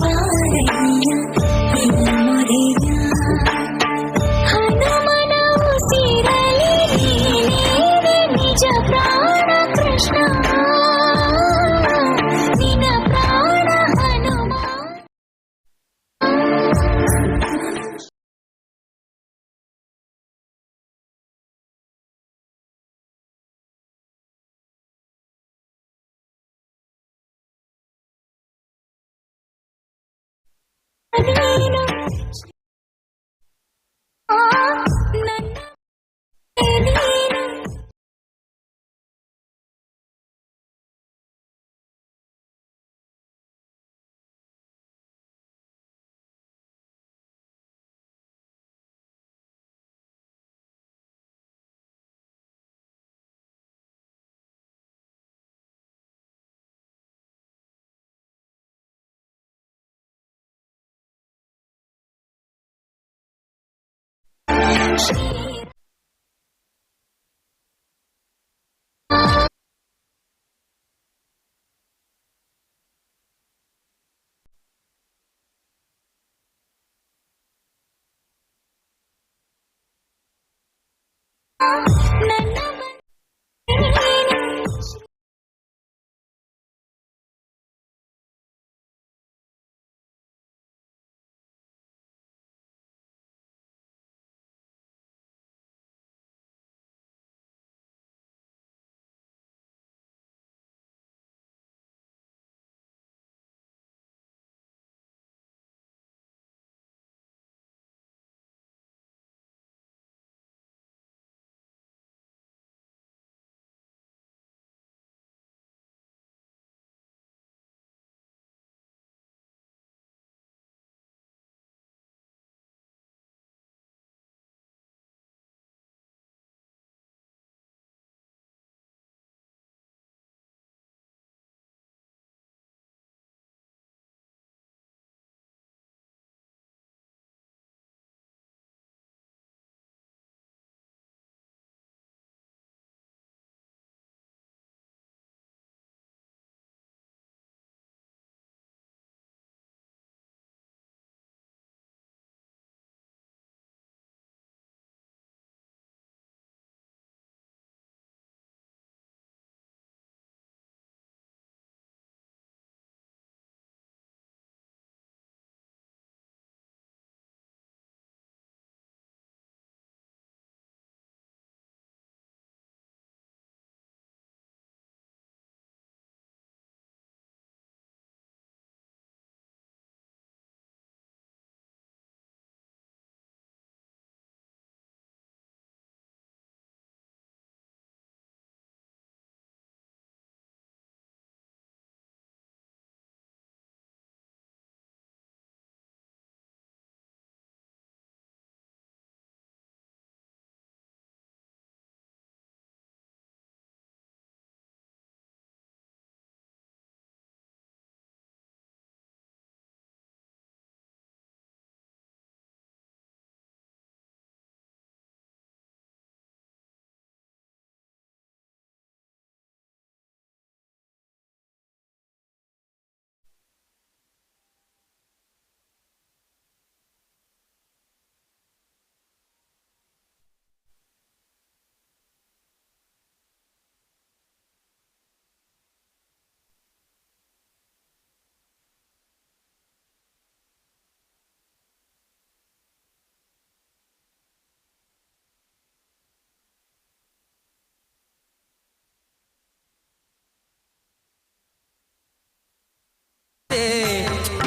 ಬಾರಯ್ಯ ಈ ಮೊರೆಯ. ಹನುಮನ ಉಸಿರಲಿ ನೀನೇ ನಿಜ ಪ್ರಾಣ ಕೃಷ್ಣ, ನಿನ ಪ್ರಾಣ ಹನುಮ. ನೀನು ಆ ನನ್ನ ನೀನು. ಶ್ರೀ ನನ್ನ ನೀನು.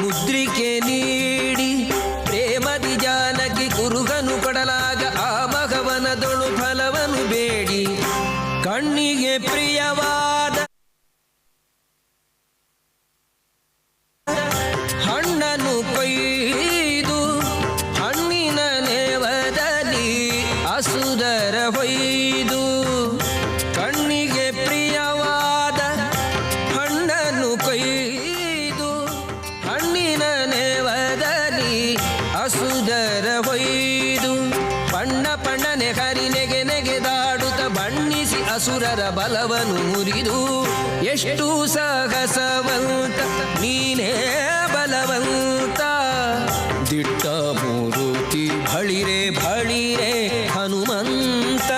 ಮುದ್ರಿಕೆ ನೀಡಿ ಪ್ರೇಮದಿ ಜಾನಕಿ ಕುರುಗನು ಕೊಡಲಾಗ ಆ ಮಗವನದೊಳು ಫಲವನು ಬೇಡಿ ಕಣ್ಣಿಗೆ ಪ್ರಿಯವಾದ ಹಣ್ಣನು ಕೊಯ್ದು ಹಣ್ಣಿನ ನೇವದಲ್ಲಿ ಅಸುದರ ಹೊಯ್ದು, ಕಣ್ಣಿಗೆ ಪ್ರಿಯವಾದ ಹಣ್ಣನ್ನು ಕೊಯ್ದು ಹಣ್ಣಿನ ನೇವದಲ್ಲಿ ಅಸುದರ ಹೊಯ್ದು, ಬಣ್ಣ ಬಣ್ಣನೆ ಹರಿ ನೆಗೆ ನೆಗೆದಾಡುತ್ತ ಬಣ್ಣಿಸಿ ಅಸುರರ ಬಲವನು ಮುರಿದು, ಎಷ್ಟು ಸಾಹಸವಂತ ನೀನೇ ಬಲವಂತ. ದಿಟ್ಟ ಮೂರುತಿ ಬಳಿರೆ ಬಳಿರೆ ಹನುಮಂತ.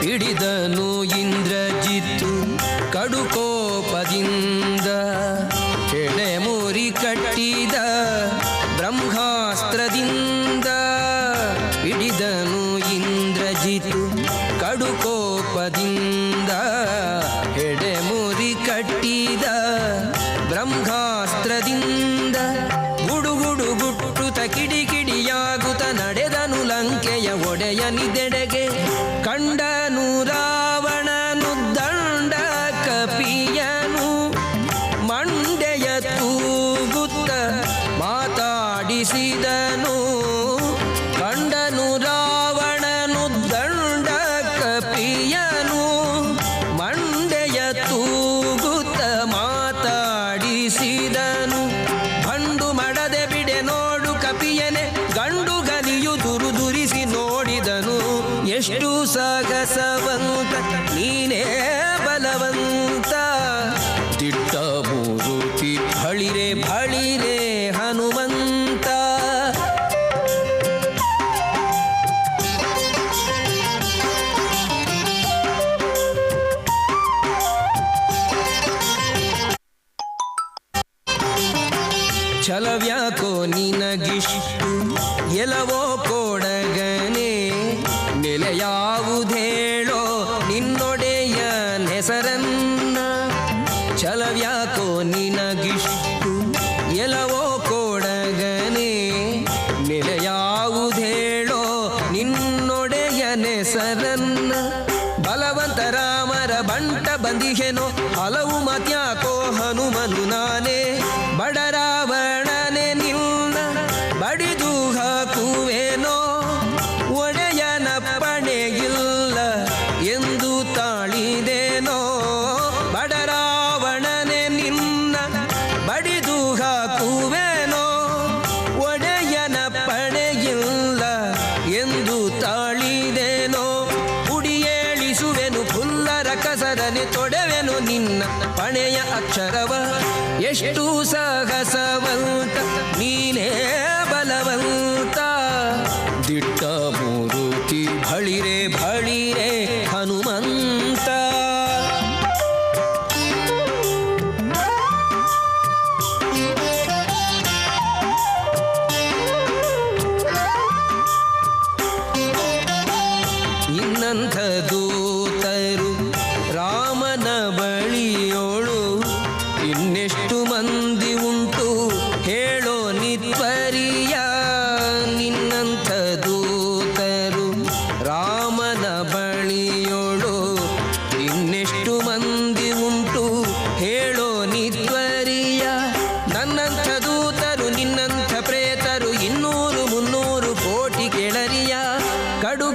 ಹಿಡಿದನು ಇಂದ್ರಜಿತ್ತು ಕಡುಕೋಪದಿಂದ, ಎಡೆ ಮುರಿ ಕಟ್ಟಿದ ಬ್ರಹ್ಮಾಸ್ತ್ರದಿಂದ. ಹಿಡಿದನು ಇಂದ್ರಜಿತು ಕಡುಕೋಪದಿಂದ, ಎಡೆ ಮುರಿ ಕಟ್ಟಿದ ಬ್ರಹ್ಮಾಸ್ತ್ರದಿಂದ. ಗುಡುಗುಡು ಗುಟ್ಟುತ ಕಿಡಿ ಕಿಡಿಯಾಗುತ್ತ ನಡೆದನು ಲಂಕೆಯ ಒಡೆಯನಿದೆಡೆಗೆ. ಕಂಡನು ರಾವಣನು ದಂಡ ಕಪಿಯನು, ಮಂಡೆಯ ತೂಗುತ್ತ ಮಾತಾಡಿಸಿದನು. ಕಂಡನು ರಾವಣನು ದಂಡ ಕಪಿಯನು, ಮಂಡೆಯ ತೂಗುತ್ತ ಮಾತಾಡಿಸಿದನು. ಬಂಡು ಮಡದೆ ಬಿಡೆ ನೋಡು ಕಪಿಯನೆ, ಗಂಡು ಗಲಿಯು ದುರುದುರಿಸಿ ನೋಡಿದನು. ಎಷ್ಟು ಸಾಹಸವಂತ ನೀನೇ ಬಲವಂತ, ದಿಟ್ಟ ಮೂರುತಿ ಬಳಿರೆ ಬಳಿರೆ ಹನುಮಂತ. ಛಲವ್ಯಾಕೋ ನಿನಗಿಷ್ಟು ಎಲವೋ ಕೋಡಗನೆ, ನೆಲೆಯಾವುದೇಳೋ ನಿನ್ನೊಡೆಯ ಹೆಸರನ್ನ. ಛಲವ್ಯಾಕೋ ನಿನಗಿಷ್ಟು ಎಲವೋ ಕೋಡಗನೆ, ನೆಲೆಯಾವುದೇಳೋ ನಿನ್ನೊಡೆಯ ಹೆಸರನ್ನ. ಬಲವಂತ ರಾಮರ ಬಂಟ ಬಂದಿಹೆನೋ, ಹಲವು ಮಾತ್ಯಾಕೋ ಹನುಮನು ನಾನೇ. ಬಡರಾವಣನೆ ನಿನ್ನ ಬಡಿದು ಹಾಕುವೇನೋ, ಒಡೆಯನಪ್ಪಣೆಯಿಲ್ಲ ಎಂದು ತಾಳಿದೇನೋ. ಬಡರಾವಣನೆ ನಿನ್ನ ಬಡಿದು ಹಾಕುವೇನೋ, ಒಡೆಯನಪ್ಪಣೆಯಿಲ್ಲ ಎಂದು ತಾಳಿದೇನೋ. ಕುಡಿಯೇಳಿಸುವೆನು ಪುಲ್ಲರ ಕಸರನೆ, ತೊಡೆವೆನು ನಿನ್ನ ಪಣೆಯ ಅಕ್ಷರವ. ಎಷ್ಟು ಸಾಹಸವಂತ ನೀನೇ ಬಲವಂತ, ದಿಟ್ಟ ಮೂರುತಿ ಬಳಿರೆ ಬಳಿರೆ ಹನುಮಂತ. ಇನ್ನಂಥ ದೂತರು ರಾಮನ ಬಳಿಯೋಳು ಇನ್ನೆಷ್ಟು ಮಂದಿ ಉಂಟು ಹೇಳೋ ನಿತ್ವರಿಯ. ನಿನ್ನಂಥ ದೂತರು ರಾಮನ ಬಳಿಯೋಳು ಇನ್ನೆಷ್ಟು ಮಂದಿ ಉಂಟು ಹೇಳೋ ನಿತ್ವರಿಯ. ನನ್ನಂಥ ದೂತರು ನಿನ್ನಂಥ ಪ್ರೇತರು 200 300 ಕೋಟಿ ಕೆಳರಿಯ. ಕಡು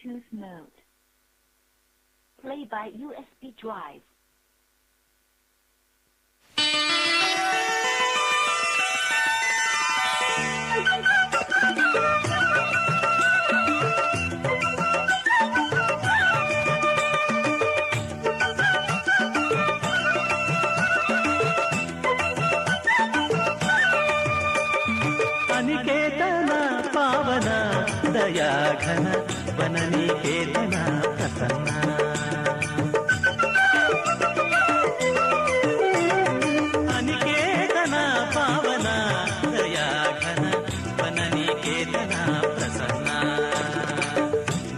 Bluetooth mode. Play by USB drive. Aniketana ಪಾವನ ದಯಾಘನ ವನನಿಕೇತನ ಪ್ರಸನ್ನ. ಅನಿಕೇತನ ಪಾವನ ದಯಾಘನ ವನನಿಕೇತನ ಪ್ರಸನ್ನ.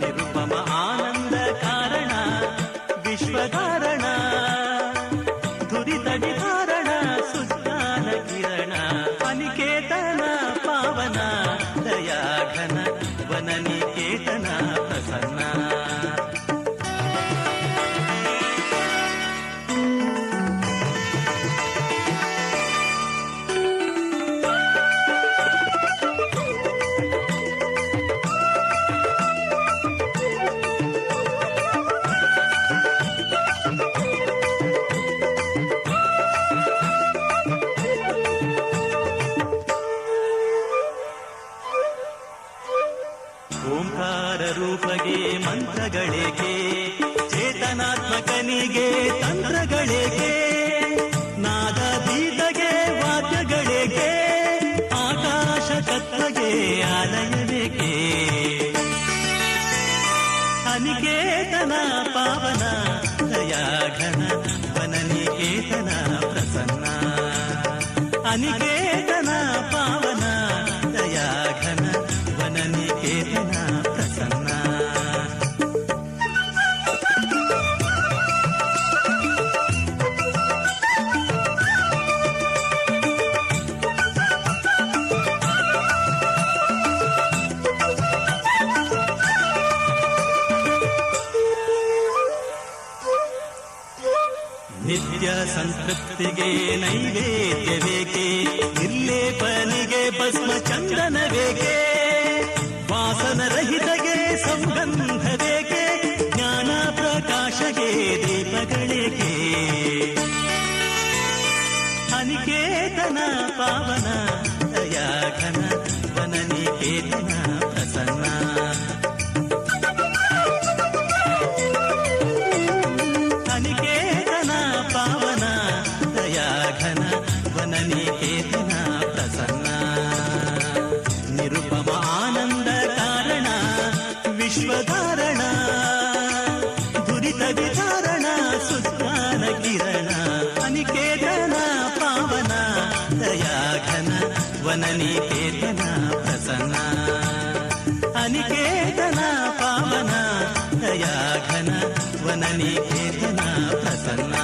ನಿರುಪಮ ಆನಂದ ಕಾರಣ ವಿಶ್ವಧಾರಣ ದುರಿತ ನಿವಾರಣ ಸುಜ್ಞಾನ ಕಿರಣ. ಅನಿಕೇತನ ಪಾವನ ದಯಾಘನ ವನನಿಕೇತನ ಪ್ರಸನ್ನ. ಓಂಕಾರ ರೂಪಗೆ ಮಂತ್ರಗಳೇಕೆ, ಚೇತನಾತ್ಮಕನಿಗೆ ತಂತ್ರಗಳೇಕೆ, ನಾದಾತೀತಗೆ ವಾದ್ಯಗಳೇಕೆ, ಆಕಾಶ ತತ್ವಗೆ ಆಲಯವೇಕೆ. ಅನಿಕೇತನ ಪಾವನ ದಯಾಘನ ವನನಿಕೇತನ ಪ್ರಸನ್ನ. ಅನಿಕೇತನ ಪಾವನ ದಯಾಘನ ವನನಿಕೇತನ ಪ್ರಸನ್ನ. ನಿತ್ಯ ಸಂತೃಪ್ತಿಗೆ ನೈವೇದ್ಯವೇಕೆ, ನಿರ್ಲೇಪನಿಗೆ ಭಸ್ಮ ಚಂದನವೇಕೆ, ವಾಸನ ರಹಿತಗೆ ಸೌಗಂಧವೇಕೆ, ಜ್ಞಾನ ಪ್ರಕಾಶಗೆ ದೀಪಗಳೇಕೆ. ಅನಿಕೇತನ ಪಾವನ ದಯಾಘನ ವನನಿಕೇತನ ಪ್ರಸನ್ನ. ಅನಿಕೇತನ ಪಾವನ ದಯಾಘನ ವನನಿಕೇತನ ಪ್ರಸನ್ನ. ನಿರುಪಮ ಆನಂದ ಕಾರಣ ವಿಶ್ವಧಾರಣ ದುರಿತ ವಿಚಾರಣ ಸುಜ್ಞಾನ ಕಿರಣ. ಅನಿಕೇತನ ಪಾವನ ದಯಾಘನ ವನನಿಕೇತನ ಪ್ರಸನ್ನ. ಅನಿಕೇತನ ಪಾವನ ದಯಾಘನ ವನನಿಕೇತನ ಪ್ರಸನ್ನ.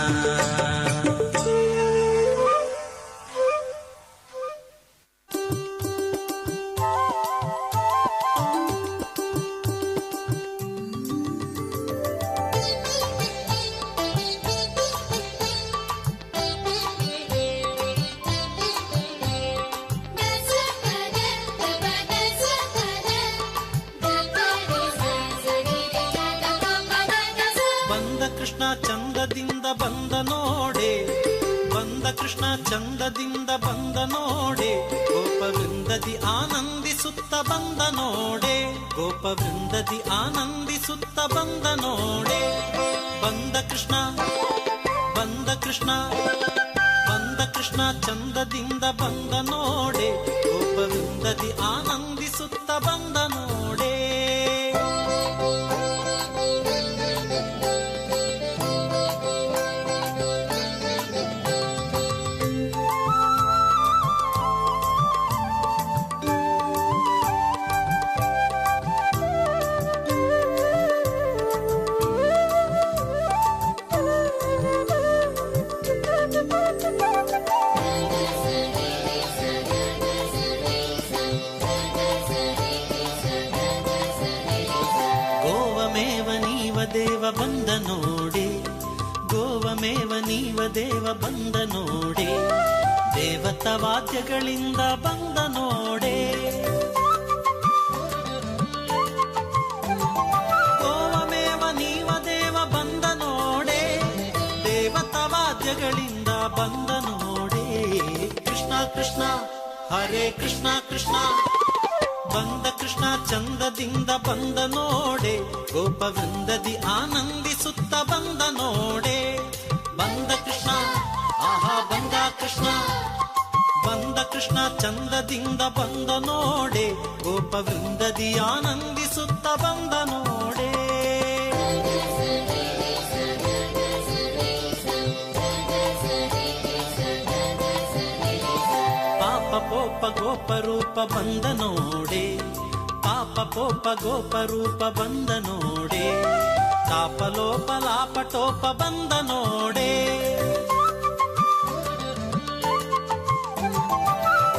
ಬಂದ ಕೃಷ್ಣ ಚಂದದಿಂದ ಬಂದ ನೋಡೆ, ಬಂದ ಕೃಷ್ಣ ಚಂದದಿಂದ ಬಂದ ನೋಡೆ, ಗೋಪವೃಂದದಿ ಆನಂದಿಸುತ್ತ ಬಂದ ನೋಡೆ, ಗೋಪವೃಂದದಿ ಆನಂದಿಸುತ್ತ ಬಂದ ನೋಡೆ. ಬಂದ ಕೃಷ್ಣ ಬಂದ ಕೃಷ್ಣ ಬಂದ ಕೃಷ್ಣ ಚಂದದಿಂದ ಬಂದ ನೋಡೆ, ಗೋಪವೃಂದದಿ ಆನಂದಿಸುತ್ತ ಬಂದ ನೋಡೆ. ಗೋವಮೇವ ನೀವ ದೇವ ಬಂದ ನೋಡೆ, ಗೋವಮೇವ ನೀವ ದೇವ ಬಂದ ನೋಡೆ, ದೇವತ ವಾದ್ಯಗಳಿಂದ ಬಂದ ನೋಡೆ. ವಾದ್ಯಗಳಿಂದ ಬಂದ ನೋಡೇ. ಕೃಷ್ಣ ಕೃಷ್ಣ ಹರೇ ಕೃಷ್ಣ ಕೃಷ್ಣ ಬಂದ ಕೃಷ್ಣ ಚಂದದಿಂದ ಬಂದ ನೋಡೆ, ಗೋಪವೃಂದದಿ ಆನಂದಿಸುತ್ತ ಬಂದ ನೋಡೆ. ಬಂದ ಕೃಷ್ಣ ಆಹಾ ಬಂದ ಕೃಷ್ಣ, ಬಂದ ಕೃಷ್ಣ ಚಂದದಿಂದ ಬಂದ ನೋಡೆ, ಗೋಪವೃಂದದಿ ಆನಂದಿಸುತ್ತ ಬಂದ ನೋಡೆ. ಪಾಪ ಪೋಪ ಗೋಪರೂಪ ಬಂದ ನೋಡೆ, ಪಾಪ ಪೋಪ ಗೋಪರೂಪ ಬಂದ ನೋಡೆ, ತಾಪಲೋಪ ಲಾಪಟೋಪ ಬಂದ ನೋಡೆ.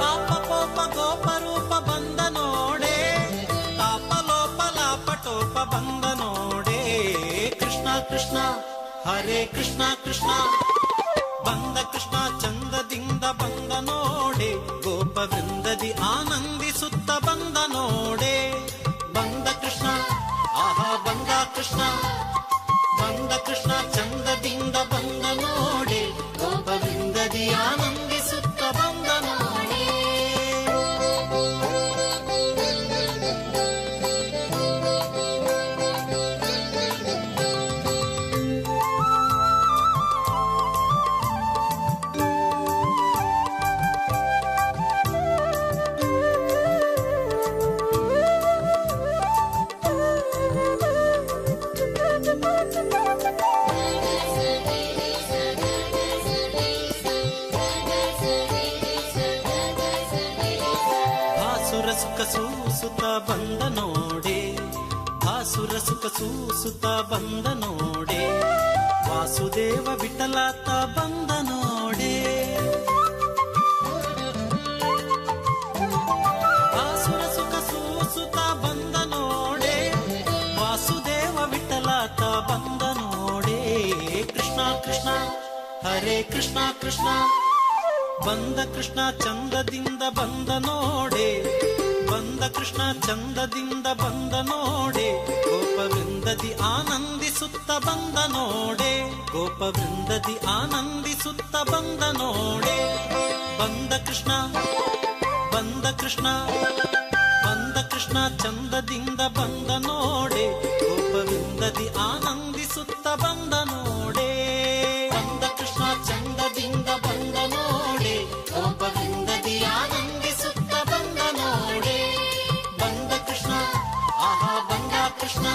ಪಾಪ ಪೋಪ ಗೋಪರೂಪ ಬಂದ ನೋಡೆ, ತಾಪಲೋಪ ಲಾಪಟೋಪ ಬಂದ ನೋಡೆ. ಕೃಷ್ಣ ಕೃಷ್ಣ ಹರೇ ಕೃಷ್ಣ ಕೃಷ್ಣ ಬಂದ ಕೃಷ್ಣ ಚಂದದಿಂದ ಬಂದ ನೋಡೆ, ಗೋಪವೃಂದದಿ ಆನಂದಿಸುತ್ತ ಬಂದ ನೋಡೆ. ಬಂದ ಕೃಷ್ಣ ಆಹಾ ಬಂದ ಕೃಷ್ಣ, ಬಂದ ಕೃಷ್ಣ ಚಂದದಿಂದ ಬಂದ ನೋಡೆ, ಗೋಪವೃಂದದಿ ಆನಂದಿಸುತ್ತ ಬಂದ ನೋಡೆ. ಭಾಸುರ ಸುಖ ಸೂಸುತ್ತ ಬಂದ ನೋಡೆ, ಭಾಸುರ ಸುಖ ಸೂಸುತ್ತ ಬಂದ ನೋಡೆ, ವಾಸುದೇವ ವಿಠಲಾತ ಬಂದ ನೋಡೆ. ಭಾಸುರ ಸುಖ ಸೂಸುತ್ತ ಬಂದ ನೋಡೆ, ವಾಸುದೇವ ವಿಠಲಾತ ಬಂದ ನೋಡೆ. ಕೃಷ್ಣ ಕೃಷ್ಣ ಹರೇ ಕೃಷ್ಣ ಕೃಷ್ಣ ಬಂದ ಕೃಷ್ಣ ಚಂದದಿಂದ ಬಂದ ನೋಡೆ, ಬಂದ ಕೃಷ್ಣ ಚಂದದಿಂದ ಬಂದ ನೋಡೆ, ಗೋಪವೃಂದದಿ ಆನಂದಿಸುತ್ತ ಬಂದ ನೋಡೆ, ಗೋಪವೃಂದದಿ ಆನಂದಿಸುತ್ತ ಬಂದ ನೋಡೆ. ಬಂದ ಕೃಷ್ಣ ಬಂದ ಕೃಷ್ಣ ಬಂದ ಕೃಷ್ಣ ಚಂದದಿಂದ ಬಂದ ನೋಡೆ, ಗೋಪವೃಂದದಿ ಆನಂದಿಸುತ್ತ ಬಂದ ನೋಡೆ. ಬಂದ ಕೃಷ್ಣ ಚಂದದಿಂದ ಬಂದ ನೋಡೆ, ಗೋಪವೃಂದದಿ ಆನಂದಿಸುತ್ತ ಬಂದ ನೋಡೆ. ಬಂದ ಕೃಷ್ಣ ಆಹಾ ಬಂದ ಕೃಷ್ಣ,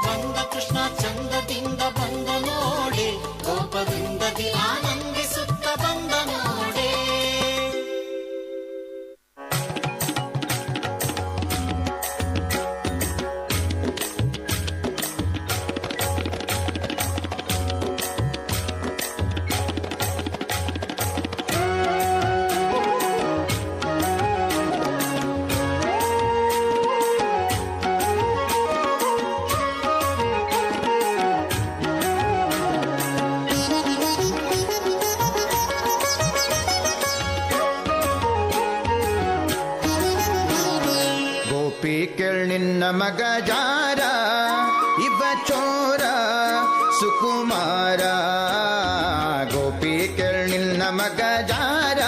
ಬಂದ ಕೃಷ್ಣ ಚಂದದಿಂದ ಬಂದ ನೋಡೆ, ಗೋಪವೃಂದದಿ ಆನಂದಿಸುತ್ತ ಬಂದ ನೋಡೆ. ಗೋಪಿ ಕೇಳ್ ನಿನ್ನ ಮಗ ಜಾರ, ಇವ ಚೋರ ಸುಕುಮಾರ. ಗೋಪಿ ಕೇಳ್ ನಿನ್ನ ಮಗ ಜಾರ,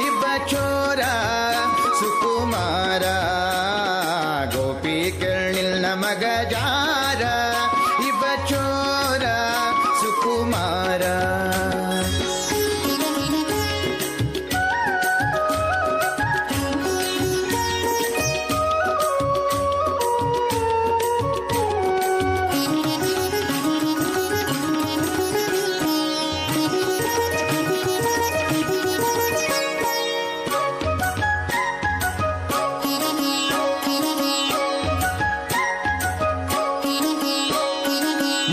ಇವ ಚೋರ ಸುಕುಮಾರ. ಗೋಪಿ ಕೇಳ್ ನಿನ್ನ ಮಗ ಜಾರ, ಇವ ಚೋರ ಸುಕುಮಾರ.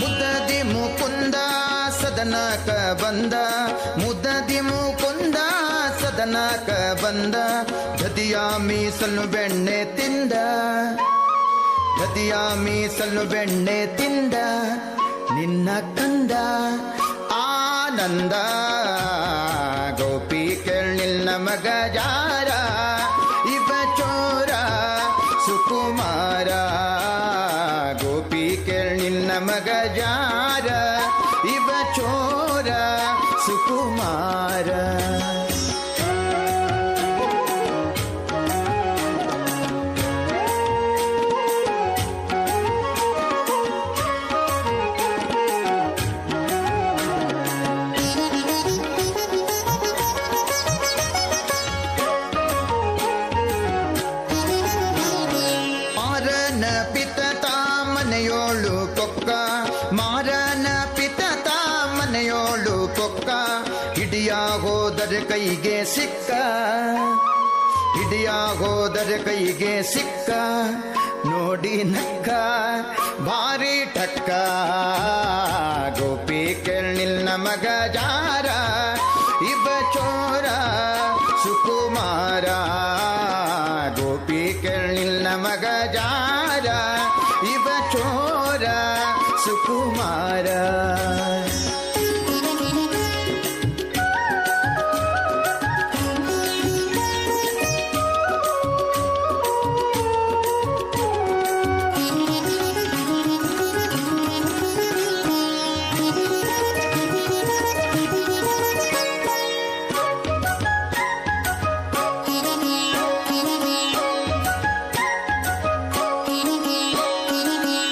ಮುದದಿ ಮುಕುಂದ ಸದನಕ ಬಂದ, ಮುದದಿ ಮುಕುಂದ ಸದನಕ ಬಂದ, ದದಿಯ ಮೀಸಲು ಬೆಣ್ಣೆ ತಿಂದ, ದದಿಯ ಮೀಸಲು ಬೆಣ್ಣೆ ತಿಂದ, ನಿನ್ನ ಕಂದ ಆನಂದ. ಗೋಪಿ ಕೇಳ್ ನಿನ್ನ ಮಗ ಜಾರ, ಇವ ಚೋರ ಸುಕುಮಾರ. ಗೋಪಿ ಕೇಳ್ ನಿನ್ನ ಮಗ ಜಾರ, ಇವ ಚೋರ ಸುಕುಮಾರ. ಮಾರನ ಪಿತ ಮನೆಯೋಳು ಪೊಕ್ಕ, ಮಾರನ ಪಿತ ಮನೆಯೋಳು ಪೊಕ್ಕ, ಹಿಡಿಯ ಹೋದರೆ ಕೈಗೆ ಸಿಕ್ಕ, ಹಿಡಿಯ ಹೋದರೆ ಕೈಗೆ ಸಿಕ್ಕ, ನೋಡಿ ನಕ್ಕ ಭಾರಿ ಠಕ್ಕ. ಗೋಪಿ ಕೇಳಿಲ್ಲ ಮಗ ಜಾರ, ಇವ ಚೋರ ಸುಕುಮಾರ. ಗೋಪಿ ಕೇಳಿಲ್ಲ ಮಗ ಜಾರ, ಇವ ಚೋರ ಸುಕುಮಾರ.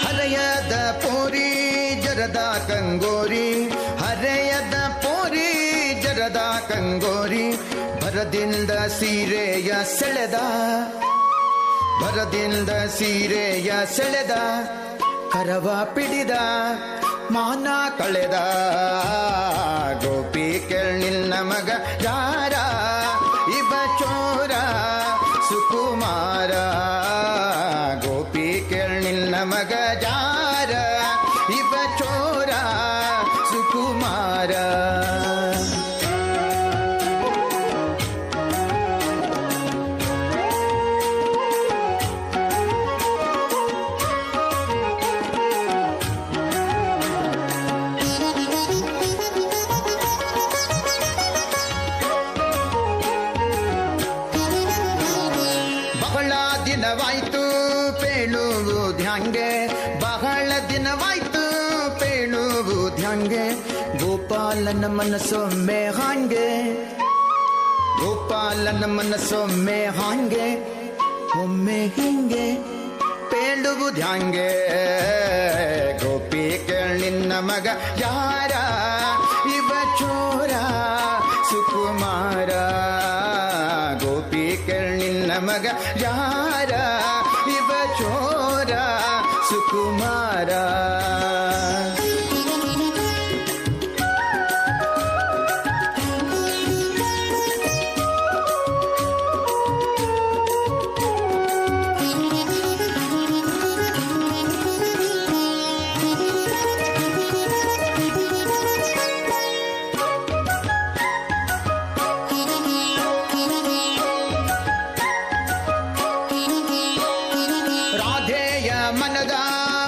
ಹರೆಯದ ಪೋರಿ ಜರದ ಕಂಗೋರಿ, ಹರೆಯದ ಪೋರಿ ಜರದ ಕಂಗೋರಿ, ಭರದಿಂದ ಸೀರೆಯ ಸೆಳೆದ, ಭರದಿಂದ ಸೀರೆಯ ಸೆಳೆದ, ಕರವ ಪಿಡಿದ ಮಾನ ಕಳೆದ. ಗೋಪಿ ಕೇಳಿಲ್ಲ ಮಗ ಯಾರ, ಇವ ಚೋರ ಸುಕುಮಾರ. ಗೋಪಿ ಕೇಳಿಲ್ಲ ಮಗ ಜಾರ, ಇವ ಚೋರ ಸುಕುಮಾರ. ಬಹಳ ದಿನವಾಯ್ತು ಪೇಳುವುದ್ಯಾಂಗೆ, ಬಹಳ ದಿನವಾಯ್ತು ಪೇಳುವುದ್ಯಾಂಗೆ, ಗೋಪಾಲನ ಮನಸ್ಸೊಮ್ಮೆ ಹಾಂಗೆ, ಗೋಪಾಲನ ಮನಸ್ಸೊಮ್ಮೆ ಹಾಂಗೆ, ಒಮ್ಮೆ ಹಿಂಗೆ ಪೇಳುವುದ್ಯಾಂಗೆ. ಗೋಪಿ ಕೇಳಿನ್ನ ಮಗ ಯಾರ, ಇವ ಚೋರ ಸುಕುಮಾರ. ಗೋಪಿ ಕೇಳಿನ್ನ ಮಗ ಯಾರ, ಇವ ಚೋರ ಸುಕುಮಾರ. ರಾಧೆಯ ಮನದ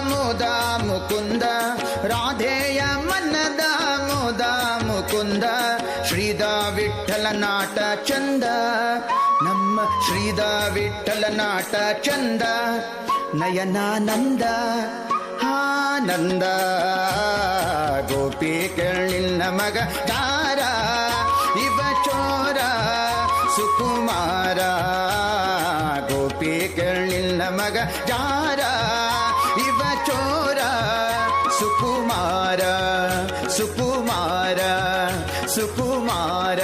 ಮೋದ ಮುಕುಂದ, ರಾಧೆಯ ಮನದ ಮೋದ ಮುಕುಂದ, ಶ್ರೀದ ವಿಠಲ ನಾಟ ಚಂದ, ನಮ್ಮ ಶ್ರೀದ ವಿಠಲ ನಾಟ ಚಂದ, ನಯನಾನಂದ ಆನಂದ. ಗೋಪಿ ಕೇಳಿಲ್ಲ ಮಗ ದಾರ, ಇವ ಚೋರ ಸುಕುಮಾರ. ಗೋಪಿ ಕೇಳಿಲ್ಲ ಮಗ ಜಾರ, ಇವ ಚೋರ ಸುಕುಮಾರ, ಸುಕುಮಾರ ಸುಕುಮಾರ.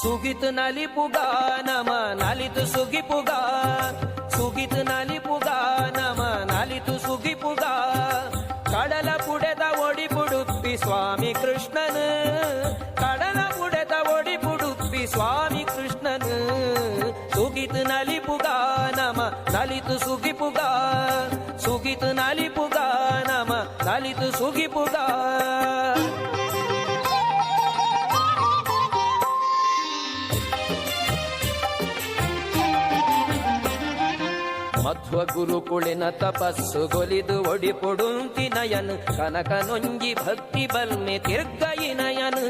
ಸುಗಿತ್ ನಲಿಪುಗ ನಮ ನಲಿತು ಸುಗಿಪುಗ, ಸುಗಿತ್ ನಲಿಪುಗ ನಮ ನಲಿತು ಸುಗಿಪುಗ, ಕಡಲ ಪುಡೆದ ಒಡಿಪುಡುಪ್ಪಿ ಸ್ವಾಮಿ ಕೃಷ್ಣನು, ಕಡಲ ಪುಡೆದ ಒಡಿಪುಡುಪ್ಪಿ ಸ್ವಾಮಿ ಕೃಷ್ಣನು. ಸುಗಿತ್ ನಲಿಪುಗ ನಮ ನಲಿತು ಸುಗಿಪುಗ, ಸುಗಿತ್ ನಲಿಪುಗ ನಮ ನಲಿತು ಸುಗಿಪುಗ. ಮಧ್ವ ಗುರುಕುಳಿನ ತಪಸ್ಸು ಗೊಲಿದು ಒಡಿಪೊಡುಂತಿ ನಯನ್ ಕನಕನೊಂಜಿ ಭಕ್ತಿ ಬಲ್ಮೆ ತಿರ್ಗಯಿನಯನ್.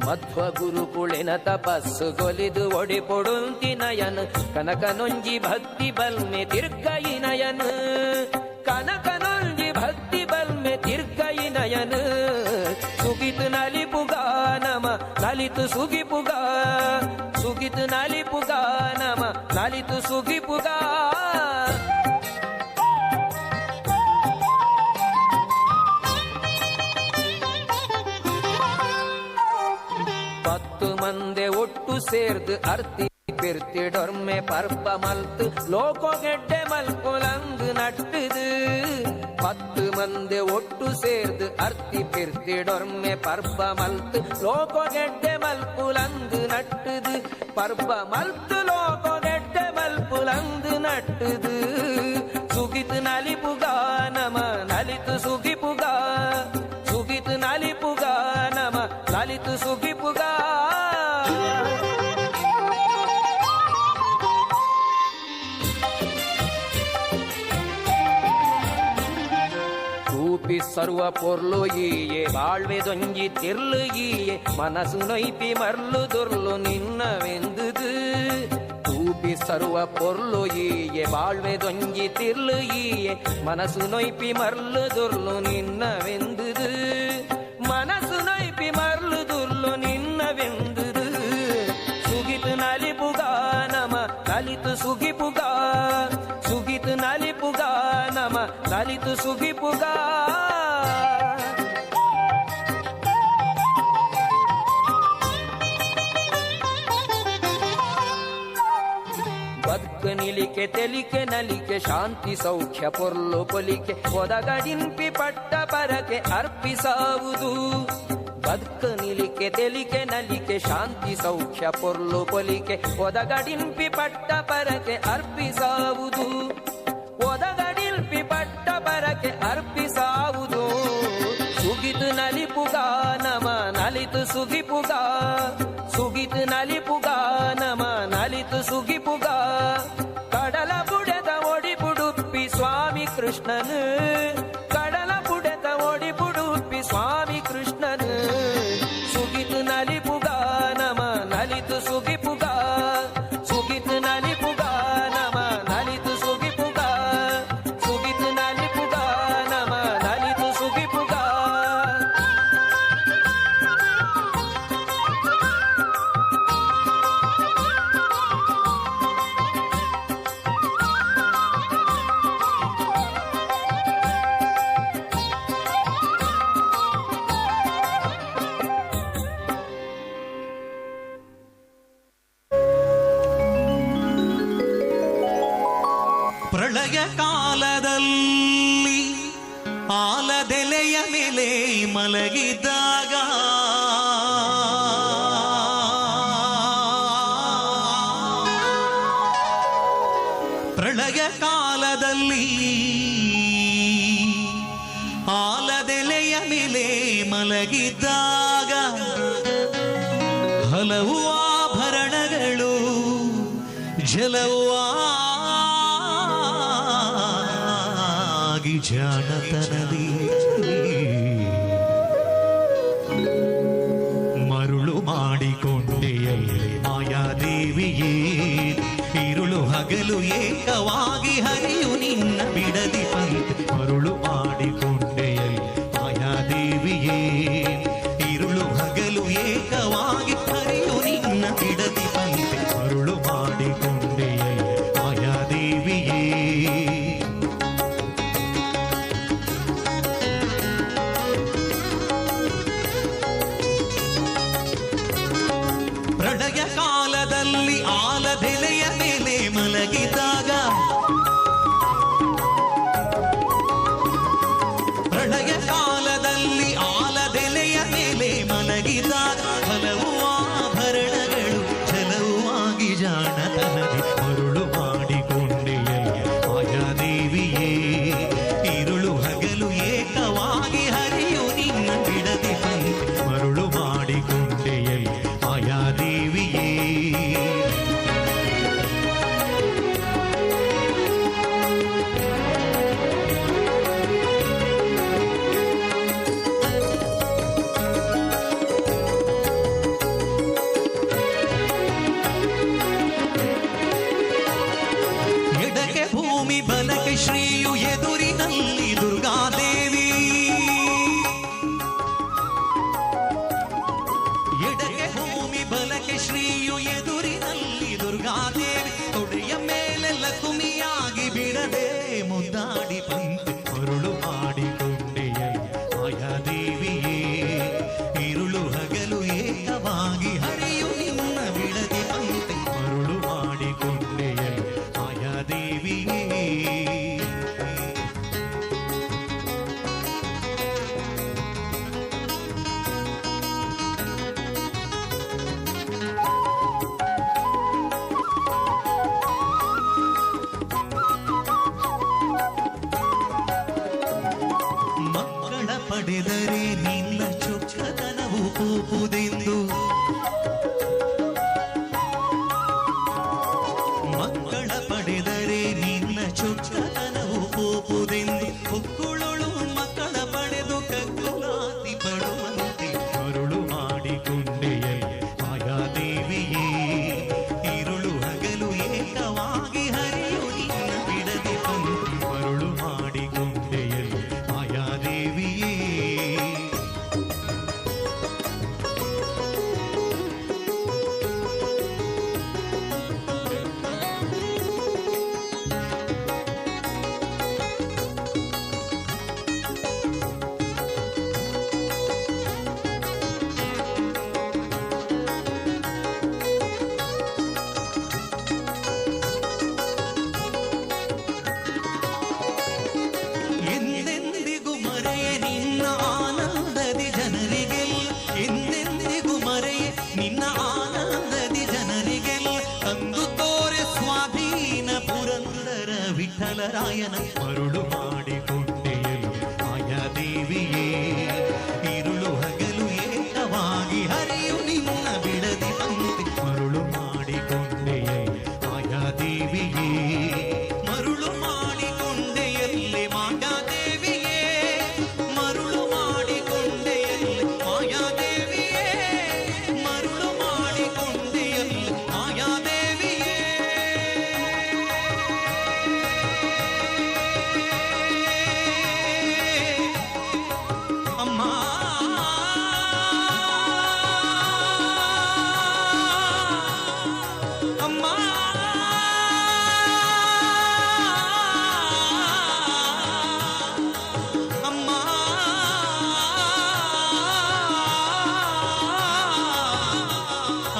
ಮಧ್ವ ಗುರುಕುಳಿನ ತಪಸ್ಸು ಗೊಲಿದು ಒಡಿಪೊಡುಂತಿ ನಯನ್ ಕನಕನೊಂಜಿ ಭಕ್ತಿ ಬಲ್ಮೆ ತಿರ್ಗಯಿನಯನ್. ಕನಕನೊಂಜಿ ಭಕ್ತಿ ಬಲ್ಮೆ ತಿರ್ಗಯಿನಯನ್. ಸುಗಿತು ನಲಿಪುಗ ನಮ ನಲಿತು ಸುಗಿಪುಗ, ಸುಗಿತು ನಲಿಪುಗ ನಮ ನಲಿತು ಸುಗಿಪುಗ. ಪತ್ತು ಮಂದೆ ಒಟ್ಟು ಸೇರ್ದು ಅರ್ತಿ ಪಿರ್ತಿಡೊರ್ಮೆ ಪರ್ಪ ಮಲ್ತು ಲೋಕೊಗೆಡ್ಡೆ ಮಲ್ಪುಲಂದು ನಟ್ಟುದು. 10 ಮಂದೆ ಒಟ್ಟು ಸೇರ್ದು ಅರ್ತಿ ಪಿರ್ತಿಡೊರ್ಮೆ ಪರ್ಪ ಮಲ್ತು ಲೋಕೊಗೆಡ್ಡೆ ಮಲ್ಪುಲಂದು ನಟ್ಟುದು. ಪರ್ಪ ಮಲ್ತು ಲೋಕೊಗೆಡ್ಡೆ ಮಲ್ಪುಲಂದು ನಟ್ಟುದು. ಸುಗಿತು ನಲಿಪುಗ ನಮ ನಲಿತು ಸುಗಿಪುಗ, ಸುಗಿತು ನಲಿಪುಗ ನಮ ನಲಿತು ಸುಗಿಪುಗ. ತೂಪಿ ಸರ್ವ ಪೊರ್ಲು ಈಯೆ ಬಾಳ್ವೆದೊಂಜಿ ತಿರ್ಲು ಈಯೆ ಮನಸ್ಸು ನೊಯ್ಪಿ ಮರ್ಲು ದೊರ್ಲು ನಿನ್ನವೆಂದುದು. ತೂಪಿ ಸರ್ವ ಪೊರ್ಲು ಈಯೆ ಬಾಳ್ವೆದೊಂಜಿ ತಿರ್ಲು ಈಯೆ ಮನಸ್ಸು ನೊಯ್ಪಿ ಮರ್ಲು ದೊರ್ಲು ನಿನ್ನವೆಂದುದು. ಮನಸ್ಸು ನೊಯ್ಪಿ ಮರ್ಲು ದುರ್ಲು ನಿನ್ನವೆಂದುದು. ಸುಗಿತು ನಲಿಪುಗ ನಮ ನಲಿತು ಸುಗಿಪುಗ, ಸುಗಿತು ನಲಿಪುಗ ನಮ ನಲಿತು ಸುಗಿಪುಗ. ಬದುಕು ನಿಲಿಕೆ ತೆಲಿಕೆ ನಲಿಕೆ ಶಾಂತಿ ಸೌಖ್ಯ ಪೊರ್ಲು ಪೊಲಿಕೆ ಒದಗಡಿಂಪಿ ಪಟ್ಟ ಪರಕೆ ಅರ್ಪಿಸಾವುದು. ಬದುಕು ನಿಲಿಕೆ ತೆಲಿಕೆ ನಲಿಕೆ ಶಾಂತಿ ಸೌಖ್ಯ ಪೊರ್ಲು ಪೊಲಿಕೆ ಒದಗಡಿಂಪಿ ಪಟ್ಟ ಪರಕೆ ಅರ್ಪಿಸಾವುದು. ಒದಗಡಿಲ್ಪಿ ಪಟ್ಟ ಪರಕೆ ಅರ್ಪಿಸಾವುದು. ಸುಗಿತು ನಲಿಪುಗ ನಮ ನಲಿತು ಸುಗಿಪುಗ, ಸುಗಿತು ನಲಿಪುಗ ನಮ ನಲಿತು ಸುಗಿಪುಗ. ಕಡಲ ಬುಡೆದ ಒಡಿಪುಡುಪ್ಪಿ ಸ್ವಾಮಿ ಕೃಷ್ಣನು, ಕಡಲ ಬುಡೆದ ಒಡಿಪುಡುಪ್ಪಿ ಸ್ವಾಮಿ ಕೃಷ್ಣನು. ಸುಗಿತು ನಲಿಪುಗ ನಮ ನಲಿತು ಸುಗಿಪುಗ, ಸುಗಿತು ನಲಿಪುಗ ನಮ ನಲಿತು ಸುಗಿಪುಗ, ಸುಗಿತು ನಲಿಪುಗ ನಮ ನಲಿತು ಸುಗಿಪುಗ. ಪ್ರಳಯ ಕಾಲದಲ್ಲಿ ಆಲದೆಲೆಯ ಮೇಲೆ ಮಲಗಿದ್ದಾಗ ಪ್ರಳಯ ಕಾಲದಲ್ಲಿ ಆಲದೆಲೆಯ ಮೇಲೆ ಮಲಗಿದ್ದಾಗ ಹಲವು ಆಭರಣಗಳು ಜಲವು ಆಗಿ ಜಾಣತನದಿ ಮರುಳು ಮಾಡಿಕೊಂಡೆಯಲ್ಲಿ ಮಾಯಾದೇವಿಯೇ, ಇರುಳು ಹಗಲು ಏಕವಾಗಿ ಹರಿಯು ನಿನ್ನ ಬಿಡದಿ ಪಂತೆ. ಮರುಳು ಮಾಡಿಕೊಂಡೆಯಲ್ಲಿ ಮಾಯಾದೇವಿಯೇ, ಇರುಳು ಹಗಲು ಏಕವಾಗಿ ಹರಿಯು ನಿನ್ನ ಬಿಡದಿ ಪಂತೆ. ಮರುಳು ಮಾಡಿಕೊಂಡೆಯಲ್ಲಿ ಮಾಯಾದೇವಿಯೇ. ಪ್ರಳಯ ಕಾಲದಲ್ಲಿ ಆಲದೆಲೆಯ ಮೇಲೆ ಮಲಗಿದಾಗ, ಪ್ರಳಯ ಕಾಲದಲ್ಲಿ ಆಲದೆಲೆಯ ಮೇಲೆ ಮಲಗಿದಾಗ ಹಲವು ಆಭರಣಗಳು ಜಲವಾಗಿ ಜಾಣತನದಿ ಮರುಳು ಮಾಡಿಕೊಂಡೆಯ ಮಾಯಾದೇವಿಯೇ, ಇರುಳು ಹಗಲು ಏಕವಾಗಿ ಹರಿಯು ನಿನ್ನ ಬಿಡದಿ ಪಂತೆ. ಮರುಳು ಮಾಡಿಕೊಂಡೆಯಲ್ಲಿ ಮಾಯಾದೇವಿಯೇ. ಮಕ್ಕಳ ಪಡೆದರೆ ನಿನ್ನ ಚೊಕ್ಕತನವು ಪೋಪುದೆಂದು ಹೊಕ್ಕುಳೊಳು ಮಕ್ಕಳ ಪಡೆದು ಕಗ್ಗುಲಾತಿ ಪಡುವಂತೆ ಮರುಳು ಮಾಡಿಕೊಂಡೆಯಲ್ಲಿ ಮಾಯಾದೇವಿಯೇ. ಇರುಳು ಹಗಲು ಏಕವಾಗಿ ಹರಿಯು ನಿನ್ನ ಬಿಡದೆ ಪಂಕ್ತಿ ಮರುಳು ಮಾಡಿಕೊಂಡೆಯಲ್ಲಿ ಮಾಯಾದೇವಿಯೇ. ಎಂದೆಂದಿಗೂ ಮರೆಯ ನಿನ್ನ ಆನಂದದಿ ಜನರಿಗೆಲ್ಲ, ಎಂದೆಂದಿಗೂ ಮರೆಯ ನಿನ್ನ ಆನಂದದಿ ಜನರಿಗೆಲ್ಲ, ತಂದು ತೋರೆ ಸ್ವಾಧೀನ ಪುರಂದರ ವಿಠಲರಾಯನ ಮರುಳು ಮಾಡಿಕೊಂಡೆಯಲು ಮಾಯಾದೇವಿಯೇ. ಇರುಳು ಹಗಲು ಏಕವಾಗಿ ಹರಿಯು ನಿನ್ನ ಬಿಡದಿ ಪಂಕ್ತಿ ಮರುಳು ಮಾಡಿಕೊಂಡೆಯಲು ಮಾಯಾದೇವಿಯೇ. ಮರುಳು ಮಾಡಿಕೊಂಡೆಯಲ್ಲಿ ಮಾಯಾದೇವಿಯೇ, ಮರುಳು ಮಾಡಿಕೊಂಡೆಯಲ್ಲಿ ಮಾಯಾದೇವಿಯೇ, ಮರುಳು ಮಾಡಿಕೊಂಡೆಯಲ್ಲಿ ಮಾಯಾದೇವಿಯೇ. ಅಮ್ಮ ಅಮ್ಮ ಅಮ್ಮ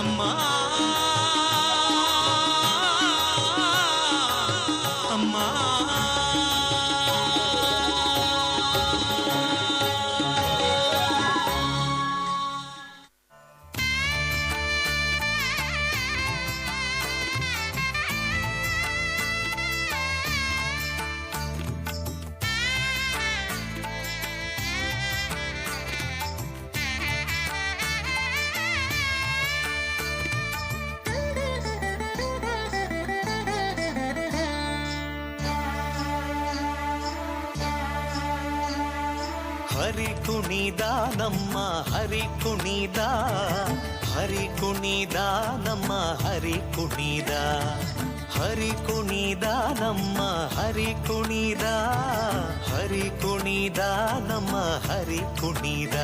ಅಮ್ಮ ಅಮ್ಮ. ಹರಿ ಕುಣಿದ ನಮ್ಮ ಹರಿ ಕುಣಿದ, ಹರಿ ಕುಣಿದ ನಮ್ಮ ಹರಿ ಕುಣಿದ, ಹರಿ ಕುಣಿದ ನಮ್ಮ ಹರಿ ಕುಣಿದ, ಹರಿ ಕುಣಿದ ನಮ್ಮ ಹರಿ ಕುಣಿದ.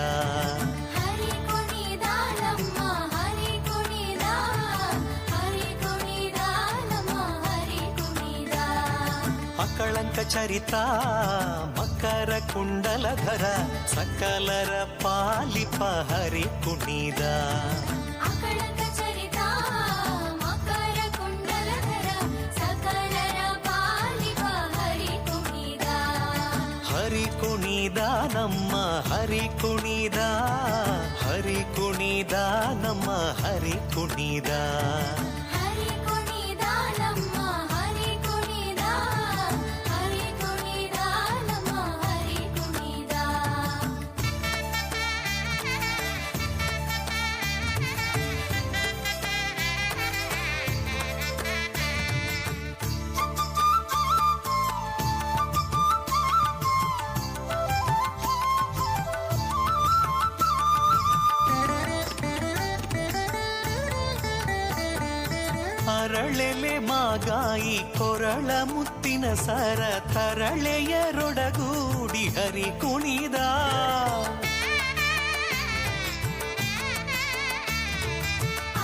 ಹರಿ ಕುಣಿದ ನಮ್ಮ ಹರಿ ಕುಣಿದ, ಹರಿ ಕುಣಿದ ನಮ್ಮ ಹರಿ ಕುಣಿದ. ಅಕಳಂಕ ಚರಿತ ಮಕರ ಕುಂಡಲಧರ ಸಕಲರ ಪಾಲಿಪ ಹರಿ ಕುಣಿದ. ಅಕಳಂಕ ಚರಿತ ಮಕರ ಕುಂಡಲಧರ ಸಕಲರ ಪಾಲಿಪ ಹರಿ ಕುಣಿದ. ಹರಿ ಕುಣಿದ ನಮ್ಮ ಹರಿ ಕುಣಿದ, ಹರಿ ಕುಣಿದ ನಮ್ಮ ಹರಿ ಕುಣಿದ. ಹರಿ ಕುಣಿದ ನಮ್ಮ ಹರಿ ಕುಣಿದ, ಹರಿ ಕುಣಿದ ನಮ್ಮ ಹರಿ ಕುಣಿದ. ಅರಳೆಲೆ ಮಾಗಾಯಿ ಕೊರಳ ಮುತ್ತಿನ ಸರ ತರಳೆಯರೊಡಗೂಡಿ ಹರಿ ಕುಣಿದ.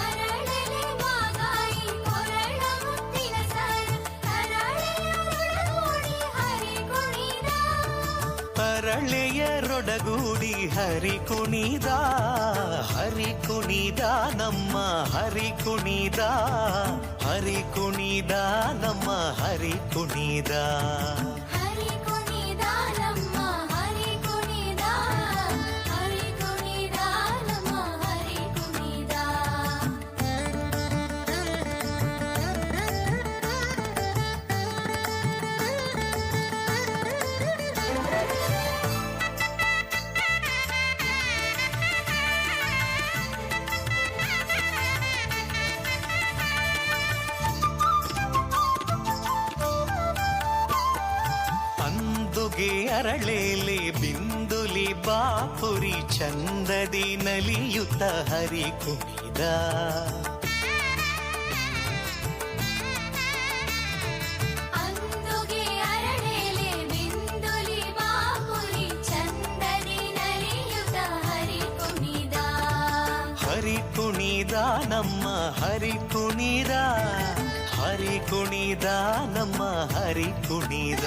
ಅರಳೆಲೆ ಮಾಗಾಯಿ ಕೊರಳ ಮುತ್ತಿನ ಸರ ತರಳೆಯರೊಡಗೂಡಿ ಹರಿ ಕುಣಿದ. ತರಳೆಯರೊಡಗೂಡಿ ಹರಿ ಕುಣಿದ, ಹರಿ ಕುಣಿದ ನಮ್ಮ ಹರಿ ಕುಣಿದ, ಹರಿ ಕುಣಿದ ನಮ್ಮ ಹರಿ ಕುಣಿದ. ಹರಿ ಕುಣಿದ ನಮ್ಮ ಹರಿ ಕುಣಿದ, ಹರಿ ಕುಣಿದ ನಮ್ಮ ಹರಿ ಕುಣಿದ. ಹರಿ ಅಂದುಗೆ ಅರಳೇಲೆ ಬಿಂದುಲಿ ಬಾಪುರಿ ಚಂದದಿ ನಲಿಯುತ ಹರಿ ಕುಣಿದ. ಅಂದುಗೆ ಅರಳೇಲೆ ಬಿಂದುಲಿ ಬಾಪುರಿ ಚಂದದಿ ನಲಿಯುತ ಹರಿ ಕುಣಿದ. ಹರಿ ಕುಣಿದ ನಮ್ಮ ಹರಿ ಕುಣಿದ, ಹರಿ ಕುಣಿದ ನಮ್ಮ ಹರಿ ಕುಣಿದ.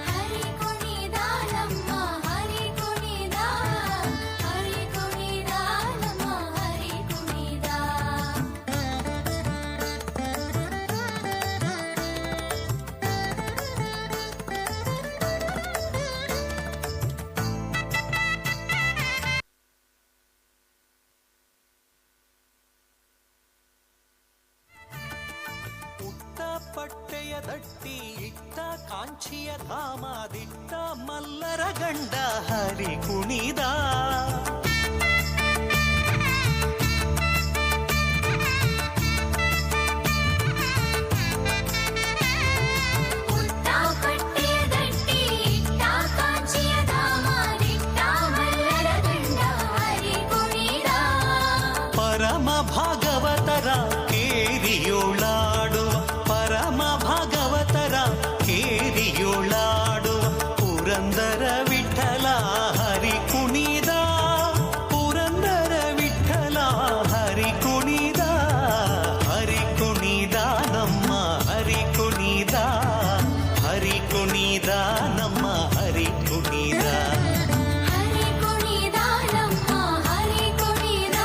ಹರಿ ಕುಣಿದ ನಮ್ಮ ಹರಿ ಕುಣಿದ, ಹರಿ ಕುಣಿದ ನಮ್ಮ ಹರಿ ಕುಣಿದ. ಉಟ್ಟ ಪಟ್ಟೆಯ ದಟ್ಟಿ ಇಟ್ಟ ಕಾಂಚಿಯ ಧಾಮದಿಟ್ಟ ಮಲ್ಲರ ಗಂಡ ಹರಿ ಕುಣಿದ. ಉಟ್ಟ ಪಟ್ಟೆಯ ದಟ್ಟಿ ಇಟ್ಟ ಕಾಂಚಿಯ ಧಾಮದಿಟ್ಟ ಮಲ್ಲರ ಗಂಡ ಹರಿ ಕುಣಿದ. ಪರಮ ಭಾಗವತರ ಕೇರಿಯೋಳಾಡುವ, ಪರಮ ಭಾಗವತರ ಕೇರಿಯೋಳಾಡುವ ಪುರಂದರ ವಿಠಲ ಹರಿ ಕುಣಿದ, ಪುರಂದರ ವಿಠಲ ಹರಿ ಕುಣಿದ. ಹರಿ ಕುಣಿದ ನಮ್ಮ ಹರಿ ಕುಣಿದ, ಹರಿ ಕುಣಿದ ನಮ್ಮ ಹರಿ ಕುಣಿದ. ಹರಿ ಕುಣಿದ ನಮ್ಮ ಹರಿ ಕುಣಿದ,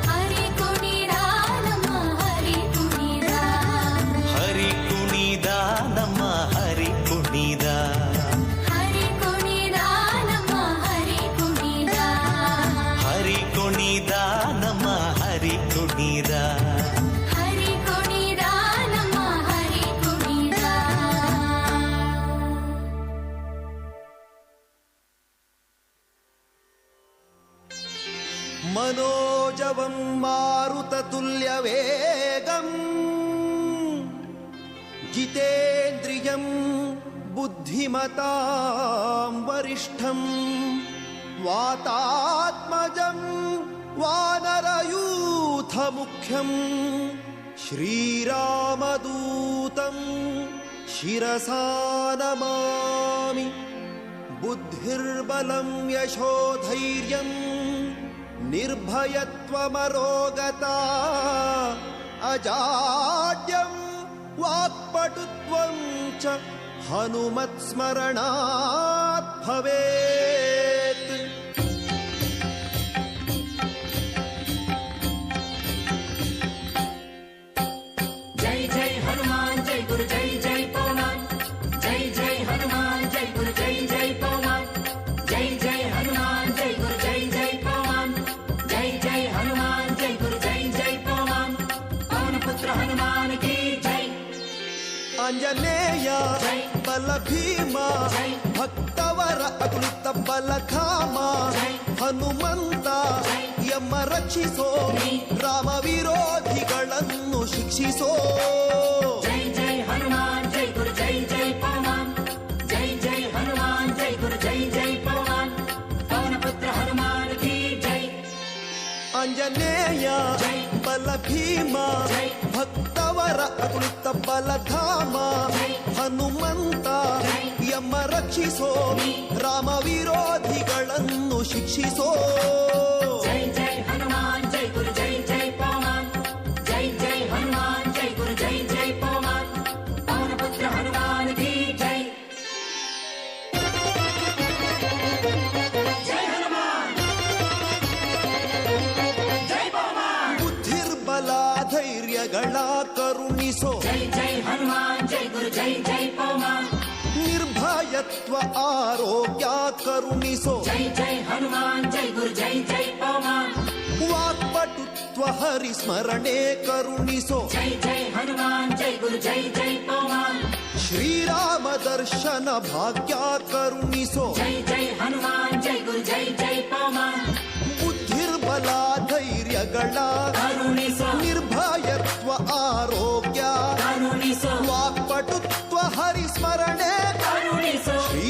ಹರಿ ಕುಣಿದ ನಮ್ಮ ಹರಿ ಕುಣಿದ. ಹರಿ ಕುಣಿದ ನಮ್ಮ ಹರಿ ಕುಣಿದ, ಹರಿ ಕುಣಿದ ನಮ್ಮ ಹರಿ ಕುಣಿದ. ಹರಿ ಕುಣಿದ ನಮ್ಮ ಹರಿ ಕುಣಿದ. ಹರಿ ಕುಣಿದ ನಮ್ಮ ಹರಿ ಕುಣಿದ. ಮನೋಜವಂ ಮಾರುತತುಲ್ಯವೇಗಂ ಜಿತೇಂದ್ರಿಯಂ ಬುದ್ಧಿಮತಾಂ ವರಿಷ್ಠಂ ವಾತಾತ್ಮಜಂ ವಾನರಯೂಥಮುಖ್ಯಂ ಶ್ರೀರಾಮದೂತಂ ಶಿರಸಾ ನಮಾಮಿ. ಬುದ್ಧಿರ್ಬಲಂ ಯಶೋಧೈರ್ಯಂ ನಿರ್ಭಯತ್ವಮರೋಗತಾ ಅಜಾಡ್ಯಂ ವಾಕ್ಪಟುತ್ವಂ ಚ ಹನುಮತ್ಸ್ಮರಣಾತ್ ಭವೇತ್. ಜೈ ಜೈ ಹನುಮಾನ್ ಜೈ ಗುರು ಜೈ ಜೈ ಪವಮಾನ್, ಜೈ ಜೈ ಹನುಮಾನ್ ಜೈ ಗುರು ಜೈ ಜೈ ಪವಮಾನ್, ಜೈ ಜೈ ಹನುಮಾನ್ ಜೈ ಗುರು ಜೈ ಜೈ ಪವಮಾನ್, ಜೈ ಜೈ ಹನುಮಾನ್ ಜೈ ಗುರು ಜೈ ಜೈ ಪವಮಾನ್, ಪವನಪುತ್ರ ಹನುಮಾನ್ ಕಿ ಜೈ. ಆಂಜನೇಯ ಬಲ ಭೀಮ ಭಕ್ತವರ ಅತುಲಿತ ಬಲಧಾಮ ಹನುಮಂತ ಯಮ ರಕ್ಷಿಸೋ, ರಾಮ ವಿರೋಧಿಗಳನ್ನು ಶಿಕ್ಷಿಸೋ. ಜೈ ಜೈ ಹನುಮಾನ್ ಜೈ ಗುರು ಜೈ ಜೈ ಪವಮಾನ್, ಜೈ ಜೈ ಹನುಮಾನ್ ಜೈ ಗುರು ಜೈ ಜೈ ಪವಮಾನ್, ಪವನಪುತ್ರ ಹನುಮಾನ್ ಕಿ ಜೈ. ಆಂಜನೇಯ ಬಲ ಭೀಮ ಭಕ್ತವರ ಅತುಲಿತ ಬಲಧಾಮ ಹನುಮಂತ ಯಮ ರಕ್ಷಿಸೋ, ರಾಮ ವಿರೋಧಿಗಳನ್ನು ಶಿಕ್ಷಿಸೋ. ಜೈ ಜೈ ಹನುಮಾನ್ ಜೈ ಗುರು ಜೈ ಜೈ ಪವಮಾನ್, ಜೈ ಜೈ ಹನುಮಾನ್ ಜೈ ಗುರು ಜೈ ಜೈ ಪವಮಾನ್, ಪವನಪುತ್ರ ಹನುಮಾನ್ ಕಿ ಜೈ. ಜೈ ಹನುಮಾನ್ ಜೈ ಪವಮಾನ್. ಬುದ್ಧಿರ್ಬಲ ಧೈರ್ಯಗಳ ಕರುಣಿಸೋ, ಜೈ ಜೈ ಹನುಮಾನ್ ಜೈ ಗುರು ಜೈ ಜೈ ಪವಮಾನ್. ನಿರ್ಭಯತ್ವ ಆರೋಗ್ಯ ಕರುಣಿಸೋ, ಜೈ ಜೈ ಹನುಮಾನ್ ಜೈ ಗುರು ಜೈ ಜೈ ಪವಮಾನ್. ವಾಕ್ಪಟುತ್ವ ಹರಿಸ್ಮರಣೆ ಕರುಣಿಸೋ, ಜೈ ಜೈ ಹನುಮಾನ್ ಜೈ ಗುರು ಜೈ ಜೈ ಪವಮಾನ್. ಶ್ರೀರಾಮ ದರ್ಶನ ಭಾಗ್ಯ ಕರುಣಿಸೋ, ಜೈ ಜೈ ಹನುಮಾನ್ ಜೈ ಗುರು ಜೈ ಜೈ ಪವಮಾನ್. ಬುದ್ಧಿರ್ಬಲ ಧೈರ್ಯಗಳ ಕರುಣಿಸೋ, ನಿರ್ಭಯತ್ವ ಆರೋಗ್ಯ ಕರುಣಿಸೋ, ವಾಕ್ಪಟುತ್ವ ಹರಿಸ್ಮರಣೆ ಕರುಣಿಸೋ, ಶ್ರೀ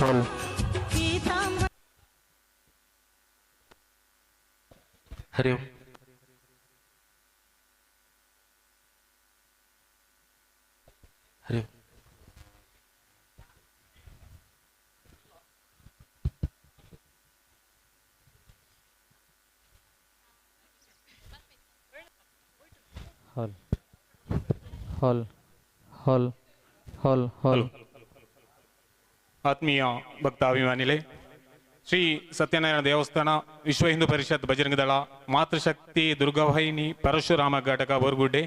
ಹಾಲ್ ಹರಿ ಓಂ. ಹರಿ ಓಂ. ಹಾಲ್ ಹಾಲ್ ಹಾಲ್ ಹಾಲ್ ಹಾಲ್ ಆತ್ಮೀಯ ಭಕ್ತಾಭಿಮಾನಿಗಳೇ, ಶ್ರೀ ಸತ್ಯನಾರಾಯಣ ದೇವಸ್ಥಾನ, ವಿಶ್ವ ಹಿಂದೂ ಪರಿಷತ್ ಬಜರಂಗದಳ, ಮಾತೃಶಕ್ತಿ ದುರ್ಗಾವಾಹಿನಿ, ಪರಶುರಾಮ ಘಟಕ ಬೋರ್ಗುಡ್ಡೆ,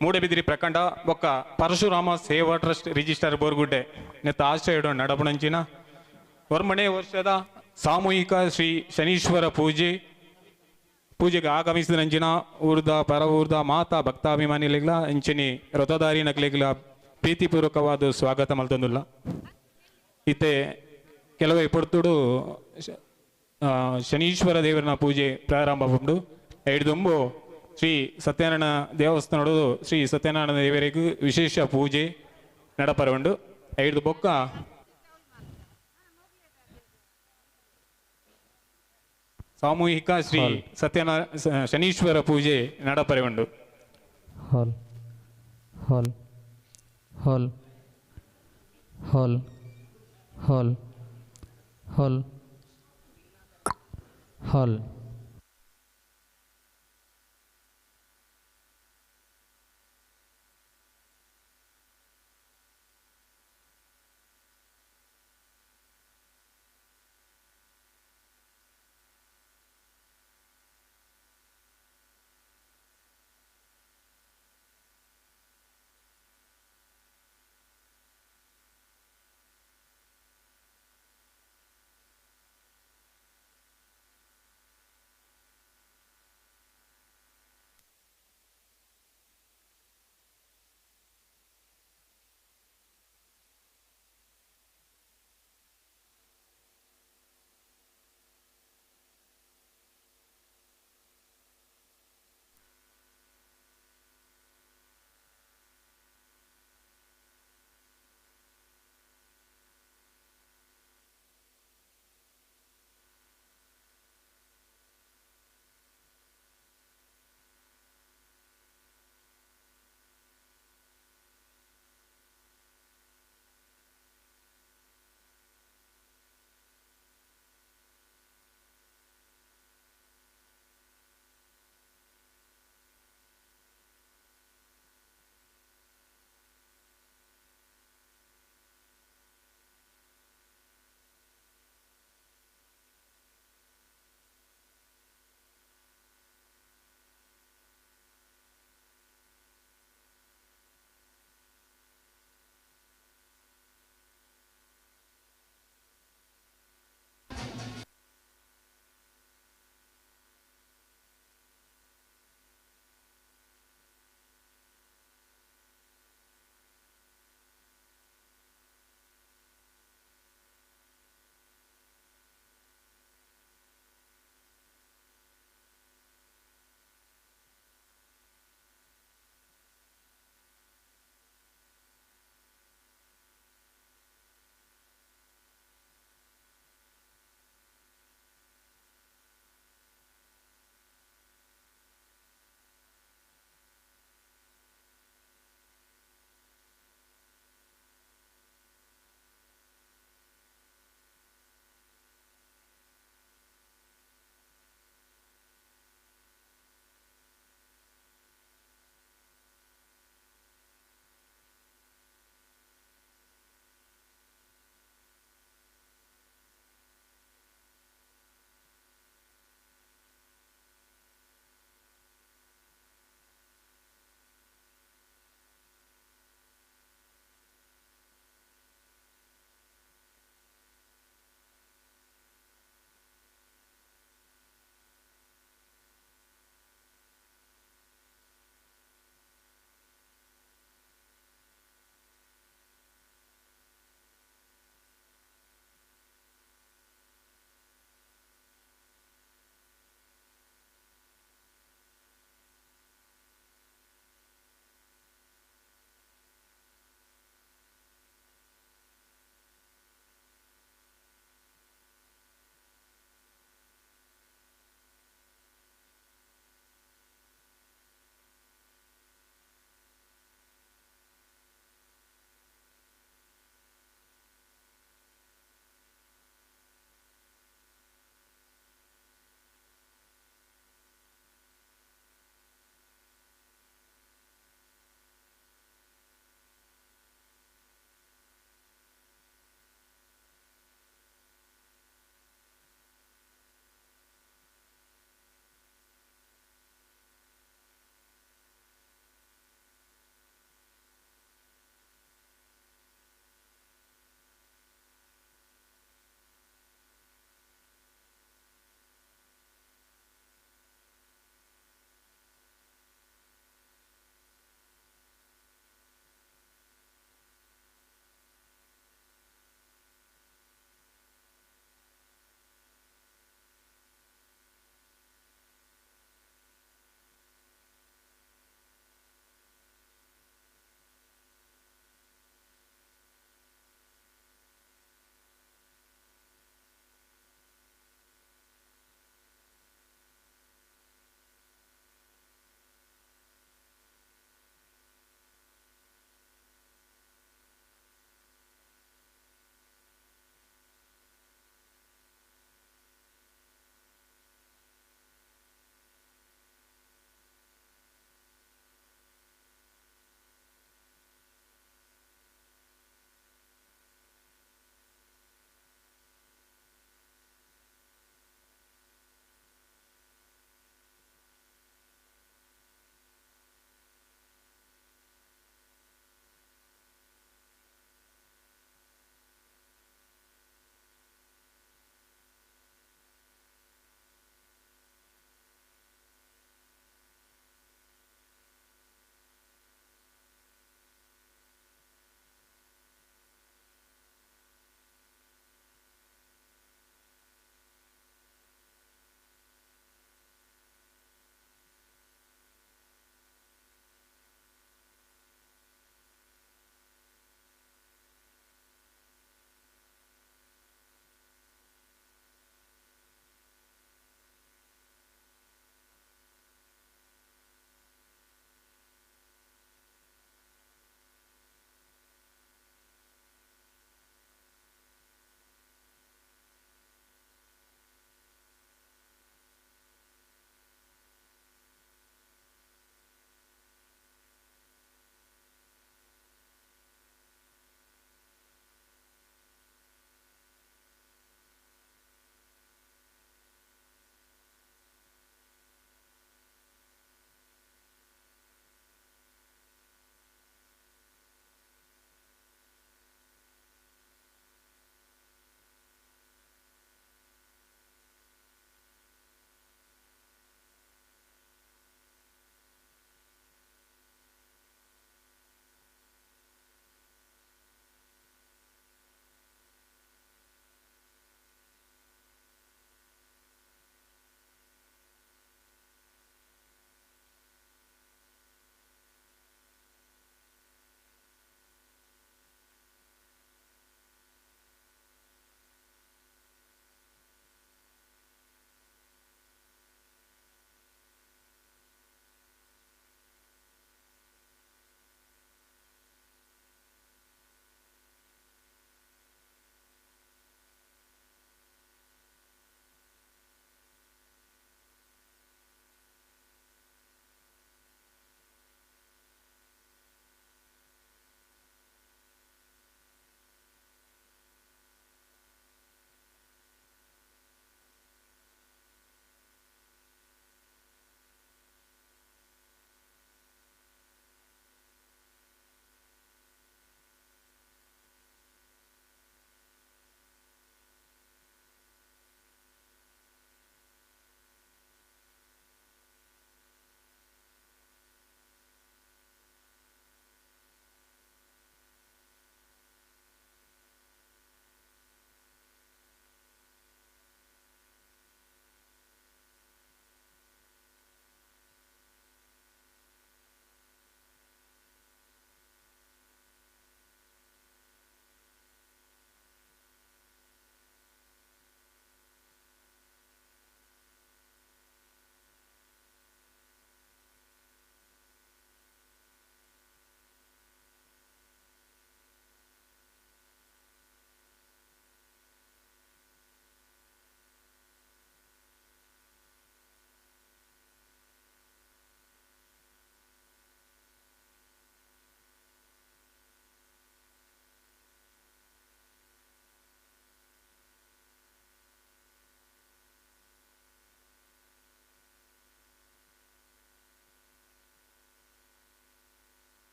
ಮೂಡಬಿದಿರಿ ಪ್ರಖಂಡ ಬೊಕ್ಕ ಪರಶುರಾಮ ಸೇವಾ ಟ್ರಸ್ಟ್ ರಿಜಿಸ್ಟರ್ ಬೋರ್ಗುಡ್ಡೆ ನೆತ್ತ ಆಶ್ರಯ ನಡಪುಣಂಚಿನ ವರ್ಮಣೆ ವರ್ಷದ ಸಾಮೂಹಿಕ ಶ್ರೀ ಶನೀಶ್ವರ ಪೂಜೆಗೆ ಆಗಮಿಸಿದ ನಂಚಿನ ಊರ್ದ ಪರ ಊರ್ದ ಮಾತಾ ಭಕ್ತಾಭಿಮಾನಿಗಳಿಗ್ಲ ಅಂಚಿನಿ ವ್ರತಧಾರಿ ನಕ್ಲಿಗ್ಲ ಪ್ರೀತಿಪೂರ್ವಕವಾದ ಸ್ವಾಗತ ಮಲ್ತೊಂದುಲ್ಲ. ಇತ್ತೆ ಕೆಲವೇ ಪೊರ್ತುಡು ಶನೀಶ್ವರ ದೇವರನ ಪೂಜೆ ಪ್ರಾರಂಭ ಉಂಡು. ಐಡ್ದುಂಬು ಶ್ರೀ ಸತ್ಯನಾರಾಯಣ ದೇವಸ್ಥಾನಡು ಶ್ರೀ ಸತ್ಯನಾರಾಯಣ ದೇವರಿಗೂ ವಿಶೇಷ ಪೂಜೆ ನಡಪರ ಉಂಡು. ಐಡ್ದು ಬೊಕ್ಕ ಸಾಮೂಹಿಕ ಶ್ರೀ ಸತ್ಯನಾರಾಯಣ ಶನೀಶ್ವರ ಪೂಜೆ ನಡಪರೆ ಉಂಡು. ಹಾಲ್ ಹಾಲ್ ಹಾಲ್ ಹಾಲ್ ಹಾಲ್ ಹಾಲ್ ಹಾಲ್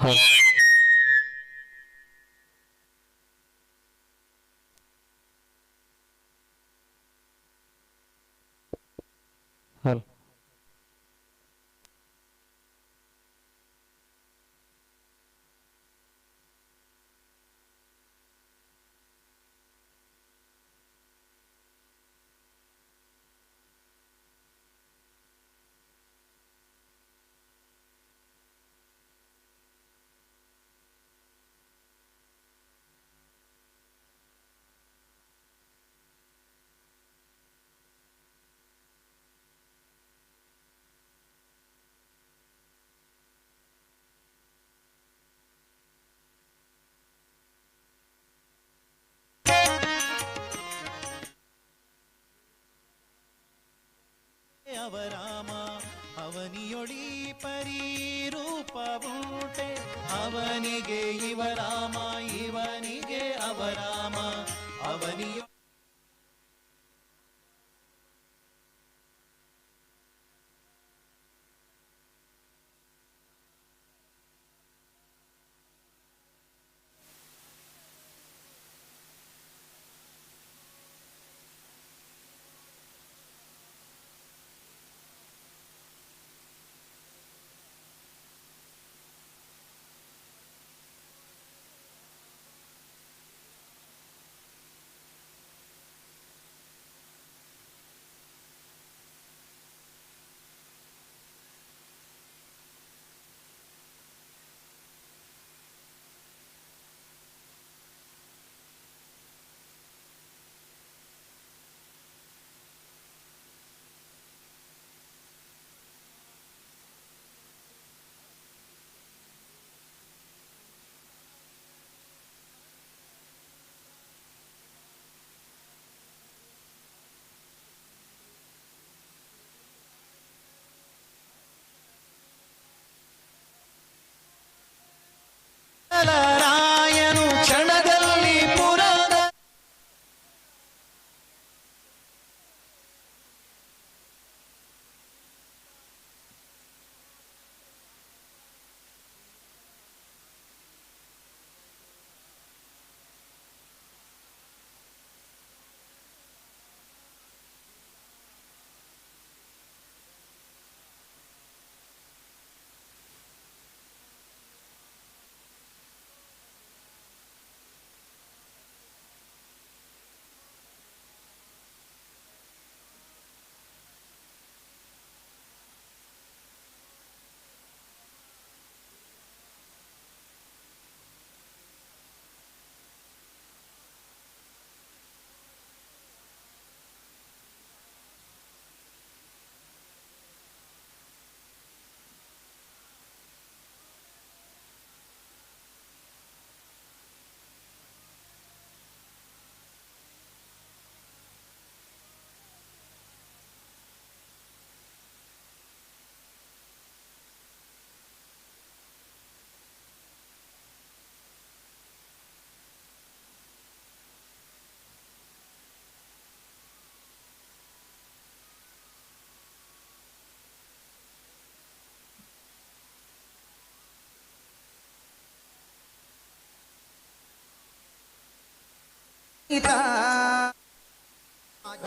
ಹಾಲ್ ಹಾಲ್ ಅವರಾಮ ಅವನಿಯೊಳಿ ಪರಿರೂಪವುಂಟೆ ಅವನಿಗೆ ಇವರಾಮ ಇವನಿಗೆ ಅವರಾಮ ಅವನಿಯ ರಾಯನು ಕ್ಷಣದಲ್ಲಿ ಪುರದ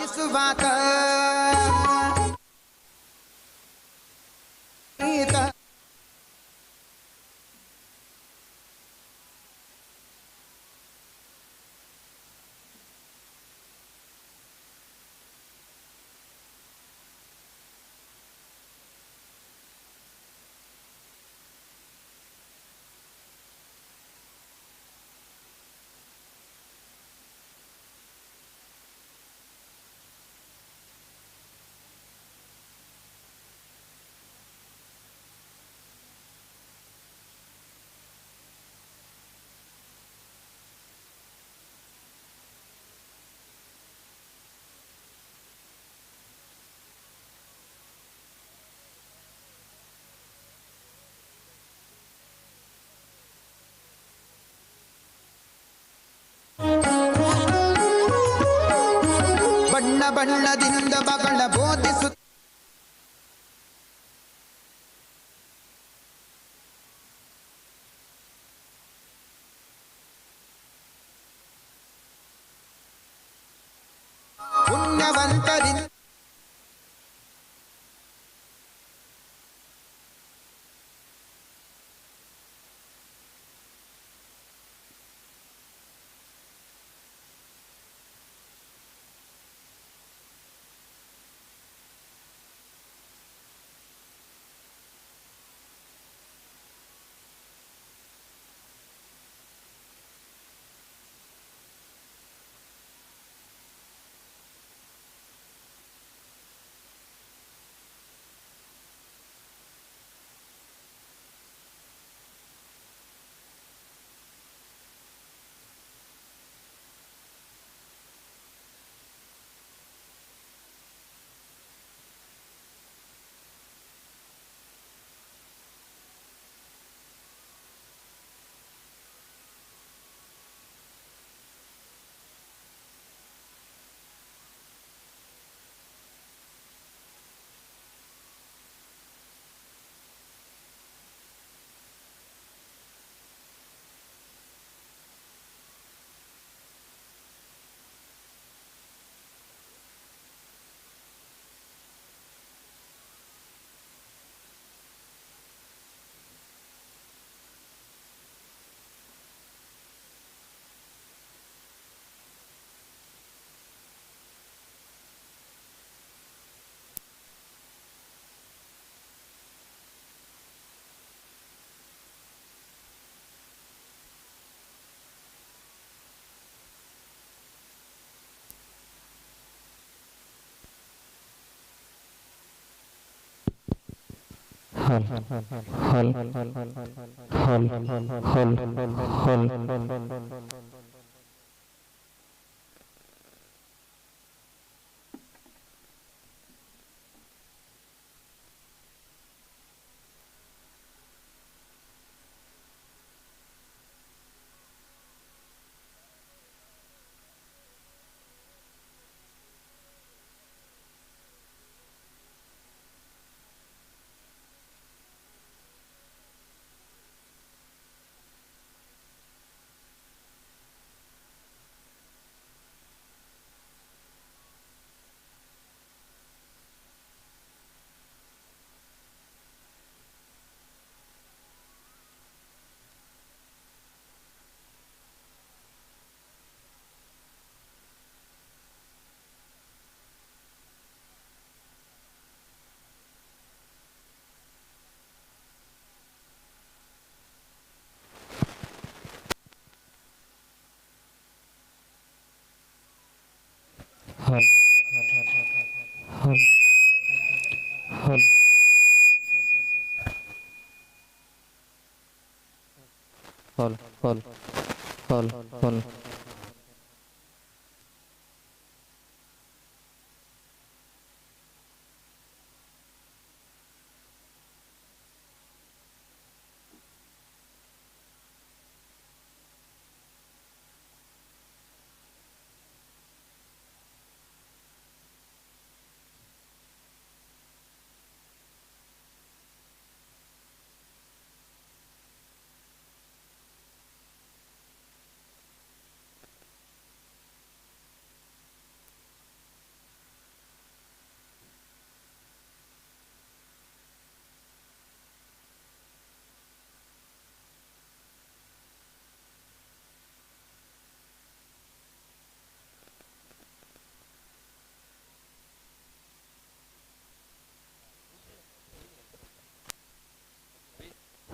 ಸುವಾತ ಬಣ್ಣ ಬಣ್ಣದಿಂದ ಮಗಳ ಬೋಧಿಸು ಭಕ್ತರಿಂದ hal hal hal hal hal hal hal hal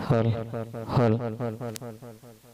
hal hal hal hal hal hal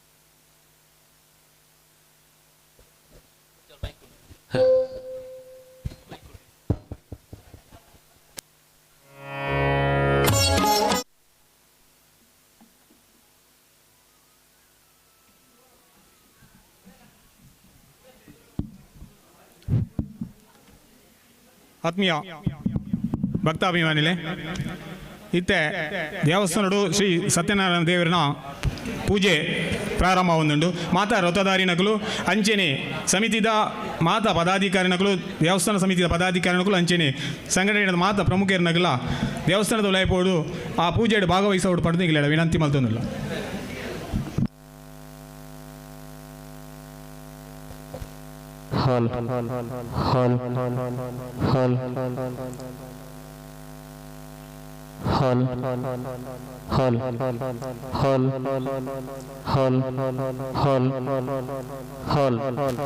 ಆತ್ಮೀಯ ಭಕ್ತಾಭಿಮಾನಿಲೆ, ಇತ್ತೆ ದೇವಸ್ಥಾನಡು ಶ್ರೀ ಸತ್ಯನಾರಾಯಣ ದೇವರನ ಪೂಜೆ ಪ್ರಾರಂಭ ಒಂದುಂಡು. ಮಾತಾ ವ್ರತಧಾರಿನಕುಲು ಅಂಚೆನೆ ಸಮಿತಿದ ಮಾತಾ ಪದಾಧಿಕಾರಿನಕುಲು, ದೇವಸ್ಥಾನ ಸಮಿತಿದ ಪದಾಧಿಕಾರಿನಕುಲು ಅಂಚೆನೆ ಸಂಘಟನೆಯ ಮಾತಾ ಪ್ರಮುಖರನಕುಲ ದೇವಸ್ಥಾನದ ಉಲಾಯಿಪೋಡು ಆ ಪೂಜೆಡ್ ಭಾಗವಹಿಸೋಡು ಪಡೆದು ವಿನಂತಿ ಮಲ್ತೊಂದುಲ್ಲ. Hall hall hall hall hall hall hall hall hall.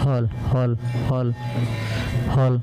Hall hall hall hall.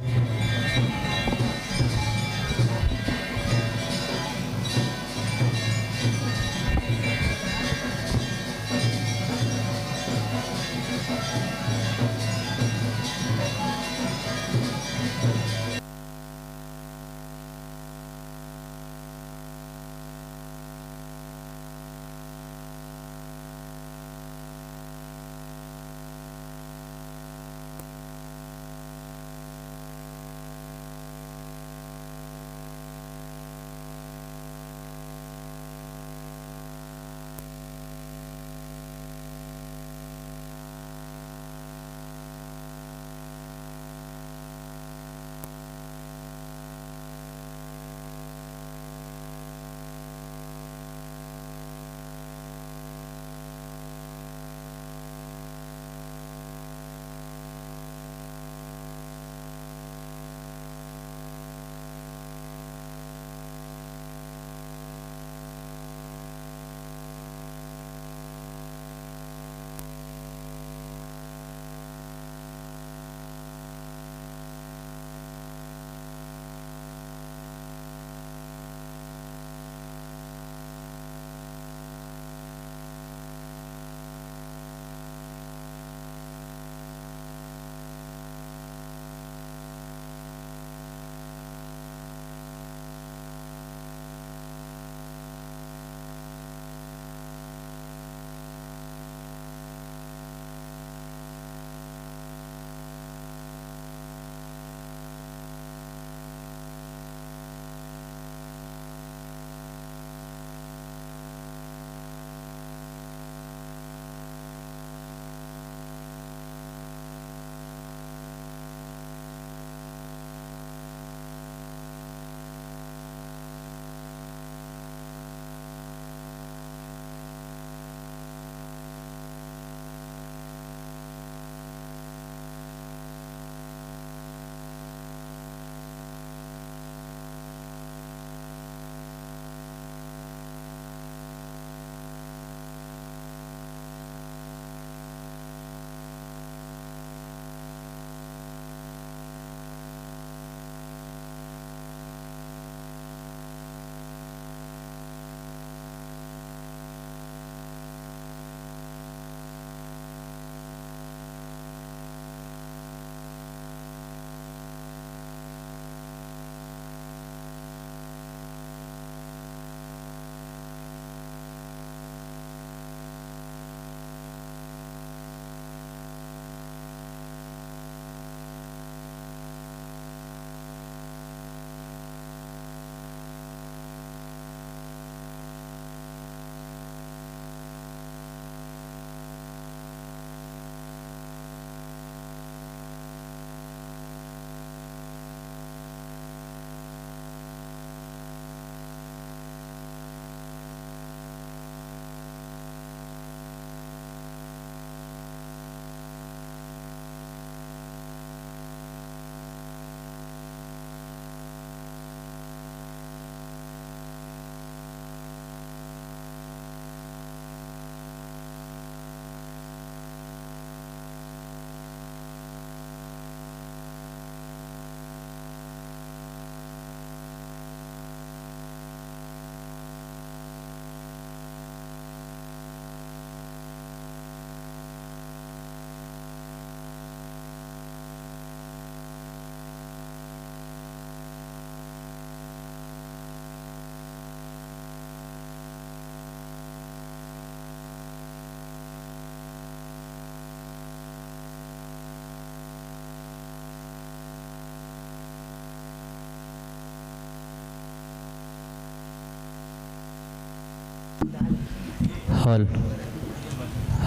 ಹಾಲ್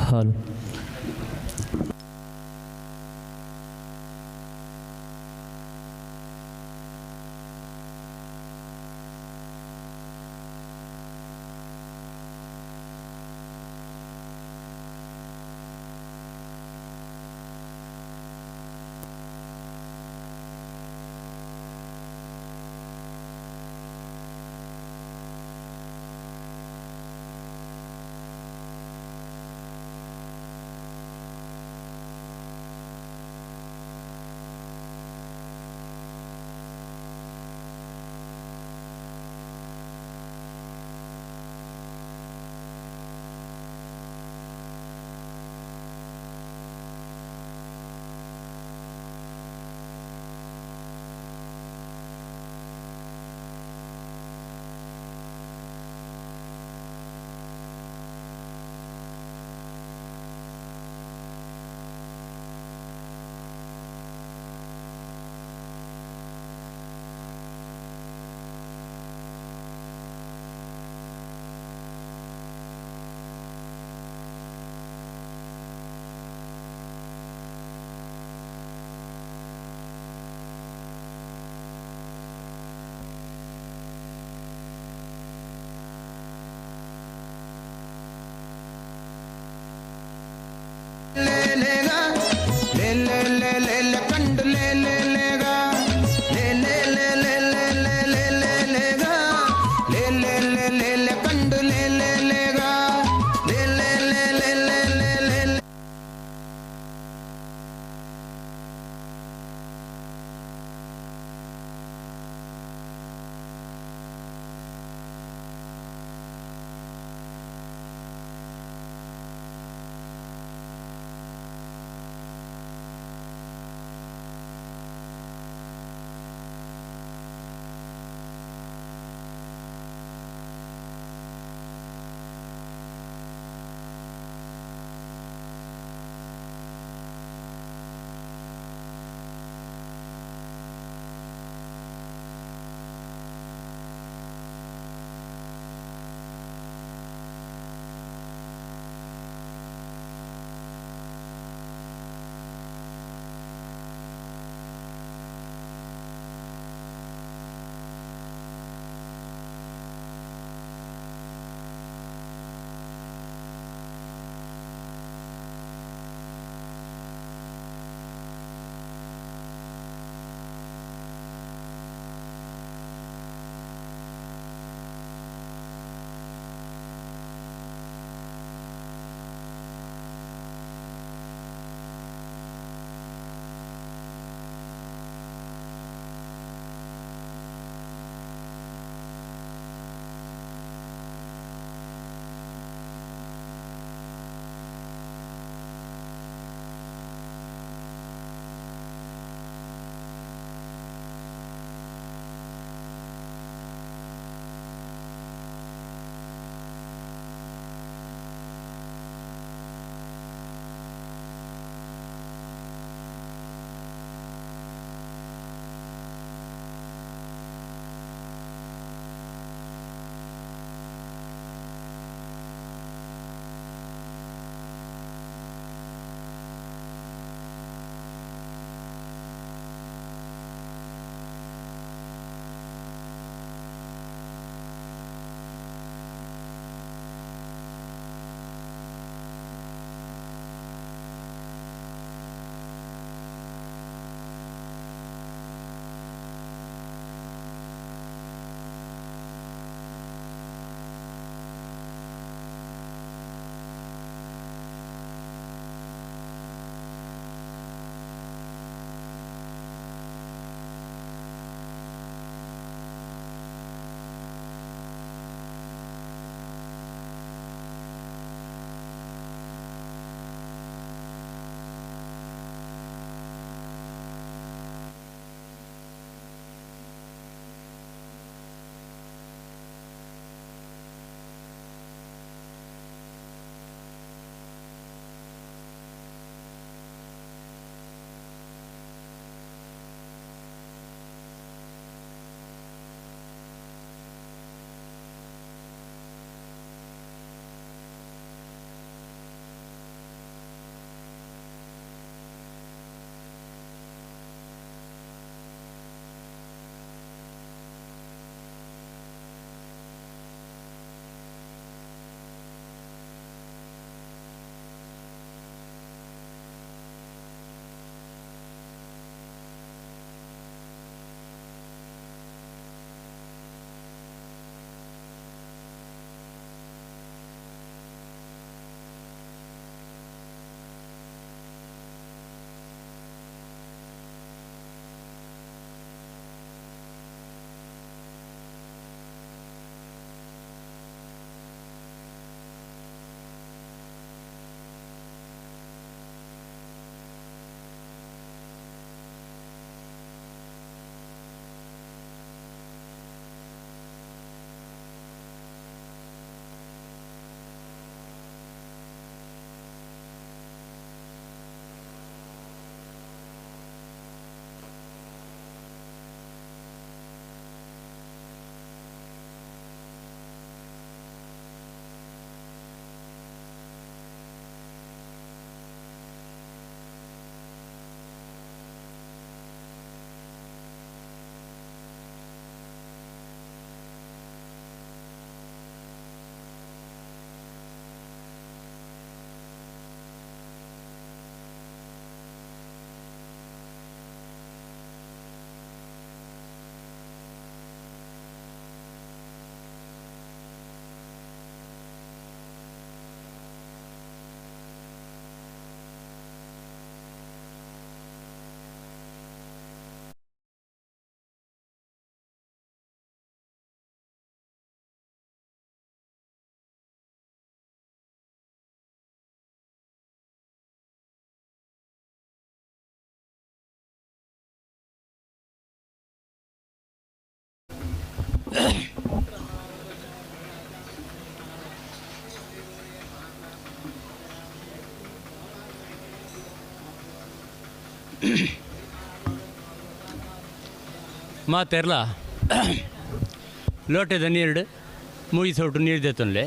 ಹಾಲ್ ಲೇಗ ಲೇ ಲೇ ಲೇ ಲೇ ಲೇ ಕಂಡು ಲೇ ಲೇ ಲೇಗ ಲೇ ಲೇ ಲೇ ಲೇ ಲೇ ಲೇ ಲೇ ಲೇ ಲೇಗ ಲೇ ಲೇ ಲೇ ಲೇ ಲೇ ಕಂಡು ಲೇ ಲೇ ಲೇಗ ಲೇ ಲೇ ಲೇ ಲೇ ಲೇ ಲೇ ಲೇ ಲೇ. ಮಾತೆರ್ಲ ಲೋಟದ ನೀರು ಮುಗಿಸೋಟು ನೀರು ದೇತೊನ್ಲೆ.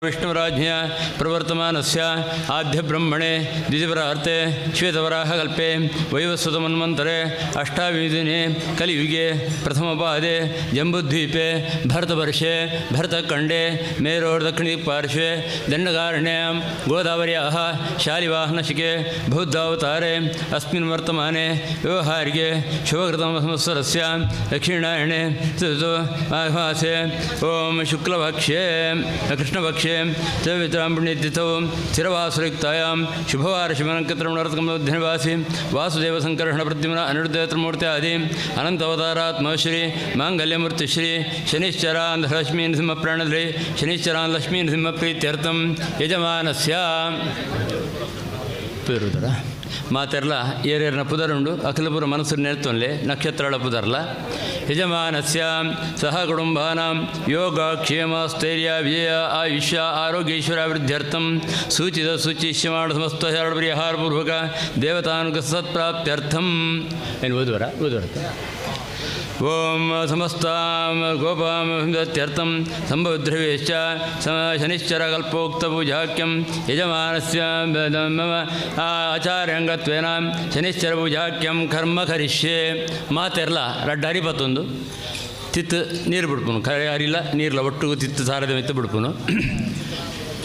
विष्णुराज्ञया प्रवर्तमानस्य आद्यब्रह्मणे द्विजपरार्थे श्वेतवराहकल्पे वैवस्वतमन्वन्तरे अष्टाविदिने कलियुगे प्रथमपादे जम्बुद्वीपे भरतवर्षे भरतखण्डे मेरोर्दक्षिणदिक्पार्श्वे दण्डकारण्यां गोदावर्याः शालिवाहनशिके बौद्धावतारे अस्मिन् वर्तमाने व्यवहारिके शुभकृतसंवत्सरस्य दक्षिणायणे माघमासे ॐ शुक्लपक्षे कृष्णपक्षे त्रिवित्राम्बुण्यतिथौ स्थिरवासरयुक्तायां शुभवारशिवनक्षत्रमणरत्कमलनिवासी वासुदेवसङ्कर्षणप्रद्युम्न अनिरुद्धत्रिमूर्त्यादि अनन्तवतारात्मश्री माङ्गल्यमूर्तिश्री शनिश्चरान् लक्ष्मी नृसिंहप्राणध्री शनिश्चरान् लक्ष्मी नृसिंहप्रीत्यर्थं यजमानस्य ಪೇರುದರ ಮಾತೆರ್ಲ ಏರೇರ್ನ ಪುದರುಂಡು ಅಖಿಲಪುರ ಮನಸ್ಸು ನೆರ್ತೊನ್ಲೆ ನಕ್ಷತ್ರಳ ಪುದರ್ಲ ಯಜಮಾನಸ್ಯ ಸಹ ಕುಟುಂಬಾನಾಂ ಯೋಗ ಕ್ಷೇಮ ಸ್ಥೈರ್ಯ ವಿಜಯ ಆಯುಷ್ಯ ಆರೋಗ್ಯೈಶ್ವರಾಭಿವೃದ್ಧ್ಯರ್ಥಂ ಸೂಚಿತ ಸೂಚಿಷ್ಯಮಾಣ ಸಮಸ್ತ ಶರಣಪರಿಹಾರಪೂರ್ವಕ ದೇವತಾನುಗ ಸತ್ಪ್ರಾಪ್ತ್ಯರ್ಥಂ ಏನು ಓದುವರ ಓದುವರ ಓಂ ಸಮಸ್ತಾಂ ಗೋಪಾಂ ದತ್ಯರ್ಥಂ ಸಂಭವದ್ರವ್ಯಶ್ಚ ಶನಿಶ್ಚರಕಲ್ಪೋಕ್ತಪೂಜಾಖ್ಯಂ ಯಜಮಾನಸ್ಯ ಮಮ ಆಚಾರ್ಯಾಂಗತ್ವೇನ ಶನಿಶ್ಚರಪೂಜಾಖ್ಯಂ ಕರ್ಮ ಕರಿಷ್ಯೆ. ಮಾತೆರ್ಲ ರಡ್ಡ ಅರಿಪತ್ತೊಂದು ತಿತ್ತು ನೀರು ಬಿಡ್ಪುನು ಕರೆ ಅರಿಲ್ಲ ನೀರ್ಲ ಒಟ್ಟು ತಿತ್ತು ಸಾರದ ಮೆತ್ತು ಬಿಡ್ಪುನು.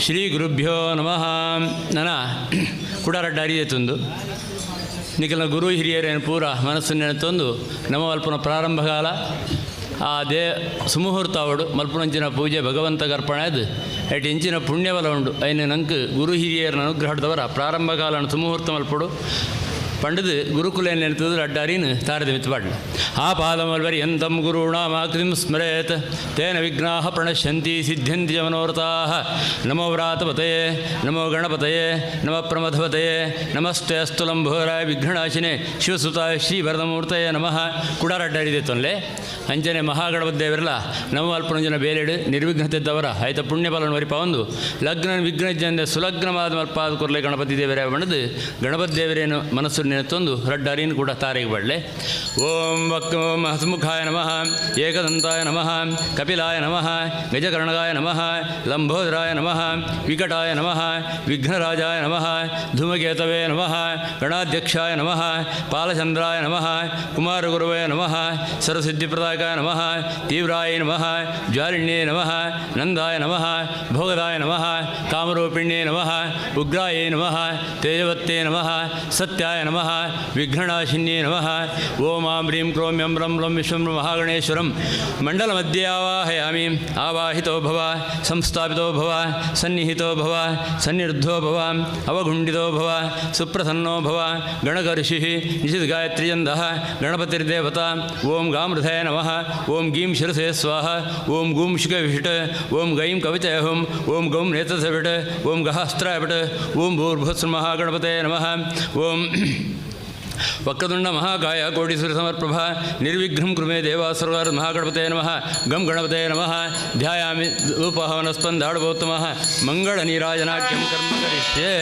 ಶ್ರೀ ಗುರುಭ್ಯೋ ನಮಃ. ನನ ಕೂಡ ರಡ್ಡ ಅರಿಯತ್ತೊಂದು ನಿಖಲ ಗುರು ಹಿರಿಯರೇನು ಪೂರ ಮನಸ್ಸು ನೆನೆತೊಂದು ನಮ ಅಲ್ಪನ ಪ್ರಾರಂಭಕಾಲ ಆ they ಸುಮುಹೂರ್ತ ಅವಡು ಮಲ್ಪುನಂಚಿನ ಪೂಜೆ ಭಗವಂತ ಅರ್ಪಣೆ ಅದು ಎಟ್ ಇಂಚಿನ ಪುಣ್ಯಬಲ ಉಂಡು ಐನು ನಂಗೆ ಗುರು ಹಿರಿಯರನ್ನ ಅನುಗ್ರಹದವರ ಪ್ರಾರಂಭಕಾಲ ಸುಮುಹೂರ್ತ ಮಲ್ಪಡು ಪಂಡದು ಗುರುಕುಲ ನೆನೆತದ್ದು ಅಡ್ಡಾರಿನ ತಾರದ ಮಿತ್ತಪಾಡ್ಲ. ಆ ಪಾದಮಲ್ವರ್ಯಂತಂ ಗುರುಣಾಮಾಕೃತಿಂ ಸ್ಮರೇತ್ ತೇನ ವಿಘ್ನಾಃ ಪ್ರಣಶ್ಯಂತಿ ಸಿದ್ಧ್ಯಂತಿ ಚ ಮನೋರಥಾಃ. ನಮೋ ವ್ರಾತಪತಯೇ ನಮೋ ಗಣಪತಯೇ ನಮಃ ಪ್ರಮಥಪತಯೇ ನಮಸ್ತೆ ಅಸ್ತು ಲಂಬೋರಾಯ ವಿಘ್ನನಾಶಿನೇ ಶಿವಸುತಾಯ ಶ್ರೀ ಭರತಮೂರ್ತಯೇ ನಮಃ. ಕುಡಾರಡ್ಡಾರಿದೆ ತೊನ್ಲೆ ಅಂಜನೆ ಮಹಾಗಣಪತಿ ದೇವರಲ್ಲ ನಮ ಅಲ್ಪನಂಜನ ಬೇಲೆಡು ನಿರ್ವಿಘ್ನತೆದ್ದವರ ಆಯ್ತ ಪುಣ್ಯಫಲನ ವರಿಪ ಒಂದು ಲಗ್ನ ವಿಘ್ನ ಜನ ಸುಲಗ್ನವಾದ ಮಲ್ಪಾದ ಕೊರ್ಲೆ ಗಣಪತಿ ದೇವರೇ ಬಣ್ಣದು ಗಣಪತಿ ದೇವರೇನು ಮನಸ್ಸು ನೆತ್ತೊಂದು ರಡ್ಡರಿನ ಕೂಡ ತಾರೆಗೆ ಬಡಲೆ. ಓಂ ಓಂ ಹಸ್ಮುಖಾಯ ನಮಃ, ಏಕದಂತಾಯ ನಮಃ, ಕಪಿಲಾಯ ನಮಃ, ಗಜಕರ್ಣಗಾಯ ನಮಃ, ಲಂಬೋದರಾಯ ನಮಃ, ವಿಕಟಾಯ ನಮಃ, ವಿಘ್ನರಾಜಾಯ ನಮಃ, ಧೂಮಕೇತವೇ ನಮಃ, ಗಣಾಧ್ಯಕ್ಷಾಯ ನಮಃ, ಪಾಲಚಂದ್ರಾಯ ನಮಃ, ಕುಮಾರಗುರುವೇ ನಮಃ, ಸರ್ವಸಿದ್ಧಿಪ್ರದಾಯಕಾಯ ನಮಃ, ತೀವ್ರಾಯ ನಮಃ, ಜ್ವಾಲಿಣ್ಯೇ ನಮಃ, ನಂದಾಯ ನಮಃ, ಭೋಗದಾಯ ನಮಃ, ಕಾಮರೂಪಿಣ್ಯೇ ನಮಃ, ಉಗ್ರಾಯೇ ನಮಃ, ತೇಜವತ್ತೇ ನಮಃ, ಸತ್ಯಾಯ ನಮಃ, ವಿಘ್ನನಾಶಿನ್ಯೇ ನಮಃ. ಓಂ ಆಂ ಹ್ರೀಂ ಕ್ರೋಂ ಯಂ ರಂ ರಂ ವಿಶ್ವಂ ಮಹಾಗಣೇಶ್ವರಂ ಮಂಡಲಮಧ್ಯೆ ಆವಾಹಯಾಮಿ. ಆವಾಹಿತೋ ಭವ, ಸಂಸ್ಥಾಪಿತೋ ಭವ, ಸನ್ನಿಹಿತೋ ಭವ, ಸನ್ನಿರುದ್ಧೋ ಭವ, ಅವಗುಂಡಿತೋ ಭವ, ಸುಪ್ರಸನ್ನೋ ಭವ, ಗಣಕರ್ಷಿಃ ನಿಷಿದ್ಗಾಯತ್ರಿಯಂದಃ ಗಣಪತಿರ್ದೇವತಾ. ಓಂ ಗಾಮೃಧಯ ನಮಃ, ಓಂ ಗೀಂ ಶಿರಸೆ ಸ್ವಾಹ, ಓಂ ಗೂಂ ಶಿಖವಿಷಟ್, ಓಂ ಗೈಂ ಕವಿತಯ ಹುಂ, ಓಂ ಗೌಂ ನೇತಸವಿಟ್, ಓಂ ಗಹಾಸ್ತ್ರಾಯ ಪಟ್, ಓಂ ಭೂರ್ಭುವಸ್ಸು ಮಹಾಗಣಪತೇ ನಮಃ. ಓಂ ವಕ್ರತುಂಡ ಮಹಾಕಾಯ ಕೋಟಿಸೂರ್ಯ ಸಮರ್ಪ್ರಭಾ ನಿರ್ವಿಘ್ನಂ ಕುರು ಮೇ ದೇವ ಸರ್ವಾರ್ ಮಹಾಗಣಪತೇ ನಮಃ. ಗಂ ಗಣಪತೇ ನಮಃ. ಧ್ಯಾಯಾಮಿ ಧೂಪಹವನಸ್ಪಂದಾಡುಭೋತ್ತಮಃ ಮಂಗಳ ನೀರಾಜನಾಖ್ಯಂ ಕರ್ಮ ಕರಿಷ್ಯೆ.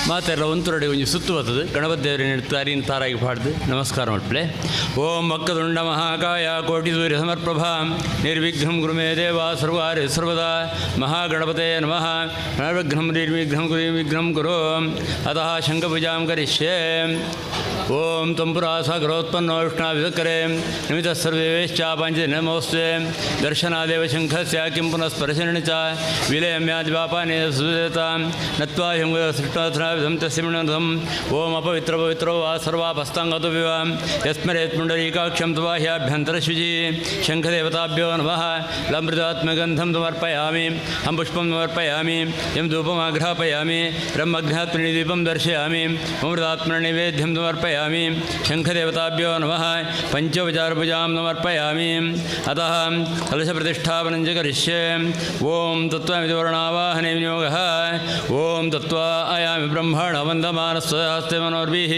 ಮಾತೆಲ್ಲ ಒಂತರಡೆ ಒಂಜಿ ಸುತ್ತು ಬರ್ತದೆ. ಗಣಪತಿ ದೇವರನ್ನ ತಾರಿನ ತಾರಾಗಿ ಪಾಡ್ದು ನಮಸ್ಕಾರ ಮಾಡ್ಪ್ಲೆ. ಓಂ ವಕ್ರತುಂಡ ಮಹಾಕಾಯ ಕೋಟಿ ಸೂರ್ಯ ಸಮರ್ಪ್ರಭಾ ನಿರ್ವಿಘ್ನಂ ಗುರು ಮೇ ದೇವ ಸರ್ವಾರ್ಯ ಸರ್ವದಾ ಮಹಾಗಣಪತೇ ನಮಃ. ನಿರ್ವಿಘ್ನಂ ನಿರ್ವಿಘ್ನಂ ಗುರು ವಿಘ್ನಂ ಕುರು. ಅತಃ ಶಂಖಪೂಜಾಂ ಕರಿಷ್ಯೆ. ಓಂ ತಂಪುರಾ ಸಾಗರೋತ್ಪನ್ನೋ ವಿಷ್ಣಾಭಿಸಕರೆ ನಿಮಿತ ಸರ್ವೇಶ್ಚಾಪಾಂಚ ನಮೋಸ್ತೆ ದರ್ಶನಾದೇವ ಶಂಖಸ್ಯ ಕಿಂ ಪುನಃ ಸ್ಪರ್ಶಿಣಿ ಚ ವಿಲಯಮ್ಯಾದಿಪಾಪಾನೇ ಸುದೇತಾಂ ನತ್ವಾ ಹಿಂಗಸೃಷ್ಟಾಥಂ ತಸ್ಯ ಮಿಣಧಂ. ಓಂ ಅಪವಿತ್ರ ಪವಿತ್ರೋ ವಾ ಸರ್ವಾಪಸ್ತಾಂಗತು ವಿವಾಂ ಯಸ್ಮರೇತ್ ಪುಂಡರೀಕಾಕ್ಷಂ ತವಾಹ್ಯಾಭ್ಯಂತರಶುಚಿ ಶಂಖದೇವತಾಭ್ಯೋ ನಮಃ. ಲಮೃತಾತ್ಮಗಂಧಂ ಸಮರ್ಪಯಾಮಿ, ಹಂ ಪುಷ್ಪಂ ಸಮರ್ಪಯಾಮಿ, ಯಂ ಧೂಪಮಾಘ್ರಾಪಯಾಮಿ, ಬ್ರಹ್ಮಘ್ನಾತ್ಮನಿ ದೀಪಂ ದರ್ಶಯಾಮಿ, ಅಮೃತಾತ್ಮನೈವೇದ್ಯಂ ಸಮರ್ಪಯಾಮಿ. ಶಂಖದೇವತಾಭ್ಯೋ ನಮಃ. ಪಂಚೋಪಚಾರಪೂಜಾಂ ಸಮರ್ಪಯಾಮಿ. ಅತಃ ಕಲಶಪ್ರತಿಷ್ಠಾಪನಂ ಚ ಕರಿಷ್ಯೆ. ಓಂ ತತ್ವಮಿತಿ ವರ್ಣಾವಾಹನೆ ವಿನಿಯೋಗಃ. ಓಂ ತತ್ವಾ ಆಯಾಮಿ ಬ್ರಹ್ಮಣ ವಂದಮಾನಸ್ವಸ್ತೆ ಮನೋರ್ಭಿಃ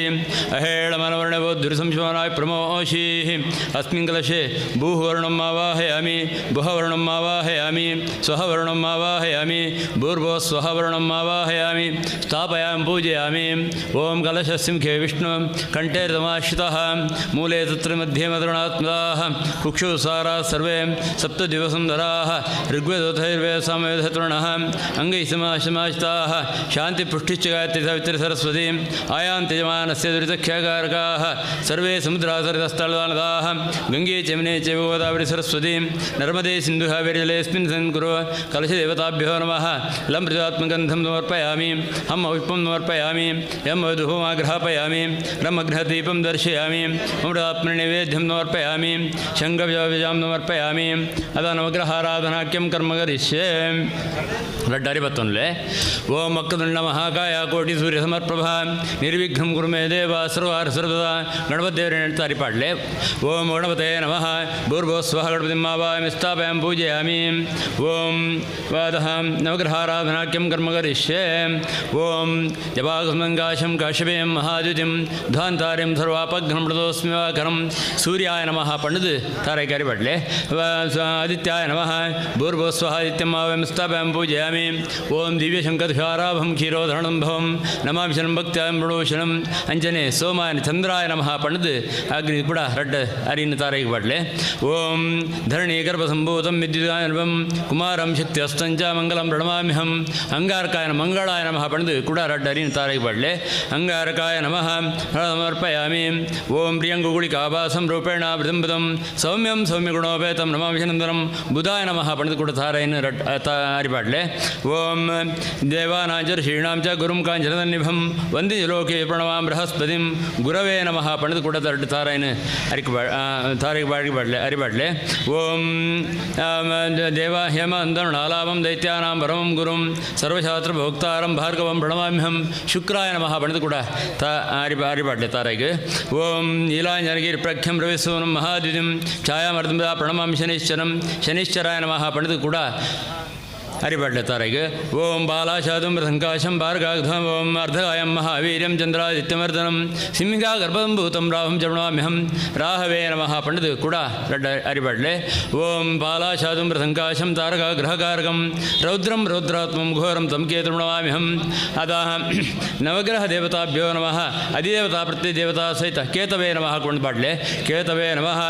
ಅಹೇಳಮನವರ್ಣಬೋದ್ಧುರಿಸಂಶಮನಾಯ ಪ್ರಮೋಷೀಃ. ಅಸ್ಮಿನ್ ಕಲಶೆ ಭೂಃವರ್ಣಂ ಆವಾಹಯಾಮಿ, ಬುಹವರ್ಣಂ ಆವಾಹಯಾಮಿ, ಸ್ವಹವರ್ಣಂ ಆವಾಹಯಾಮಿ, ಭೂರ್ಭುವಃ ಸ್ವಹವರ್ಣಂ ಆವಾಹಯಾಮಿ, ಸ್ಥಾಪಯಾಮಿ ಪೂಜಯಾಮಿ. ಓಂ ಕಲಶಸ್ಯ ಮುಖೇ ವಿಷ್ಣು ಕಂಠೆ ರಮಾಶ್ರಿತಃ ಮೂಲೆ ತತ್ರ ಮಧ್ಯೆ ಮದ್ರಣಾತ್ಮದಾಃ ಕುಕ್ಷು ಸಾರಾ ಸರ್ವೇ ಸಪ್ತದಿವಸುಂದರಾಃ ಋಗ್ವೇದೋಥೈರ್ವೇದ ಸಾಮವೇದತೃಣಃ ಅಂಗೈಃ ಸಮಾಶಮಾಶ್ರಿತಾಃ ಶಾಂತಿಪುಷ್ಟಿಶ್ಚ ಗಾಯತ್ರಿ ಸಾವಿತ್ರಿ ಸರಸ್ವತಿ ಆಯಾಂತಿ ಯಜಮಾನಸ್ಯ ದುರಿತಕ್ಷಯಕಾರಕಾಃ ಸರ್ವೇ ಸಮುದ್ರಾಸರಿತಸ್ಥಳದಾನದಾಃ ಗಂಗೆ ಚಮನೆ ಚೈವ ಗೋದಾವರಿ ಸರಸ್ವತಿ ನರ್ಮದೆ ಸಿಂಧು ಕಾವೇರಿ ಜಲೇಸ್ಮಿನ್ ಸನ್ಕುರು ಕಲಶದೇವತಾಭ್ಯೋ ನಮಃ. ಲಮೃತಾತ್ಮಗಂಧಂ ಸಮರ್ಪಯಾಮಿ, ಹಂ ಪುಷ್ಪಂ ಸಮರ್ಪಯಾಮಿ, ಯಂ ಧೂಪಮಾಘ್ರಾಪಯಾಮಿ, ಬ್ರಹ್ಮಘ್ನದೀಪಂ ದರ್ಶಯಾಮಿ, ಅಮೃತಾತ್ಮನೈವೇದ್ಯಂ ಸಮರ್ಪಯಾಮಿ, ಶಂಖಬೀಜಾಂ ಸಮರ್ಪಯಾಮಿ. ಅದ ನವಗ್ರಹಾರಾಧನಾಖ್ಯಂ ಕರ್ಮ ಕರಿಷ್ಯೆ. ರಡ್ಡಾರಿ ಬತ್ತೊನ್ಲೆ. ಓಂ ವಕ್ರತುಂಡ ಮಹಾಕಾಯ ಕೋಟಿ ಸೂರ್ಯ ಸಮರ್ಪ್ರಭಾ ನಿರ್ವಿಘ್ನಂ ಕುರು ಮೇ ದೇವ ಸರ್ವಾರ್ ಸರ್ವದಾ. ಗಣಪತಿ ದೇವರನ್ನ ಹೇಳ್ತಾರೆ ಪಾಡ್ಲೆ. ಓಂ ಗಣಪತೇ ನಮಃ. ಭೂರ್ಭುವಃ ಸ್ವಃ ಗಣಪತಿಂ ಆವಾಹಯಾಮಿ ಸ್ಥಾಪಯಾಮಿ ಪೂಜಯಾಮಿ. ಓಂ ವಾದಃ ನವಗ್ರಹಾರಾಧನಾಖ್ಯಂ ಕರ್ಮ ಕರಿಷ್ಯೆ. ಓಂ ಜಪಾಕುಸುಮಂಕಾಶಂ ಕಾಶ್ಯಪೇಯಂ ಮಹಾದ್ಯುತಿಂ ಧ್ವಾಂತಾರಿಂ ಸರ್ವಾಪಘ್ನಂ ಮೃತೋಸ್ಮಿ ವಾಕರಂ ಸೂರ್ಯಾಯ ನಮಃ ಪಂಡದು ತಾರೈಕಾರಿ ಪಡ್ಲೆ. ಆದಿತ್ಯಾಯ ನಮಃ. ಭೂರ್ಭುವಃ ಸ್ವಃ ಆದಿತ್ಯಂ ಆವಾಹಯಾಮಿ ಸ್ಥಾಪಯಾಮಿ ಪೂಜಯಾಮಿ. ಓಂ ದಿವ್ಯಶಂಖಧ್ವಾರಾಭಂ ಕ್ಷೀರೋಧರಣಂ ಭವಂ ನಮಾಮಿ ಶರಣಂ ಭಕ್ತ್ಯಾಂ ಪ್ರಣೋಶನಂ ಅಂಜನೆ ಸೋಮಾಯ ಚಂದ್ರಾಯ ನಮಃ ಪಂಡದು ಅಗ್ನಿ ಕೂಡ ರಡ್ಡ ಅರಿನ ತಾರೈಗೆ ಬಾಡ್ಲೆ ಓಂ ಧರಣಿ ಗರ್ಭಸಂಭೂತಂ ವಿದ್ಯುದಾನವಂ ಕುಮಾರಂ ಶಕ್ತಿ ಅಸ್ತಂಚ ಮಂಗಲಂ ಪ್ರಣಮಾಮ್ಯಹಂ ಅಂಗಾರಕಾಯ ಮಂಗಳಾಯ ನಮಃ ಪಂಡದು ಕೂಡ ರಡ್ಡ ಅರಿನ ತಾರೈಗೆ ಬಾಡ್ಲೆ ಅಂಗಾರಕಾಯ ನಮಃ ಸಮರ್ಪಯಾಮಿ ಓಂ ಪ್ರಿಯಂಗುಗುಳಿಕಾಭಾಸಂ ರೂಪೇಣ ವೃದಂಬುದಂ ಸೌಮ್ಯಂ ಸೌಮ್ಯಗುಣೋಪೇತಂ ನಮಾಮಿ ನಂದನಂ ಬುಧಾಯ ನಮಃ ಪಂಡದು ಕೂಡ ತಾರೈನ ರಡ್ ಅರಿಬಾಡ್ಲೆ ಓಂ ದೇವಾನಾಂಚ ಋಷೀಣಾಂ ಚ ಗುರುಂ ಕಾಂಚನನಿಭಂ ವಂದಿ ಲೋಕೆ ಪ್ರಣವಾಂ ಬೃಹಸ್ಪತಿಂ ಗುರವೇ ನಮಃ ಪಂಡದು ಕೂಡ ತರಡು ತಾರೈನ ಅರಿಕ ತಾರೈಗೆ ಬಾಡಿ ಬಾಡ್ಲೆ ಅರಿಬಾಡ್ಲೆ ಓಂ ದೇವ ಹೇಮ ಅಂದರುಣಾಲಾಭಂ ದೈತ್ಯಾನಾಂ ಪರಮಂ ಗುರುಂ ಸರ್ವಶಾಸ್ತ್ರ ಭೋಕ್ತಾರಂ ಭಾರ್ಗವಂ ಪ್ರಣಮಾಮ್ಯಹಂ ಶುಕ್ರಾಯ ನಮಃ ಪಂಡದು ಕೂಡ ತ ಅರಿಬಾಡ್ಲೆ ತಾರೈಗೆ ಓಂ ನೀಲಾಂಜನಗಿರಿ ಪ್ರಖ್ಯಂ ರವಿಸೂನಂ ಮಹಾದ್ಯುತಿಂ ಛಾಯಾಮರ್ದಂಬ ಪ್ರಣಮಾಮಿ ಶನಿಶ್ಚರಂ ಶನಿಶ್ಚರಾಯ ನಮಃ ಪಂಡದು ಕೂಡ ಅರಿಬಾಡ್ಲೆ ತಾರೈಗೆ ಓಂ ಬಾಲಾಶಾದುಂ ಸಂಕಾಶಂ ಭಾರ್ಗಾಗ್ಧಂ ಓಂ ಅರ್ಧಗಾಯಂ ಮಹಾವೀರ್ಯಂ ಚಂದ್ರಾದಿತ್ಯಮರ್ದನಂ ಸಿಂಹಿಕಾ ಗರ್ಭಂಭೂತಂ ರಾಹುಂ ಚರಣಾಮ್ಯಹಂ ರಾಹವೇ ನಮಃ ಪಂಡದು ಕೂಡ ರಡ್ಡ ಅರಿಬಾಡ್ಲೆ ಓಂ ಬಾಲಾಶಾದುಂ ಸಂಕಾಶಂ ತಾರಕ ಗ್ರಹಕಾರಕಂ ರೌದ್ರಂ ರೌದ್ರಾತ್ಮಂ ಘೋರಂ ತಂ ಕೇತೃಣಮಾಮ್ಯಹಂ ಅದಾಹ ನವಗ್ರಹ ದೇವತಾಭ್ಯೋ ನಮಃ ಅಧಿದೇವತಾ ಪ್ರತಿದೇವತಾ ಸಹಿತ ಕೇತವೇ ನಮಃ ಕೊಂಡು ಬಾಡ್ಲೆ ಕೇತವೇ ನಮಃ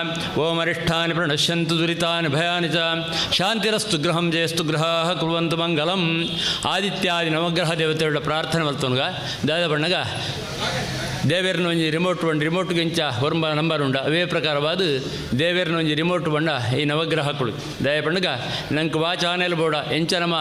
ಓಂ ಅರಿಷ್ಠಾನಿ ಪ್ರಣಶ್ಯಂತು ದುರಿತಾನಿ ಭಯಾನಿ ಚ ಶಾಂತಿರಸ್ತು ಗೃಹಂ ಜಯಸ್ತು ಗೃಹಾಃ ಕುರುವಂತು ಮಂಗಲಂ ಆದಿತ್ಯಾದಿ ನವಗ್ರಹ ದೇವತೆಗಳ ಪ್ರಾರ್ಥನೆ ಮಲ್ತೊನ್ಗ ದಾದ ಬಣ್ಣಗ ದೇವೇರ್ನ ಒಂಜಿ ರಿಮೋಟ್ ಬಂಡು ರಿಮೋಟ್ಗೆ ಇಂಚ ಹೊರಂಬ ನಂಬರ್ ಉಂಡ ಅವೇ ಪ್ರಕಾರವಾದ ದೇವೇರ್ನ ಒಂಜಿ ರಿಮೋಟ್ ಬಂಡ ಈ ನವಗ್ರಹಗಳು ದಯ ಪಂಡಗ ನಂಗೆ ವಾ ಚಾನೆಲ್ ಬೋಡ ಎಂಚ ನಮ್ಮ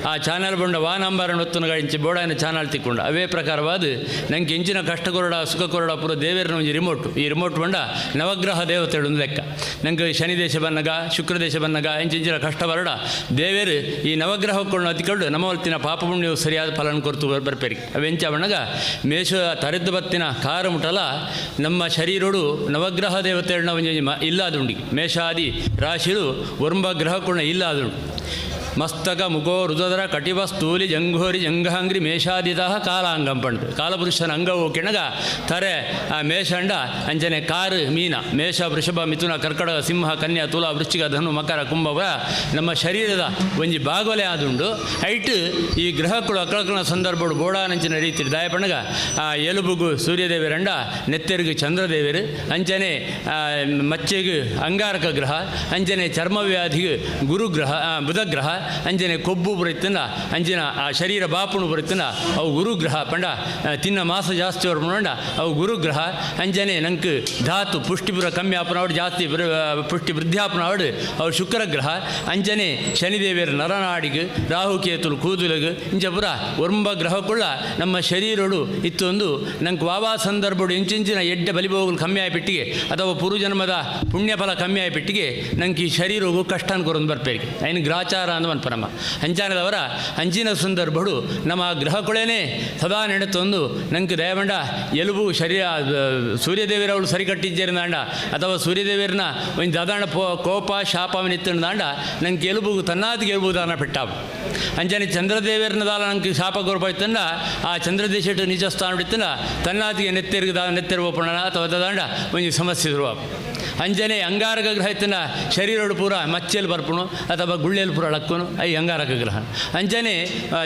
ಆ ಚಾನೆಲ್ ಬಂಡ ವಾ ನಂಬರ್ ಒತ್ತುನಗ ಇಂಚ ಬೋಡಾಯನ ಚಾನಲ್ ತಿಕ್ಕೊಂಡ ಅವೇ ಪ್ರಕಾರವಾದ ನಂಗೆ ಎಂಚಿನ ಕಷ್ಟ ಕೊರಡ ಸುಖ ಕೊರಡ ಪೂರ ದೇವೇರ್ನ ಒಂಜಿ ರಿಮೋಟ್ ಈ ರಿಮೋಟ್ ಬಂಡ ನವಗ್ರಹ ದೇವತೆಗಳು ಒಂದು ಲೆಕ್ಕ ನಂಗೆ ಶನಿ ದೇಶ ಬನ್ನಗ ಶುಕ್ರ ದೇಶ ಬನ್ನಗ ಎಂಚಿಂಚಿನ ಕಷ್ಟ ಬರಡ ದೇವೇರು ಈ ನವಗ್ರಹಕ್ಕೊಂಡು ಅತಿಕೊಂಡು ನಮ್ಮ ಹೊಲ್ತಿನ ಪಾಪ ಪುಣ್ಯವು ಸರಿಯಾದ ಫಲನ ಕೊರ್ತು ಬರ್ಪೇರಿ ಅವೆಂಚ ಬಣ್ಣಗ ಮೇಷ ತರೆದ್ದು ಬತ್ತಿನ ಖಾರ ಮುಟಲ ನಮ್ಮ ಶರೀರೋಡು ನವಗ್ರಹ ದೇವತೆಗಳನ್ನ ಒಂಜಿ ಇಲ್ಲಾದುಂಡಿ ಮೇಷಾದಿ ರಾಶಿರು ಒರಂಬ ಗ್ರಹಕ್ಕುಣ್ಣ ಇಲ್ಲಾದುಂಡು ಮಸ್ತಕ ಮುಖೋ ರುದರ ಕಟಿವ ಸ್ಥೂಲಿ ಜಂಘೋರಿ ಜಂಘಾಂಗ್ರಿ ಮೇಷಾದಿತಃ ಕಾಲಾಂಗಂ ಪಂಡು ಕಾಲಪುರುಷನ ಅಂಗವು ಕೆಣಗ ತರೆ ಆ ಮೇಷಂಡ ಅಂಜನೆ ಕಾರು ಮೀನ ಮೇಷ ವೃಷಭ ಮಿಥುನ ಕರ್ಕಟಕ ಸಿಂಹ ಕನ್ಯಾ ತುಲಾ ವೃಶ್ಚಿಕ ಧನು ಮಕರ ಕುಂಭವ ನಮ್ಮ ಶರೀರದ ಒಂಜಿ ಬಾಗೋಲೆ ಆದುಂಡು ಐಟ್ ಈ ಗ್ರಹಕ್ಕಳು ಅಕ್ಕಳಕ್ಕಳ ಸಂದರ್ಭಡು ಬೋಡಾನಂಚಿನ ರೀತಿ ದಾಯಪಣಗ ಆ ಎಲುಬುಗು ಸೂರ್ಯದೇವರಂಡ ನೆತ್ತೆರುಗು ಚಂದ್ರದೇವರು ಅಂಚನೆ ಮಚ್ಚೆಗು ಅಂಗಾರಕ ಗ್ರಹ ಅಂಚನೆ ಚರ್ಮವ್ಯಾಧಿಗು ಗುರುಗ್ರಹ ಬುಧಗ್ರಹ ಅಂಜನೆ ಕೊಬ್ಬು ಬರುತ್ತನ ಅಂಜಿನ ಆ ಶರೀರ ಬಾಪುಣು ಬರುತ್ತನ ಅವು ಗುರುಗ್ರಹ ಪಂಡ ತಿನ್ನ ಮಾಸ ಜಾಸ್ತಿ ಬರ್ಪುಂಡ ಅವು ಗುರುಗ್ರಹ ಅಂಜನೆ ನಂಗೆ ಧಾತು ಪುಷ್ಟಿ ಪುರ ಕಮ್ಮಿ ಆಪನವಡು ಜಾಸ್ತಿ ಪುಷ್ಟಿ ವೃದ್ಧಿ ಆಪನವಡು ಅವು ಶುಕ್ರಗ್ರಹ ಅಂಜನೆ ಶನಿದೇವಿಯರ ನರನಾಡಿಗೆ ರಾಹುಕೇತುಲು ಕೂದಲಗು ಇಂಚ ಪುರ ಒರಂಬ ಗ್ರಹಕ್ಕುಳ್ಳ ನಮ್ಮ ಶರೀರಡು ಇತ್ತೊಂದು ನಂಗೆ ವಾವಾ ಸಂದರ್ಭಡು ಇಂಚಿಂಚಿನ ಎಡ್ಡೆ ಬಲಿಬೋಗಲು ಕಮ್ಮಿ ಆಯ್ಪಿಟ್ಟಿಗೆ ಅಥವಾ ಪೂರ್ವಜನ್ಮದ ಪುಣ್ಯಫಲ ಕಮ್ಮಿ ಆಯ್ಪಿಟ್ಟಿಗೆ ನಂಗೆ ಈ ಶರೀರಗೂ ಕಷ್ಟ ಅನ್ಕೊರೊಂದು ಬರ್ಪೇರಿಗೆ ಐನು ಗ್ರಾಚಾರ ಅಂದ ಮನ್ಪನಮ್ಮ ಅಂಚಾನದವರ ಅಂಚಿನ ಸಂದರ್ಭಡು ನಮ್ಮ ಗ್ರಹಗಳೇನೆ ಸದಾ ನೆನೆತೊಂದು ನಂಗೆ ದಯಮಂಡ ಎಲುಬು ಶರೀರ ಸೂರ್ಯದೇವಿರವಳು ಸರಿ ಕಟ್ಟಿದ್ದೇರಿನಾಂಡ ಅಥವಾ ಸೂರ್ಯದೇವಿಯರನ್ನ ಒಂದು ದಾದಾಣ ಕೋಪ ಶಾಪವನಿತ್ತಂದಾಂಡ ನಂಗೆ ಎಲುಬು ತನ್ನಾದಿಗೆ ಎಲುಬು ದಾನ ಪೆಟ್ಟಾವು ಅಂಜನೆ ಚಂದ್ರದೇವಿಯರನ್ನ ದಾಲ ನಂಗೆ ಶಾಪ ಕೊರಪಾಯ್ತಂಡ ಆ ಚಂದ್ರದೇಶಟ್ಟು ನಿಜ ಸ್ಥಾನ ಬಿಡ್ತಂಡ ತನ್ನಾದಿಗೆ ನೆತ್ತೆರ್ಗ ದಾ ನೆತ್ತೆರುವ ಪುಣನ ಅಥವಾ ದಾದಾಂಡ ಒಂದು ಸಮಸ್ಯೆ ಇರುವ ಅಂಜನೆ ಅಂಗಾರಕ ಗ್ರಹ ಇತ್ತಂಡ ಶರೀರೋಡು ಪೂರ ಮಚ್ಚೆಲ್ ಬರ್ಪುಣು ಅಥವಾ ಗುಳ್ಳೆಲ್ ಪೂರ ಲಕ್ಕುನು I Angaraka ಗ್ರಹ ಅಂಜನೆ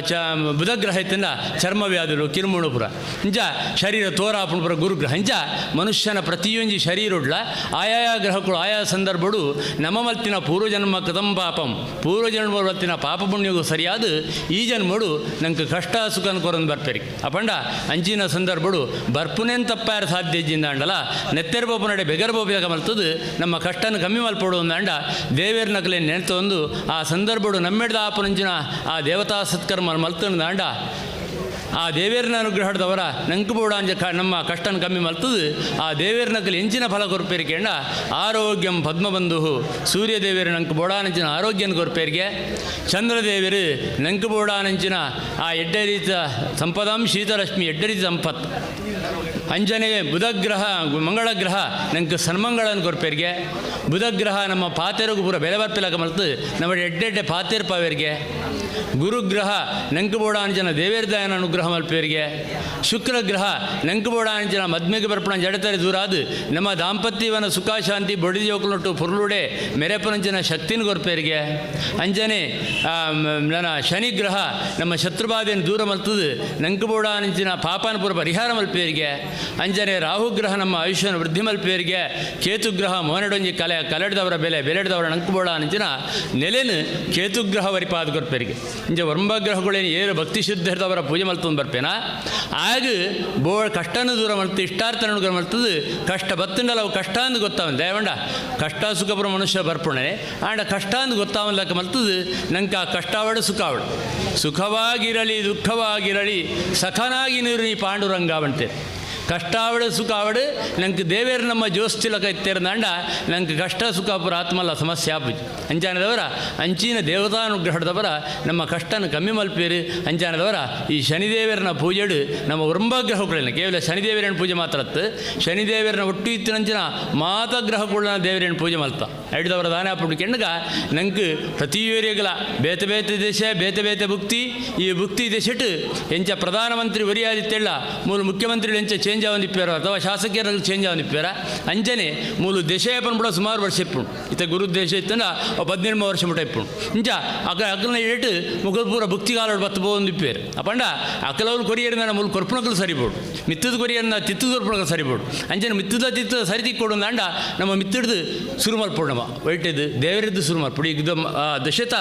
ಚ ಬುಧಗ್ರಹ ಇತ್ತಂಡ ಚರ್ಮವ್ಯಾಧುಲು ಕಿರುಮುಣು ಪೂರ ಇಂಚ ಶರೀರ ತೋರಾಪುಣು ಪೂರ ಗುರುಗ್ರಹ ಇಂಚ ಮನುಷ್ಯನ ಪ್ರತಿಯೊಂಜಿ ಶರೀರೊಡ್ಲ ಆಯಾಯ ಗ್ರಹಗಳು ಆಯಾ ಸಂದರ್ಭಡು ನಮ್ಮ ಮಲ್ತಿನ ಪೂರ್ವಜನ್ಮ ಕೃತಂ ಪಾಪಂ ಪೂರ್ವಜನ್ಮ ಮಲ್ತಿನ ಪಾಪ ಪುಣ್ಯಗೂ ಸರಿಯಾದ ಈ ಜನ್ಮಡು ನಂಗೆ ಕಷ್ಟ ಸುಖನ ಕೊರೊಂದು ಬರ್ಪೇರಿ ಅಪಂಡ ಅಂಚಿನ ಸಂದರ್ಭಡು ಬರ್ಪುನೇನ್ ತಪ್ಪಾರ ಸಾಧ್ಯ ಇಜ್ಜಿಂದಾಂಡಲ ನೆತ್ತೆರ್ ಬೋಪು ನಡೆ ಬೆಗರ್ ಬೋಪಿದಾಗ ಮಲ್ತದು ನಮ್ಮ ಕಷ್ಟನ ಕಮ್ಮಿ ಮಲ್ಪಡು ಅಂದಾಂಡ ದೇವೇರ್ ನಕಲೆ ನೆನೆತೊಂದು ಆ ಸಂದರ್ಭಡು ನಮ್ಮೆಡ್ದ ಆಪನಂಚಿನ ಆ ದೇವತಾ ಸತ್ಕರ್ಮ ಮಲ್ತಂದಾಂಡ ಆ ದೇವೇರ್ನ ಅನುಗ್ರಹದವರ ನಂಕು ಬೋಡಾಂಜ ನಮ್ಮ ಕಷ್ಟನ ಕಮ್ಮಿ ಮಲ್ತದು ಆ ದೇವೇರ್ನ ಕಲಿ ಎಂಚಿನ ಫಲ ಕೊರ್ಪೇರಿಕೆಂಡ ಆರೋಗ್ಯಂ ಪದ್ಮಬಂಧು ಸೂರ್ಯದೇವರು ನಂಕು ಬೋಡಾನಂಚಿನ ಆರೋಗ್ಯನ ಕೊರ್ಪೇರಿಗೆ ಚಂದ್ರದೇವರು ನಂಕು ಬೋಡಾನಂಚಿನ ಆ ಎಡ್ಡೆ ರೀತಿಯ ಸಂಪದಾಂ ಶೀತಲಕ್ಷ್ಮಿ ಎಡ್ಡೆ ರೀತಿ ಸಂಪತ್ ಅಂಜನೆ ಬುಧಗ್ರಹ ಮಂಗಳಗ್ರಹ ನಂಗೆ ಸನ್ಮಂಗಳನ್ ಕೊರ್ಪೇರಿಗೆ ಬುಧಗ್ರಹ ನಮ್ಮ ಪಾತೆರಗು ಪೂರ ಬೆಲೆ ಬರ್ಪಿಲಕ ಮಲ್ತು ನಮ್ಮ ಎಡ್ಡೆಡ್ಡೆ ಪಾತೆರ್ ಪಾವೇರಿಗೆ ಗುರುಗ್ರಹ ನಂಕು ಬೋಡಾಂಜನ ದೇವೇರ್ದಾಯನ ಅನುಗ್ರಹ ಮಲ್ಪೇರಿಗೆ ಶುಕ್ರಗ್ರಹ ನಂಕು ಬೋಡಾಂಜನ ಮದ್ಮೆಗೆ ಬರ್ಪಣ ಜಡತರೆ ದೂರಾದು ನಮ್ಮ ದಾಂಪತ್ಯವನ ಸುಖ ಶಾಂತಿ ಬೊಡಿಜೋಕುಲೊಟ್ಟು ಪುರ್ಲುಡೆ ಮೆರೆಪನಂಜನ ಶಕ್ತಿನ ಕೊರ್ಪೇರಿಗೆ ಅಂಜನೆ ನನ್ನ ಶನಿಗ್ರಹ ನಮ್ಮ ಶತ್ರುಬಾಧೆಯನ್ನು ದೂರ ಮಲ್ತದು ನಂಕು ಬೋಡಾಂಜಿನ ಪಾಪನ ಪೂರ ಪರಿಹಾರ ಮಲ್ಪೇರಿಗೆ ಅಂಜನೆ ರಾಹುಗ್ರಹ ನಮ್ಮ ಆಯುಷ್ಯನ ವೃದ್ಧಿ ಮಲ್ಪೇರಿಗೆ ಕೇತುಗ್ರಹ ಮೋನಡೊಂಜಿ ಕಲೆ ಕಲೆಡ್ದವರ ಬೆಲೆ ಬೆಲೆಡ್ದವರ ನಂಕು ಬೋಡಾಂಜಿನ ನೆಲೆನು ಕೇತುಗ್ರಹ ವರಿಪಾದ ಕೊರ್ಪೇರಿಗೆ ಇಂಜ ವರ್ಮಗ್ರಹಗಳೇನು ಏರು ಭಕ್ತಿ ಶುದ್ಧದವರ ಪೂಜೆ ಮಲ್ತಂದು ಬರ್ಪೇನಾ ಆಗ ಬೋ ಕಷ್ಟನೂ ದೂರ ಮಲ್ತು ಇಷ್ಟಾರ್ಥನ ದೂರ ಮಲ್ತದು ಕಷ್ಟ ಬತ್ತಂಡಲ್ಲ ಅವು ಕಷ್ಟ ಅಂದು ಗೊತ್ತಾವನ್ ದಯವಂಡ ಕಷ್ಟ ಸುಖಪುರ ಮನುಷ್ಯ ಬರ್ಪುಣೆ ಆಂಡ ಕಷ್ಟ ಅಂದು ಗೊತ್ತಾವನ್ಲಕ್ಕ ಮಲ್ತದು ನಂಗೆ ಆ ಕಷ್ಟಾವಡು ಸುಖಾವಡು ಸುಖವಾಗಿರಲಿ ದುಃಖವಾಗಿರಲಿ ಸಖನಾಗಿ ನೀರು ನೀ ಪಾಂಡುರಂಗಾವಂತೆ ಕಷ್ಟಾವಡು ಸುಖಾವಡು ನಂಗೆ ದೇವೇರು ನಮ್ಮ ಜೋಸ್ತಿಲಕ ಇತ್ತೇರ್ದಾಂಡ ನಂಗೆ ಕಷ್ಟ ಸುಖ ಪುರ ಆತ್ಮಲ್ಲ ಸಮಸ್ಯೆ ಆಪುಜಿ ಅಂಚಾನದವರ ಅಂಚಿನ ದೇವತಾನುಗ್ರಹದವರ ನಮ್ಮ ಕಷ್ಟನ ಕಮ್ಮಿ ಮಲ್ಪೇರು ಅಂಚಾನದವರ ಈ ಶನಿದೇವರನ ಪೂಜೆಡು ನಮ್ಮ ವೃಂಬಗ್ರಹಗಳನ್ನ ಕೇವಲ ಶನಿದೇವರನ ಪೂಜೆ ಮಾತ್ರ ಅತ್ತು ಶನಿದೇವರನ ಒಟ್ಟು ಇತ್ತಿನಂಚಿನ ಮಾತಗ್ರಹಗಳನ್ನ ದೇವರನ್ನ ಪೂಜೆ ಮಲ್ತ ಐಡ್ದವರ ದಾನ ಆಪುಡು ಕೆಣ್ಣಗ ನಂಗೆ ಪ್ರತಿಯೋರಿಗಳ ಬೇತೆ ಬೇತೆ ದೇಶ ಬೇತೆ ಬೇತೆ ಭುಕ್ತಿ ಈ ಭುಕ್ತಿ ದೇಶಟ್ ಎಂಚ ಪ್ರಧಾನಮಂತ್ರಿ ಒರಿಯಾದಿತ್ತೆಳ್ಳ ಮೂಲ ಮುಖ್ಯಮಂತ್ರಿಗಳು ಎಂಚ ಚೇಂಜ್ ಆವೊಂದಿಪ್ಪೇರ ಅಥವಾ ಶಾಸಕರು ಚೇಂಜ್ ಆವೊಂದಿಪ್ಪೇರ ಅಂಚನೆ ಮೂಲು ದೇಶಯಪನ ಕೂಡ ಸುಮಾರು ವರ್ಷ ಇಪ್ಪುಂಡು ಇತ್ತ ಗುರು ದೇಶ ಇತ್ತಂಡ 17 ವರ್ಷ ಮುಟ ಇಪ್ಪುಂಡು ಇಂಚ ಅಕ ಅಕಲ್ನ ಇಟ್ಟು ಮುಗಲ್ ಪೂರ ಭಕ್ತಿಗಾಲೋಡು ಬತ್ತು ಪೋವೊಂದಿಪ್ಪೇರು ಅಪಂಡ ಅಕಲವ್ರು ಕೊರಿಯರ್ನ ಮೂಲು ಕೊರ್ಪುಣಕಲು ಸರಿಬೋಡು ಮಿತ್ತದ ಕೊರಿಯರ್ನ ತಿತ್ತದ ಕೊರ್ಪುಣಕಲು ಸರಿಬೋಡು ಅಂಚನೆ ಮಿತ್ತದ ತಿತ್ತದ ಸರಿ ತಿಕ್ಕೊಡು ಅಂಡ ನಮ್ಮ ಮಿತ್ತಿಡ್ದು ಸುರು ಮಲ್ಪೊಡು ನಮ್ಮ ವೈಟೆದ್ದು ದೇವರಿದ್ದು ಸುರು ಮಲ್ಪೊಡು ಈಗ ದಶತ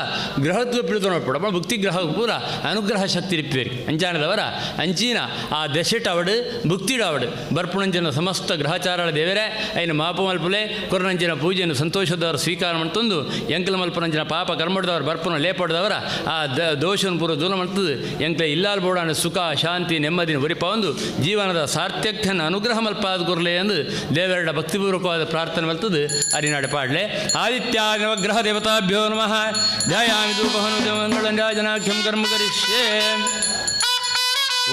ಗ್ರಹತ್ವ ಪಿಡಿದು ನೋಡ್ಪೊಡು ಅಪ್ಪ ಭಕ್ತಿ ಗ್ರಹ ಪೂರ ಅನುಗ್ರಹ ಶಕ್ತಿ ಇಪ್ಪೇರಿ ಅಂಚಾನದವರ ಅಂಚಿನ ಆ ದಶೆಟ್ ಅವಡು ಭಕ್ತಿಡಾವಡು ಬರ್ಪುಣಂಜನ ಸಮಸ್ತ ಗ್ರಹಚಾರಳ ದೇವರೇ ಐನ ಮಾಪು ಮಲ್ಪುಲೆ ಕೊರನಂಜಿನ ಪೂಜೆಯನ್ನು ಸಂತೋಷದವರ ಸ್ವೀಕಾರ ಮಾಡ್ತಂದು ಎಂಕಲ ಮಲ್ಪನಂಜಿನ ಪಾಪ ಕರ್ಮಡ್ದವರು ಬರ್ಪುನ ಲೇಪಡ್ದವರ ಆ ದೋಷನ ಪೂರ ದೂರ ಮಾಡ್ತದೆ ಎಂಕಲ ಇಲ್ಲಾಲ್ ಬೋಡಾನ ಸುಖ ಶಾಂತಿ ನೆಮ್ಮದಿನ ಒರಿಪವಂದು ಜೀವನದ ಸಾರ್ಥಕ್ಯನ ಅನುಗ್ರಹ ಮಲ್ಪಾದ ಕೊರಲೆ ಎಂದು ದೇವರಡ ಭಕ್ತಿಪೂರ್ವಕವಾದ ಪ್ರಾರ್ಥನೆ ಮಲ್ತದೆ ಅರಿನಾಡೆ ಪಾಡ್ಲೆ ಆದಿತ್ಯ ನವಗ್ರಹ ದೇವತಾಭ್ಯೋ ನಮಃ ಧ್ಯಾಯಾಮಿ ಧೂಪಹನು ಮಂಗಳಂಜನಾಖ್ಯಂ ಕರ್ಮ ಕರಿಷ್ಯೆ.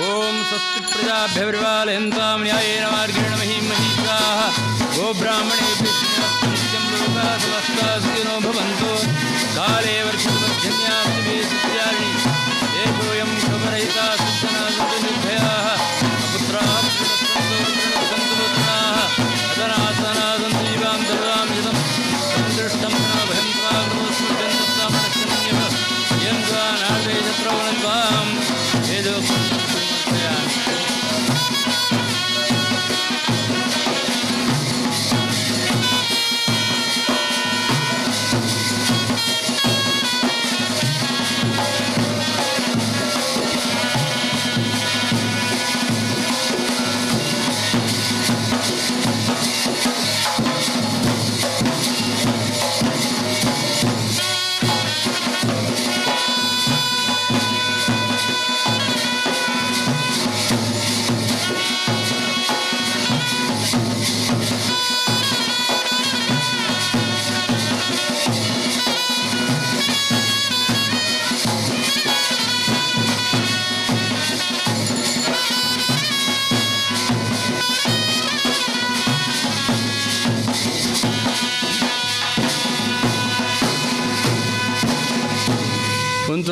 ಓಂ ಸ್ವಸ್ತಿ ಪ್ರಜಾಭ್ಯ ಪರಿಪಾಲಯಂತಾಂ ನ್ಯಾಯೇನ ಮಾರ್ಗೇಣ ಮಹೀಂ ಮಹೀಷಾಃ ಗೋಬ್ರಾಹ್ಮಣೇಭ್ಯಃ ನಿತ್ಯಂ ಲೋಕಾಃ ಸಮಸ್ತಾಃ ಸುಖಿನೋ ಭವಂತು. ಕಾಲೇ ವರ್ಷತು ಪರ್ಜನ್ಯಾಸ್ತಿ ಸಸ್ಯಾನಿ ದೇಶೋಯಂ ಕ್ಷೋಭರಹಿತಃ ಸುಜ್ಜನಾಃ ಸನ್ತು ನಿರ್ಭಯಾಃ ಅಪುತ್ರಾಃ ಸನ್ತು ಸನ್ತು ಪುತ್ರಾಃ ಅಧನಾಸನಾಃ ಸನ್ತು ಜೀವಾಂ ದದಾಂ ಯದಂ ಸಂದೃಷ್ಟಂ ಭಯಂ ತ್ವಾ ಯಂ ತ್ವಾ ನಾರ್ದೇ ಶತ್ರವಣತ್ವಾಂ ವೇದೋ.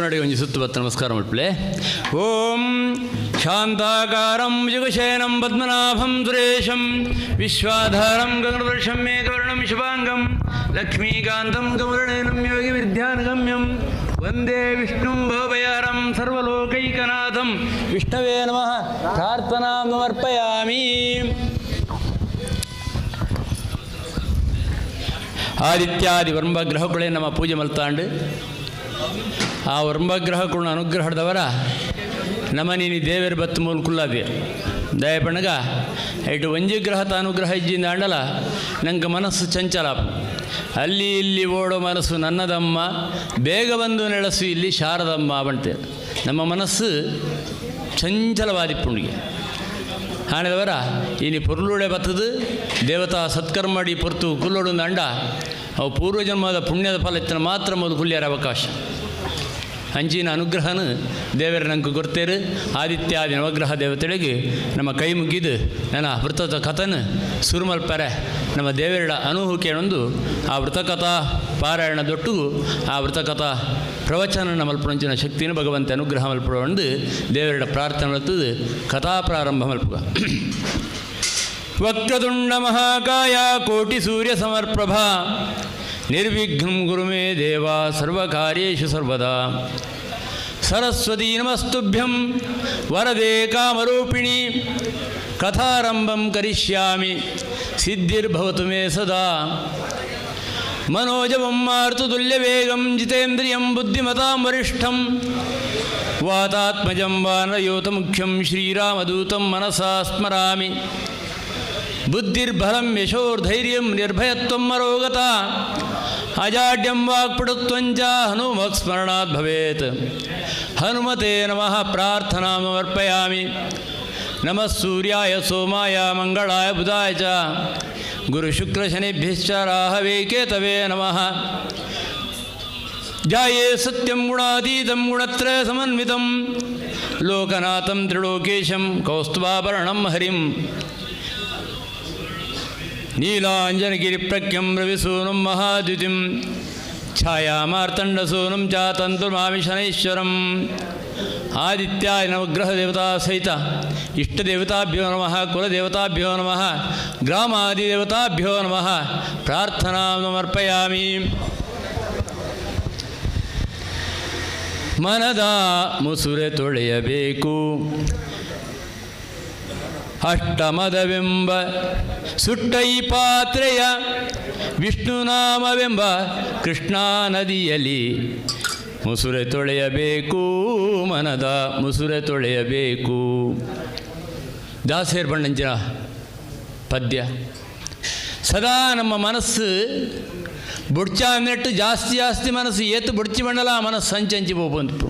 ನಡೆ ಒಂಜಿ ಸುತ್ತು ಬತ್ತ ನಮಸ್ಕಾರ ಮಲ್ಪಲೆ. ಓಂ ಶಾಂತಾಕಾರಂ ಯುಗಶಯನಂ ಪದ್ಮನಾಭಂ ಸುರೇಶಂ ವಿಶ್ವಾಧಾರಂ ಗಗನದರ್ಶಂ ಮೇಘವರ್ಣಂ ಶುಭಾಂಗಂ ಲಕ್ಷ್ಮೀಕಾಂತಂ ಕಮಲನಯನಂ ಯೋಗಿ ವಿದ್ಯಾನಗಮ್ಯಂ ವಂದೇ ವಿಷ್ಣುಂ ಭವಭಯಾರಂ ಸರ್ವಲೋಕೈಕನಾಥಂ ವಿಷ್ಣವೇ ನಮಃ. ಪ್ರಾರ್ಥನಾಂ ಸಮರ್ಪಯಾಮಿ. ಆದಿತ್ಯಾದಿ ವರ್ಮ ಗ್ರಹಗಳೇ ನಮ್ಮ ಪೂಜೆ ಮಲ್ತಾಂಡು ಆ ವರ್ಮಗ್ರಹಗಳ ಅನುಗ್ರಹದವರ ನಮ್ಮ ನೀನು ದೇವರ ಬತ್ತು ಮೂಲ ಕುಲ್ಲಾದೆ ದಯಪಣ್ಣಗ ಇటు ಒಂಜಿ ಗ್ರಹದ ಅನುಗ್ರಹ ಇಜ್ಜಿಂದ ಅಂಡಲ ನಂಗೆ ಮನಸ್ಸು ಚಂಚಲ ಅಲ್ಲಿ ಇಲ್ಲಿ ಓಡೋ ಮನಸ್ಸು ನನ್ನದಮ್ಮ ಬೇಗ ಬಂದು ನೆಲೆಸು ಇಲ್ಲಿ ಶಾರದಮ್ಮ ಬಂತೆ. ನಮ್ಮ ಮನಸ್ಸು ಚಂಚಲವಾದಿಪ್ಪುಂಡಿಗೆ ಆನೆದವರ ಇನಿ ಪೊರ್ಲುಡೆ ಬತ್ತದು ದೇವತಾ ಸತ್ಕರ್ಮಡಿ ಪೊರ್ತು ಕುಲ್ಲೋಡು ಅಂಡ ಅವು ಪೂರ್ವಜನ್ಮದ ಪುಣ್ಯದ ಫಲ ಇತ್ತನ ಮಾತ್ರ ಮೊದಲು ಕುಲ್ಯಾರ ಅವಕಾಶ. ಅಂಚಿನ ಅನುಗ್ರಹನ ದೇವರ ನಂಗೆ ಕೊರ್ತೇರು. ಆದಿತ್ಯಾದಿ ನವಗ್ರಹ ದೇವತೆಗಳಿಗೆ ನಮ್ಮ ಕೈ ಮುಗಿದು ನನ್ನ ವೃತದ ಕಥನ ಸುರುಮಲ್ಪರೆ ನಮ್ಮ ದೇವರ ಅನುಹುಕೇನೊಂದು ಆ ವೃತಕಥಾ ಪಾರಾಯಣ ದೊಟ್ಟಿಗೂ ಆ ವೃತಕಥಾ ಪ್ರವಚನ ಮಲ್ಪುಣಂಚಿನ ಶಕ್ತಿಯನ್ನು ಭಗವಂತ ಅನುಗ್ರಹ ಮಲ್ಪುಣಂದು ದೇವರ ಪ್ರಾರ್ಥನೆ ಮಲ್ತದು ಕಥಾ ಪ್ರಾರಂಭ ಮಲ್ಪುಗ. ವಕ್ರತುಂಡ ಮಹಾಕಾಯ ಕೋಟಿ ಸೂರ್ಯ ಸಮರ್ಪ್ರಭಾ ನಿರ್ವಿಘ್ನಂ ಗುರು ಮೇ ದೇವ ಸರ್ವಕಾರ್ಯೇಷು ಸರ್ವದಾ. ಸರಸ್ವತಿ ನಮಸ್ತುಭ್ಯಂ ವರದೆ ಕಾಮರೂಪಿಣಿ ಕಥಾರಂಭಂ ಕರಿಷ್ಯಾಮಿ ಸಿದ್ಧಿರ್ಭವತು ಮೇ ಸದಾ. ಮನೋಜವಂ ಮಾರುತುಲ್ಯವೇಗಂ ಜಿತೇಂದ್ರಿಯಂ ಬುದ್ಧಿಮತಾಂ ವರಿಷ್ಠಂ ವಾತಾತ್ಮಜಂ ವಾನರಯೂತಮುಖ್ಯಂ ಶ್ರೀರಾಮದೂತಂ ಮನಸಾ ಸ್ಮರಾಮಿ. ಬುದ್ಧಿರ್ಬಲಂ ಯಶೋರ್ಧೈರ್ಯಂ ನಿರ್ಭಯತ್ವಂ ಅರೋಗತ ಅಜಾಡ್ಯಂ ವಾಕ್ಪಟುತ್ವಂಚ ಹನುಮತ್ ಸ್ಮರಣಾತ್ ಭವೇತ್. ಹನುಮತೆ ನಮಃ. ಪ್ರಾರ್ಥನಾಂ ಸಮರ್ಪಯಾಮಿ. ನಮಃ ಸೂರ್ಯಾಯ ಸೋಮಾಯ ಮಂಗಳಾಯ ಬುಧಾಯ ಚ ಗುರುಶುಕ್ರಶನಿಭ್ಯಶ್ಚ ರಾಹವೇ ಕೇತವೇ ನಮಃ. ಜಾಯೇ ಸತ್ಯಂ ಗುಣಾತೀತಂ ಗುಣತ್ರಯ ಸಮನ್ವಿತಂ ಲೋಕನಾಥಂ ತ್ರಿಲೋಕೇಶಂ ಕೌಸ್ತುಭಾಭರಣಂ ಹರಿಂ. ನೀಲಾಂಜನಗಿರಿಪ್ರಖ್ಯಂ ರವಿಸೂನುಂ ಮಹಾದ್ಯುತಿಂ ಛಾಯಾಮಾರ್ತಂಡಸೂನುಂ ಚ ತಂತುರ್ಮಾಮಿ ಶನೈಶ್ವರಂ. ಆದಿತ್ಯಾಯ ನವಗ್ರಹ ದೇವತಾ ಸಹಿತ ಇಷ್ಟದೇವತಾಭ್ಯೋ ನಮಃ, ಕುಲದೇವತಾಭ್ಯೋ ನಮಃ, ಗ್ರಾಮಾದಿದೇವತಾಭ್ಯೋ ನಮಃ. ಪ್ರಾರ್ಥನಾ ಸಮರ್ಪಯಾಮಿ. ಮನದ ಮುಸುರೆ ತೊಳೆಯಬೇಕು ಅಷ್ಟಮದವೆಂಬ ಸುಟ್ಟೈ ಪಾತ್ರೆಯ ವಿಷ್ಣುನಾಮವೆಂಬ ಕೃಷ್ಣಾ ನದಿಯಲ್ಲಿ ಮುಸುರೆ ತೊಳೆಯಬೇಕು, ಮನದ ಮುಸುರೆ ತೊಳೆಯಬೇಕು. ದಾಸೇರ್ ಬಣ್ಣಂಚಿನ ಪದ್ಯ. ಸದಾ ನಮ್ಮ ಮನಸ್ಸು ಬುಡ್ಚ ನೆಟ್ಟು ಜಾಸ್ತಿ ಜಾಸ್ತಿ ಮನಸ್ಸು ಏತು ಬುಡ್ಚಿ ಬಂಡಲ ಆ ಮನಸ್ಸು ಅಂಚಂಚಿ ಹೋಗುವಂತು.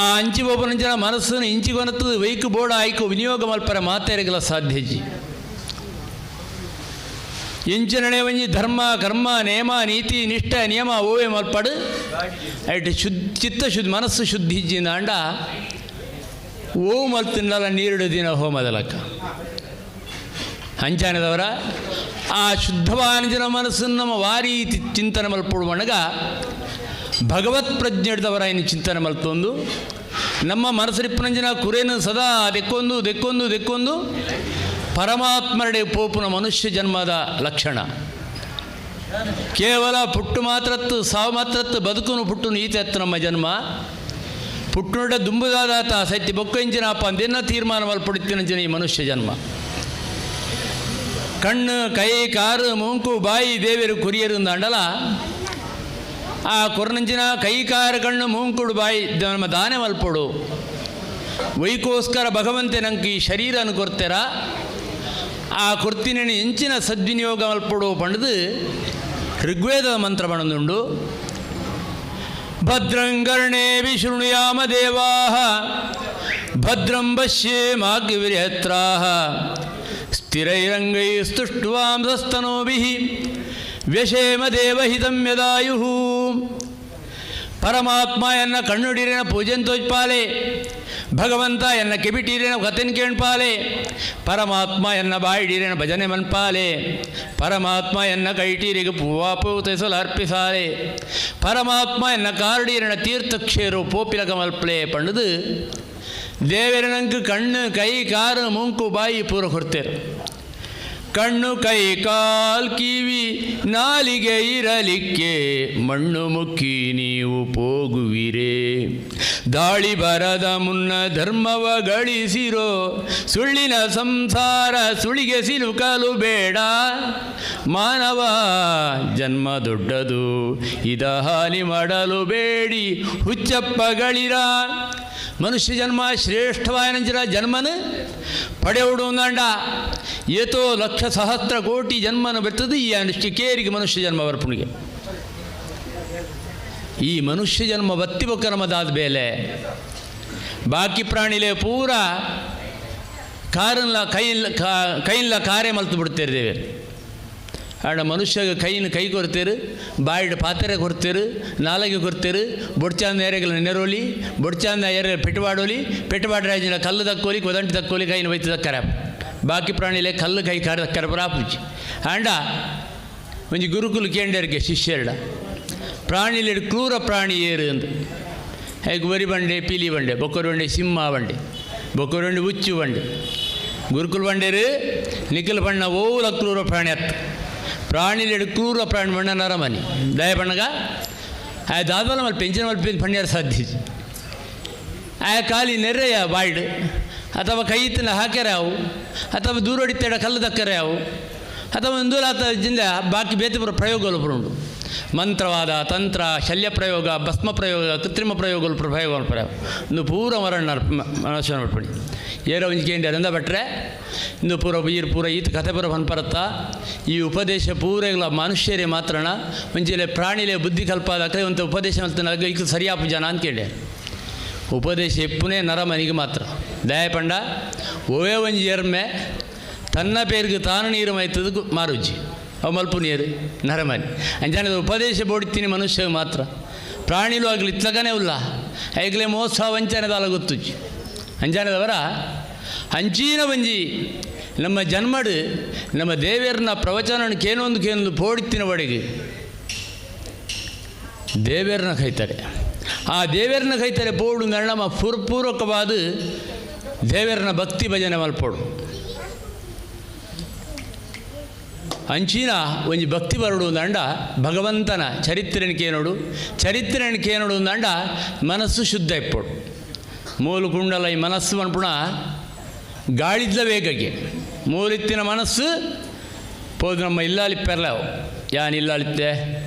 ಆ ಅಂಚಿ ಬೋಪನಂಚಿನ ಮನಸ್ಸನ್ನು ಇಂಚಿಗೊನತ್ತು ವೈಕು ಬೋಡ ಆಯ್ಕು ವಿನಿಯೋಗ ಮಲ್ಪರ ಮಾತೆರೆಗಲ ಸಾಧ್ಯಜಿ. ಇಂಚಿನಣೆ ಒಂಜಿ ಧರ್ಮ ಕರ್ಮ ನೇಮ ನೀತಿ ನಿಷ್ಠ ನಿಯಮ ಓವೆ ಮಲ್ಪಡು ಐಟ್ ಶುದ್ಧ ಚಿತ್ತ ಶುದ್ಧ ಮನಸ್ಸು ಶುದ್ಧಿ ಅಂಡ ಓವು ಮಲ್ತಿನ್ನಲ್ಲ ನೀರಿಡು ದಿನ ಹೋಮದಲಕ್ಕ ಅಂಚಾನದವರ ಆ ಶುದ್ಧವಾನಿಜನ ಮನಸ್ಸನ್ನು ನಮ್ಮ ವಾರೀತಿ ಚಿಂತನೆ ಮಲ್ಪಡು ಮಣಗ ಭಗವತ್ ಪ್ರಜ್ಞೆ ಹಿಡಿದವರ ಇನ್ನು ಚಿಂತನೆ ಮಲ್ತೊಂದು ನಮ್ಮ ಮನಸ್ಸರಿಪ್ಪನಂಜಿನ ಕುರೇನು ಸದಾ ದೆಕ್ಕೊಂದು ದೆಕ್ಕೊಂದು ದೆಕ್ಕೊಂದು ಪರಮಾತ್ಮರಡೆ ಪೋಪುನ ಮನುಷ್ಯ ಜನ್ಮದ ಲಕ್ಷಣ. ಕೇವಲ ಪುಟ್ಟು ಮಾತ್ರತ್ತು ಸಾವು ಮಾತ್ರತ್ತು ಬದುಕುನು ಪುಟ್ಟು ನೀತೆತ್ತು ನಮ್ಮ ಜನ್ಮ. ಪುಟ್ಟುನೊಡ ದುಂಬುದಾದಾತ ಸತ್ಯ ಬೊಕ್ಕ ಇಂಚಿನ ಅಪ್ಪ ಅಂದಿನ ತೀರ್ಮಾನ ಮಲ್ಪಡುತ್ತಿನಂಚಿನ ಈ ಮನುಷ್ಯ ಜನ್ಮ. ಕಣ್ಣು ಕೈ ಕಾರು ಮೂಂಕು ಬಾಯಿ ದೇವರು ಕುರಿಯರು ಅಂಡಲ ಆ ಕೊರನಂಚಿನ ಕೈ ಕಾರು ಕಣ್ಣು ಮೂಂಕುಡು ಬಾಯಿ ನಮ್ಮ ದಾನೆ ಮಲ್ಪಡು ವೈಕೋಸ್ಕರ ಭಗವಂತೆ ನಂಗೆ ಈ ಶರೀರನ ಕೊರ್ತೆರ ಆ ಕೊರ್ತಿನ ಎಂಚಿನ ಸದ್ವಿನಿಯೋಗ ಮಲ್ಪಡು ಪಂಡದು ಋಗ್ವೇದದ ಮಂತ್ರ ಬಣದುಂಡು. ಭದ್ರಂಗರ್ಣೇ ವಿಶೃಣುಯಾಮ ದೇವಾಃ ಭದ್ರಂ ಪಶ್ಯೇಮಾಗ್ನಿರ್ಯತ್ರಾಃ ಸ್ಥಿರೈರಂಗೈಸ್ತುಷ್ಟ್ವಾಂಸಸ್ತನೂಭಿಃ ವ್ಯಶೇಮ ದೇವಹಿತಂ ಯದಾಯುಃ. ಪರಮಾತ್ಮ ಎನ್ನ ಕಣ್ಣುಡೀರಿನ ಪೂಜೆನ್ ತೋಜ್ಪಾಲೆ, ಭಗವಂತ ಎನ್ನ ಕಿಬಿಟೀರಿನ ಕತೆನ್ ಕೇಳ್ಪಾಲೆ, ಪರಮಾತ್ಮ ಎನ್ನ ಬಾಯಿಡೀರಿನ ಭಜನೆ ಮನ್ಪಾಲೆ, ಪರಮಾತ್ಮ ಎನ್ನ ಕೈಟೀರಿಗೆ ಪೂವಾಪು ತೆಸಲು ಅರ್ಪಿಸಾಲೆ, ಪರಮಾತ್ಮ ಎನ್ನ ಕಾರುಡೀರಿನ ತೀರ್ಥಕ್ಷೇರು ಪೋಪಿಲಕ ಮಲ್ಪ್ಲೆ ಪಂಡದು ದೇವರನಂக்கு ಕಣ್ಣು ಕೈ ಕಾರು ಮೂಂಕು ಬಾಯಿ ಪೂರ ಕೊಡ್ತೇರು. ಕಣ್ಣು ಕೈ ಕಾಲ್ ಕಿವಿ ನಾಲಿಗೆ ಇರಲಿಕ್ಕೆ ಮಣ್ಣು ಮುಕ್ಕಿ ನೀವು ಪೋಗುವಿರೇ. ದಾಳಿ ಬರದ ಮುನ್ನ ಧರ್ಮವ ಗಳಿಸಿರೋ ಸುಳ್ಳಿನ ಸಂಸಾರ ಸುಳಿಗೆ ಸಿಲುಕಲು ಬೇಡ. ಮಾನವ ಜನ್ಮ ದೊಡ್ಡದು ಇದ ಹಾನಿ ಮಾಡಲು ಬೇಡಿ ಹುಚ್ಚಪ್ಪಗಳಿರ. ಮನುಷ್ಯ ಜನ್ಮ ಶ್ರೇಷ್ಠವಾಯನಂಚಿನ ಜನ್ಮನ ಪಡೆಯುಡು ಅಂಡ ಏತೋ ಲಕ್ಷ ಸಹಸ್ರ ಕೋಟಿ ಜನ್ಮನ ಬರ್ತದೆ ಈ ಅನುಷ್ಠಿ ಕೇರಿಗೆ ಮನುಷ್ಯ ಜನ್ಮ ಬರ್ಪುಣಿಗೆ. ಈ ಮನುಷ್ಯ ಜನ್ಮ ಬತ್ತಿ ಬೊಕ್ಕ ನಮ್ಮದಾದ ಮೇಲೆ ಬಾಕಿ ಪ್ರಾಣಿಲೇ ಪೂರ ಕಾರನ್ನ ಕೈಲ್ಲ ಕೈಲ್ಲ ಕಾರ್ಯ ಮಲ್ತು ಬಿಡ್ತಿರ್ತೇವೆ. ಆಂಡ ಮನುಷ್ಯಗ ಕೈನ ಕೈ ಕೊರ್ತೀರು, ಬಾಯಿಡ್ ಪಾತ್ರೆ ಕೊರ್ತೀರು, ನಾಲಗೆ ಕೊರ್ತೀರು, ಬೊಡ್ಚಾಂದ ಏರೆಗಳ ನೆರೋಲಿ, ಬೊಡ್ಚಾಂದ ಏರೆ ಪೆಟ್ಟುಬಾಡೋಲಿ, ಪೆಟ್ಟುಬಾಡ್ರಾಜಿನ ಕಲ್ಲು ದಕ್ಕೋಲಿ, ಕೊದಂಟಿ ದಕ್ಕೋಲಿ, ಕೈನ ವೈತು ದಕ್ಕರ. ಬಾಕಿ ಪ್ರಾಣಿಲೆ ಕಲ್ಲು ಕೈ ಕಾರ್ ದಕ್ಕರ ಪುರಾಪುಜಿ. ಆಂಡ ಒಂಜಿ ಗುರುಕುಲು ಕೇಂಡರಿಗೆ ಶಿಷ್ಯರ್ಡ ಪ್ರಾಣಿಲೆಡ್ ಕ್ರೂರ ಪ್ರಾಣಿ ಏರು ಅಂದು. ಹೇಗೆ ಒರಿ ಬಂಡೆ ಪೀಲಿ ಬಂಡೆ, ಬೊಕ್ಕರು ಬಂಡೆ ಸಿಂಹ ಬಂಡೆ, ಬೊಕ್ಕರು ಬಂಡೆ ಉಚ್ಚು ಬಂಡೆ. ಗುರುಕುಲು ಬಂಡೇರು ನಿಖಿಲ್ ಬಣ್ಣ ಓಲ ಕ್ರೂರ ಪ್ರಾಣಿ ಅತ್ತು. ಪ್ರಾಣಿಲೆಡ್ ಕ್ರೂರ ಪ್ರಾಣಿ ಬಣ್ಣ ನರಮನಿ ದಯ ಬಣ್ಣಗ ಆ ದಾದಲ ಮಲ್ಪ ಎಂಚಿನ ಮಲ್ಪ ಪಣ್ಯಾರ ಸಾಧ್ಯ. ಆ ಖಾಲಿ ನೆರೆಯ ಬಾಯ್ಡ್ ಅಥವಾ ಕೈತಿನ ಹಾಕ್ಯಾರ ಅವು, ಅಥವಾ ದೂರೊಡಿತ್ತೇಡ ಕಲ್ಲು ದಕ್ಕರೆ ಅವು, ಅಥವಾ ಒಂದು ಜಿಂದ ಬಾಕಿ ಬೇತೆ ಪ್ರಯೋಗಗಳು ಉಂಟು. ಮಂತ್ರವಾದ ತಂತ್ರ ಶಲ್ಯ ಪ್ರಯೋಗ ಭಸ್ಮ ಪ್ರಯೋಗ ಕೃತ್ರಿಮ ಪ್ರಯೋಗಗಳು ಪ್ರಯೋಗ ಪ್ರಯೋಗ ಇಂದು ಪೂರ ಮರಣ ಮನಸ್ಸು ಮಾಡ್ಪಡಿ. ಏರೋ ಒಂಜಿ ಕೇಂದ್ರ ಅಂದ ಬಟ್ರೆ ಇಂದು ಪೂರ ಈರು ಪೂರ ಈತ ಕಥೆ ಪೂರ ಪನ್ಪರತ್ತ. ಈ ಉಪದೇಶ ಪೂರೆಗಳ ಮನುಷ್ಯರೇ ಮಾತ್ರಣ ಒಂಜಿಲೆ ಪ್ರಾಣಿಲೆ ಬುದ್ಧಿ ಕಲ್ಪಾದಕ್ಕೆ ಒಂದು ಉಪದೇಶ ಮಲ್ತನಾಗ ಈಗ ಸರಿಯಾಪು ಜನ ಅಂತ ಕೇಳಿ. ಉಪದೇಶ ಎಪ್ಪುನೇ ನರಮನಿಗೆ ಮಾತ್ರ. ದಯಪಂಡ ಓವೇ ಒಂಜಿ ಎರ್ಮೆ ತನ್ನ ಪೇರಿಗೆ ತಾನು ನೀರು ಮೈತದಕ್ಕೆ ಮಾರುಜ್ಜಿ ಅವು ಮಲ್ಪು ನೀರು ನರಮನಿ. ಅಂಜಾನದ ಉಪದೇಶ ಬೋಡಿತೀನಿ ಮನುಷ್ಯ ಮಾತ್ರ. ಪ್ರಾಣಿಲೂ ಆಗಲಿ ಇತ್ಲಗನೇ ಉಲ್ಲ ಐಗಲೇ ಮೋಸ ವಂಚನೆದಾಲ ಗೊತ್ತುಜ್ಜಿ. ಅಂಜಾನದವರ ಅಂಚೀನ ಒಂಜಿ ನಮ್ಮ ಜನ್ಮಡು ನಮ್ಮ ದೇವೇರ್ನ ಪ್ರವಚನ ಕೇನೊಂದು ಕೇನೊಂದು ಪೋಡಿತ್ತಿನ ಒಡೆಗೆ ದೇವೇರ್ನ ಕೈತಾರೆ. ಆ ದೇವೇರ್ನ ಕೈತಾರೆ ಪೋಡು ನಮ್ಮ ಪೂರ್ವಕವಾದ ದೇವೇರ್ನ ಭಕ್ತಿ ಭಜನೆ ಮಲ್ಪೋಡು. ಅಂಚಿನ ಒಂಜಿ ಭಕ್ತಿ ಬರಡು ಅಂಡ ಭಗವಂತನ ಚರಿತ್ರೆನಿಕೆ ನೋಡು, ಚರಿತ್ರೆನಿಕೆ ನೋಡು ಅಂಡ ಮನಸ್ಸು ಶುದ್ಧ ಇಪ್ಪೋಡು. ಮೂಲು ಕುಂಡಲ ಈ ಮನಸ್ಸು ಮನ್ಪುಣ ಗಾಳಿದ್ಲ ವೇಗಕ್ಕೆ ಮೂಲಿತ್ತಿನ ಮನಸ್ಸು ಪೋದು ನಮ್ಮ ಇಲ್ಲಾಲಿಪ್ಪೆರ್ಲಾವು ಯಾನ್ ಇಲ್ಲಾಲಿತ್ತೆ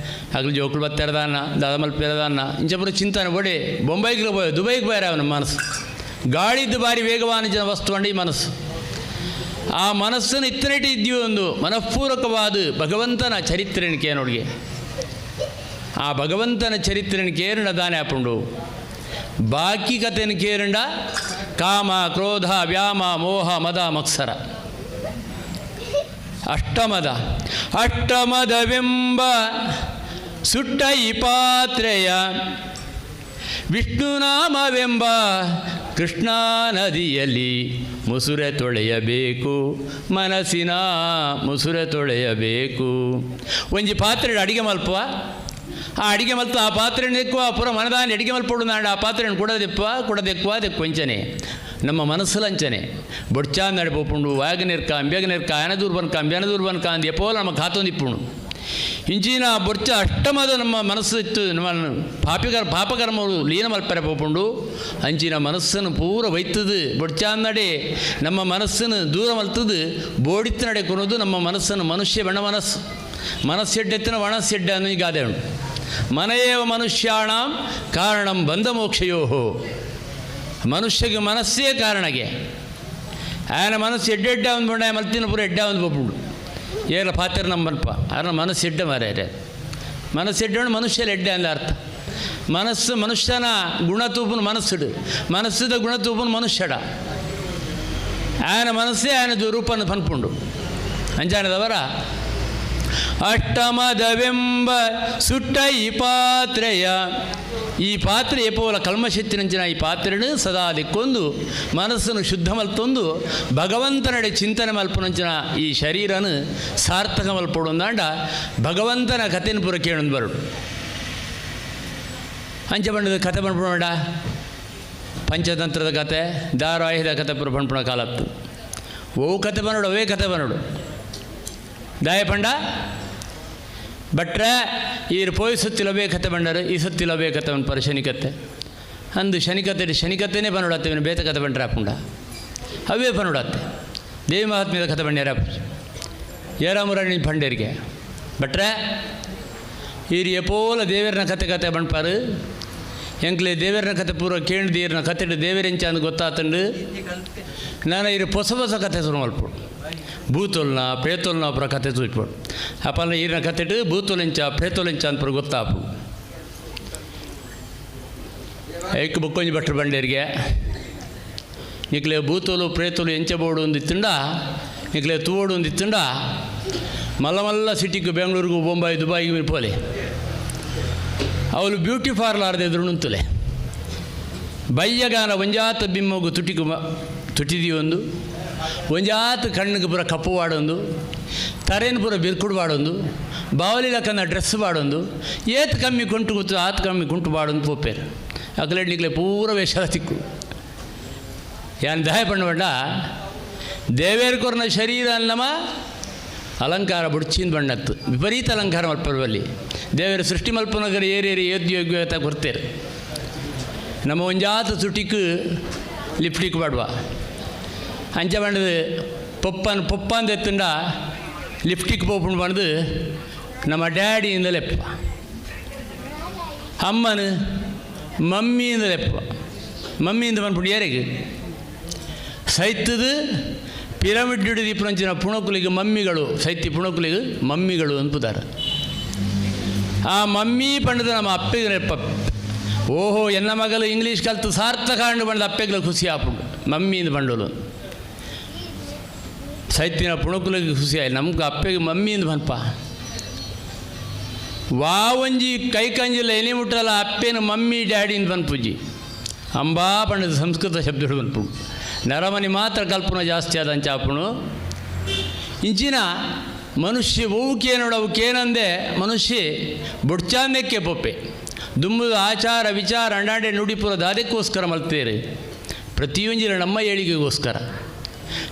ಆಗಲಿ ಜೋಕುಲು ಬತ್ತೆರದಾನ ದಾದ ಮಲ್ಪೆರದಾನ ಇಂಚಪುರ ಚಿಂತನೆ ಬಡಿ ಬೊಂಬೈಗೆ ಬೋಯ್ ದುಬೈಗೆ ಬೋಯರ ನಮ್ಮ ಮನಸ್ಸು. ಗಾಳಿದ್ದು ಬಾರಿ ವೇಗವಾನ ಜನ ವಸ್ತು ಅಂಡ ಈ ಮನಸ್ಸು. ಆ ಮನಸ್ಸನ್ನು ಇತ್ತನೆಟಿ ಇದ್ದೀವಿ ಒಂದು ಮನಃಪೂರ್ವಕವಾದ ಭಗವಂತನ ಚರಿತ್ರೆನಿಕೆ ನೋಡಿಗೆ. ಆ ಭಗವಂತನ ಚರಿತ್ರೆನ ಕೇರಣ ದಾನೆ ಆಪುಂಡು. ಬಾಕಿ ಕಥೆನ ಕೇರಂಡ ಕಾಮ ಕ್ರೋಧ ವ್ಯಾಮ ಮೋಹ ಮದ ಮತ್ಸರ ಅಷ್ಟಮದ ಅಷ್ಟಮದವೆಂಬ ಸುಟ್ಟ ಈ ಪಾತ್ರೆಯ ವಿಷ್ಣುನಾಮವೆಂಬ ಕೃಷ್ಣಾ ನದಿಯಲ್ಲಿ ಮುಸುರೆ ತೊಳೆಯಬೇಕು, ಮನಸ್ಸಿನ ಮುಸುರೆ ತೊಳೆಯಬೇಕು. ಒಂಜಿ ಪಾತ್ರೆ ಅಡಿಗೆ ಮಲ್ಪುವ, ಆ ಅಡಿಗೆ ಮಲ್ತು ಆ ಪಾತ್ರೆ ನೆಕ್ಕುವ ಪೂರ ಮನದಾನಿ ಅಡಿಗೆ ಮಲ್ಪಡು ನಾಡ ಆ ಪಾತ್ರೆಯನ್ನು ಕೊಡದೆಪ್ಪುವ ಕೊಡದೆಕ್ಕುವ ದೆಕ್ಕು ನಮ್ಮ ಮನಸ್ಸು ಲಂಚನೆ ಬೊಡ್ಚಾ ನಡಿಪೋಪುಂಡು ವಾಗ ನಿರ್ಕ ಅಂಬ್ಯಾಗ ನಿರ್ಕ ಆನದೂರು ಬನ್ಕ ಅಂಬ್ಯಾನದೂರು ಬನ್ಕ ಅಂದು ಎಪ್ಪೋಲ ನಮ್ಮ ಖಾತೊಂದಿಪ್ಪುಂಡು. ಇಂಚಿನ ಬೊಡ್ಚ ಅಷ್ಟಮದ ನಮ್ಮ ಮನಸ್ಸು ಇತ್ತು ನಮ್ಮ ಪಾಪಕರ್ಮರು ಲೀನ ಮಲ್ಪರೆ ಪೋಪುಂಡು. ಅಂಚಿನ ಮನಸ್ಸನ್ನು ಪೂರ ವೈತದು ಬೊಡ್ಚಾಂದಡೆ ನಮ್ಮ ಮನಸ್ಸನ್ನು ದೂರ ಮಲ್ತದು ಬೋಡಿತ್ತ ನಡೆ ಕೊನೋದು ನಮ್ಮ ಮನಸ್ಸನ್ನು ಮನುಷ್ಯ ಬಣ್ಣ ಮನಸ್ಸು ಮನಸ್ಸೆಡ್ಡೆತ್ತಿನ ಒಣಸೆಡ್ಡೆ ಅನ್ನೋ ಈ ಗಾದೆ ಉಂಟು. ಮನೆಯೇವ ಮನುಷ್ಯಾಣಂ ಕಾರಣಂ ಬಂಧ ಮೋಕ್ಷಯೋಹೋ. ಮನುಷ್ಯಗೆ ಮನಸ್ಸೇ ಕಾರಣಗೆ ಆಯನ ಮನಸ್ಸು ಎಡ್ಡೆಡ್ಡ ಒಂದು ಬಣ್ಣ ಮಲ್ತಿನ ಪೂರ ಎಡ್ಡ ಒಂದು ಪೋಪುಂಡು. ಏರ ಪಾತ್ರ ನಮ್ಮ ಬಲ್ಪ ಆರನ ಮನಸ್ಸು ಎಡ್ಡ ಮಾರ್ಯಾರೆ ಮನಸ್ಸು ಎಡ್ಡೋಣ ಮನುಷ್ಯನ ಎಡ್ಡೆ ಅಂದ ಅರ್ಥ. ಮನಸ್ಸು ಮನುಷ್ಯನ ಗುಣತೂಪನ ಮನಸ್ಸುಡು ಮನಸ್ಸುದ ಗುಣತೂಪನ ಮನುಷ್ಯಡ ಆಯನ ಮನಸ್ಸೇ ಆಯನದು ರೂಪನ ಪನ್ಪುಂಡು. ಅಂಜಾನದವರ ಅಷ್ಟಮದವೆಂಬ ಸುಟ್ಟ ಈ ಪಾತ್ರೆಯ ಈ ಪಾತ್ರೆ ಎಪೋಲ ಕಲ್ಮಶೆತ್ತಿನಂಚಿನ ಈ ಪಾತ್ರೆನು ಸದಾ ದಿಕ್ಕೊಂದು ಮನಸ್ಸನ್ನು ಶುದ್ಧ ಮಲ್ತೊಂದು ಭಗವಂತನಡೆ ಚಿಂತನೆ ಮಲ್ಪನಂಚಿನ ಈ ಶರೀರನು ಸಾರ್ಥಕ ಮಲ್ಪೊಡೊಂದಾಂಡ ಭಗವಂತನ ಕಥೆನ ಪೂರ ಕೇಳೊಂದು ಬರುಡು. ಅಂಚ ಬಂಡದ ಕಥೆ ಪನ್ಪುಣ ಪಂಚತಂತ್ರದ ಕತೆ ಧಾರಾವಾಹಿದ ಕಥೆ ಪೂರ ಪನ್ಪುಣ ಕಾಲತ್ತು ಓ ಕತೆ ಬನ್ನೋಡು ಅವೇ ಕತೆ ಬನ್ನೋಡು ದಾಯ ಪಂಡ ಬಟ್ರೆ ಈರು ಪೋಯ್ ಸುತ್ತಿಲವೇ ಕತೆ ಬಂಡರು ಈ ಸುತ್ತಿಲವೇ ಕತೆ ಪರ ಶನಿಕತೆ ಅಂದು ಶನಿಕತೆ ಶನಿಕತೆನೇ ಬನ್ನೋಡತ್ತೆ ಇವನು ಬೇತ ಕತೆ ಬಂಡ್ರೆ ಆಪುಂಡ ಅವೇ ಬನ್ನೋಡತ್ತೆ ದೇವಿ ಮಹಾತ್ಮ್ಯದ ಕತೆ ಬಂಡ್ಯಾರ ಏರಾಮುರಾಣಿ ಪಂಡೇರಿಗೆ ಬಟ್ರೆ ಈರು ಎಪೋಲ ದೇವೇರ್ನ ಕತೆ ಕತೆ ಬಂಡ್ಪಾರು ಎಂಕ್ಲೆ ದೇವೇರ್ನ ಕತೆ ಪೂರ ಕೇಳ್ದೀರ್ನ ಕತೆ ದೇವೇರೆಂಚ ಅಂದು ಗೊತ್ತಾತಂಡು ನಾನು ಇರು ಹೊಸ ಹೊಸ ಕತೆ ಶುರು ಮಲ್ಪಡು ಭೂತೊಲ್ನ ಪ್ರೇತೊಲ್ನ ಪುರ ಕತೆ ತೂಜ್ಪಡು ಅಪ್ಪನ ಈರಿನ ಕತೆಡು ಭೂತೊಲೆಂಚ ಪ್ರೇತೊಲೆಂಚ ಅಂತ ಪುರ ಗೊತ್ತಾಪು. ಐಕ್ ಬೊಕ್ಕೊಂಜಿ ಭಟ್ರು ಬಂಡೇರಿಗೆ ನಿಕ್ಲೆ ಭೂತೋಲು ಪ್ರೇತೋಲು ಎಂಚ ಬೋಡು ಒಂದಿತ್ತುಂಡ ನಿಕ್ಲೆ ತೂವೋಡು ಒಂದಿತ್ತುಂಡ ಮಲ್ಲ ಮಲ್ಲ ಸಿಟಿಗೆ ಬೆಂಗಳೂರಿಗೂ ಬೊಂಬಾಯಿ ದುಬಾಯಿಗೆ ಪೋಲೆ ಅವಳು ಬ್ಯೂಟಿ ಪಾರ್ಲರ್ ಎದುರು ನುಂತುಲೆ ಬಯ್ಯಗಾನ ಒಂಜಾತ ಬಿಮ್ಮಗು ತುಟಿಕು ತುಟಿದಿಯೊಂದು ಒಂಜಾತ ಕಣ್ಣಿಗೆ ಪೂರ ಕಪ್ಪು ವಾಡೊಂದು ತರೇನು ಪೂರ ಬಿರ್ಕುಡು ವಾಡೊಂದು ಬಾವಲಿ ಲಕ್ಕನ ಡ್ರೆಸ್ ವಾಡೊಂದು ಏತ್ ಕಮ್ಮಿ ಕುಂಟು ಗೊತ್ತು ಆತ್ ಕಮ್ಮಿ ಕುಂಟು ಬಾಡೊಂದು ಪೋಪೇರು ಅಕಲೆಡ್ನಿಕ್ಲೆ ಪೂರ ವೇಷ ತಿಕ್ಕು ಯಾನ್ ದಾಯ ಪಣ್ಣಬೇಡ ದೇವೇರ್ ಕೊರ್ನ ಶರೀರ ನಮ್ಮ ಅಲಂಕಾರ ಬುಡ್ಚಿನ ಬಣ್ಣತ್ತು ವಿಪರೀತ ಅಲಂಕಾರ ಮಲ್ಪರುವಲ್ಲಿ ದೇವರ ಸೃಷ್ಟಿ ಮಲ್ಪನಗರ ಏರೇರಿ ಯೋಗ್ಯ ಕೊಡ್ತೇರು ನಮ್ಮ ಒಂಜಾತ ತುಟಿಕ್ ಲಿಪ್ಟಿಕ್ ಬಾಡುವ ಅಂಚ ಬಣ್ಣದ ಪೊಪ್ಪನ್ ಪೊಪ್ಪಂದ ಎತ್ತುಂಡ ಲಿಪ್ಟಿಕ್ ಪೋಪುಂಡು ಬಂದು ನಮ್ಮ ಡ್ಯಾಡಿಯಿಂದ ಲೆಪ್ಪ ಅಮ್ಮನು ಮಮ್ಮಿಯಿಂದ ಲೆಪ್ಪ ಮಮ್ಮಿಯಿಂದ ಬಂದ್ಬಿಟ್ಟು ಯಾರಿಗೆ ಸೈತದ ಪಿರಮಿಡ್ ಹಿಡಿದು ಇಪ್ಪಂಚಿನ ಪುಣಕುಲಿಗೆ ಮಮ್ಮಿಗಳು ಸೈತಿ ಪುಣಕುಲಿಗೆ ಮಮ್ಮಿಗಳು ಅನ್ಪುತ್ತಾರೆ. ಆ ಮಮ್ಮಿ ಪಂಡದ ನಮ್ಮ ಅಪ್ಪಗೆ ನೆಪ್ಪ ಓಹೋ ಎನ್ನ ಮಗಲು ಇಂಗ್ಲೀಷ್ ಕಲ್ತು ಸಾರ್ಥಕ ಹಣ್ಣು ಬಂದ ಅಪ್ಪೆಗ್ಲ ಖುಷಿ ಆಪುಂಡು ಮಮ್ಮಿಯಿಂದ ಬಂಡೋಲು ಸೈತಿನ ಪುಣಕುಲಿಗೆ ಖುಷಿ ಆಯ್ತು ನಮ್ಗೆ ಅಪ್ಪೆಗೆ ಮಮ್ಮಿಯಿಂದ ಬಂದಪ್ಪ ವಾವಂಜಿ ಕೈ ಕಂಜಿಲ್ಲ ಎನಿ ಮುಟ್ಟಲ್ಲ ಅಪ್ಪೇನು ಮಮ್ಮಿ ಡ್ಯಾಡಿಯಿಂದ ಬಂದು ಪೂಜಿ ಅಂಬಾ ಪಂಡದ ಸಂಸ್ಕೃತ ಶಬ್ದ ಬಂದ್ಪುಂಡು ನರಮನಿ ಮಾತ್ರ ಕಲ್ಪನೆ ಜಾಸ್ತಿ ಆದ ಅಂಚಾಪುಣು ಇಂಚಿನ ಮನುಷ್ಯ ಓವುಕೇನೋಡು ಅವಕ್ಕೇನಂದೆ ಮನುಷ್ಯ ಬುಡ್ಚಾಂದಕ್ಕೆ ಪೊಪ್ಪೆ ದುಮ್ಮದ ಆಚಾರ ವಿಚಾರ ಅಂಡಾಂಡೆ ನುಡಿಪುರ ದಾದಕ್ಕೋಸ್ಕರ ಮಲ್ತೇರಿ ಪ್ರತಿಯೊಂಜಿನ ನಮ್ಮ ಏಳಿಗೆಗೋಸ್ಕರ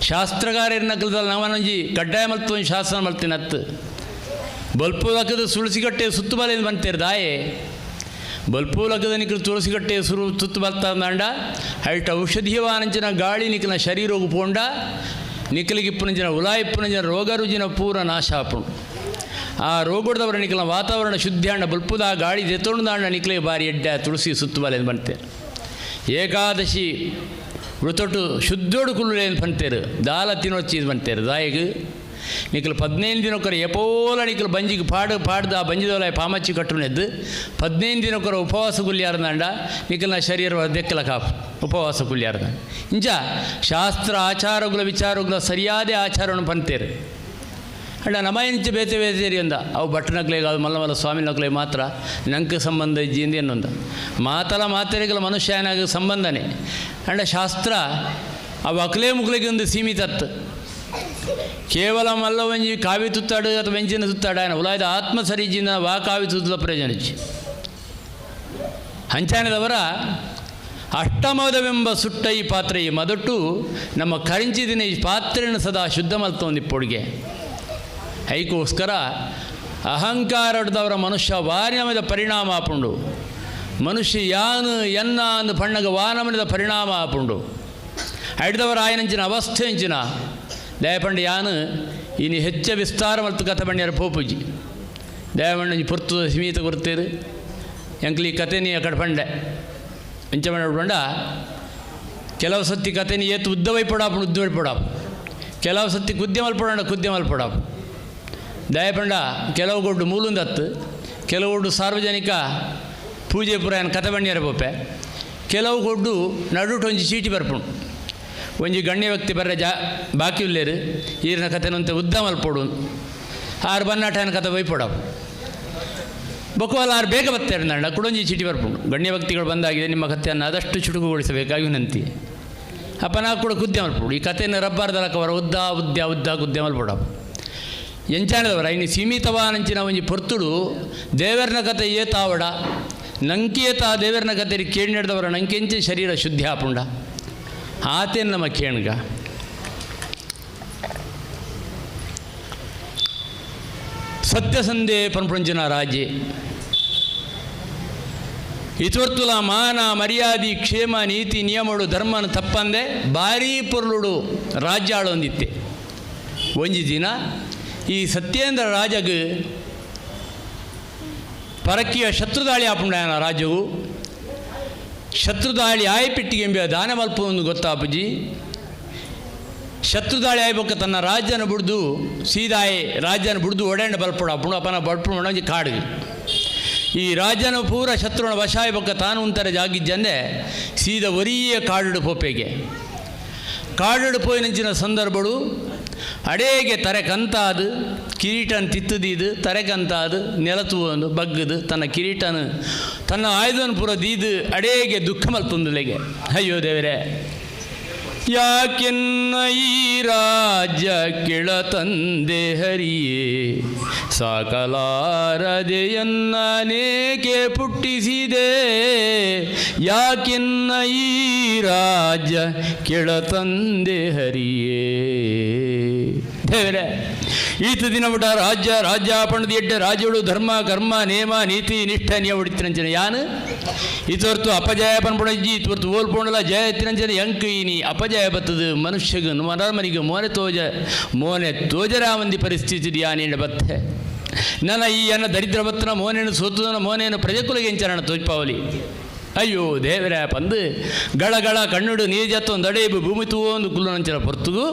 ಶಾಸ್ತ್ರಗಾರರ ನಕಲದಲ್ಲಿ ನಾವನೊಂಜಿ ಕಡ್ಡಾಯ ಮಲ್ತು ಒಂದು ಶಾಸನ ಮಲ್ತೀನಿ ಹತ್ತು ಬಲ್ಪು ಲಕ್ಕದ ಸುಳಸಿಗಟ್ಟೆ ಸುತ್ತು ಬಲೆಯಿಂದ ಬಂತೇರು ದಾಯೆ ಬಲ್ಪು ಲಕ್ಕದ ನಿಖಲು ತುಳಸಿಗಟ್ಟೆ ಸುರು ಸುತ್ತು ಬಲ್ತಾಂಡ ಹೈಟ್ ಔಷಧೀಯವಾನಂಚಿನ ಗಾಳಿ ನಿಖಲ ಶರೀರೋಗು ಪೋಂಡ ನಿಖಲಿಗಿಪ್ಪುನಂಚಿನ ಉಲಾಯಿಪ್ಪುನಂಚಿನ ರೋಗ ರುಜಿನ ಪೂರ ನಾಶ ಆಪುಂಡು. ಆ ರೋಗದವರ ನಿಖಲ ವಾತಾವರಣ ಶುದ್ಧಿ ಅಂಡ ಬಲ್ಪುದ ಗಾಳಿ ದೆತ್ತೊಂಡಾಂಡ ನಿಖಲಿಗೆ ಬಾರಿ ಎಡ್ಡ ತುಳಸಿ ಸುತ್ತು ಬಲೆಯಿಂದ ಬಂತೆ ಏಕಾದಶಿ ವೃತೊಟ್ಟು ಶುದ್ಧೋಡು ಕುಳ್ಳುಲೇನು ಬಂತೇರು ದಾಲ ತಿನ್ನೊಚ್ಚಿ ಬಂತೇರು ದಾಯಿಗೆ ನಿಖಲು 15 ದಿನಕ್ಕೊರ ಎಪೋಲ ನಿಖಲು ಬಂಜಿಗೆ ಪಾಡು ಪಾಡ್ದು ಆ ಬಂಜಿದೋಲ ಪಾಮಚ್ಚಿ ಕಟ್ಟುನೆದ್ದು 15 ದಿನಕ್ಕೊರ ಉಪವಾಸ ಕುಲ್ಯಾರ್ದಂಡ ನಿಖಲ್ನ ಶರೀರ ದೆಕ್ಕಲ ಕಾಪು ಉಪವಾಸ ಕುಲ್ಯಾರ್ದ ಇಂಚ ಶಾಸ್ತ್ರ ಆಚಾರಗಳ ವಿಚಾರಗಳ ಸರಿಯಾದ ಆಚಾರವನ್ನು ಪಂತೇರು ಅಂಡ ನಮ್ಮ ಇಂಚ ಬೇತೆ ಬೇತೇರಿ ಅಂದ ಅವು ಭಟ್ಟನಕ್ಲೆ ಅದು ಮಲ್ಲ ಮಲ್ಲ ಸ್ವಾಮಿ ನಕ್ಲೆ ಮಾತ್ರ ನಂಗೆ ಸಂಬಂಧ ಇಜ್ಜಿಂದ ಎನ್ನೊಂದ ಮಾತಲ ಮಾತೆರೆಗಳ ಮನುಷ್ಯನಾಗ ಸಂಬಂಧನೇ ಅಂಡ ಶಾಸ್ತ್ರ ಅವು ಅಕ್ಲೇ ಮುಕ್ಲಿಗೆ ಒಂದು ಸೀಮಿತತ್ತು ಕೇವಲ ಮಲ್ಲವಂಜಿ ಕಾವಿ ತುತ್ತಾಡು ಅಥವಾ ವೆಂಜಿನ ತುತ್ತಾಡ ಉಲಾಯದ ಆತ್ಮ ಸರಿಜಿನ ವಾ ಕಾವಿ ತುತ್ತಲ ಪ್ರಯೋಜನ ಹಂಚಾನದವರ ಅಷ್ಟಮದವೆಂಬ ಸುಟ್ಟ ಈ ಪಾತ್ರೆ ಈ ಮದಟ್ಟು ನಮ್ಮ ಕರಿಂಚಿದಿನ ಈ ಪಾತ್ರೆಯನ್ನು ಸದಾ ಶುದ್ಧ ಮಲ್ತೊಂದಿಪ್ಪೊಡಿಗೆ ಐಕೋಸ್ಕರ ಅಹಂಕಾರದವರ ಮನುಷ್ಯ ವಾರಿನಮದ ಪರಿಣಾಮ ಆಪುಂಡು ಮನುಷ್ಯ ಯಾನು ಎನ್ನ ಅಂದು ಪಣ್ಣಗ ವಾನಮನದ ಪರಿಣಾಮ ಆಪುಂಡು ಐಡ್ದವರ ಆಯನಂಚಿನ ಅವಸ್ಥೆ ಅಂಚಿನ ದಯಪಂಡು ಯಾನು ಇನ್ನು ಹೆಚ್ಚ ವಿಸ್ತಾರ ಮತ್ತು ಕಥೆ ಬಣ್ಣಿಯರ ಪೋಪುಜಿ ದಯಪಂಡು ಪೊರ್ತು ಸೀಮಿತ ಕೊರ್ತೇರು ಎಂಕ್ಲಿ ಕತೆ ನೀ ಅಕಡೆ ಪಂಡೆ ಇಂಚ ಪಂಡ ಕೆಲವು ಸತ್ತಿ ಕತೆ ನೀ ಏತು ಉದ್ದವೈ ಪಡಾಪು ಉದ್ದವೈ ಪಡಾಪು ಕೆಲವು ಸತ್ತಿ ಕುದ್ಯ ಮಲ್ಪಡೋಣ ಕುದ್ಯ ಮಲ್ಪಡಾಪು ದಯಪಂಡ ಕೆಲವು ಗೊಡ್ಡು ಮೂಲುಂದತ್ತು ಕೆಲವು ಗೊಡ್ಡು ಸಾರ್ವಜನಿಕ ಪೂಜೆ ಪುರ ಏನು ಕತೆ ಬಣ್ಣಿಯರ ಪೋಪೆ ಕೆಲವು ಗೊಡ್ಡು ನಡುಟೊಂಜಿ ಚೀಟಿ ಬರ್ಪುಂಡು ಒಂಜಿ ಗಣ್ಯ ವ್ಯಕ್ತಿ ಬರ್ರೆ ಜಾ ಬಾಕಿ ಉಲ್ಲೇರು ಈರಿನ ಕತೆನಂತೆ ಉದ್ದ ಮಲ್ಪೊಡು ಆರು ಬನ್ನಾಟನ ಕತೆ ಬೈಪೊಡವು ಬೊಕ್ಕವಲ್ಲ ಆರು ಬೇಗ ಬತ್ತೇರು ನಂಡ ಕುಡೊಂಜಿ ಚೀಟಿ ಬರ್ಪುಂಡು ಗಣ್ಯ ವ್ಯಕ್ತಿಗಳು ಬಂದಾಗಿದೆ ನಿಮ್ಮ ಕಥೆಯನ್ನು ಆದಷ್ಟು ಚುಟುಕುಗೊಳಿಸಬೇಕಾಗಿ ವಿನಂತಿ ಅಪ್ಪ ನಾ ಕೂಡ ಕುದ್ಯ ಮಲ್ಪೊಡು ಈ ಕಥೆಯನ್ನು ರಬ್ಬರ್ದಲಕ್ಕವರ ಉದ್ದ ಉದ್ದ ಉದ್ದ ಕುದ್ಯ ಮಲ್ಪೊಡವು ಎಂಚಾನದವರ ಇನ್ನು ಸೀಮಿತವಾನಂಚಿನ ಒಂಜಿ ಪೊರ್ತುಡು ದೇವರನ ಕತೆ ಏತಾವಡ ನಂಕೇತ ದೇವರನ ಕತೆ ಕೇಳಿ ನಡೆದವರ ನಂಕೆಂಚೆ ಶರೀರ ಶುದ್ಧಿ ಆಪುಂಡ ಆತೇನು ನಮ್ಮ ಕೇಣ್ಗ ಸತ್ಯಸಂಧೆ ಪನ್ಪುಂಚಿನ ರಾಜೆ ಇತೊರ್ತುಲ ಮಾನ ಮರ್ಯಾದಿ ಕ್ಷೇಮ ನೀತಿ ನಿಯಮಡು ಧರ್ಮನ ತಪ್ಪಂದೆ ಭಾರೀ ಪೊರ್ಲುಡು ರಾಜ್ಯ ಆಳೊಂದಿತ್ತೆ ಒಂಜಿ ದಿನ ಈ ಸತ್ಯೇಂದ್ರ ರಾಜಗ್ ಪರಕೀಯ ಶತ್ರುದಾಳಿ ಆಪುಂಡಾಯನ ರಾಜ್ಯವು ಶತ್ರುದಾಳಿ ಆಯ್ಪಿಟ್ಟಿಗೆ ಎಂಬ ದಾನ ಮಲ್ಪ ಒಂದು ಗೊತ್ತಾಪುಜಿ ಶತ್ರುದಾಳಿ ಆಯ್ಬೊಕ್ಕ ತನ್ನ ರಾಜ್ಯನ ಬುಡ್ದು ಸೀದಾಯಿ ರಾಜ್ಯನ ಬುಡ್ದು ಒಡೆಂಡ ಬಲ್ಪಡ ಅಪ್ಪಣ ಅಪ್ಪನ ಬಲ್ಪು ಒಂಜಿ ಕಾಡು ಈ ರಾಜ್ಯನ ಪೂರ ಶತ್ರುನ ವಶ ಆಯ್ಬೊಕ್ಕ ತಾನು ಉಂತಾರೆ ಜಾಗಿಜ್ಜಂದೆ ಸೀದ ಒರಿಯ ಕಾಡುಡು ಪೋಪೆಗೆ ಕಾಡುಡು ಪೋಯಿನಂಚಿನ ಸಂದರ್ಭಡು ಅಡೇಗೆ ತರೆ ಕಂತಾದು ಕಿರೀಟನ ತಿತ್ತುದೀದು ತರೆ ಕಂತಾದು ನೆಲತುವನು ಬಗ್ಗದು ತನ್ನ ಕಿರೀಟನ ತನ್ನ ಆಯುಧನ ಪೂರ ದೀದು ಅಡೇಗೆ ದುಃಖ ಮಲ್ತೊಂದುಲೆಗೆ. ಅಯ್ಯೋ ದೇವರೇ, ಯಾಕೆನ್ನ ಈ ರಾಜ್ಯ ಕೆಳ ತಂದೆ ಹರಿಯೇ, ಸಾಕಲಾರದೆಯನ್ನನೇಕೆ ಪುಟ್ಟಿಸಿದೆ, ಯಾಕೆನ್ನ ಈ ರಾಜ್ಯ ಕೆಳ ತಂದೆ ಹರಿಯೇ. ದೇವರೇ, ಈತ ದಿನ ಬಿಟ್ಟ ರಾಜ್ಯ ರಾಜ್ಯ ಪಣದ ಎಡ್ಡೆ ರಾಜ್ಯಗಳು ಧರ್ಮ ಕರ್ಮ ನೇಮ ನೀತಿ ನಿಷ್ಠ ನಿಯ ಹೊಡಿತಿರಂಚನೆ ಯಾನು ಇತೊರ್ತು ಅಪಜಯ ಪನ್ಪುಣಜ್ಜಿ ಇತೊರ್ತು ಓಲ್ಪೋಣಲ ಜಯ ತಿರಂಚನೆ ಎಂಕ್ ಇನಿ ಅಪಜಯ ಬತ್ತದು ಮನುಷ್ಯಗ ಮನಮನಿಗೆ ಮೋನೆ ತೋಜ ಮೋನೆ ತೋಜರಾಮಂದಿ ಪರಿಸ್ಥಿತಿ ಯಾನೇಂಡ ಬತ್ತೆ ನನ್ನ ಈ ಅನ್ನ ದರಿದ್ರ ಬತ್ತನ ಮೋನೇನು ಸೋತುದನ ಮೋನೇನು ಪ್ರಜಕುಲಗೆ ಎಂಚರಣ ತೋಜ್ಪಾವಲಿ. ಅಯ್ಯೋ ದೇವರೇ ಪಂದು ಗಳಗಳ ಕಣ್ಣುಡು ನೀಜತ್ತೊಂದು ಅಡೇಬು ಭೂಮಿ ತೂವೊಂದು ಕುಲ್ಲುನಂಚನ ಪೊರ್ತುಗು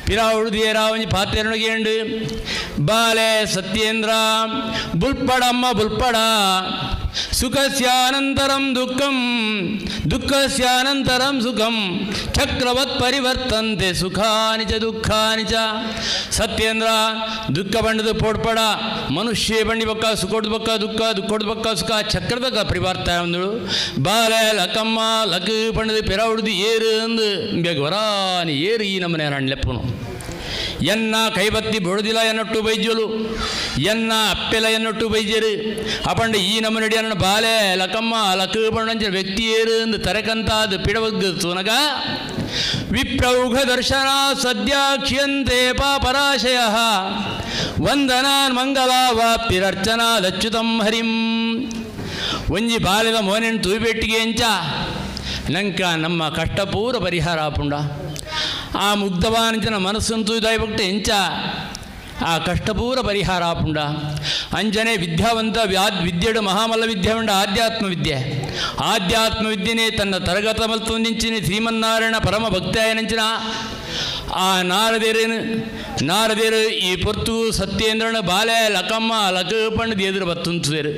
ಪಿರಾವುಡುದಿಯರಾವಂಜಿ ಪಾತ್ರೆನೊಳಗೇಂಡು ಬಾಲೆ ಸತ್ಯೇಂದ್ರ ಬುಲ್ಪಡಮ್ಮ ಬುಲ್ಪಡ ಸುಖಸ್ಯಾನಂತರಂ ದುಃಖಂ ದುಃಖಸ್ಯಾನಂತರಂ ಸುಖಂ ಚಕ್ರವತ್ ಪರಿವರ್ತಂತೆ ಸುಖಾನಿ ಚ ದುಃಖಾನಿ ಚ. ಸತ್ಯೇಂದ್ರ ದುಃಖ ಬಂಡದು ಪೋಡ್ಪಡ ಮನುಷ್ಯ ಬಂಡಿ ಬಕ್ಕ ಸುಖೋಡ್ ಬಕ್ಕ ದುಃಖ ದುಃಖೋಡ್ ಬಕ್ಕ ಸುಖ ಚಕ್ರದ ಪರಿವರ್ತ ಅಂದಳು. ಬಾಲೆ ಲಕಮ್ಮ ಲಕ್ ಪಂಡದು ಪಿರಾವುಡುದು ಏರು ಅಂದು ಬೇಗ ವರಾನಿ ಏರು ಈ ನಮ್ಮನೆ ಲೆಪ್ಪನು ಎನ್ನ ಕೈಬತ್ತಿ ಬೊಡುದಿಲ್ಲ ಎನ್ನೊಟ್ಟು ಬೈಜಲು ಎನ್ನ ಅಪ್ಪೆಲ ಎನ್ನೊಟ್ಟು ಬೈಜರು ಅಪಂಡ ಈ ನಮ್ಮ ನಡಿ ಬಾಲೆ ಲಕಮ್ಮ ಲಕ ಪಂಡಂಚ ವ್ಯಕ್ತಿಯೇರು ಎಂದು ತರಕಂತಾದ ಪಿಡವಗ್ಗ ತುನಗ ವಿಪ್ರೌಘ ದರ್ಶನ ಸದ್ಯಾಕ್ಷ್ಯಂತೆ ಪಾಪರಾಶಯ ವಂದನಾನ್ ಮಂಗಲಾವಾಪ್ತಿರರ್ಚನಾ ದಚ್ಯುತಂ ಹರಿಂ. ಒಂಜಿ ಬಾಲೆದ ಮೋನೆನ್ ತೂಬೆಟ್ಟಿಗೆ ಎಂಚ ನಂಕ ನಮ್ಮ ಕಷ್ಟಪೂರ ಪರಿಹಾರ ಆಪುಂಡ ಆ ಮುಗ್ಧವಾನಂಚನ ಮನಸ್ಸಂತೂ ಇದಾಯ್ಬಿಟ್ಟು ಎಂಚ ಆ ಕಷ್ಟಪೂರ ಪರಿಹಾರ ಆಪುಂಡ. ಅಂಜನೆ ವಿದ್ಯಾವಂತ ವಿದ್ಯೆಡು ಮಹಾಮಲ್ಲ ವಿದ್ಯೆ ಉಂಡ ಆಧ್ಯಾತ್ಮ ವಿದ್ಯೆ ಆಧ್ಯಾತ್ಮ ವಿದ್ಯೆನೇ ತನ್ನ ತರಗತ ಮಲ್ತೊಂದಿಂಚಿನ ಶ್ರೀಮನ್ನಾರಾಯಣ ಪರಮ ಭಕ್ತಾಯನಂಚಿನ ಆ ನಾರದೇರೇನು ನಾರದೇರು ಈ ಪೊರ್ತು ಸತ್ಯೇಂದ್ರನ ಬಾಲೆ ಲಕಮ್ಮ ಲಕ ಪಂಡದ ಎದುರು ಬತ್ತುಂತುದೇರು.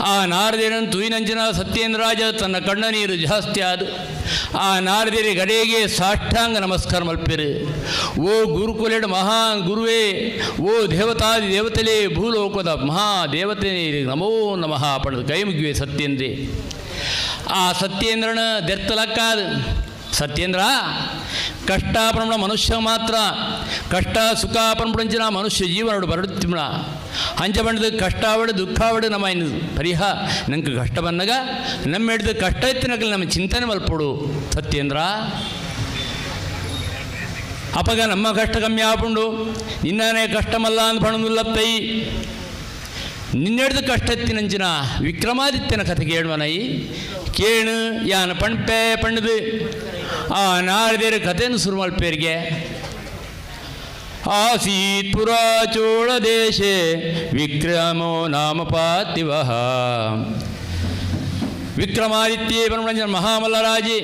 ಆ ನಾರದೇರನ್ನು ತುಯಿನಂಚಿನ ಸತ್ಯೇಂದ್ರರಾಜ ತನ್ನ ಕಣ್ಣ ನೀರು ಜಾಸ್ತಿ ಆದ ಆ ನಾರದೇರಿ ಗಡೆಗೆ ಸಾಷ್ಟಾಂಗ ನಮಸ್ಕಾರ ಮಲ್ಪೇರು. ಓ ಗುರುಕುಲೆಡು ಮಹಾನ್ ಗುರುವೇ, ಓ ದೇವತಾದಿ ದೇವತೆಲೇ, ಭೂಲೋಕದ ಮಹಾ ದೇವತೆ ನಮೋ ನಮಃ ಪಡೆದು ಕೈ ಮುಗಿವೆ ಸತ್ಯೇಂದ್ರಿ. ಆ ಸತ್ಯೇಂದ್ರನ ದೆರ್ತಲಕ್ಕಾದ ಸತ್ಯೇಂದ್ರ ಕಷ್ಟ ಪರಮಣ ಮನುಷ್ಯ ಮಾತ್ರ ಕಷ್ಟ ಸುಖ ಪರಮಪಂಚಿನ ಮನುಷ್ಯ ಜೀವನೋಡು ಬರಡುತ್ತಿಮ್ಣ ಅಂಚ ಬಂಡದು ಕಷ್ಟಾವಡು ದುಃಖಾವಡು ನಮ್ಮ ಇನ್ನು ಪರಿಹಾರ ನಂಗೆ ಕಷ್ಟ ಬಂದಾಗ ನಮ್ಮ ಹಿಡ್ದು ಕಷ್ಟ ಇತ್ತಿನಕಲ್ ನಮ್ಮ ಚಿಂತನೆ ಮಲ್ಪಡು ಸತ್ಯೇಂದ್ರ. ಅಪಗ ನಮ್ಮ ಕಷ್ಟ ಕಮ್ಮಿ ಆಪುಂಡು ನಿನ್ನನೇ ಕಷ್ಟಮಲ್ಲ ಅಂದ್ ಪಣದುಲ್ಲತ್ತೈ ನಿನ್ನೆಡ್ದು ಕಷ್ಟ ಎತ್ತಿನಂಚಿನ ವಿಕ್ರಮಾದಿತ್ಯನ ಕಥೆ ಕೇಳುವನೈ ಕೇಣು ಯಾನ ಪಣ್ಪೆ ಪಣ್ಣದು ಆ ನಾರದೇರು ಕಥೆಯನ್ನು ಶುರು ಮಲ್ಪೇರಿಗೆ. ಆಸೀತ್ ಪುರಾ ಚೋಳ ದೇಶೇ ವಿಕ್ರಮೋ ನಾಮ ಪಾರ್ಥಿವಃ. ವಿಕ್ರಮಾದಿತ್ಯೇ ಪರಮರಂಜನ ಮಹಾಮಲ್ಲರಾಜಿ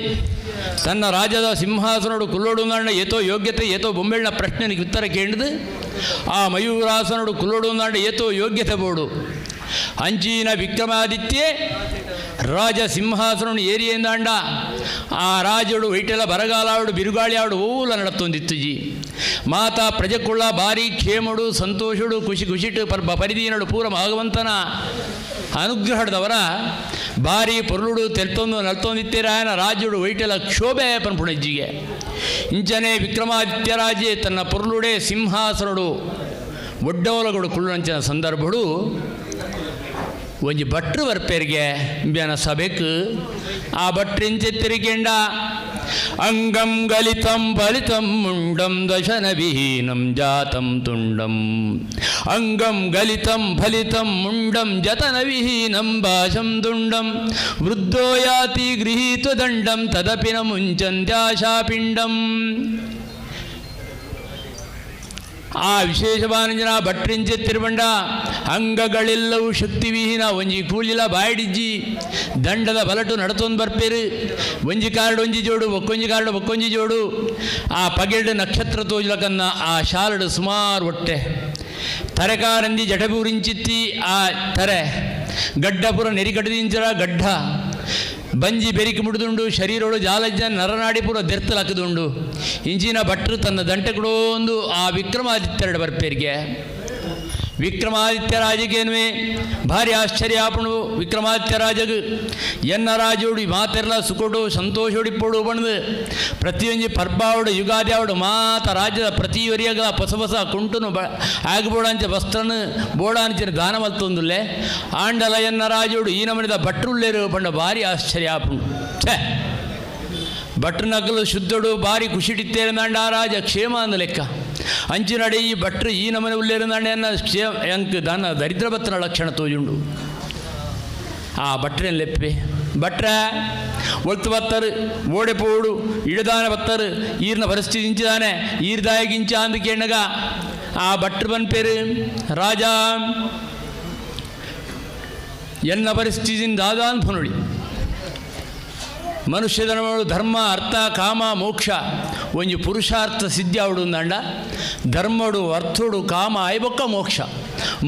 ತನ್ನ ರಾಜ್ಯದ ಸಿಂಹಾಸನೋಡು ಕುಲ್ಲೋಡು ನಾಡ ಏತೋ ಯೋಗ್ಯತೆ ಏತೋ ಬೊಂಬೆಳ್ನ ಪ್ರಶ್ನೆಗೆ ಉತ್ತರ ಕೇಳಿದು ಆ ಮಯೂರಾಸನೋಡು ಕುಲ್ಲೋಡು ನಾಡ ಏತೋ ಯೋಗ್ಯತೆ ಬೋಡು ಅಂಚಿನ ವಿಕ್ರಮಾದಿತ್ಯೆ ರಾಜ ಸಿಂಹಾಸನ ಏರಿಯಂದಾಂಡ ಆ ರಾಜುಡು ವೈಟೆಲ ಬರಗಾಲಾಡು ಬಿರುಗಾಳಿ ಆಡು ಓಲ ನಡತ್ತೊಂದಿತ್ತುಜಿ ಮಾತಾ ಪ್ರಜೆಕುಳ್ಳ ಭಾರಿ ಕ್ಷೇಮಡು ಸಂತೋಷಡು ಖುಷಿ ಖುಷಿಟು ಪರಿದೀನಡು ಪೂರ ಭಗವಂತನ ಅನುಗ್ರಹದವರ ಭಾರಿ ಪೊರುಳುಡು ತೆಲ್ತೊಂದು ನಲ್ತೊಂದಿತ್ತೀರಾಯನ ರಾಜುಡು ವೈಟೆಲ ಕ್ಷೋಭೆ ಪನ್ಪುಣಜ್ಜಿಗೆ ಇಂಚನೆ ವಿಕ್ರಮಾದಿತ್ಯರಾಜೆ ತನ್ನ ಪೊರುಳುಡೆ ಸಿಂಹಾಸನಡು ಒಡ್ಡೋಲಗಡು ಕುಳ್ಳುನಂಚಿನ ಸಂದರ್ಭಡು ಒಂಜಿ ಭಟ್ರು ಬರ್ಪೇರಿಗೆ ಬ್ಯಾನ ಸಭೆಕ್ ಆ ಭಟ್ರಿಂಚೆತ್ತಿರಿಕೆಂಡ ಅಂಗಂ ಗಲಿತಂ ಫಲಿತಂ ಮುಂಡಂ ದಶನವಿಹೀನಂ ಜಾತಂ ತುಂಡಂ ಅಂಗಂ ಗಲಿತಂ ಫಲಿತಂ ಮುಂಡಂ ಜತನವಿಹೀನಂ ಭಾಷಂ ತುಂಡಂ ವೃದ್ಧೋ ಯಾತಿ ಗೃಹೀತ್ವ ದಂಡಂ ತದಪಿ ನ ಮುಂಚಂತ್ಯಾಶಾಪಿಂಡಂ. ಆ ವಿಶೇಷವಾನಂಜನ ಭಟ್ರಿಂಚೆತ್ತಿರುವಂಡ ಅಂಗಗಳೆಲ್ಲವೂ ಶಕ್ತಿವಿಹೀನ ಒಂಜಿ ಕೂಲಿಲ ಬಾಯಿಡಿಜ್ಜಿ ದಂಡದ ಬಲಟು ನಡತೊಂದು ಬರ್ಪೇರು ಒಂಜಿ ಕಾರ್ಡ್ ಒಂಜಿ ಜೋಡು ಒಕ್ಕೊಂಜಿ ಕಾರ್ಡ್ ಒಕ್ಕೊಂಜಿ ಜೋಡು ಆ ಪಗೆಲ್ಡು ನಕ್ಷತ್ರ ತೋಜ್ಲಕನ್ನ ಆ ಶಾಲಡು ಸುಮಾರು ಒಟ್ಟೆ ತರೆಕಾರಂದಿ ಜಟಬೂರಿಂಚಿತ್ತಿ ಆ ತರೆ ಗಡ್ಡಪುರ ನೆರಿಗಡದಿಂಚರ ಗಡ್ಡ ಬಂಜಿ ಬೆರಿಕೆ ಮುಡಿದುಂಡು ಶರೀರೋಡು ಜಾಲಜ್ಜ ನರನಾಡಿ ಪೂರ ದೆರ್ತಲಕ್ಕದುಂಡು ಇಂಚಿನ ಭಟ್ರು ತನ್ನ ದಂಟೆ ಒಂದು ಆ ವಿಕ್ರಮಾದಿತ್ಯರಡ ಬರ್ಪೇರಿಗೆ. ವಿಕ್ರಮಾದಿತ್ಯ ರಾಜಗೇನುವೆ ಭಾರಿ ಆಶ್ಚರ್ಯ ಆಪಣು. ವಿಕ್ರಮಾದಿತ್ಯ ರಾಜಗ್ ಎನ್ನ ರಾಜೋಡಿ ಮಾತೆರ್ಲ ಸುಕೊಡು ಸಂತೋಷೋಡಿಪ್ಪೋಡು ಬಣ್ದು ಪ್ರತಿಯೊಂಜಿ ಪರ್ಬಾವಡು ಯುಗಾದಿ ಆವಡು ಮಾತ ರಾಜ್ಯದ ಪ್ರತಿಯೊರಿಯಗಳ ಹೊಸ ಹೊಸ ಕುಂಟುನು ಬ ಆಗಬೋಡಂಚ ವಸ್ತ್ರನು ಬೋಡಾಂಚಿನ ದಾನ ಮಲ್ತೊಂದುಲ್ಲೆ. ಆಂಡಲ ಎನ್ನ ರಾಜೋಡು ಈ ನಮನಿದ ಭಟ್ರುಲ್ಲೇರು ಪಂಡ ಭಾರಿ ಆಶ್ಚರ್ಯ ಆಪುಂಡು. ಛೇ, ಭಟ್ರನಗಲು ಶುದ್ಧಡು ಭಾರಿ ಖುಷಿಡಿತ್ತೇರು ಆ ರಾಜ ಕ್ಷೇಮ ಅಂದ ಲೆಕ್ಕ. ಅಂಚಿನಡೆ ಈ ಭಟ್ರು ಈ ನಮನೆ ಉಲ್ಲೇರು ಅನ್ನ ಕ್ಷೇಮ ಎಂಕ್ ದಾನ ದರಿದ್ರ ಬತ್ತನ ಲಕ್ಷಣ ತೋಜುಂಡು. ಆ ಭಟ್ರೇನು ಲೆಪ್ಪೆ ಭಟ್ರ ಒಳ್ತು ಬತ್ತರು ಓಡೆ ಪೋಡು ಇಡದಾನೆ ಬತ್ತರು ಈರ್ನ ಪರಿಸ್ಥಿತಿ ಇಂಚಿದಾನೆ ಈರ್ದಾಯಗಿಂಚ ಅಂದ ಕೇಣಗ ಆ ಭಟ್ರು ಬನ್ಪೇರು ರಾಜ ಎನ್ನ ಪರಿಸ್ಥಿತಿ ದಾದಾನ್ ಫನುಡಿ. ಮನುಷ್ಯ ಧರ್ಮಗಳು ಧರ್ಮ ಅರ್ಥ ಕಾಮ ಮೋಕ್ಷ ಒಂಜಿ ಪುರುಷಾರ್ಥ ಸಿದ್ಧಿ ಆವಡು ಅಂಡ ಧರ್ಮಡು ಅರ್ಥೋಡು ಕಾಮ ಆಯ್ಬೊಕ್ಕ ಮೋಕ್ಷ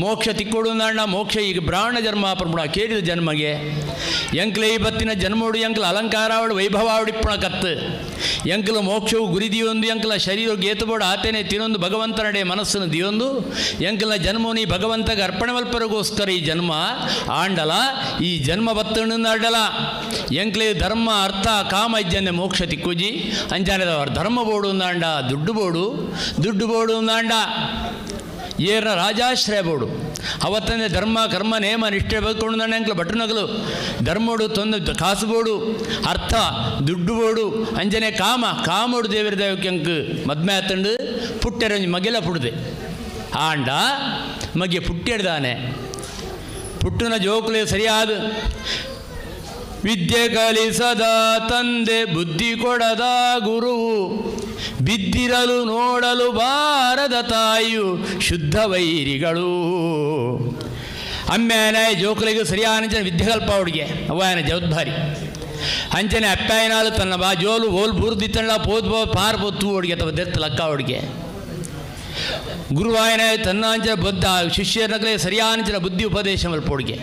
ಮೋಕ್ಷ ತಿಕ್ಕೊಡು ಅಂಡ ಮೋಕ್ಷ ಈಗ ಬ್ರಾಹ್ಮಣ ಜನ್ಮ ಪರ್ಮುಡ ಕೇಳಿದ ಜನ್ಮಗೆ ಎಂಕ್ಲೆ ಈ ಬತ್ತಿನ ಜನ್ಮೋಡು ಎಂಕ್ಲ ಅಲಂಕಾರ ಆವಡು ವೈಭವ ಆವಡಿಪ್ಪಣ ಕತ್ತು ಎಂಕ್ಲ ಮೋಕ್ಷವು ಗುರಿ ದಿಯೊಂದು ಎಂಕ್ಲ ಶರೀರ ಗೇತುಬೋಡು ಆತೇನೆ ತಿನೊಂದು ಭಗವಂತನಡೆ ಮನಸ್ಸನ್ನು ದಿಯೊಂದು ಎಂಕ್ಲ ಜನ್ಮೋನಿ ಭಗವಂತಗೆ ಅರ್ಪಣೆ ಮಲ್ಪರಿಗೋಸ್ಕರ ಈ ಜನ್ಮ ಆಂಡಲ ಈ ಜನ್ಮ ಬತ್ತಣ್ಣಾಡಲ ಎಂಕ್ಲೆ ಧರ್ಮ ಅರ್ಥ ಕಾಮ ಇಜ್ಜನೆ ಮೋಕ್ಷ ತಿಕ್ಕುಜಿ ಅಂಜಾನೆದವರು ಧರ್ಮ ಬೋಡು ಅಂದಾಂಡ ದುಡ್ಡು ಬೋಡು ದುಡ್ಡು ಬೋಡು ಅಂದಾಂಡ ಏರ್ನ ರಾಜಾಶ್ರಯ ಬೋಡು ಅವತ್ತಂದೆ ಧರ್ಮ ಕರ್ಮ ನೇಮ ನಿಷ್ಠೆ ಬದುಕೊಂಡು ಅಂಕ್ಲ ಭಟ್ರನಗಲು ಧರ್ಮೋಡು ತೊಂದು ಕಾಸು ಬೋಡು ಅರ್ಥ ದುಡ್ಡು ಬೋಡು ಅಂಜನೆ ಕಾಮ ಕಾಮೋಡು ದೇವರ ದೇವಕ್ಕೆ ಅಂಕ್ ಮದ್ಮೆ ಆತಂಡು ಪುಟ್ಟೆರೊಂಜಿ ಮಗೆಲ ಪುಡ್ದೆ ಆಂಡ ಮಗೆ ಪುಟ್ಟೆಡ್ದಾನೆ ಪುಟ್ಟುನ ಜೋಕುಲೆ ಸರಿಯಾದ ವಿದ್ಯೆ ಕಲಿಸದ ತಂದೆ ಬುದ್ಧಿ ಕೊಡದ ಗುರುವು ಬಿದ್ದಿರಲು ನೋಡಲು ಬಾರದ ತಾಯಿಯು ಶುದ್ಧ ವೈರಿಗಳು. ಅಮ್ಮೇನ ಜೋಕುಲಿಗೆ ಸರಿಯಾದ ವಿದ್ಯೆಕಲ್ಪ ಅವಡಿಗೆ ಅವ್ವಾಯನ ಜವಾಬ್ದಾರಿ ಅಂಚನೆ ಅಪ್ಪಾಯನಾಲು ತನ್ನ ಬಾ ಜೋಲು ಓಲ್ ಬೂರ್ದಿತ್ತಣ್ಣ ಪೋದ್ ಬೋ ಪಾರ್ ಪೋತು ಅವಡಿಗೆ ಅಥವಾ ದೆರ್ತ ಲಕ್ಕ ಅವಡಿಗೆ ಗುರುವಾಯನ ತನ್ನ ಅಂಚನೆ ಬುದ್ಧ ಶಿಷ್ಯನಗಲೇ ಸರಿಯಾನಂಚನ ಬುದ್ಧಿ ಉಪದೇಶ ಮಲ್ಪೋಡಿಗೆ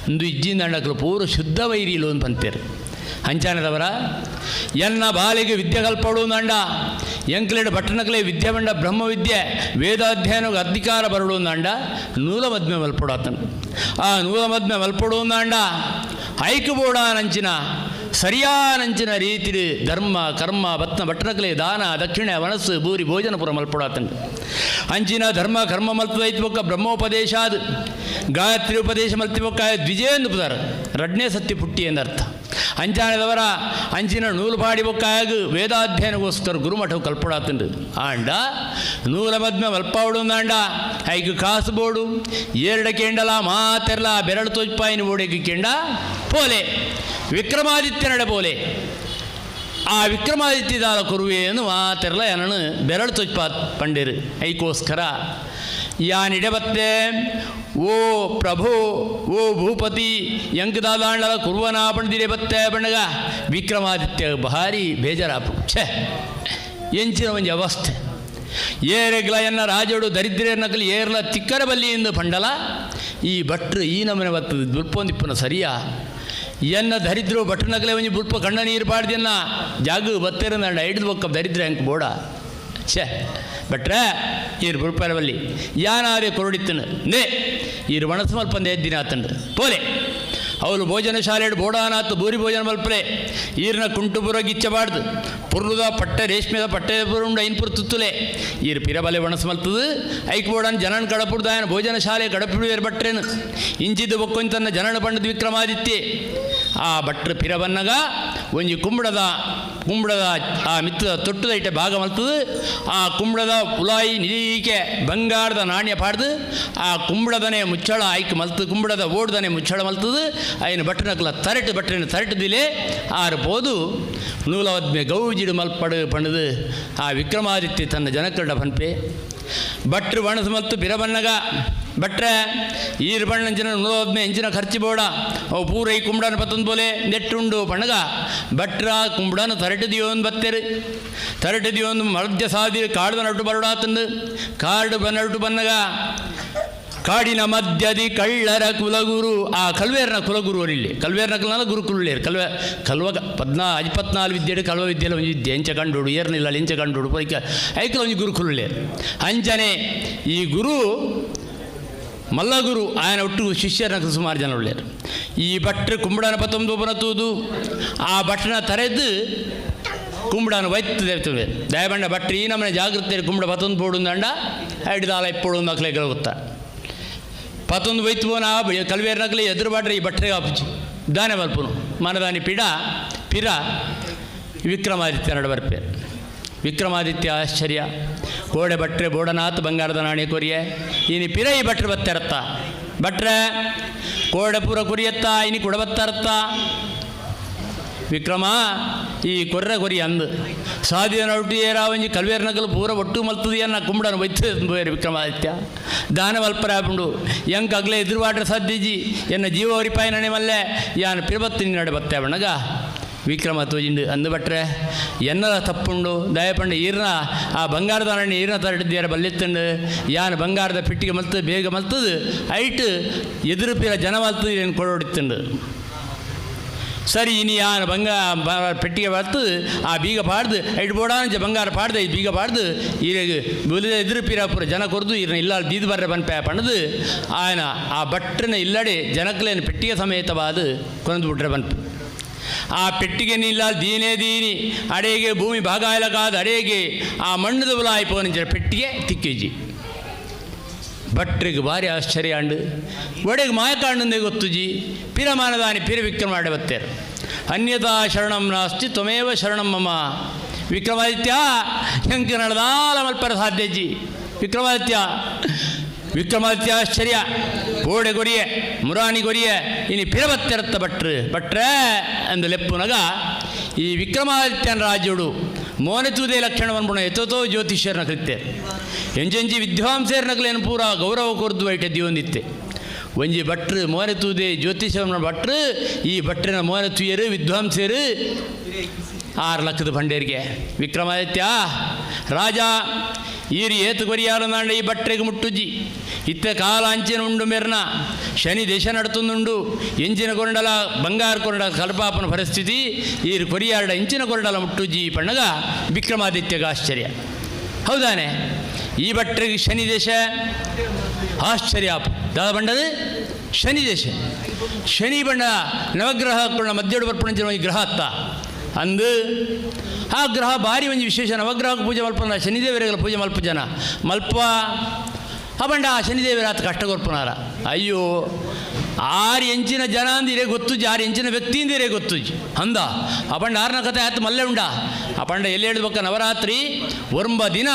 ಒಂದು ಇಜ್ಜಿಂದ ಅಣ್ಣಕ್ಲು ಪೂರ ಶುದ್ಧ ವೈರಿಲು ಅಂತ ಅಂತೀರಿ. ಅಂಚಾನದವರ ಎನ್ನ ಬಾಲಿಗೆ ವಿದ್ಯೆ ಕಲ್ಪಡು ಅಂಡ ಎಂಕ್ಲೇಡು ಭಟ್ಟನಕಲೆ ವಿದ್ಯೆ ಬಂಡ ಬ್ರಹ್ಮವಿದ್ಯೆ ವೇದಾಧ್ಯಯನಕ್ಕೆ ಅಧಿಕಾರ ಬರಡು ಅಂಡ ನೂಲ ಮದ್ಮೆ ಮಲ್ಪಡು ಆತನು. ಆ ನೂಲ ಮದ್ಮೆ ಮಲ್ಪಡು ಅಂಡ ಐಕಬೋಡಾನಂಚಿನ ಸರಿಯಾನಂಚಿನ ರೀತಿ ಧರ್ಮ ಕರ್ಮ ಬತ್ನ ಭಟ್ಟನಕಲೆ ದಾನ ದಕ್ಷಿಣೆ ಮನಸ್ಸು ಬೂರಿ ಭೋಜನ ಪುರ ಮಲ್ಪಡಾತನು. ಅಂಚಿನ ಧರ್ಮ ಕರ್ಮ ಮಲ್ತದೈತ್ಬೊಕ್ಕ ಬ್ರಹ್ಮೋಪದೇಶಾದ್ ಗಾಯತ್ರಿ ಉಪದೇಶ ಮಲ್ತಿಬೊಕ್ಕ ದ್ವಿಜೇಂದು ಪುದಾರ ರಡ್ನೇ ಸತ್ಯ ಪುಟ್ಟಿ ಎಂದರ್ಥ. ಅಂಚಾನದವರ ಅಂಚಿನ ನೂಲು ಪಾಡಿ ಬೊಕ್ಕಾಗ ವೇದಾಧ್ಯಯನಗೋಸ್ಕರ ಗುರುಮಠವು ಕಲ್ಪಡಾತಂಡು ಆಂಡ ನೂಲ ಮದ್ಮೆ ಮಲ್ಪಾವಡು ಅಂಡ ಐಕು ಕಾಸು ಬೋಡು ಏರಡ ಕೇಂಡಲ ಮಾತೆರ್ಲ ಬೆರಳು ತೋಜ್ಪಾಯಿನ ಬೋಡಿಗೆ ಕೇಂಡ ಪೋಲೆ ವಿಕ್ರಮಾದಿತ್ಯನಡ ಪೋಲೆ ಆ ವಿಕ್ರಮಾದಿತ್ಯದಾಲ ಕುರುವೆಯನ್ನು ಮಾತೆರ್ಲ ಏನನು ಬೆರಳು ತೊಜ್ಪಾ ಪಂಡಿರು ಐಕೋಸ್ಕರ ಯಾನಿಡಬತ್ತೆ ಓ ಪ್ರಭು ಓ ಭೂಪತಿ ಎಂಕದಾದಾಂಡಲ ಕುರುವನ ಪಂಡಿರೆ ಬತ್ತೆ ಬಣ್ಣಗ ವಿಕ್ರಮಾದಿತ್ಯ ಭಾರಿ ಬೇಜಾರಾಪು. ಛೇ, ಎಂಚಿನ ಒಂಜಿ ಅವಸ್ಥೆ ಏರೆಗ್ಲ ಎನ್ನ ರಾಜೋಡು ದರಿದ್ರೇರ್ ನಕಲಿ ಏರ್ಲ ತಿಕ್ಕರ ಬಲ್ಲಿ ಎಂದು ಪಂಡಲ ಈ ಭಟ್ರು ಈ ನಮನೆ ಬತ್ತದ ದುಲ್ಪೊಂದಿಪ್ಪನ ಸರಿಯಾ ಎನ್ನ ದರಿದ್ರು ಭಟ್ರು ನಕಲೆ ಒಂಜಿ ಬುಲ್ಪ ಕಣ್ಣ ನೀರು ಪಾಡ್ದಿನ್ನ ಜಾಗ ಬತ್ತೇರ ನಂಡ ಹಿಡಿದು ಬೊಕ್ಕ ದರಿದ್ರ ಅಂಕ ಬೋಡ. ಛೇ ಭಟ್ರೆ ಈರು ಬುಲ್ಪರ ಬಲ್ಲಿ ಯಾನಾರೆ ಕೊರಡಿತ್ತನು ನೇ ಈರು ಮನಸ್ಸು ಮಲ್ಪಂದೆ ಎದ್ದಿನ ಆತಂಡು ಪೋಲೆ ಅವಳು ಭೋಜನ ಶಾಲೆಡು ಬೋಡಾನಾತು ಬೂರಿ ಭೋಜನ ಮಲ್ಪಲೆ ಈರ್ನ ಕುಂಟುಪುರ ಗಿಚ್ಚಬಾರ್ದು ಪುರ್ಲುದ ಪಟ್ಟೆ ರೇಷ್ಮೆದ ಪಟ್ಟೆ ಪುರುಂಡ ಐನ್ಪುರ ತುತ್ತುಲೆ ಈರು ಪಿರಬಲೆ ಒಣಸು ಮಲ್ತದು ಐಕ್ ಬೋಡನ್ ಜನನ್ ಕಡಪುಡ್ದಾಯನ ಭೋಜನ ಶಾಲೆ ಕಡಪುಡುವೇರು ಭಟ್ರೇನು ಇಂಚಿದ್ದು ಬೊಕ್ಕೊಂದು ತನ್ನ ಜನನ ಪಂಡದ ವಿಕ್ರಮಾದಿತ್ಯ ಆ ಭಟ್ರು ಪಿರಬನ್ನಗ ಒಂಜಿ ಕುಂಬಳದ ಕುಂಬಳದ ಆ ಮಿತ್ತದ ತೊಟ್ಟುದ ಇಟ್ಟೆ ಭಾಗ ಮಲ್ತದು ಆ ಕುಂಬಳದ ಪುಲಾಯಿ ನಿಲೀಕೆ ಬಂಗಾರದ ನಾಣ್ಯ ಪಾಡ್ದು ಆ ಕುಂಬಳದನೆ ಮುಚ್ಚಳ ಆಯ್ಕೆ ಮಲ್ತು ಕುಂಬಳದ ಓಡ್ದನೆ ಮುಚ್ಚಳ ಮಲ್ತದು ಐನ ಬಟ್ಟನಕ್ಲ ತರಟು ಬಟ್ಟನ ತರಟುದಿಲೆ ಆರು ಪೋದು ನೂಲವದ್ಮೆ ಗೌಜಿಡು ಮಲ್ಪಡು ಪಣದು ಆ ವಿಕ್ರಮಾದಿತ್ಯ ತನ್ನ ಜನಕರಡ ಪನ್ಪೆ ಭಟ್ರು ಬಣಸು ಮಲ್ತು ಬಿರಬನ್ನಗ ಭಟ್ರೆ ಈರು ಬಣ್ಣಂಚಿನ ನೂಲವದ್ಮೆ ಎಂಚಿನ ಖರ್ಚು ಬೋಡ ಅವು ಪೂರ ಈ ಕುಂಬಡನ ಪತ್ತೊಂದು ಬೋಲೆ ನೆಟ್ಟುಂಡು ಪಣಗ ಭಟ್ರ ಕುಂಬಡನ ತರಟು ಬತ್ತೇರು ತರಟು ದಿಯೋನ್ ಮಧ್ಯ ಸಾದಿ ಕಾಡು ನಟ್ಟು ಬರೋಡಾತಂದು ಕಾಡು ಬನ್ನಟ್ಟು ಬನ್ನಗ ಕಾಡಿನ ಮಧ್ಯದಿ ಕಳ್ಳರ ಕುಲಗುರು ಆ ಕಲ್ವೇರ್ನ ಕುಲಗುರು ಅವರಿಲ್ಲಿ ಕಲ್ವೇರ್ನ ಕುಲನ ಗುರುಕುಲ್ಲೇರು ಕಲ್ವ ಕಲ್ವ ಪದ್ನಾ 24 ವಿದ್ಯೆಡು ಕಲ್ವ ವಿದ್ಯೆಲ ಒಂಜಿ ವಿದ್ಯೆ ಎಂಚ ಕಂಡೋಡು ಏರ್ನಿಲ್ಲ ಎಂಚ ಕಂಡೋಡು ಪೈಕ ಐಕಲ ಒಂಜಿ ಗುರುಕುಲ್ಲೇರು ಅಂಚನೆ ಈ ಗುರು ಮಲ್ಲಗುರು ఆయన ಒಟ್ಟು ಶಿಷ್ಯರನ ಸುಮಾರು ಜನ ಉಳ್ಳೇರು ಈ ಭಟ್ರು ಕುಂಬಡನ ಪತ್ತೊಂದು ಒಬ್ಬನ ತೂದು ಆ ಭಟ್ರನ ತರೆದು ಕುಂಬಡನ ವೈತ್ತು ದೇವ್ತವೆ ದಯಬಂಡ ಭಟ್ರು ಈ ನಮ್ಮನೆ ಜಾಗೃತಿ ಕುಂಬಡ ಪತ್ತೊಂದು ಪೋಡು ಅಂಡ ಐಡ್ದಾಲ ಇಪ್ಪೋಡು ಮಕ್ಕಳಿಗೆ ಗೊತ್ತಾ ಪತ್ತೊಂದು ವೈತ್ತು ಪೋನ ಕಲ್ವೇರ್ ನಕಲಿ ಎದುರು ಬಾಡ್ರೆ ಈ ಭಟ್ರಿಗೆ ಆಪುಜಿ ದಾನೆ ಮಲ್ಪುನು ಮನದಾನಿ ಪಿಡ ಪಿರ ವಿಕ್ರಮಾದಿತ್ಯ ನಡು ಬರ್ಪೆ ವಿಕ್ರಮಾದಿತ್ಯ ಆಶ್ಚರ್ಯ ಕೋಡೆ ಭಟ್ರೆ ಬೋಡನಾಥ್ ಬಂಗಾರದ ನಾಣೆ ಕೊರಿಯೆ ಇನಿ ಪಿರ ಈ ಭಟ್ರು ಬತ್ತೆರತ್ತ ಭಟ್ರೆ ಕೋಡೆ ಪೂರ ಕುರಿಯತ್ತ ಇನಿ ಕುಡ ಬತ್ತರತ್ತ ವಿಕ್ರಮ ಈ ಕೊರ್ರೆ ಕೊರಿ ಅಂದು ಸಾದಿಯ ನೊಟ್ಟು ಏರಾವಂಜಿ ಕಲ್ವೇರ್ ನಕಲು ಪೂರ ಒಟ್ಟು ಮಲ್ತದಿಯನ್ನ ಕುಂಬಡನ ವೈದ್ಯ ವಿಕ್ರಮಾದಿತ್ಯ ದಾನ ಮಲ್ಪರಾಪುಂಡು ಎಂಕ್ ಅಗ್ಲೆ ಎದುರು ವಾಟ್ರೆ ಸಾಧ್ಯಜಿ ಎನ್ನ ಜೀವ ಒರಿಪಾಯ ನಣೆ ಮಲ್ಲೆ ಯಾನ್ ಪಿರಬತ್ತು ನಡೆ ಬತ್ತೆ ಬಣ್ಣಗ ವಿಕ್ರಮ ತೋಜಿಂಡು ಅಂದು ಬಟ್ರೆ ಎನ್ನಲ ತಪ್ಪುಂಡು ದಯಪಂಡು ಈರ್ನ ಆ ಬಂಗಾರದ ಅರಣ್ಯ ಈರ್ನ ತರಡಿದ್ದೀರ ಬಲ್ಲಿತ್ತುಂಡು ಯಾನ್ ಬಂಗಾರದ ಪಿಟ್ಟಿಗೆ ಮಲ್ತು ಬೇಗ ಮಲ್ತದು ಐಟ್ ಎದುರು ಪಿರ ಜನ ಮಲ್ತದು ಏನು ಕೊಡೋಡಿತ್ತುಂಡು ಸರಿ ಇನಿ ಯಾನ್ ಬಂಗಾರ ಪೆಟ್ಟಿಗೆ ಬರ್ತು ಆ ಬೀಗ ಪಾಡ್ದು ಐಟ್ ಬೋಡಾಂಚ ಬಂಗಾರ ಪಾಡ್ದು ಈ ಬೀಗ ಪಾಡ್ದು ಈರೆಗ್ ಬುಲಿದ ಎದುರು ಪಿರಾಪುರ ಜನ ಕೊರ್ದು ಈರ್ನ ಇಲ್ಲ ದೀದ್ ಬರ್ರೆ ಬನ್ಪೆ ಪಣದು ಆಯನ ಆ ಭಟ್ರನ ಇಲ್ಲಡೆ ಜನಕ್ಲೇನು ಪೆಟ್ಟಿಗೆ ಸಮೇತವಾದ ಕೊನದು ಬಿಟ್ರೆ ಬನ್ಪೆ ಆ ಪೆಟ್ಟಿಗೆ ನಿಲ್ಲ ದೀನೇ ದೀನಿ ಅಡೇಗೆ ಭೂಮಿ ಭಾಗಾಯಲಕಾದ ಅಡೇಗೆ ಆ ಮಣ್ಣದ ಉಲಾಯಿಪೋನಿಂಚ ಪೆಟ್ಟಿಗೆ ತಿಕ್ಕಿಜಿ ಭಟ್ರಿಗೆ ಭಾರಿ ಆಶ್ಚರ್ಯ ಅಂಡು ಒಡೆಗೆ ಮಾಯಕಾಂಡಂದೇ ಗೊತ್ತುಜಿ ಪಿರಮಾನದಾನಿ ಪಿರ ವಿಕ್ರಮ ಬತ್ತೇರು ಅನ್ಯಥಾ ಶರಣಂ ನಾಸ್ತಿ ತ್ವಮೇವ ಶರಣಂ ಮಮ ವಿಕ್ರಮಾದಿತ್ಯ ಹೆಂಕ ನಡೆದಾಲ ಮಲ್ಪರ ಸಾಧ್ಯಜಿ ವಿಕ್ರಮಾದಿತ್ಯ ವಿಕ್ರಮಾದಿತ್ಯ ಆಶ್ಚರ್ಯ ಬೋಡೆ ಕೊರಿಯೆ ಮುರಾಣಿ ಕೊರಿಯೆ ಇನಿ ಪಿರಬತ್ತೆರತ್ತ ಭಟ್ರು ಭಟ್ರೆ ಅಂದು ಲೆಪ್ಪುನಗ ಈ ವಿಕ್ರಮಾದಿತ್ಯನ ರಾಜುಡು ಮೋನೆತುದೇ ಲಕ್ಷಣವನ್ನು ಎತ್ತೋತೋ ಜ್ಯೋತಿಷ್ಯರನ ಕೃತ್ಯ ಎಂಜೆಂಜಿ ವಿದ್ವಾಂಸೇರ್ನಕಲೇನು ಪೂರ ಗೌರವ ಕೊರ್ದು ಐಟೆ ದಿವೊಂದಿತ್ತೆ ಒಂಜಿ ಭಟ್ರು ಮೋನೆತುದೇ ಜ್ಯೋತಿಷ್ಯನ ಭಟ್ರು ಈ ಭಟ್ರಿನ ಮೋನೆತುಯರು ವಿದ್ವಾಂಸೇರು 6 ಲಕ್ಷದ ಭಂಡೇರಿಗೆ ವಿಕ್ರಮಾದಿತ್ಯ ರಾಜ ಈರಿ ಏತು ಕೊರಿಯಾರನಾಂಡ ಈ ಭಟ್ರಿಗೆ ಮುಟ್ಟುಜಿ ಇತ್ತ ಕಾಲ ಅಂಚಿನ ಉಂಡು ಮೆರ್ನ ಶನಿ ದೇಶ ನಡ್ತುಂದುಂಡು ಎಂಚಿನ ಕೊರಂಡಲ ಬಂಗಾರ ಕೊರಂಡ ಕಲ್ಪಾಪನ ಪರಿಸ್ಥಿತಿ ಈರು ಕೊರಿಯಾರಡ ಎಂಚಿನ ಕೊರಂಡಲ ಮುಟ್ಟುಜಿ ಪಣ್ಣಗ ವಿಕ್ರಮಾದಿತ್ಯಗ ಆಶ್ಚರ್ಯ ಹೌದಾನೆ ಈ ಭಟ್ರಿಗೆ ಶನಿ ದೇಶ ಆಶ್ಚರ್ಯ ದಾದ ಬಂಡದು ಶನಿ ದೇಶ ಶನಿ ಬಣ್ಣ ನವಗ್ರಹ ಕೊಳ್ಳ ಮಧ್ಯಡು ಬರ್ಪಣಂಚಿನ ಒಂದು ಗ್ರಹ ಅತ್ತ ಅಂದು ಆ ಗ್ರಹ ಭಾರಿ ಒಂಜಿ ವಿಶೇಷ ನವಗ್ರಹಕ್ಕೆ ಪೂಜೆ ಮಲ್ಪನ ಶನಿದೇವರಿಗೆಲ್ಲ ಪೂಜೆ ಮಲ್ಪ ಜನ ಮಲ್ಪ ಆ ಬಂಡ ಆ ಶನಿದೇವರ ಆತ ಕಷ್ಟ ಕೊರ್ಪನಾರ ಅಯ್ಯೋ 6 ಇಂಚಿನ ಜನ ಅಂದಿರೇ ಗೊತ್ತುಜಿ 6 ಇಂಚಿನ ವ್ಯಕ್ತಿ ಅಂದಿರೇ ಗೊತ್ತುಜಿ ಅಂದ ಆ ಬಂಡ ಆರನ ಕಥೆ ಆತು ಮಲ್ಲೆ ಉಂಡ ಆ ಪಂಡ ಎಲ್ಲಿ ಹೇಳ್ಬೇಕ ನವರಾತ್ರಿ ಒಂಬ ದಿನ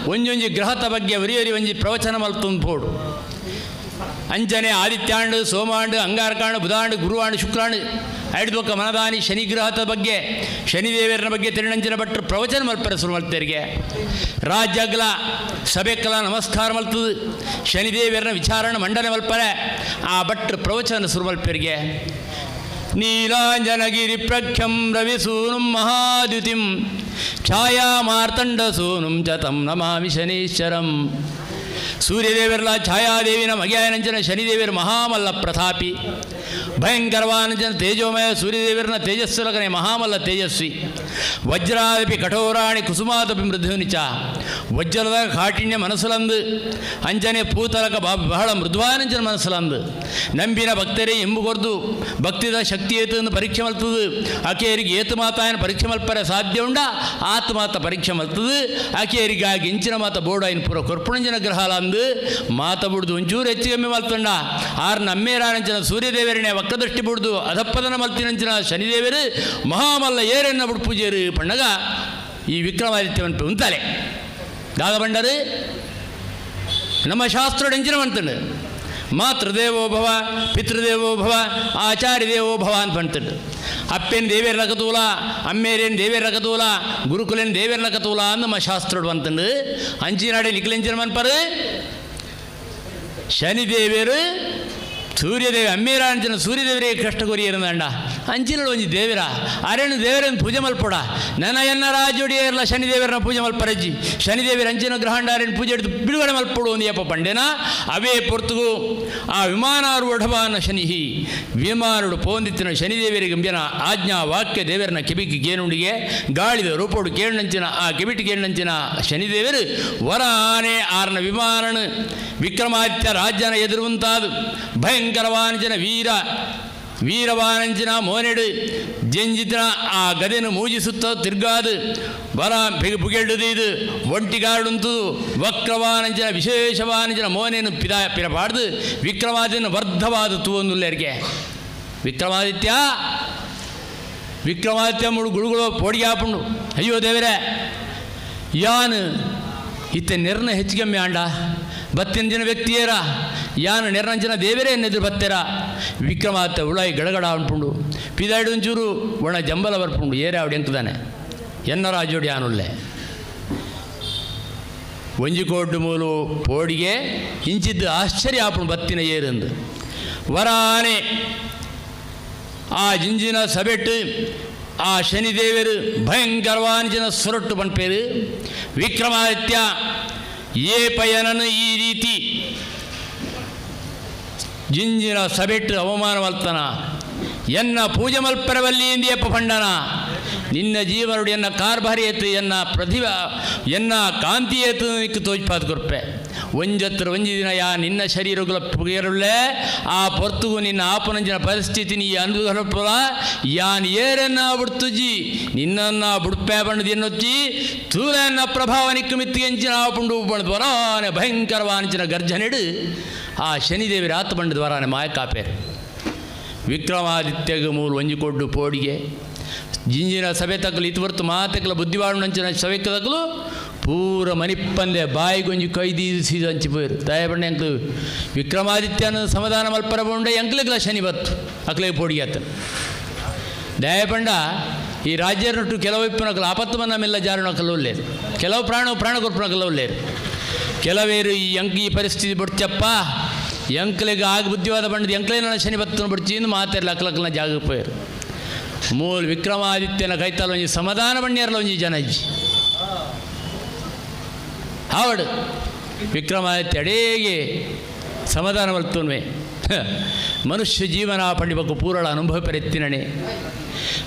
ಒಂಜೊಂಜಿ ಗ್ರಹದ ಬಗ್ಗೆ ಒರಿಯರಿ ಒಂಜಿ ಪ್ರವಚನ ಮಲ್ತೊಂದು ಪೋಡು ಅಂಜನೆ ಆದಿತ್ಯಾಂಡು ಸೋಮಾಂಡು ಅಂಗಾರಕಾಂಡು ಬುಧಾಂಡು ಗುರುವಾಂಡು ಶುಕ್ರಾಂಡು ಐಡ್ಬೊಕ್ಕ ಮನದಾನಿ ಶನಿಗ್ರಹದ ಬಗ್ಗೆ ಶನಿದೇವರನ ಬಗ್ಗೆ ತಿರುಣಂಜನ ಭಟ್ರು ಪ್ರವಚನ ಮಲ್ಪರ ಶುರು ಮಲ್ತೇರಿಗೆ ರಾಜ್ಯಗ್ಲ ಸಭೆಕ್ಕಲ ನಮಸ್ಕಾರ ಮಲ್ತದು ಶನಿದೇವರನ ವಿಚಾರಣ ಮಂಡನೆ ಮಲ್ಪರೆ ಆ ಭಟ್ರು ಪ್ರವಚನ ಶುರು ಮಲ್ಪರಿಗೆ ನೀಲಾಂಜನಗಿರಿ ಪ್ರಖ್ಯಂ ರವಿಸೂನುಂ ಮಹಾದ್ಯುತಿಂ ಛಾಯಾ ಮಾರ್ತಂಡ ಸೂನುಂ ಚ ತಂ ನಮಾಮಿ ಶನೀಶ್ವರಂ. ಸೂರ್ಯದೇವರಲ್ಲ ಛಾಯಾದೇವಿನ ಮಗೆಯಾಯನಂಚನ ಶನಿದೇವಿಯರ ಮಹಾಮಲ್ಲ ಪ್ರತಾಪಿ ಭಯಂಕರವಾನಂಚನ ತೇಜೋಮಯ ಸೂರ್ಯದೇವರನ ತೇಜಸ್ಸುಲಕನೆ ಮಹಾಮಲ್ಲ ತೇಜಸ್ವಿ ವಜ್ರಾದಪಿ ಕಠೋರಾಣಿ ಕುಸುಮಾದಪಿ ಮೃದುನಿಚ ವಜ್ರದ ಕಾಠಿಣ್ಯ ಮನಸ್ಸುಲಂದು ಅಂಜನೆ ಪೂತಲಕ ಬಹಳ ಮೃದುವಾನಂಚನ ಮನಸ್ಸುಲಂದು ನಂಬಿನ ಭಕ್ತರೇ ಎಂಬುಗೊರ್ದು ಭಕ್ತಿದ ಶಕ್ತಿ ಏತು ಎಂದು ಪರೀಕ್ಷೆ ಮಲ್ತದು ಆಕೆಯರಿಗೆ ಏತು ಮಾತಾಯನ ಪರೀಕ್ಷೆ ಮಲ್ಪರೆ ಸಾಧ್ಯ ಉಂಡ ಆತ ಮಾತ ಪರೀಕ್ಷೆ ಮಲ್ತದು ಆಕೆಯರಿಗಾಗಿ ಇಂಚಿನ ಮಾತ ಬೋಡಾಯಿನ ಪೂರ ಕೊರ್ಪುಣಂಜನ ಗ್ರಹಾಲ ಅಂದು ಮಾತ ಬುಡ್ದು ಒಂಚೂರು ಹೆಚ್ಚು ಕಮ್ಮಿ ಮಲ್ತುಂಡ ಆರ್ ನಮ್ಮೇರಾನಂಚನ ಸೂರ್ಯದೇವರನೇ ವಕ್ರದೃಷ್ಟಿ ಬುಡ್ದು ಅಧಪ್ಪದನ ಮಲ್ತಿನಂಚಿನ ಶನಿದೇವರು ಮಹಾಮಲ್ಲ ಏರೆನ್ನ ಬುಡ್ ಪೂಜೆಯರು ಪಣ್ಣಗ ಈ ವಿಕ್ರಮಾದಿತ್ಯವನ್ ಉಂತಾಲೆ ದಾದ ಬಂಡರು ನಮ್ಮ ಶಾಸ್ತ್ರ ಎಂಚಿನ ಮಂತಂಡು ಮಾತೃದೇವೋ ಭವ ಪಿತೃದೇವೋ ಭವ ಆಚಾರ್ಯ ದೇವೋ ಭವ ಅಂತ ಬಂತಂಡು ಅಪ್ಪೇನು ದೇವೇರ ಲಕತೂಲ ಅಮ್ಮೇರೇನು ದೇವೇರ ಲಕತೂಲ ಗುರುಕುಲೇನು ದೇವೇರ ಲಕತೂಲ ಅಂದ್ ನಮ್ಮ ಶಾಸ್ತ್ರೋಡು ಬಂತಂಡು ಅಂಚಿನಾಡೆ ನಿಖಿಲೆಂಚಿನ ಮನ್ಪರು ಶನಿದೇವೇರು ಸೂರ್ಯದೇವಿ ಅಮ್ಮೇರಾಂಚಿನ ಸೂರ್ಯದೇವರಿಗೆ ಕಷ್ಟ ಕೊರಿಯೇರಂಡ ಅಂಚಿನ ಒಂಜಿ ದೇವಿರ ಅರೇನು ದೇವರನ್ನು ಪೂಜೆ ಮಲ್ಪೊಡ ನನ ಎನ್ನ ರಾಜೋಡಿಯೇರ್ಲ ಶನಿದೇವರನ್ನ ಪೂಜೆ ಮಲ್ಪರಜ್ಜಿ ಶನಿದೇವರ ಅಂಚಿನ ಗ್ರಹಾಂಡಾರೇನು ಪೂಜೆ ಹಿಡಿದು ಬಿಡುಗಡೆ ಮಲ್ಪೊಡು ಒಂದು ಪಂಡೆನ ಅವೇ ಪೊರ್ತುಗು ಆ ವಿಮಾನಾರೂಢವಾನ ಶನಿಹಿ ವಿಮಾನುಡು ಪೋಂದಿತ್ತಿನ ಶನಿದೇವರಿಗೆ ಅಂಬಿನ ಆಜ್ಞಾ ವಾಕ್ಯ ದೇವರನ ಕಿಬಿಗೆ ಗೇನುಂಡಿಗೆ ಗಾಳಿದ ರೂಪೋಡು ಕೇಳಂಚಿನ ಆ ಕಿಬಿಟಿ ಕೇಳಂಚಿನ ಶನಿದೇವರು ವರ ಆನೆ ಆರನ ವಿಮಾನನು ವಿಕ್ರಮಾದಿತ್ಯ ರಾಜ್ಯನ ಎದುರುವಂತಾದು ಭಯಂಕರವಾನಂಚಿನ ವೀರ ವೀರವಾನಂಚಿನ ಮೋನೆಡು ಜಂಜಿತಿನ ಆ ಗದೆನು ಮೂಜಿಸುತ್ತ ತಿರ್ಗಾದು ಬರ ಬುಗೆಡ್ದು ಇದು ಒಂಟಿಗಾಡುಂತು ವಕ್ರವಾನಂಚಿನ ವಿಶೇಷವಾನಂಚಿನ ಮೋನೇನು ಪಿದ ಪಿರಪಾಡ್ದು ವಿಕ್ರಮಾದಿತ್ಯನ ವರ್ಧವಾದ ತೂವೊಂದುಲ್ಲೇರಿಗೆ ವಿಕ್ರಮಾದಿತ್ಯ ವಿಕ್ರಮಾದಿತ್ಯ ಮುಳು ಗುಳುಗುಳು ಪೋಡಿಗೆ ಹಾಪುಂಡು ಅಯ್ಯೋ ದೇವರೇ ಯಾನು ಇತ್ತೆ ನೆರ್ನ ಹೆಚ್ಚಿಗೆಮ್ಮೆ ಆಂಡ ಬತ್ತಿನ ವ್ಯಕ್ತಿಯೇರ ಯಾನು ನೆರ್ನಂಚಿನ ದೇವರೇ ಎನ್ನೆದುರು ಬತ್ತೆರ ವಿಕ್ರಮಾದಿತ್ಯ ಉಳಾಯಿ ಗಡಗಡ ಉಂಟುಂಡು ಪಿದಾಯ್ಡು ಒಂಚೂರು ಒಣ ಜಂಬಲ ಬರ್ಪುಂಡು ಏರೆ ಆವಡಿ ಎಂಕುದಾನೆ ಎನ್ನ ರಾಜೋಡಿ ಆನುಲ್ಲೆ ಒಂಜಿಕೋಡ್ಡು ಮೂಲು ಪೋಡಿಗೆ ಇಂಚಿದ್ದು ಆಶ್ಚರ್ಯ ಆಪುಂಡು ಬತ್ತಿನ ಏರಂದು ವರಾನೆ ಆ ಜಿಂಜಿನ ಸಬೆಟ್ಟು ಆ ಶನಿದೇವರು ಭಯಂಕರವಾಂಚಿನ ಸೊರಟ್ಟು ಪನ್ಪೇರು ವಿಕ್ರಮಾದಿತ್ಯ ಏ ಪಯನನು ಈ ರೀತಿ ಜಿಂಜಿನ ಸಬೆಟ್ಟು ಅವಮಾನ ಮಲ್ತನ ಎನ್ನ ಪೂಜೆ ಮಲ್ಪರವಲ್ಲಿ ಇಂದಿಯಪ್ಪ ಪಂಡನ ನಿನ್ನ ಜೀವನುಡು ಎನ್ನ ಕಾರ್ಭಾರಿ ಏತು ಎನ್ನ ಪ್ರತಿಭಾ ಎನ್ನ ಕಾಂತಿ ಏತು ನಿಕ್ಕು ತೋಜ್ಪಾತ್ ಕೊರ್ಪೆ ಒಂಜತ್ರ ಒಂಜಿ ದಿನ ಯಾ ನಿನ್ನ ಶರೀರಗುಲ ಪುಗೆರುಳ್ಳೆ ಆ ಪೊರ್ತುಗು ನಿನ್ನ ಆಪನಂಜಿನ ಪರಿಸ್ಥಿತಿ ನೀ ಅನುಭವಪುರ ಯಾನ್ ಏರನ್ನ ಬುಡ್ತುಜಿ ನಿನ್ನನ್ನ ಬುಡ್ಪೆ ಬಣ್ಣದ ಎನ್ನೊಚ್ಚಿ ತೂಲನ್ನ ಪ್ರಭಾವ ನಿಕ್ಕು ಮಿತ್ತಿಗೆಂಚಿನ ಆಪುಂಡು ಬಣ್ಣದ ವರಾನೆ ಭಯಂಕರವಾಂಚಿನ ಗರ್ಜನೆಡು ಆ ಶನಿದೇವಿ ರಾತ ಬಂಡದ ವರಾನೆ ಮಾಯ ಕಾಪೇರು ವಿಕ್ರಮಾದಿತ್ಯಗ ಮೂಲು ಒಂಜಿಕೊಡ್ಡು ಪೋಡಿಗೆ ಜಿಂಜಿನ ಸಭೆ ತಕ್ಕಲು ಇತ್ತು ಬರ್ತು ಮಾತಕ್ಕಲ ಬುದ್ಧಿವಾಡುನಂಚಿನ ಸಭೆ ತಕ್ಕಲು ಪೂರ ಮನಿಪ್ಪಂದೆ ಬಾಯಿಗೊಂಜಿ ಕೈದಿ ಸೀದ ಅಂಚಿ ಪೋಯಿರು ದಯಬಂಡೆ ಅಂಕ್ಲು ವಿಕ್ರಮಾದಿತ್ಯನ ಸಮಾಧಾನ ಮಲ್ಪರ ಬೋಂಡೆ ಎಂಕ್ಲಿಗ್ಲ ಶನಿ ಬತ್ತು ಅಕ್ಲೆ ಪೋಡಿಗೆ ಆತ ದಯಪಂಡ ಈ ರಾಜ್ಯನೊಟ್ಟು ಕೆಲವು ಇಪ್ಪನಕಲು ಆಪತ್ತು ಮನ್ನ ಜಾರುಣಕಲ್ಲ ಒಳ್ಳೇರು ಕೆಲವು ಪ್ರಾಣ ಪ್ರಾಣ ಕೊರ್ಪುನಕಲ್ಲ ಒಳ್ಳೇರು ಕೆಲವೇರು ಈ ಅಂಕ್ ಈ ಪರಿಸ್ಥಿತಿ ಬಿಡ್ತಪ್ಪ ಎಂಕ್ಲಿಗೆ ಆಗ ಬುದ್ಧಿವಾದ ಬಂಡದ ಎಂಕ್ಲೇನ ಶನಿ ಬತ್ತನ ಬಿಡ್ಚಿ ಇಂದು ಮಾತಾಡಲಿ ಅಕ್ಲಕ್ಲನ ಜಾಗಕ್ಕೆ ಪೋಯರು ಮೂಲ ವಿಕ್ರಮಾದಿತ್ಯನ ಕೈತಾಲ ಒಂಜಿ ಸಮಾಧಾನ ಬಣ್ಣಿಯರ್ಲ ಒಂಜಿ ಜನ ಇಜ್ಜಿ ಹಾವಡು ವಿಕ್ರಮಾದಿತ್ಯ ಅಡೇಗೆ ಸಮಾಧಾನ ಮಲ್ತೋನ್ವೆ ಮನುಷ್ಯ ಜೀವನ ಪಂಡಿಬಕ್ಕು ಪೂರಳ ಅನುಭವ ಪರೆತ್ತಿನಣೆ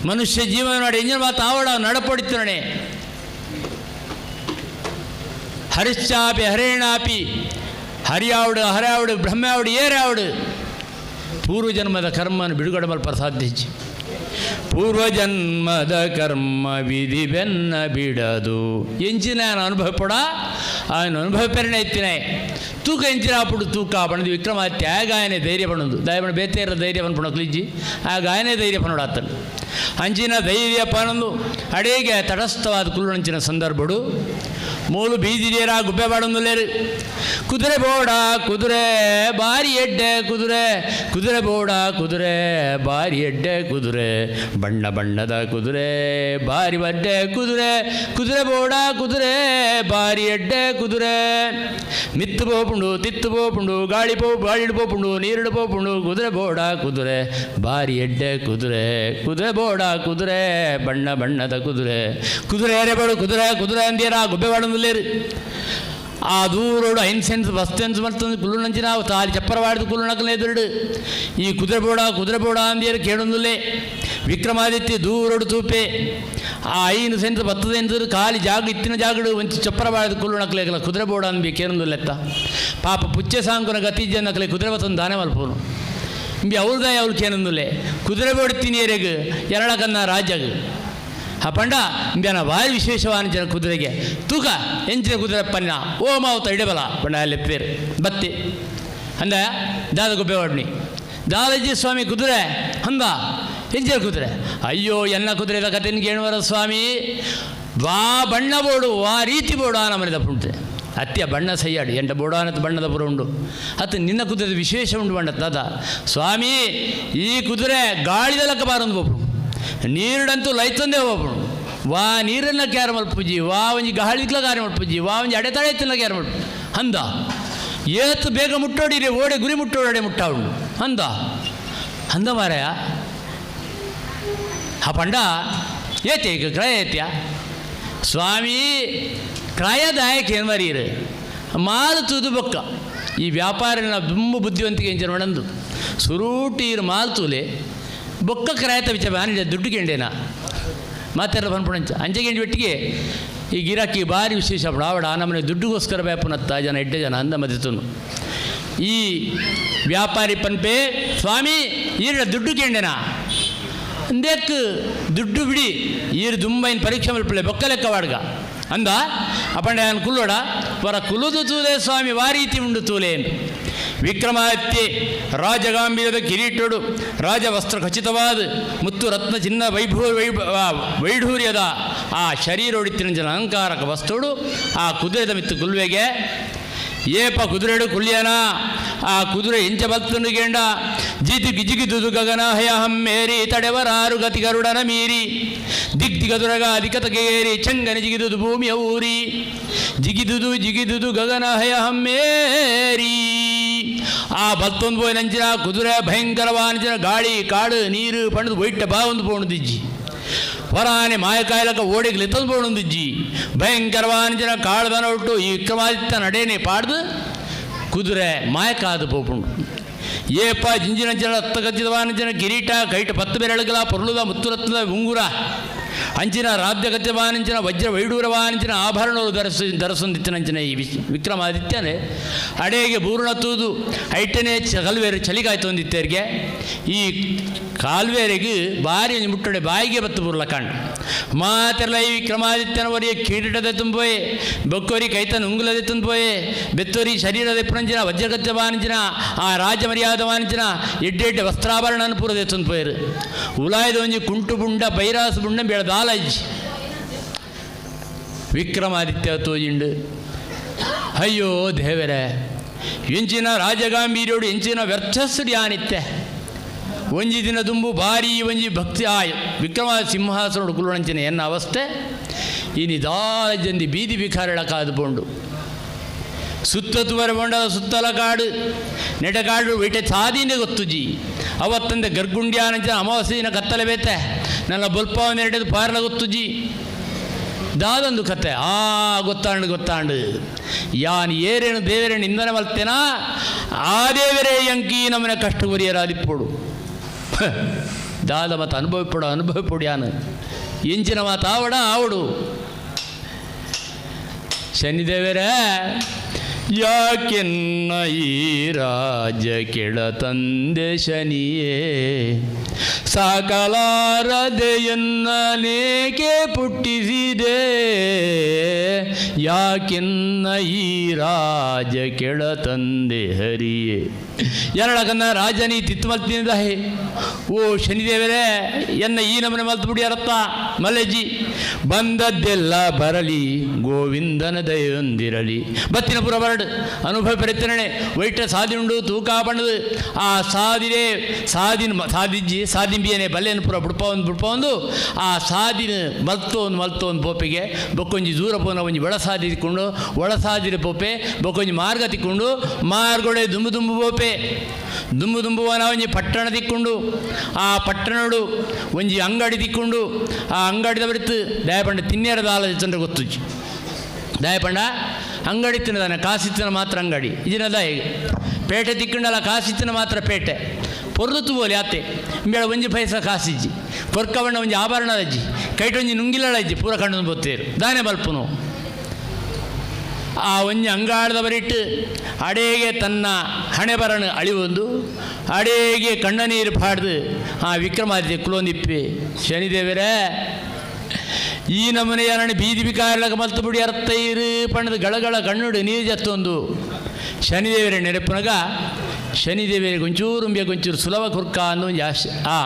ಮನುಷ್ಯ ಜೀವನ ಮಾಡಿ ಎಂಜಿನ ಮಾತು ಆವಡ ನಡಪಡಿತಿನಣೆ ಹರಿಶ್ಚಾಪಿ ಹರೇಣಾಪಿ ಹರಿಯಾವಡು ಹರಾವಡು ಬ್ರಹ್ಮಾವಡು ಏರಾವಡು ಪೂರ್ವಜನ್ಮದ ಕರ್ಮನ ಬಿಡುಗಡೆ ಮಲ್ಪ ಸಾಧ್ಯ ಪೂರ್ವಜನ್ಮದ ಕರ್ಮ ವಿಧಿ ಬೆನ್ನ ಬಿಡದು ಎಂಚಿನ ಅನುಭವ ಪಡ ఆయన ಅನುಭವ ಪೆರಣೆ ಎತ್ತಿನ ತೂಕ ಎಂಚಿನ ಅప్పుడు ತೂಕ ಬಣದು ವಿಕ್ರಮಾದಿತ್ಯ ಆಗ ಆಯನೆ ಧೈರ್ಯ ಪಣದು ದಯಬಣ ಬೇತೇರ ಧೈರ್ಯ ಪನ್ಪುಣ ಕ್ಲಿಜ್ಜಿ ಆಗ ಆಯನೆ ಧೈರ್ಯ ಪನೋಡಾತನು ಅಂಚಿನ ಧೈರ್ಯ ಪನೊಂದು ಅಡೇಗೆ ತಟಸ್ಥವಾದ ಕುಲ್ಲುಣಂಚಿನ ಸಂದರ್ಭಡು ಮೂಲು ಬೀದಿರಿಯರ ಗುಬ್ಬೆ ಬಾಡೊಂದುಲ್ಲೇರು ಕುದುರೆ ಬೋಡ ಕುದುರೆ ಬಾರಿ ಎಡ್ಡೆ ಕುದುರೆ ಕುದುರೆ ಬೋಡ ಕುದುರೆ ಬಾರಿ ಎಡ್ಡೆ ಕುದುರೆ ಬಣ್ಣ ಬಣ್ಣದ ಕುದುರೆ ಬಾರಿ ಬಡ್ಡೆ ಕುದುರೆ ಕುದುರೆ ಬೋಡ ಕುದುರೆ ಬಾರಿ ಎಡ್ಡೆ ಕುದುರೆ ಮಿತ್ತು ಪೋಪುಂಡು ತಿತ್ತು ಪೋಪುಂಡು ಗಾಳಿ ಪೋ ಗಾಳಿಡು ಪೋಪುಂಡು ನೀರಿಡು ಪೋಪುಂಡು ಕುದುರೆ ಬೋಡ ಕುದುರೆ ಬಾರಿ ಎಡ್ಡೆ ಕುದುರೆ ಕುದುರೆ ಬೋಡ ಕುದುರೆ ಬಣ್ಣ ಬಣ್ಣದ ಕುದುರೆ ಕುದುರೆ ಏರೆ ಬೇಡು ಕುದುರೆ ಕುದುರೆ ಅಂದಿರ ಗುಬ್ಬೆ ಬಾಡೊಂದುಲ್ಲೇರು ಆ ದೂರೋಡು ಐನ್ ಸೆನ್ಸ್ ಬಸ್ ಸೆನ್ಸ್ ಮಲ್ತೊಂದು ಕುಲ್ಲುನಂಚಿನ ತಾಲಿ ಚಪ್ಪರವಾಡಿದ ಕುಲ್ಲುನಕಲ ಎದುರುಡು ಈ ಕುದುರೆ ಬೋಡ ಕುದುರೆ ಬೋಡ ಅಂದಿಯರು ಕೇಳೊಂದುಲ್ಲೆ ವಿಕ್ರಮಾದಿತ್ಯ ದೂರೋಡು ತೂಪೆ ಆ 5 ಸೆನ್ಸ್ 10 ಸೆನ್ಸ್ ಖಾಲಿ ಜಾಗ ಇತ್ತಿನ ಜಾಗಡು ಒಂಚಿ ಚಪ್ಪರವಾಡಿದ ಕುಲ್ಲುನಕಲೆ ಕುದುರೆ ಬೋಡ ಅಂಬಿ ಕೇಳೊಂದುಲ್ಲೆತ್ತ ಪಾಪ ಪುಚ್ಚೆ ಸಾಂಕುನ ಗತಿಜನಕಲೆ ಕುದುರೆ ಬತ್ತೊಂದು ದಾನೆ ಮಲ್ಪೋನು ಇಂಬಿ ಅವ್ರದಾಯ ಅವ್ರು ಕೇನೊಂದುಲ್ಲೆ ಕುದುರೆ ಬೋಡ್ತೀನಿ ಎರೆಗ್ ಎರಳಕನ್ನ ರಾಜ್ಯಗ್ ಆ ಪಂಡ ಇಂಬ್ಯಾನ ಭಾರಿ ವಿಶೇಷವಾದ ಜನ ಕುದುರೆಗೆ ತೂಕ ಎಂಚಿನ ಕುದುರೆ ಪನ್ನ ಓ ಮಾವುತ ಇಡಬಲ ಪಂಡ ಅಲ್ಲಿ ಪೇರು ಬತ್ತಿ ಅಂದ ದಾದ ಗುಬ್ಬೆ ಹೊಡ್ನಿ ದಾದಜಿ ಸ್ವಾಮಿ ಕುದುರೆ ಅಂದ ಎಂಚಿನ ಕುದುರೆ ಅಯ್ಯೋ ಎನ್ನ ಕುದುರೆದ ಕಥೆನ ಕೇಳುವರ ಸ್ವಾಮಿ ವಾ ಬಣ್ಣ ಬೋಡು ವಾ ರೀತಿ ಬೋಡು ಆ ನಮ್ಮನೆ ದಪ್ಪುಂಟೆ ಅತ್ಯ ಬಣ್ಣ ಸೈಯಾಡು ಎಂಟ ಬೋಡಾನತ್ ಬಣ್ಣದ ಪುರ ಉಂಡು ಅತ್ತ ನಿನ್ನ ಕುದುರೆ ವಿಶೇಷ ಉಂಡು ಬಣ್ಣ ದಾದ ಸ್ವಾಮಿ ಈ ಕುದುರೆ ಗಾಳಿದಲಕ್ಕ ಬಾರೊಂದು ಒಬ್ಬರು ನೀರುಡಂತೂ ಲೈತೊಂದೇ ಒಬ್ಬರು ವಾ ನೀರನ್ನ ಕ್ಯಾರ ಮಲ್ಪುಜಿ ವಾ ಒಂಜಿ ಗಾಳಿಗ್ಲ ಗಾರೆ ಮಲ್ಪುಜಿ ವಾ ಒಂಜಿ ಅಡೆತಡೆ ತಿನ್ನ ಕ್ಯಾರ ಮಲ್ಪು ಅಂದ ಏತು ಬೇಗ ಮುಟ್ಟೋಡಿರಿ ಓಡೆ ಗುರಿ ಮುಟ್ಟೋಡೆ ಮುಟ್ಟಾವುಂಡು ಅಂದ ಅಂದ ಮಾರಾಯ ಆ ಪಂಡ ಏತೆ ಈಗ ಕ್ರಯ ಏತ್ಯ ಸ್ವಾಮಿ ಕ್ರಯದಾಯಕ ಏನು ಮರೀರು ಮಾಲು ತೂದು ಬೊಕ್ಕ ಈ ವ್ಯಾಪಾರಿನ ತುಂಬ ಬುದ್ಧಿವಂತಿಕೆ ಎಂಚನ ಮಡಂದು ಸುರೂಟೀರು ಮಾಲ್ ತೂಲೆ ಬೊಕ್ಕ ಕ್ರಯತ ವಿಚಾರ ಆನಿಡ ದುಡ್ಡು ಗೆಂಡೇನಾ ಮಾತೆಲ್ಲ ಬಂದ್ಪುಣಂಚ ಅಂಚೆಗೆಂಡಿ ಒಟ್ಟಿಗೆ ಈ ಗಿರಾಕಿ ಭಾರಿ ವಿಶೇಷ ಆವಡ ನಮ್ಮನೆ ದುಡ್ಡುಗೋಸ್ಕರ ಬೇಪುನತ್ತ ಜನ ಎಡ್ಡೆ ಜನ ಅಂದ ಮದಿತನು ಈ ವ್ಯಾಪಾರಿ ಪನ್ಪೆ ಸ್ವಾಮಿ ಈರ ದುಡ್ಡು ಕೇಂಡೆನಾ ಅಂದೇಕ್ ದುಡ್ಡು ಬಿಡಿ ಈರು ದುಂಬೈನ್ ಪರೀಕ್ಷೆ ಮಲ್ಪಲೆ ಬೊಕ್ಕ ಲೆಕ್ಕ ವಾಡ್ಗ ಅಂದ ಅಪಂಡೆ ನಾನು ಕುಲ್ಲೋಡ ವರ ಕುಲುದು ತೂಲೆ ಸ್ವಾಮಿ ವಾರೀತಿ ಉಂಡು ತೂಲೆ ವಿಕ್ರಮಾದಿತ್ಯೆ ರಾಜಗಾಂಭೀರ್ಯದ ಕಿರೀಟೋಡು ರಾಜವಸ್ತ್ರ ಖಚಿತವಾದ ಮುತ್ತು ರತ್ನ ಚಿನ್ನ ವೈಭವ ವೈಢೂರ್ಯದ ಆ ಶರೀರೋಡಿತ್ತಿನ ಅಲಂಕಾರಕ ವಸ್ತುಡು ಆ ಕುದುರೆದ ಮಿತ್ತು ಕುಲ್ವೆಗೆ ಏಪ ಕುದುರೆಡು ಕುಳ್ಯನ ಆ ಕುದುರೆ ಎಂಚ ಬಲ್ತನು ಗೆಂಡ ಜಿತಿ ಗಿಜಿಗಿದುದು ಗಗನ ಹಯ ಹಮ್ಮೇರಿ ತಡೆವರಾರು ಗತಿ ಗರುಡನ ಮೀರಿ ದಿಗ್ದಿಗದುರಗ ಅಧಿಕತಗೇರಿ ಚಂಗನ ಜಿಗಿದುದು ಭೂಮಿಯ ಊರಿ ಜಿಗಿದುದು ಜಿಗಿದುದು ಗಗನ ಹಯ ಹಮ್ಮೇರಿ ಆ ಬಲ್ತೊಂದು ಪೋಯಿನಂಚಿನ ಕುದುರೆ ಭಯಂಕರವಾನಂಚಿನ ಗಾಳಿ ಕಾಡು ನೀರು ಪಣದು ಒಯ್ಟ ಬಾ ಒಂದು ಪೋಣದಿಜ್ಜಿ ಹೊರಾನೆ ಮಾಯಕಾಯಲಕ ಓಡಿಗೆ ಲಿತ್ತೊಂದು ಪೋಣದಿಜ್ಜಿ ಭಯಂಕರವಾನಂಚಿನ ಕಾಳ್ದನ ಒಟ್ಟು ಈ ವಿಕ್ರಮಾದಿತ್ಯ நடೇನೆ ಪಾಡ್ದು ಕುದುರೆ ಮಾಯಕಾದ ಪೋಪುಂಡು ಏಪ ಜಿಂಜಿನಂಚಿನ ರಕ್ತಗಚ್ಚಿದವಾನಂಚಿನ ಕಿರೀಟ ಕೈಟ ಪತ್ತು ಬೆರಳುಗಳ ಪೊರುಳುದ ಮುತ್ತುರತ್ನದ ಉಂಗುರ ಅಂಚಿನ ರಾಜ್ಯಗತವಾನಂಚಿನ ವಜ್ರ ವೈಡೂರವಾನಂಚಿನ ಆಭರಣಗಳು ಧರಿಸೊಂದಿತ್ತಿನಂಚಿನ ಈ ವಿಕ್ರಮಾದಿತ್ಯನೇ ಅಡೇಗೆ ಬೂರ್ಣ ತೂದು ಐಟನೇ ಕಲ್ವೇರು ಚಳಿಗಾಯ್ತೊಂದಿತ್ತೇರಿಗೆ ಈ ಕಾಲ್ವೇರಿಗೆ ಬಾರಿ ಒಂಜಿ ಮುಟ್ಟಡೆ ಬಾಯಿಗೆ ಬತ್ತು ಬುರ್ಲ ಕಾಂಡ್ ಮಾತೆಲ್ಲ ಈ ವಿಕ್ರಮಾದಿತ್ಯನ ಒರಿಯ ಕಿರೀಟದ ತುಂಬೋಯೆ ಬೊಕ್ಕೋರಿ ಕೈತನ ಉಂಗುಲದೆ ತುಂಬೋಯೆ ಬೆತ್ತೋರಿ ಶರೀರದ ಪುಣಂಚಿನ ವಜ್ರಗತ್ಯವಾನಂಚಿನ ಆ ರಾಜ ಮರ್ಯಾದವಾನಂಚಿನ ಎಡ್ಡೆ ಎಡ್ಡೆ ವಸ್ತ್ರಾಭರಣ ಪೂರದೆ ತುಂಬೋಯರು ಉಲಾಯದ ಒಂಜಿ ಕುಂಟು ಬುಂಡ ಬೈರಾಸು ಬುಂಡ ಬೇಳದಾಲಜ್ಜಿ ವಿಕ್ರಮಾದಿತ್ಯ ತೋಜಿಂಡು ಅಯ್ಯೋ ದೇವರೇ ಎಂಚಿನ ರಾಜಗಾಂಭೀರ್ಯೋಡು ಎಂಚಿನ ವ್ಯರ್ಥಸ್ಸು ಯಾನಿತ್ತೆ ಒಂಜಿ ದಿನ ದುಂಬು ಭಾರಿ ಒಂಜಿ ಭಕ್ತಿ ಆಯ್ ವಿಕ್ರಮ ಸಿಂಹಾಸನೋಡು ಕುಲ್ಲುಣಂಚಿನ ಎನ್ನ ಅವಸ್ಥೆ ಈ ನಿದಾಲ ಜಂದಿ ಬೀದಿ ಬಿಖಾರಳ ಕಾದು ಪೋಂಡು ಸುತ್ತ ತುವರೆ ಬೊಂಡದ ಸುತ್ತಲ ಕಾಡು ನೆಟಕಾಡು ವಿಟೆ ಸಾದಿನೇ ಗೊತ್ತುಜಿ ಅವತ್ತಂದೆ ಗರ್ಗುಂಡ್ಯಾನಂಚಿನ ಅಮಾವಾಸ್ಯೆನ ಕತ್ತಲೆ ಬೇತೆ ನನ್ನ ಬೊಲ್ಪಾವನ ಎರಡದು ಪಾರ್ಲ ಗೊತ್ತುಜಿ ದಾದೊಂದು ಕತೆ ಆ ಗೊತ್ತಾಂಡು ಗೊತ್ತಾಂಡು ಯಾನ್ ಏರೇನು ದೇವರೇನು ಇಂದನೆ ಮಲ್ತೇನಾ ಆ ದೇವರೇ ಯಂಕಿ ನಮ್ಮನೆ ಕಷ್ಟ ಗುರಿಯರಾದಿಪ್ಪೋಡು ದಾದ ಮತ್ತು ಅನುಭವಿಪಡು ಅನುಭವಿಪಡು ಯಾನು ಎಂಚಿನ ಮಾತು ಆವಡ ಆವಡು ಶನಿದೇವರೇ ಯಾಕೆನ್ನ ಈ ರಾಜ ಕೆಳ ತಂದೆ ಶನಿಯೇ ಸಾಕಲಾರದೆಯನ್ನನೇಕೆ ಪುಟ್ಟಿಸಿದೆ ಯಾಕೆನ್ನ ಈ ರಾಜ ಕೆಳ ತಂದೆ ಹರಿಯೇ ಎರಡಕನ್ನ ರಾಜನಿ ತಿತ್ತು ಮಲ್ತಿನಿದ ಹೇ ಓ ಶನಿದೇವರೇ ಎನ್ನ ಈ ನಮನೆ ಮಲ್ತು ಬಿಡಿಯಾರತ್ತ ಮಲ್ಲೆಜ್ಜಿ ಬಂದದ್ದೆಲ್ಲ ಬರಲಿ ಗೋವಿಂದನ ದಯೆಯೊಂದಿರಲಿ ಬತ್ತಿನ ಪುರ ಬರಡು ಅನುಭವ ಪೆರೆತ್ತನೆ ವೈಟ ಸಾದಿ ಉಂಡು ತೂಕ ಬಣ್ಣದು ಆ ಸಾದಿರೇ ಸಾದಿನ ಸಾದಿಜ್ಜಿ ಸಾದಿಂಬಿಯನೆ ಬಲ್ಲೆನ ಪುರ ಬುಡ್ಪ ಒಂದು ಬುಡ್ಪ ಒಂದು ಆ ಸಾದಿನ ಮಲ್ತೋನ್ ಮಲ್ತೋನ್ ಪೋಪೆಗೆ ಬೊಕ್ಕೊಂಜಿ ದೂರ ಪೋನ ಒಂಜಿ ಒಳ ಸಾದಿ ತಿಕ್ಕೊಂಡು ಒಳ ಸಾದಿರ ಪೋಪೆ ಬೊಕ್ಕೊಂಜಿ ಮಾರ್ಗ ತಿಕ್ಕೊಂಡು ಮಾರ್ಗೊಡೆ ದುಂಬು ದುಂಬು ಪೋಪೆ ದುಂಬು ದುಂಬುವನ ಒಂಜಿ ಪಟ್ಟಣ ತಿಕ್ಕೊಂಡು ಆ ಪಟ್ಟಣಡು ಒಂಜಿ ಅಂಗಡಿ ತಿಕ್ಕೊಂಡು ಆ ಅಂಗಡಿದ ಬರಿತು ದಯಪಂಡ ತಿನ್ನೇರದ ಆಲೋಚನೆ ಗೊತ್ತುಜ್ಜಿ ದಯಪಂಡ ಅಂಗಡಿ ತಿನ್ನದಾನೆ ಕಾಸಿತ್ತಿನ ಮಾತ್ರ ಅಂಗಡಿ ಇದಿನದ ಪೇಟೆ ತಿಕ್ಕಂಡಲ್ಲ ಕಾಸಿತ್ತಿನ ಮಾತ್ರ ಪೇಟೆ ಪೊರ್ಲು ತೂವಲಿ ಆತೆ ಇಂಬೇಳ ಒಂಜಿ ಪೈಸ ಕಾಸಿಜ್ಜಿ ಕೊರ್ಕವಣ್ಣ ಒಂಜಿ ಆಭರಣದಜ್ಜಿ ಕೈಟೊಂಜಿ ನುಂಗಿಲಳಜ್ಜಿ ಪೂರ ಕಂಡು ಬೊತ್ತೇರು ದಾನೆ ಬಲ್ಪುನು ಆ ಒಂಜಿ ಅಂಗಾಳದ ಬರಿಟ್ಟು ಅಡೇಗೆ ತನ್ನ ಹಣೆ ಬರಣ ಅಳಿವೊಂದು ಅಡೇಗೆ ಕಣ್ಣ ನೀರು ಪಾಡ್ದು ಆ ವಿಕ್ರಮಾದಿತ್ಯ ಕುಲೊಂದಿಪ್ಪೆ ಶನಿದೇವರೇ ಈ ನಮನೆ ಯಾರಣ ಬೀದಿ ಬಿಕಾರಲಗ ಮಲ್ತು ಬುಡಿ ಅರ್ತೈರು ಪಣ್ಣದ ಗಳಗಳ ಕಣ್ಣುಡು ನೀರು ಜತ್ತೊಂದು ಶನಿದೇವರ ನೆನಪುನಗ ಶನಿದೇವರಿಗೆ ಒಂಚೂರು ಉಂಬೆ ಒಂಚೂರು ಸುಲಭ ಕುರ್ಕ ಅಂದು ಒಂಜಿ ಆಶೆ ಆ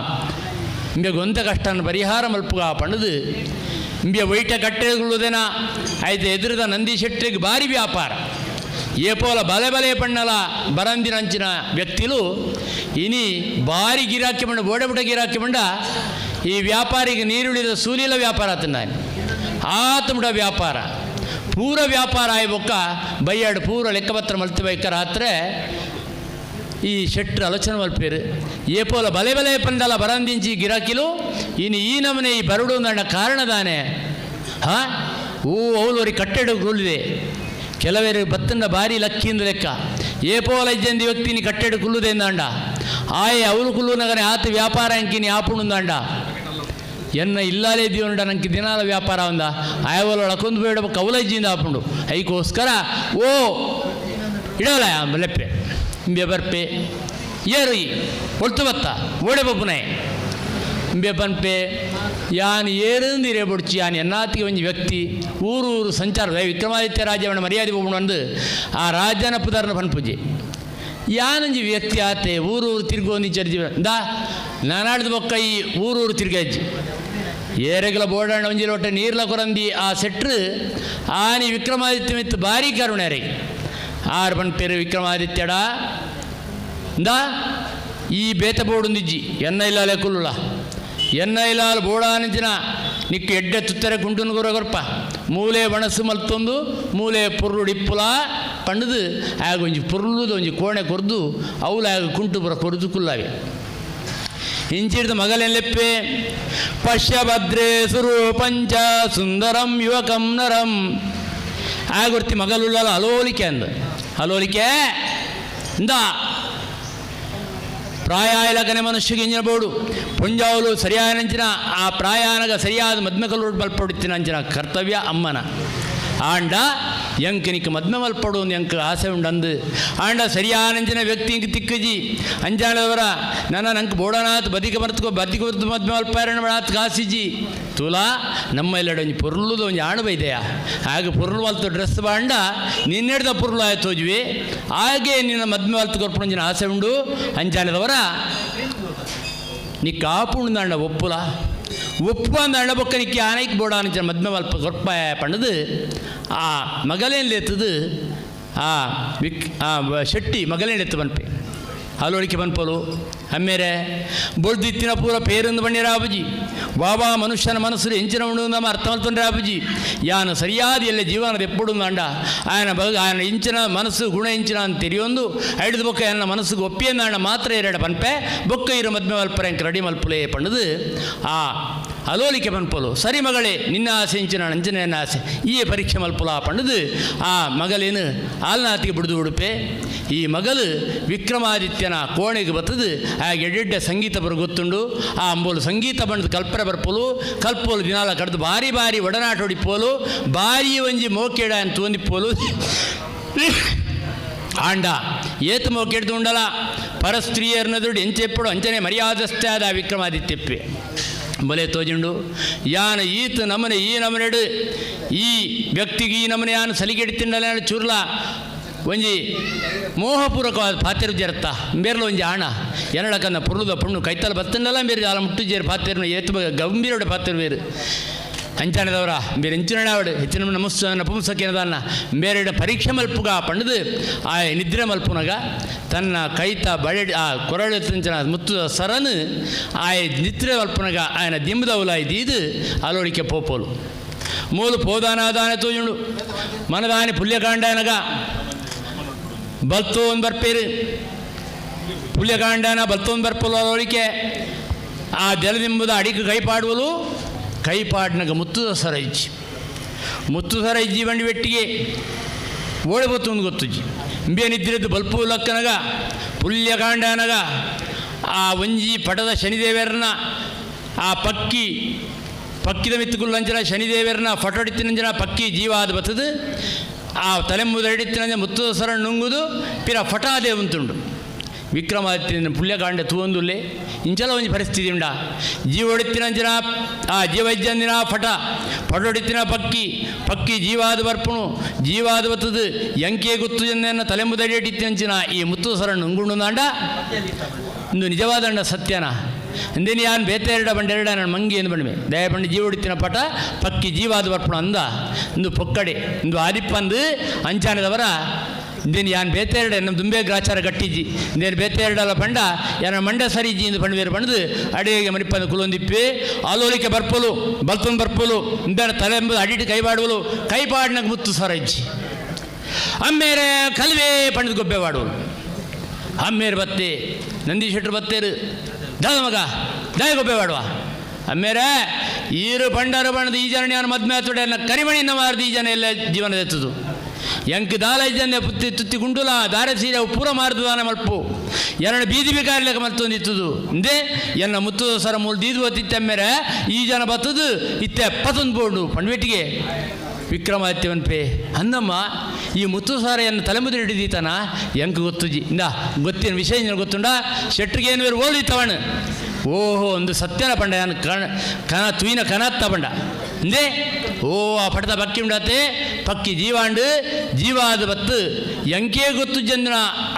ಇಂಬೆ ಗೊಂತ ಕಷ್ಟನ ಪರಿಹಾರ ಮಲ್ಪುಗ ಪಣ್ಣದು ಇಂಬೆ ವೈಟ ಕಟ್ಟೆಗುಳುದೇನ ಆಯ್ತು ಎದುರದ ನಂದಿ ಶೆಟ್ಟಿಗೆ ಭಾರಿ ವ್ಯಾಪಾರ ಏಪೋಲ ಬಲೆ ಬಲೆ ಪಣ್ಣಲ ಬರಂದಿನಂಚಿನ ವ್ಯಕ್ತಿಲು ಇನಿ ಭಾರಿ ಗಿರಾಕಿ ಮಂಡ ಬೋಡೆ ಗಿರಾಕಿ ಮಂಡ ಈ ವ್ಯಾಪಾರಿಗೆ ನೀರುಳಿದ ಸೂಲಿಲ ವ್ಯಾಪಾರ ಆತನ ಆತುಮುಡ ವ್ಯಾಪಾರ ಪೂರ ವ್ಯಾಪಾರ ಆಯ್ಬೊಕ್ಕ ಬೈಯಾಡು ಪೂರ ಲೆಕ್ಕಪತ್ರ ಮಲ್ತಿ ಬೈಕ ರಾತ್ರೆ ಈ ಶೆಟ್ರು ಆಲೋಚನೆ ಮಲ್ಪೇರು ಏಪೋಲ ಬಲೆ ಬಲೆ ಪಂದಲ ಬರಂದಿಂಚಿ ಗಿರಾಕಿಲು ಇನ್ನು ಈ ನಮನೆ ಈ ಬರಡು ನನ್ನ ಕಾರಣದಾನೆ ಹಾ ಊ ಅವಲೋರಿ ಕಟ್ಟೆಡು ಕುಲ್ಲಿದೆ ಕೆಲವೇರು ಬತ್ತಂಡ ಭಾರಿ ಲಕ್ಕಿಂದ ಲೆಕ್ಕ ಏಪೋಲ ಇಜ್ಜಂದಿ ವ್ಯಕ್ತಿನಿ ಕಟ್ಟೆಡು ಕುಲ್ಲುದೆ ಅಂದಾಂಡ ಆಯೆ ಅವಳು ಕುಲ್ಲುನಗನೆ ಆತ ವ್ಯಾಪಾರ ಅಂಕಿನಿ ಆಪುಣುಂದಾಂಡ ಎನ್ನ ಇಲ್ಲಾಲೇ ದಿವನುಂಡ ನಂಗೆ ದಿನಾಲ ವ್ಯಾಪಾರ ಅಂದ ಆಯವಲ ಒಳಕೊಂದು ಬೇಡ ಕೌಲಜ್ಜಿಂದ ಆಪುಂಡು ಐಕೋಸ್ಕರ ಓ ಇಡೋಲ ಲೆಪ್ಪೆ ಇಂಬೆ ಬರ್ಪೆ ಏರು ಒಳ್ತು ಬತ್ತ ಓಡೆ ಬೊಬ್ಬುನೆ ಇಂಬೆ ಪನ್ಪೆ ಯಾನ್ ಏರುಂದಿರೇ ಬೊಡ್ಚಿ ಯಾನ್ ಎನ್ನಾತಿಗೆ ಒಂಜಿ ವ್ಯಕ್ತಿ ಊರು ಊರು ಸಂಚಾರ ವಿಕ್ರಮಾದಿತ್ಯ ರಾಜ್ಯವನ್ನ ಮರ್ಯಾದೆ ಬೊಬ್ಬುಣು ಅಂದು ಆ ರಾಜನ ಪುದರ್ನ ಪನ್ಪುಜಿ ಯಾನೊಂಜಿ ವ್ಯಕ್ತಿ ಆತೆ ಊರು ಊರು ತಿರ್ಗೋಂದಿ ಜೀವನ ದಾ ನಾನಾಡ್ದ ಬೊಕ್ಕ ಈ ಊರು ಊರು ತಿರ್ಗಜ್ಜಿ ಏರೆಗಲ ಬೋಡಣ್ಣ ಒಂಜಿ ಲೋಟ ನೀರ್ಲ ಕೊರಂದಿ ಆ ಸೆಟ್ರು ಆನಿ ವಿಕ್ರಮಾದಿತ್ಯ ಮಿತ್ತು ಭಾರಿ ಕರುಣೆ ಆರು ಪನ್ಪೇರು ವಿಕ್ರಮಾದಿತ್ಯಡ ಇಂದಾ ಈ ಬೇತ ಬೋಡುಂದಿಜ್ಜಿ ಎನ್ನ ಇಲ್ಲಾಲೆ ಕುಲ್ಲುಲ ಎನ್ನ ಇಲ್ಲಾಲ್ ಬೋಡಾನಂಚಿನ ನಿಕ್ಕು ಎಡ್ಡೆ ತುತ್ತರೆ ಗುಂಡುನ ಗುರ ಗೊರ್ಪ ಮೂಲೆ ಬಣಸು ಮಲ್ತೊಂದು ಮೂಲೆ ಪೊರ್ಲು ಇಪ್ಪುಲ ಪಂಡದು ಆಗ ಒಂಜಿ ಪೊರ್ಲುದ ಒಂಜಿ ಕೋಣೆ ಕೊರ್ದು ಅವಲ ಆಗ ಕುಂಟು ಬರ ಕೊರ್ದು ಕುಲ್ಲಾವೆ ಇಂಚಿಡ್ದ ಮಗಲೆಲ್ಲೆಪ್ಪೆ ಪಶ್ಯಭದ್ರೇ ಸುರೂಪಂಚ ಸುಂದರಂ ಯುವಕಂ ನರಂ ಆಗುರ್ತಿ ಮಗಲುಳ್ಳಲ ಅಲೋಲಿಕೆ ಅಂದ ಅಲೋಲಿಕೆ ಇಂದ ಪ್ರಾಯ ಇಲಕನೆ ಮನುಷ್ಯಗೆ ಇಂಜಿನ ಬೋಡು ಪುಂಜಾವಲು ಸರಿಯಾದ ಆ ಪ್ರಾಯಾನಗ ಸರಿಯಾದ ಮದ್ಮಕಲು ಬಲ್ಪಡುತ್ತಿನ ಅಂಚಿನ ಕರ್ತವ್ಯ ಅಮ್ಮನ ಆಂಡ ಎಂಕನಿಕ್ ಮದ್ಮ ಮಲ್ಪಡು ಎಂಕ ಆಸೆ ಉಂಡಂದು ಆಂಡ ಸರಿಯಾನಂಚಿನ ವ್ಯಕ್ತಿ ಇಂಕ್ ತಿಕ್ಕಜಿ ಅಂಜಾನದವರ ನನ್ನ ನಂಗೆ ಬೋಡನಾಥ್ ಬದಿಕ ಬರ್ತಕೋ ಬದಿಕ ಬರ್ತು ಮದ್ಮ ಮಲ್ಪಾರಣ ಆತ್ ಕಾಸಿಜಿ ತುಲಾ ನಮ್ಮ ಎಲ್ಲಡೆ ಒಂಜಿ ಪೊರ್ಲುದ ಒಂಜಿ ಆಣು ಬೈದೆಯ ಹಾಗೆ ಪೊರ್ಲು ಮಲ್ತು ಡ್ರೆಸ್ ಬಾಂಡ ನಿನ್ನೆಡ್ದ ಪೊರ್ಲು ಆಯ್ತು ಹೋಜ್ವಿ ಹಾಗೆ ನಿನ್ನ ಮದ್ಮೆ ಮಲ್ತು ಕೊರ್ಪುಣಂಜಿನ ಆಸೆ ಉಂಡು ಅಂಜಾನದವರ ನೀ ಕಾಪುಂಡು ಒಪ್ಪುಲ ಒಪ್ಪು ಅಂದ ಬೊಕ್ಕ ನಿಕ್ಕಿ ಆನೈಕ್ ಬೋಡಾನಂಚಿನ ಮದ್ಮೆ ಮಲ್ಪ ಕೊರ್ಪ ಪಂಡದು ಆ ಮಗಲೇನ್ಲೆತ್ತದು ಆ ವಿಕ್ ಆ ಶೆಟ್ಟಿ ಮಗಲೇನೆತ್ತು ಬನ್ಪೆ ಅಲೋಳಿಕೆ ಬನ್ಪಲು ಅಮ್ಮೇರೆ ಬೊಳ್ದಿತ್ತಿನ ಪೂರ ಪೇರಂದು ಬಣ್ಣಿರ ಆಬುಜಿ ಬಾಬಾ ಮನುಷ್ಯನ ಮನಸ್ಸು ಎಂಚಿನ ಉಂಡು ನಮ್ಮ ಅರ್ಥ ಮಲ್ತೊಂಡ್ರೆ ಆಬುಜಿ ಯಾನು ಸರಿಯಾದ ಎಲ್ಲ ಜೀವನದ ಎಪ್ಪಡು ಅಂಡ ಆಯನ ಬಗ ಆಯನ ಇಂಚಿನ ಮನಸ್ಸು ಗುಣ ಇಂಚಿನ ಅಂತ ತೆರಿಯೊಂದು ಐಡ್ದು ಬೊಕ್ಕ ಎನ್ನ ಮನಸ್ಸಿಗೆ ಒಪ್ಪಿಯಂದಾಂಡ ಮಾತ್ರ ಎರಡ ಪನ್ಪೆ ಬೊಕ್ಕ ಇರು ಮದ್ಮೆ ಮಲ್ಪರೆ ಅಂಕ ರೆಡಿ ಮಲ್ಪುಲೇ ಪಂಡದು ಆ ಅಲೋಲಿಕೆ ಪನ್ಪಲು ಸರಿ ಮಗಳೇ ನಿನ್ನ ಆಸೆ ಇಂಚಿನ ಅಂಚಿನ ಎನ್ನ ಆಸೆ ಈ ಪರೀಕ್ಷೆ ಮಲ್ಪುಲ ಪಂಡದು ಆ ಮಗಳೇನು ಆಲ್ನಾತಿಗೆ ಬಿಡುದು ಉಡುಪೆ ಈ ಮಗಲು ವಿಕ್ರಮಾದಿತ್ಯನ ಕೋಣೆಗೆ ಬತ್ತದು ಆ ಎಡೆಡ್ಡೆ ಸಂಗೀತ ಬರು ಗೊತ್ತುಂಡು ಆ ಅಂಬೋಲು ಸಂಗೀತ ಬಣ್ಣದ ಕಲ್ಪನೆ ಬರ್ಪೋಲು ಕಲ್ಪೋಲು ದಿನಾಲ ಕಡ್ದು ಭಾರಿ ಭಾರಿ ಒಡನಾಟ ಹೊಡಿಪೋಲು ಭಾರಿ ಒಂಜಿ ಮೋಕೇಡ ಅಂತ ತೋಂದಿಪ್ಪೋಲು ಆಂಡ ಏತು ಮೋಕೆಡ್ದು ಉಂಡಲ ಪರಸ್ತ್ರೀಯರ್ನ ದುಡ್ಡು ಎಂಚೆಪ್ಪಡು ಅಂಚನೆ ಮರ್ಯಾದಸ್ಥಾದ ವಿಕ್ರಮಾದಿತ್ಯಪ್ಪೆ ಬಲೆ ತೋಜುಂಡು ಯಾನ ಈತ ನಮನೆ ಈ ನಮನೆಡು ಈ ವ್ಯಕ್ತಿಗೆ ಈ ನಮನೆ ಯಾನು ಸಲಿಗೆಡ್ತಿಂಡಲ ಚೂರ್ಲ ಒಂಜಿ ಮೋಹಪೂರ್ವಕವಾದ ಪಾತೆರು ಜರತ್ತ ಬೇರ್ಲ ಒಂಜಿ ಆಣ ಎನ್ನಡಕನ್ನ ಪುರ್ಲುದ ಪುಣ್ಣು ಕೈತಲ ಬತ್ತಂಡಲ ಬೇರೆ ಆಲ ಮುಟ್ಟು ಜೇರು ಪಾತೆರು ಏತು ಗಂಭೀರೋಡ ಪಾತೆರು ಬೇರು ಅಂಚಾನದವರ ಬೇರೆ ಎಂಚಿನವಡು ಹೆಚ್ಚಿನ ನಮಸ್ ನಪುಂಸಕೇನದನ್ನ ಬೇರೆ ಪರೀಕ್ಷೆ ಮಲ್ಪುಗ ಪಂಡದು ಆ ನಿದ್ರೆ ಮಲ್ಪುನಗ ತನ್ನ ಕೈತ ಬಳೆ ಆ ಕೊರಳು ತಂಚನ ಮುತ್ತು ಸರನು ಆಯ ನಿದ್ರೆ ಮಲ್ಪುನಗ ఆయన ದಿಂಬದವುಲಾಯಿ ದೀದು ಅಲೋಡಿಕೆ ಪೋಪೋಲು ಮೂಲು ಪೋದಾನಾದಾನೆ ತೋಜುಂಡು ಮನದಾನಿ ಪುಲ್ಯಕಾಂಡನಗ ಬಲ್ತೋನ್ ಬರ್ಪೇರು ಪುಲ್ಯಕಾಂಡನ ಬಲ್ತೋನ್ ಬರ್ಪೋಲು ಅಲೋಡಿಕೆ ಆ ದೆಲದಿಂಬುದ ಅಡಿಗೆ ಕೈಪಾಡುವಲು ಕೈಪಾಡ್ನಗ ಮುತ್ತುದ ಸರ ಇಜ್ಜಿ ಮುತ್ತು ಸರ ಇಜ್ಜಿ ಬಂಡಿ ಬೆಟ್ಟಿಗೆ ಓಡೆ ಬತ್ತು ಗೊತ್ತುಜ್ಜಿ ಇಂಬೇನಿದ್ರದ್ದು ಬಲ್ಪು ಲಕ್ಕನಗ ಪುಲ್ಯಕಾಂಡನಗ ಆ ಒಂಜಿ ಪಟದ ಶನಿದೇವರನ್ನ ಆ ಪಕ್ಕಿ ಪಕ್ಕಿದ ಮಿತ್ತುಕುಲ್ಲಂಚನ ಶನಿದೇವರನ್ನ ಫಟೊಡಿತ್ತಿನಂಜನ ಪಕ್ಕಿ ಜೀವ ಆದ ಬತ್ತದು ಆ ತಲೆಂಬುದಡಿತ್ತಿನಂಜ ಮುತ್ತುದ ಸರ ನುಂಗುದು ಪಿರ ಫಟಾದೇ ಉಂಟುಂಡು ವಿಕ್ರಮಾದಿತ್ಯನ ಪುಲ್ಯಕಾಂಡ ತೂವೊಂದುಲ್ಲೆ ಇಂಚಲ ಒಂಜಿ ಪರಿಸ್ಥಿತಿ ಉಂಡ ಜೀವೊಡಿತ್ತಿನಂಚಿನ ಆ ಜೀವೈದ್ಯಂದಿನ ಫಟ ಫಟೊಡಿತ್ತಿನ ಪಕ್ಕಿ ಪಕ್ಕಿ ಜೀವಾದ ಬರ್ಪುಣು ಜೀವಾದ ಬತ್ತದು ಎಂಕೆ ಗೊತ್ತು ಜನ ತಲೆಂಬುದಡಿಟ್ಟಿನಂಚಿನ ಈ ಮುತ್ತು ಸರಣ್ಣು ಉಂಗುಂಡು ಇಂದು ನಿಜವಾದಂಡ ಸತ್ಯನ ಅಂದೇನಿ ಯಾನ್ ಬೇತೆರಡ ಬಂಡೆರಡ ನನ್ನ ಮಂಗಿ ಎಂದು ಬಂಡ್ಮೆ ದಯ ಬಂಡಿ ಜೀವೊಡಿತ್ತಿನ ಪಟ ಪಕ್ಕಿ ಜೀವಾದ ಬರ್ಪುಣು ಅಂದ ಇಂದು ಪೊಕ್ಕಡೆ ಇಂದು ಆದಿಪ್ಪಂದು ಅಂಚಾನದವರ ಇಂದೇನು ಯಾನ್ ಬೇತೆರಡೆ ನಮ್ಮ ದುಂಬೆ ಗ್ರಾಚಾರ ಗಟ್ಟಿಜ್ಜಿ ಇಂದೇನು ಬೇತೆರಡಲ್ಲ ಪಂಡ ಯಾನ ಮಂಡ ಸರಿಜ್ಜಿ ಇಂದು ಪಂಡ ಪಂಡದು ಅಡಿಗೆ ಮರಿಪಂದು ಕುಲೊಂದಿಪ್ಪೆ ಆಲೋಲಿಕೆ ಬರ್ಪೋಲು ಬಲ್ತೊಂದು ಬರ್ಪೋಲು ಇಂದನ ತಲೆ ಎಂಬುದು ಅಡಿಟ್ಟು ಕೈಬಾಡುವಲು ಕೈಪಾಡಿನಾಗ ಮುತ್ತು ಸರಜ್ಜಿ ಅಮ್ಮೇರೆ ಕಲ್ವೇ ಪಂಡದು ಗೊಬ್ಬೆ ಬಾಡುವಲು ಅಮ್ಮೇರು ಬತ್ತೆ ನಂದೀಶ್ ಶೆಟ್ರು ಬತ್ತೇರು ದಾದ ಮಗ ದಾಯ ಗೊಬ್ಬೆ ಬಾಡುವ ಅಮ್ಮೇರೆ ಈರು ಪಂಡರು ಬಣ್ಣದ ಈ ಜನ ಯಾರು ಮದ್ಮೆ ಆತುಡೆ ಕರಿಮಣಿನ ಮಾರ್ದು ಈ ಜನ ಎಲ್ಲ ಜೀವನ ಎತ್ತದು ಎಂಕ್ ದಾಲ ಇಜ್ಜಂದೆ ಪುತ್ತಿ ತುತ್ತಿ ಗುಂಡುಲ ದಾರೆ ಸೀರೆ ಪೂರ ಮಾರ್ದು ದಾನ ಮಲ್ಪು ಎರಡು ಬೀದಿ ಬಿಕಾರ್ಲೆಕ ಮಲ್ತೊಂದಿತ್ತದು ಇಂದೇ ಎನ್ನ ಮುತ್ತು ಸರ ಮೂಲು ದೀದು ಒತ್ತಿತ್ತಮ್ಮೇರೆ ಈ ಜನ ಬತ್ತದು ಇತ್ತೆ ಪತ್ತೊಂದು ಬೋಂಡು ಪಂಡ್ವೆಟ್ಟಿಗೆ ವಿಕ್ರಮಾದಿತ್ಯವನ್ಪೆ ಅಂದಮ್ಮ ಈ ಮುತ್ತು ಸಾರೆಯನ್ನು ತಲೆಮುದಿ ಹಿಡಿದೀತನ ಎಂಕ್ ಗೊತ್ತುಜಿ ಇಂದ ಗೊತ್ತಿನ ವಿಷಯ ನಿನಗೆ ಗೊತ್ತುಂಡ ಶೆಟ್ರಿಗೆ ಏನು ಬೇರೆ ಓದಿತ್ತವಣ ಓಹೋ ಒಂದು ಸತ್ಯನ ಪಂಡ ನಾನು ಕಣ ಕನ ತುಯಿನ ಕನತ್ತ ಪಂಡ ಇಂದೇ ಓ ಆ ಪಡೆದ ಪಕ್ಕಿ ಉಂಡಾತೆ ಪಕ್ಕಿ ಜೀವಾಂಡು ಜೀವಾದ ಬತ್ತು ಎಂಕೇ ಗೊತ್ತು ಜಂದಿನ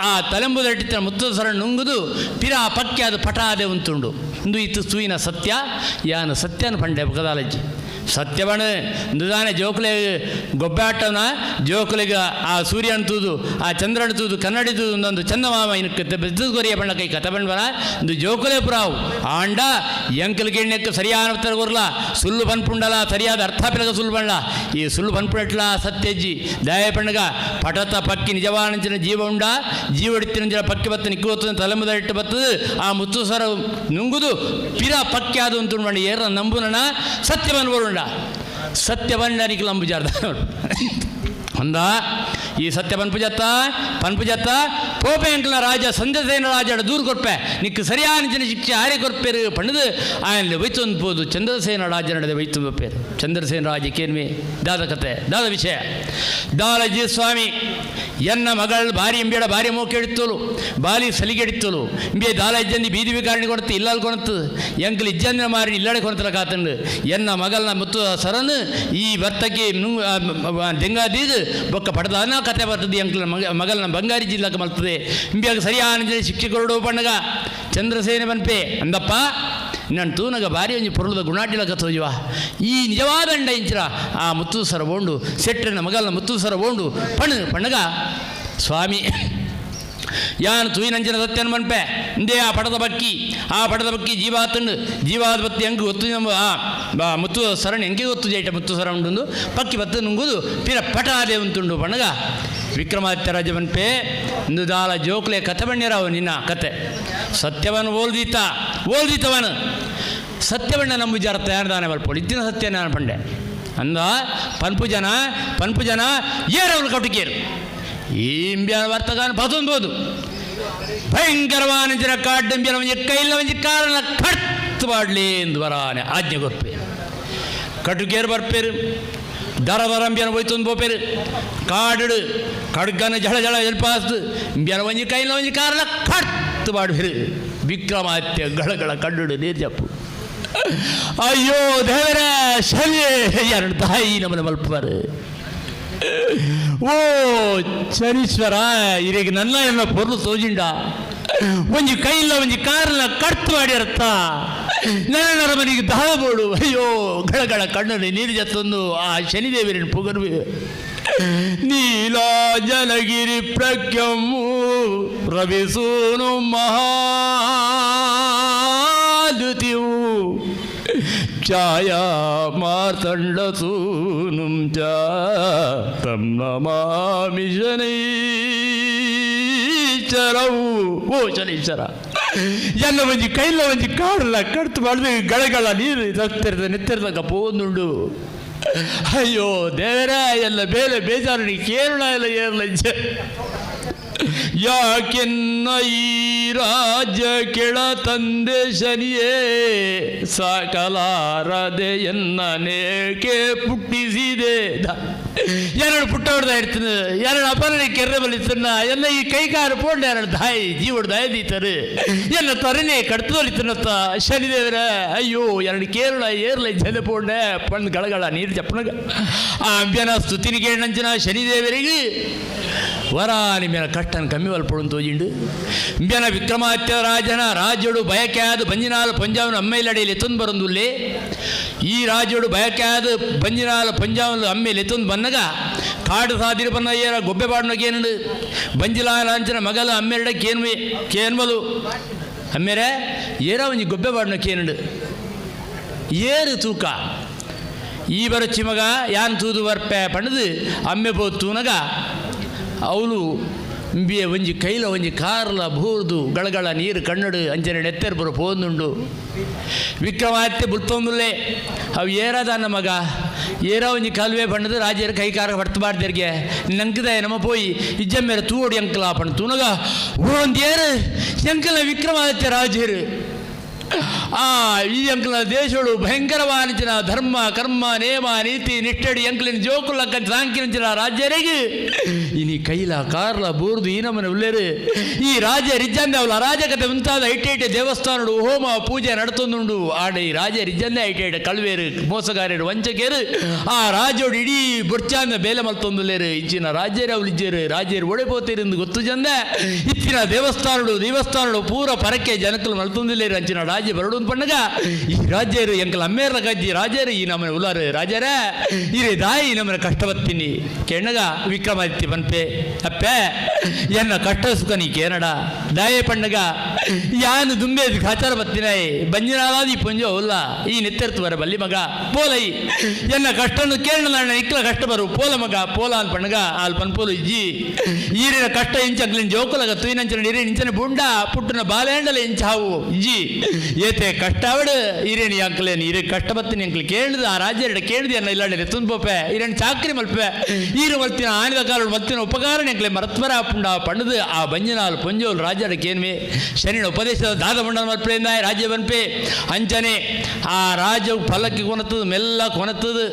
ಆ ತಲೆಂಬುದಟ್ಟಿತ್ತ ಮುತ್ತು ಸರ ನುಂಗುದು ಪಿರ ಆ ಪಕ್ಕಿ ಅದು ಪಟಾದೆ ಉಂಟುಂಡು ಇಂದು ಇತ್ತು ತೂಯಿನ ಸತ್ಯ ಯಾನು ಸತ್ಯನ ಪಂಡೆ ಬಗದಾಲಜ್ಜಿ ಸತ್ಯವಣ ಇಂದುದಾನೆ ಜೋಕುಲೆ ಗೊಬ್ಬಾಟನ ಜೋಕುಲಿಗ ಆ ಸೂರ್ಯನ ತೂದು ಆ ಚಂದ್ರನ ತೂದು ಕನ್ನಡಿ ತೂದು ಒಂದೊಂದು ಚಂದಮಾಮ ಇನ್ನು ಬೆದ್ದು ಕೊರಿಯ ಬಣ್ಣ ಕೈ ಕಥ ಬಣ್ಣ ಇಂದು ಜೋಕುಲೆ ಪುರಾವು ಆಂಡ ಎಂಕಲ್ ಗಿಣ್ಣಕ್ಕೆ ಸರಿಯಾದ ಉತ್ತರ ಕೊರ್ಲ ಸುಳ್ಳು ಪನ್ಪುಂಡಲ ಸರಿಯಾದ ಅರ್ಥ ಪಿಲಗ ಸುಳ್ಳು ಬಣ್ಣ ಈ ಸುಳ್ಳು ಪನ್ಪುಡಟ್ಲ ಸತ್ಯಜ್ಜಿ ದಯ ಪಣ್ಣಗ ಪಟತ ಪಕ್ಕಿ ನಿಜವಾನಂಚಿನ ಜೀವ ಉಂಡ ಜೀವಡಿತ್ತಿನಂಚಿನ ಪಕ್ಕಿ ಬತ್ತ ನಿಕ್ಕು ತಲೆಮುದರಿಟ್ಟು ಬತ್ತದು ಆ ಮುತ್ತು ಸರ ನುಂಗುದು ಪಿರ ಪಕ್ಕಿ ಅದು ಉಂಟು ಮಾಡಿ ಏರ ನಂಬುನಣ ಸತ್ಯವನ್ನು ಬೋರುಂಡ ಸತ್ಯವನ್ನ ನಿಖಿಲಂಬುಜಾರ್ದ ಅಂದ ಈ ಸತ್ಯ ಪನ್ಪುಜತ್ತ ಪನ್ಪುಜತ್ತ ಪೋಪೆ ಅಂಕಲ್ನ ರಾಜ ಸಂಜಸೇನ ರಾಜ ದೂರು ಕೊರ್ಪೆ ನಿಕ್ಕು ಸರಿಯಾದ ಜನ ಶಿಕ್ಷೆ ಆರೆ ಕೊರ್ಪೇರು ಪಣ್ಣದು ಆಯನ್ ವೈತೊಂದು ಪೋದು ಚಂದ್ರಸೇನ ರಾಜ ನಡೆದ ವೈತೊಂದು ಪೇರು ಚಂದ್ರಸೇನ ರಾಜ ಕೇನ್ಮೆ ದಾದ ಕತೆ ದಾದ ವಿಷಯ ದಾಲಜಿ ಸ್ವಾಮಿ ಎನ್ನ ಮಗಳು ಭಾರಿ ಇಂಬೇಡ ಭಾರಿ ಮೋಕೆ ಹಿಡಿತೋಲು ಬಾಲಿ ಸಲಿಗೆ ಹಿಡಿತೋಲು ಇಂಬೆ ದಾಲ ಇಜ್ಜಂದಿ ಬೀದಿ ವಿಕಾರಣೆ ಕೊಡ್ತು ಇಲ್ಲಲ್ ಕೊಣತು ಎಂಕಲ್ ಇಜ್ಜಂದಿನ ಮಾರಿ ಇಲ್ಲಡೆ ಕೊಣತಲ ಕಾತಂಡು ಎನ್ನ ಮಗಳನ್ನ ಮುತ್ತು ಸರನು ಈ ವರ್ತಕ್ಕೆ ದೆಂಗಾದೀದು ಬೊಕ್ಕ ಪಡೆದಾನ ಕತೆ ಬರ್ತದೆ ಎಂಕಲ್ ಮಗ ಮಗಳನ್ನ ಬಂಗಾರಿ ಜಿಲ್ಲಾಕ ಮಲ್ತದೆ ಇಂಬ್ಯಾಗ ಸರಿಯಾದ ಶಿಕ್ಷೆ ಕೊರಡು ಪಣ್ಣಗ ಚಂದ್ರಸೇನೆ ಬನ್ಪೆ ಅಂದಪ್ಪ ನನ್ನ ತೂನಗ ಭಾರಿ ಒಂಜಿ ಪೊರುಳದ ಗುಣಾಟಿಲಕ ತೋಜುವ ಈ ನಿಜವಾದ ಅಂಡ ಇಂಚಿರ ಆ ಮುತ್ತು ಸರ ಬೋಂಡು ಸೆಟ್ಟರಿನ ಮಗಲ್ನ ಮುತ್ತು ಸರ ಬೋಂಡು ಪಣ್ಣು ಪಣ್ಣಗ ಸ್ವಾಮಿ ಯಾನು ತೂಯಿನಂಚಿನ ಸತ್ಯನ ಮನ್ಪೆ ಇಂದೇ ಆ ಪಡದ ಬಕ್ಕಿ ಆ ಪಡದ ಬಕ್ಕಿ ಜೀವಾತಂಡು ಜೀವಾದ ಬತ್ತಿ ಹೆಂಗೆ ಗೊತ್ತು ನಮ್ಮ ಆ ಮುತ್ತು ಸರಣಿ ಹೆಂಗೆ ಗೊತ್ತು ಜೈಟ ಮುತ್ತು ಸರ ಉಂಟು ಪಕ್ಕಿ ಬತ್ತು ನುಂಗುದು ಪಿರ ಪಟ ಅದೇ ಉಂಟುಂಡು ಪಣ್ಣಗ ವಿಕ್ರಮಾದಿತ್ಯ ರಾಜ ಮನ್ಪೆ ಇಂದು ದಾಲ ಜೋಕ್ಲೆ ಕಥೆ ಬಣ್ಣಿರಾವು ನಿನ್ನ ಕತೆ ಸತ್ಯವನ್ನು ಓಲ್ದೀತ ಓಲ್ದೀತವನು ಸತ್ಯವಣ್ಣ ನಮ್ಮ ವಿಚಾರ ತಯಾರದಾನೆ ಬಲ್ಪೋಳು ಇದ್ದಿನ ಸತ್ಯ ನಾನು ಪಂಡೆ ಅಂದ ಪನ್ಪು ಜನ ಪನ್ಪು ಜನ ಏರವನು ಕಟುಕೇರು ಈ ಇಂಬ್ಯಾನ ವರ್ತಗಾನ ಬದೊಂಬೋದು ಭಯಂಕರವಾನ ಜನ ಕಾಡ್ಡಂಬ್ಯಾನ ಒಂಜಿ ಕೈಲ ಒಂಜಿ ಕಾರಣ ಕಡ್ತು ಮಾಡಲಿ ಎಂದು ಬರಾನೆ ಆಜ್ಞೆ ಕೊರ್ಪೆ ಕಟುಕೇರು ಬರ್ಪೇರು ದರ ದರ ಅಂಬ್ಯಾನ ಹೋಯ್ತೊಂದು ಪೋಪೇರು ಕಾಡು ಕಡ್ಗನ ಜಳ ಜಳ ಎಲ್ಪಾಸ್ತು ಇಂಬ್ಯಾನ ಒಂಜಿ ಕೈಲ ಒಂಜಿ ಕಾರಣ ಕಡ್ತು ಮಾಡುವಿರು ವಿಕ್ರಮಾದಿತ್ಯ ಗಳಗಳ ಕಣ್ಣುಡು ನೀರು ಜಪ್ಪು ಅಯ್ಯೋ ದೇವರೇ ಶನಿ ಎರಡು ತಾಯಿ ನಮ್ಮನ್ನು ಮಲ್ಪುವರು ಓ ಶನೀಶ್ವರ ಇರಿಗೆ ನನ್ನ ಎನ್ನ ಪೊರ್ಲು ತೋಜಿಂಡ ಒಂಜಿ ಕೈಲ್ಲ ಒಂಜಿ ಕಾರ್ನ ಕಡ್ತು ಮಾಡಿರತ್ತ ನನ್ನ ಮನೆಗೆ ದಾಬೋಡು ಅಯ್ಯೋ ಗಳಗಳ ಕಣ್ಣಲ್ಲಿ ನೀರು ಜತ್ತೊಂದು ಆ ಶನಿದೇವರಿನ ಪುಗರ್ವಿ ನೀಲಾಜಲಗಿರಿ ಪ್ರಖ್ಯಮ್ಮು ರವಿಸೂನು ಮಹಾದ್ಯುತಿಯು ಛಾಯಾ ಮಾರ್ತಂಡಸೂನುಂ ಚ ತಂ ನಮಾಮಿ ಶನೈಶ್ಚರವು. ಓ ಶನೈಶ್ಚರ ಎಲ್ಲ ಒಂಜಿ ಕೈಲ ಒಂಜಿ ಕಾಡಲ್ಲ ಕಡ್ತು ಮಾಡಿದ ಗಳಗಳ ನೀರು ರಕ್ತಿರ್ದ ನೆತ್ತಿರ್ದಾಗ ಪೋಂದುಂಡು. ಅಯ್ಯೋ ದೇವರೇ ಎಲ್ಲ ಬೇರೆ ಬೇಜಾರು ನೀ ಕೇರಳ ಎಲ್ಲ ಏರ್ಲ ಯಾಕೆನ್ನ ಈ ರಾಜ್ಯ ಕೆಳ ತಂದೆ ಶನಿಯೇ ಸಕಲಾರದೆ ಎನ್ನನೇಕೆ ಪುಟ್ಟಿಸಿದೆ. ಎರಡು ಪುಟ್ಟವ್ರದ ಇಡ್ತೀನಿ ಎರಡು ಅಪರಣ ಕೆರ್ರೆ ಬಲಿತನ್ನ ಎಲ್ಲ ಈ ಕೈಕಾರು ಪೋಂಡ ಎರಡು ದಾಯಿ ಜೀವಡ್ ದಾಯಿ ದೀತಾರೆ ಎಲ್ಲ ತರನೇ ಕಡ್ತದೊಲಿತನತ್ತ ಶನಿದೇವರ. ಅಯ್ಯೋ ಎರಡು ಕೇರಳ ಏರ್ಲ ಜಲ ಪೋಂಡೆ ಪಣ್ಣು ಗಳಗಳ ನೀರು ಚಪ್ಪನಗ ಆ ಅಂಬ್ಯನ ಸ್ತುತಿನ ಕೇಳಂಚಿನ ಶನಿದೇವರಿಗೆ ವರ ನಿಮ್ಮೆನ ಕಷ್ಟನ ಕಮ್ಮಿ ವಲ್ಪಡು ತೋಜಿಂಡು. ಇಂಬ್ಯನ ವಿಕ್ರಮಾದಿತ್ಯ ರಾಜನ ರಾಜ್ಯಡು ಬಯಕೆಯಾದ ಬಂಜಿನಾಲ ಪಂಜಾವನ ಅಮ್ಮೇಲಡಿಯಲ್ಲಿ ಎತ್ತೊಂದು ಬರಂದುಲ್ಲೆ. ಈ ರಾಜ್ಯಡು ಬಯಕೆಯಾದ ಬಂಜಿನಾಲ ಪಂಜಾವನ ಅಮ್ಮೇಲೆ ಎತ್ತೊಂದು ಬನ್ನಗ ಕಾಡು ಸಾದಿರು ಬನ್ನ ಏರ ಗೊಬ್ಬೆ ಬಾಡ್ನಗೇನು ಬಂಜಿಲಾಲ ಅಂಚನ ಮಗಲ ಅಮ್ಮೆರಡ ಕೇನ್ವೆ ಕೇನ್ಮಲು ಅಮ್ಮೇರೆ ಏರ ಒಂಜಿ ಗೊಬ್ಬೆ ಬಾಡ್ನಕೇನುಂಡು ಏರು ತೂಕ ಈ ಬರಚಿ ಮಗ ಯಾನ್ ತೂದು ಬರ್ಪೆ ಪಣದು ಅಮ್ಮೆ ಪೋ ತೂನಗ ಅವಳು ಇಂಬಿಯ ಒಂಜಿ ಕೈಲ ಒಂಜಿ ಕಾರ್ಲ ಬೂರ್ದು ಗಳಗಳ ನೀರು ಕಣ್ಣಡು ಅಂಚನೆ ನೆತ್ತೆರ್ ಬರೋ ಪೋಂದುಂಡು. ವಿಕ್ರಮಾದಿತ್ಯ ಬುಲ್ತೊಂದುಲ್ಲೆ ಅವು ಏರಾದ ಮಗ ಏರ ಒಂಜಿ ಕಾಲುವೆ ಬಣ್ಣದ ರಾಜರ ಕೈ ಕಾರ ಹೊಡ್ತು ಬಾರ್ದೆರ್ಗೆ ನಂಕದ ನಮ್ಮ ಪೋಯಿ ಇಜ್ಜಮ್ಮೇರ ತೂವಡಿ ಅಂಕಲ ಪಣ್ಣ ತೂನಗ ಒಂದು ಏರು ಎಂಕಲ ವಿಕ್ರಮಾದಿತ್ಯ ರಾಜರು. ಆ ಈ ಅಂಕಲ ದೇಶೋಡು ಭಯಂಕರವಾನಿಂಚಿನ ಧರ್ಮ ಕರ್ಮ ನೇಮ ನೀತಿ ನಿಷ್ಠಡಿ ಅಂಕಲಿನ ಜೋಕುಲಕ್ಕ ಸಾಂಕಿನಂಚಿನ ರಾಜ್ಯರಿಗೆ ಇನಿ ಕೈಲ ಕಾರ್ಲ ಬೂರ್ದು ಈ ನಮ್ಮನೆ ಉಲ್ಲೇರು. ಈ ರಾಜ ರಿಜ್ಜಂದೆ ಅವಳ ಅರಾಜಕತೆ ಮುಂತಾದ ಐಟೈಟೆ ದೇವಸ್ಥಾನಡು ಹೋಮ ಪೂಜೆ ನಡತೊಂದುಂಡು. ಆಡ ಈ ರಾಜ ರಿಜ್ಜಂದೆ ಐಟೈಟೆ ಕಳ್ವೇರು ಮೋಸಗಾರರು ವಂಚಕೇರು ಆ ರಾಜೋಡು ಇಡೀ ಬೊರ್ಚಾಂದ ಬೇಲೆ ಮಲ್ತೊಂದುಲ್ಲೇರು. ಇಂಚಿನ ರಾಜ್ಯರು ಅವಳು ಇಜ್ಜೇರು ರಾಜ್ಯರು ಒಡೆಪೋತೇರು ಗೊತ್ತು ಜಂದೆ ಇತ್ತಿನ ದೇವಸ್ಥಾನಡು ದೇವಸ್ಥಾನಡು ಪೂರ ಪರಕೆ ಜನಕಲು ಮಲ್ತೊಂದುಲ್ಲೇರು. ಅಂಚಿನ ರಾಜ್ಯ ಬರಡು ಪಣ್ಣಗ ಈ ರಾಜ್ಯರು ಎಂಕಲ್ ಅಮ್ಮೇರ್ಲ ಕಜ್ಜಿ ರಾಜರು ಈ ನಮ್ಮನೆ ಉಲ್ಲಾರು ರಾಜರೇ ಇರೇ ದಾಯಿ ನಮ್ಮನೆ ಕಷ್ಟ ಬತ್ತೀನಿ ಕೆಣ್ಣಗ ವಿಕ್ರಮಾದಿತ್ಯ ಪನ್ಪೆ ಅಪ್ಪೆ ಎನ್ನ ಕಷ್ಟ ಸುಖ ನೀ ಕೇನಡ ದಾಯೆ ಪಣ್ಣಗ ಯಾನು ದುಂಬೆ ಖಾಚಾರ ಬತ್ತಿನಾಯಿ ಬಂಜಿನಾಲಾದಿ ಪುಂಜೋ ಉಲ್ಲ ಈ ನೆತ್ತೆರ್ತು ಬರ ಬಲ್ಲಿ ಮಗ ಪೋಲೈ ಎನ್ನ ಕಷ್ಟನ್ನು ಕೇಳಣ ಇಕ್ಲ ಕಷ್ಟ ಬರು ಪೋಲ ಮಗ ಪೋಲ ಅನ್ ಪಣ್ಣಗ ಆಲ್ ಪನ್ಪೋಲು ಇಜ್ಜಿ ಈರಿನ ಕಷ್ಟ ಇಂಚಗ್ಲಿನ ಜೋಕುಲಗ ತುಯಿನಂಚನ ನೀರಿನ ಇಂಚನ ಬುಂಡ ಪುಟ್ಟನ ಬಾಲೇಂಡಲ ಇಂಚಾವು ಇಜ್ಜಿ ಏತೆ ಕಷ್ಟ ಅವಡು ಈರೇಣಿ ಅಂಕಲೇನು ಈರೆ ಕಷ್ಟ ಬತ್ತೀನಿ ಅಂಕಲ್ ಕೇಳಿದ ಆ ರಾಜ್ಯರಡ ಕೇಳಿದೆ ಅನ್ನ ಇಲ್ಲಾಂಡೆ ತುಂಬೋಪೆ ಈರೇನು ಚಾಕ್ರಿ ಮಲ್ಪೆ ಈರು ಮಲ್ತಿನ ಆನಿದ ಕಾಲಡು ಮಲ್ತಿನ ಉಪಕಾರ ಅಂಕಲೆ ಮರತ್ವರ ಪುಂಡ ಪಂಡದು ಆ ಬಂಜಿನಾಲ್ ಪೊಂಜೋಲ್ ರಾಜ್ಯಡ ಕೇನ್ಮೆ ಶನಿನ ಉಪದೇಶದ ದಾದ ಮಂಡಲ ಮಲ್ಪೆಯಿಂದ ರಾಜ್ಯ ಬನ್ಪೆ ಅಂಚನೆ ಆ ರಾಜ್ಯ ಫಲಕ್ಕೆ ಕೊನತ್ತದು ಮೆಲ್ಲ ಕೊನತ್ತದು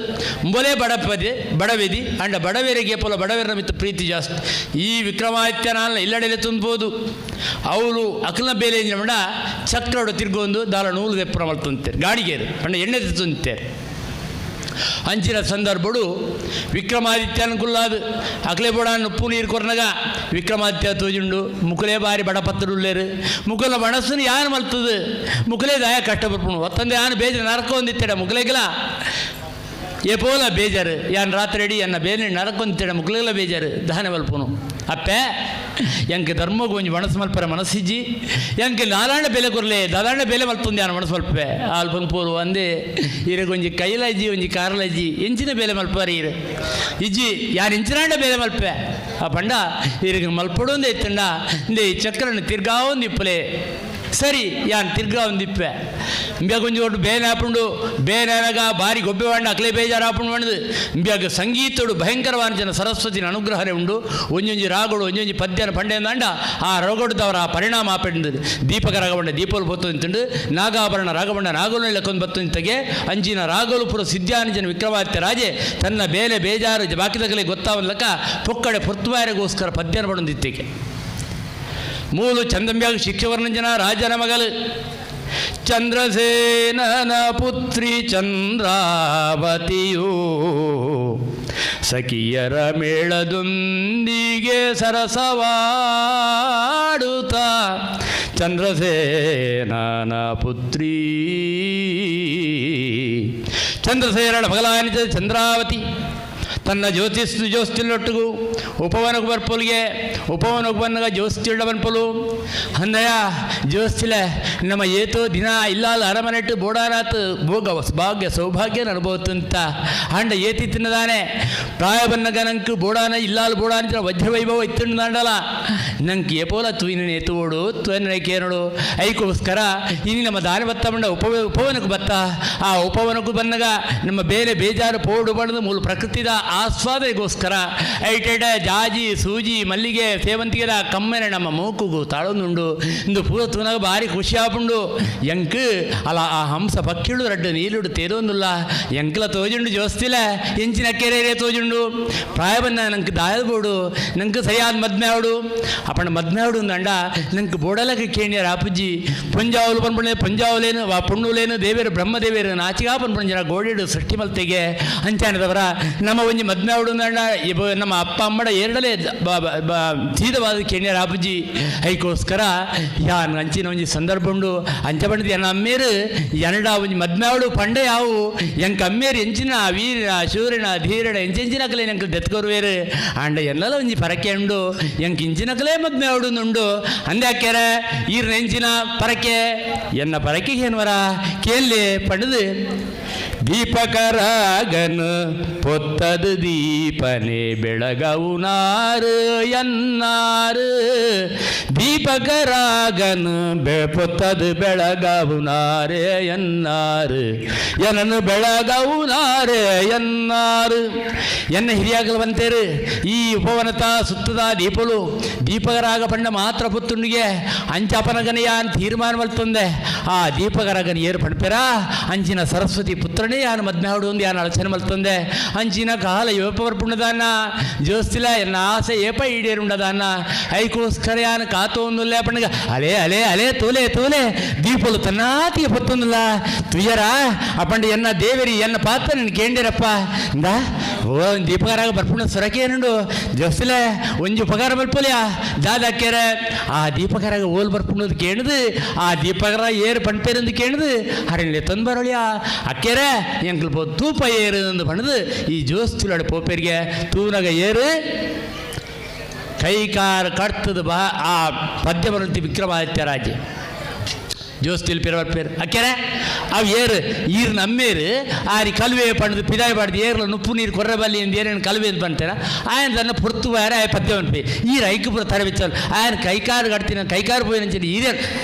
ಮೊಲೆ ಬಡಪದೆ ಬಡವೆದಿ ಅಂಡ ಬಡವೆರಿಗೆ ಪೊಲ ಬಡವೆರ ಮಿತ್ತ ಪ್ರೀತಿ ಜಾಸ್ತಿ. ಈ ವಿಕ್ರಮಾದಿತ್ಯನ ಇಲ್ಲಡೆಲೆ ತುಂಬೋದು ಅವಳು ಅಕಲ್ನ ಬೇಲೆ ಮಂಡ ಚಕ್ರಡು ತಿರ್ಗೊಂದು ದಾಲ ನೂಲು ದೆಪ್ಪರ ಮಲ್ತಂತಾರೆ ಗಾಡಿಗೇರು ಪಂಡ ಎಣ್ಣೆ ತಂತಾರೆ. ಅಂಚಿನ ಸಂದರ್ಭಡು ವಿಕ್ರಮಾದಿತ್ಯನ ಕುಲ್ಲಾದು ಅಕ್ಲೆ ಬೋಡ ಉಪ್ಪು ನೀರು ಕೊರ್ನಗ ವಿಕ್ರಮಾದಿತ್ಯ ತೋಜುಂಡು ಮುಕುಲೇ ಬಾರಿ ಬಡಪತ್ತಡುಲ್ಲೇರು ಮುಕುಲ ಮನಸ್ಸುನು ಯಾನು ಮಲ್ತದು ಮುಕುಲೇ ದಾಯ ಕಷ್ಟ ಬರ್ಪುಣು ಒತ್ತಂದೆ ಯಾನು ಬೇಜಾರು ನರಕೊಂದಿತ್ತಡ ಮುಕುಲೇಗಲ ಏ ಪೋಲ ಬೇಜಾರು ಯಾನ್ ರಾತ್ರಿ ಅಡಿ ಎನ್ನ ಬೇನೆ ನರಕೊಂದಿತ್ತಡ ಮುಕುಲೆಗಲ ಬೇಜಾರು ದಾನೆ ಮಲ್ಪುನು ಅಪ್ಪೆ ಎಂಕ್ ಧರ್ಮಗ್ ಒಂಜಿ ಮನಸ್ಸು ಮಲ್ಪರ ಮನಸ್ಸಿಜ್ಜಿ ಎಂಕ್ ನಾಲಾಂಡ ಬೆಲೆ ಕೊರ್ಲೆ ದಾದಾಂಡ ಬೆಲೆ ಮಲ್ತೊಂದು ಯಾನ್ ಮನಸ್ಸು ಮಲ್ಪೆ ಆಲ್ ಪನ್ಪೋರು ಅಂದೆ ಈರೆಗೊಂಜಿ ಕೈಲಜ್ಜಿ ಒಂಜಿ ಕಾರ್ಲಜ್ಜಿ ಎಂಚಿನ ಬೇಲೆ ಮಲ್ಪಾರ ಈರು ಇಜ್ಜಿ ಯಾನ್ ಇಂಚಿನಾಂಡ ಬೇಲೆ ಮಲ್ಪೆ ಆ ಪಂಡ ಈರಿಗೆ ಮಲ್ಪಡೊಂದೇ ಇತ್ತಂಡ ಇಂದೆ ಈ ಚಕ್ರನ ತಿರ್ಗಾವೊಂದು ಇಪ್ಪಲೆ ಸರಿ ಯಾನ್ ತಿರ್ಗಾ ಒಂದಿಪ್ಪೆ ಇಂಬ್ಯಾಗ ಒಂಜಿ ಒಟ್ಟು ಬೇನೆ ಆಪುಂಡು ಬೇನೆ ಆನಗ ಬಾರಿ ಗೊಬ್ಬೆ ವಾಂಡ ಅಕ್ಲೆ ಬೇಜಾರು ಆಪುಂಡು వండదు ಇಂಬ್ಯಾಗ ಸಂಗೀತಡು ಭಯಂಕರವಾದ ಜನ ಸರಸ್ವತಿನ ಅನುಗ್ರಹನೇ ಉಂಡು ಒಂಜೊಂಜಿ ರಾಗೋಡು ಒಂಜೊಂಜಿ ಪದ್ಯನ ಪಂಡೆಂದಾಂಡ ಆ ರೋಗಡ್ದವರ ಆ ಪರಿಣಾಮ ಆಪೆಂಡು ದೀಪಕ ರಾಗಬಂಡ ದೀಪಲು ಬತ್ತು ನಿಂತುಂಡು ನಾಗಾಭರಣ ರಾಗಬಂಡ ನಾಗೋಲು ಲೆಕ್ಕೊಂದು ಬತ್ತು ನಿಂತಗೆ ಅಂಚಿನ ರಾಗೋಲು ಪುರ ಸಿದ್ಧಾನುಜನ ವಿಕ್ರಮಾದಿತ್ಯ ರಾಜೆ ತನ್ನ ಬೇಲೆ ಬೇಜಾರು ಬಾಕಿದಗಲಿ ಗೊತ್ತಾವನ್ಲಕ್ಕ ಪೊಕ್ಕಡೆ ಪೊರ್ತುಬಾರಿಗೋಸ್ಕರ ಪದ್ಯನ ಪಡೊಂದಿತ್ತಿಗೆ ಮೂಲು ಚಂದಂಬ್ಯಾಗ ಶಿಕ್ಷವರ್ಣಂಜನ ರಾಜನ ಮಗಲು ಚಂದ್ರಸೇನನ ಪುತ್ರಿ ಚಂದ್ರಾವತಿಯು ಸಖಿಯರ ಮೇಳದೊಂದಿಗೆ ಸರಸವಾಡುತ್ತ ಚಂದ್ರಸೇನನ ಪುತ್ರಿ ಚಂದ್ರಸೇನನ ಮಗಲಾನಿತ ಚಂದ್ರಾವತಿ ತನ್ನ ಜ್ಯೋತಿಸ್ ಜ್ಯೋತಿಲ್ಲೊಟ್ಟಿಗೂ ಉಪವನಕ್ಕೆ ಬರ್ಪೊಲಿಗೆ ಉಪವನಕ್ಕೆ ಬಂದಾಗ ಜ್ಯೋತಿಳ್ಳ ಬನ್ಪೊಲು ಅಂದಯ ಜ್ಯೋತಿಲೆ ನಮ್ಮ ಏತೋ ದಿನ ಇಲ್ಲ ಅರಮನೆಟ್ಟು ಬೋಡಾನಾತ್ ಭೋಗ ಭಾಗ್ಯ ಸೌಭಾಗ್ಯ ಅನುಭವತ್ತಂತ ಅಂಡ ಏತಿ ತಿನ್ನದಾನೆ ಪ್ರಾಯ ಬನ್ನಗ ನಂಗೆ ಬೋಡಾನ ಇಲ್ಲಾಲ್ ಬೋಡಾನ ವಜ್ರವೈಭವ ಇತ್ತಂಡಲ ನಂಗೆ ಏಪೋಲ ತುಯಿನ ಎತ್ತುವೋಡು ತುವನ ಕೇನೋಡು ಐಕೋಸ್ಕರ ಇನಿ ನಮ್ಮ ದಾನಿ ಬತ್ತ ಬಂಡ ಉಪವನಕ್ಕೆ ಬತ್ತ ಆ ಉಪವನಕ್ಕೂ ಬಂದಾಗ ನಮ್ಮ ಬೇರೆ ಬೇಜಾರು ಪೋಡು ಬಣ್ಣದ ಮೂಲ ಪ್ರಕೃತಿದ ಆಸ್ವಾದನೆಗೋಸ್ಕರ ಐಟೈಟ ಜಾಜಿ ಸೂಜಿ ಮಲ್ಲಿಗೆ ಸೇವಂತಿಗೆದ ಕಮ್ಮೆನೆ ನಮ್ಮ ಮೂಕುಗು ತಾಳೊಂದುಂಡು ಇಂದು ಪೂರ ತೂನಾಗ ಭಾರಿ ಖುಷಿ ಆಪುಂಡು ಎಂಕ್ ಅಲ್ಲ ಆ ಹಂಸ ಪಕ್ಷಿಳು ರಡ್ಡು ನೀಲುಡು ತೇರೊಂದುಲ್ಲ ಎಂಕ್ಲ ತೋಜುಂಡು ಜೋಸ್ತಿಲ ಎಂಚಿನ ಕೆರೆ ತೋಜುಂಡು ಪ್ರಾಯ ಬಂದ ನಂಗೆ ದಾಯದ ಬೋಡು ನಂಗೆ ಸರಿಯಾದ ಮದ್ಮೆ ಆವಡು ಅಪ್ಪಣ ಮದ್ಮೆ ಆವಡು ಅಂದಂಡ ನಂಗೆ ಬೋಡಲಕ ಕೇಣಿಯರ ಅಪ್ಪಜ್ಜಿ ಪಂಜಾವುಲು ಪನ್ಪುಣೆ ಪಂಜಾವುಲೇನು ವಾ ಪುಣ್ಣುಲೇನು ದೇವೇರು ಬ್ರಹ್ಮದೇವೇರು ನಾಚಿಗಾ ಪನ್ಪುಣ ಜನ ಗೋಡಿಡು ಸೃಷ್ಟಿ ಮಲ್ತೆಗೆ ಅಂಚಾನದವರ ನಮ್ಮ ಒಂಜಿ ಮದ್ಮೆ ಆವಡು ಅಂದಂಡ ನಮ್ಮ ಅಪ್ಪ ಅಮ್ಮಡ ಎರಡಲೇ ಸೀದವಾದ ಕೇಣಿಯರ ಅಪ್ಪಜ್ಜಿ ಐಕೋಸ್ಕರ ಯಾನ್ ಅಂಚಿನ ಒಂಜಿ ಸಂದರ್ಭ ಉಂಡು ಅಂಚ ಬಂಡದ ಎನ್ನ ಅಮ್ಮೇರು ಎನಡ ಒಂಜಿ ಮದ್ಮೆ ಆವಡು ಪಂಡೆ ಯಾವು ಎಂಕ ಅಮ್ಮೇರು ಎಂಚಿನ ವೀರಿನ ಶೂರಿನ ಧೀರಣ ಎಂಚೆಂಚಿನಕಲೆ ಎಂಕ್ ದೆತ್ಕೊರುವೇರು ಆಂಡ ಎನ್ನಲ ಒಂಜಿ ಪರಕೆ ಉಂಡು ಎಂಕ್ ಇಂಚಿನಕಲೇ ಮದ್ಮೆ ಆವಡು ಉಂಡು ಅಂದಾಕ್ಯಾರ ಈರ್ನ ಎಂಚಿನ ಪರಕೆ ಎನ್ನ ಪರಕೆ ಏನ್ವರ ಕೇಳಿ ಪಂಡದು ದೀಪಕರಾಗನು ಪೊತ್ತದು ದೀಪನೆ ಬೆಳಗವುನಾರು ಎನ್ನಾರು ದೀಪಕರಾಗನು ಪೊತ್ತದು ಬೆಳಗವುನಾರೇ ಎನ್ನಾರು ಎನ್ನನು ಬೆಳಗವುನಾರೇ ಎನ್ನಾರು ಎನ್ನ ಹಿರಿಯಾಗಲು ಬಂತೇರು ಈ ಉಪವನತ ಸುತ್ತದ ದೀಪಲು ದೀಪಕರಾಗ ಪಂಡ ಮಾತ್ರ ಪುತ್ತುಂಡಿಗೆ ಅಂಚಾಪನಗನೆಯ ಅಂತ ತೀರ್ಮಾನ ಮಲ್ತಂದೆ ಆ ದೀಪಕರಾಗನ ಏರು ಪಡ್ಪೆರ ಅಂಚಿನ ಸರಸ್ವತಿ ಪುತ್ರನೇ ಯಾನು ಮದ್ಮಾಡು ಒಂದು ಯಾನು ಅಲಚನೆ ಮಲ್ತಂದೆ ಅಂಚಿನ ಕಾಲ ಯೋಪವರ್ ಪುಣ್ಣದಾನ ಜೋಸ್ತಿಲ ಎನ್ನ ಆಸೆ ಏಪ ಈಡೇರುಂಡದಾನ ಐಕೋಸ್ಕರ ಯಾನು ಕಾತು ಒಂದುಲ್ಲ ಪಣ್ಣಗ ಅಲೆ ಅಲೆ ಅಲೆ ತೋಲೆ ತೋಲೆ ದೀಪಲು ತನ್ನಾತಿಗೆ ಪತ್ತೊಂದಿಲ್ಲ ತುಯ್ಯರ ಅಪ್ಪಂಡ ಎನ್ನ ದೇವರಿ ಎನ್ನ ಪಾತ್ರ ನಿನ್ ಕೇಂಡಿರಪ್ಪ ಇಂದ ಓ ದೀಪಕರಾಗ ಬರ್ಪುಣ ಸೊರಕೇನುಂಡು ಜೋಸ್ತಿಲ ಒಂಜಿ ಉಪಕಾರ ಮಲ್ಪೊಲಿಯಾ ದಾದಾಕ್ಯಾರ ಆ ದೀಪಕರಾಗ ಓಲ್ ಬರ್ಪುಣದು ಕೇಣದು ಆ ದೀಪಕರ ಏರು ಪಣ್ಪೇರಂದು ಕೇಣದು ಹರಣ್ಯ ತಂದು ಬರೋಳಿಯಾ ಅಕ್ಕೆರ ಎಂಕಲ್ ಪೋ ತೂಪ ಏರು ಎಂದು ಪಣದು ಈ ಜೋಸ್ತಿಲೋಡ ಪೋಪೇರಿಗೆ ತೂನಗ ಏರು ಕೈಕಾರ ಕಡ್ತದ ಬಾ ಆ ಪದ್ಯ ಬರಂತಿ ವಿಕ್ರಮಾದಿತ್ಯ ರಾಜೆ ಜೋಸ್ತಿಲ್ ಪೇರು ಪೇರು ಅಕ್ಕೆರೆ ಅವು ಏರು ಈರ್ ನಮ್ಮೇರು ಆರಿ ಕಲ್ವೆ ಪಣದು ಪಿದಾಯಿ ಪಾಡ್ದು ಏರ್ಲ ನುಪ್ಪು ನೀರು ಕೊರ್ರಬಲ್ಲಿ ಎಂದು ಏನೇನು ಕಲ್ವೆ ಅಂತ ಬಂತೇನ ಆಯನ ತನ್ನ ಪೊರ್ತು ಬಾರ ಆಯ ಪದ್ಯ ಪನ್ಪಿ ಈರ್ ಐಕಪುರ ತರಬಿಚ್ಚಲ್ ಆಯನ ಕೈಕಾರು ಕಡ್ತಿನ ಕೈಕಾರು ಪೋಯಿನಂಚಿನ ಈರೇ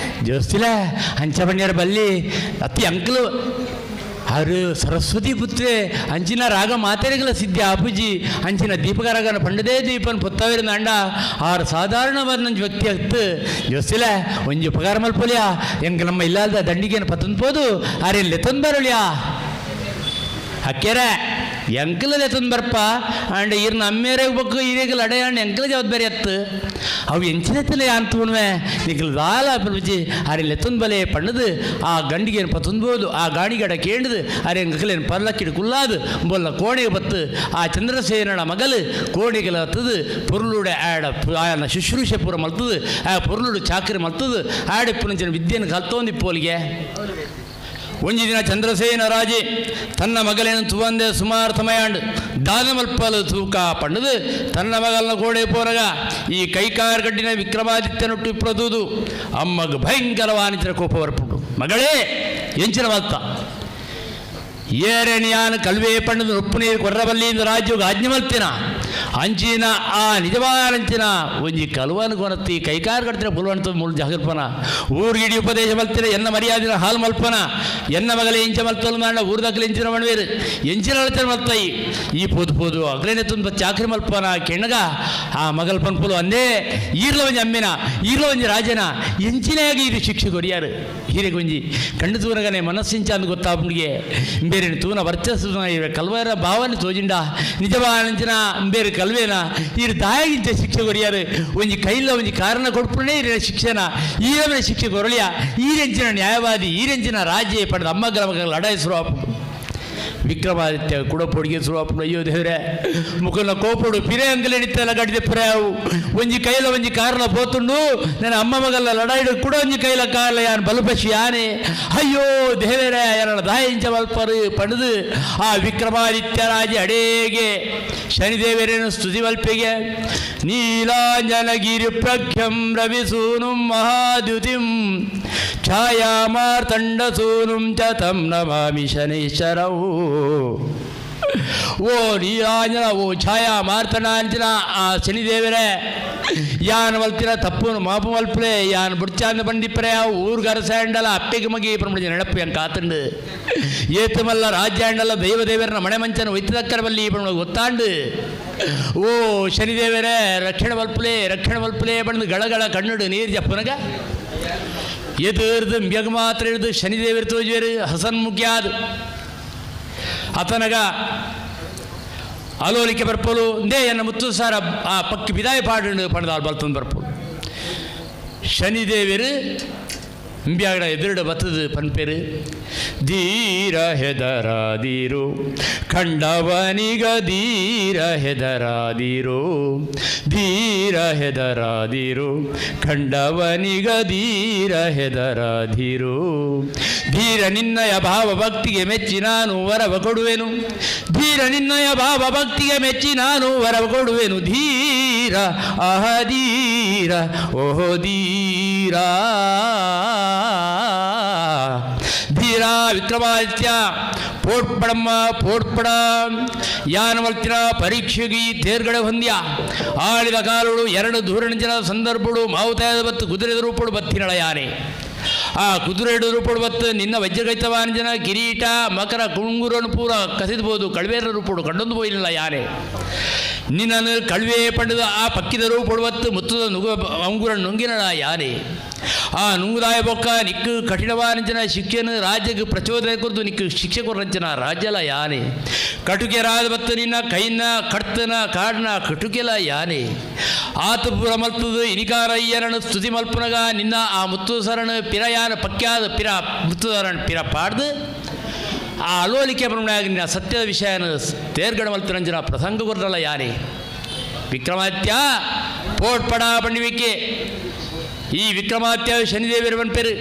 ಜೋಸ್ತಿಲ ಅಂಚ ಬಣ್ಣಿಯರ ಬಲ್ಲಿ ಅತಿ ಅಂಕಲು ಅವರು ಸರಸ್ವತಿ ಪುತ್ರೆ ಅಂಚಿನ ರಾಗ ಮಾತೆರೆಗಳ ಸಿದ್ಧಿ ಆಪುಜಿ ಅಂಚಿನ ದೀಪಕರಾಗನ ಪಂಡದೇ ದೀಪನ್ ಪುತ್ತವಿರ ಅಂಡ ಆರು ಸಾಧಾರಣವಾದ ನಂಜು ವ್ಯಕ್ತಿ ಆಗ್ತು ಜೋಸಿಲ ಒಂಜಿ ಉಪಕಾರ ಮಲ್ಪೊಲಿಯಾ ಎಂಗ ನಮ್ಮ ಇಲ್ಲಾಲ್ದ ದಂಡಿಗೆನ ಪತ್ತೊಂದು ಆರೆ ಲೆತ್ತೊಂದು ಬರೋಳಿಯಾ ಅಕ್ಕೆರೆ ಎಂಕಲ ಲೆತ್ತೊಂದು ಬರ್ಪ ಅಂಡ್ ಇರ್ನ ಅಮ್ಮೇರೆ ಬೊಕ್ಕ ಈರೇಗಲ ಅಡೆಯಾಂಡ್ ಎಂಕಲ ಜವಾಬ್ದಾರಿ ಅತ್ತು ಅವು ಎಂಚಿನೆತ್ತಲೆ ಅಂತೂನ್ವೆ ನಿಕಲ್ ದಾಲ ಬುಜಿ ಅರೆ ಲೆತ್ತೊಂದು ಬಲೆ ಪಣ್ಣದು ಆ ಗಂಡಿಗೇನು ಪತ್ತೊಂದ್ಬೋದು ಆ ಗಾಣಿಗಡ ಕೇಂಡದು ಅರೆ ಎಂಕಲೇನು ಪರ್ಲಕ್ಕಿಡು ಕುಲ್ಲಾದು ಬೊಲ್ಲ ಕೋಣೆಗೆ ಬತ್ತು ಆ ಚಂದ್ರಸೇನನ ಮಗಲು ಕೋಣೆಗೆಲ ಹತ್ತದು ಪೊರುಳುಡೆ ಆಡ ಆಯನ ಶುಶ್ರೂಷೆ ಪೂರ ಮಲ್ತದು ಆ ಪೊರುಳುಡು ಚಾಕರಿ ಮಲ್ತದು ಆಡಿಪ್ಪುನಂಚಿನ ವಿದ್ಯೆಯನ್ನು ಕಲ್ತೊಂದಿಪ್ಪೋಲಿಗೆ. ಒಂಜಿ ದಿನ ಚಂದ್ರಸೇನ ರಾಜೆ ತನ್ನ ಮಗಲೇನು ತುವಂದೆ ಸುಮಾರು ಸಮಯಾಂಡು ದಾನಮಲ್ಪಲು ತೂಕ ಪಣ್ಣದು ತನ್ನ ಮಗಲನ ಕೋಡೆ ಪೋರಗ ಈ ಕೈಕಾರ್ ಗಡ್ಡಿನ ವಿಕ್ರಮಾದಿತ್ಯನೊಟ್ಟು ಪ್ರದುದು ಅಮ್ಮಗ ಭಯಂಕರವಾನಿತರ ಕೋಪ ಬರ್ಪುಂಡು. ಮಗಳೇ ಎಂಚಿನ ಮಲ್ತ ಏರೆಣಿಯಾನ ಕಲ್ವೆ ಪಣ್ಣದು ಉಪ್ಪು ನೀರು ಕೊರ್ರಬಲ್ಲಿಯಿಂದ ರಾಜ್ಯೋಗ ಆಜ್ಞೆ ಮಲ್ತಿನ ಅಂಚಿನ ಆ ನಿಜವಾದಂಚಿನ ಒಂಜಿ ಕಲ್ವನ ಕೊನತ್ತಿ ಕೈಕಾರ್ ಕಡ್ತಿನ ಪುಲ್ವಂತ ಮುಳು ಜಾಗರ್ಪನ ಊರಿಗಿಡಿ ಉಪದೇಶ ಮಲ್ತಿನ ಎನ್ನ ಮರ್ಯಾದಿನ ಹಾಲು ಮಲ್ಪನ ಎನ್ನ ಮಗಲೇ ಇಂಚ ಮಲ್ತಲು ಮಾಡ ಊರ್ದಕ್ಕಲು ಎಂಚಿನ ಮಣ್ವೇರು ಎಂಚಿನ ಅಳತನ ಮಲ್ತಾಯಿ ಈ ಪೋದು ಪೋದು ಅಗ್ಲೇನೆ ತುಂಬ ಚಾಕ್ರಿ ಮಲ್ಪನ ಕೆಣ್ಣಗ ಆ ಮಗಲ್ ಪನ್ಪುಲು ಅಂದೇ ಈರ್ಲ ಒಂಜಿ ಅಮ್ಮಿನ ಈರ್ಲ ಒಂಜಿ ರಾಜನ ಎಂಚಿನಾಗಿ ಇದು ಶಿಕ್ಷೆ ಕೊರಿಯಾರು ಹೀರೆಗೊಂಜಿ ಕಣ್ಣು ತೂನಗನೆ ಮನಸ್ಸಿಂಚ ಅಂದು ಗೊತ್ತಾಪುಣಿಗೆ ಬೇರೆ ತೂನ ವರ್ಚಸ್ಸು ಕಲ್ವರ ಭಾವನೆ ತೋಜಿಂಡ ನಿಜವಾನಂಚಿನ ಬೇರೆ ಕಲ್ವೇನ ಈರು ದಾಯಿಗಿಂತ ಶಿಕ್ಷೆ ಕೊರಿಯಾರು ಒಂಜಿ ಕೈಲ ಒಂಜಿ ಕಾರಣ ಕೊಡ್ಪುಣೆ ಈರಿನ ಶಿಕ್ಷಣ ಈರವನ ಶಿಕ್ಷೆ ಕೊರಳಿಯ ಈರೆಂಚಿನ ನ್ಯಾಯವಾದಿ ಈರೆಂಚಿನ ರಾಜ್ಯ ಪಡೆದ ಅಮ್ಮಗ್ರ ಮಗಳ ಲಡಾಯಿ ಶುರು. ವಿಕ್ರಮಾದಿತ್ಯ ಕೂಡ ಪೊಡಿಗೆ ಶುರು. ಅಯ್ಯೋ ದೇವ್ರೆ ಮುಖನ ಕೋಪಡು ಪಿರೆ ಅಂಗಲಿ ನಿತ್ತೆಲ್ಲ ಗಡಿದೆ ಪುರಾವು ಒಂಜಿ ಕೈಲ ಒಂಜಿ ಕಾರಣ ಪೋತುಂಡು ನನ್ನ ಅಮ್ಮ ಮಗಲ್ಲ ಲಡಾಯಿಡು ಕೂಡ ಒಂಜಿ ಕೈಲ ಕಾರ್ಲ ಯಾನ್ ಬಲುಪಶಿ ಯಾನೆ ಅಯ್ಯೋ ದೇವರೇ ಯಾನ ದಾಯಿಂಚ ಮಲ್ಪರು ಪಡೆದು ಆ ವಿಕ್ರಮಾದಿತ್ಯ ರಾಜ ಅಡೇಗೆ ಶನಿದೇವರೇನು ಸ್ತುತಿ ಮಲ್ಪೆಗೆ ನೀಲಾಂಜನಗಿರಿ ಪ್ರಖ್ಯಂ ರವಿಸೂನು ಮಹಾದ್ಯುತಿಂ ಛಾಯಾಮಾರ್ತಂಡಸೂನುಂ ಚ ತಂ ನಮಾಮಿ ಶನೈಶ್ಚರೌ. ಓ ನೀಲಾಂಜನ ಓ ಛಾಯಾ ಮಾರ್ತಂಡಾಂಜನ ಆ ಶನಿದೇವರೇ ಯಾನ್ ಮಲ್ತಿನ ತಪ್ಪು ಮಾಪು ಮಲ್ಪಲೆ ಯಾನ್ ಬುಡ್ಚಾಂದ ಬಂದಿಪ್ಪರೆ ಆ ಊರ್ಗರ ಸ್ಯಾಂಡಲ ಅಪ್ಪೆಗೆ ಮಗಿ ಪ್ರಮುಜ ನೆನಪು ಹೆಂಗೆ ಕಾತಂಡು ಏತಮಲ್ಲ ರಾಜ್ಯಾಂಡಲ ದೈವ ದೇವರನ ಮಣೆ ಮಂಚನ ಒಯ್ತದಕ್ಕರ ಬಲ್ಲಿ ಪ್ರಮುಖ ಗೊತ್ತಾಂಡು ಓ ಶನಿದೇವರೇ ರಕ್ಷಣೆ ಮಲ್ಪಲೆ ರಕ್ಷಣೆ ಮಲ್ಪಲೆ ಬಂದು ಗಳಗಳ ಕಣ್ಣುಡು ನೀರು ಜಪ್ಪನಗ ಎದುರ್ದು ಮ್ಯಗ್ ಮಾತ್ರ ಹಿಡಿದು ಶನಿದೇವರು ತೋಜುವರು ಹಸನ್ ಮುಖ್ಯಾದ್ ಆತನಗ ಆಲೋಲಿಕೆ ಬರ್ಪೋಲು they ಎನ್ನ ಮುತ್ತು ಸಾರ ಆ ಪಕ್ಕಿ ಬಿದಾಯ ಪಾಡು ಪಣದಾಲ್ ಬಲ್ತಂದು ಬರ್ಪೋಲು ಶನಿದೇವರು ಇಂಬ್ಯಾಗಡ ಎದುರುಡ ಬತ್ತದು ಪನ್ಪೇರು ಧೀರ ಹೆದರಾದೀರು ಖಂಡವನಿಗ ಧೀರ ಹೆದರಾದೀರು ಧೀರ ಹೆದರಾದೀರು ಖಂಡವನಿಗ ಧೀರ ಹೆದರಾದೀರು ಧೀರ ನಿನ್ನಯ ಭಾವ ಭಕ್ತಿಗೆ ಮೆಚ್ಚಿ ನಾನು ವರವ ಕೊಡುವೆನು ಧೀರ ನಿನ್ನಯ ಭಾವ ಭಕ್ತಿಗೆ ಮೆಚ್ಚಿ ನಾನು ವರವ ಕೊಡುವೆನು ಧೀರ ಅಹ ಧೀರ ಓಹೋ ಧೀರ ಧೀರ ವಿಕ್ರಮಾದಿತ್ಯ ಪೋಡ್ಪಡಮ್ಮ ಪೋಡ್ಪಡ ಯಾನವಲ್ತಿನ ಪರೀಕ್ಷೆಗೆ ತೇರ್ಗಡೆ ಹೊಂದ್ಯ ಆಳಿದ ಕಾಲುಳು ಎರಡು ಧೂರಣಂಜನ ಸಂದರ್ಭಡು ಮಾವುತಾಯದ ಬತ್ತು ಕುದುರೆದ ರೂಪಡು ಬತ್ತಿನಳ ಯಾನೆ ಆ ಕುದುರೆ ರೂಪಡು ಬತ್ತು ನಿನ್ನ ವಜ್ರಗೈತವಾಂಜನ ಕಿರೀಟ ಮಕರ ಕುಂಗುರನ್ನು ಪೂರ ಕಸಿದ್ಬೋದು ಕಳ್ವೇರ ರೂಪಡು ಕಂಡೊಂದು ಪೋಯಿಲ್ಲ ಯಾನೆ ನಿನ್ನನ್ನು ಕಳ್ವೆ ಪಡೆದ ಆ ಪಕ್ಕಿದ ರೂಪಡು ಬತ್ತು ಮುತ್ತದ ನುಗ ಅಂಗುರ ನುಂಗಿನಳ ಯಾನೆ ಆ ನುಂಗುದಾಯ ಬೊಕ್ಕ ನಿಕ್ಕು ಕಠಿಣವಾನಂಚನ ಶಿಕ್ಷೆಯನ್ನು ರಾಜ್ಯಕ್ಕೆ ಪ್ರಚೋದನೆ ಕೊರತು ನಿಕ್ಕು ಶಿಕ್ಷೆ ಕೊರಂಚನ ರಾಜ್ಯಲ ಯಾನೆ ಕಟುಕೆ ರಾಜ ಬತ್ತು ನಿನ್ನ ಕೈನ ಕಡ್ತನ ಕಾಡ್ನ ಕಟುಕೆಲ ಯಾನೆ ಆತ ಪೂರ ಮಲ್ತದು ಇನಿಕಾರಯ್ಯನನ್ನು ಸ್ತುತಿ ಮಲ್ಪನಗ ನಿನ್ನ ಆ ಮುತ್ತು ಸರಣ ಪಿರಯಾನ ಪಕ್ಯಾದ ಪಿರ ಮುತ್ತು ಸರಣ ಪಿರ ಪಾಡ್ದು ಆ ಅಲೋಲಿಕೆ ಬರುಣಾಗ ನಿನ್ನ ಸತ್ಯದ ವಿಷಯನ ತೇರ್ಗಡ ಮಲ್ತರಂಜನ ಪ್ರಸಂಗ ಕೊರಲ್ಲ ಯಾನೆ ವಿಕ್ರಮಾದಿತ್ಯ ಪೋಟ್ಪಡ ಪಂಡಿವಿಕೆ ಈ ವಿಕ್ರಮಾದಿತ್ಯ ಶನಿದೇವಿರ ಪೇರು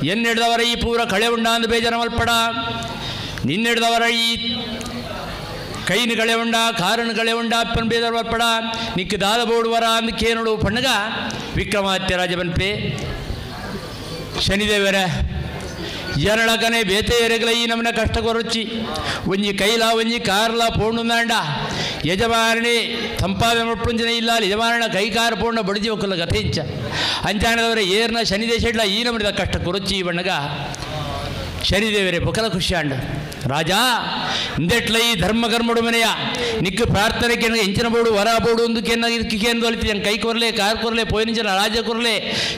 ಎನ್ನೆಡ್ದವರ ಈ ಪೂರ ಕಳೆ ಉಂಡಾಂದು ಬೇಜಾರ ಮಲ್ಪಡ ನಿನ್ನೆಡ್ದವರ ಈ ಕೈನ ಕಳೆ ಉಂಡ ಕಾರಣ ಕಳೆ ಉಂಡ ಅಪ್ಪನ ಬೇಜಾರ ಮಲ್ಪಡ ನಿಕ್ಕ ದಾದ ಬೋಡುವರ ಅಂದ್ ಕೇನೋಡು ಪಣ್ಣಗ ವಿಕ್ರಮಾದಿತ್ಯ ರಾಜ ಬನ್ಪೆ ಶನಿದೇವರ ಎರಳಕನೆ ಬೇತೆ ಎರೆಗಲ ಈ ನಮ್ಮನೆ ಕಷ್ಟ ಕೊರೊಚ್ಚಿ ಒಂಜಿ ಕೈಲ ಒಂಜಿ ಕಾರ್ಲ ಪೋಂಡುಂದಾಂಡ ಯಜಮಾನಿ ಸಂಪಾದನೆ ಮಲ್ಪುಂಜನ ಇಲ್ಲ ಯಜಮಾನನ ಕೈ ಕಾರ್ ಪೋಂಡ ಬಡಿಜಿ ಒಕ್ಕಲ ಕಥೆಂಚ ಅಂಚಾಣದವರ ಏರ್ನ ಶನಿದೇಶ ಇಡ್ಲ ಈ ನಮ್ಮನಿದ ಕಷ್ಟ ಕೊರೊಚ್ಚಿ ಬಣ್ಣಗ ಶನಿದೇವರೇ ಬೊಕಲ ಖುಷಿಯಾಂಡ ರಾಜಾ ಇಂದೆಟ್ಲ ಈ ಧರ್ಮ ಕರ್ಮಡು ಮನೆಯ ನಿಕ್ಕು ಪ್ರಾರ್ಥನೆ ಕೆನ ಎಂಚಿನ ಬೋಡು ವರ ಬೋಡು ಒಂದು ಕೆನ್ನ ಇದಕ್ಕೆ ಕೇಂದ್ರ ಒಲಿತು ಕೈ ಕೊರಲೆ ಕಾರ್ ಕೊರಲೆ ಪೋಯಿನಿಂಚಿನ ರಾಜ ಕೊರಲೆ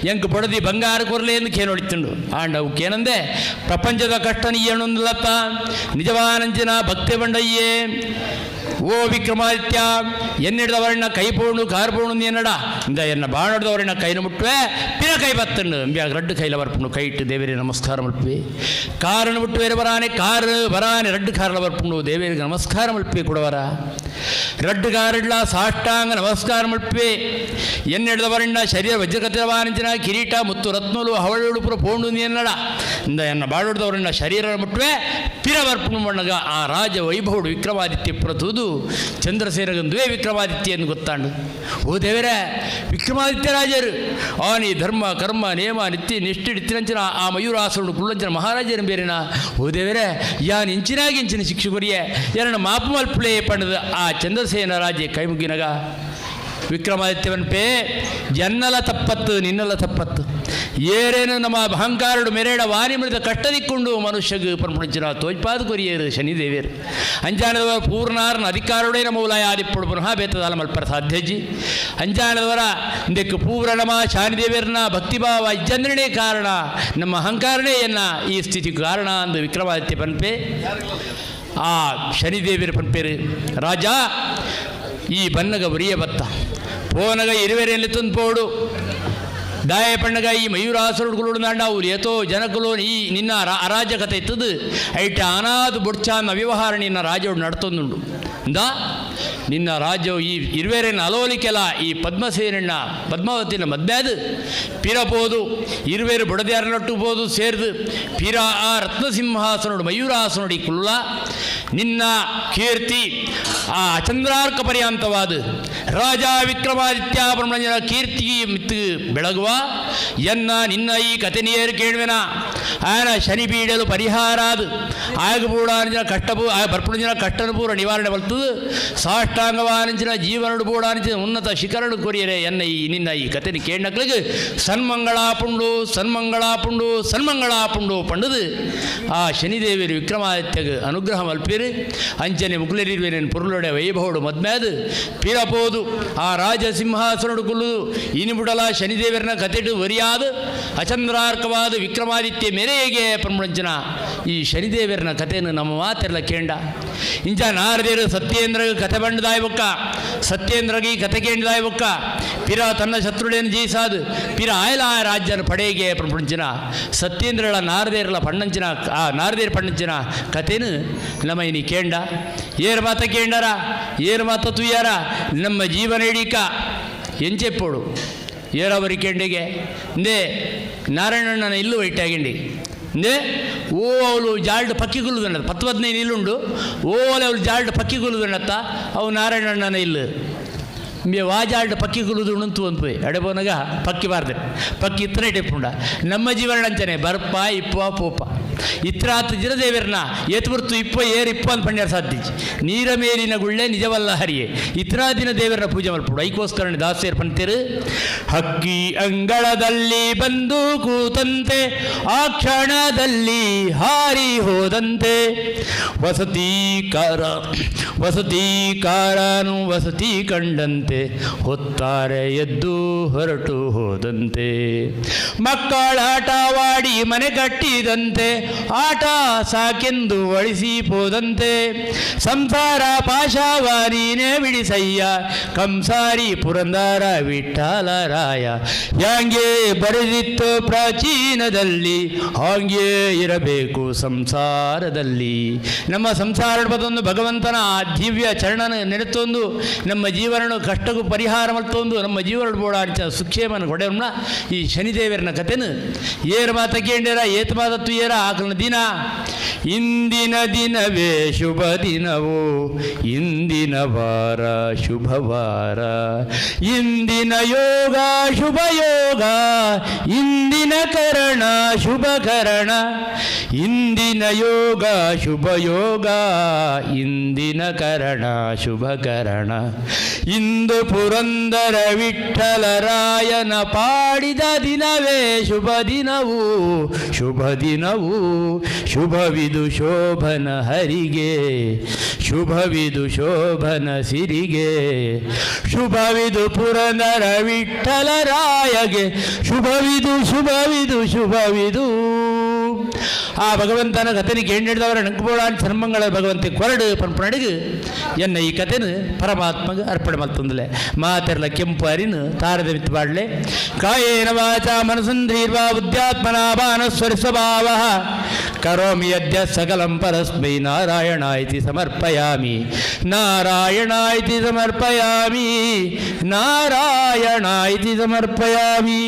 ಎಂಕ್ ಬಡದಿ ಬಂಗಾರ ಕೊರಲೆ ಎಂದು ಕೇನು ಒಳಿತುಂಡು ಆಂಡ ಏನಂದೆ ಪ್ರಪಂಚದ ಕಷ್ಟ ನೀಯಣೊಂದುಲತ್ತ ನಿಜವಾನಂಚಿನ ಭಕ್ತಿ ಬಂಡಯ್ಯೇ ಓ ವಿಕ್ರಮಾದಿತ್ಯ ಎನ್ನಿಡ್ದವರನ್ನ ಕೈ ಪೋಣು ಕಾರ್ ಪೋಣು ಎನ್ನಡ ಇಂದ ಎನ್ನ ಬಾಣಡ್ದವರನ್ನ ಕೈನ ಮುಟ್ಟುವೆ ಪಿರ ಕೈ ಬತ್ತಂಡು ಅಂಬ್ಯಾಗ ರಡ್ಡು ಕೈಲ ಬರ್ಪುಂಡು ಕೈ ಇಟ್ಟು ದೇವರಿಗೆ ನಮಸ್ಕಾರ ಮಲ್ಪಿ ಕಾರನ್ನು ಮುಟ್ಟುವೇರು ಬರಾನೆ ಕಾರು ಬರಾನೆ ರಡ್ಡು ಕಾರಲ ಬರ್ಪುಂಡು ದೇವರಿಗೆ ನಮಸ್ಕಾರ ಮಲ್ಪಿ ಕೊಡವರ ರಡ್ಡು ಕಾರಡ್ಲ ಸಾಷ್ಟಾಂಗ ನಮಸ್ಕಾರ ಮಲ್ಪಿ ಎನ್ನೆಡ್ದವರನ್ನ ಶರೀರ ವಜ್ರಕತಿರವಾನಿಂಚಿನ ಕಿರೀಟ ಮುತ್ತು ರತ್ನಲು ಹವಳುಡು ಪುರ ಪೋಂಡು ಎನ್ನಡ ಇಂದ ಎನ್ನ ಬಾಳುಡ್ದವರನ್ನ ಶರೀರ ಮುಟ್ಟುವೆ ಪಿರ ಬರ್ಪುಂಡು ಮಣ್ಣಗ ಆ ರಾಜ ವೈಭವಡು ವಿಕ್ರಮಾದಿತ್ಯ ಪುರತುದು ಚಂದ್ರಸೇನಗಂದುವೇ ವಿಕ್ರಮಾದಿತ್ಯ ಎಂದು ಗೊತ್ತಾಂಡು ಓ ದೇವರೇ ವಿಕ್ರಮಾದಿತ್ಯ ರಾಜರು ಆನಿ ಧರ್ಮ ಕರ್ಮ ನೇಮ ನಿತ್ಯ ನಿಷ್ಠೆ ನಿತ್ಯನಂಚಿನ ಆ ಮಯೂರಾಸುರುಡು ಕುಳ್ಳಂಚಿನ ಮಹಾರಾಜರು ಬೇರೆನಾ ಓ ದೇವರೇ ಯಾನ್ ಇಂಚಿನಾಗಿ ಇಂಚಿನ ಶಿಕ್ಷಕರಿಯೇ ಎರಡ ಮಾಪು ಮಲ್ಪುಲೇ ಪಂಡದ ಆ ಚಂದ್ರಸೇನ ರಾಜೆ ಕೈಮುಗಿನಗ ವಿಕ್ರಮಾದಿತ್ಯವನ್ ಪೇ ಜನ್ನಲ ತಪ್ಪತ್ತು ನಿನ್ನಲ ತಪ್ಪತ್ತು ಏರೇನು ನಮ್ಮ ಅಹಂಕಾರಡು ಮೆರೇಡ ವಾನಿ ಮಡಿದ ಕಷ್ಟದಿಕ್ಕೊಂಡು ಮನುಷ್ಯಗ್ ಪನ್ಪುಣಚಿನ ತೋಜ್ಪಾದ ಕೊರಿಯೇರು ಶನಿದೇವಿಯರು ಅಂಜಾನದವರ ಪೂರ್ಣಾರ್ನ ಅಧಿಕಾರುಡೇ ನಮ್ಮ ಉಲಾಯ ಆದಿಪ್ಪಡು ಪುನಃ ಬೇತದಾಲ ಮಲ್ಪರ ಸಾಧ್ಯಜಿ ಅಂಜಾನದವರ ಇಂದಕ್ಕೆ ಪೂರ್ಣ ನಮ್ಮ ಶಾನಿದೇವಿಯರನ್ನ ಭಕ್ತಿಭಾವ ಇಜ್ಜಂದ್ರನೇ ಕಾರಣ ನಮ್ಮ ಅಹಂಕಾರನೇ ಎನ್ನ ಈ ಸ್ಥಿತಿ ಕಾರಣ ಅಂದು ವಿಕ್ರಮಾದಿತ್ಯ ಪನ್ಪೆ ಆ ಶನಿದೇವಿಯರ ಪನ್ಪೇರು ರಾಜ ಈ ಬನ್ನಗ ಉರಿಯ ಬತ್ತ ಪೋನಗ ಇರುವೆರೆಯಲ್ಲಿ ತಂದು ದಾಯ ಪಣ್ಣಗ ಈ ಮಯೂರಾಸುರುಗಳು ನಾಂಡ ಅವ್ರು ಏತೋ ಜನಕುಲು ಈ ನಿನ್ನ ಅರಾಜಕತೆ ಇತ್ತದು ಐಟ ಅನಾದು ಬುಡ್ಚಾನ್ನ ವ್ಯವಹಾರ ನಿನ್ನ ರಾಜ್ಯವು ನಡ್ತೊಂದುಂಡು ಇಂದ ನಿನ್ನ ರಾಜ್ಯವು ಈ ಇರುವೆರೆನ ಅಲೋಲಿಕೆಲ ಈ ಪದ್ಮಸೇನಣ್ಣ ಪದ್ಮಾವತಿನ ಮದ್ಮ್ಯಾದು ಪಿರಪೋದು ಇರುವೆರು ಬುಡದ್ಯಾರನೊಟ್ಟು ಬೋದು ಸೇರ್ದು ಪಿರ ಆ ರತ್ನಸಿಂಹಾಸನೋಡು ಮಯೂರಾಸನೋಡಿ ಕುಲ್ಲ ನಿನ್ನ ಕೀರ್ತಿ ಆ ಅಚಂದ್ರಾರ್ಕ ಪರ್ಯಾಂತವಾದ ರಾಜ ವಿಕ್ರಮಾದಿತ್ಯ ಬ್ರಹ್ಮಣನ ಕೀರ್ತಿ ಮಿತ್ತು ಬೆಳಗುವ ಎನ್ನ ನಿನ್ನ ಈ ಕಥೆನಿಯರು ಕೇಳುವೆನ ಆಯನ ಶನಿ ಪೀಡಲು ಪರಿಹಾರಾದು ಆಗ ಬೂಡಾನಿಂಚಿನ ಕಷ್ಟಪೂ ಆ ಬರ್ಪುಣಂಚಿನ ಕಷ್ಟನ ಪೂರ ನಿವಾರಣೆ ಬರ್ತದೆ ಸಾಷ್ಟಾಂಗವಾನಿಂಚಿನ ಜೀವನಡು ಬೂಡಾನಿಂಚಿನ ಉನ್ನತ ಶಿಖರಡು ಕೊರಿಯರೆ ಎನ್ನ ಈ ನಿನ್ನ ಈ ಕಥೆನಿ ಕೇಳಕ್ಲಿಗೆ ಸನ್ಮಂಗಳಾಪುಂಡು ಸನ್ಮಂಗಳಾಪುಂಡು ಸನ್ಮಂಗಳಾಪುಂಡು ಪಂಡದು ಆ ಶನಿದೇವಿಯರು ವಿಕ್ರಮಾದಿತ್ಯಗ ಅನುಗ್ರಹ ಮಲ್ಪೀರು ಅಂಚನೆ ಮುಗುಲರಿರುವೇನೇನು ಪೊರುಲೊಡೆ ವೈಭವಡು ಮದ್ಮ್ಯಾದು ಪಿರಪೋದು ಆ ರಾಜಸಿಂಹಾಸನಡು ಕುಲ್ಲುದು ಇನಿಬುಡಲ ಶನಿದೇವರನ ಕತೆಡು ವರಿಯಾದ ಅಚಂದ್ರಾರ್ಕವಾದ ವಿಕ್ರಮಾದಿತ್ಯ ಮೇರೆಗೆ ಪನ್ಮುಡಂಚನ ಈ ಶನಿದೇವರನ ಕಥೆಯನ್ನು ನಮ್ಮ ಮಾತೆಲ್ಲ ಕೇಂಡ ಇಂಚ ನಾರದೇರು ಸತ್ಯೇಂದ್ರ ಕಥೆ ಬಂಡದಾಯ್ಬೊಕ್ಕ ಸತ್ಯೇಂದ್ರಗೆ ಈ ಕಥೆ ಕೇಂಡದಾಯ್ಬೊಕ್ಕ ಪಿರ ತನ್ನ ಶತ್ರುಡೇನು ಜಯಿಸಾದು ಪಿರ ಆಯಲ ಆ ರಾಜ್ಯನ ಪಡೆಗೆ ಪನ್ಪುಂಚಿನ ಸತ್ಯೇಂದ್ರಳ ನಾರದೇರಲ ಪಣ್ಣಂಚಿನ ಆ ನಾರದೇರ ಪಣ್ಣಂಚಿನ ಕಥೆನು ನಮ್ಮ ಇನಿ ಕೇಂಡ ಏರು ಮಾತ ಕೇಂಡರ ಏರು ಮಾತ ತುಯ್ಯಾರ ನಮ್ಮ ಜೀವನ ಇಡೀಕ ಎಂಚೆಪ್ಪೋಡು ಏರವರಿ ಕೇಂಡಿಗೆ ಇಂದೇ ನಾರಾಯಣಣ್ಣನ ಇಲ್ಲು ವೈಟಾಗಿಂಡಿ ಇಂದೇ ಓ ಅವಳು ಜಾಲ್ಡ್ ಪಕ್ಕಿ ಗುಲ್ಲುದಣ್ಣ 10 15 ಇಲ್ಲುಂಡು ಓ ಅವಳು ಜಾಲ್ಡ್ ಪಕ್ಕಿ ಗುಲ್ಲುದಣ್ಣತ್ತ ಅವು ನಾರಾಯಣಣ್ಣನ ಇಲ್ಲು ಮೇ ವಾಜಾಲ್ಡ್ ಪಕ್ಕಿ ಗುಲ್ಲುದು ಉಣಂತು ಅಂಪು ಎಡೆಬೋನಗ ಪಕ್ಕಿ ಬಾರ್ದೆ ಪಕ್ಕಿ ಇತ್ತನೇ ಟೆಪ್ಪುಂಡ ನಮ್ಮ ಜೀವನ ಅಂಚನೆ ಬರ್ಪ ಇಪ್ಪ ಪೋಪ ಇತ್ರಾತ್ ಜಿರದೇವರ್ನ ಏತ್ಬುರ್ತು ಇಪ್ಪ ಏರ್ ಇಪ್ಪ ಅಂತ ಪಂಡ್ಯಾರ ಸಾಧ್ಯ ನೀರ ಮೇಲಿನ ಗುಳ್ಳೆ ನಿಜವಲ್ಲ ಹರಿಯೇ ಇತ್ರಾ ದಿನ ದೇವರನ್ನ ಪೂಜೆ ಮಲ್ಪಡು ಐಕೋಸ್ಕರ ದಾಸೇರ್ ಪಂತೇರು ಹಕ್ಕಿ ಅಂಗಳದಲ್ಲಿ ಬಂದು ಕೂತಂತೆ ಆ ಕ್ಷಣದಲ್ಲಿ ಹಾರಿ ಹೋದಂತೆ ವಸತಿಕಾರನು ವಸತಿ ಕಂಡಂತೆ ಹೊತ್ತಾರೆ ಎದ್ದು ಹೊರಟು ಹೋದಂತೆ ಮಕ್ಕಳಾಟವಾಡಿ ಮನೆ ಕಟ್ಟಿದಂತೆ ಆಟ ಸಾಕೆಂದು ಒಳಿಸಿ ಹೋದಂತೆ ಸಂಸಾರ ಪಾಶವ ನೀನೇ ಬಿಡಿಸಯ್ಯ ಕಂಸಾರಿ ಪುರಂದರ ವಿಠಲರಾಯ ಹ್ಯಾಂಗೆ ಬರೆದಿತ್ತು ಪ್ರಾಚೀನದಲ್ಲಿ ಹಾಗೆ ಇರಬೇಕು ಸಂಸಾರದಲ್ಲಿ. ನಮ್ಮ ಸಂಸಾರ ಪದೊಂದು ಭಗವಂತನ ದಿವ್ಯ ಚರಣನ ನೆನೆತೊಂದು ನಮ್ಮ ಜೀವನ ಕಷ್ಟಕ್ಕೂ ಪರಿಹಾರ ಮಲ್ತೊಂದು ನಮ್ಮ ಜೀವನ ಬೋಡಾಂಚ ಸುಕ್ಷೇಮನ ಕೊಡೆಯನ್ನ ಈ ಶನಿದೇವರನ ಕಥೆನು ಏರು ಮಾತ ಕೇಂಡೇರ ಏತ್ ಮಾತತ್ತು ಏರ ಆಕಲನ ದಿನ ಇಂದಿನ ದಿನವೇ ಶುಭ ದಿನವು ಇಂದಿನ ವಾರ ಶುಭವಾರ ಇಂದಿನ ಯೋಗ ಶುಭ ಯೋಗ ಇಂದಿನ ಕರಣ ಶುಭ ಕರಣ ಇಂದಿನ ಯೋಗ ಶುಭ ಯೋಗ ಇಂದಿನ ಕರಣ ಶುಭ ಕರಣ ಇಂದು ಪುರಂದರ ವಿಠಲರಾಯನ ಪಾಡಿದ ದಿನವೇ ಶುಭ ದಿನವು ಶುಭ ದಿನವು ಶುಭವಿದು ಶೋಭನ ಹರಿಗೆ ಶುಭವಿದು ಶೋಭನ ಸಿರಿಗೆ ಶುಭವಿದು ಪುರಂದರ ವಿಠಲರಾಯಗೆ ಶುಭವಿದು ಶುಭವಿದು ಶುಭವಿದು. ಆ ಭಗವಂತನ ಕಥೆನ ಕೇಂಡಿಡ್ದವರ ನಂಕಬೋಳಾನ್ ಚರ್ಮಂಗಳ ಭಗವಂತ ಕೊರಡು ಪನ್ಪನಡಿಗೆ ಎನ್ನ ಈ ಕಥೆನು ಪರಮಾತ್ಮಗ ಅರ್ಪಣೆ ಮಲ್ತಂದಲೆ ಮಾತೆರ್ಲ ಕೆಂಪು ಅರಿನು ತಾರದ ಮಿತ್ತು ಬಾಡ್ಲೆ ಕಾಯೇನ ವಾಚ ಮನಸಂದ್ರೀರ್ವಾ ಬುದ್ಧ್ಯಾತ್ಮನಾಭಾನಸ್ವರಿ ಸ್ವಭಾವ ಕರೋಮಿ ಯದ್ಯ ಸಕಲಂ ಪರಸ್ಮೈ ನಾರಾಯಣ ಇತಿ ಸಮರ್ಪಯಾಮಿ ನಾರಾಯಣ ಇತಿ ಸಮರ್ಪಯಾಮಿ ನಾರಾಯಣ ಇತಿ ಸಮರ್ಪಯಾಮಿ.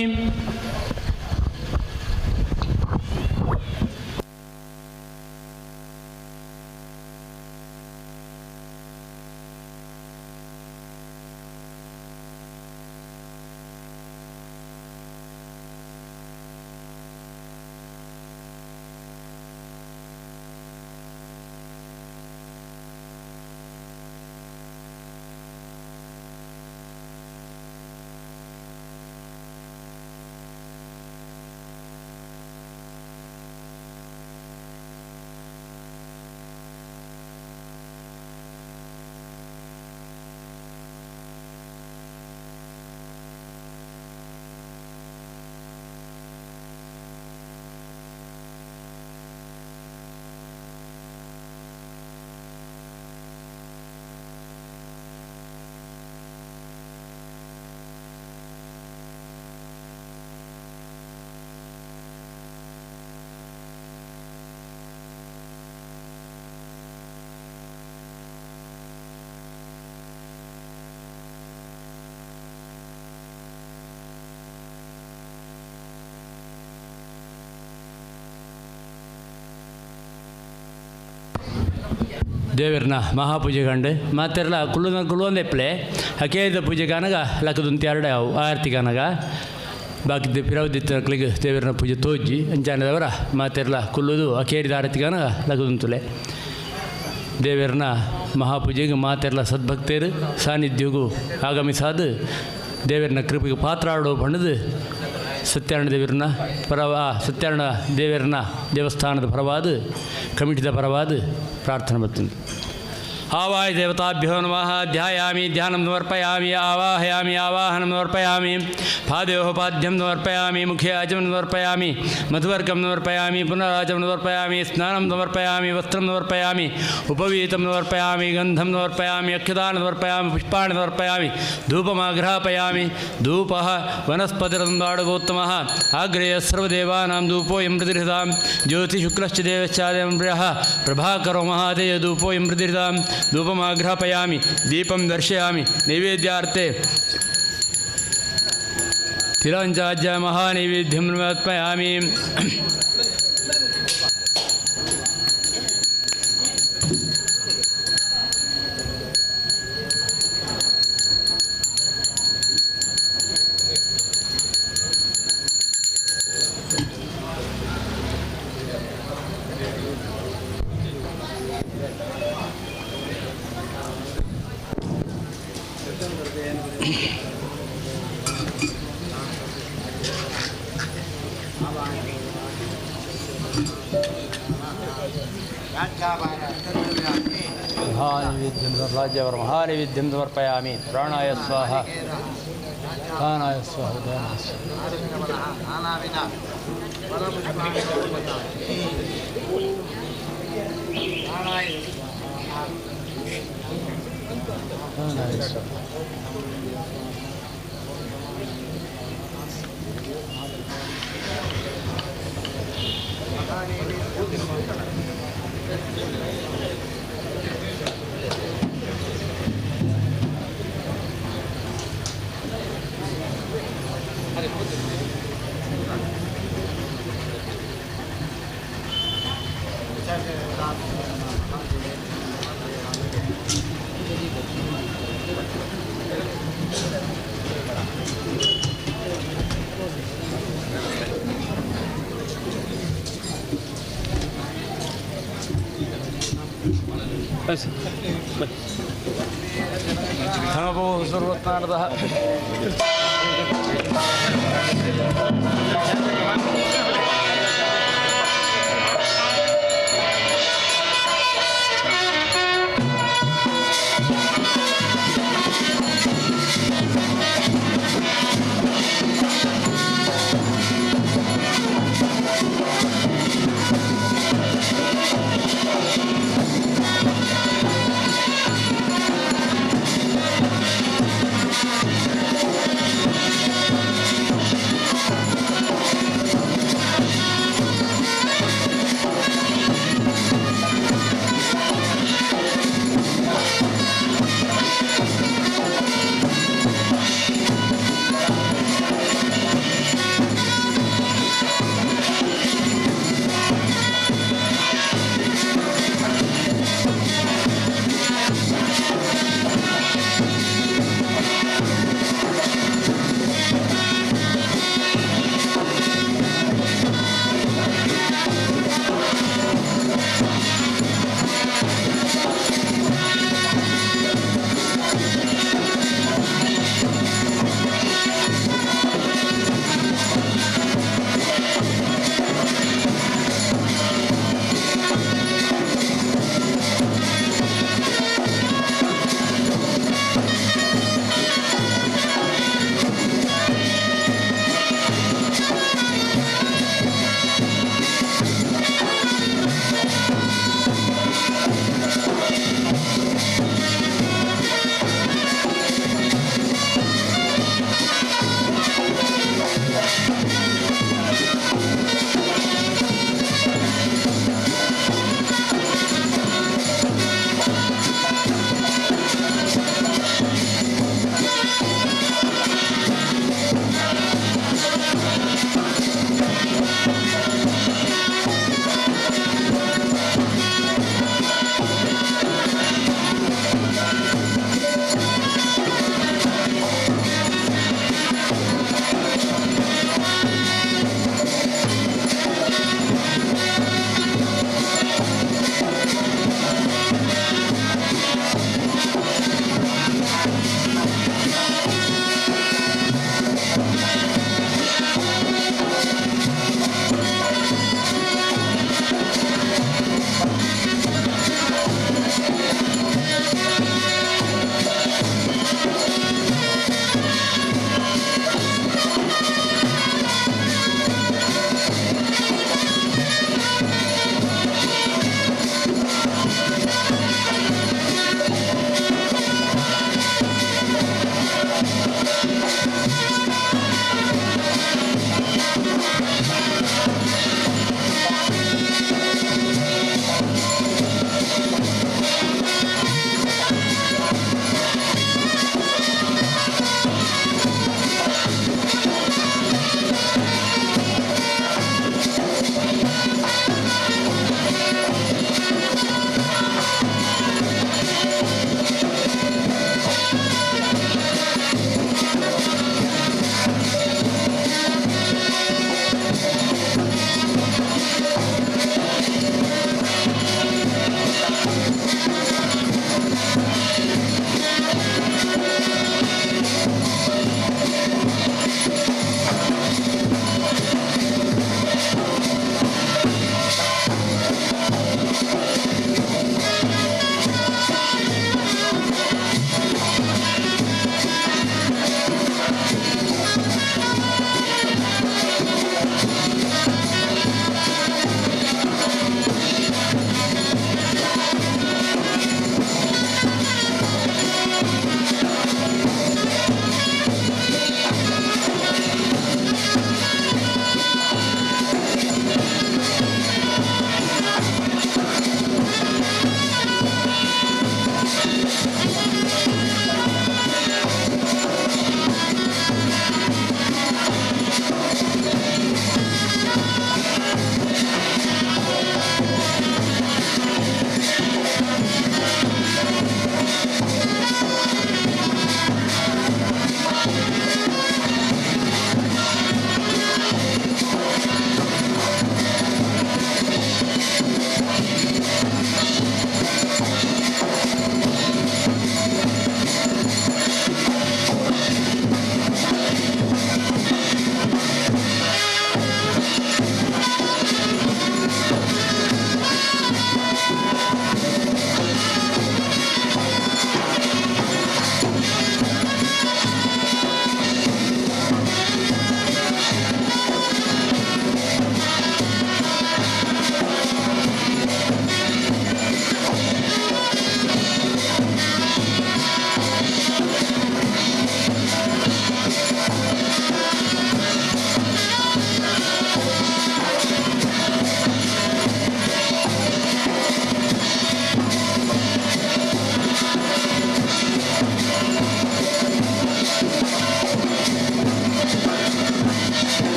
ದೇವರನ್ನ ಮಹಾಪೂಜೆ ಕಂಡು ಮಾತೆಲ್ಲ ಕುಳ್ಳುನ ಕುಳ್ಳುವಂದೆಪ್ಲೆ ಹಕೇದ ಪೂಜೆ ಕಾನಗ ಲಕ್ಕದುಂತಿ ಎರಡೇ ಅವು ಆರತಿ ಕಾನಗ ಬಾಕಿ ಪಿರವದಿತ್ತಕ್ಲಿಗೆ ದೇವರನ್ನ ಪೂಜೆ ತೋಜಿ ಅಂಚಾನದವರ ಮಾತೆಲ್ಲ ಕುಲ್ಲುದು ಅಕೇರಿದ ಆರತಿ ಕಾನಗ ಲಕ್ಕದುಂತುಲೆ ದೇವರನ್ನ ಮಹಾಪೂಜೆಗೆ ಮಾತೆಲ್ಲ ಸದ್ಭಕ್ತರು ಸಾನ್ನಿಧ್ಯಗೂ ಆಗಮಿಸಾದು ದೇವರನ್ನ ಕೃಪೆಗೆ ಪಾತ್ರ ಆಡೋ ಬಣ್ಣದು ಸತ್ಯನಾರಾಯಣ ದೇವರನ್ನ ಪರವ ಸತ್ಯನಾರಾಯಣ ದೇವರನ್ನ ದೇವಸ್ಥಾನದ ಪರವಾದ ಕಮಿಟಿದ ಪರವಾದ ಪ್ರಾರ್ಥನೆ ಬರ್ತೀನಿ. ಆವಾಯ ದೇವತಾಭ್ಯೋ ನಮಃ ಧ್ಯಾಯಾಮಿ ಧ್ಯಾನಂ ಸಮರ್ಪಯಾಮಿ ಆವಾಹಯಾಮಿ ಆವಾಹನಂ ಸಮರ್ಪಯಾಮಿ ಪಾದಯೋಃ ಪಾದ್ಯಂ ಸಮರ್ಪಯಾಮಿ ಮುಖೇ ಆಚಮನ ಸಮರ್ಪಯಾಮಿ ಮಧುವರ್ಗಂ ಸಮರ್ಪಯಾಮಿ ಪುನರಾಚಮನ ಸಮರ್ಪಯಾಮಿ ಸ್ನಾನಂ ಸಮರ್ಪಯಾಮಿ ವಸ್ತ್ರಂ ಸಮರ್ಪಯಾಮಿ ಉಪವೀತಂ ಸಮರ್ಪಯಾಮಿ ಗಂಧಂ ಸಮರ್ಪಯಾಮಿ ಅಕ್ಷತಾನ್ ಸಮರ್ಪಯಾಮಿ ಪುಷ್ಪಾಣಿ ಸಮರ್ಪಯಾಮಿ ಧೂಪಮಾಘ್ರಾಪಯಾಮಿ ಧೂಪಃ ವನಸ್ಪತಿರಂದಾಡುಗೋತ್ತಮಃ ಆಗ್ರೇಯ ಸರ್ವದೇವಾನಾಂ ಧೂಪೋಯಂ ಪ್ರತಿಹೃತಾಂ ಜ್ಯೋತಿಶುಕ್ಲಶ್ಚ ದೇವಶ್ಚಾದಯಂ ಪ್ರಿಯಃ ಪ್ರಭಾಕರೋ ಮಹಾದೇಯ ಧೂಪೋಯಂ ಪ್ರತಿಹೃತಾಂ ಧೂಪಮಾಘ್ರಾಪಯಾಮಿ ದೀಪಂ ದರ್ಶಯಾಮಿ ನೈವೇದ್ಯಾರ್ಥೆ ತಿಲಾಂಚಾಜ್ಯ ಮಹಾನೈವೇದ್ಯಂ ಸಮರ್ಪಯಾಮಿ. महानैवेद्यं राज्यवर महानैवेद्यं समर्पयामि। प्राणाय स्वाहा, प्राणाय स्वाहा, उदानाय स्वाहा। प्राणाय स्वाहा। बस धनभो सर्वत्नारदः। Thank you.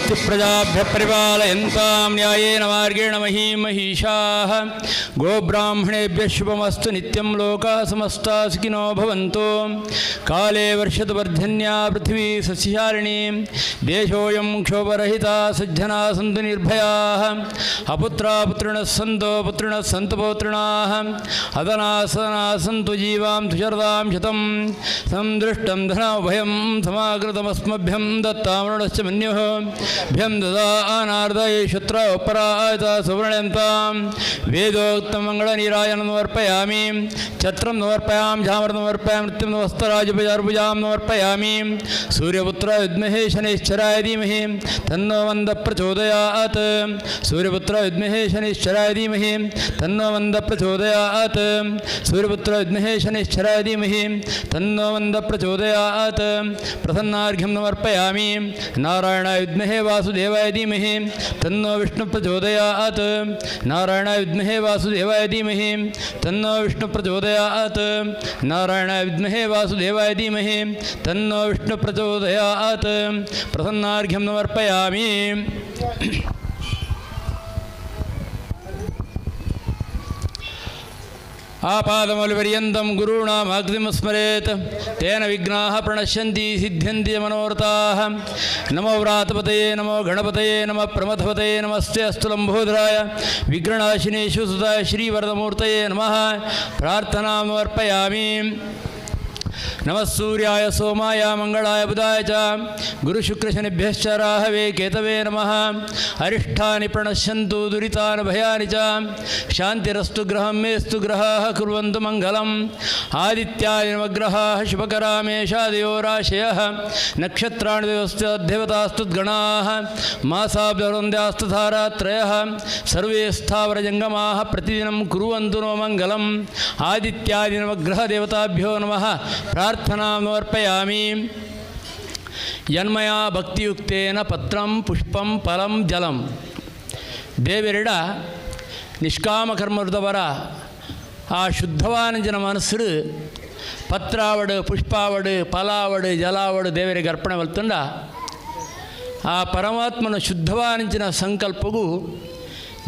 ಸ್ವಸ್ತಿ ಪ್ರಜಾಭ್ಯ ಪರಿಪಾಲಯಂತಾಂ ನ್ಯಾಯೇನ ಮಾರ್ಗೇಣ ಮಹೀ ಮಹಿಷಾಃ. ಗೋಬ್ರಾಹ್ಮಣೇಭ್ಯಃ ಶುಭಮಸ್ತು ನಿತ್ಯಂ. ಲೋಕಾಃ ಸಮಸ್ತಾಃ ಸುಖಿನೋ ಭವಂತು. ಕಾಲೇ ವರ್ಷತು ಪರ್ಜನ್ಯಾ ಪೃಥ್ವೀ ಸಸ್ಯಶಾಲಿನಿ. ದೇಶೋಯಂ ಕ್ಷೋಭರಹಿತಾ ಸಜ್ಜನಾ ಸಂತು ನಿರ್ಭಯಾಃ. ಅಪುತ್ರಾ ಪುತ್ರಿಣಃ ಸಂತೋ ಪುತ್ರಿಣಃ ಸಂತು ಪೌತ್ರಿಣಾಃ. ಅದನಾ ಸದನಾ ಸಂತು ಜೀವಾಂ ಸುಶರದಾಂ ಶತಂ. ಸಂದೃಷ್ಟಂ ಧನೋಭಯಂ ಸಮಾಗೃತಮಸ್ಮಭ್ಯಂ ದತ್ತಾಮರುಣಶ್ಚ ಮನ್ಯುಃ. ಭ್ಯಂ ದದಾ ಅನಾರ್ದಯೇ ಶತ್ರ ಉಪರಾಯತ ಸುವರ್ಣಯಂತಾಂ. ವೇದೋಕ್ತಮಂಗಳನೀರಾಯನ ಸಮರ್ಪಯಾಮಿ. ಛತ್ರಂ ಸಮರ್ಪಯಾಮಿ. ಝಾಮರಂ ಸಮರ್ಪಯಾಮಿ. ನೃತ್ಯಂ ನಮಸ್ತರಾಜಪಜಾರ್ಭುಜಾಂ ಸಮರ್ಪಯಾಮಿ. ಸೂರ್ಯಪುತ್ರ ವಿದ್ಮಹೇ ಶನೈಶ್ಚರಾಯ ಧೀಮಹಿ ತನ್ನೋ ಮಂದ ಪ್ರಚೋದಯಾತ್. ಸೂರ್ಯಪುತ್ರ ವಿದ್ಮಹೇ ಶನೈಶ್ಚರಾಯ ಧೀಮಹಿ ತನ್ನೋ ಮಂದ ಪ್ರಚೋದಯಾತ್. ಸೂರ್ಯಪುತ್ರ ವಿದ್ಮಹೇ ಶನೈಶ್ಚರಾಯ ಧೀಮಹಿ ತನ್ನೋ ಮಂದ ಪ್ರಚೋದಯಾತ್. ಪ್ರಸನ್ನಾರ್ಘ್ಯಂ ಸಮರ್ಪಯಾಮಿ. ನಾರಾಯಣ ವಿದ್ಮಹೇ ವಾಸುದೇವಾಯ ಧೀಮಹಿ ತನ್ನೋ ವಿಷ್ಣು ಪ್ರಚೋದಯಾತ್. ನಾರಾಯಣ ವಿದ್ಮಹೇ ವಾಸುದೇವಾಯ ಧೀಮಹಿ ತನ್ನೋ ವಿಷ್ಣು ಪ್ರಚೋದಯಾತ್. ನಾರಾಯಣ ವಿದ್ಮಹೇ ವಾಸುದೇವಾಯ ಧೀಮಹಿ ತನ್ನೋ ವಿಷ್ಣು ಪ್ರಚೋದಯಾತ್. ಪ್ರಸನ್ನಾರ್ಘ್ಯಂ ಸಮರ್ಪಯಾಮಿ. ಆಪಾದಮೌಲಿಪರ್ಯಂತಂ ಗುರುಣಾಂ ಆಕೃತಿಂ ಸ್ಮರೇತ್. ತೇನ ವಿಘ್ನಾಃ ಪ್ರಣಶ್ಯಂತಿ ಸಿದ್ಧ್ಯಂತಿ ಮನೋರಥಾಃ. ನಮೋ ವ್ರಾತಪತಯೇ ನಮೋ ಗಣಪತಯೇ ನಮಃ ಪ್ರಮಥಪತಯೇ ನಮಸ್ತೆ ಅಸ್ತು ಲಂಬೋದರಾಯ ವಿಘ್ನನಾಶಿನೇ ಸುತಾಯ ಶ್ರೀವರದಮೂರ್ತಯೇ ನಮಃ. ಪ್ರಾರ್ಥನಾಂ ಸಮರ್ಪಯಾಮಿ. ನಮಃ ಸೂರ್ಯಾಯ ಸೋಮಾಯ ಮಂಗಳಾಯ ಬುಧಾಯ ಚ ಗುರುಶುಕ್ರಶನಿಭ್ಯಶ್ಚ ರಾಹವೇ ಕೇತವೇ ನಮಃ. ಅರಿಷ್ಠಾನಿ ಪ್ರಣಶ್ಯಂತು ದುರಿತಾನಿ ಭಯಾನಿ ಚ. ಶಾಂತಿರಸ್ತು ಗೃಹಂ ಮೇಸ್ತು ಗ್ರಹಾಃ ಕುರ್ವಂತು ಮಂಗಲಂ. ಆದಿತ್ಯಾಯ ನವಗ್ರಹಾಃ ಶುಭಕರಾಮೇಷಾದಯೋ ರಾಶಯಃ. ನಕ್ಷತ್ರಾಣಿ ದೇವತಾಸ್ತದ್ಗಣಾಃ. ಮಾಸಾಬ್ದವೃಂದ್ಯಾಸ್ತಧಾರಾತ್ರಯಃ. ಸರ್ವೇ ಸ್ಥಾವರಜಂಗಮಾಃ ಪ್ರತಿದಿನಂ ಕುರ್ವಂತು ನೋ ಮಂಗಲಂ. ಆದಿತ್ಯಾದಿ ನವಗ್ರಹ ದೇವತಾಭ್ಯೋ ನಮಃ. ಪ್ರಾರ್ಥನಾ ಸಮರ್ಪಯಾಮಿ. ಯನ್ಮಯ ಭಕ್ತಿಯುಕ್ತೇನ ಪತ್ರಂ ಪುಷ್ಪಂ ಫಲಂ ಜಲಂ. ದೇವರೆಡ ನಿಷ್ಕಾಮಕರ್ಮದವರ ಆ ಶುದ್ಧವಾನಂಜನ ಮನಸ್ಸು ಪತ್ರಾವಡು ಪುಷ್ಪಾವಡು ಫಲಾವಡು ಜಲಾವಡು ದೇವರಿಗೆ ಅರ್ಪಣೆ ಮಲ್ತುಂಡ ಆ ಪರಮಾತ್ಮನ ಶುದ್ಧವಾನಂಚಿನ ಸಂಕಲ್ಪಗೂ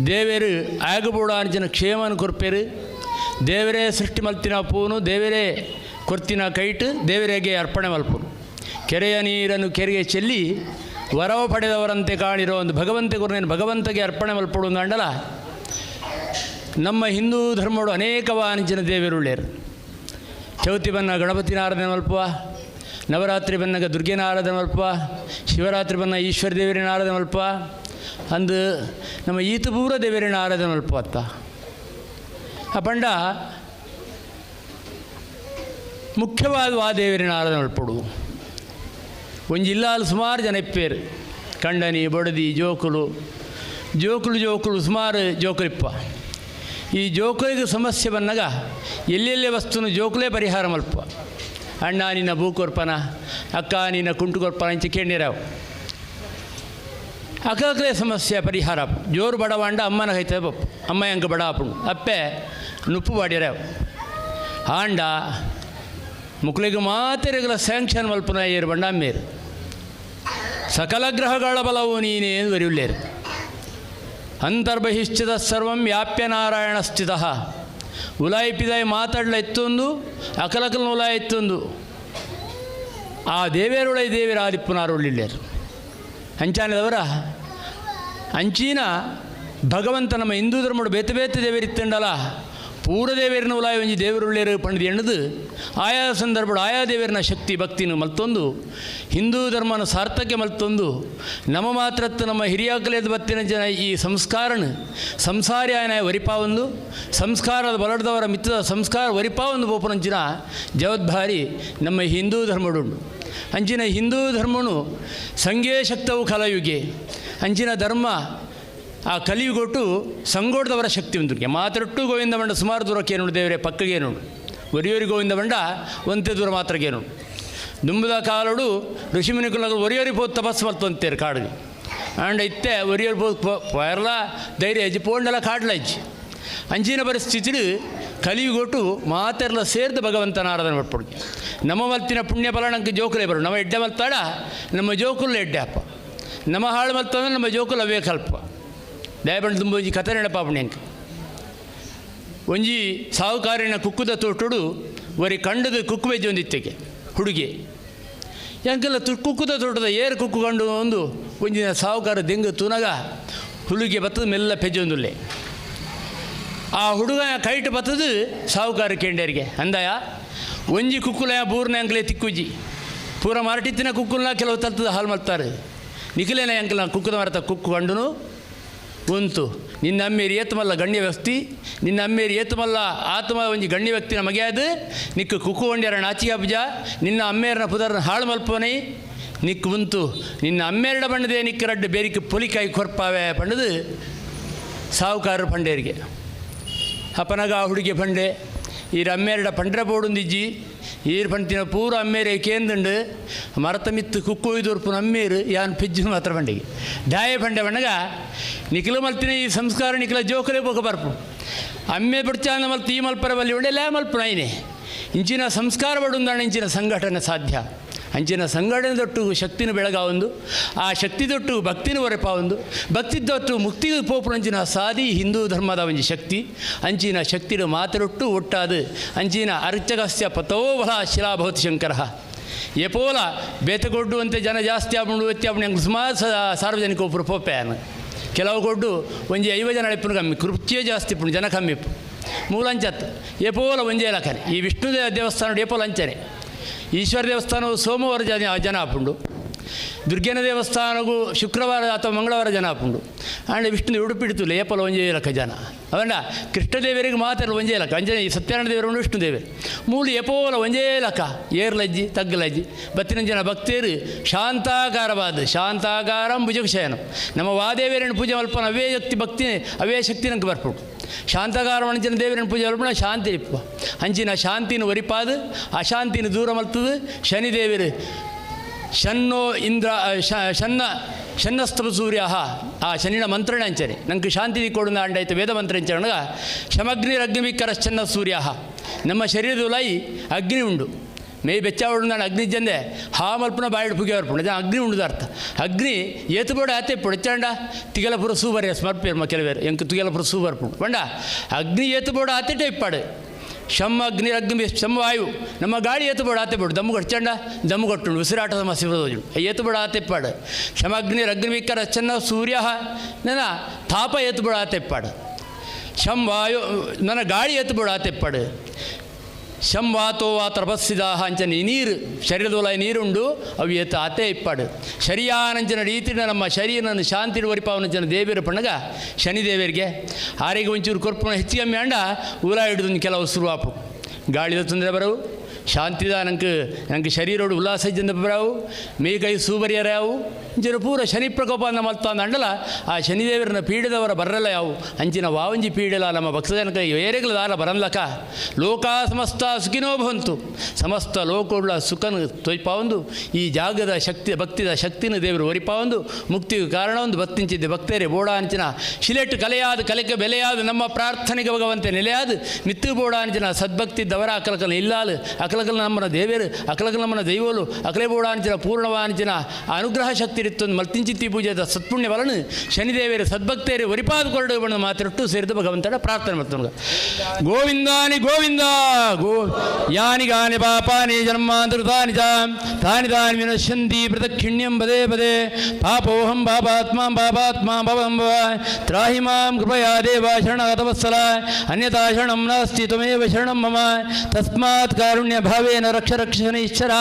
ದೇವರು ಆಗಬೋಡಾಂಚಿನ ಕ್ಷೇಮನ ಕೊರ್ಪೇರು. ದೇವರೇ ಸೃಷ್ಟಿ ಮಲ್ತಿನ ಪೂನು ದೇವರೇ ಕೊರ್ತಿನ ಕೈಟು ದೇವರಿಗೆ ಅರ್ಪಣೆ ಮಲ್ಪುನು. ಕೆರೆಯ ನೀರನ್ನು ಕೆರೆಗೆ ಚೆಲ್ಲಿ ವರವ ಪಡೆದವರಂತೆ ಕಾಣಿರೋ ಒಂದು ಭಗವಂತ ಗುರುನೇನು ಭಗವಂತಗೆ ಅರ್ಪಣೆ ಮಲ್ಪಡು ಅಂಡಲ. ನಮ್ಮ ಹಿಂದೂ ಧರ್ಮಡು ಅನೇಕವಾಂಚಿನ ದೇವರುಳ್ಳೇರು. ಚೌತಿ ಬನ್ನ ಗಣಪತಿನ ಆರಾಧನೆ ಮಲ್ಪುವ, ನವರಾತ್ರಿ ಬನ್ನಾಗ ದುರ್ಗೆನ ಆರಾಧನೆ ಮಲ್ಪುವ, ಶಿವರಾತ್ರಿ ಬನ್ನ ಈಶ್ವರ ದೇವರಿನ ಆರಾಧನೆ ಮಲ್ಪುವ, ಅಂದು ನಮ್ಮ ಈತಪೂರ ದೇವರಿನ ಆರಾಧನೆ ಮಲ್ಪುವ ಅತ್ತ. ಆ ಪಂಡ ಮುಖ್ಯವಾದ ಆ ದೇವರಿನ ಆರಾಧನೆ ಮಲ್ಪಡು. ಒಂಜಿ ಇಲ್ಲಾಲು ಸುಮಾರು ಜನ ಇಪ್ಪೇರು, ಕಂಡನಿ ಬಡದಿ ಜೋಕುಲು ಜೋಕುಲು ಜೋಕುಲು ಸುಮಾರು ಜೋಕುಲಿಪ್ಪ. ಈ ಜೋಕುಲಿಗೆ ಸಮಸ್ಯೆ ಬಂದಾಗ ಎಲ್ಲೆಲ್ಲೇ ವಸ್ತುನು ಜೋಕುಲೇ ಪರಿಹಾರ ಮಲ್ಪ. ಅಣ್ಣ ನಿನ್ನ ಬೂಕೊರ್ಪನ, ಅಕ್ಕ ನಿನ್ನ ಕುಂಟು ಕೊರ್ಪನ ಇಂಚ ಕೇಂಡಿರಾವು. ಅಕ್ಕಲೇ ಸಮಸ್ಯೆ ಪರಿಹಾರ. ಜೋರು ಬಡವಾಂಡ ಅಮ್ಮನ ಕೈತದೆ ಬಪ್ಪು, ಅಮ್ಮ ಎಂಕ ಬಡ ಅಪ್ಪು ಅಪ್ಪೆ ನುಪ್ಪು ಬಾಡಿರಾವು. ಆಂಡ ಮುಕ್ಳಿಗೆ ಮಾತೆರೆಗಳ ಸ್ಯಾಂಕ್ಷನ್ ಮಲ್ಪನ ಏರು ಬಂಡ ಅಮ್ಮೇರು. ಸಕಲ ಗ್ರಹಗಳ ಬಲವು ನೀನೇ ಎಂದು ಬರೆಯುಳ್ಳೇರು. ಅಂತರ್ಬಹಿಶ್ಚಿತ ಸರ್ವಂ ವ್ಯಾಪ್ಯ ನಾರಾಯಣ ಸ್ಥಿತ. ಉಲಾಯಿಪಿದಾಯಿ ಮಾತಾಡಲ ಇತ್ತೊಂದು ಅಕಲಕಲನ ಉಲಾಯ ಇತ್ತೊಂದು ಆ ದೇವೇರುಳೈ ದೇವಿರ ಆದಿಪ್ಪುನಾರುಳ್ಳಿಲ್ಲೇರು. ಅಂಚಾನದವರ ಅಂಚಿನ ಭಗವಂತ ನಮ್ಮ ಹಿಂದೂ ಧರ್ಮಡು ಬೇತೆ ಬೇತೆ ದೇವರಿತ್ತಂಡಲ ಪೂರ ದೇವೇರಿನ ಉಲಾಯ ಒಂಜಿ ದೇವರುಳ್ಳೇರು ಪಂಡಿದ ಎಣ್ಣದು ಆಯಾ ಸಂದರ್ಭಡು ಆಯಾ ದೇವರಿನ ಶಕ್ತಿ ಭಕ್ತಿನ ಮಲ್ತೊಂದು ಹಿಂದೂ ಧರ್ಮನ ಸಾರ್ಥಕ್ಯ ಮಲ್ತೊಂದು ನಮ್ಮ ಮಾತ್ರತ್ತು ನಮ್ಮ ಹಿರಿಯಾಕಲೇದ ಬತ್ತಿನ ಜನ ಈ ಸಂಸ್ಕಾರನ ಸಂಸಾರಿಯಾಯನ ವರಿಪಾವೊಂದು ಸಂಸ್ಕಾರದ ಬಲಡ್ದವರ ಮಿತ್ತದ ಸಂಸ್ಕಾರ ವರಿಪಾವೊಂದು ಬೋಪನಂಚಿನ ಜವದ್ಭಾರಿ ನಮ್ಮ ಹಿಂದೂ ಧರ್ಮಡುಂಡು. ಅಂಚಿನ ಹಿಂದೂ ಧರ್ಮನು ಸಂಘೇ ಶಕ್ತವು ಕಲಯುಗೆ ಅಂಚಿನ ಧರ್ಮ ಆ ಕಲಿಯುಗೊಟ್ಟು ಸಂಗೋಡ್ದವರ ಶಕ್ತಿ ಉಂಟು. ಮಾತ್ರೊಟ್ಟು ಗೋವಿಂದ ಬಂಡ ಸುಮಾರು ದೂರಕ್ಕೇನು ದೇವರೇ ಪಕ್ಕಗೇನು ಒರಿಯೋರಿ ಗೋವಿಂದ ಬಂಡ ಒಂತೆ ದೂರ ಮಾತ್ರಕ್ಕೇನು ದುಂಬದ ಕಾಲಡು ಋಷಿಮುನಿಕುಲಗಳು ಒರಿಯೋರಿ ಪೋದು ತಪಸ್ಸು ಮಲ್ತೊಂತೇರು ಕಾಡಿಗೆ ಆಂಡ ಇತ್ತೆ ಒರಿಯೋರಿ ಪೋದು ಪೊಯರ್ಲ ಧೈರ್ಯ ಅಜ್ಜಿ ಪೋಂಡಲ ಕಾಡ್ಲ ಅಜ್ಜಿ ಅಂಚಿನ ಪರಿಸ್ಥಿತಿಡು ಕಲಿಯುಗೊಟ್ಟು ಮಾತೆರ್ಲ ಸೇರ್ದು ಭಗವಂತನ ಆರಾಧನೆ ಮಾಡ್ಪೊಡು. ನಮ್ಮ ಮಲ್ತಿನ ಪುಣ್ಯ ಫಲ ನಂಗೆ ಜೋಕುಲೇ ಬರು, ನಮ್ಮ ಎಡ್ಡೆ ಮಲ್ತಾಡ ನಮ್ಮ ಜೋಕುಲ್ಲ ಎಡ್ಡೆ ಅಪ್ಪ. ನಮ್ಮ ಹಾಳು ಮಲ್ತಂದ್ರೆ ನಮ್ಮ ಜೋಕುಲು ಅವೇ ಕಲ್ಪ ದಯಪಂಡು ತುಂಬ ಒಂಜಿ ಕತೆ ನೆನಪಾಪುಂಡು ಎಂಕ್ ಒಂಜಿ ಸಾಹುಕಾರಿನ ಕುಕ್ಕುದ ತೋಟುಡು ಒರಿ ಕಂಡದ ಕುಕ್ಕು ಬೆಜ್ಜಿ ಒಂದಿತ್ತೆಗೆ ಹುಡುಗಿ ಎಂಕೆಲ್ಲ ಕುಕ್ಕುದ ತೋಟದ ಏರು ಕುಕ್ಕು ಕಂಡು ಒಂದು ಒಂಜಿನ ಸಾಹುಕಾರ ದೆಂಗು ತೂನಗ ಹುಡುಗಿ ಬತ್ತದ ಮೆಲ್ಲ ಪೆಜ್ಜೊಂದುಲ್ಲೆ ಆ ಹುಡುಗನ ಕೈಟ್ ಬತ್ತದು ಸಾಹುಕಾರ ಕೇಂಡರಿಗೆ ಅಂದಾಯ ಒಂಜಿ ಕುಕ್ಕುಲ ಬೂರ್ನ ಅಂಕಲೆ ತಿಕ್ಕುಜಿ ಪೂರ ಮಾರಟಿತ್ತಿನ ಕುಕ್ಕುಲ್ನ ಕೆಲವು ತಲ್ತದ ಹಾಲು ಮಲ್ತಾರೆ ನಿಖಿಲೇನ ಅಂಕಲ್ನ ಕುಕ್ಕುದ ಮರತ ಕುಕ್ಕು ಕಂಡುನು ಉಂತು ನಿನ್ನ ಅಮ್ಮೇರಿ ಏತಮಲ್ಲ ಗಣ್ಯ ವ್ಯಕ್ತಿ ನಿನ್ನ ಅಮ್ಮೇರಿ ಏತಮಲ್ಲ ಆತ್ಮ ಒಂಜಿ ಗಣ್ಯ ವ್ಯಕ್ತಿನ ಮಗೆಯಾದ ನಿಕ್ಕು ಕುಕ್ಕು ಒಂಡ್ಯಾರ ನಾಚಿಗೆ ಅಬ್ಜ ನಿನ್ನ ಅಮ್ಮೇರನ ಪುದರ್ನ ಹಾಳು ಮಲ್ಪೋನೈ ನಿಕ್ಕು ಉಂತು ನಿನ್ನ ಅಮ್ಮೇರಡ ಬಣ್ಣದೆ ನಿಕ್ಕ ರಡ್ಡು ಬೇರಿಕೆ ಪೊಲಿಕಾಯಿ ಕೊರ್ಪಾವೆ ಪಂಡದು ಸಾಹುಕಾರರು ಪಂಡೇರಿಗೆ ಅಪ್ಪನಗ ಆ ಹುಡುಗಿ ಪಂಡೆ ಈ ಅಮ್ಮೇರಡ ಪಂಡ್ರೆ ಬೋಡುಂದಿಜ್ಜಿ ಈರ್ ಪಂತಿನ ಪೂರ ಅಮ್ಮೇರೆ ಕೇಂದುಂಡು ಮರತ ಮಿತ್ತು ಕುಕ್ಕೊಯ್ದೊರ್ಪುನ ಅಮ್ಮೇರು ಯಾನ್ ಪೆಜ್ಜು ಮಾತ್ರ ಪಂಡಿಗೆ ದಾಯ ಪಂಡೆ ಬಣ್ಣಗ ನಿಖಿಲ ಮಲ್ತಿನ ಈ ಸಂಸ್ಕಾರ ನಿಖಿಲ ಜೋಕಲೇ ಬೋಕ ಬರ್ಪು ಅಮ್ಮೆ ಬಿಡ್ಚಾನ ಮಲ್ತು ಈ ಮಲ್ಪರ ಬಲ್ಲಿ ಉಂಡೆ ಲೇ ಮಲ್ಪುನ ಐನೆ ಇಂಚಿನ ಸಂಸ್ಕಾರ ಬಡುಂದಾಣ ಇಂಚಿನ ಸಂಘಟನೆ ಸಾಧ್ಯ ಅಂಚಿನ ಸಂಘಟನೆ ದೊಟ್ಟು ಶಕ್ತಿನ ಬೆಳಗಾವೊಂದು ಆ ಶಕ್ತಿ ದೊಟ್ಟು ಭಕ್ತಿನ ಒರೆಪಾವೊಂದು ಭಕ್ತಿ ದೊಟ್ಟು ಮುಕ್ತಿ ಪೋಪುನಂಚಿನ ಸಾದಿ ಹಿಂದೂ ಧರ್ಮದ ಒಂಜಿ ಶಕ್ತಿ ಅಂಚಿನ ಶಕ್ತಿಡು ಮಾತರೊಟ್ಟು ಒಟ್ಟಾದು ಅಂಚಿನ ಅರ್ಚಕಸ್ಯ ಪತೋ ಬಲ ಶಿಲಾ ಭವತಿ ಶಂಕರ ಎಪೋಲ ಬೇತಗೊಡ್ಡು ಅಂತೆ ಜನ ಜಾಸ್ತಿ ಆಪುಂಡು ಎತ್ತಿ ಆಪುಂಡು ಎಂಕ್ ಸುಮಾರು ಸಾರ್ವಜನಿಕ ಒಬ್ಬರು ಪೋಪೆಯಾನು ಕೆಲವು ಕೊಡ್ಡು ಒಂಜಿ 50 ಜನ ಇಪ್ಪುನು ಕಮ್ಮಿ ಕೃಪ್ತಿಯೇ ಜಾಸ್ತಿ ಇಪ್ಪುಂಡು ಜನ ಕಮ್ಮಿ ಇಪ್ಪು ಮೂಲಂಚತ್ ಎಪೋಲ ಒಂಜೇ ಲಖನೆ ಈ ವಿಷ್ಣು ದೇವಸ್ಥಾನ ಎಪೋಲ ಅಂಚನೆ ಈಶ್ವರ ದೇವಸ್ಥಾನವು ಸೋಮವಾರ ಜನ ಜನ ಆಪುಂಡು ದುರ್ಗನ ದೇವಸ್ಥಾನಗೂ ಶುಕ್ರವಾರ ಅಥವಾ ಮಂಗಳವಾರ ಜನ ಆಪುಂಡು ಆಂಡ್ ವಿಷ್ಣು ಉಡುಪಿಡ್ತು ಏಪಲ ಒಂಜೇ ಲಕ್ಕ ಜನ ಅವನ್ನ ಕೃಷ್ಣದೇವರಿಗೆ ಮಾತ್ರ ಒಂಜೇ ಲಕ್ಕ ಅಂಜನೆ ಈ ಸತ್ಯನಾರಾಯಣ ದೇವರು ಉಂಡು ವಿಷ್ಣು ದೇವರು ಮೂಲು ಎಪೋಲ ಒಂಜೇ ಲಕ್ಕ ಏರ್ಲಜ್ಜಿ ತಗ್ಗಲಜ್ಜಿ ಬತ್ತಿನ ಜನ ಭಕ್ತೇರು ಶಾಂತಾಕಾರವಾದ ಶಾಂತಾಕಾರಂ ಭುಜಗಶಯನಂ ನಮ್ಮ ವಾದೇವರನ್ನು ಪೂಜೆ ಮಲ್ಪನ ಅವೇ ಶಕ್ತಿ ಭಕ್ತಿ ಅವೇ ಶಕ್ತಿ ನಂಗೆ ಬರ್ಪುಂಡು ಶಾಂತಾಕಾರ ಅಂಚಿನ ದೇವರನ್ನು ಪೂಜೆ ಮಲ್ಪನ ಶಾಂತಿ ಇಪ್ಪ ಅಂಚಿನ ಶಾಂತಿನ ಒರಿಪಾದು ಅಶಾಂತಿನ ದೂರ ಮಲ್ತದು ಶನಿದೇವರು ಶನ್ನೋ ಇಂದ್ರ ಶನ್ನ ಶನ್ನಸ್ತವ ಸೂರ್ಯ ಆ ಶನಿನ ಮಂತ್ರಣ ಅಂಚನೆ ನಂಗೆ ಶಾಂತಿ ಕೊಡುನ ಅಂಡಾಯ್ತು ವೇದ ಮಂತ್ರ ಅಂಚನೆ ಶಮಗ್ನಿರಗ್ನಿವಿಕರಶ್ಚನ್ನ ಸೂರ್ಯ ನಮ್ಮ ಶರೀರದ ಲೈ ಅಗ್ನಿ ಉಂಡು ಮೇ ಬೆಚ್ಚಾವಡು ನಾನು ಅಗ್ನಿ ಜಂದೆ ಹಾ ಮಲ್ಪನ ಬಾಯಿಡ್ ಪುಗೆ ಬರ್ಪುಂಡು ಜನ ಅಗ್ನಿ ಉಂಡುದ ಅರ್ಥ ಅಗ್ನಿ ಏತು ಬೋಡ ಆತೆ ಪೊಡಚಾಂಡ ತಿಗಲಪುರ ಸೂಬರ್ ಸ್ಮರ್ಪೇರ್ ಕೆಲವೇರು ಎಂಕ್ ತುಗಲಪುರ ಸೂಬರ್ಪುಂಡು ಬಂಡ ಅಗ್ನಿ ಏತು ಬೋಡ ಆತೆ ಟೈಪಾಡು ಶಮ್ ಅಗ್ನಿ ಅಗ್ನಿ ಶಮವಾಯು ನಮ್ಮ ಗಾಳಿ ಏತುಬೋಡ ಆತೆ ಬೋಡು ದಮ್ಮು ಕೊಡ್ಚಂಡ ದಮ್ಮು ಕೊಟ್ಟುಂಡು ಉಸಿರಾಟ ಸಮಸ್ಯೆ ಬರೋದು ಏತುಬೋಡ ಆತೆಪ್ಪಾಡು ಶಮಗ್ನಿ ಅಗ್ನಿವಿಕರ ಚೆನ್ನ ಸೂರ್ಯ ನನ್ನ ತಾಪ ಏತುಬೋಡ ಆತೆಪ್ಪಾಡು ಶಂ ವಾಯು ನನ್ನ ಗಾಳಿ ಏತುಬೋಡ ಆತೆಪ್ಪಾಡು ಶಂ ವಾತೋ ವಾ ತಪಸ್ಸಿದಾಹ ಅಂಚನೆ ಈ ನೀರು ಶರೀರದೊಳ ನೀರುಂಡು ಅವು ಏತ ಆತೆ ಇಪ್ಪಾಡು ಶರಿಯಾನಂಚಿನ ರೀತಿನ ನಮ್ಮ ಶರೀರನ ಶಾಂತಿ ಒರಿಪಾವನಂಚಿನ ದೇವಿಯರ ಪಣ್ಣಗ ಶನಿದೇವರಿಗೆ ಆರಿಗೆ ಒಂಚೂರು ಕೊರ್ಪುನ ಹೆಚ್ಚಿಗೆ ಅಂಡ ಉಲ ಹಿಡಿದು ಕೆಲವು ಶುರುವಾಪು ಗಾಳಿದ ತೊಂದರೆ ಬರವು ಶಾಂತಿದ ನಂಗೆ ನಂಗೆ ಶರೀರೋಡು ಉಲ್ಲಾಸ ಜಂದ ಬರವು ಮೇ ಕೈ ಸೂಬರಿಯರ್ಯಾವು ಇಂಚಿನ ಪೂರ ಶನಿ ಪ್ರಕೋಪ ಅಂದ ಮಲ್ತಾಂದ ಅಂಡಲ ಆ ಶನಿದೇವರನ್ನ ಪೀಡಿದವರ ಬರಲ್ಲ ಯಾವು ಅಂಚಿನ ವಾವಂಜಿ ಪೀಡಲ ನಮ್ಮ ಭಕ್ತಜನಕ ಏರೆಗಳ ದಾರ ಬರಲ್ಲಕ ಲೋಕ ಸಮಸ್ತ ಸುಖಿನೋ ಭವಂತು ಸಮಸ್ತ ಲೋಕವುಳ್ಳ ಸುಖನ ತೊಯ್ಪಾವಂದು ಈ ಜಾಗದ ಶಕ್ತಿ ಭಕ್ತಿದ ಶಕ್ತಿನ ದೇವರು ಒರಿಪಾವಂದು ಮುಕ್ತಿಗೆ ಕಾರಣ ಒಂದು ಭಕ್ತಿಂಚಿದ್ದೆ ಭಕ್ತರೇ ಬೋಡ ಅಂಚಿನ ಶಿಲೆಟ್ಟು ಕಲೆಯಾದ ಕಲೆಗೆ ಬೆಲೆಯಾದ ನಮ್ಮ ಪ್ರಾರ್ಥನೆಗೆ ಭಗವಂತೆ ನೆಲೆಯಾದ ಮಿತ್ತು ಬೋಡ ಅಂಚಿನ ಸದ್ಭಕ್ತಿದ್ದವರ ಅಕಲಕಲ ಇಲ್ಲಾಲು ಅಕಲಕಲ ನಮ್ಮನ ದೇವೇರು ಅಕಲಕಲ ನಮ್ಮನ ದೈವೋಲು ಅಕಲೆ ಬೋಡ ಅಂಚಿನ ಪೂರ್ಣವಾಂಚಿನ ಅನುಗ್ರಹ ಶಕ್ತಿ ಇತ್ತೊಂದು ಮಲ್ತಿಂಚಿತ್ತಿ ಪೂಜೆದ ಸತ್ಪುಣ್ಯ ಬಲನು ಶನಿದೇವರು ಸದ್ಭಕ್ತೇರು ಒರಿಪಾದ ಕೊರಡು ಬಣ್ಣ ಮಾತಿರಟ್ಟು ಸೇರಿದ ಭಗವಂತನ ಪ್ರಾರ್ಥನೆ ಮಾಡ್ತಾನೆ. ಗೋವಿಂದಾನಿ ಗೋವಿಂದ ಗೋ ಯಾನಿ ಗಾನಿ ಪಾಪಾನಿ ಜನ್ಮಾಂತೃತಾನಿ ಚ ತಾನಿ ತಾನಿ ವಿನಶ್ಯಂತಿ ಪ್ರದಕ್ಷಿಣ್ಯಂ ಪದೇ ಪದೇ ಪಾಪೋಹಂ ಪಾಪಾತ್ಮಾ ಪಾಪಾತ್ಮಾ ಭವಂ ಭವ ತ್ರಾಹಿ ಮಾಂ ಕೃಪಯಾ ದೇವ ಶರಣಾಗತವತ್ಸಲ ಅನ್ಯಥಾ ಶರಣಂ ನಾಸ್ತಿ ತ್ವಮೇವ ಶರಣಂ ಮಮ ತಸ್ಮಾತ್ ಕಾರುಣ್ಯ ಭಾವೇನ ರಕ್ಷ ರಕ್ಷ ಶನೀಶ್ವರ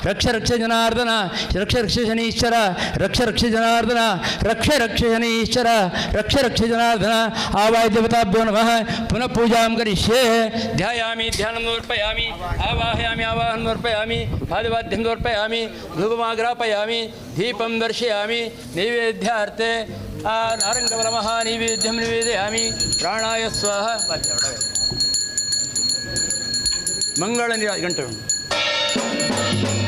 ರಕ್ಷ ರಕ್ಷ ಜನಾರ್ದನ ರಕ್ಷ ರಕ್ಷ ಶನೀಶ್ವರ ರಕ್ಷ ರಕ್ಷ ಜನಾರ್ದನ ರಕ್ಷ ರಕ್ಷ ಶನೀಶ್ವರ ರಕ್ಷ ರಕ್ಷ ಜನಾರ್ದನ ಆವಾಯ ದೇವತಾಭ್ಯೋ ನಮಃ ಪುನಃ ಪೂಜಾಂ ಕರಿಷ್ಯೆ ಧ್ಯಾಯಾಮಿ ಧ್ಯಾನಂ ಸಮರ್ಪಯಾಮಿ ಆವಾಹಯಾಮಿ ಆವಾಹನ ಸಮರ್ಪಯಾಮಿ ಪಾದವಾದ್ಯಂ ಸಮರ್ಪಯಾಮಿ ಧೂಪಮಾಗ್ರಾಪಯಾಮಿ ದೀಪಂ ದರ್ಶಯಾಮಿ ನೈವೇದ್ಯಾರ್ಥೆ ಆ ನಾರಂಗವರಮಃ ನೈವೇದ್ಯಂ ನಿವೇದಯಾಮಿ ಪ್ರಾಣಾಯ ಸ್ವಾಹ ಮಂಗಳ ಗಂಟೆ ಉಂಟು. Thank you.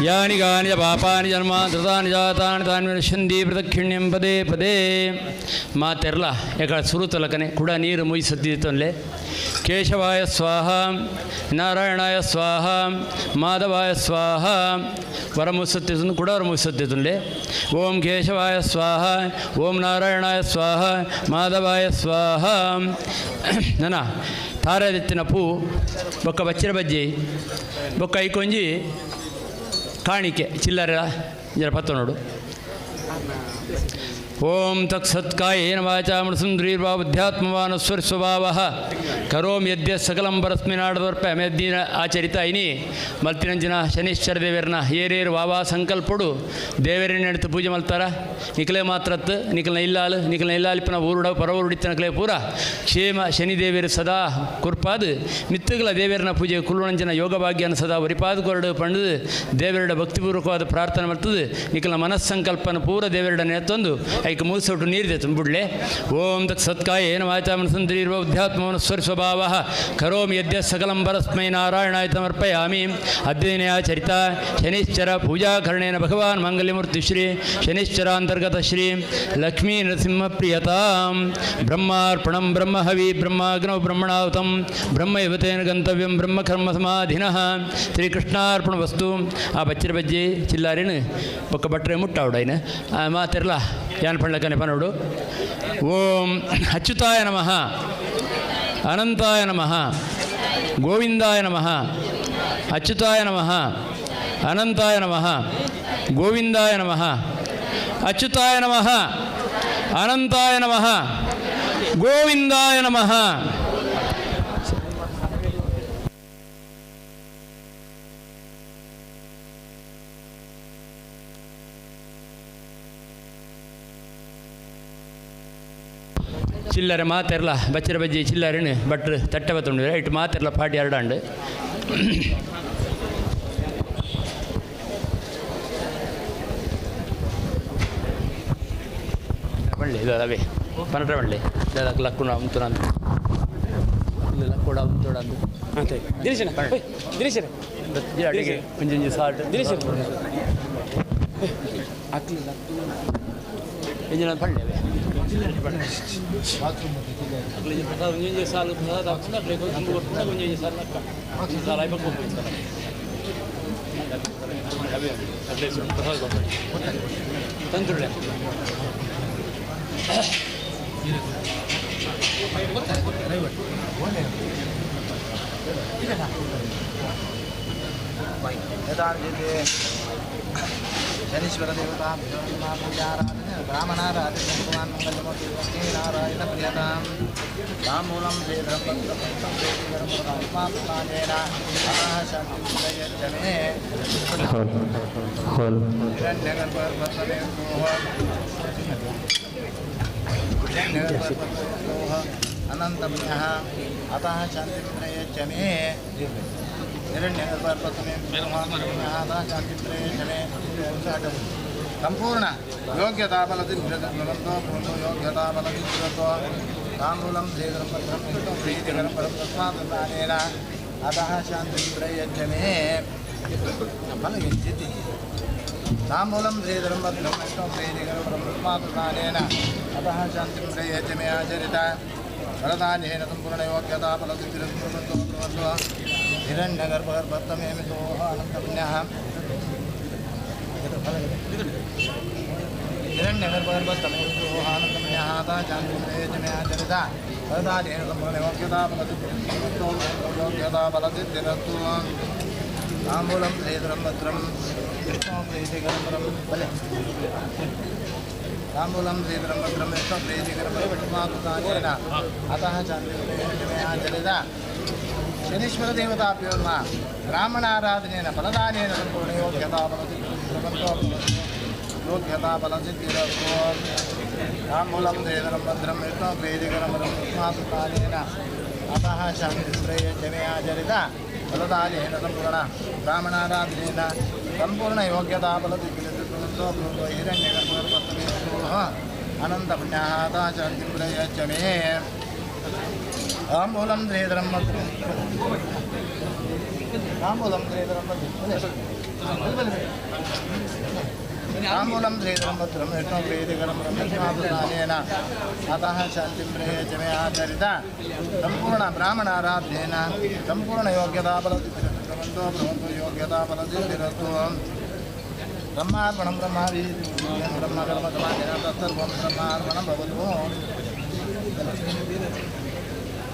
ಯಾನಿ ಗಾನಿ ಪಾಪಾನಿ ಜನ್ಮ ಧೃತಾನಿ ಜಾತಾನಿ ತಾನಿ ವಿನಶ್ಯಂತಿ ಪ್ರದಕ್ಷಿಣ್ಯಂ ಪದೇ ಪದೇ. ಮಾತೆರ್ಲ ಯಾಕ ಸುರುತಲಕನೆ ಕೂಡ ನೀರು ಮುಯಿಸತ್ತಿತ್ತೊನ್ಲೆ. ಕೇಶವಾಯ ಸ್ವಾಹ, ನಾರಾಯಣಾಯ ಸ್ವಾಹ, ಮಾಧವಾಯ ಸ್ವಾಹ. ವರ ಮುಗಿಸುತ್ತಿದ್ದು ಕೂಡ ವರ ಮುಗಿಸುತ್ತಿದ್ದುನ್ಲೆ. ಓಂ ಕೇಶವಾಯ ಸ್ವಾಹ, ಓಂ ನಾರಾಯಣಾಯ ಸ್ವಾಹ, ಮಾಧವಾಯ ಸ್ವಾಹ. ನನ್ನ ತಾರದಿತ್ತಿನ ಪೂ ಬೊಕ್ಕ ಬಚ್ಚಿರ ಬಜ್ಜಿ ಬೊಕ್ಕ ಐಕೊಂಜಿ ಕಾಣಿಕೆ ಚಿಲ್ಲರೆ ಜರ ಪತ್ತ ನೋಡು. ಓಂ ತತ್ಸತ್ಕಾಯೇನ ವಾಚಾ ಮೃಸುಂದ್ರೀರ್ವಾ ಬುದ್ಧ್ಯಾತ್ಮವಾನುಸ್ವರ್ ಸ್ವಭಾವಃ ಕರೋಮಿ ಯದ್ಯ ಸಕಲಂ ಪರಸ್ಮಿನಾಡದರ್ಪ ಮೇದ್ದಿನ ಆಚರಿತ ಇನಿ ಮಲ್ತಿನಂಜಿನ ಶನೀಶ್ವರ ದೇವರನ ಏರೇರು ವಾವಾ ಸಂಕಲ್ಪಡು ದೇವರನ್ನ ನೆಡ್ತು ಪೂಜೆ ಮಲ್ತಾರ. ನಿಕಲೆ ಮಾತ್ರತ್ತು ನಿಕಲ್ನ ಇಲ್ಲಾಲು ನಿಕಲ್ನ ಇಲ್ಲಾಲಿಪ್ಪನ ಊರುಡ ಪರವೂರುಡಿತ್ತನಕಲೆ ಪೂರ ಕ್ಷೇಮ ಶನಿದೇವರು ಸದಾ ಕುರ್ಪಾದು ಮಿತ್ತುಗಳ ದೇವರನ ಪೂಜೆ ಕುಲ್ಲುಣಂಜಿನ ಯೋಗ ಭಾಗ್ಯನ ಸದಾ ಒರಿಪಾದು ಕೊರಡು ಪಂಡು ದೇವರಡ ಭಕ್ತಿಪೂರ್ವಕವಾದ ಪ್ರಾರ್ಥನೆ ಮಾಡ್ತದೆ. ನಿಕಲ್ನ ಮನಸ್ಸಂಕಲ್ಪನ ಪೂರ ದೇವರಡ ನೆತ್ತೊಂದು ಐಕ ಮೂಸೊಟ್ಟು ನೀರಿದೆ ತುಂಬಿಡ್ಲೆ. ಓಂ ತತ್ ಸತ್ಕಾಯೇನ ವಾಚಾ ಮನಸಂದ್ರೀರ್ವ ಉಧ್ಯಾತ್ಮವನಸ್ವರ್ ಸ್ವಭಾವ ಕರೋಮಿ ಯದ್ಯ ಸಕಲಂ ಪರಸ್ಮೈ ನಾರಾಯಣಾಯ ಸಮರ್ಪಯಾಮಿ. ಅಧ್ಯಯನ ಚರಿತ ಶನಿಶ್ಚರ ಪೂಜಾಕರಣೇನ ಭಗವಾನ್ ಮಂಗಲ್ಯಮೂರ್ತಿ ಶ್ರೀ ಶನಿಶ್ಚರಾಂತರ್ಗತ ಶ್ರೀ ಲಕ್ಷ್ಮೀ ನರಸಿಂಹ ಪ್ರಿಯತಾಂ ಬ್ರಹ್ಮಾರ್ಪಣಂ ಬ್ರಹ್ಮಹವಿ ಬ್ರಹ್ಮಾಗ್ನೌ ಬ್ರಹ್ಮಣಾಹುತಂ ಬ್ರಹ್ಮಯುವತೇನ ಗಂತವ್ಯಂ ಬ್ರಹ್ಮಕರ್ಮ ಸಮಾಧಿನಃ ಶ್ರೀಕೃಷ್ಣಾರ್ಪಣ ವಸ್ತು. ಆ ಬಚ್ಚಿರ ಬಜ್ಜಿ ಚಿಲ್ಲಾರಿನ ಬೊಕ್ಕ ಬಟ್ರೆ ಮುಟ್ಟಾವುಡೈನ ಮಾತಿರಲ ಯಾನ್ ಪಳ್ಳಕನೆ ಪನೋಡು. ಓಂ ಅಚ್ಯುತಾಯ ನಮಃ, ಅನಂತಾಯ ನಮಃ, ಗೋವಿಂದಾಯ ನಮಃ, ಅಚ್ಯುತಾಯ ನಮಃ, ಅನಂತಾಯ ನಮಃ, ಗೋವಿಂದಾಯ ನಮಃ, ಅಚ್ಯುತಾಯ ನಮಃ, ಅನಂತಾಯ ನಮಃ, ಗೋವಿಂದಾಯ ನಮಃ. ಚಿಲ್ಲರೆ ಮಾತೆರ್ಲ ಬಚ್ಚಿರ ಬಜ್ಜಿ ಚಿಲ್ಲರೆನು ಭಟ್ರು ತಟ್ಟೆ ಬತ್ತುಂಡು ಇಟ್ಟು ಮಾತೆರ್ಲ ಪಾಟಿ ಎರಡಾಂಡು. ಬಳ್ಳಿ ಇದು ಅವೇ ಪನ್ನಡ ಬಳ್ಳಿ ಲಕ್ಕುಣ ಉಂಟು ನಂದು ಇಲ್ಲ ಲಕ್ಕುಡ ಉಂಟು ನಂದು ಅಡಿಗೆ ಒಂಜೊಂಜಿ ಸಾಲ್ಟ್ ಹಾಕ್ಲಿಲ್ಲ ಇಂಜಿನ ಪಳ್ಳಿ ಅವೇ ಒಂಜೊಂಜಿ ಸಾಲು ಪ್ರಸಾದ ಹಾಕ್ಕೊಂಡು ಅಂಬು ಕೊಟ್ಕೊಂಡು ಒಂಜೊಂಜಿ ಸಾಲು ಲಕ್ಕ ಸಾಲ ಐಬ ಕೊಡ್ತಾರೆ ಪ್ರಸಾದ ಕೊಡ್ತಾರೆ ತಂತ್ರುಳೆ. शनीश्वर देवता पूजाराधने ब्राह्मणाराधने भगवान् मंगलमूर्ति लक्ष्मीनारायण प्रियतां ताम्बूलं श्रीधरं पत्रं शान्तिं अनन्तपुण्यः अतः शान्तिं प्रयच्छ मे संपूर्ण योग्यताफलति योग्यताफलति ताम्बूलं श्रीधरं पत्रं प्रीतिकरं परं तस्मात् दानेन अतः शान्तिं प्रयच्छ मे फलयच्छति. ताम्बूलं श्रीधरं पत्रं प्रीतिकरं परं तस्मात् दानेन अतः शान्तिं प्रयच्छ मे आचरित फलदानेन सम्पूर्णयोग्यता फलसिद्धिरस्तु हिरण्यगर्भगर्भत्तमेमितोः अनन्तपुण्यः हिरण्यगर्भगर्भत्तमेमितोः अनन्तपुण्यः अतः शान्तिं प्रयच्छ मे आचरित फलदानेन सम्पूर्णयोग्यता फलसिद्धिरस्तु योग्यता फलसिद्धिरस्तु. ताम्बूलं श्रीधरं पत्रं विष्णुं प्रीतिकरं परं बले ताम्बूलं श्रीधरं पत्रं विष्णुं प्रीतिकरं परं अतः शान्तिं प्रयच्छ मे आचरित शनीश्वर देवताभ्यो नमः ब्राह्मणाराधनेन फलदानेन सम्पूर्णयोग्यता योग्यता फलसिद्धिरस्तु. ताम्बूलं श्रीधरं भद्रं विष्णुं प्रीतिकरं परं तस्मात् दानेन अतः शान्तिं प्रयच्छ मे आचरित फलदानेन सम्पूर्ण ब्राह्मणाराधनेन सम्पूर्णयोग्यता फलसिद्धिरस्तु हिरण्यगर्भगर्भत्तमेमितोः अनन्तपुण्यः अतः शान्तिं प्रयच्छ मे. ताम्बूलं श्रीधरं भद्रं ताम्बूलं श्रीधरं भद्रं ತಾಂಬೂಲಂ ಶ್ರೀಧರಂ ಭದ್ರಂ ವಿಷ್ಣು ಪ್ರೀತಿಕರಂ ಬ್ರಹ್ಮವಿಷ್ಣಾನೇನ ಅತಃ ಶಾಂತಿಂ ಪ್ರೇಯಚಮೇ ಆಚರಿತ ಸಂಪೂರ್ಣ ಬ್ರಾಹ್ಮಣಾರಾಧ್ಯೇನ ಸಂಪೂರ್ಣ ಯೋಗ್ಯತಾ ಫಲಸಿದ್ಧಿರಸ್ತು ಭವಂತು ಯೋಗ್ಯತಾ ಫಲಸಿದ್ಧಿರಸ್ತು. ಬ್ರಹ್ಮಾರ್ಪಣಂ ಬ್ರಹ್ಮಾವಿ ಬ್ರಹ್ಮಕರ್ಮ ಸಮಾಧಿನ ತತ್ಸರ್ವಂ ಬ್ರಹ್ಮಾರ್ಪಣಂ ಭವತು.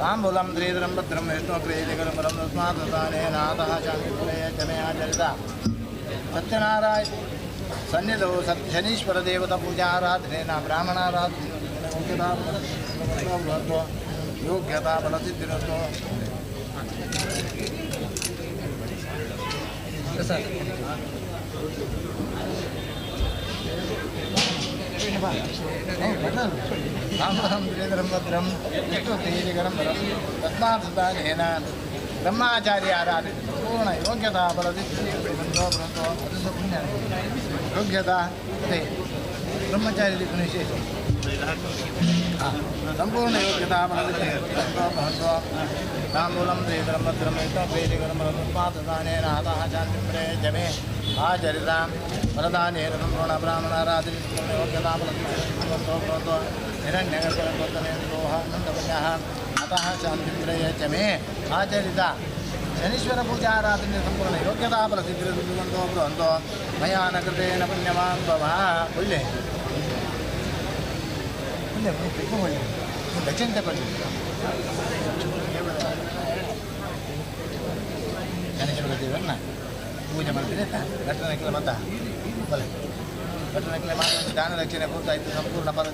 ತಾಂಬೂಲಂ ಶ್ರೀಧರಂ ಭದ್ರಂ ವಿಷ್ಣು ಪ್ರೀತಿಕರಂ ಬ್ರಹ್ಮಸ್ಮಾದಾನೇನ ಅತಃ ಶಾಂತಿಂ ಪ್ರೇಯಚಮೇ ಆಚರಿತ ಸತ್ಯನಾರಾಯಣ ಸನ್ನಿಧೌ ಸತ್ ಶನೀಶ್ವರ ದೇವತಾ ಪೂಜಾ ಆರಾಧನೇನ ಬ್ರಾಹ್ಮಣಾರಾಧನೆ ಯೋಗ್ಯತಾ ಫಲಸಿದ್ಧಿರಸ್ತು. ತಾಂಬೂಲಂ ಶ್ರೀಧರಂ ಭದ್ರಂ ವಿಷ್ಣು ಪ್ರೀತಿಕರಂ ಪರಂ ತಸ್ಮಾತ್ ಬ್ರಹ್ಮಾಚಾರ್ಯ ಆರಾಧನೆ ಸಂಪೂರ್ಣ ಯೋಗ್ಯತಾ ಫಲಸಿದ್ಧಿರಸ್ತು. ಯೋಗ್ಯತಾ ಅದೇ ಬ್ರಹ್ಮಚಾರಿ ವಿಶೇಷ ಸಂಪೂರ್ಣ ಯೋಗ್ಯತಾ ಫಲಸಿದ್ಧಿರಸ್ತು. ತಾಂಬೂಲಂ ಶ್ರೀಧರಂ ಭದ್ರಂ ವಿಷ್ಣು ಪ್ರೀತಿಕರಂ ಪರಂ ತಸ್ಮಾತ್ ಅತಃ ಶಾಂತಿಂ ಪ್ರೇಯಚಮೇ ಆಚರಿತ ಫಲದಾನೇನ ಸಂಪೂರ್ಣ ಬ್ರಾಹ್ಮಣಾರಾಧನೆ ಯೋಗ್ಯತಾ ಫಲಸಿದ್ಧಿರಸ್ತು. ಹಿರಣ್ಯಗರ್ಭೋಹಾನಂದಪುಣ್ಯಃ ಅತಃ ಶಾಂತಿಂ ಪ್ರೇಯಚಮೇ ಆಚರಿತ ಶನೀಶ್ವರ ಪೂಜಾರಾಧನೆ ಸಂಪೂರ್ಣ ಯೋಗ್ಯತಾ ಫಲಸಿದ್ಧಿರಸ್ತು ಭವಂತು ಮಯಾ ನ ಕೃತೇನ ಪುಣ್ಯವಾನ್ ಭವ. ಒಳ್ಳೆ ಒಳ್ಳೆ ಒಳ್ಳೆ ದಕ್ಷಿಣ ತಗೊಳ್ಳಿ. ಶನೀಶ್ವರ ದೇವರನ್ನ ಪೂಜೆ ಮಾಡ್ತೀನಿ ಘಟನೆಕ್ಕೆಲ್ಲ ಮತ್ತ ಬಲೆ ಭಟ್ಟನಕ್ಲೆ ಮಾತ್ರ ದಾನ ದಕ್ಷಿಣೆ ಪೂರ್ತಾಯಿತು ಸಂಪೂರ್ಣ ಫಲ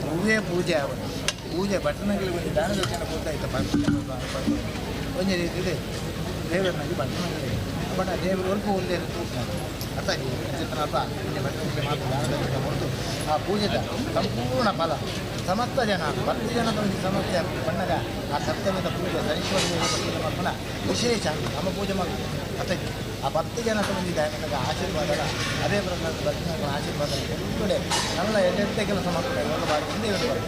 ಹೂವೇ ಪೂಜೆ ಆವದು ಪೂಜೆ ಭಟ್ಟನಕ್ಲೆ ಒಂದು ದಾನ ದಕ್ಷಿಣೆ ಪೂರ್ತಾಯಿತು ಒಂಜಿ ರೀತಿ ಇದೆ ದೇವರನ್ನಾಗಿ ಭಟ್ಟನಕ್ಲೆ ಬಟ್ ದೇವರು ಒಲ್ಪ ಒಂದೇ ತೂಕ ಅರ್ಥ ಚಿತ್ರನಪ್ಪ ಪೂಜೆ ಭಟ್ಟನಕ್ಲೆ ಮಾತ್ರ ದಾನ ದಕ್ಷಿಣೆ ಕೊಡ್ತು ಆ ಪೂಜೆದ ಸಂಪೂರ್ಣ ಫಲ ಸಮಸ್ತ ಜನ 10 ಜನದ ಒಂದು ಸಮಸ್ಯೆ ಬಣ್ಣಗ ಆ ಕರ್ತವ್ಯದ ಪೂಜೆ ಶನೀಶ್ವರ ದೇವರ ಪೂಜೆ ಮಾಡ್ಕೊಂಡ ವಿಶೇಷ ನಮ್ಮ ಪೂಜೆ ಮಾಡೋದು ಅರ್ಥ ಆ 10 ಜನದ ಒಂದು ನನಗೆ ಆಶೀರ್ವಾದ ಅದೇ ಪ್ರಕಾರ ಭಕ್ತನ ಆಶೀರ್ವಾದ ಒಳ್ಳೆ ನನ್ನ ಎಡ್ಡೆ ಕೆಲಸ ಮಾಡ್ತಾರೆ ಒಂದು ಬಾರಿ ಹಿಂದೆ ಇವರು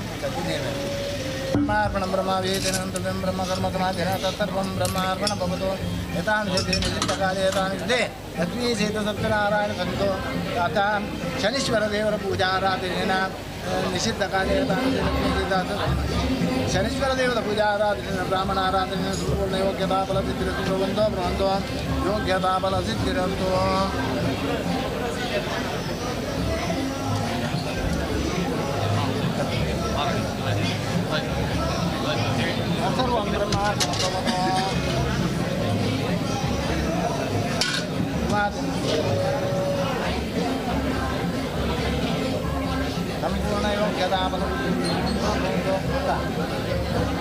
ಬ್ರಹ್ಮಾರ್ಪಣಂ ಬ್ರಹ್ಮ ವೇದನಂತವ್ಯಂ ಬ್ರಹ್ಮ ಕರ್ಮ ಸಮಾಧಿನ ತತ್ಸರ್ವಂ ಬ್ರಹ್ಮಾರ್ಪಣ ಭವತು. ಯಥಾನುಷತೆ ನಿಜಿತ್ತಕಾಲೇ ಯಥಾನುಷತೆ ಲಕ್ಷ್ಮೀ ಸೇತು ಸತ್ಯನಾರಾಯಣ ಸನ್ನಿಧೋ ಅತಃ ಶನೀಶ್ವರ ದೇವರ ಪೂಜಾರಾಧನೇನ ನಿಷಿದ್ಧ ಕಾಲೇ ಶನೀಶ್ವರ ದೇವರ ಪೂಜಾರಾಧನೆ ಬ್ರಾಹ್ಮಣಾರಾಧನೆ ಸಂಪೂರ್ಣ ಯೋಗ್ಯತಾ ಫಲಸಿದ್ಧಿರಸ್ತು ಭವಂತೋ ಭವಂತೋ ಯೋಗ್ಯತಾ ಫಲಸಿದ್ಧಿರಸ್ತು. ಸರ್ವಂ ಬ್ರಹ್ಮಾರ್ಪಣಂ ಭವತು. ಸಂಪೂರ್ಣ ಯೋಗ್ಯತಾ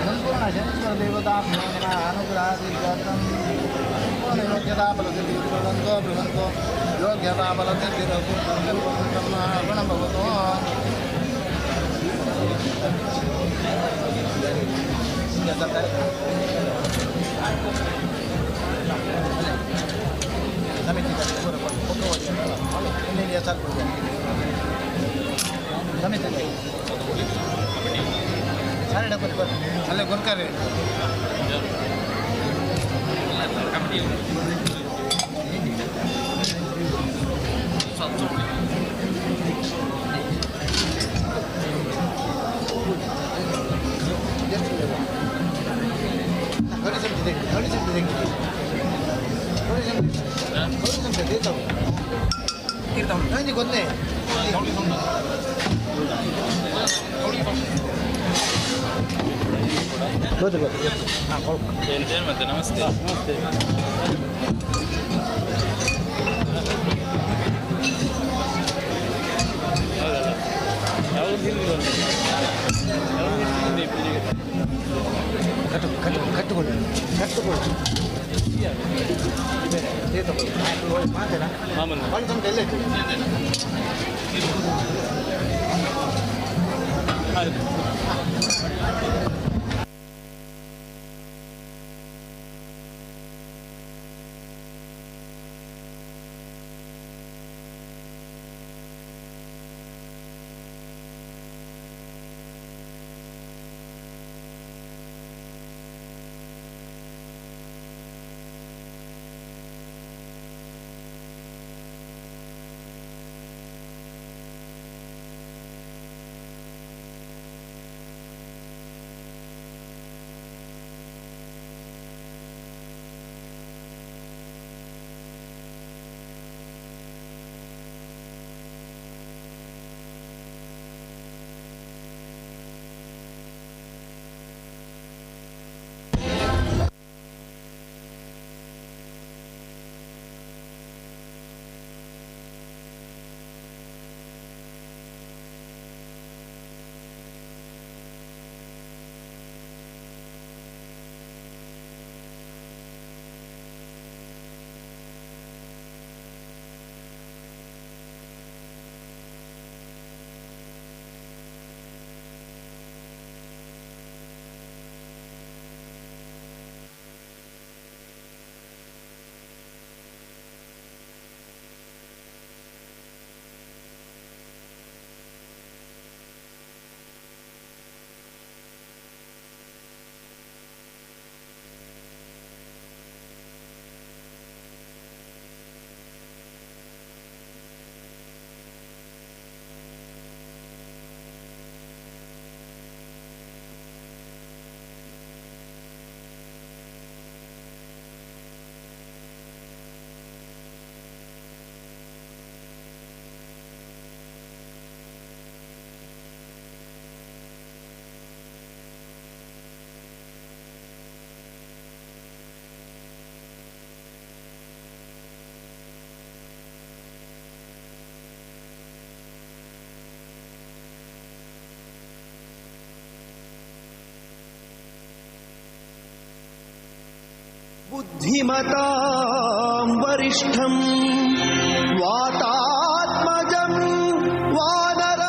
ಸಂಪೂರ್ಣ ಶನೀಶ್ವರ ದೇವತಾ ಅನುಗ್ರಹ ಸಂಪೂರ್ಣ ಯೋಗ್ಯತಾ ಫಲಸಿದ್ಧಿರಸ್ತು ಭವಂತೋ ಭವಂತೋ ಯೋಗ್ಯತಾ ಫಲಸಿದ್ಧಿರಸ್ತು ಬ್ರಹ್ಮಾರ್ಪಣಂ ಭವತು. ಸಮಿತಿ ಅಲ್ಲೇ ಗುರ್ಕರ್ ಮತ್ತೆ ನಮಸ್ತೆ ನಮಸ್ತೆ. ಹೌದಲ್ಲ, ಯಾವುದು ಕಟ್ಟು ಕಟ್ಟು ಕಟ್ಟುಕೊಳ್ಳಿ ಕಟ್ಟುಕೊಳ್ಳಿ ಆಯ್ತು. ಬುದ್ಧಿಮತಾಂ ವರಿಷ್ಠಂ ವಾತಾತ್ಮಜಂ ವಾನರ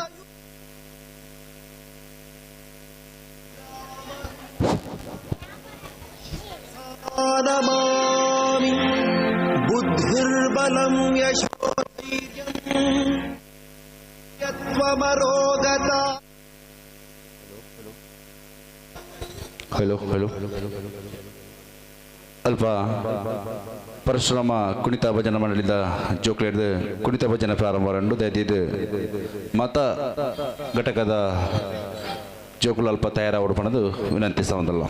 ನಮಾಮಿ ಬುದ್ಧಿರ್ಬಲಂ ಯಶೋಧೈರ್ಯಂ ಯತ್ವಮರೋಗತ. ಹಲೋ ಹಲೋ, ಅಲ್ಪ ಪರಶುರಾಮ ಕುಣಿತ ಭಜನ ಮಂಡಳಿದ ಜೋಕ್ಲೇಡ್ದು ಕುಣಿತ ಭಜನೆ ಪ್ರಾರಂಭ ರಂಡು. ದಯದೀದು ಮತ ಘಟಕದ ಜೋಕುಲು ಅಲ್ಪ ತಯಾರಾವಡು ಪಣದು ವಿನಂತಿಸವಂದಲ್ಲ.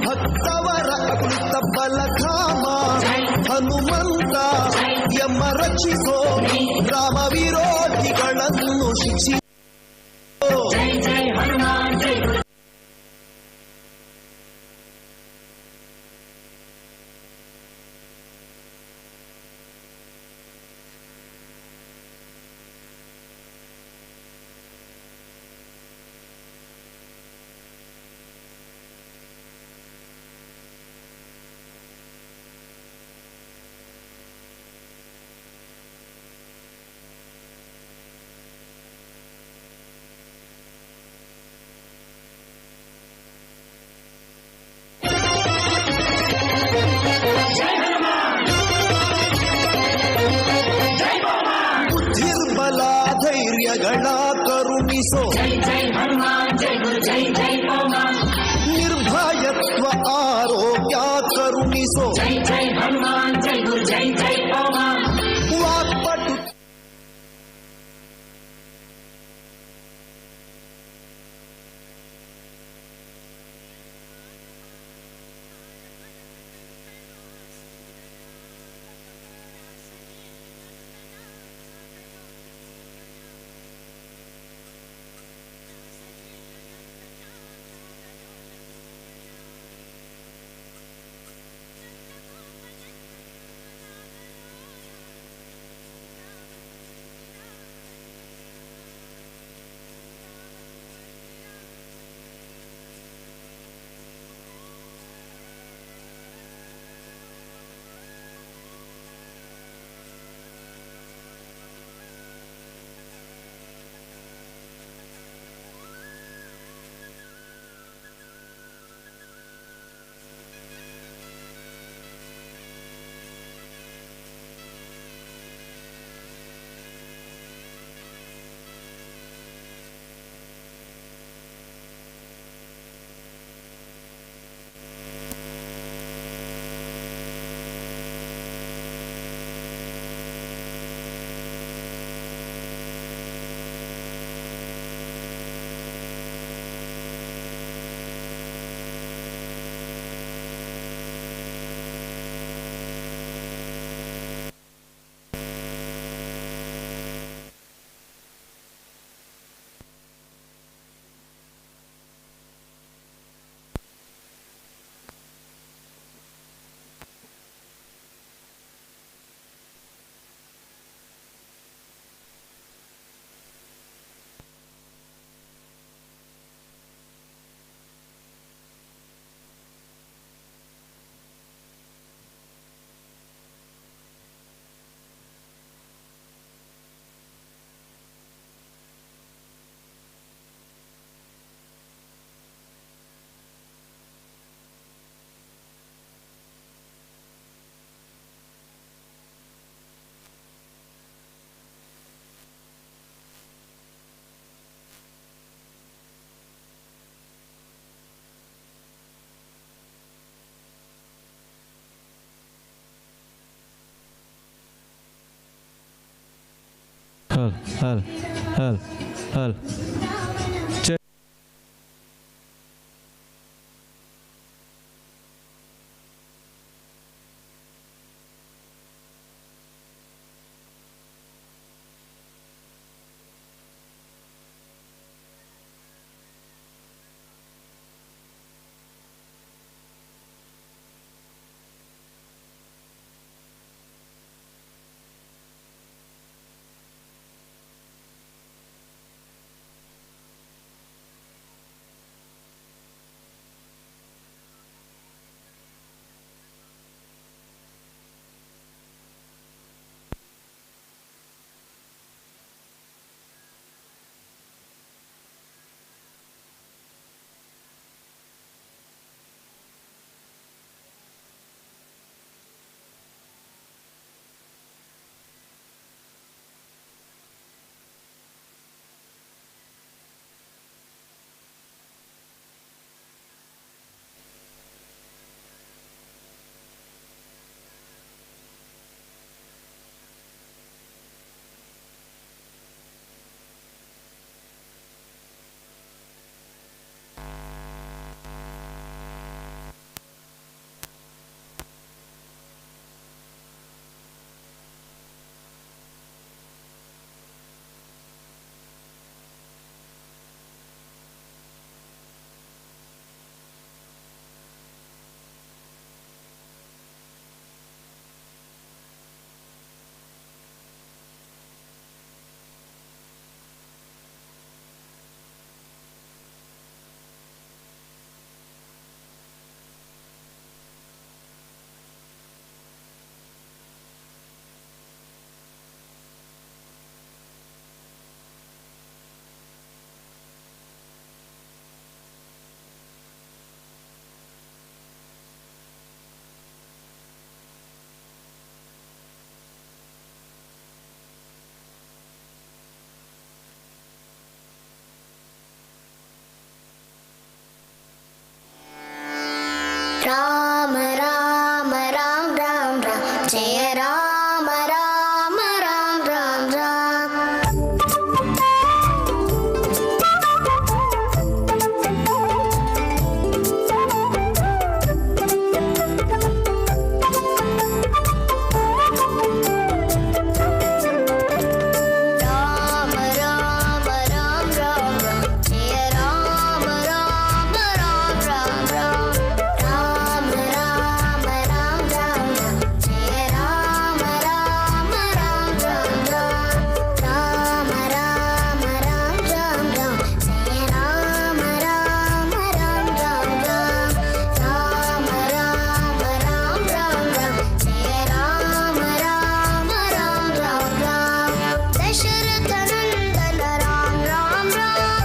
ಭಕ್ತವರ ಅಕೃತ ಬಲಧಾಮ ಹನುಮಂತ ಎಮ್ಮ ರಕ್ಷಿಸೋ, ರಾಮ ವಿರೋಧಿಗಳನ್ನು ಶಿಕ್ಷಿ. ಬುದ್ಧಿರ್ಬಲ ಧೈರ್ಯಗಳ ಕರುಣಿಸೋ, ನಿರ್ಭಯತ್ವ ಆರೋಗ್ಯ ಕರುಣಿಸೋ, ವಾಕ್ಪಟು ಹಲ್ ಹಲ್ ಹಲ್ ಹಲ್. ರಾಮ ರಾಮ ರಾಮ ರಾಮ ರಾಮ ಜಯ ರಾಮ ರಾಮ ರಾಮ ರಾಮ ರಾಮ. ರಾಮ ರಾಮ ರಾಮ ರಾಮ ರಾಮ ಜಯ ರಾಮ ರಾಮ ರಾಮ ರಾಮ ರಾಮ ರಾಮ ರಾಮ ರಾಮ ರಾಮ ರಾಮ ಜಯ ರಾಮ ರಾಮ ರಾಮ ರಾಮ ರಾಮ ರಾಮ ರಾಮ ರಾಮ ರಾಮ ರಾಮ ಜಯ ರಾಮ ರಾಮ ರಾಮ ರಾಮ ರಾಮ ರಾಮ ರಾಮ ರಾಮ ರಾಮ ಜಯ ರಾಮ ರಾಮ ರಾಮ ರಾಮ ರಾಮ. ದಶರಥ ನಂದನ ರಾಮ ರಾಮ ರಾಮ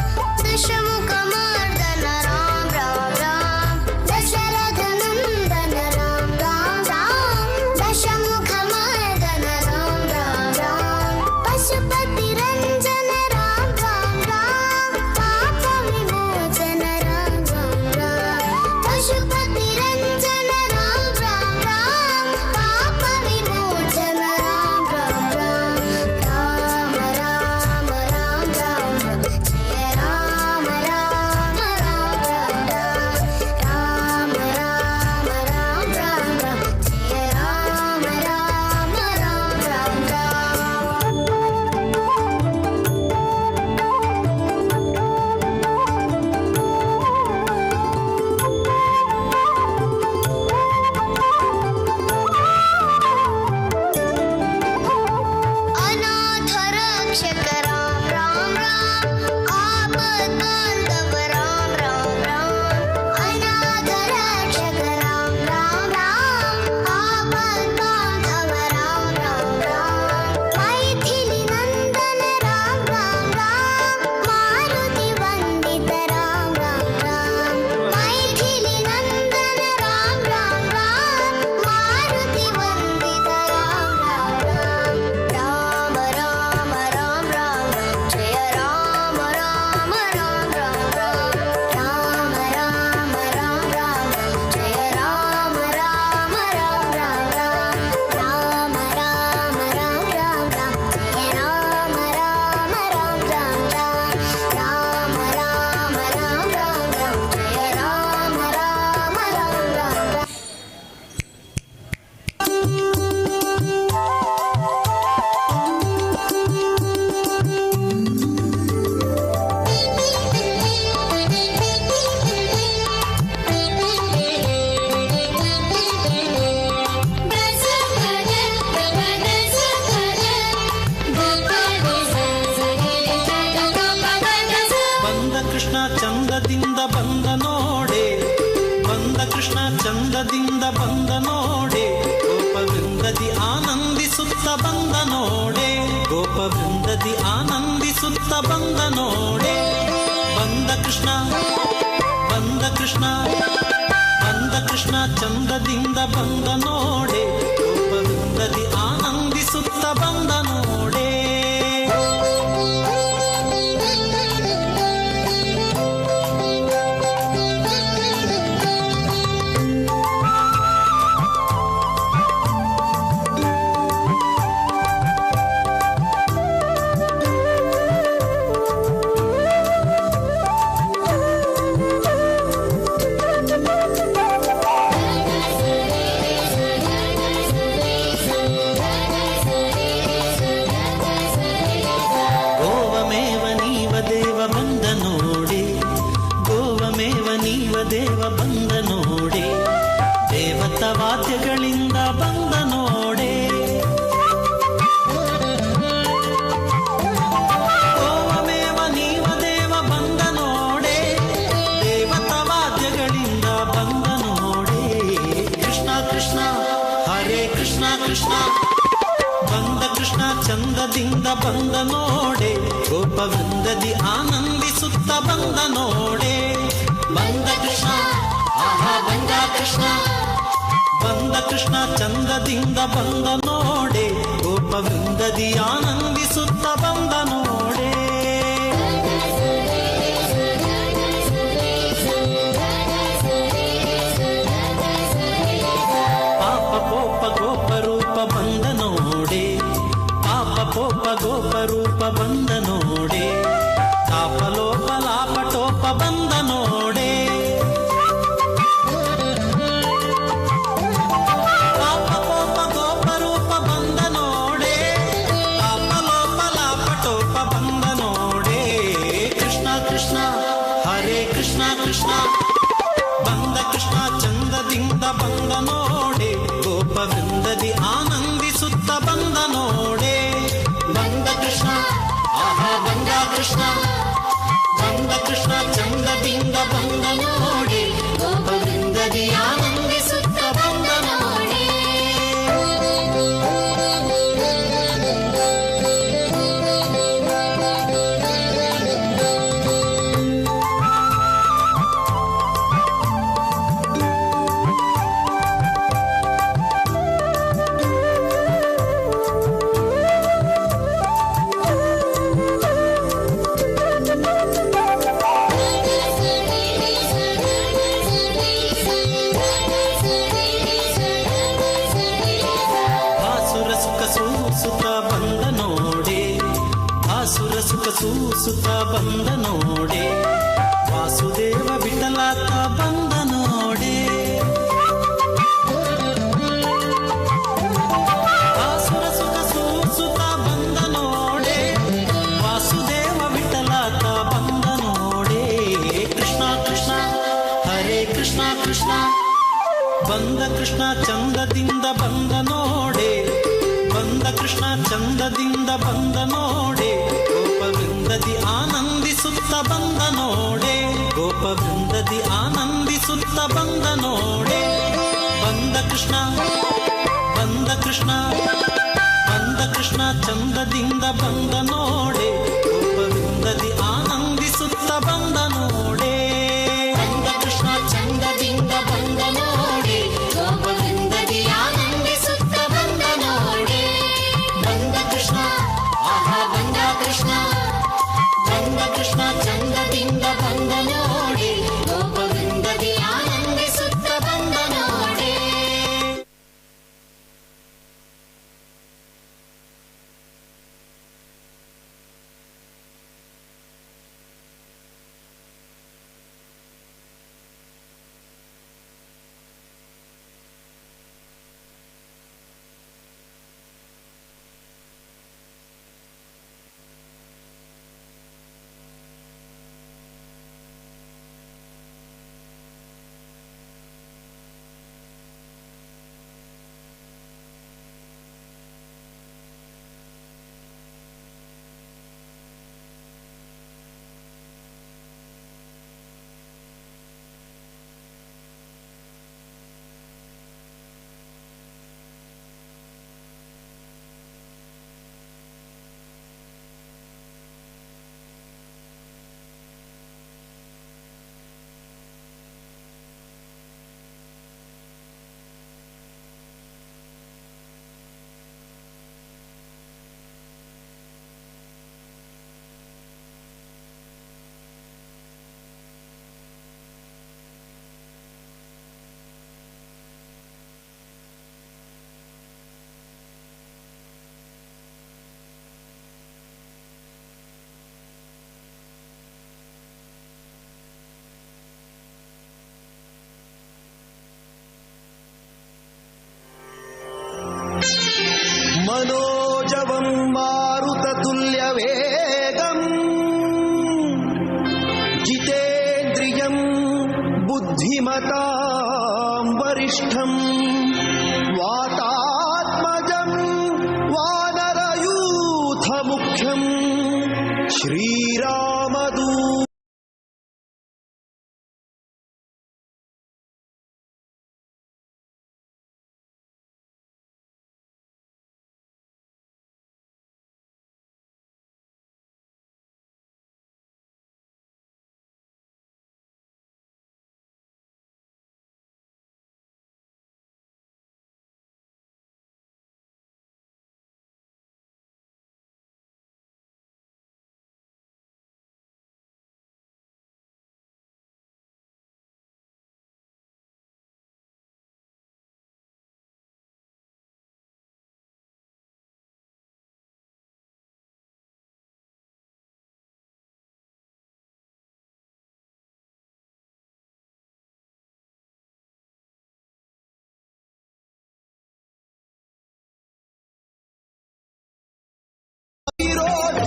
ದಶಮುಖ ಮರ್ದನ ರಾಮ ರಾಮ ರಾಮ ದಶರಥ ನಂದನ ರಾಮ ರಾಮ ರಾಮ ದಶಮುಖ ಮರ್ದನ ರಾಮ ರಾಮ ರಾಮ ಪಶುಪತಿ ರಂಜನ ರಾಮ ರಾಮ ರಾಮ ಪಾಪ ವಿಮೋಚನ ರಾಮ ರಾಮ ರಾಮ ಪಶುಪತಿ ರಂಜನ ರಾಮ ರಾಮ ರಾಮ ಪಾಪ ವಿಮೋಚನ ರಾಮ ರಾಮ ರಾಮ ರಾಮ ರಾಮ ರಾಮ ರಾಮ ಜಯ ರಾಮ ರಾಮ ರಾಮ ರಾಮ ರಾಮ ರಾಮ ರಾಮ ರಾಮ ರಾಮ ಜಯ ರಾಮ ರಾಮ ರಾಮ ರಾಮ ರಾಮ. ಅನಾಥ ರಕ್ಷಕ ರಾಮ ರಾಮ ರಾಮ ಆಪದ್ ಬಾಂಧವ ರಾಮ ರಾಮ ರಾಮ ಅನಾಥ ರಕ್ಷಕ ರಾಮ ರಾಮ ರಾಮ ಆಪದ್ ಬಾಂಧವ ರಾಮ ರಾಮ ರಾಮ ಮೈಥಿಲಿ ನಂದನ ರಾಮ ರಾಮ ರಾಮ ಮಾರುತಿ ವಂದಿತ ರಾಮ ರಾಮ ರಾಮ ಮೈಥಿಲಿ ನಂದನ ರಾಮ ರಾಮ ರಾಮ ಮಾರುತಿ ವಂದಿತ ರಾಮ ರಾಮ ರಾಮ ರಾಮ ರಾಮ ರಾಮ ಜಯ ರಾಮ ರಾಮ ರಾಮ ರಾಮ ರಾಮ ರಾಮ ರಾಮ ರಾಮ ಜಯ ರಾಮ ರಾಮ ರಾಮ ರಾಮ ರಾಮ ರಾಮ ರಾಮ ರಾಮ ರಾಮ ಜಯ ರಾಮ ರಾಮ ರಾಮ ರಾಮ ರಾಮ ರಾಮ ರಾಮ ರಾಮ ರಾಮ ಜಯ ರಾಮ ರಾಮ ರಾಮ ರಾಮ ರಾಮ. ಬಂದ ಕೃಷ್ಣ ಚಂದದಿಂದ ಬಂದ ನೋಡೆ, ಬಂದ ಕೃಷ್ಣ ಚಂದದಿಂದ ಬಂದ ನೋಡೆ, ಗೋಪವೃಂದದಿ ಆನಂದಿಸುತ್ತ ಬಂದ ನೋಡೆ, ಗೋಪವೃಂದದಿ ಆನಂದಿಸುತ್ತ ಬಂದ ನೋಡೆ. ಬಂದ ಕೃಷ್ಣ ಬಂದ ಕೃಷ್ಣ ಬಂದ ಕೃಷ್ಣ ಚಂದದಿಂದ ಬಂದ ನೋಡೆ, ಗೋಪವೃಂದದಿ ಆನಂದಿಸುತ್ತ ಬಂದ ನೋಡೆ. ಗೋವಮೇವ ನೀವ ದೇವ ಬಂದ ನೋಡೆ, ಗೋವಮೇವ ನೀವ ದೇವ ಬಂದ ನೋಡೆ, ದೇವತ ವಾದ್ಯಗಳಿಂದ ಬಂದ ನೋಡೆ. ಗೋವಮೇವ ನೀವ ದೇವ ಬಂದ ನೋಡೆ, ದೇವತ ವಾದ್ಯಗಳಿಂದ ಬಂದ ನೋಡೆ. ಕೃಷ್ಣ ಕೃಷ್ಣ ಹರೇ ಕೃಷ್ಣ ಕೃಷ್ಣ ಬಂದ ಕೃಷ್ಣ ಚಂದದಿಂದ ಬಂದ ನೋಡೆ, ಗೋಪವೃಂದದಿ ಆನಂದಿಸುತ್ತ ಬಂದ ನೋಡೆ. ಬಂದ ಕೃಷ್ಣ ಆಹಾ ಬಂದ ಕೃಷ್ಣ ಬಂದ ಕೃಷ್ಣ ಚಂದದಿಂದ ಬಂದ ನೋಡೆ, ಗೋಪವೃಂದದಿ ಆನಂದಿಸುತ್ತ ಬಂದ ನೋಡೆ. ಬಂದ ನೋಡೆ, ತಾಪಲೋಪ ಲಾಪಟೋಪ ಬಂದ ನೋಡೆ. ಪಾಪ ಕೋಪ ಗೋಪರೂಪ ಬಂದ ನೋಡೆ, ತಾಪಲೋಪ ಲಾಪಟೋಪ ಬಂದ ನೋಡೆ. ಕೃಷ್ಣ ಕೃಷ್ಣ ಹರೇ ಕೃಷ್ಣ ಕೃಷ್ಣ, ಬಂದ ಕೃಷ್ಣ ಚಂದದಿಂದ ಬಂದ ನೋಡೆ, ಗೋಪವೃಂದದಿ ಆನಂದಿಸುತ್ತ ಬಂದ ನೋಡೆ. ಬಂದ ಕೃಷ್ಣ ಆಹಾ ಬಂದ ಕೃಷ್ಣ, ಬಂದ ಕೃಷ್ಣ ಚಂದದಿಂದ ಬಂದ ನೋಡೆ, ಗೋಪವೃಂದದಿ ಆನಂದಿಸುತ್ತ ಬಂದ ನೋಡೆ. ಆಸುರ ಸುಖ ಸೂಸುತ್ತ ಬಂದ ನೋಡೆ, ಆಸುರ ಸುಖ ಸೂಸುತ್ತ ಬಂದ ನೋಡೆ, ವಾಸುದೇವ ವಿಠಲಾತ ಬಂದ ನೋಡೆ. ಆಸುರ ಸುಖ ಸೂಸುತ್ತ ಬಂದ ನೋಡೆ, ವಾಸುದೇವ ವಿಠಲಾತ ಬಂದ ನೋಡೆ. ಕೃಷ್ಣ ಕೃಷ್ಣ ಹರೇ ಕೃಷ್ಣ ಕೃಷ್ಣ, ಬಂದ ಕೃಷ್ಣ ಚಂದದಿಂದ ಬಂದ ನೋಡೆ, ಬಂದ ಕೃಷ್ಣ ಚಂದದಿಂದ ಬಂದ ನೋಡೆ, ಗೋಪವೃಂದದಿ ಆನಂದಿಸುತ್ತ ಬಂದ ನೋಡೆ, ಗೋಪವೃಂದದಿ ಆನಂದಿಸುತ್ತ ಬಂದ ನೋಡೆ. ಬಂದ ಕೃಷ್ಣ ಬಂದ ಕೃಷ್ಣ, ಬಂದ ಕೃಷ್ಣ ಚಂದದಿಂದ ಬಂದ ನೋಡೆ, ಗೋಪವೃಂದದಿ ಆನಂದಿಸುತ್ತ ಬಂದ ನೋಡೆ. ಬಂದ ಕೃಷ್ಣ ಚಂದದಿಂದ ಬಂದ ನೋಡೆ, ಗೋಪವೃಂದದಿ ಆನಂದಿಸುತ್ತ ಬಂದ ನೋಡೆ. ಬಂದ ಕೃಷ್ಣ ಆಹಾ ಬಂದ ಕೃಷ್ಣ, ಬಂದ ಕೃಷ್ಣ ಚಂದದಿಂದ ಬಂದ ನೋಡೆ, ಗೋಪವೃಂದದಿ ಆನಂದಿಸುತ್ತ ಬಂದ ನೋಡೆ. मनोजवं मारुततुल्यवेगम् जितेन्द्रियं बुद्धिमतां वरिष्ठं वातात्मजं वानरयूथमुख्यं श्रीरामदू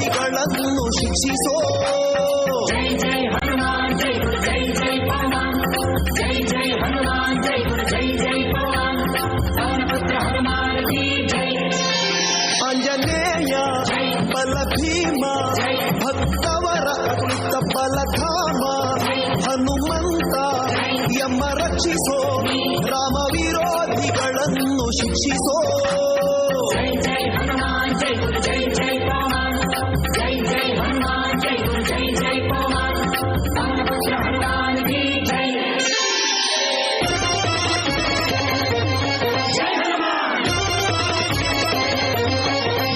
ವಿರೋಧಿಗಳನ್ನು ಶಿಕ್ಷಿಸೋ. ಜೈ ಜೈ ಹನುಮಾನ್ ಜೈ ಗುರು ಜೈ ಜೈ ಪವಮಾನ್, ಜೈ ಜೈ ಹನುಮಾನ್ ಜೈ ಗುರು ಜೈ ಜೈ ಪವಮಾನ್, ಪವನಪುತ್ರ ಹನುಮಾನ್ ಕಿ ಜೈ. ಆಂಜನೇಯ ಬಲ ಭೀಮ, ಭಕ್ತವರ ಅತುಲಿತ ಬಲಧಾಮ, ಹನುಮಂತ ಯಮ ರಕ್ಷಿಸೋ, ರಾಮ ವಿರೋಧಿಗಳನ್ನು ಶಿಕ್ಷಿಸೋ. ಜೈ ಜೈ ಹನುಮಾನ್ ಜೈ ಗುರು ಜೈ ಜೈ ಪವಮಾನ್, ಜೈ ಜೈ ಹನುಮಾನ್ ಜೈ ಗುರು ಜೈ ಜೈ ಪವಮಾನ್, ಪವನಪುತ್ರ ಹನುಮಾನ್ ಕಿ ಜೈ. ಜೈ ಹನುಮಾನ್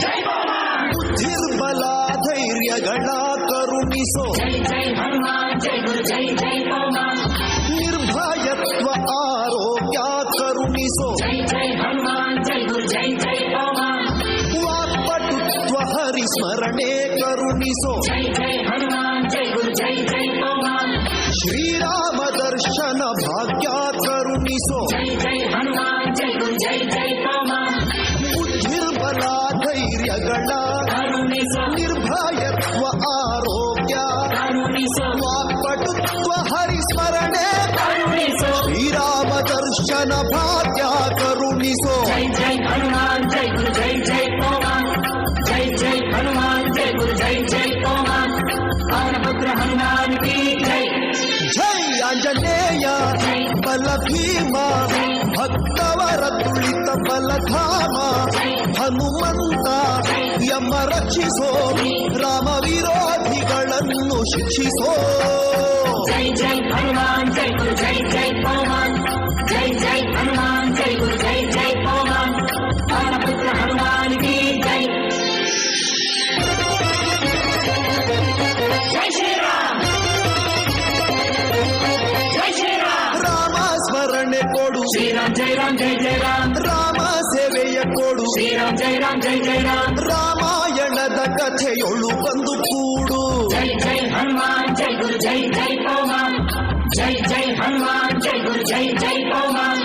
ಜೈ ಪವಮಾನ್. ಬುದ್ಧಿರ್ಬಲ ಧೈರ್ಯಗಳ ಕರುಣಿಸೋ, ಜೈ ಜೈ ಹನುಮಾನ್ ಜೈ ಗುರು ಜೈ ಜೈ ಪವಮಾನ್, ನಿರ್ಭಯತ್ವ ಆರೋಗ್ಯ ಕರುಣಿಸೋ, ಜೈ ಜೈ ಹನುಮಾನ್ ಜೈ ಗುರು ಜೈ ಜೈ ಪವಮಾನ್, ವಾಕ್ಪಟುತ್ವ ಹರಿಸ್ಮರಣೆ ಕರುಣಿಸೋ, ಜೈ ಜೈ ಹನುಮಾನ್ ಜೈ ಗುರು ಜೈ ಜೈ ಪವಮಾನ್, ಶ್ರೀರಾಮ ದರ್ಶನ ಭಾಗ್ಯ ಕರುಣಿಸೋ, ಜೈ ಜೈ ಹನುಮಾನ್ ಜೈ ಗುರು ಜೈ ಜೈ ಪವಮಾನ್, ಬುದ್ಧಿರ್ಬಲ ಧೈರ್ಯಗಳ ಕರುಣಿಸೋ, ನಿರ್ಭಯತ್ವ ಆರೋಗ್ಯ ಕರುಣಿಸೋ, ವಾಕ್ಪಟುತ್ವ ಹರಿಸ್ಮರಣೆ ಕರುಣಿಸೋ, ಶ್ರೀರಾಮ ದರ್ಶನ ಭಾಗ್ಯ ಕರುಣಿಸೋ. ಜೈ ಜೈ ಹನುಮಾನ್ ಜೈ ಗುರು ಜೈ ಜೈ ಪವಮಾನ್, ಜೈ ಜೈ ಹನುಮಾನ್ ಜೈ ಗುರು ಜೈ ಜೈ ಪವಮಾನ್, ಪವನಪುತ್ರ ಹನುಮಾನ್ ಕಿ ಜೈ. ಜೈ ಆಂಜನೇಯ ಬಲ ಭೀಮ, ಭಕ್ತವರ ತುಳಿತ ಬಲಧಾಮ, ಹನುಮಂತ ಯಮ ರಕ್ಷಿಸೋ, ರಾಮ ವಿರೋಧಿಗಳನ್ನು ಶಿಕ್ಷಿಸೋ. ಜೈ ಜೈ ಹನುಮಾನ್ ಜೈ ಗುರು ಜೈ ಜೈ ಪವಮಾನ್, ಜೈ ಜೈ ಹನುಮಾನ್ ಜೈ ಗುರು ಜೈ ಜೈ ಪವಮಾನ್, ಪವನಪುತ್ರ ಹನುಮಾನ್ ಕಿ ಜೈ. ಜೈ ಶ್ರೀರಾಮ್ ಜೈ ಶ್ರೀರಾಮ್. ರಾಮ ಸ್ಮರಣೆ ಕೊಡು, ಶ್ರೀರಾಮ್ ಜೈ ರಾಮ್ ಜೈ ಜೈ ರಾಮ್, ರಾಮ ಸೇವೆಯ ಕೊಡು, ಶ್ರೀರಾಮ್ ಜೈ ರಾಮ್ ಜೈ ಜೈ ರಾಮ್, ರಾಮಾಯಣದ ಕಥೆಯೊಳು ಬಂದು ಕೂಡು. ಜೈ ಜೈ ಹನುಮಾನ್ ಜೈ ಗುರು ಜೈ ಜೈ ಪವಮಾನ್, ಜೈ ಜೈ ಹನುಮಾನ್ ಜೈ ಗುರು ಜೈ ಜೈ ಪವಮಾನ್,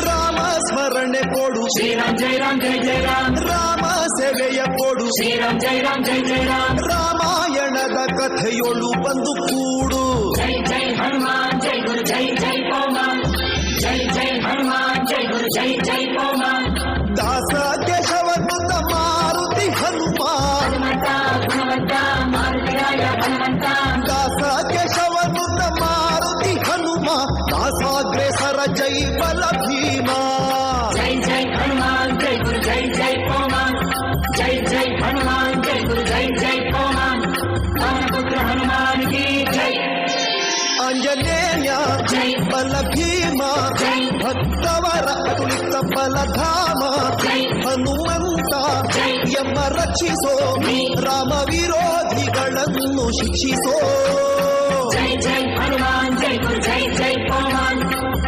ರಾಮ ಸ್ಮರಣೆ ಕೊಡು, ಶ್ರೀರಾಮ್ ಜೈ ರಾಮ್ ಜೈ ಜೈ ರಾಮ್, ರಾಮ ಸೇವೆಯ ಕೊಡು, ಶ್ರೀರಾಮ್ ಜೈ ರಾಮ್ ಜೈ ಜೈ ರಾಮ್, ರಾಮಾಯಣದ ಕಥೆಯೊಳು ಬಂದು ಕೂಡು. ಜೈ ಜೈ ಹನುಮಾನ್ ಜೈ ಗುರು ಜೈ ಜೈ ಪವಮಾನ್, ಜೈ ಜೈ ಹನುಮಾನ್ ಜೈ ಗುರು ಜೈ ಜೈ ಪವಮಾನ್, ದಾಸ ಕೇಶವನುತ ಮಾರುತಿ ಹನುಮಾನ್, ಹನುಮಂತ ಗುಣವಂತ ಮಾರುತಿರಾಯ ಹನುಮಂತ, ದಾಸ ಕೇಶವನುತ ಮಾರುತಿ ಹನುಮ, ದಾಸಾಗ್ರೇಸರ ಜೈ ಬಲ ಭೀಮ. ಜೈ ಜೈ ಹನುಮಾನ್ ಜೈ ಗುರು ಜೈ ಜೈ ಪವಮಾನ್, ಜೈ ಜೈ ಹನುಮಾನ್ ಜೈ ಗುರು ಜೈ ಜೈ ಪವಮಾನ್, ಪವನಪುತ್ರ ಹನುಮಾನ್ ಕಿ ಜೈ. ಆಂಜನೇಯ ಜೈ ಬಲ ಭೀಮ, ಜೈ ಭಕ್ತವರ ಅತುಲಿತ ಬಲಧಾಮ, ಜೈ ಹನುಮಂತ ಜೈ ಯಮ ರಕ್ಷಿಸೋ, ರಾಮ ವಿರೋಧಿಗಳನ್ನು ಶಿಕ್ಷಿಸೋ. ಜೈ ಜೈ ಹನುಮಾನ್ ಜೈ ಗುರು ಜೈ ಜೈ ಪವಮಾನ್,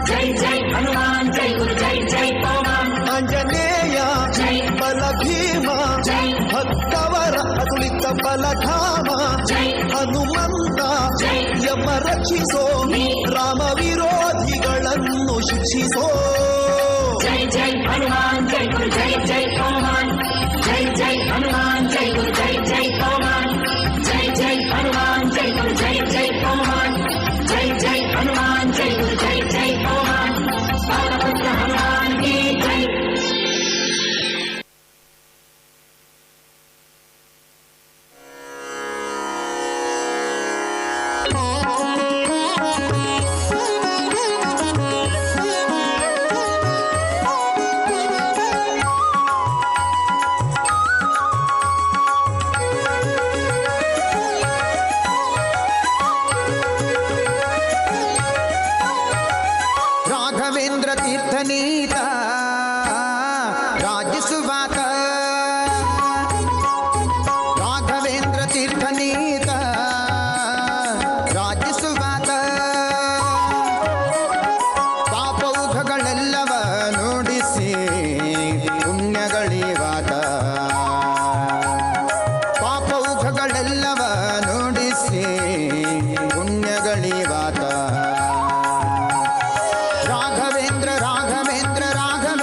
ಜೈ ಜೈ ಹನುಮಾನ್ ಜೈ ಗುರು ಜೈ ಜೈ ಪವಮಾನ್, ಆಂಜನೇಯ ಜೈ ಬಲ ಭೀಮ, ಜೈ ಭಕ್ತವರ ಅತುಲಿತ ಬಲಧಾಮ, ಜೈ ಹನುಮಂತ ಜೈ ಯಮ ರಕ್ಷಿಸೋ, ರಾಮ ವಿರೋಧಿಗಳನ್ನು ಶಿಕ್ಷಿಸೋ. ಜೈ ಜೈ ಹನುಮಾನ್ ಜೈ ಗುರು ಜೈ ಜೈ ಪವಮಾನ್, ಜೈ ಜೈ ಹನುಮಾನ್ ಜೈ ಗುರು ಜೈ ಜೈ ಪವಮಾನ್, ಜೈ ಜೈ ಹನುಮಾನ್ ಜೈ ಗುರು ಜೈ ಜೈ ಪವಮಾನ್, ಜೈ ಜೈ ಹನುಮಾನ್ ಜೈ ಗುರು ಜೈ ಜೈ ಪವಮಾನ್, ಪವನಪುತ್ರ ಹನುಮಾನ್ ಕಿ ಜೈ. ರಾಘವೇಂದ್ರ ತೀರ್ಥನೀತ ರಾಜಿಸುವಾತ, ರಾಘವೇಂದ್ರ ತೀರ್ಥನೀತ ರಾಜಿಸುವಾತ, ಪಾಪೌಘಗಳೆಲ್ಲವ ನುಡಿಸಿ ಪುಣ್ಯಗಳಿವಾತ, ಪಾಪೌಘಗಳೆಲ್ಲವ ನುಡಿಸಿ ಪುಣ್ಯಗಳಿವಾತ. ರಾಘವೇಂದ್ರ ರಾಘವೇಂದ್ರ ರಾಘವೇಂದ್ರ.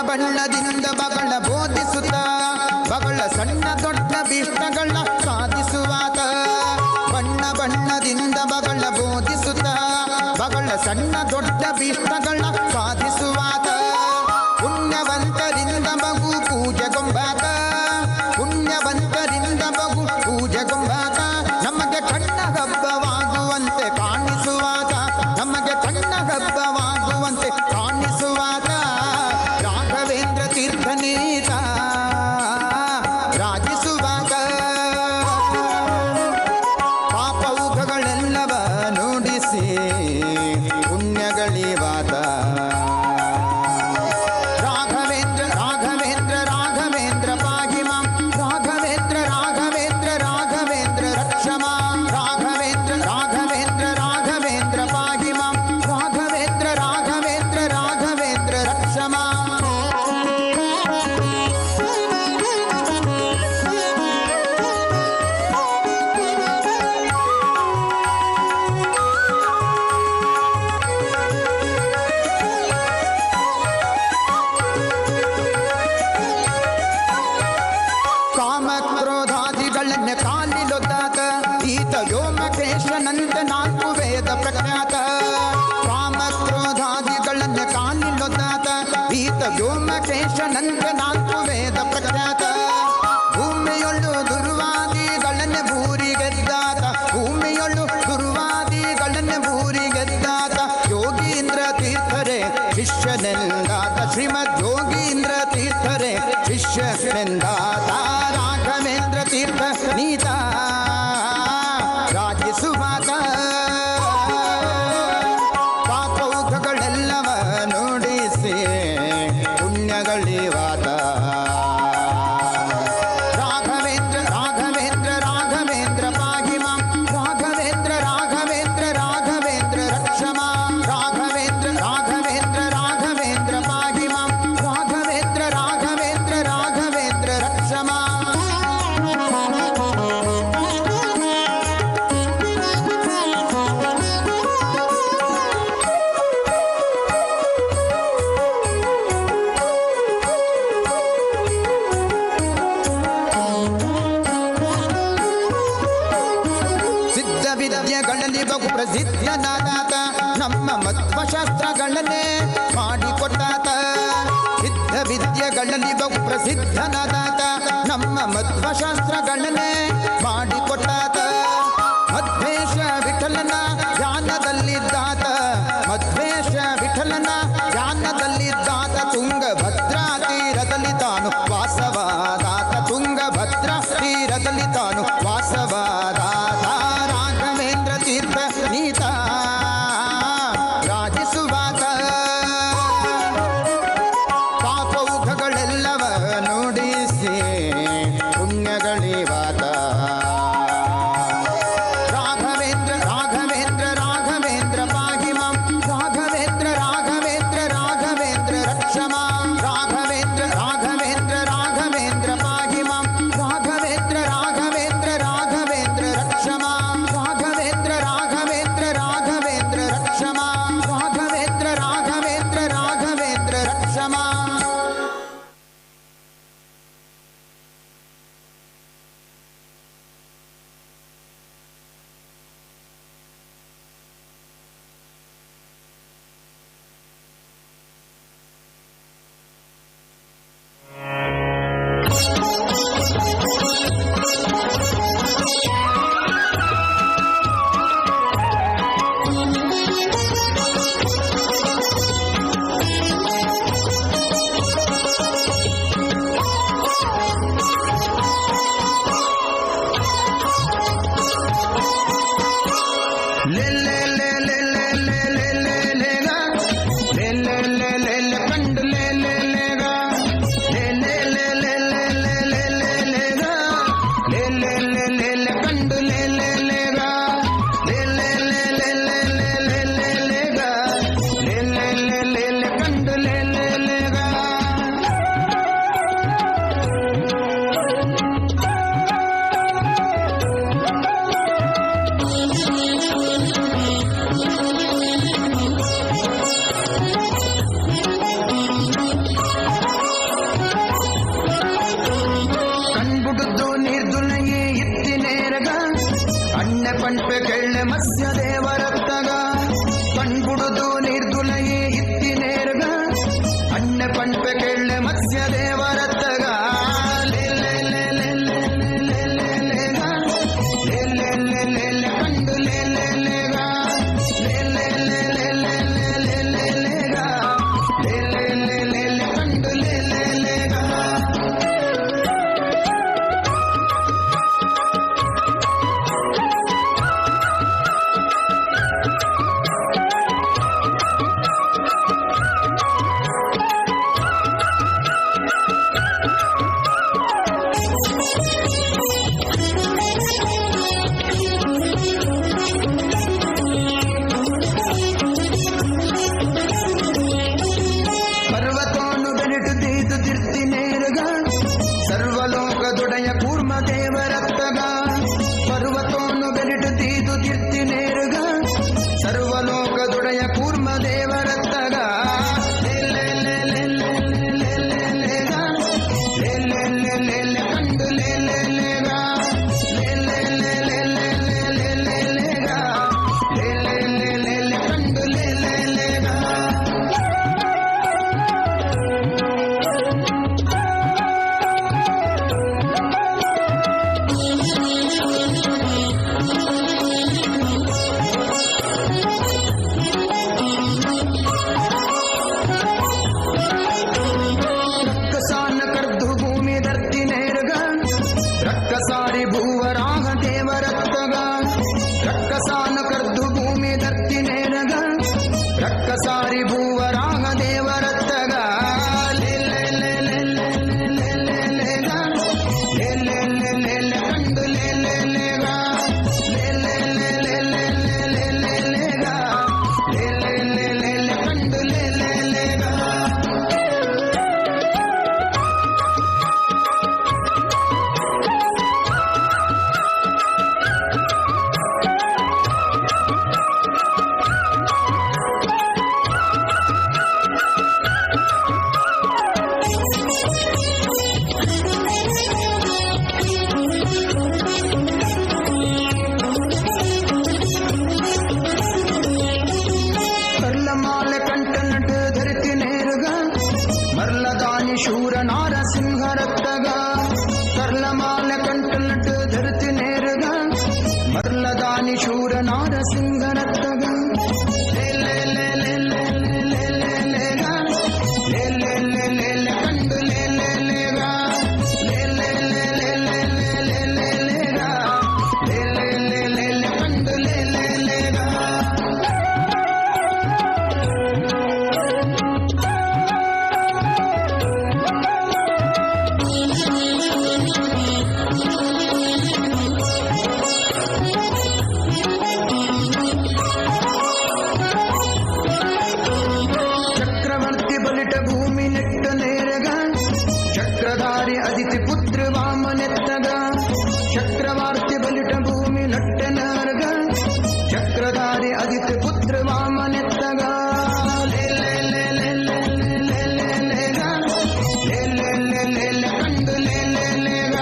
ಬಣ್ಣದಿಂದ ಬಗಳ ಬೋಧಿಸುತ್ತ, ಬಗಳ ಸಣ್ಣ ದೊಡ್ಡ ಭೀಷ್ಟಗಳ ಸಾಧಿಸುವಾತ. ಬಣ್ಣ ಬಣ್ಣದಿಂದ ಬಗಳ ಬೋಧಿಸುತ್ತ, ಬಗಳ ಸಣ್ಣ ದೊಡ್ಡ ಭೀಷ್ಟಗಳ ಸಾಧಿಸುವಾತ. ಪುಣ್ಯವಂತರಿಂದ ಬಗು ಪೂಜೆಗೊಂಬಾತ, ಪುಣ್ಯವಂತರಿಂದ ಬಗು ಪೂಜೆಗೊಂಬಾತ. ನಮಗೆ ಕಣ್ಣ ಹಬ್ಬವಾಗುವಂತೆ ಕಾಣಿಸುವಾತ, ನಮಗೆ ಕಣ್ಣ ಹಬ್ಬವಾಗುವಂತೆ ಕಾಣಿಸುವಾತ. ರಾಘವೇಂದ್ರ ತೀರ್ಥನೀತ ರಾಜಿಸುವಾತ. ಪಾಪೌಘಗಳೆಲ್ಲವ ನುಡಿಸಿ ಪುಣ್ಯಗಳಿವಾತ. ರಾಘವೇಂದ್ರ ರಾಘವೇಂದ್ರ ರಾಘವೇಂದ್ರ ಪಾಹಿ ಮಾಂ, ರಾಘವೇಂದ್ರ ರಾಘವೇಂದ್ರ ರಾಘವೇಂದ್ರ ರಕ್ಷ ಮಾಂ. ರಾಘವೇಂದ್ರ ರಾಘವೇಂದ್ರ ರಾಘವೇಂದ್ರ ಪಾಹಿ ಮಾಂ, ರಾಘವೇಂದ್ರ ರಾಘವೇಂದ್ರ ರಾಘವೇಂದ್ರ ರಕ್ಷ ಮಾಂ. ಕಾಮಕ್ರೋಧಾದಿಗಳನ್ನೇ ಕಾಲಿಲೊದ್ದಾತ, ಈತ ವ್ಯೋಮಕೇಶನಂತ ನಾಲ್ಕು ವೇದ ಪ್ರಖ್ಯಾತ. ಕಾಮಕ್ರೋಧಾದಿಗಳನ್ನೇ ಕಾಲಿಲೊದ್ದಾತ, ಈತ ವ್ಯೋಮಕೇಶನಂತ ನಾಲ್ಕು ವೇದ ಪ್ರಖ್ಯಾತ. ಭೂಮಿಯೊಳು ದುರ್ವಾದಿಗಳನ್ನೇ ಭೂರಿಗೆದ್ದಾತ, ಭೂಮಿಯೊಳು ದುರ್ವಾದಿಗಳನ್ನೇ ಭೂರಿಗೆದ್ದಾತ. ಯೋಗೀಂದ್ರ ತೀರ್ಥರೇ ಶಿಷ್ಯನೆಂದಾತ, ಶ್ರೀಮದ್ ಯೋಗೀಂದ್ರ ತೀರ್ಥರೇ ಶಿಷ್ಯನೆಂದಾತ. ರಾಘವೇಂದ್ರ ತೀರ್ಥ ನೀತ ರಾಜಿಸುವಾತ. ಪಾಪೌಘಗಳೆಲ್ಲವ ನುಡಿಸಿ ಪುಣ್ಯಗಳಿವಾತ. ರಾಘವೇಂದ್ರ ರಾಘವೇಂದ್ರ ರಾಘವೇಂದ್ರ ಪಾಹಿ ಮಾಂ, ರಾಘವೇಂದ್ರ ರಾಘವೇಂದ್ರ ರಾಘವೇಂದ್ರ ರಕ್ಷ ಮಾಂ. ರಾಘವೇಂದ್ರ ರಾಘವೇಂದ್ರ ರಾಘವೇಂದ್ರ ಪಾಹಿ ಮಾಂ, ರಾಘವೇಂದ್ರ ರಾಘವೇಂದ್ರ ರಾಘವೇಂದ್ರ ರಕ್ಷ ಮಾಂ. ಸಿದ್ಧ ವಿದ್ಯೆಗಳಲ್ಲಿ ಬಹು ಪ್ರಸಿದ್ಧನಾದಾತ, ನಮ್ಮ ಮಧ್ವಶಾಸ್ತ್ರಗಳನ್ನೇ ಮಾಡಿಕೊಟ್ಟಾತ. ಸಿದ್ಧ ವಿದ್ಯೆಗಳಲ್ಲಿ ಬಹು ಪ್ರಸಿದ್ಧನಾದಾತ, ನಮ್ಮ ಮಧ್ವಶಾಸ್ತ್ರಗಳನ್ನೇ ಮಾಡಿಕೊಟ್ಟಾತ. ಮಧ್ವೇಶ ವಿಠಲನ ಧ್ಯಾನದಲ್ಲಿದ್ದಾತ, ಮಧ್ವೇಶ ವಿಠಲನ ಧ್ಯಾನದಲ್ಲಿದ್ದಾತ. ತುಂಗಭದ್ರಾ ತೀರದಲ್ಲಿ ತಾನು ವಾಸವಾದಾತ, ತುಂಗಭದ್ರಾ ತೀರದಲ್ಲಿ ತಾನು ವಾಸವಾದಾತ. ರಾಘವೇಂದ್ರ ತೀರ್ಥ ನೀತ ರಾಜಿಸುವಾತ. ಪಾಪೌಘಗಳೆಲ್ಲವ ನುಡಿಸಿ ಪುಣ್ಯಗಳಿವಾತ. ರಾಘವೇಂದ್ರ ರಾಘವೇಂದ್ರ ರಾಘವೇಂದ್ರ ಪಾಹಿ ಮಾಂ, ರಾಘವೇಂದ್ರ ರಾಘವೇಂದ್ರ ರಾಘವೇಂದ್ರ ರಕ್ಷ ಮಾಂ. ರಾಘವೇಂದ್ರ ರಾಘವೇಂದ್ರ ರಾಘವೇಂದ್ರ ಪಾಹಿ ಮಾಂ, ರಾಘವೇಂದ್ರ ರಾಘವೇಂದ್ರ ರಾಘವೇಂದ್ರ ರಕ್ಷ ಮಾಂ. ರಾಘವೇಂದ್ರ ರಾಘವೇಂದ್ರ ರಾಘವೇಂದ್ರ ರಕ್ಷ ಮಾಂ, ರಾಘವೇಂದ್ರ ರಾಘವೇಂದ್ರ ರಾಘವೇಂದ್ರ ರಕ್ಷ ಮಾಂ. ले ले ले ले ले ले ले ले ले गा, ले ले ले ले ले कंड ले ले ले गा, ले ले ले ले ले ले ले ले ले गा, ले ले ले ले ले कंड ले ले ले गा, ले ले ले ले ले ले ले ले ले गा, ले ले ले ले ले कंड ले ले ले गा. Thank you. ದೇವರತ್ತಗ ಲೇ ಲೇ ಲೇ ಲೇ ಲೇ ಲೇ ಲೇ ಲೇ ಗ. ಲೇ ಲೇ ಲೇ ಲೇ ಲೇ ಕಂಡು ಲೇ ಲೇ ಲೇ ಗ. ಲೇ ಲೇ ಲೇ ಲೇ ಲೇ ಲೇ ಲೇ ಲೇ ಲೇ ಗ. ಲೇ ಲೇ ಲೇ ಲೇ ಲೇ ಕಂಡು ಲೇ ಲೇ ಲೇ ಗ. ರಕ್ಕಸಾನ ಕರ್ದು ಭೂಮಿ ಧರ್ತಿ ನೇರುಗ ರಕ್ಕಸಾರಿ ಭೂವರಾಹ ದೇವರತ್ತಗ ರಕ್ಕಸಾನ ಕರ್ದು ಭೂಮಿ ಧರ್ತಿ ನೇರಗ ರಕ್ಕಸಾರಿ ಭೂವರಾಹ ದೇವರತ್ತಗ ಲೇ ಲೇ ಲೇ ಲೇ ಲೇ ಲೇ ಲೇ ಲೇ ಗ. ಲೇ ಲೇ ಲೇ ಲೇ ಲೇ ಕಂಡು ಲೇ ಲೇ ಲೇ ಗ. ಲೇ ಲೇ ಲೇ ಲೇ ಲೇ ಲೇ ಲೇ ಲೇ ಲೇ ಗ. ಲೇ ಲೇ ಲೇ ಲೇ ಲೇ ಕಂಡು ಲೇ ಲೇ ಲೇ ಗ. ಕರ್ಲಮಾಲೆ ಕಂಠ ನಟ ಧರಿತಿ ನೇರುಗ ಮರ್ಲದಾನಿ ಶೂರ ನಾರಸಿಂಹ ರಕ್ತಗ ಕರ್ಲಮಾಲೆ ಕಂಠ ನಟ ಧರಿತಿ ನೇರುಗ ಮರ್ಲದಾನಿ ಶೂರ ನಾರಸಿಂಹ ರಕ್ತಗ ಲೇ ಲೇ ಲೇ ಲೇ ಲೇ ಲೇ ಲೇ ಲೇ ಲೇ ಗ. ಲೇ ಲೇ ಲೇ ಲೇ ಲೇ ಕಂಡು ಲೇ ಲೇ ಲೇ ಗ. ಲೇ ಲೇ ಲೇ ಲೇ ಲೇ ಲೇ ಲೇ ಲೇ ಲೇ ಗ. ಲೇ ಲೇ ಲೇ ಲೇ ಲೇ ಕಂಡು ಲೇ ಲೇ ಲೇ ಗ. ಚಕ್ರವರ್ತಿ ಬಲಿಟ ಭೂಮಿ ನೆಟ್ಟ ನೇರಗ ಚಕ್ರಧಾರಿ ಅದಿತಿ ಪುತ್ರ ವಾಮನೆತ್ತಗ ಚಕ್ರವರ್ತಿ ಬಲಿಟ ಭೂಮಿ ನಟ್ಟ ನಾರಗ ಚಕ್ರಧಾರಿ ಅದಿತಿ ಪುತ್ರ ವಾಮನೆತ್ತಗ ಲೇ ಲೇ ಲೇ ಲೇ ಲೇ ಲೇ ಲೇ ಲೇ ಲೇ ಗ. ಲೇ ಲೇ ಲೇ ಲೇ ಲೇ ಕಂಡು ಲೇ ಲೇ ಲೇ ಗ.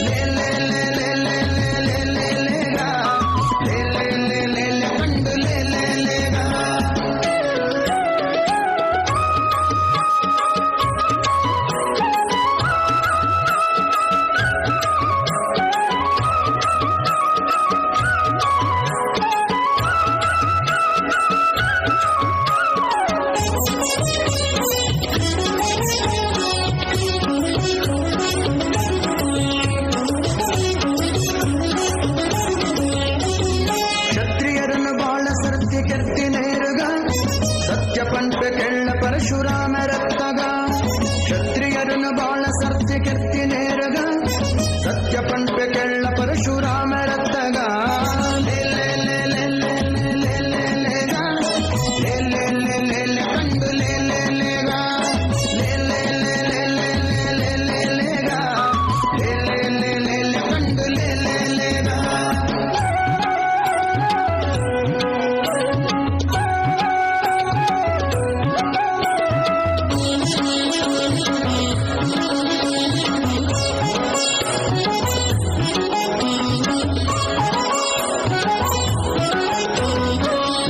ಲೇ ಲೇ ಲೇ ಲೇ ಲೇ ಲೇ ಲೇ ಲೇ ಲೇ ಗ. ಲೇ ಲೇ ಲೇ ಲೇ ಲೇ ಕಂಡು ಲೇ ಲೇ ಲೇ ಗ. ಕ್ಷತ್ರಿಯರನ್ನು ಬಾಳ ಸರ್ತಿ ಕೆತ್ತಿ ನೇರುಗ ಸತ್ಯ ಪಂಪ ಕೆಳ್ಳ ಪರಶುರಾಮ ರಕ್ತಗ ಕ್ಷತ್ರಿಯರನ್ನು ಬಾಳ ಸರ್ತಿ ಕೆತ್ತಿ ನೇರುಗ ಸತ್ಯ ಪಂಪ ಕೆಳ್ಳ ಪರಶುರಾಮ ರಕ್ತಗ ಲೇ ಲೇ ಲೇ ಲೇ ಲೇ ಲೇ ಲೇ ಲೇ ಲೇ ಗ. ಲೇ ಲೇ ಲೇ ಲೇ ಲೇ ಕಂಡು ಲೇ ಲೇ ಲೇ ಗ. ಲೇ ಲೇ ಲೇ ಲೇ ಲೇ ಲೇ ಲೇ ಲೇ ಲೇ ಗ. ಲೇ ಲೇ ಲೇ ಲೇ ಲೇ ಕಂಡು ಲೇ ಲೇ ಲೇ ಗ.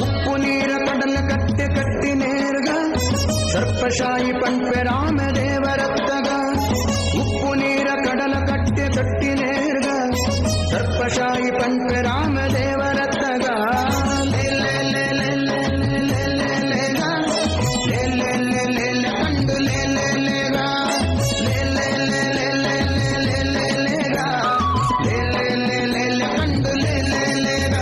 ಉಪ್ಪು ನೀರ ಕಡಲ ಕಟ್ಟೆ ಕಟ್ಟಿ ನೇರ್ಗ ಸರ್ಪಶಾಯಿ ಪಂಪೆ ರಾಮದೇವರತ್ತಗ ಉಪ್ಪು ನೀರ ಕಡಲ ಕಟ್ಟೆ ಕಟ್ಟಿ ನೇರ್ಗ ಸರ್ಪಶಾಯಿ ಪಂಪೆ ರಾಮದೇವರತ್ತಗ ಲೇ ಲೇ ಲೇ ಲೇ ಲೇ ಲೇ ಲೇ ಲೇ ಲೇ ಗ. ಲೇ ಲೇ ಲೇ ಲೇ ಲೇ ಕಂಡು ಲೇ ಲೇ ಲೇ ಗ. ಲೇ ಲೇ ಲೇ ಲೇ ಲೇ ಲೇ ಲೇ ಲೇ ಲೇ ಗ. ಲೇ ಲೇ ಲೇ ಲೇ ಲೇ ಕಂಡು ಲೇ ಲೇ ಲೇ ಗ.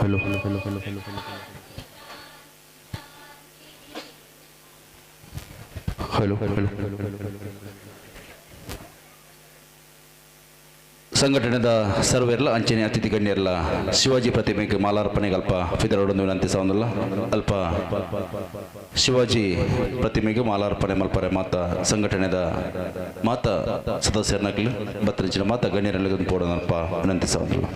Hello hello hello hello hello hello. ಸಂಘಟನೆದ ಸರ್ವೆರ್ಲ ಅಂಚನೆ ಅತಿಥಿ ಗಣ್ಯರ್ಲ ಶಿವಾಜಿ ಪ್ರತಿಮೆಗೆ ಮಾಲಾರ್ಪಣೆಗೆ ಅಲ್ಪ ಫಿದರೋಡೊಂದು ವಿನಂತಿ ಸವನಲ್ಲ ಅಲ್ಪ ಶಿವಾಜಿ ಪ್ರತಿಮೆಗೆ ಮಾಲಾರ್ಪಣೆ ಮಲ್ಪರೆ ಮಾತ ಸಂಘಟನೆದ ಮಾತ ಸದಸ್ಯರನಕ್ಲು ಬತ್ತರಿಂಚಿನ ಮಾತ ಗಣ್ಯರಲ್ಲಿ ಪೋಡೋಣ ಅಲ್ಪ ವಿನಂತಿ ಸವನಲ್ಲ.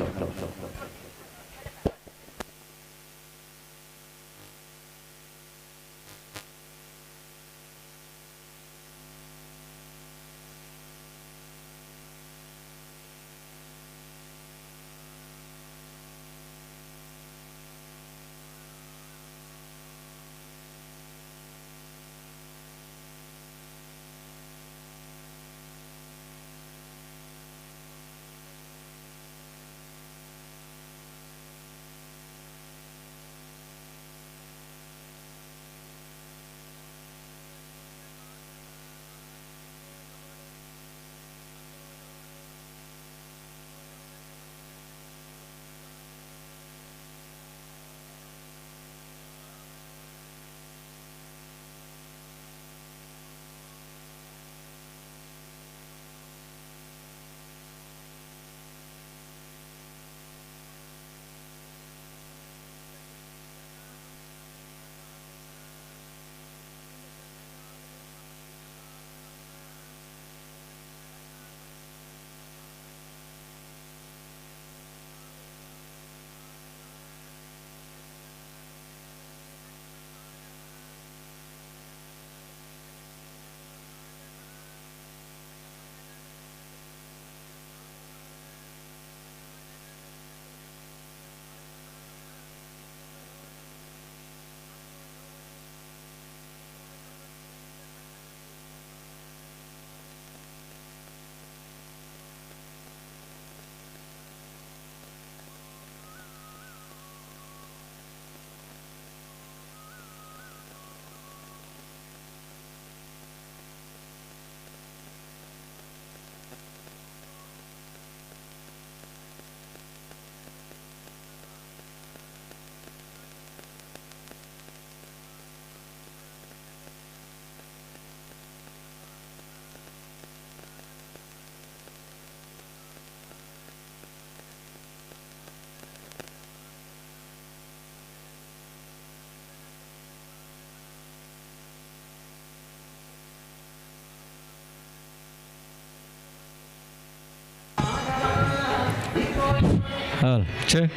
Hal, check.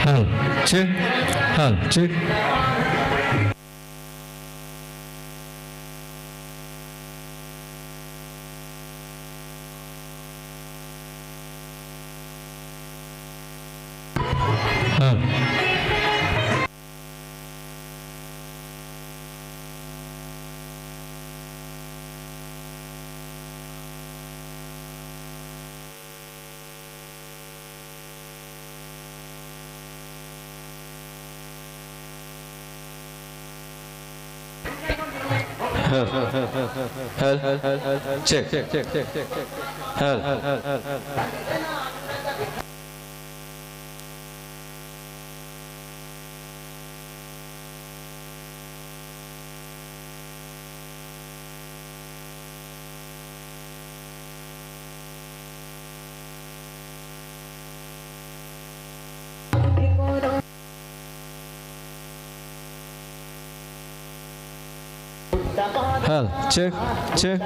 Hal, check. Hal, check. Hal. Hal, hal, check, check, check, check, check, hal, hal, check, check.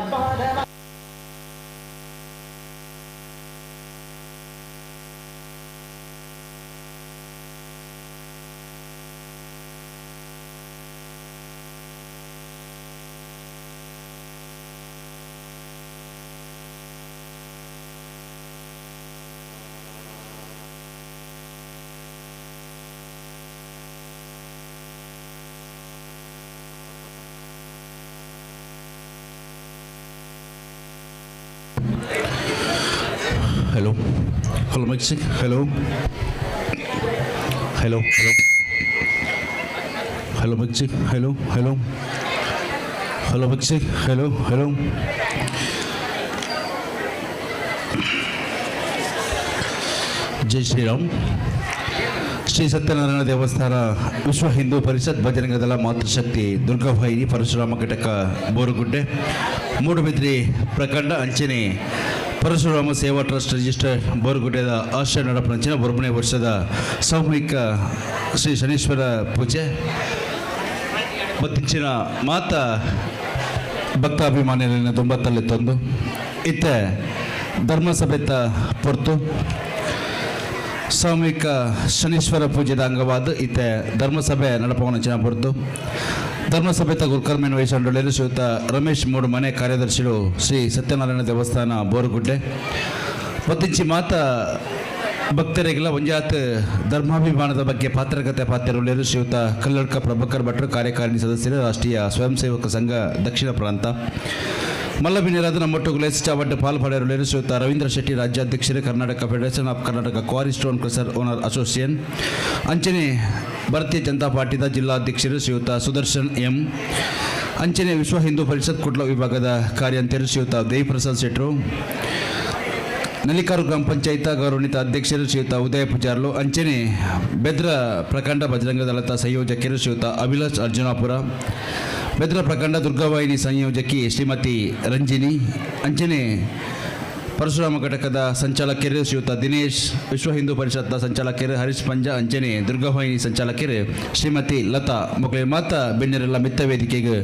Hello. Hello, mic check. Hello. Hello. Hello. Hello, mic check. Hello. Hello. Hello, mic check. Hello. Hello. Jai Shri Ram. Shri Satyanarayana ದೇವಸ್ಥಾನ ವಿಶ್ವ ಹಿಂದೂ ಪರಿಷತ್ ಬಜರಂಗದಳ ಮಾತೃಶಕ್ತಿ ದುರ್ಗಾವಾಹಿನಿ ಪರಶುರಾಮ ಘಟಕ ಬೋರುಗುಡ್ಡೆ ಮೂಡುಬಿದ್ರಿ ಪ್ರಖಂಡ ಅಂಚನೆ ಪರಶುರಾಮ ಸೇವಾ trust register ಬೋರುಗುಡ್ಡೆದ ಆಶ್ರಯ ನಡಪನಂಚಿನ 1ನೇ ವರ್ಷದ ಸಾಮೂಹಿಕ ಶ್ರೀ ಶನೀಶ್ವರ ಪೂಜೆ ಮತ್ತಿಂಚಿನ ಮಾತ ಭಕ್ತಾಭಿಮಾನಿಗಳನ್ನ ತೊಂಬತ್ತಲ್ಲಿ ತಂದು ಇತ್ತ ಧರ್ಮಸಭೆತ ಪೊರ್ತು ಸಾಮೂಹಿಕ ಶನೀಶ್ವರ ಪೂಜೆದ ಅಂಗವಾದ ಇತ್ತ ಧರ್ಮಸಭೆ ನಡಪವನ ಪೊರ್ತು ಧರ್ಮಸಭೆತ ಗುರುಕರ್ಮೇನ್ ವಹಿಸಿಕೊಂಡರು ಶ್ರೀಯುತ ರಮೇಶ್ ಮೂಡುಮನೆ ಕಾರ್ಯದರ್ಶಿಗಳು ಶ್ರೀ ಸತ್ಯನಾರಾಯಣ ದೇವಸ್ಥಾನ ಬೋರುಗುಡ್ಡೆ ಮತ್ತಿಂಚಿ ಮಾತ ಭಕ್ತರಿಗೆಲ್ಲ ಒಂಜಾತ್ ಧರ್ಮಾಭಿಮಾನದ ಬಗ್ಗೆ ಪಾತ್ರಕತೆ ಪಾತ್ರರುಳ್ಳರು ಶ್ರೀಯುತ ಕಲ್ಲಡ್ಕ ಪ್ರಭಾಕರ್ ಭಟ್ರು ಕಾರ್ಯಕಾರಿಣಿ ಸದಸ್ಯರು ರಾಷ್ಟ್ರೀಯ ಸ್ವಯಂ ಸೇವಕ ಸಂಘ ದಕ್ಷಿಣ ಪ್ರಾಂತ ಮಲ್ಲಬಿನಿರಾದ ನಮ್ಮೊಟ್ಟುಗುಲೆ ಚಾವಡ್ಡ ಪಾಲ್ಪಡೆಯರುಳ್ಳರು ಶ್ರೀಯುತ ರವೀಂದ್ರ ಶೆಟ್ಟಿ ರಾಜ್ಯಾಧ್ಯಕ್ಷರು Karnataka federation of Karnataka quarry stone crusher owner association ಅಂಚನೆ ಭಾರತೀಯ ಜನತಾ ಪಾರ್ಟಿದ ಜಿಲ್ಲಾಧ್ಯಕ್ಷರು ಶ್ರೀಯುತ ಸುದರ್ಶನ್ ಎಂ ಅಂಚನೆ ವಿಶ್ವ ಹಿಂದೂ ಪರಿಷತ್ ಕುಡ್ಲ ವಿಭಾಗದ ಕಾರ್ಯಂತರು ಶ್ರೀಯುತ ದೇವಿಪ್ರಸಾದ್ ಶೆಟ್ಟರು ನಲಿಕಾರು ಗ್ರಾಮ ಪಂಚಾಯತ್ ಗೌರವಾನ್ವಿತ ಅಧ್ಯಕ್ಷರು ಶ್ರೀಯುತ ಉದಯ ಪೂಜಾರ್ಲು ಅಂಚನೆ ಬೆದ್ರ ಪ್ರಖಂಡ ಬಜರಂಗ ದಳದ ಸಂಯೋಜಕರು ಶ್ರೀಯುತ ಅಭಿಲಾಷ್ ಅರ್ಜುನಾಪುರ ಬೆದ್ರ ಪ್ರಖಂಡ ದುರ್ಗಾವಾಹಿನಿ ಸಂಯೋಜಕಿ ಶ್ರೀಮತಿ ರಂಜಿನಿ ಅಂಚನೆ ಪರಶುರಾಮ ಘಟಕದ ಸಂಚಾಲಕರು ಶ್ರೀಯುತ ದಿನೇಶ್ ವಿಶ್ವ ಹಿಂದೂ ಪರಿಷತ್ನ ಸಂಚಾಲಕರು ಹರೀಶ್ ಪಂಜ ಅಂಚನೆ ದುರ್ಗಾವಾಹಿನಿ ಸಂಚಾಲಕರು ಶ್ರೀಮತಿ ಲತಾ ಮಕ್ಕಳ ಮಾತ ಬೆಣ್ಣರೆಲ್ಲ ಮಿತ್ತ ವೇದಿಕೆಗೆ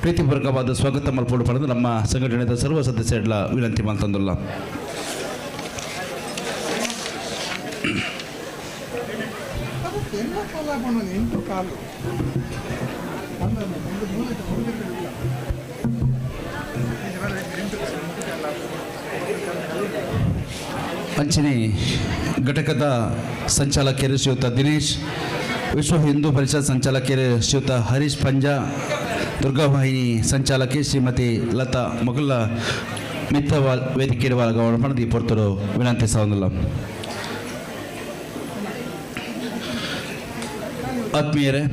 ಪ್ರೀತಿಪೂರ್ವಕವಾದ ಸ್ವಾಗತ ಮಲ್ಪೋಡು ಪಡೆದು ನಮ್ಮ ಸಂಘಟನೆಯ ಸರ್ವ ಸದಸ್ಯರೆಲ್ಲ ವಿನಂತಿ ಮಾಡ್ತಂದುಲ್ಲ. ಅಂಚನೆ ಘಟಕದ ಸಂಚಾಲಕರು ಶ್ರೀಯುತ ದಿನೇಶ್ ವಿಶ್ವ ಹಿಂದೂ ಪರಿಷತ್ ಸಂಚಾಲಕರು ಶ್ರೀಯುತ ಹರೀಶ್ ಪಂಜ ದುರ್ಗಾವಾಹಿನಿ ಸಂಚಾಲಕಿ ಶ್ರೀಮತಿ ಲತಾ ಮೊಗಲ ಮಿತ್ತ ವೇದಿಕೆ ಗೌರವ ಪೊರ್ತರು ವಿನಂತಿ ಸಾವಲ್ಲ. ಆತ್ಮೀಯರೇ,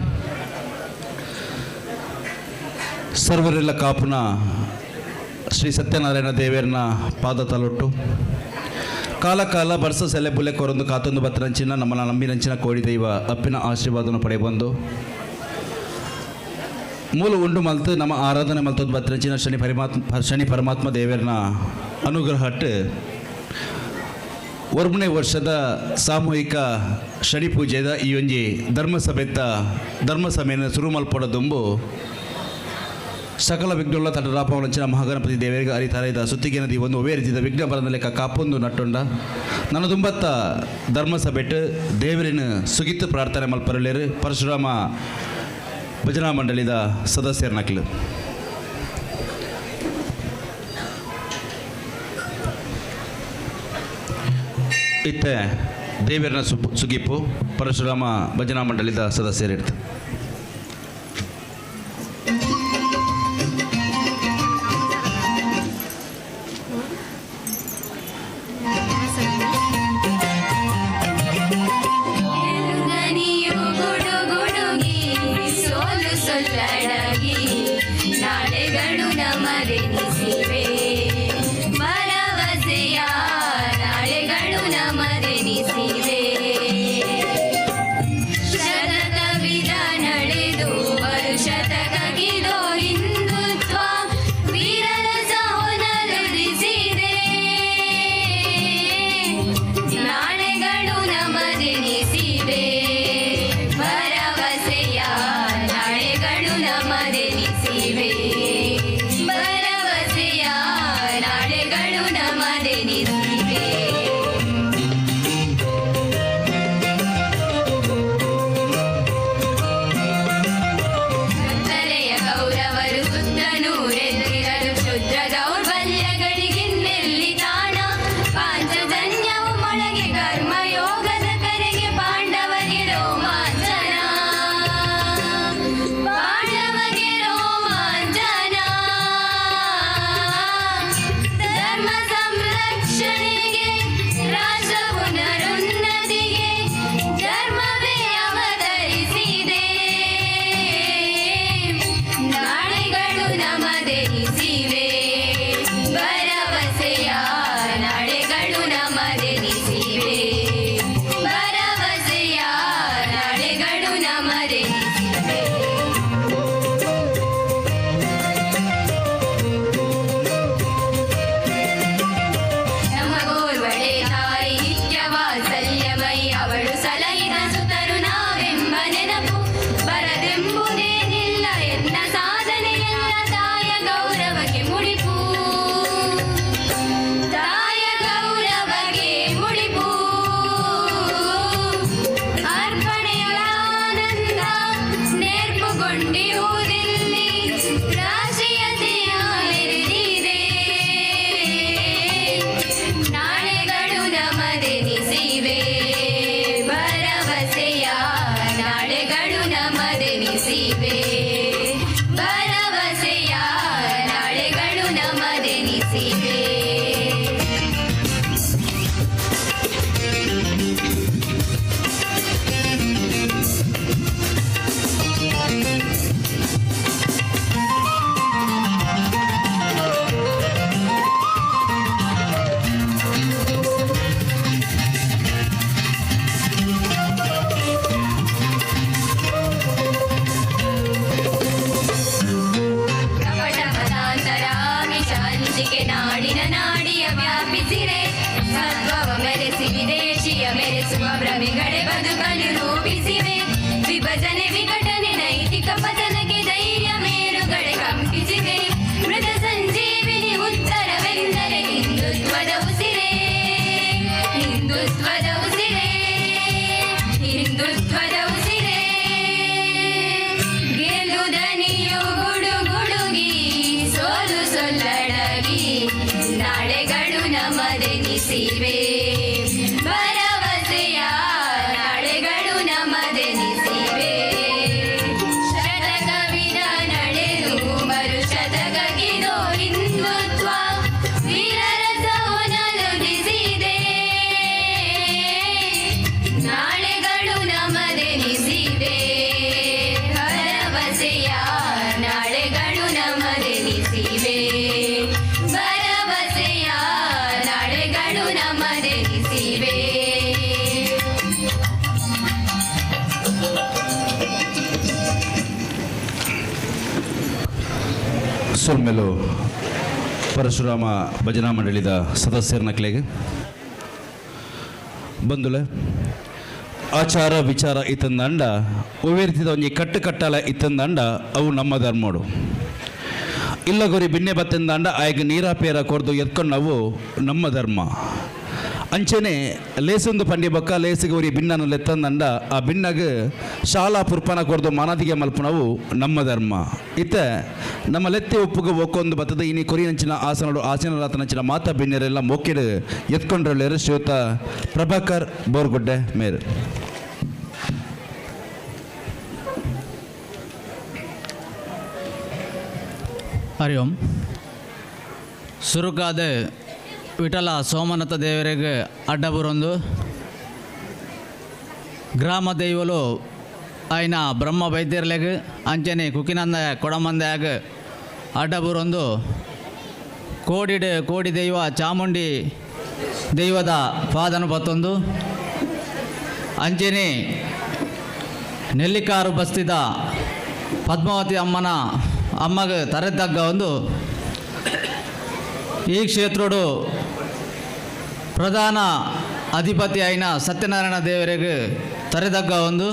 ಸರ್ವರೆಲ್ಲ ಕಾಪುನ ಶ್ರೀ ಸತ್ಯನಾರಾಯಣ ದೇವರನ ಪಾದ ತಲೊಟ್ಟು ಕಾಲ ಕಾಲ ಬರ್ಸ ಸೆಲೆ ಬುಲೆ ಕೊರೊಂದು ಕಾತೊಂದು ಬತ್ತರಂಚಿನ ನಮ್ಮನ ನಂಬಿನಂಚಿನ ಕೋಡಿ ದೈವ ಅಪ್ಪಿನ ಆಶೀರ್ವಾದನ ಪಡೆಯಬಂದು ಮೂಲ ಉಂಡು ಮಲ್ತು ನಮ್ಮ ಆರಾಧನೆ ಮಲ್ತೊಂದು ಬತ್ತರಂಚಿನ ಶನಿ ಪರಮಾತ್ಮ ದೇವರನ ಅನುಗ್ರಹಟ್ಟು 1ನೇ ವರ್ಷದ ಸಾಮೂಹಿಕ ಶನಿ ಪೂಜೆದ ಈ ಒಂಜಿ ಧರ್ಮಸಭೆತ್ತ ಧರ್ಮಸಭೆಯನ್ನು ಶುರು ಮಲ್ಪೊಡದುಂಬು ಸಕಲ ವಿಘ್ನಗಳ ತಟರಾಪವನಂಚಿನ ಮಹಾಗಣಪತಿ ದೇವರಿಗೆ ಅರಿತರೈದ ಸುತ್ತಿಗೆ ನದಿ ಒಂದು ಒವೇ ರೀತಿಯ ವಿಘ್ನ ಬರದ ಲೆಕ್ಕ ಕಾಪೊಂದು ನಟ್ಟೊಂಡ ನನ್ನ ದುಂಬತ್ತ ಧರ್ಮಸಭೆಟ್ಟು ದೇವರಿನ ಸುಗಿತ್ತು ಪ್ರಾರ್ಥನೆ ಮಲ್ಪರಲೇರು ಪರಶುರಾಮ ಭಜನಾ ಮಂಡಳಿದ ಸದಸ್ಯರ ನಕಲು. ಇತ್ತೆ ದೇವರನ ಸುಗಿಪ್ಪು ಪರಶುರಾಮ ಭಜನಾ ಮಂಡಳಿದ ಸದಸ್ಯರಿರ್ತಾರೆ. ಶತತ ವಿಧಾನ ಸೊಲ್ಮೆಲು ಪರಶುರಾಮ ಭಜನಾ ಮಂಡಳಿದ ಸದಸ್ಯರ ನಕ್ಲೆಗೆ ಬಂದುಲೆ ಆಚಾರ ವಿಚಾರ ಇತ್ತಂದಂಡ ಒವ್ವೇರ್ತಿದ ಒಂಜಿ ಕಟ್ಟು ಕಟ್ಟಾಲ ಇತ್ತಂದಂಡ ಅವು ನಮ್ಮ ಧರ್ಮೋಡು ಇಲ್ಲ ಗೊರಿ ಬಿನ್ನೆ ಬತ್ತಂದಾಂಡ ಆಯ್ಗ ನೀರಾ ಪೇರ ಕೊರ್ದು ಎತ್ಕೊಂಡವು ನಮ್ಮ ಧರ್ಮ. ಅಂಚನೆ ಲೇಸೊಂದು ಪಂಡಿ ಬೊಕ್ಕ ಲೇಸಿಗೆ ಒರಿ ಬಿನ್ನನು ಲೆತ್ತಂದಂಡ ಆ ಬಿನ್ನಗ ಶಾಲಾ ಪುರ್ಪನ ಕೊರ್ದು ಮಾನದಿಗೆ ಮಲ್ಪನವು ನಮ್ಮ ಧರ್ಮ. ಇತ್ತ ನಮ್ಮ ಲೆತ್ತಿ ಉಪ್ಪುಗೆ ಒಕ್ಕೊಂದು ಬತ್ತದ ಇನಿ ಕೊರಿಯಂಚಿನ ಆಸನಡು ಆಸನರಾತನಂಚಿನ ಮಾತಾ ಬಿನ್ನೆರೆಲ್ಲ ಮೋಕೆಡು ಎತ್ಕೊಂಡ್ರಲ್ಲೇರು ಶ್ರೀಯುತ ಪ್ರಭಾಕರ್ ಬೋರ್ಗುಡ್ಡೆ ಮೇರು. ಹರಿ ಓಂ. ಸುರುಕಾದ ವಿಠಲ ಸೋಮನಾಥ ದೇವರಿಗೆ ಅಡ್ಡಬುರೊಂದು ಗ್ರಾಮ ದೈವಲು ಆಯ್ನ ಬ್ರಹ್ಮ ವೈದ್ಯರ್ಲೆಗ್ ಅಂಚನೆ ಕುಕಿನಂದ ಕೊಡಮಂದಯಾಗ ಅಡ್ಡಬುರೊಂದು ಕೋಡಿಡು ಕೋಡಿ ದೈವ ಚಾಮುಂಡಿ ದೈವದ ಪಾದನು ಪತ್ತೊಂದು ಅಂಚನೆ ನೆಲ್ಲಿಕಾರು ಬಸ್ತಿದ ಪದ್ಮಾವತಿ ಅಮ್ಮನ ಅಮ್ಮಗ ತರೆದಗ್ಗ ಒಂದು ಈ ಕ್ಷೇತ್ರೋಡು ಪ್ರಧಾನ ಅಧಿಪತಿ అయిన ಸತ್ಯನಾರಾಯಣ ದೇವರಿಗೆ ತರೆದಗ್ಗ ಒಂದು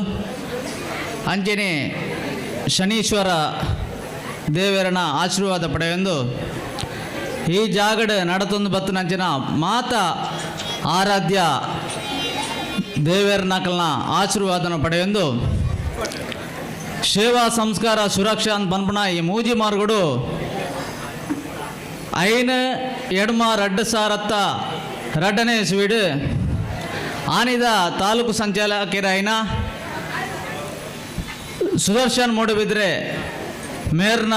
ಅಂಚನೆ ಶನೀಶ್ವರ ದೇವರನ ಆಶೀರ್ವಾದ ಪಡೆಯೊಂದು ಈ ಜಾಗಡ್ ನಡತೊಂದು ಬತ್ತನಂಚಿನ ಮಾತ ಆರಾಧ್ಯ ದೇವರನಕಲ್ನ ಆಶೀರ್ವಾದನ ಪಡೆಯೊಂದು ಸೇವಾ ಸಂಸ್ಕಾರ ಸುರಕ್ಷಾ ಅಂತ ಪನ್ಪುನ ಈ ಮೂಜಿ ಮಾರ್ಗಡು ಐನು ಎಡ್ಮ ರಡ್ಡು ಸಾರತ್ತ ರಡ್ಡನೇ ಸ್ವೀಡು ಆನಿದ ತಾಲೂಕು ಸಂಚಾಲಕರಾಯಿನ ಸುದರ್ಶನ್ ಮೂಡುಬಿದ್ರೆ ಮೇರ್ನ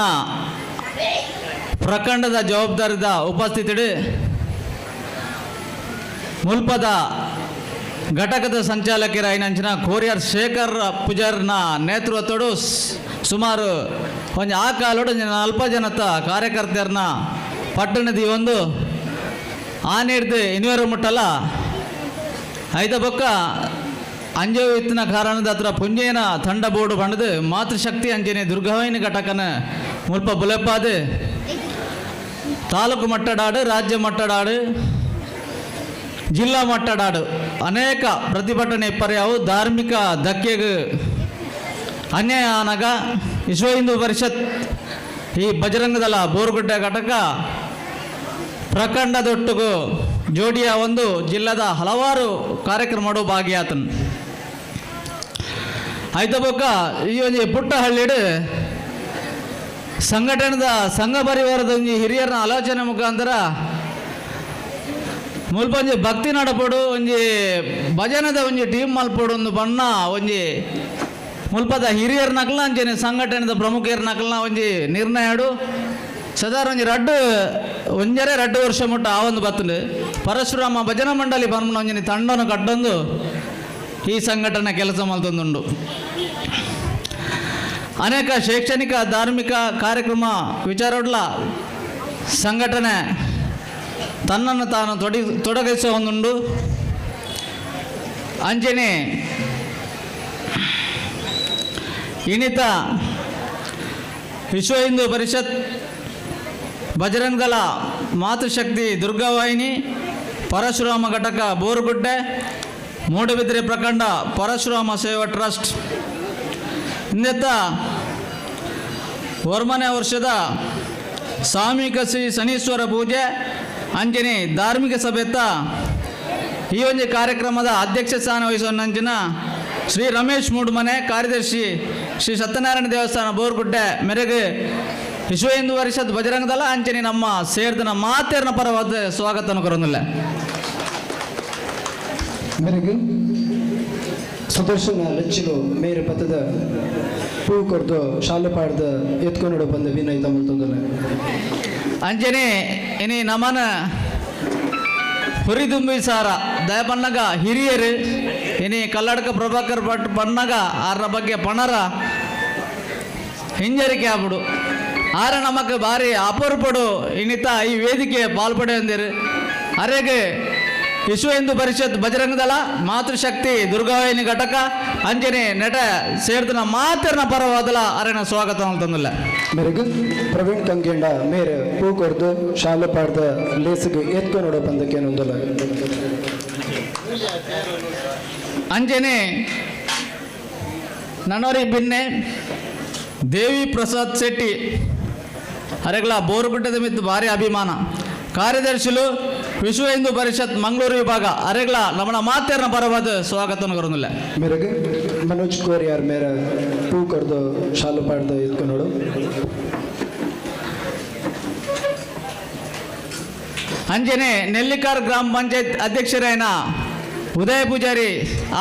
ಪ್ರಖಂಡದ ಜವಾಬ್ದಾರಿದ ಉಪಸ್ಥಿತಿಡು ಮುಲ್ಪದ ಘಟಕದ ಸಂಚಾಲಕರಾಯಿನಂಚಿನ ಕೋರಿಯರ್ ಶೇಖರ್ ಪೂಜಾರ್ನ ನೇತೃತ್ವಡು ಸುಮಾರು ಒಂಜಿ ಆ ಕಾಲೋಡು ಅಲ್ಪ ಜನತ ಕಾರ್ಯಕರ್ತರನ್ನ ಪಟ್ಟಣದ ಒಂದು ಆನೇಡ್ದು ಇನ್ನೂರು ಮುಟ್ಟಲ್ಲ ಐದ ಬೊಕ್ಕ ಅಂಜೋ ಇತ್ತಿನ ಕಾರಣದ ಹತ್ರ ಪುಂಜೇನ ತಂಡ ಬೋರ್ಡು ಬಂಡದು ಮಾತೃಶಕ್ತಿ ಅಂಜನೆ ದುರ್ಗವಾಹಿನಿ ಘಟಕನ ಮುಲ್ಪ ಬುಲೆಪ್ಪಾದು ತಾಲೂಕು ಮಟ್ಟಡಾಡು ರಾಜ್ಯ ಮಟ್ಟಡಾಡು ಜಿಲ್ಲಾ ಮಟ್ಟಡಾಡು ಅನೇಕ ಪ್ರತಿಭಟನೆ ಪರ್ಯಾವು ಧಾರ್ಮಿಕ ಧಕ್ಕೆಗೆ ಅನ್ಯಾಯ ಆನಾಗ ವಿಶ್ವ ಹಿಂದೂ ಪರಿಷತ್ ಈ ಬಜರಂಗದಳ ಬೋರ್ಗುಡ್ಡೆ ಘಟಕ ಪ್ರಖಂಡದೊಟ್ಟಿಗೂ ಜೋಡಿಯ ಒಂದು ಜಿಲ್ಲಾದ ಹಲವಾರು ಕಾರ್ಯಕ್ರಮಗಳು ಭಾಗಿಯಾತನು. ಆಯ್ತ ಬೊಕ್ಕ ಈ ಒಂಜಿ ಪುಟ್ಟಹಳ್ಳಿಡು ಸಂಘಟನೆದ ಸಂಘ ಪರಿವಾರದ ಒಂಜಿ ಹಿರಿಯರನ ಆಲೋಚನೆ ಮುಖಾಂತರ ಮುಲ್ಪ ಒಂಜಿ ಭಕ್ತಿ ನಡಪೋಡು ಒಂಜಿ ಭಜನದ ಒಂಜಿ ಟೀಮ್ ಮಲ್ಪೋಡು ಒಂದು ಬಣ್ಣ ಒಂಜಿ ಮುಲ್ಪದ ಹಿರಿಯರ್ನಕಲ್ನ ಅಂಚನೆ ಸಂಘಟನೆದ ಪ್ರಮುಖರ್ನಕಲ್ನ ಒಂಜಿ ನಿರ್ಣಯಡು ಸದಾರ ಒಂಜಿ ರಡ್ಡು ಒಂಜರೆ ರಡ್ಡು ವರ್ಷ ಮುಟ್ಟ ಆ ಒಂದು ಬತ್ತಲು ಪರಶುರಾಮ ಭಜನಾ ಮಂಡಳಿ ಪನ್ಪುನ ಒಂಜಿನ ತಂಡನು ಕಟ್ಟೊಂದು ಈ ಸಂಘಟನೆ ಕೆಲಸ ಮಲ್ತೊಂದುಂಡು. ಅನೇಕ ಶೈಕ್ಷಣಿಕ ಧಾರ್ಮಿಕ ಕಾರ್ಯಕ್ರಮ ವಿಚಾರಡ್ಲ ಸಂಘಟನೆ ತನ್ನನ್ನು ತಾನು ತೊಡಗಿಸುವ ಒಂದುಂಡು. ಅಂಚನೆ ಇನ್ನಿತ ವಿಶ್ವ ಹಿಂದೂ ಪರಿಷತ್ ಬಜರಂಗದಳ ಮಾತೃಶಕ್ತಿ ದುರ್ಗಾವಾಹಿನಿ ಪರಶುರಾಮ ಘಟಕ ಬೋರುಗುಡ್ಡೆ ಮೂಡುಬಿದಿರೆ ಪ್ರಖಂಡ ಪರಶುರಾಮ ಸೇವಾ ಟ್ರಸ್ಟ್ ಇನ್ನೆತ್ತ ವರ್ಮನೆ ವರ್ಷದ ಸಾಮೂಹಿಕ ಶ್ರೀ ಶನೀಶ್ವರ ಪೂಜೆ ಅಂಜನಿ ಧಾರ್ಮಿಕ ಸಭೆತ್ತ ಈ ಒಂದು ಕಾರ್ಯಕ್ರಮದ ಅಧ್ಯಕ್ಷ ಸ್ಥಾನ ವಹಿಸುವ ಅಂಚಿನ ಶ್ರೀ ರಮೇಶ್ ಮೂಡುಮನೆ ಕಾರ್ಯದರ್ಶಿ ಶ್ರೀ ಸತ್ಯನಾರಾಯಣ ದೇವಸ್ಥಾನ ಬೋರ್ಗುಡ್ಡೆ ಮೇರೆಗೆ ವಿಶ್ವ ಹಿಂದೂ ಪರಿಷತ್ ಬಜರಂಗದಳ ಅಂಚನೆ ನಮ್ಮ ಸೇರ್ದನ ಮಾತೇರ್ನ ಪರವಾದ ಸ್ವಾಗತವನ್ನು ಕೊರೊಂದಿಲ್ಲ. ಮೇರೆಗೆ ಸುದರ್ಶನ ಲಚ್ಚಿಲು ಮೇರೆ ಪತ್ತದ ಪೂ ಕೊರ್ದು ಶಾಲೆ ಪಾಡ್ದ ಎತ್ಕೊಂಡು ಬಂದ ವಿನಯ್ ತಮ್ಮಲ್ತೊಂದಲ್ಲ. ಅಂಜನೆ ಇನಿ ನಮನ ಹುರಿದುಂಬಿ ಸಾರ ದಯಪನ್ನಗ ಹಿರಿಯರು ಇನಿ ಕಲ್ಲಡ್ಕ ಪ್ರಭಾಕರ್ ಭಟ್ ಬಣ್ಣಗ ಆರ ಬಗ್ಗೆ ಪಣರ ಹಿಂಜರಿಕೆ ಆಗ್ಬಿಡು ಆರ ನಮಕ್ ಭಾರಿ ಅಪರೂಪಡು ಇನ್ನಿತ ಈ ವೇದಿಕೆ ಪಾಲ್ಪಡೆ ಅಂದಿರು ಅರೆಗೆ ವಿಶ್ವ ಹಿಂದೂ ಪರಿಷತ್ ಬಜರಂಗದಳ ಮಾತೃಶಕ್ತಿ ದುರ್ಗಾವಾಹಿನಿ ಘಟಕ ಅಂಜನೆ ನೆಟ ಸೇರ್ದನ ಮಾತಿರ್ನ ಪರವಾದಲ ಅರೆನ ಸ್ವಾಗತ ಅಂತಂದಿಲ್ಲ. ಮೇರೆಗ್ ಪ್ರವೀಣ್ ಕಂಗೇಂಡ ಮೇರೆ ಪೂ ಕೊರ್ದು ಶಾಲು ಪಾಡ್ದ ಲೇಸಿಗೆ ಎತ್ಕೊ ನೋಡೋ ಪಂದಕ್ಕೇನೊಂದಲ್ಲ. ಅಂಜನೆ ನನೋರಿ ಬಿನ್ನೆ ದೇವಿ ಪ್ರಸಾದ್ ಶೆಟ್ಟಿ ಅರೆಗ್ಲ ಬೋರುಗುಡ್ಡದ ಮಿತ್ತು ಭಾರಿ ಅಭಿಮಾನ ಕಾರ್ಯದರ್ಶಿಲು ವಿಶ್ವ ಹಿಂದೂ ಪರಿಷತ್ ಮಂಗಳೂರು ವಿಭಾಗ ಅರೆಗ್ಲ ನಮ್ಮನ ಮಾತೇರ್ನ ಪರವಾದ ಸ್ವಾಗತ ಕೊರೊಂದಿಲ್ಲ. ಮೇರೆಗ್ ಮನೋಜ್ ಕೋರಿಯಾರ್ ಮೇರೆ ಪೂ ಕೊರ್ದು ಶಾಲು ಪಾಡ್ದ ಎತ್ಕೊ ನೋಡು. ಅಂಜನೆ ನೆಲ್ಲಿಕಾರ್ ಗ್ರಾಮ ಪಂಚಾಯತ್ ಅಧ್ಯಕ್ಷರೈನ ಉದಯ ಪೂಜಾರಿ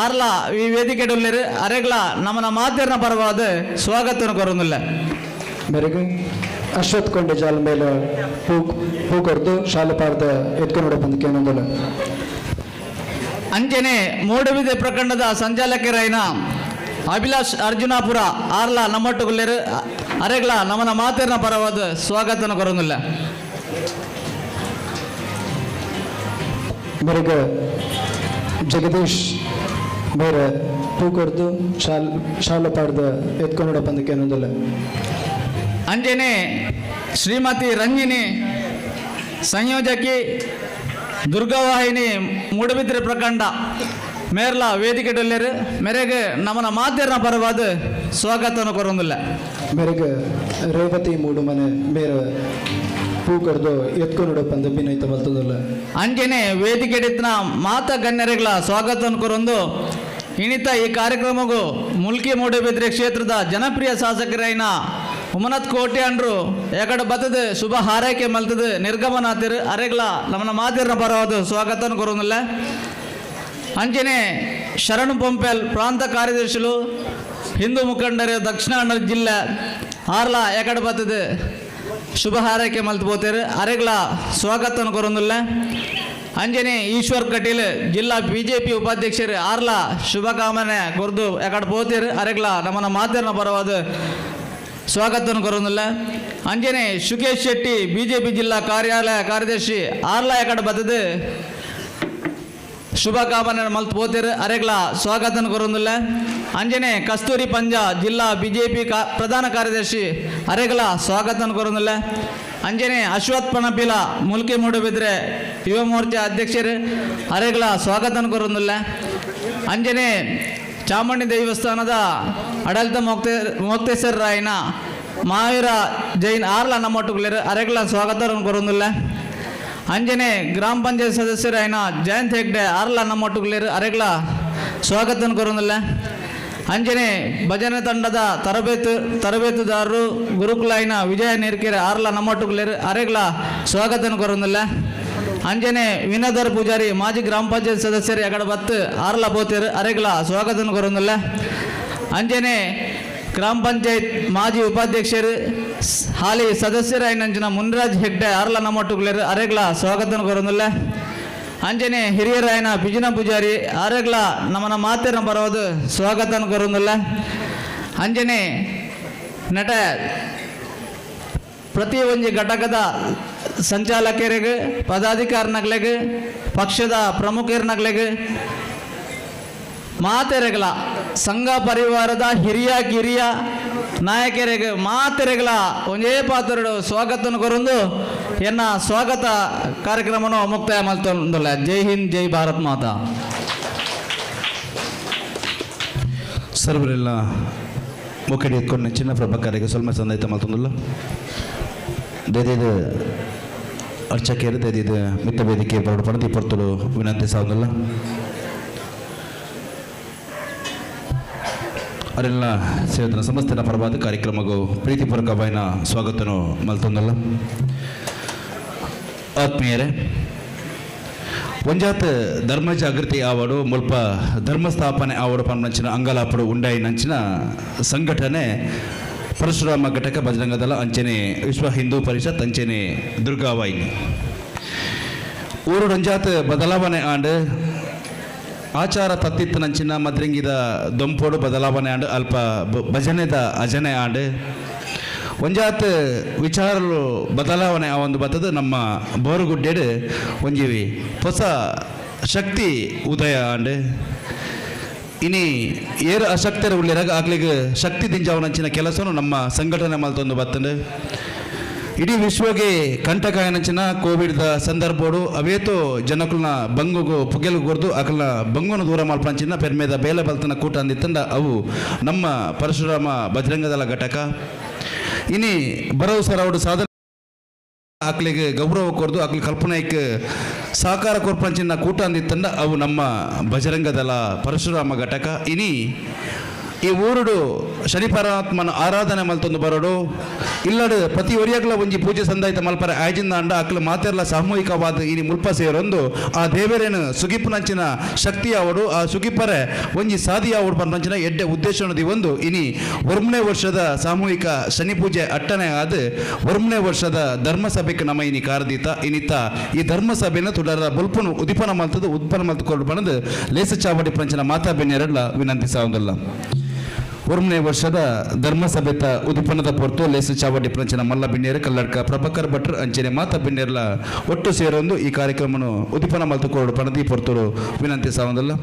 ಆರ್ಲಾ ಈ ವೇದಿಕೆ ಉಳ್ಳೇರು ಅರೆಗ್ಲ ನಮ್ಮನ ಮಾತೇರ್ನ ಪರವಾದ ಸ್ವಾಗತ ಕೊರೊಂದಿಲ್ಲ. ಮೇರೆಗ್ ಅಶ್ವಥ್ ಕೊಂಡೆಜಾಲ್ ಮೇಲೆ ಪೂ ಪೂ ಕೊರ್ದು ಶಾಲು ಪಾಡ್ದ ಎತ್ಕೊ ನೋಡೋ ಪಂದಕ್ಕೇನೊಂದಲ್ಲ. ಅಂಜನೆ ಮೂಡುಬಿದೆ ಪ್ರಖಂಡದ ಸಂಚಾಲಕರೈನ ಅಭಿಲಾಷ್ ಅರ್ಜುನಾಪುರ ಆರ್ಲಾ ನಮ್ಮೊಟ್ಟುಗುಲ್ಲೇರು ಅರೆಗ್ಲ ನಮ್ಮನ ಮಾತೇರ್ನ ಪರವಾದ ಸ್ವಾಗತನ ಕೊರೊಂದಿಲ್ಲ. ಮೇರೆಗ್ ಜಗದೀಶ್ ಮೇರೆ ಪೂ ಕೊರ್ದು ಶಾಲು ಪಾಡ್ದ ಎತ್ಕೊ ನೋಡೋ ಪಂದಕ್ಕೇನೊಂದಲ್ಲ. ಅಂಜನೆ ಶ್ರೀಮತಿ ರಂಜಿನಿ ಸಂಯೋಜಕಿ ದುರ್ಗಾವಾಹಿನಿ ಮೂಡುಬಿದ್ರೆ ಪ್ರಖಂಡ ಮೇರ್ಲಾ ವೇದಿಕೆ ಡೊಲ್ಲೇರು ಮೇರೆಗೆ ನಮ್ಮನ ಮಾತೇರ್ನ ಪರವಾದ ಸ್ವಾಗತವನ್ನು ಕೊರೊಂದಿಲ್ಲ. ಮೇರೆಗ್ ರೇವತಿ ಮೂಡುಮನೆ ಮೇರೆ ಪೂ ಕೊರ್ದು ಎತ್ಕೊ ನೋಡೋ ಪಂದ ಬಿನೈತ ಮಲ್ತದಲ್ಲ. ಅಂಜನೆ ವೇದಿಕೆ ಮಾತ ಗಣ್ಯರೆಗಳ ಸ್ವಾಗತವನ್ನು ಕೊರೊಂದು ಇಣಿತ ಈ ಕಾರ್ಯಕ್ರಮಗೂ ಮುಲ್ಕಿ ಮೂಡುಬಿದ್ರೆ ಕ್ಷೇತ್ರದ ಜನಪ್ರಿಯ ಶಾಸಕರೈನ ಉಮನತ್ ಕೋಟೆ ಅಂಡ್ರು ಎಕಡ ಬತ್ತದ ಶುಭ ಹಾರೈಕೆ ಮಲ್ತದ ನಿರ್ಗಮನಾತಿರು ಅರೆಗ್ಲ ನಮ್ಮನ ಮಾತಿರ್ನ ಪರವಾದ ಸ್ವಾಗತವನ್ನು ಕೊರೊಂದಿಲ್ಲ. ಅಂಜನೆ ಶರಣು ಪೊಂಪೆಲ್ ಪ್ರಾಂತ ಕಾರ್ಯದರ್ಶಿಲು ಹಿಂದೂ ಮುಖಂಡರು ದಕ್ಷಿಣ ಕನ್ನಡ ಜಿಲ್ಲೆ ಆರ್ಲಾ ಎಕಡ ಬತ್ತದ ಶುಭ ಹಾರೈಕೆ ಮಲ್ತು ಪೋತೇರು ಅರೆಗ್ಲ ಸ್ವಾಗತವನ್ನು ಕೊರೊಂದಿಲ್ಲ. ಅಂಜನೆ ಈಶ್ವರ್ ಕಟೀಲ್ ಜಿಲ್ಲಾ ಬಿಜೆಪಿ ಉಪಾಧ್ಯಕ್ಷರು ಆರ್ಲಾ ಶುಭಕಾಮನೆ ಕೊರ್ದು ಎಕಡ ಪೋತೇರು ಅರೆಗ್ಲ ನಮ್ಮನ ಮಾತಿರ್ನ ಪರವಾದ ಸ್ವಾಗತವನ್ನು ಕೊರೊಂದಿಲ್ಲ. ಅಂಜನೆ ಸುಕೇಶ್ ಶೆಟ್ಟಿ ಬಿಜೆಪಿ ಜಿಲ್ಲಾ ಕಾರ್ಯಾಲಯ ಕಾರ್ಯದರ್ಶಿ ಆರ್ಲಾ ಎಕಡ ಬತ್ತದ ಶುಭಕಾಮನೆ ಮಲ್ತು ಪೋತೇರು ಅರೆಗ್ಲ ಸ್ವಾಗತವನ್ನು ಕೊರೊಂದಿಲ್ಲ. ಅಂಜನೆ ಕಸ್ತೂರಿ ಪಂಜ ಜಿಲ್ಲಾ ಬಿಜೆಪಿ ಪ್ರಧಾನ ಕಾರ್ಯದರ್ಶಿ ಅರೆಗ್ಲ ಸ್ವಾಗತವನ್ನು ಕೊರೊಂದಿಲ್ಲ. ಅಂಜನೆ ಅಶ್ವಥ್ ಪಣಪಿಲ ಮುಲ್ಕಿ ಮೂಡುಬಿದ್ರೆ ಯುವ ಮೋರ್ಚಾ ಅಧ್ಯಕ್ಷರು ಅರೆಗ್ಲ ಸ್ವಾಗತವನ್ನು ಕೊರೊಂದಿಲ್ಲ. ಅಂಜನೆ ಚಾಮುಂಡಿ ದೇವಸ್ಥಾನದ ಆಡಳಿತ ಮೋಕ್ತೇಶ್ವರ ರಾಯನ ಮಹಾವೀರ ಜೈನ್ ಆರ್ಲ ನಮ್ಮೊಟ್ಟುಗುಲೇರು ಅರೆಗ್ಲ ಸ್ವಾಗತವನ್ನು ಕೊರೊಂದಿಲ್ಲ. ಅಂಜನೆ ಗ್ರಾಮ ಪಂಚಾಯತ್ ಸದಸ್ಯರಾಯನ ಜಯಂತ್ ಹೆಗ್ಡೆ ಆರ್ಲ ನಮ್ಮೊಟ್ಟುಗುಲೇರು ಅರೆಗ್ಲ ಸ್ವಾಗತವನ್ನು ಕೊರೊಂದಿಲ್ಲ. ಅಂಜನೆ ಭಜನೆ ತಂಡದ ತರಬೇತುದಾರರು ಗುರುಕುಲಾಯಿನ ವಿಜಯ ನೀರ್ಕೆರೆ ಆರ್ಲ ನಮ್ಮೊಟ್ಟುಗುಲೇರು ಅರೆಗ್ಲ ಸ್ವಾಗತವನ್ನು ಕೊರೊಂದಿಲ್ಲ. ಅಂಜನೆ ವಿನೋದರ್ ಪೂಜಾರಿ ಮಾಜಿ ಗ್ರಾಮ ಪಂಚಾಯತ್ ಸದಸ್ಯರು ಎಗಡ ಬತ್ತು ಆರ್ಲ ಬೋತೇರು ಅರೆಗ್ಲ ಸ್ವಾಗತವನ್ನು ಕೊರೊಂದಿಲ್ಲ. ಅಂಜನೆ ಗ್ರಾಮ ಪಂಚಾಯತ್ ಮಾಜಿ ಉಪಾಧ್ಯಕ್ಷರು ಹಾಲಿ ಸದಸ್ಯರಾಯಿನಂಚಿನ ಮುನ್ರಾಜ್ ಹೆಗ್ಡೆ ಆರ್ಲ ನಮ್ಮೊಟ್ಟುಗುಲೇರು ಅರೆಗ್ಲ ಸ್ವಾಗತವನ್ನು ಕೊರೊಂದಿಲ್ಲ. ಅಂಜನೆ ಹಿರಿಯರಾಯನ ಬಿಜಿನ ಪೂಜಾರಿ ಆರೆಗ್ಲ ನಮ್ಮನ ಮಾತೇರ್ನ ಬರೋದು ಸ್ವಾಗತವನ್ನು ಕೊರೊಂದಿಲ್ಲ. ಅಂಜನೆ ನಟ ಪ್ರತಿ ಒಂಜಿ ಘಟಕದ ಸಂಚಾಲಕರಿಗೆ ಪದಾಧಿಕಾರಿನಗ್ಲೆಗ್ ಪಕ್ಷದ ಪ್ರಮುಖರ್ನಗ್ಲೆಗ್ ಮಾತೆರೆಗಳ ಸಂಘ ಪರಿವಾರದ ಹಿರಿಯ ಕಿರಿಯ ನಾಯಕರಿಗೆ ಮಾತೆರೆಗಳ ಒಂದೇ ಪಾತ್ರಡು ಸ್ವಾಗತವನ್ನು ಕೊರೊಂದು ಎನ್ನ ಸ್ವಾಗತ ಕಾರ್ಯಕ್ರಮವನ್ನು ಮುಕ್ತಾಯ ಮಲ್ತೊಂದುಲ್ಲ. ಜೈ ಹಿಂದ್, ಜೈ ಭಾರತ್ ಮಾತಾ. ಸರ್ವರೆಲ್ಲ ಮುಖಡಿ ಎತ್ಕೊಂಡು ಚಿನ್ನ ಪ್ರಭಾಕರಿಗೆ ಸ್ವಲ್ಪ ಸಂದೈತ ಮಲ್ತೊಂದುಲ್ಲ. ದೇದಿದ ಅರ್ಚಕರು ದೇದಿದ ಮಿತ್ತ ವೇದಿಕೆ ಬರಡು ಪರ್ತಲು ವಿನಂತಿ ಸಾವಲ್ಲ. ಅರೆಲ್ಲ ಸೇವತನ ಸಂಸ್ಥೆನ ಪರವಾದ ಕಾರ್ಯಕ್ರಮಗೂ ಪ್ರೀತಿಪೂರ್ವಕವಾಯಿನ ಸ್ವಾಗತನು ಮಲ್ತೊಂದಲ್ಲ. ಆತ್ಮೀಯರೇ, ಒಂಜಾತ ಧರ್ಮ ಜಾಗೃತಿ ಆವಡು ಮುಲ್ಪ ಧರ್ಮ ಸ್ಥಾಪನೆ ಆವಡು ಪಂಚಿನ ಅಂಗಲಾಪಡು ಉಂಡಾಯಿ ನಂಚಿನ ಸಂಘಟನೆ ಪರಶುರಾಮ ಘಟಕ ಬಜರಂಗದಳ ಅಂಚನೆ ವಿಶ್ವ ಹಿಂದೂ ಪರಿಷತ್ ಅಂಚನೆ ದುರ್ಗಾವಾಹಿನಿ ಊರು ಒಂಜಾತ ಬದಲಾವಣೆ ಆಂಡ್ ಆಚಾರ ತತ್ತಿತ್ತ ನಂಚಿನ ಮದ್ರಂಗಿದ ದೊಂಪೋಡು ಬದಲಾವಣೆ ಆಂಡ್ ಅಲ್ಪ ಭಜನೆದ ಅಜನೆ ಆಂಡ್ ಒಂಜಾತ ವಿಚಾರಲು ಬದಲಾವಣೆ ಆ ಒಂದು ಬತ್ತದ ನಮ್ಮ ಬೋರುಗುಡ್ಡೆಡು ಒಂಜಿವಿ ಹೊಸ ಶಕ್ತಿ ಉದಯ ಆಂಡ್. ಇನಿ ಏರು ಅಶಕ್ತರ ಉಳ್ಳಿರಾಗ ಆಗ್ಲಿಗೆ ಶಕ್ತಿ ದಿಂಜಾವನಂಚಿನ ಕೆಲಸನು ನಮ್ಮ ಸಂಘಟನೆ ಮಲ್ತೊಂದು ಬತ್ತಂಡು. ಇಡೀ ವಿಶ್ವಗೆ ಕಂಟಕಾಯನಂಚಿನ ಕೋವಿಡ್ದ ಸಂದರ್ಭೋಡು ಅವೇತೋ ಜನಕುಲ್ನ ಬಂಗುಗು ಪುಗೆಲು ಕೊರ್ದು ಅಕಲ್ನ ಬಂಗುನು ದೂರ ಮಲ್ಪಂಚಿನ ಪೆರ್ಮೇದ ಬೇಲೆ ಬಲ್ತನ ಕೂಟ ಅಂದಿತ್ತಂಡ ಅವು ನಮ್ಮ ಪರಶುರಾಮ ಬಜರಂಗದಳ ಘಟಕ. ಇನಿ ಬರವು ಸರವಡು ಸಾಧನೆ ಆಕ್ಲಿಗೆ ಗೌರವ ಕೊರ್ದು ಅಕ್ಲಿ ಕಲ್ಪನೆಗೆ ಸಹಕಾರ ಕೊರ್ಪಂಚಿನ ಕೂಟ ಅಂದಿತ್ತಂಡ ಅವು ನಮ್ಮ ಬಜರಂಗದಳ ಪರಶುರಾಮ ಘಟಕ. ಇನಿ ಈ ಊರುಡು ಶನಿ ಪರಮಾತ್ಮನ ಆರಾಧನೆ ಮಲ್ತೊಂದು ಬರೋಡು ಇಲ್ಲಡು ಪ್ರತಿ ಒರಿಯಾಗ್ಲ ಒಂಜಿ ಪೂಜೆ ಸಂದಾಯಿತ ಮಲ್ಪರ ಆಯ್ಜಿಂದ ಅಂಡ ಅಕ್ಲು ಮಾತೆರ್ಲ ಸಾಮೂಹಿಕವಾದ ಇನಿ ಮುಲ್ಪ ಸೇರೊಂದು ಆ ದೇವರೇನು ಸುಗಿಪುನಂಚಿನ ಶಕ್ತಿ ಅವಡು ಆ ಸುಗಿಪರೆ ಒಂಜಿ ಸಾದಿ ಅವಡು ಪಂಚಿನ ಎಡ್ಡೆ ಉದ್ದೇಶನದಿ ಒಂದು ಇನಿ 1ನೇ ವರ್ಷದ ಸಾಮೂಹಿಕ ಶನಿ ಪೂಜೆ ಅಟ್ಟನೆ ಆದ 1ನೇ ವರ್ಷದ ಧರ್ಮಸಭೆಗೆ ನಮ್ಮ ಇನಿ ಕಾರದೀತ ಇನಿತ ಈ ಧರ್ಮಸಭೆನ ತುಡರ ಬುಲ್ಪನು ಉದಿಪನ ಮಲ್ತದು ಉತ್ಪನ್ನ ಮಲ್ತುಕೊಂಡು ಬಂದು ಲೇಸ ಚಾವಡಿ ಪಂಚಿನ ಮಾತಾ ಬೆನ್ನೆರಡ್ಲ ವಿನಂತಿಸಾವುದಲ್ಲ. 1ನೇ ವರ್ಷದ ಧರ್ಮಸಭೆತ ಉದಿಪನದ ಪೊರ್ತು ಲೇಸು ಚಾವಡಿ ಪ್ರಂಚನ ಮಲ್ಲ ಬಿನ್ನೇರು ಕಲ್ಲಡ್ಕ ಪ್ರಭಾಕರ್ ಭಟ್ರು ಅಂಚನೆ ಮಾತಾ ಬಿನ್ನೇರ್ಲ ಒಟ್ಟು ಸೇರೊಂದು ಈ ಕಾರ್ಯಕ್ರಮನು ಉದಿಪನ ಮಲ್ತುಕೋಡು ಪಣದಿ ಪೊರ್ತರು ವಿನಂತಿ ಸಾವಂದಲ್ಲ.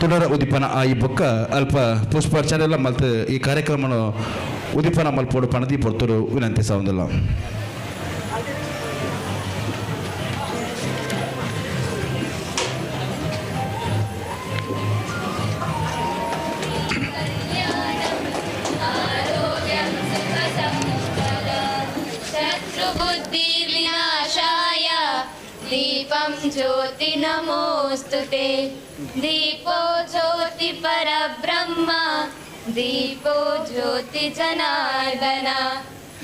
ತುಡರ ಉದಿಪನ ಆಯಿ ಬೊಕ್ಕ ಅಲ್ಪ ಪುಷ್ಪಾರ್ಚನೆ ಮಲ್ತು ಈ ಕಾರ್ಯಕ್ರಮನು ಉದಿಪನ ಮಲ್ಪೋಡು ಪಣದಿ ಪೊರ್ತರು ವಿನಂತಿ ಸಾವಂದಲ್ಲ. दीपं ज्योति नमोस्तुते दीपो ज्योति परब्रह्म दीपो ज्योति जनार्दन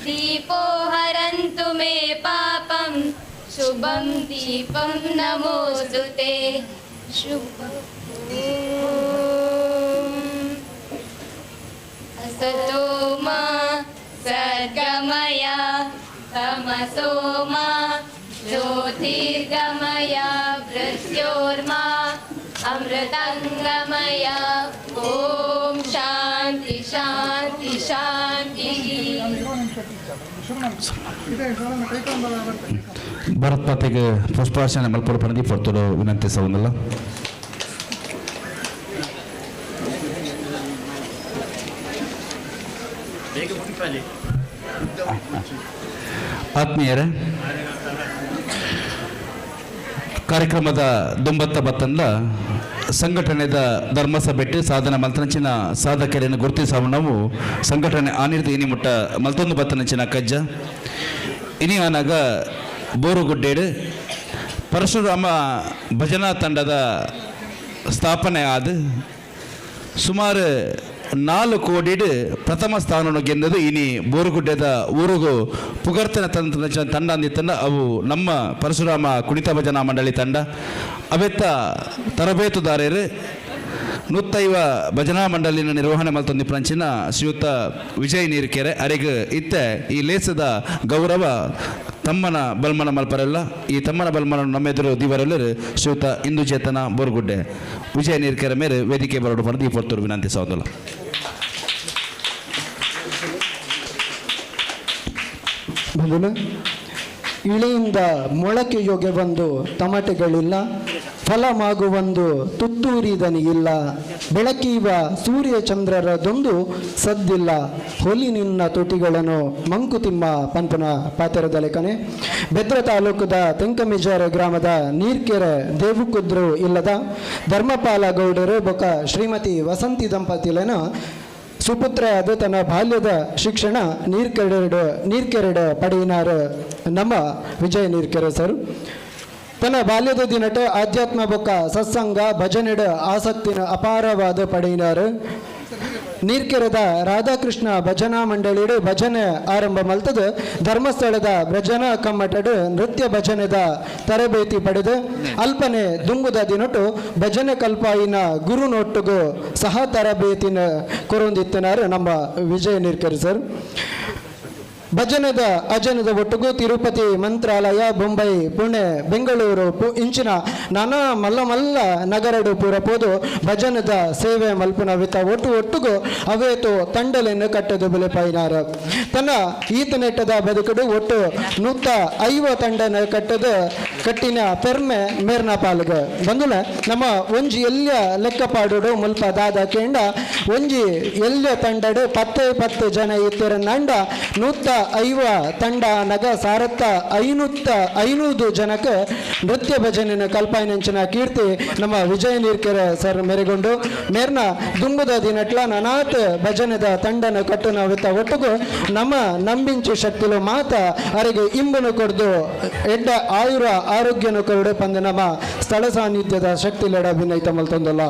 दीपो हरन्तु मे पापं शुभं दीपं नमोस्तुते शुभं। असतो मा सद्गमय तमसो मा ज्योतिर्गमय मृत्योर्मा अमृतंगमय। ओम शांति शांति शांति. ಭರತ್ ಮಾತೆಗೆ ಪುಷ್ಪಾರ್ಚನೆ ಮಲ್ಪೊಡು ಪಣದಿ ಪೊರ್ತುಡು ವಿನಂತಿಸವನ್ನಲ್ಲ. ಆತ್ಮೀಯರೇ, ಕಾರ್ಯಕ್ರಮದ ದುಂಬತ್ತ ಬತ್ತಂದ ಸಂಘಟನೆದ ಧರ್ಮಸಭೆಟ್ಟು ಸಾಧನ ಮಲ್ತನಂಚಿನ ಸಾಧಕರನ್ನು ಗುರುತಿಸಾವು ನಾವು ಸಂಘಟನೆ ಆನಿರ್ದು ಇನಿ ಮುಟ್ಟ ಮಲ್ತೊಂದು ಬತ್ತನಂಚಿನ ಕಜ್ಜ ಇನಿ ಆನಾಗ ಬೋರುಗುಡ್ಡೇಡು ಪರಶುರಾಮ ಭಜನಾ ತಂಡದ ಸ್ಥಾಪನೆ ಆದ ಸುಮಾರು 4 ಕೋಟಿಡು ಪ್ರಥಮ ಸ್ಥಾನವನ್ನು ಗೆದ್ದದು ಇನಿ ಬೋರುಗುಡ್ಡೆದ ಊರುಗು ಪುಗರ್ತನ ತಂಡ ತಂಡ ಅಂದಿತ್ತಂಡ ಅವು ನಮ್ಮ ಪರಶುರಾಮ ಕುಣಿತ ಭಜನಾ ಮಂಡಳಿ ತಂಡ. ಅವೆತ್ತ ತರಬೇತುದಾರರು 105 ಭಜನಾ ಮಂಡಳಿನ ನಿರ್ವಹಣೆ ಮಲ್ತೊಂದಿ ಪ್ರಂಚಿನ ಶ್ರೀಯುತ ವಿಜಯ್ ನೀರ್ಕೆರೆ ಅರೆಗ್ ಇತ್ತೆ ಈ ಲೇಸದ ಗೌರವ ತಮ್ಮನ ಬಲ್ಮನ ಮಲ್ಪರೆಲ್ಲ. ಈ ತಮ್ಮನ ಬಲ್ಮನ ನಮ್ಮೆದುರು ದಿವರೆಲ್ಲರು ಶ್ರೀಯುತ ಇಂದು ಚೇತನ ಬೋರ್ಗುಡ್ಡೆ ವಿಜಯ್ ನೀರ್ಕೆರೆ ಮೇರೆ ವೇದಿಕೆ ಬರೋಡು ಪಡೆದು ಈ ಪೊರ್ತೂರು ವಿನಂತಿಸೋದಲ್ಲ. ಇಳಿಯಿಂದ ಮೊಳಕೆಯೊಗೆ ಬಂದು ತಮಟೆಗಳಿಲ್ಲ, ಫಲಮಾಗುವೊಂದು ತುತ್ತೂರಿದನಿಗಿಲ್ಲ, ಬೆಳಕೀವ ಸೂರ್ಯಚಂದ್ರರದೊಂದು ಸದ್ದಿಲ್ಲ, ಹೊಲಿ ನಿನ್ನ ತುಟಿಗಳನ್ನು ಮಂಕುತಿಮ್ಮ ಪಂಪನ ಪಾತೆರದ ಲೇಖನೆ. ಬೆದ್ರ ತಾಲೂಕದ ತೆಂಕಮಿಜಾರ ಗ್ರಾಮದ ನೀರ್ಕೆರೆ ದೇವುಕುದ್ರು ಇಲ್ಲದ ಧರ್ಮಪಾಲ ಗೌಡರು ಬೊಕ ಶ್ರೀಮತಿ ವಸಂತಿ ದಂಪತಿಲನ ಸುಪುತ್ರ ಆದ ತನ್ನ ಬಾಲ್ಯದ ಶಿಕ್ಷಣ ನೀರ್ಕೆರಡು ಪಡೆಯಿನಾರು ನಮ್ಮ ವಿಜಯ ನೀರ್ಕೆರೆ ಸರ್. ತನ್ನ ಬಾಲ್ಯದ ದಿನಟ ಆಧ್ಯಾತ್ಮ ಬೊಕ್ಕ ಸತ್ಸಂಗ ಭಜನೆಡ ಆಸಕ್ತಿನ ಅಪಾರವಾದ ಪಡೆಯಿನಾರು. ನೀರ್ಕೆರೆದ ರಾಧಾಕೃಷ್ಣ ಭಜನಾ ಮಂಡಳಿಡು ಭಜನೆ ಆರಂಭ ಮಲ್ತದ ಧರ್ಮಸ್ಥಳದ ಭಜನಾ ಕಮ್ಮಟಡು ನೃತ್ಯ ಭಜನೆದ ತರಬೇತಿ ಪಡೆದು ಅಲ್ಪನೆ ದುಂಬುದ ದಿನಟು ಭಜನೆ ಕಲ್ಪಾಯಿನ ಗುರುನೊಟ್ಟುಗು ಸಹ ತರಬೇತಿನ ಕೊರೊಂದಿತ್ತನಾರು ನಮ್ಮ ವಿಜಯ ನೀರ್ಕೆರೆ ಸರ್. ಭಜನದ ಅಜನದ ಒಟ್ಟುಗು ತಿರುಪತಿ, ಮಂತ್ರಾಲಯ, ಬೊಂಬೈ, ಪುಣೆ, ಬೆಂಗಳೂರು ಇಂಚಿನ ನಾನಾ ಮಲ್ಲ ಮಲ್ಲ ನಗರಡು ಪೂರ ಪೋದು ಭಜನದ ಸೇವೆ ಮಲ್ಪುನ ವಿತ ಒಟ್ಟು ಒಟ್ಟುಗು ಅವೇತು ತಂಡಲೆನ್ನು ಕಟ್ಟದು ಬುಲೆಪಾಯಿನಾರ. ತನ್ನ ಈತನೆಟ್ಟದ ಬದುಕಡು ಒಟ್ಟು 150 ತಂಡನ ಕಟ್ಟದು ಕಟ್ಟಿನ ಪೆರ್ಮೆ ಮೇರ್ನ ಪಾಲುಗ ಬಂದುಲ. ನಮ್ಮ ಒಂಜಿ ಎಲ್ಯ ಲೆಕ್ಕ ಪಾಡುಡು ಮುಲ್ಪ ದಾದ ಕೇಂಡ ಒಂಜಿ ಎಲ್ಯ ತಂಡಡು 10 10 ಜನ ಇತ್ತಿರನ್ನಂಡ 150 ತಂಡ ನಗ ಸಾರತ್ತ 500 ಜನಕ್ಕೆ ನೃತ್ಯ ಭಜನೆಯನ್ನು ಕಲ್ಪಾಯಿನಂಚಿನ ಕೀರ್ತಿ ನಮ್ಮ ವಿಜಯ ನೀರ್ಕೆರೆ ಸರ್ ಮೇರೆಗೊಂಡು. ಮೇರ್ನ ದುಂಬುದ ದಿನಟ್ಲ ನನಾತ್ ಭಜನೆದ ತಂಡನ ಕಟ್ಟುನ ವಿತ್ತ ಒಟ್ಟುಗು ನಮ್ಮ ನಂಬಿಂಚು ಶಕ್ತಿಲು ಮಾತ ಅರೆಗೆ ಇಂಬನು ಕೊಡ್ದು ಎಡ್ಡ ಆಯುರ ಆರೋಗ್ಯನು ಕೊರಡು ಪಂದ ನಮ್ಮ ಸ್ಥಳ ಸಾನ್ನಿಧ್ಯದ ಶಕ್ತಿ ಲಡ ಭಿನ್ನೈತ ಮಲ್ತೊಂದಲ್ಲ.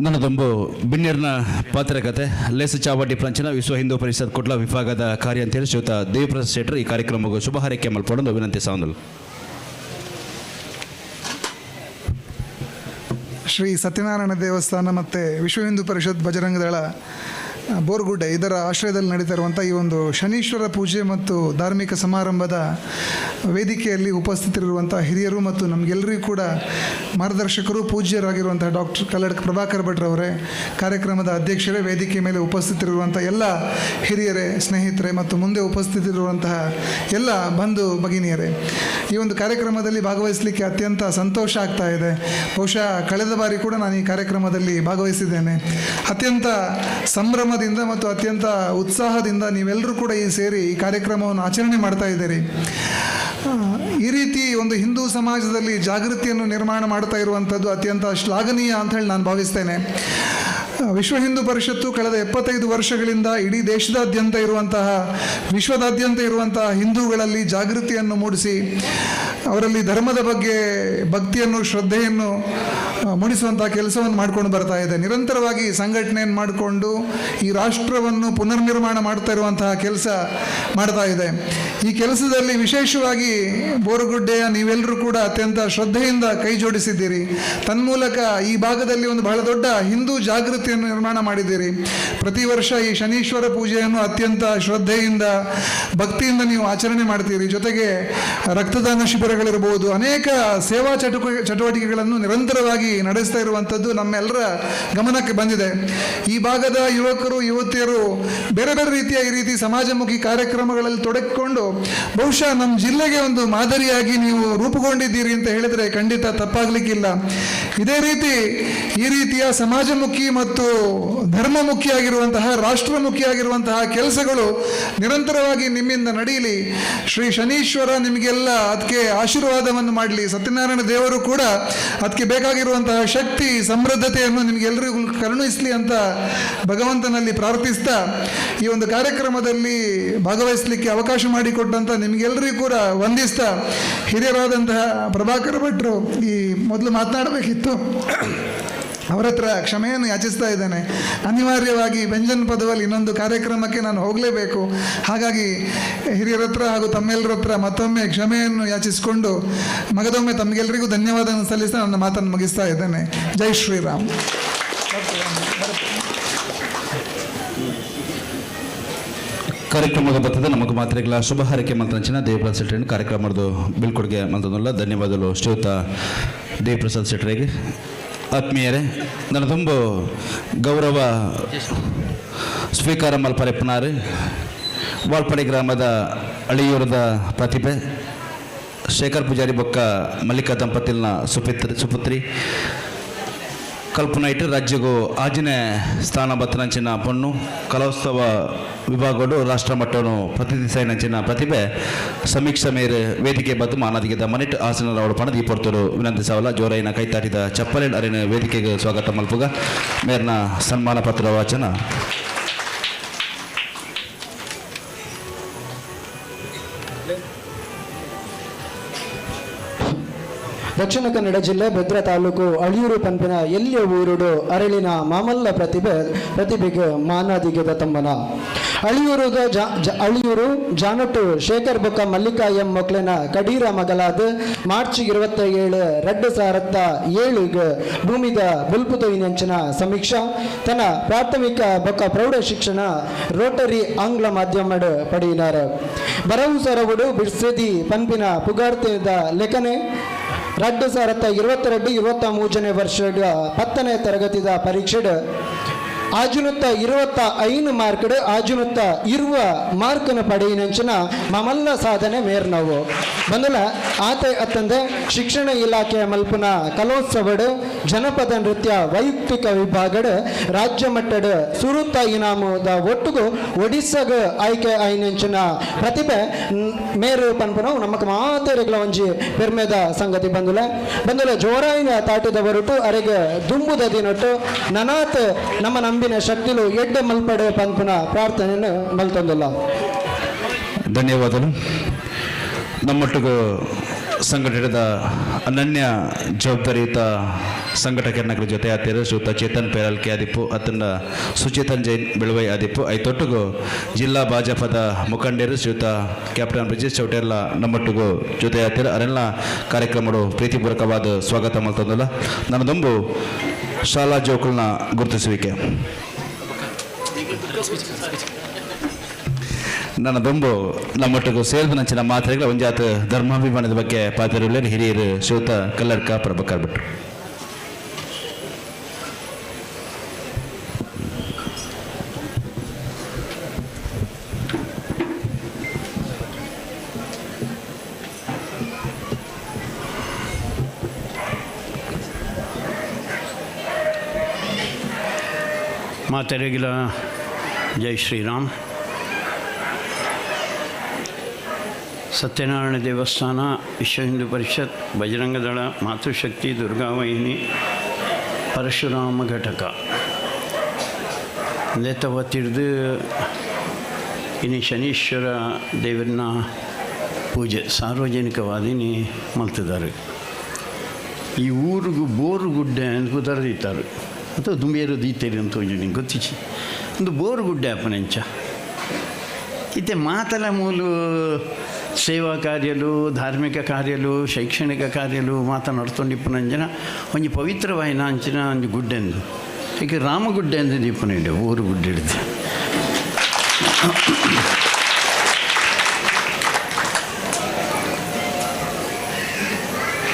ನನ್ನದೊಂಬು ಬಿನ್ನಿರ್ನ ಪಾತ್ರಕತೆ ಲೇಸು ಚಾವಡಿ ಪ್ರಂಚನ ವಿಶ್ವ ಹಿಂದೂ ಪರಿಷತ್ ಕುಡ್ಲ ವಿಭಾಗದ ಕಾರ್ಯ ಅಂತೇಳಿ ಶ್ರೀಯುತ ದೇವಿಪ್ರಸಾದ್ ಶೆಟ್ಟರ್ ಈ ಕಾರ್ಯಕ್ರಮಕ್ಕೆ ಶುಭ ಹಾರೈಕೆ ಮಲ್ಪಡಲು ವಿನಂತಿ ಸಾಂದಲು. ಶ್ರೀ ಸತ್ಯನಾರಾಯಣ ದೇವಸ್ಥಾನ ಮತ್ತು ವಿಶ್ವ ಹಿಂದೂ ಪರಿಷತ್ ಬಜರಂಗದಳ ಬೋರ್ಗುಡ್ಡೆ ಇದರ ಆಶ್ರಯದಲ್ಲಿ ನಡೀತಾ ಇರುವಂಥ ಈ ಒಂದು ಶನೀಶ್ವರ ಪೂಜೆ ಮತ್ತು ಧಾರ್ಮಿಕ ಸಮಾರಂಭದ ವೇದಿಕೆಯಲ್ಲಿ ಉಪಸ್ಥಿತರಿರುವಂಥ ಹಿರಿಯರು ಮತ್ತು ನಮಗೆಲ್ಲರಿಗೂ ಕೂಡ ಮಾರ್ಗದರ್ಶಕರು ಪೂಜ್ಯರಾಗಿರುವಂಥ ಡಾಕ್ಟರ್ ಕಲ್ಲಡ್ಕ ಪ್ರಭಾಕರ್ ಭಟ್ರವರೇ, ಕಾರ್ಯಕ್ರಮದ ಅಧ್ಯಕ್ಷರೇ, ವೇದಿಕೆ ಮೇಲೆ ಉಪಸ್ಥಿತರಿರುವಂಥ ಎಲ್ಲ ಹಿರಿಯರೇ, ಸ್ನೇಹಿತರೆ ಮತ್ತು ಮುಂದೆ ಉಪಸ್ಥಿತರಿರುವಂತಹ ಎಲ್ಲ ಬಂಧು ಭಗಿನಿಯರೇ, ಈ ಒಂದು ಕಾರ್ಯಕ್ರಮದಲ್ಲಿ ಭಾಗವಹಿಸಲಿಕ್ಕೆ ಅತ್ಯಂತ ಸಂತೋಷ ಆಗ್ತಾ ಇದೆ. ಬಹುಶಃ ಕಳೆದ ಬಾರಿ ಕೂಡ ನಾನು ಈ ಕಾರ್ಯಕ್ರಮದಲ್ಲಿ ಭಾಗವಹಿಸಿದ್ದೇನೆ. ಅತ್ಯಂತ ಸಂಭ್ರಮದಿಂದ ಮತ್ತು ಅತ್ಯಂತ ಉತ್ಸಾಹದಿಂದ ನೀವೆಲ್ಲರೂ ಕೂಡ ಈ ಸೇರಿ ಈ ಕಾರ್ಯಕ್ರಮವನ್ನು ಆಚರಣೆ ಮಾಡ್ತಾ ಇದ್ದೀರಿ. ಈ ರೀತಿ ಒಂದು ಹಿಂದೂ ಸಮಾಜದಲ್ಲಿ ಜಾಗೃತಿಯನ್ನು ನಿರ್ಮಾಣ ಮಾಡ್ತಾ ಇರುವಂಥದ್ದು ಅತ್ಯಂತ ಶ್ಲಾಘನೀಯ ಅಂತ ಹೇಳಿ ನಾನು ಭಾವಿಸ್ತೇನೆ. ವಿಶ್ವ ಹಿಂದೂ ಪರಿಷತ್ತು ಕಳೆದ 75 ವರ್ಷಗಳಿಂದ ಇಡೀ ದೇಶದಾದ್ಯಂತ ಇರುವಂತಹ, ವಿಶ್ವದಾದ್ಯಂತ ಇರುವಂತಹ ಹಿಂದೂಗಳಲ್ಲಿ ಜಾಗೃತಿಯನ್ನು ಮೂಡಿಸಿ ಅವರಲ್ಲಿ ಧರ್ಮದ ಬಗ್ಗೆ ಭಕ್ತಿಯನ್ನು, ಶ್ರದ್ಧೆಯನ್ನು ಮೂಡಿಸುವಂತಹ ಕೆಲಸವನ್ನು ಮಾಡಿಕೊಂಡು ಬರ್ತಾ ಇದೆ. ನಿರಂತರವಾಗಿ ಸಂಘಟನೆಯನ್ನು ಮಾಡಿಕೊಂಡು ಈ ರಾಷ್ಟ್ರವನ್ನು ಪುನರ್ನಿರ್ಮಾಣ ಮಾಡ್ತಾ ಇರುವಂತಹ ಕೆಲಸ ಮಾಡ್ತಾ ಇದೆ. ಈ ಕೆಲಸದಲ್ಲಿ ವಿಶೇಷವಾಗಿ ಬೋರುಗುಡ್ಡೆಯ ನೀವೆಲ್ಲರೂ ಕೂಡ ಅತ್ಯಂತ ಶ್ರದ್ಧೆಯಿಂದ ಕೈ ಜೋಡಿಸಿದ್ದೀರಿ. ತನ್ಮೂಲಕ ಈ ಭಾಗದಲ್ಲಿ ಒಂದು ಬಹಳ ದೊಡ್ಡ ಹಿಂದೂ ಜಾಗೃತಿಯನ್ನು ನಿರ್ಮಾಣ ಮಾಡಿದ್ದೀರಿ. ಪ್ರತಿ ವರ್ಷ ಈ ಶನೀಶ್ವರ ಪೂಜೆಯನ್ನು ಅತ್ಯಂತ ಶ್ರದ್ಧೆಯಿಂದ, ಭಕ್ತಿಯಿಂದ ನೀವು ಆಚರಣೆ ಮಾಡ್ತೀರಿ. ಜೊತೆಗೆ ರಕ್ತದಾನ ಶಿಬಿರಗಳಿರ್ಬೋದು, ಅನೇಕ ಸೇವಾ ಚಟುವಟಿಕೆಗಳನ್ನು ನಿರಂತರವಾಗಿ ನಡೆಸ್ತಾ ಇರುವಂಥದ್ದು ನಮ್ಮೆಲ್ಲರ ಗಮನಕ್ಕೆ ಬಂದಿದೆ. ಈ ಭಾಗದ ಯುವಕರು, ಯುವತಿಯರು ಬೇರೆ ಬೇರೆ ರೀತಿಯ ಈ ರೀತಿ ಸಮಾಜಮುಖಿ ಕಾರ್ಯಕ್ರಮಗಳಲ್ಲಿ ತೊಡಗಿಕೊಂಡು ಬಹುಶಃ ನಮ್ಮ ಜಿಲ್ಲೆಗೆ ಒಂದು ಮಾದರಿಯಾಗಿ ನೀವು ರೂಪುಗೊಂಡಿದ್ದೀರಿ ಅಂತ ಹೇಳಿದರೆ ಖಂಡಿತ ತಪ್ಪಾಗಲಿಕ್ಕಿಲ್ಲ. ಇದೇ ರೀತಿ ಈ ರೀತಿಯ ಸಮಾಜಮುಖಿ ಮತ್ತು ಧರ್ಮಮುಖಿಯಾಗಿರುವಂತಹ, ರಾಷ್ಟ್ರಮುಖಿಯಾಗಿರುವಂತಹ ಕೆಲಸಗಳು ನಿರಂತರವಾಗಿ ನಿಮ್ಮಿಂದ ನಡೆಯಲಿ. ಶ್ರೀ ಶನೀಶ್ವರ ನಿಮಗೆಲ್ಲ ಅದಕ್ಕೆ ಆಶೀರ್ವಾದವನ್ನು ಮಾಡಲಿ. ಸತ್ಯನಾರಾಯಣ ದೇವರು ಕೂಡ ಅದಕ್ಕೆ ಬೇಕಾಗಿರುವಂತಹ ಶಕ್ತಿ, ಸಮೃದ್ಧತೆಯನ್ನು ನಿಮಗೆಲ್ಲರಿಗೂ ಕರುಣಿಸಲಿ ಅಂತ ಭಗವಂತನಲ್ಲಿ ಪ್ರಾರ್ಥಿಸ್ತಾ ಈ ಒಂದು ಕಾರ್ಯಕ್ರಮದಲ್ಲಿ ಭಾಗವಹಿಸಲಿಕ್ಕೆ ಅವಕಾಶ ಮಾಡಿಕೊಟ್ಟಂಥ ನಿಮಗೆಲ್ಲರಿಗೂ ಕೂಡ ವಂದಿಸ್ತಾ, ಹಿರಿಯರಾದಂತಹ ಪ್ರಭಾಕರ್ ಭಟ್ರು ಈ ಮೊದಲು ಮಾತನಾಡಬೇಕಿತ್ತು, ಅವರ ಹತ್ರ ಕ್ಷಮೆಯನ್ನು ಯಾಚಿಸ್ತಾ ಇದ್ದೇನೆ. ಅನಿವಾರ್ಯವಾಗಿ ವ್ಯಂಜನ ಪದವಲ್ಲಿ ಇನ್ನೊಂದು ಕಾರ್ಯಕ್ರಮಕ್ಕೆ ನಾನು ಹೋಗಲೇಬೇಕು. ಹಾಗಾಗಿ ಹಿರಿಯರ ಹತ್ರ ಹಾಗೂ ತಮ್ಮೆಲ್ಲರ ಹತ್ರ ಮತ್ತೊಮ್ಮೆ ಕ್ಷಮೆಯನ್ನು ಯಾಚಿಸಿಕೊಂಡು ಮಗದೊಮ್ಮೆ ತಮಗೆಲ್ಲರಿಗೂ ಧನ್ಯವಾದವನ್ನು ಸಲ್ಲಿಸ್ತಾ ನನ್ನ ಮಾತನ್ನು ಮುಗಿಸ್ತಾ ಇದ್ದೇನೆ. ಜೈ ಶ್ರೀರಾಮ್. ಕಾರ್ಯಕ್ರಮದ ಬರ್ತದೆ ನಮಗೆ ಮಾತ್ರೆಗಳ ಶುಭ ಹಾರೈಕೆ ಮಂತ್ರಂಚಿನ ದೇವಪ್ರಸಾದ್ ಶೆಟ್ಟರ್ ಕಾರ್ಯಕ್ರಮದ ಬೀಳ್ಕೊಡುಗೆ ಮಂತ್ರದಲ್ಲ. ಧನ್ಯವಾದಗಳು ಶ್ರೀಯುತ ದೇವಪ್ರಸಾದ್ ಶೆಟ್ಟರಿಗೆ. ಆತ್ಮೀಯರೇ, ನನ್ನ ತುಂಬ ಗೌರವ ಸ್ವೀಕಾರ ಮಲ್ಪರೆಪ್ಪನಾರು ವಾಲ್ಪಡಿ ಗ್ರಾಮದ ಅಳಿಯೂರದ ಪ್ರತಿಭೆ ಶೇಖರ್ ಪೂಜಾರಿ ಬೊಕ್ಕ ಮಲ್ಲಿಕಾ ದಂಪತಿಲ್ನ ಸುಪುತ್ರಿ ಕಲ್ಪನೈಟ್ ರಾಜ್ಯಗೂ ಆಜನೇ ಸ್ಥಾನ ಬತ್ತನಂಚಿನ ಪೊಣ್ಣು ಕಲೋತ್ಸವ ವಿಭಾಗಡು ರಾಷ್ಟ್ರ ಮಟ್ಟವನ್ನು ಪ್ರತಿನಿಧಿಸಿನಂಚಿನ ಪ್ರತಿಭೆ ಸಮೀಕ್ಷಾ ಮೇರೆ ವೇದಿಕೆ ಬದ್ದು ಮಾನದಿಗೆ ಮನಿಟ್ ಆಸನ ರಾವಣ ಈ ಪೊರ್ತರು ವಿನಂತಿಸವಲ್ಲ. ಜೋರೈನ ಕೈತಾಟಿದ ಚಪ್ಪಲಿನ ಅರಿನ ವೇದಿಕೆಗೆ ಸ್ವಾಗತ ಮಲ್ಪುಗ ಮೇರ್ನ ಸನ್ಮಾನ ಪತ್ರ ವಾಚನ. ದಕ್ಷಿಣ ಕನ್ನಡ ಜಿಲ್ಲೆ ಬೆದ್ರ ತಾಲೂಕು ಅಳಿಯೂರು ಪಂಪಿನ ಎಲ್ಲಿಯ ಊರುಡು ಅರಳಿನ ಮಾಮಲ್ಲ ಪ್ರತಿಭೆಗೆ ಮಾನಾದಿಗೆದ ತಮ್ಮನ ಅಳಿಯೂರುದ ಅಳಿಯೂರು ಜಾನಟು ಶೇಖರ್ ಬೊಕ್ಕ ಮಲ್ಲಿಕಾ ಎಂ ಮೊಕ್ಲೆನ ಕಡೀರ ಮಗಲಾದ ಮಾರ್ಚ್ 27 2007 ಭೂಮಿದ ಬುಲ್ಪುತೊಯಿನಂಚಿನ ಸಮೀಕ್ಷಾ ತನ್ನ ಪ್ರಾಥಮಿಕ ಬೊಕ್ಕ ಪ್ರೌಢ ಶಿಕ್ಷಣ ರೋಟರಿ ಆಂಗ್ಲ ಮಾಧ್ಯಮಡ್ ಪಡೆಯಿನಾರ. ಬರವು ಸರವುಡು ಬಿಡ್ಸೆದಿ ಪನ್ಪಿನ ಪುಗಾರ್ತೆದ ಲೇಖನೆ 2022 23 ವರ್ಷದ 10ನೇ ತರಗತಿದ ಪರೀಕ್ಷೆಡ್ 625 ಮಾರ್ಕ್ಡ್ 620 ಮಾರ್ಕ್ನ ಪಡೆಯಿನಂಚಿನ ಮಮಲ್ಲ ಸಾಧನೆ ಮೇರ್ನವು. ಬಂದಲ ಆತೆ ಅತ್ತಂದೆ ಶಿಕ್ಷಣ ಇಲಾಖೆಯ ಮಲ್ಪುನ ಕಲೋತ್ಸವಡ್ ಜನಪದ ನೃತ್ಯ ವೈಯಕ್ತಿಕ ವಿಭಾಗಡ್ ರಾಜ್ಯ ಮಟ್ಟಡ್ ಸುರುತ ಇನಾಮುದ ಒಟ್ಟುಗು ಒಡಿಸ್ಸಾಗ ಆಯ್ಕೆ ಆಯ್ನಂಚಿನ ಪ್ರತಿಭೆ ಮೇರು ಪನ್ಪುನವು ನಮಕ್ ಮಾತೆರೆಗ್ಲ ಒಂಜಿ ಪೆರ್ಮೆದ ಸಂಗತಿ. ಬಂದುಲ ಬಂದುಲ ಜೋರಾಯಿನ ತಾಟಿದ ಹೊರಟು ಅರೆಗೆ ದುಂಬುದ ದಿನೊಟ್ಟು ನನಾತ್ ನಮ್ಮ ನಂಬಿನ ಶಕ್ತಿಲು ಎಡ್ಡೆ ಮಲ್ಪಡೆ ಪನ್ಪುನ ಪ್ರಾರ್ಥನೆಯನ್ನು ಮಲ್ತೊಂದುಲ್ಲ. ಧನ್ಯವಾದಗಳು. ನಮ್ಮೊಟ್ಟಿಗೂ ಸಂಘಟನೆದ ಅನನ್ಯ ಜವಾಬ್ದಾರಿಯುತ ಸಂಘಟಕರ ಜೊತೆ ಆತಿರು ಶ್ರೀಯುತ ಚೇತನ್ ಪೇರಲ್ಕೆ ಆದಿಪ್ಪು ಅತನ ಸುಚೇತನ್ ಜೈನ್ ಬೆಳವೈ ಆದಿಪ್ಪು ಐತೊಟ್ಟಿಗೂ ಜಿಲ್ಲಾ ಭಾಜಪದ ಮುಖಂಡರು ಶ್ರೀಯುತ ಕ್ಯಾಪ್ಟನ್ ಬ್ರಿಜೇಶ್ ಚೌಟೆಲ್ಲ ನಮ್ಮೊಟ್ಟಿಗೂ ಜೊತೆ ಆತಿರು ಅರೆಲ್ಲ ಕಾರ್ಯಕ್ರಮಗಳು ಪ್ರೀತಿಪೂರ್ವಕವಾದ ಸ್ವಾಗತ ಮಲ್ತಂದಲ್ಲ. ನನ್ನದೊಂಬು ಶಾಲಾ ಜೋಕುಲ್ನ ಗುರುತಿಸುವಿಕೆ. ನನ್ನ ದೊಂಬು ನಮ್ಮೊಟ್ಟಿಗೂ ಸೇರಿದ ನಂಚಿನ ಮಾತ್ರೆಗಳ ಒಂಜಾತ ಧರ್ಮಾಭಿಮಾನದ ಬಗ್ಗೆ ಪಾತ್ರರುಳ್ಳರು ಹಿರಿಯರು ಶ್ರೀಯುತ ಕಲ್ಲಡ್ಕ ಪ್ರಭಾಕರ್ ಭಟ್ರು. ಮಾತೆರೆಗಿಲ ಜೈ ಶ್ರೀರಾಮ್. ಸತ್ಯನಾರಾಯಣ ದೇವಸ್ಥಾನ, ವಿಶ್ವ ಹಿಂದೂ ಪರಿಷತ್, ಬಜರಂಗದಳ, ಮಾತೃಶಕ್ತಿ, ದುರ್ಗಾವಾಹಿನಿ, ಪರಶುರಾಮ ಘಟಕ ನೇತವ ತಿರ್ದು ಇನಿ ಶನೀಶ್ವರ ದೇವರನ್ನ ಪೂಜೆ ಸಾರ್ವಜನಿಕವಾದಿನಿ ಮಲ್ತಿದ್ದಾರೆ. ಈ ಊರಿಗೂ ಬೋರುಗುಡ್ಡೆ ಅಂತ ತರದಿತ್ತಾರೆ ಅಥವಾ ದುಂಬೇರು ದೀತೇರಿ ಅಂತ ನಿಂಗೆ ಗೊತ್ತಿಚ್ಚಿ ಒಂದು ಬೋರುಗುಡ್ಡೆ ಅಪ್ಪನೆಂಚ ಇತ್ತೆ ಮಾತಲ ಮೂಲು ಸೇವಾ ಕಾರ್ಯಲು, ಧಾರ್ಮಿಕ ಕಾರ್ಯಲು, ಶೈಕ್ಷಣಿಕ ಕಾರ್ಯಲು ಮಾತನಾಡ್ತೊಂಡಿಪ್ಪುನಂಜನ ಒಂಜಿ ಪವಿತ್ರವಾಯಿನ ಅಂಚಿನ ಒಂಜಿ ಗುಡ್ಡೆಂದು ಈಗ ರಾಮಗುಡ್ಡೆ ಅಂದು ದೀಪನ ಇಡೆ ಊರು ಗುಡ್ಡೆ ಹಿಡಿದು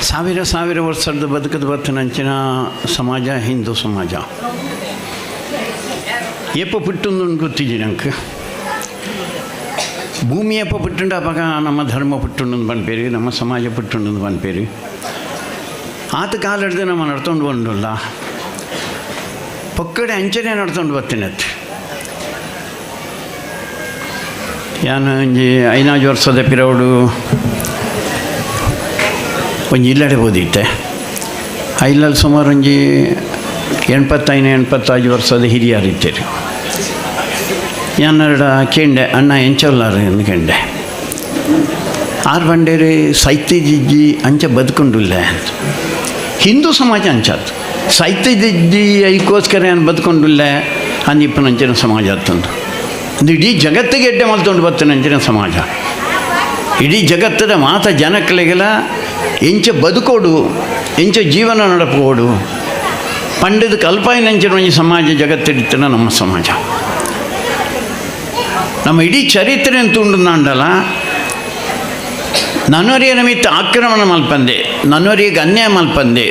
ಸಾವಿರ ಸಾವಿರ ವರ್ಷದ ಬದುಕದ ಬತ್ತನಂಚಿನ ಸಮಾಜ ಹಿಂದೂ ಸಮಾಜ ಏಪ ಪುಟ್ಟೊಂದು ಗೊತ್ತಿದ್ದೀನಿ ನಂಗೆ ಭೂಮಿಯಪ್ಪ ಪುಟ್ಟುಂಡಾಪಾಗ ನಮ್ಮ ಧರ್ಮ ಪುಟ್ಟುಂಡು ಪನ್ಪೇರು, ನಮ್ಮ ಸಮಾಜ ಪುಟ್ಟುಂಡು ಪನ್ಪೇರು. ಆತ ಕಾಲ ಹಿಡ್ದು ನಮ್ಮ ನಡ್ಕೊಂಡು ಬಂದಲ್ಲ ಪಕ್ಕಡೆ ಅಂಚನೆ ನಡ್ಕೊಂಡು ಬರ್ತೀನತ್ತು. ಯಾನು ಒಂಜಿ 5 ವರ್ಷದ ಪಿರವಡು ಒಂಜಿ ಇಲ್ಲಡೆ ಓದಿಟ್ಟೆ. ಐಲಲ್ಲಿ ಸುಮಾರು ಒಂಜಿ 85 85 ವರ್ಷದ ಹಿರಿಯರಿದ್ದೀರಿ. ಯಾನೆರಡ ಕೇಂಡೆ ಅಣ್ಣ ಎಂಚೊಲ್ಲಾರು ಎಂದು ಕೇಂಡೆ. ಆರು ಬಂಡೇರಿ ಸೈತ್ಯಜಿಜ್ಜಿ ಅಂಚ ಬದುಕೊಂಡಿಲ್ಲ ಅಂತ. ಹಿಂದೂ ಸಮಾಜ ಅಂಚಾತು ಸೈತ್ಯಜಿಜ್ಜಿ ಐಕೋಸ್ಕರ ಏನು ಬದುಕೊಂಡಿಲ್ಲ ಅಂದಿಪ್ಪನಂಚಿನ ಸಮಾಜ ಅಂತಂದು ಒಂದು ಇಡೀ ಜಗತ್ತಿಗೆ ಎಡ್ಡೆ ಮಲ್ತೊಂಡು ಬತ್ತನಂಚಿನ ಸಮಾಜ. ಇಡೀ ಜಗತ್ತದ ಮಾತ ಜನಕ್ಲೆಗೆಲ್ಲ ಎಂಚ ಬದುಕೋಡು, ಎಂಚ ಜೀವನ ನಡಪೋಡು ಪಂಡದ ಕಲ್ಪಾಯಿನಂಚಿನ ಒಂಜಿ ಸಮಾಜ ಜಗತ್ತಿಡಿತನ ನಮ್ಮ ಸಮಾಜ. ನಮ್ಮ ಇಡೀ ಚರಿತ್ರೆ ಅಂತ ನನೊರಿಯ ನಿಮಿತ್ತ ಆಕ್ರಮಣ ಮಲ್ಪಂದೆ, ನನೊರಿಗೆ ಅನ್ಯಾಯ ಮಲ್ಪಂದೆ,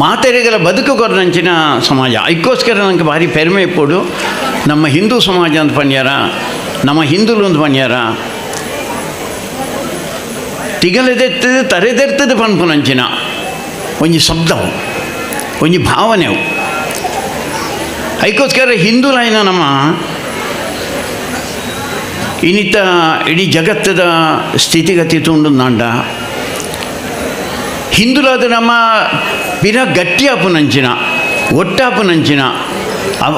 ಮಾತೆರೆಗಳ ಬದುಕು ಕೊರನಂಚಿನ ಸಮಾಜ. ಅದಕ್ಕೋಸ್ಕರ ನನಗೆ ಭಾರಿ ಪೆರ್ಮೆ ಇಪ್ಪೋಡು ನಮ್ಮ ಹಿಂದೂ ಸಮಾಜ ಅಂತ ಪನ್ಯಾರ, ನಮ್ಮ ಹಿಂದೂಲು ಅಂತ ಪನ್ಯಾರ. ತಿಗಲೆದೆತ್ತದು ತರೆದೆರ್ತದೆ ಪನ್ಪುನಂಚಿನ ಒಂಜಿ ಶಬ್ದವು, ಒಂಜಿ ಭಾವನೆವು. ಅದಕ್ಕೋಸ್ಕರ ಹಿಂದೂಲಾಯಿನ ನಮ್ಮ ಇನ್ನಿತ ಇಡೀ ಜಗತ್ತದ ಸ್ಥಿತಿಗತಿ ತುಂಡು ನಾಂಡ ಹಿಂದುಲಾದ ನಮ್ಮ ಪಿರ ಗಟ್ಟಿಯಾಪುನಂಚಿನ ಒಟ್ಟಾಪುನಂಚಿನ ಅವ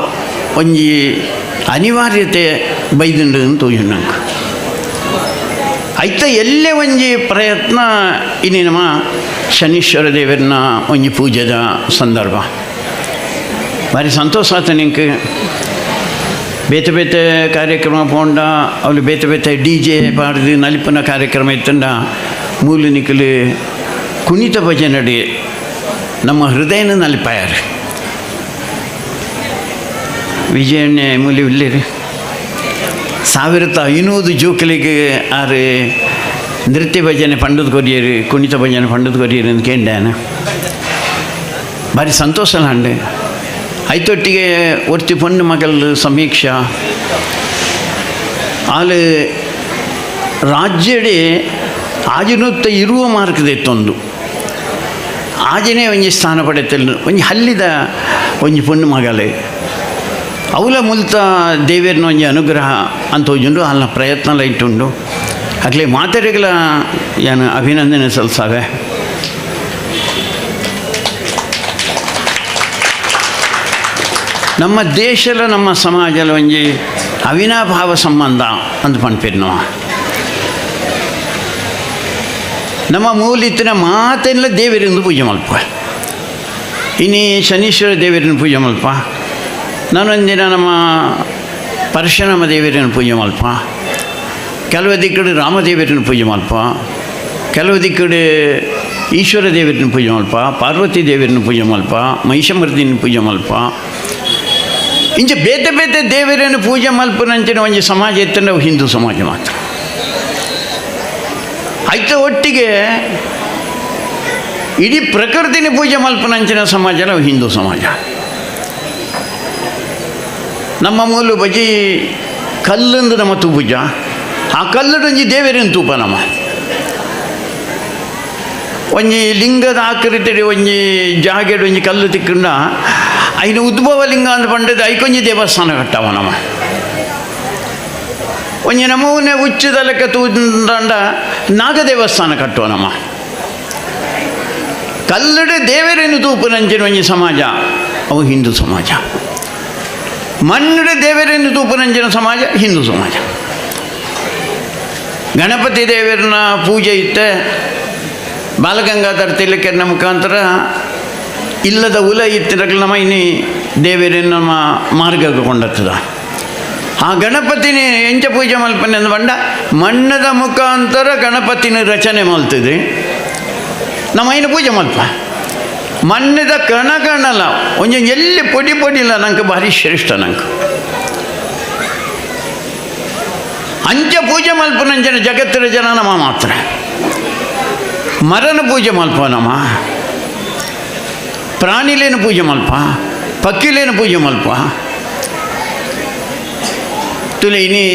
ಒಂಜಿ ಅನಿವಾರ್ಯತೆ ಬೈದುಂಡು ಅಂತ ನಂಗೆ ಐತ ಎಲ್ಲೇ ಒಂಜಿ ಪ್ರಯತ್ನ ಇನ್ನಿ ನಮ್ಮ ಶನೀಶ್ವರ ದೇವರನ್ನ ಒಂಜಿ ಪೂಜೆದ ಸಂದರ್ಭ ಭಾರಿ ಸಂತೋಷ ಆತ ನಿಂಗೆ. ಬೇತೆ ಬೇತೆ ಕಾರ್ಯಕ್ರಮ ಪೋಂಡ ಅವಳು ಬೇತೆ ಬೇತೆ ಡಿ ಜೆ ಪಾಡ್ದು ನಲಿಪುನ ಕಾರ್ಯಕ್ರಮ ಇತ್ತಂಡ ಮೂಲು ನಿಕಲು ಕುಣಿತ ಭಜನಡಿ ನಮ್ಮ ಹೃದಯನ ನಲಿಪಾಯಾರು. ವಿಜಯಣ್ಣೆ ಮೂಲಿ ಉಳ್ಳೇರಿ 1500 ಜೋಕಲಿಗೆ ಆರು ನೃತ್ಯ ಭಜನೆ ಪಂಡದ ಕೊರಿಯರು ಕುಣಿತ ಭಜನೆ ಪಂಡದ ಕೊರಿಯರು ಅಂತ ಕೇಂಡಾನ ಭಾರಿ ಸಂತೋಷ ಅಂಡೆ. ಐತೊಟ್ಟಿಗೆ ಒರ್ತಿ ಪೊಣ್ಣು ಮಗಲ್ ಸಮೀಕ್ಷಾ ಆಲು ರಾಜ್ಯಡೆ ಆಜಿನೂತ್ತ ಇರುವ ಮಾರ್ಗದೆತ್ತೊಂದು ಆಜನೇ ಒಂಜಿ ಸ್ಥಾನ ಪಡೆತಲ್ ಒಂಜಿ ಹಲ್ಲಿದ ಒಂಜಿ ಪೊಣ್ಣು ಮಗಲೆ ಅವಲ ಮುಲ್ತ ದೇವೇರ್ನ ಒಂಜಿ ಅನುಗ್ರಹ ಅಂತ ಹೋಜುಂಡು ಅಲ್ಲ ಪ್ರಯತ್ನ ಇಟ್ಟುಂಡು ಅಗ್ಲೇ ಮಾತೆರೆಗಳ ಏನು ಅಭಿನಂದನೆ ಸಲ್ಲಿಸಾವೆ. ನಮ್ಮ ದೇಶದ ನಮ್ಮ ಸಮಾಜದ ಒಂಜಿ ಅವಿನಾಭಾವ ಸಂಬಂಧ ಅಂತ ಪನ್ಪಿರ್ನವ. ನಮ್ಮ ಮೂಲಿತ್ತಿನ ಮಾತೆಲ್ಲ ದೇವರಿಂದ ಪೂಜೆ ಮಲ್ಪ. ಇನಿ ಶನೀಶ್ವರ ದೇವರನ್ನು ಪೂಜೆ ಮಲ್ಪ, ನಾನೊಂದಿನ ನಮ್ಮ ಪರಶುರಾಮ ದೇವರನ್ನು ಪೂಜೆ ಮಲ್ಪ, ಕೆಲವು ದಿಕ್ಕಡೆ ರಾಮದೇವರನ್ನು ಪೂಜೆ ಮಲ್ಪ, ಕೆಲವು ದಿಕ್ಕಡೆ ಈಶ್ವರ ದೇವರನ್ನು ಪೂಜೆ ಮಲ್ಪ, ಪಾರ್ವತಿ ದೇವರನ್ನು ಪೂಜೆ ಮಲ್ಪ, ಮಹಿಷಮರ್ದಿನ ಪೂಜೆ ಮಲ್ಪ. ಇಂಚ ಬೇತೆ ಬೇತೆ ದೇವರನ್ನು ಪೂಜೆ ಮಲ್ಪನಂಚಿನ ಒಂಜಿ ಸಮಾಜ ಇತ್ತು ನಾವು ಹಿಂದೂ ಸಮಾಜ ಮಾತ್ರ. ಆಯ್ತು ಒಟ್ಟಿಗೆ ಇಡೀ ಪ್ರಕೃತಿನ ಪೂಜೆ ಮಲ್ಪನಂಚಿನ ಸಮಾಜ ನಾವು ಹಿಂದೂ ಸಮಾಜ. ನಮ್ಮ ಮೂಲು ಬಜಿ ಕಲ್ಲಂದು ನಮ್ಮ ತೂಪುಜ, ಆ ಕಲ್ಲಡೊಂಜಿ ದೇವರನ್ನು ತೂಪ ನಮ್ಮ ಒಂಜಿ ಲಿಂಗದ ಆಕೃತಿ ಒಂಜಿ ಜಾಗೆಡ್ ಒಂಜಿ ಕಲ್ಲು ತಿಕ್ಕಂಡ ಐನ ಉದ್ಭವ ಲಿಂಗ ಅಂತ ಪಂಡದ ಐಕೊಂಜಿ ದೇವಸ್ಥಾನ ಕಟ್ಟವ ನಮ್ಮ. ಒಂಜಿ ನಮೂನೆ ಉಚ್ಚದ ಲೆಕ್ಕ ತೂಂಡ ನಾಗ ದೇವಸ್ಥಾನ ಕಟ್ಟುವ ನಮ್ಮ. ಕಲ್ಲಡೆ ದೇವರೇನು ತೂಪುನಂಚಿನ ಒಂಜಿ ಸಮಾಜ ಅವು ಹಿಂದೂ ಸಮಾಜ. ಮಣ್ಣುಡೆ ದೇವರೇನು ತೂಪುನಂಚಿನ ಸಮಾಜ ಹಿಂದೂ ಸಮಾಜ. ಗಣಪತಿ ದೇವರನ್ನ ಪೂಜೆ ಇತ್ತೆ ಬಾಲಗಂಗಾಧರ ತಿಲಕರನ ಮುಖಾಂತರ ಇಲ್ಲದ ಉಲ ಇತ್ತಿರಕಲು ನಮ್ಮ ಇನ್ನಿ ದೇವರನ್ನು ನಮ್ಮ ಮಾರ್ಗಕ್ಕೆ ಕೊಂಡತ್ತದ. ಆ ಗಣಪತಿನ ಎಂಚ ಪೂಜೆ ಮಲ್ಪನೆ ಬಂಡ ಮಣ್ಣದ ಮುಖಾಂತರ ಗಣಪತಿನ ರಚನೆ ಮಲ್ತದೆ ನಮ್ಮ ಐನು ಪೂಜೆ ಮಲ್ಪ. ಮಣ್ಣದ ಕಣ ಕಣಲ್ಲ ಒಂಜಿ ಎಲ್ಲಿ ಪೊಡಿ ಪೊಡಿಲ್ಲ ನಂಗೆ ಭಾರಿ ಶ್ರೇಷ್ಠ ನಂಗೆ. ಅಂಚ ಪೂಜೆ ಮಲ್ಪನಂಚನ ಜಗತ್ತಿನ ಜನ ನಮ್ಮ ಮಾತ್ರ. ಮರನ ಪೂಜೆ ಮಲ್ಪ ನಮ್ಮ, ಪ್ರಾಣಿಲೇನು ಪೂಜೆ ಮಲ್ಪ, ಪಕ್ಕಿಲೇನು ಪೂಜೆ ಮಲ್ಪ. ತುಲೆ ಇನಿ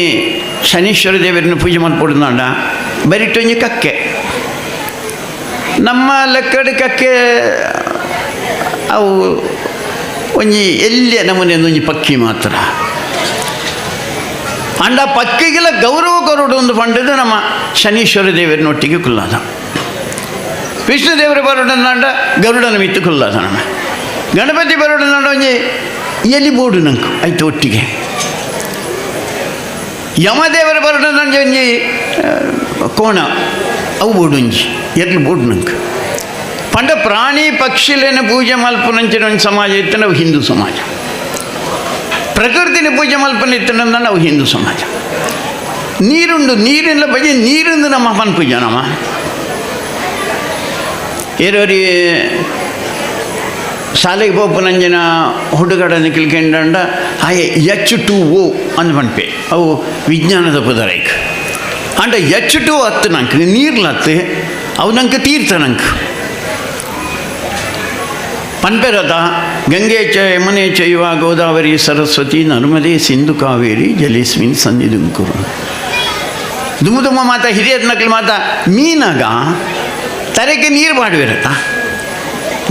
ಶನೀಶ್ವರ ದೇವರನ್ನು ಪೂಜೆ ಮಲ್ಪೊಡ್ದಾಂಡ ಬರಿಟೊಂಜಿ ಕಕ್ಕೆ ನಮ್ಮ ಲೆಕ್ಕಡು ಕಕ್ಕೆ ಅವು ಒಂಜಿ ಎಲ್ಲಿ ನಮೂನೆ ಒಂಜಿ ಪಕ್ಕಿ ಮಾತ್ರ. ಅಂಡ ಪಕ್ಕಿಗೆಲ್ಲ ಗೌರವ ಕೊರಡು ಒಂದು ಪಂಡದು ನಮ್ಮ ಶನೀಶ್ವರ ದೇವರನ್ನೊಟ್ಟಿಗೆ ಕುಲ್ಲಾದ. ವಿಷ್ಣು ದೇವರ ಬರೋಡಂಡ ಗರುಡನ ಮಿತ್ತು ಕುಲ್ಲಾದ ನಮ್ಮ. ಗಣಪತಿ ಬರೋಡಂಡ ಒಂಜಿ ಎಲಿ ಬೋಡು ನಂಗೆ ಆಯ್ತು ಒಟ್ಟಿಗೆ. ಯಮದೇವರ ಬರೋಡಂಡ ಒಂಜಿ ಕೋಣ ಅವು ಬೋಡು ಒಂಜಿ ಎರ್ಲು ಬೋಡು ನಂಗೆ. ಪಂಡ ಪ್ರಾಣಿ ಪಕ್ಷಿಲೇನ ಪೂಜೆ ಮಲ್ಪನಂಚಿನ ಒಂದು ಸಮಾಜ ಇತ್ತು ನಾವು ಹಿಂದೂ ಸಮಾಜ. ಪ್ರಕೃತಿನ ಪೂಜೆ ಮಲ್ಪನ ಇತ್ತು ನಾವು ಹಿಂದೂ ಸಮಾಜ. ನೀರುಂಡು ನೀರಿನ ಬಗ್ಗೆ ನೀರಿಂದು ನಮ್ಮ ಅಪ್ಪನ ಪೂಜೆ ನಮ್ಮ. ಏರೋರಿ ಶಾಲೆಗೆ ಪೋಪುನಂಜಿನ ಹುಡುಗಡನ್ನು ಕಿಲ್ಕೊಂಡ ಹಾಗೆ H2O ಅಂದ್ ಪನ್ಪೆ ಅವು ವಿಜ್ಞಾನದ ಪುದರೈಕ್. ಅಂಡ H2 ಹತ್ತು ನಂಗೆ ನೀರ್ಲತ್ತು ಅವು ನಂಗೆ ತೀರ್ಥ ನಂಗೆ ಪನ್ಪೆರತ. ಗಂಗೆ ಚ ಯಮುನೆ ಚೈವ ಗೋದಾವರಿ ಸರಸ್ವತಿ ನರ್ಮದೆ ಸಿಂಧು ಕಾವೇರಿ ಜಲೇಸ್ಮಿನ್ ಸನ್ನಿಧುಂಕುರು. ದುಮ್ಮ ದುಮ್ಮ ಮಾತ ಹಿರಿಯರ ನಕಲು ಮಾತ ಮೀನಾಗ ತರೆಗೆ ನೀರು ಬಾಡುವಿರತ್ತ.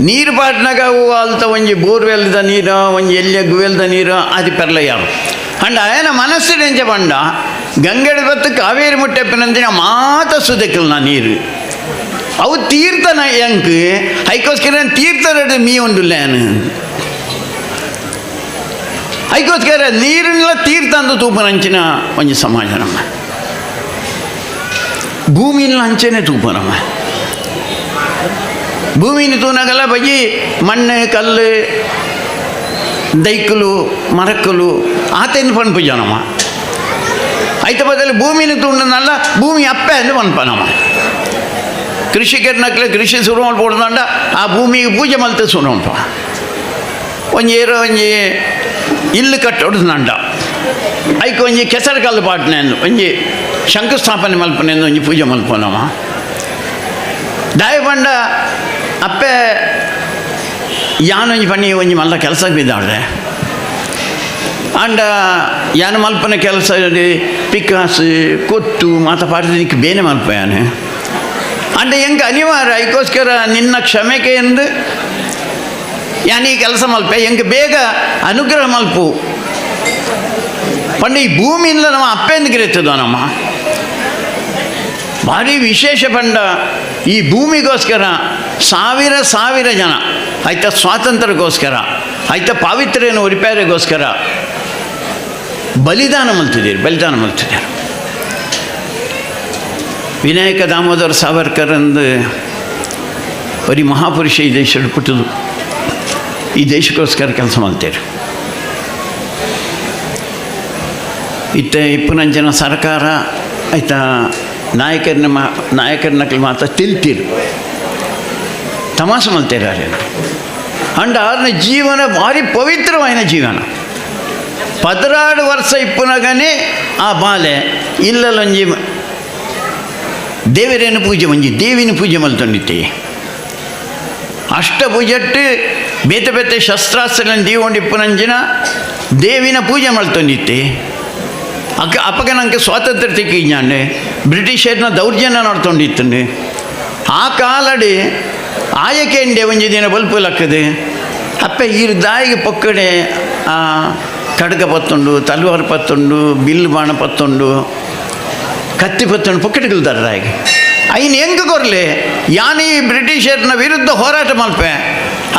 ನೀರು ಬಾಡಿನಾಗ ಅವು ಅಲ್ತ ಒಂಜಿ ಬೋರ್ವೆಲ್ದ ನೀರು ಒಂಜಿ ಎಲ್ಲಿಯ ಗುವೆಲ್ದ ನೀರು ಅದು ಪೆರ್ಲ ಯಾರು ಅಂಡ ಆಯನ ಮನಸ್ಸಿನ ಬಂಡ ಗಂಗೆಡ ಬತ್ತು ಕಾವೇರಿ ಮುಟ್ಟೆಪ್ಪಿನಂದಿನ ಮಾತ ಸುದಕ್ಕಿಲ್ಲ ನೀರು ಅವು ತೀರ್ಥನ ಎಂಕ್ ಐಕೋಸ್ಕರ ತೀರ್ಥದ ಮೀ ಉಂಡುಲ್ಲ ಐಕೋಸ್ಕರ ನೀರಿನ ತೀರ್ಥ ಅಂದು ತೂಪನಂಚಿನ ಒಂಜಿ ಸಮಾಜ ನಮ್ಮ. ಭೂಮಿನ ಅಂಚೆನೆ ತೂಪ ನಮ್ಮ. ಭೂಮಿನ ತೂನಾಗಲ್ಲ ಬಜಿ ಮಣ್ಣು ಕಲ್ಲು ದೈಕುಲು ಮರಕ್ಕಲು ಆತೆಂದು ಪನ್ಪು ಜನಮ್ಮ. ಐತ ಬದಲು ಭೂಮಿನ ತುಂಡನಲ್ಲ ಭೂಮಿ ಅಪ್ಪೆ ಅಂದು ಪನ್ಪನಮ್ಮ. ಕೃಷಿಕರ್ನಕ್ಲೆ ಕೃಷಿ ಶುರು ಮಲ್ಪೊಡ್ದಂಡ ಆ ಭೂಮಿಗೆ ಪೂಜೆ ಮಲ್ತೆ ಶುರು ಮಲ್ಪ. ಒಂಜಿ ಏರೋ ಒಂಜಿ ಇಲ್ಲು ಕಟ್ಟೊಡ್ದಂಡ ಐಕ್ ಒಂಜಿ ಕೆಸರು ಕಲ್ಲು ಪಾಟ್ನೆ ಒಂಜಿ ಶಂಕುಸ್ಥಾಪನೆ ಮಲ್ಪನೆ ಒಂಜಿ ಪೂಜೆ ಮಲ್ಪನಮ್ಮ. ದಾಯ ಪಂಡ ಅಪ್ಪೆ ಯಾನೊಂಜಿ ಪಣಿ ಒಂಜಿ ಮಲ್ಲ ಕೆಲಸಕ್ಕೆ ಬಿದ್ದಾಡ್ರೆ ಆಂಡ ಯಾನ ಮಲ್ಪನ ಕೆಲಸ ಪಿಕ್ಕಾಸು ಕೊತ್ತು ಮಾತ ಪಾಡ್ದಿಕ್ಕೆ ಬೇನೆ ಮಲ್ಪ ಯಾನೆ. ಅಂಡ ಹೆಂಗೆ ಅನಿವಾರ್ಯ ಅದಕ್ಕೋಸ್ಕರ ನಿನ್ನ ಕ್ಷಮೆಗೆ ಎಂದು ಯಾನ್ ಈ ಕೆಲಸ ಮಲ್ಪೆ ಹೆಂಗೆ ಬೇಗ ಅನುಗ್ರಹ ಮಲ್ಪು ಪಂಡ ಈ ಭೂಮಿಯಿಂದ ನಮ್ಮ ಅಪ್ಪೆಂದು ಗಿರಿತದ ನಮ್ಮ ಭಾರಿ ವಿಶೇಷ ಪಂಡ. ಈ ಭೂಮಿಗೋಸ್ಕರ ಸಾವಿರ ಸಾವಿರ ಜನ ಆಯ್ತಾ ಸ್ವಾತಂತ್ರ್ಯಕ್ಕೋಸ್ಕರ ಆಯ್ತಾ ಪಾವಿತ್ರ್ಯನ ರಿಪೇರಿಗೋಸ್ಕರ ಬಲಿದಾನ ಮಲ್ತಿದ್ದೀರಿ, ಬಲಿದಾನ ಮಲ್ತಿದ್ದೀರಿ. ವಿನಾಯಕ ದಾಮೋದರ ಸಾವರ್ಕರ್ ಅಂದು ಬರೀ ಮಹಾಪುರುಷ ಈ ದೇಶದಲ್ಲಿ ಪುಟ್ಟದು, ಈ ದೇಶಕ್ಕೋಸ್ಕರ ಕೆಲಸ ಮಾಡ್ತೀರಿ. ಇತ್ತ ಇಪ್ಪನಂಜನ ಸರ್ಕಾರ ಆಯ್ತಾ ನಾಯಕರನ್ನ ನಾಯಕರನ್ನ ಮಾತ್ರ ತಿಳ್ತೀರಿ, ತಮಾಷೆ ಮಲ್ತೀರ ಅಂಡ ಆರ್ನ ಜೀವನ ಭಾರಿ ಪವಿತ್ರವಾದ ಜೀವನ. 16 ವರ್ಷ ಇಪ್ಪನಗನೇ ಆ ಬಾಲೆ ಇಲ್ಲಲೊಂಜಿ ದೇವರೇನು ಪೂಜೆ ಒಂಜಿ ದೇವಿನ ಪೂಜೆ ಮಲ್ತೊಂಡಿತ್ತೆ. ಅಷ್ಟಭುಜಟ್ಟು ಬೇತೆ ಬೇತೆ ಶಸ್ತ್ರಾಸ್ತ್ರಗಳನ್ನು ದೀವೊಂಡು ಇಪ್ಪನಂಜಿನ ದೇವಿನ ಪೂಜೆ ಮಲ್ತೊಂಡಿತ್ತೆ. ಅಕ್ಕ ಅಪ್ಪಗ ನಂಗೆ ಸ್ವಾತಂತ್ರ್ಯ ತಿಕ್ಕಿಂಜಾಂಡೆ ಬ್ರಿಟಿಷರ್ನ ದೌರ್ಜನ್ಯ ನಡ್ತೊಂಡಿತ್ತಂಡೆ. ಆ ಕಾಲಡಿ ಆಯಕೆಂಡೆ ಒಂಜಿ ದಿನ ಬಲ್ಪು ಲಕ್ಕದೆ ಅಪ್ಪ ಈರು ದಾಯಿಗೆ ಪೊಕ್ಕಡೆ ಆ ಕಡ್ಗ ಪತ್ತುಂಡು, ತಲ್ವಾರ್ ಪತ್ತುಂಡು, ಬಿಲ್ಲು ಬಾಣ ಪತ್ತುಂಡು, ಕತ್ತಿ ಪತ್ತುಂಡು ಪೊಕ್ಕಡೆಗಲ್ದಾರ ದಾಯಿಗೆ. ಐನ್ ಹೆಂಗೆ ಕೊರ್ಲೆ ಯಾನಿ ಬ್ರಿಟಿಷರ್ನ ವಿರುದ್ಧ ಹೋರಾಟ ಮಲ್ಪೆ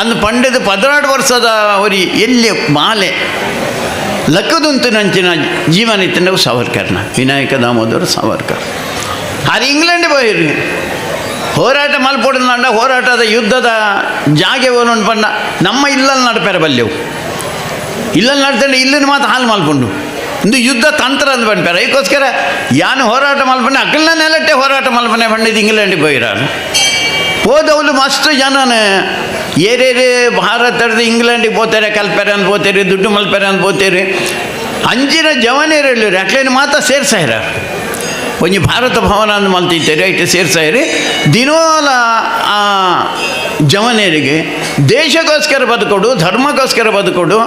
ಅಂದು ಪಂಡದ 16 ವರ್ಷದ ಅವರಿ ಎಲ್ಲಿ ಮಾಲೆ ಲಕ್ಕದುಂತು ನಂಚಿನ ಜೀವನ ಇತ್ತು ಸಾವರ್ಕರ್ನ ವಿನಾಯಕ ದಾಮೋದರ ಸಾವರ್ಕರ್. ಅದು ಇಂಗ್ಲೆಂಡ್ ಪೋಯಿರಿ ಹೋರಾಟ ಮಲ್ಪೊಡಂಡ ಹೋರಾಟದ ಯುದ್ಧದ ಜಾಗೆ ಓಲುಂಡು ಪಂಡ ನಮ್ಮ ಇಲ್ಲಲ್ಲಿ ನಡಪೆರ ಬಲ್ಲೆವು ಇಲ್ಲಲ್ಲಿ ನಡ್ತಂಡೆ ಇಲ್ಲಿನ ಮಾತು ಹಾಲು ಮಲ್ಪುಂಡು ಇಂದು ಯುದ್ಧ ತಂತ್ರ ಅಂದ್ ಪನ್ಪೆರ. ಅದಕ್ಕೋಸ್ಕರ ಯಾನು ಹೋರಾಟ ಮಲ್ಪನೆ ಅಕ್ಕಲ್ನ ನೆಲಟ್ಟೆ ಹೋರಾಟ ಮಲ್ಪನೆ ಪಂಡಿದ್ದು ಇಂಗ್ಲೆಂಡಿಗೆ ಪೋಯಿರಾರು. ಹೋದವಳು ಮಸ್ತ್ ಜನನ ಏರೇರು ಭಾರತದ ಇಂಗ್ಲೆಂಡಿಗೆ ಪೋತಾರೆ, ಕಲ್ಪೆರೆ ಅಂತ ಪೋತೇರಿ, ದುಡ್ಡು ಮಲ್ಪೆರೆ ಅಂತ ಪೋತೇರಿ. ಅಂಚಿನ ಜವನೇರು ಹೇಳಿರಿ ಅಕ್ಲೇನು ಮಾತ್ರ ಸೇರ್ಸಾಯಿರ ಒಂಜಿ ಭಾರತ ಭವನ ಅಂದ್ ಮಲ್ತಿತ್ತೇರಿ ಐಟ್ ಸೇರ್ಸಾಯಿರಿ. ದಿನೋಲ ಆ ಜವನೇರಿಗೆ ದೇಶಕ್ಕೋಸ್ಕರ ಬದುಕೊಡು, ಧರ್ಮಕ್ಕೋಸ್ಕರ ಬದುಕೊಡು,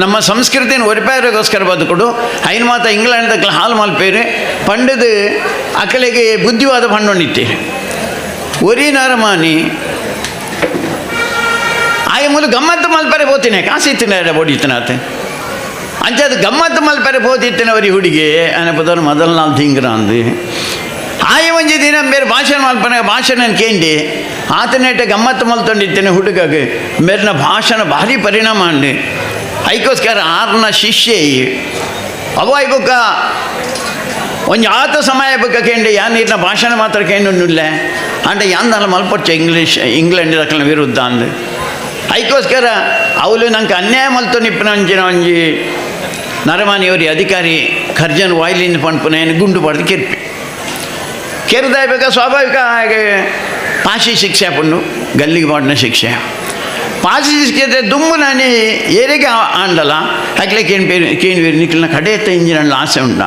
ನಮ್ಮ ಸಂಸ್ಕೃತಿನ ಒರಿಪಾಯರಿಗೋಸ್ಕರ ಬದುಕೊಡು. ಐನ್ ಮಾತ ಇಂಗ್ಲೆಂಡ್ ಹಾಲು ಮಲ್ಪೇರಿ ಪಂಡದ ಅಕಲೆಗೆ ಬುದ್ಧಿವಾದ ಪಂಡೊಂಡಿತ್ತೀರಿ. ಒರಿ ನರಮಾನಿ ಆಯ ಮೂಲ ಗಮ್ಮತ್ತು ಮಲ್ಪರೆ ಪೋತಿನಿ ಕಾಸಿತ್ತಿನ ಬೋಡಿತ್ತನಾತೆ ಅಂಚಾದ ಗಮ್ಮತ್ತು ಮಲ್ಪರೆ ಪೋತಿತ್ತಿನವರಿ ಹುಡುಗಿ ಅನಪದವರು ಮೊದಲ ನಾಲ್ ತಿಂಗ್ರ ಅಂದು ಆಯ ಒಂಜಿ ದಿನ ಬೇರೆ ಭಾಷಣ ಮಲ್ಪನೆ ಭಾಷಣ ಕೇಂಡಿ ಆತನೇಟ ಗಮ್ಮತ್ತು ಮಲ್ತೊಂಡಿತ್ತೇನೆ ಹುಡುಗಗೆ ಮೇರಿನ ಭಾಷಣ ಭಾರಿ ಪರಿಣಾಮ ಅಂಡಿ. ಐಕೋಸ್ಕರ ಆರ್ನ ಶಿಷ್ಯ ಅವ ಐಬುಕ್ಕ ಒಂಜಿ ಆತ ಸಮಯ ಬುಕ್ಕ ಕೇಂಡಿ ಯಾನ್ ನೀರಿನ ಭಾಷಣ ಮಾತ್ರ ಕೇಂಡುಳ್ಳೆ ಅಂಡ ಯಾಂದಲ್ಲ ಮಲ್ಪೊಚ್ಚ ಇಂಗ್ಲೀಷ್ ಇಂಗ್ಲೆಂಡ್ ದಕ್ಕನ ವಿರುದ್ಧ ಅಂದು. ಅದಕ್ಕೋಸ್ಕರ ಅವಳು ನಂಗೆ ಅನ್ಯಾಯ ಮಲ್ತು ನಿಪ್ಪನ ಒಂಜಿನ ಒಂಜಿ ನರಮಾನಿಯವರಿ ಅಧಿಕಾರಿ ಖರ್ಜನ್ ವಾಯ್ಲಿನ್ ಪನ್ಪುನ ಗುಂಡು ಪಡೆದು ಕೆರ್ಪಿ ಕೆರ್ದಾಯ್ಬೇಕ ಸ್ವಾಭಾವಿಕ ಹಾಗೆ ಪಾಶಿ ಶಿಕ್ಷೆ ಪಣ್ಣು ಗಲ್ಲಿಗೆ ಮಾಡಿನ ಶಿಕ್ಷೆ ಪಾಶಿ ಶಿಕ್ಷೆ ದುಂಬು ನಾನು ಏರಿಗೆ ಆಂಡಲ್ಲ ಹಾಕ್ಲೆ ಕೇಣ್ ಕೇಣ್ವೇರು ನಿಕ್ಕಲ್ನ ಕಡೆಯತ್ತ ಇಂಜಿನ ಆಸೆ ಉಂಟ.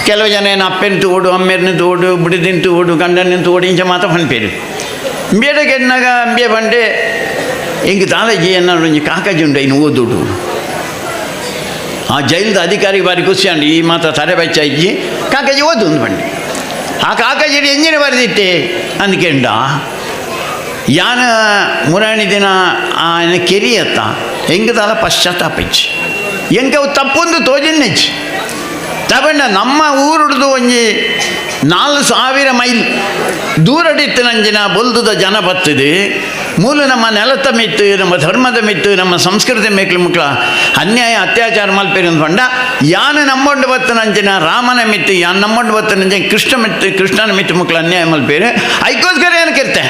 ಕೆಲವು ಜನ ಏನು ಅಪ್ಪನ ತೋಡು ಅಮ್ಮೇರನ ತೋಡು ಬಿಡದಿನ ತೋಡು ಗಂಡನ ತೋಡು ಇಂಚ ಮಾತ್ರ ಪನ್ಪೇರು. ಇಂಬೇಡಗೆ ಎನ್ನಾಗ ಅಂಬೆ ಬಂಡೆ ಎಂಗೆ ತಾಲಜಿ ಎನ್ನಾಡು ಒಂಜಿ ಕಾಕಾಜಿ ಉಂಡು ಐನು ಓದುಡು. ಆ ಜೈಲ್ದ ಅಧಿಕಾರಿಗೆ ಬಾರಿ ಖುಷಿ ಅಂಡು ಈ ಮಾತ್ರ ತಲೆ ಬೆಚ್ಚ ಇಜ್ಜಿ ಕಾಕಾಜಿ ಓದು ಒಂದು ಬಂಡೆ. ಆ ಕಾಕಾಜಿ ಎಂಜಿನ ಬರೆದಿಟ್ಟೆ ಅಂದ್ಕೆಂಡ ಯಾನ ಮುರಾಣಿ ದಿನ ಆಯನ ಕೆರಿಯತ್ತ ಹೆಂಗೆ ತಾಲ ಪಶ್ಚಾತ್ತಾಪ ಇಚ್ಚಿ ಎಂಗೆ ಅವು ತಪ್ಪೊಂದು ತೋಜಿನ್ನೆಚ್ಚಿ ತಗೊಂಡ ನಮ್ಮ ಊರುಡ್ದು ಒಂಜಿ 4000 ಮೈಲ್ ದೂರಡಿತ್ತು ನಂಜಿನ ಬೊಲ್ದುದ ಜನ ಬತ್ತಿದೆ ಮೂಲ ನಮ್ಮ ನೆಲದ ಮಿತ್ತು ನಮ್ಮ ಧರ್ಮದ ಮಿತ್ತು ನಮ್ಮ ಸಂಸ್ಕೃತಿ ಮೇಕ್ಲು ಮುಕ್ಲ ಅನ್ಯಾಯ ಅತ್ಯಾಚಾರ ಮಲ್ಪೇರಿ ಪಂಡ ಯಾನು ನಮ್ಮೊಂಡು ಬತ್ತು ನಂಜಿನ ರಾಮನ ಮಿತ್ತು ಯಾನ್ ನಮ್ಮೊಂಡು ಬತ್ತು ನಂಜಿನ ಕೃಷ್ಣ ಮಿತ್ತು ಕೃಷ್ಣನ ಮಿತ್ತು ಮುಕ್ಲ ಅನ್ಯಾಯ ಮಲ್ಪೇರಿ ಐಕೋಸ್ಕರ ಏನು ಕಿರ್ತೆ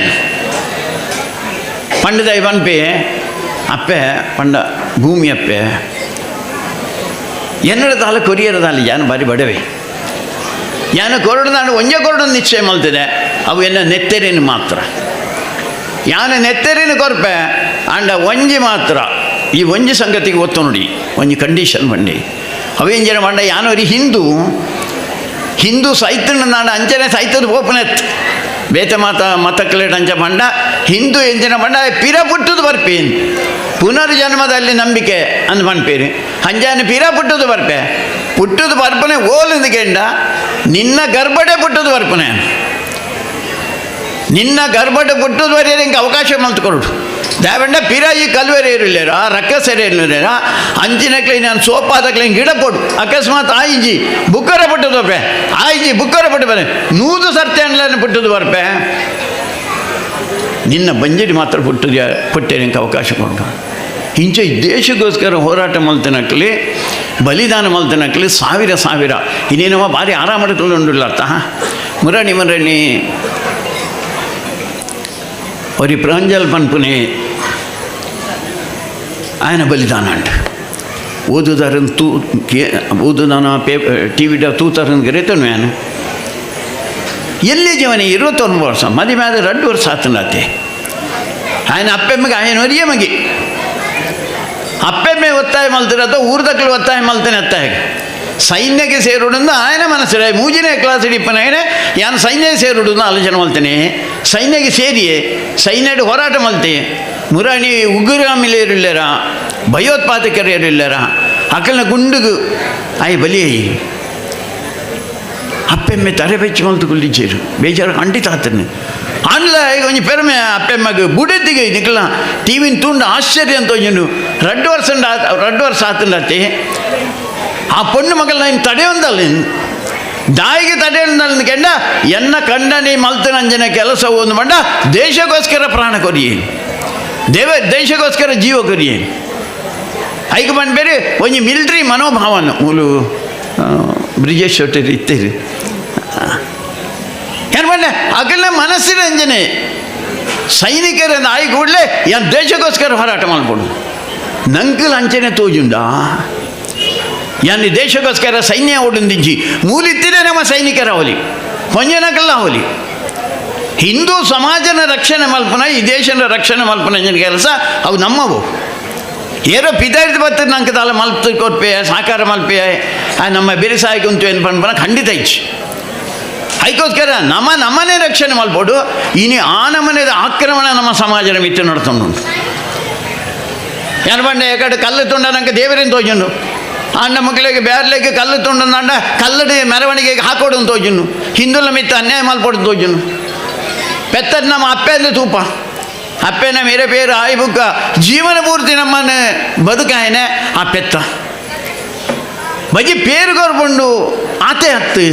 ಪಂಡದ ಪನ್ಪಿ ಅಪ್ಪೆ ಪಂಡ ಭೂಮಿಯಪ್ಪೆ ಎನ್ನಡ ದಾಲ ಕೊರಿಯರ ದಾಲ ಯಾನು ಬಾರಿ ಬಡವೆ ಯಾನು ಕೊರಡು ನಾನು ಒಂಜೆ ಕೊರಡು ನಿಶ್ಚಯ ಮಲ್ತಿದೆ ಅವು ಎನ್ನ ನೆತ್ತೆರೇನು ಮಾತ್ರ ಯಾನು ನೆತ್ತೆರೇನು ಕೊರ್ಪೆ ಅಂಡ ಒಂಜಿ ಮಾತ್ರ ಈ ಒಂಜಿ ಸಂಗತಿಗೆ ಒತ್ತು ನೋಡಿ ಒಂಜಿ ಕಂಡೀಷನ್ ಬಂಡಿ ಅವೇಂಜನ ಮಂಡ ಯಾನೊರಿ ಹಿಂದೂ ಹಿಂದೂ ಸೈತನ ನಾಡು ಅಂಚನೆ ಸೈತದ ಓಪನೆತ್ ಬೇತ ಮಾತ ಮತಕ್ಲೇಟ್ ಅಂಚ ಬಂಡ ಹಿಂದೂ ಎಂಚಿನ ಬಂಡ ಪಿರ ಪುಟ್ಟುದು ಬರ್ಪೇನ್ ಪುನರ್ಜನ್ಮದಲ್ಲಿ ನಂಬಿಕೆ ಅಂದ್ ಪನ್ಪೇರಿ ಅಂಜಾನೆ ಪಿರ ಪುಟ್ಟುದು ಬರ್ಪೆ ಪುಟ್ಟುದು ಬರ್ಪನೆ ಓಲಿಂದ ಕೆಂಡ ನಿನ್ನ ಗರ್ಭಡೆ ಪುಟ್ಟುದು ಬರ್ಪನೆ ನಿನ್ನ ಗರ್ಭಡೆ ಪುಟ್ಟುದು ಬರೆಯಲು ಇಂಕ ಅವಕಾಶ ಮಲ್ತ್ಕೊಡು ದಾವಂಡ ಪಿರ ಈ ಕಲ್ವೆರೆ ಇರಲಿರ ರಕ್ಕಸೆರೆ ಇರಲಿರ ಅಂಚಿನಕ್ಲೆ ನಾನು ಸೋಪಾದಕ್ಲೆ ಗಿಡ ಪೋಡು ಅಕಸ್ಮಾತ್ ಆಯಿಜಿ ಬುಕ್ಕರ ಪುಟ್ಟದು ಬರ್ಪೆ ಆಯಿಜಿ ಬುಕ್ಕರ ಪುಟ್ಟು ಬರೆ ನೂದು ಸರ್ತಿ ಅನ್ಲನ್ನು ಪುಟ್ಟುದು ಬರ್ಪೆ ನಿನ್ನ ಬಂಜಿಡಿ ಮಾತ್ರ ಪುಟ್ಟದ ಪುಟ್ಟೇನಕ್ಕೆ ಅವಕಾಶ ಕೊಟ್ಟು ಇಂಚ ಈ ದೇಶಕ್ಕೋಸ್ಕರ ಹೋರಾಟ ಮಲ್ತನಕ್ಲಿ ಬಲಿದಾನ ಮಲ್ತನಕ್ಲಿ ಸಾವಿರ ಸಾವಿರ ಇನ್ನೇನವ ಭಾರಿ ಆರಾಮಡ್ಕೊಂಡು ಉಂಡುಲ್ಲ ಅರ್ಥ ಮುರಣಿ ಮುರಣಿ ಒರಿ ಪ್ರಾಂಜಲ್ ಪನ್ಪುನೆ ఆయన ಬಲಿದಾನ ಅಂಟ ಓದುದಾರನ್ ತೂ ಕೆ ಓದುದಾನ ಪೇಪ ಟಿ ವಿಡ ತೂತಾರನ್ ಗರೇತನು ಯಾನು ಎಲ್ಲಿ ಜೀವನ 29 ವರ್ಷ ಮದುವೆ ಆದ 2 ವರ್ಷ ಆತನಾತೆ ఆయన ಅಪ್ಪೆಮ್ಮಗೆ ఆయన ಒರಿಯ ಮಗಿ ಅಪ್ಪೆಮ್ಮೆ ಒತ್ತಾಯ ಮಲ್ತಿರತ್ತ ಊರ್ದಕ್ಲು ಒತ್ತಾಯ ಮಲ್ತಾನೆ ಅತ್ತಾಯ ಸೈನ್ಯಕ್ಕೆ ಸೇರುಡಂದು ఆయన ಮನಸ್ಸು ಮೂಜಿನೇ ಕ್ಲಾಸ್ ಹಿಡಿಪನಾಯನೆ ಯಾನು ಸೈನ್ಯ ಸೇರುಡು ಆಲೋಚನೆ ಮಲ್ತೇನೆ ಸೈನ್ಯಕ್ಕೆ ಸೇರಿಯೇ ಸೈನ್ಯಡು ಹೋರಾಟ ಮಲ್ತೆ ಮುರಾಣಿ ಉಗ್ರಗಾಮಿಲೇರಿಲ್ಲರ ಭಯೋತ್ಪಾದಕರೇರಿಲ್ಲರ ಅಕಲ್ನ ಗುಂಡುಗು ಆಯ್ ಬಲಿ ಅಪ್ಪೆಮ್ಮೆ ತರೆ ಬೆಚ್ಚ ಮಲ್ತು ಕುಲ್ಲಿಚ್ಚೇರು ಬೇಜಾರು ಖಂಡಿತ ಆತನೆ ಆನ್ಲ ಈಗ ಒಂಜಿ ಪೆರ್ಮೆ ಅಪ್ಪೆಮ್ಮಗ್ ಬುಡೆತಿಗೆ ನಿಕ್ಲ ಟಿ ವಿನ ತುಂಡು ಆಶ್ಚರ್ಯ ಅಂತ ಒಂಜಿ 2 ವರ್ಷ 2 ವರ್ಷ ಆತಂಡತ್ತೆ ಆ ಪೊಣ್ಣು ಮಗಲ್ ನಾನು ತಡೆಯೊಂದಲ್ಲ ದಾಯಿಗೆ ತಡೆಯೊಂದಲ್ಲ ಕೆಂಡ ಎನ್ನ ಕಂಡನಿ ಮಲ್ತನಂಜನ ಕೆಲಸ ಒಂದು ಮಂಡ ದೇಶಕ್ಕೋಸ್ಕರ ಪ್ರಾಣ ಕೊರಿಯೇ ದೇಶಕ್ಕೋಸ್ಕರ ಜೀವ ಕೊರಿಯೇ ಐಕ್ ಬಂದು ಬೇರೆ ಒಂಜಿ ಮಿಲಿಟ್ರಿ ಮನೋಭಾವನ ಮೂಲು ಬ್ರಿಜೇಶ್ ಶೆಟ್ಟರ್ ಇತ್ತೀರಿ ಏನು ಬಂಡೆ ಅಗಲ ಮನಸ್ಸಿನ ಅಂಜನೆ ಸೈನಿಕರ ಆಯಿ ಕೂಡಲೇ ಯಾನ್ ದೇಶಕ್ಕೋಸ್ಕರ ಹೋರಾಟ ಮಾಡ್ಬೋದು ನಂಕಲ್ ಅಂಚನೆ ತೋಜುಂಡ ಯಾನ್ ದೇಶಕ್ಕೋಸ್ಕರ ಸೈನ್ಯ ಓಡಂದಿಜ್ಜಿ ಮೂಲಿತ್ತಿದೆ ನಮ್ಮ ಸೈನಿಕರ ಅವಲಿ ಪಂಜನಕಲ್ಲ ಅವಲಿ ಹಿಂದೂ ಸಮಾಜನ ರಕ್ಷಣೆ ಮಲ್ಪನ ಈ ದೇಶನ ರಕ್ಷಣೆ ಮಲ್ಪನ ಕೆಲಸ ಅವು ನಮ್ಮವು ಏರೋ ಪಿತಾರಿದ ಬರ್ತದೆ ನಂಗೆ ತಾಲ ಮಲ್ಪು ಕೊರ್ಪೆ ಸಾಕಾರ ಮಲ್ಪೆ ನಮ್ಮ ಬೆರೆಸಾಯಕ್ಕೆ ಉಂಟು ಏನು ಪನ್ಪನ ಖಂಡಿತ ಇಚ್ಚು ಅದಕ್ಕೋಸ್ಕರ ನಮ್ಮ ನಮ್ಮನೆ ರಕ್ಷಣೆ ಮಲ್ಪೋಡು ಇನಿ ಆ ನಮ್ಮನೆದ ಆಕ್ರಮಣ ನಮ್ಮ ಸಮಾಜದ ಮಿತ್ರ ನಡ್ಕೊಂಡು ಉಂಟು ಏನು ಬಂಡೆ ಯಾಕಡೆ ಕಲ್ಲು ತುಂಡ ನಂಗೆ ದೇವರೇನು ತೋಜುಂಡು ಅಣ್ಣ ಮಕ್ಕಳಿಗೆ ಬ್ಯಾರ್ಲಿಗೆ ಕಲ್ಲು ತುಂಡಂಡ ಕಲ್ಲಡಿ ಮೆರವಣಿಗೆಗೆ ಹಾಕೋಡು ಅಂತ ತೋಜುಂಡು ಹಿಂದುಲ ಮಿತ್ತ ಅನ್ಯಾಯ ಮಲ್ಪೋಡು ತೋಜುಂಡು ಪೆತ್ತದ ನಮ್ಮ ಅಪ್ಪೆ ಅಂದರೆ ತೂಪ ಅಪ್ಪೆನ ಮೇರೆ ಪೇರು ಆಯಿ ಬುಕ್ಕ ಜೀವನ ಪೂರ್ತಿ ನಮ್ಮನ್ನು ಬದುಕಾಯನೆ ಆ ಪೆತ್ತ ಬಜಿ ಪೇರು ಕೊರ್ಪುಂಡು ಆತೆ ಹತ್ತು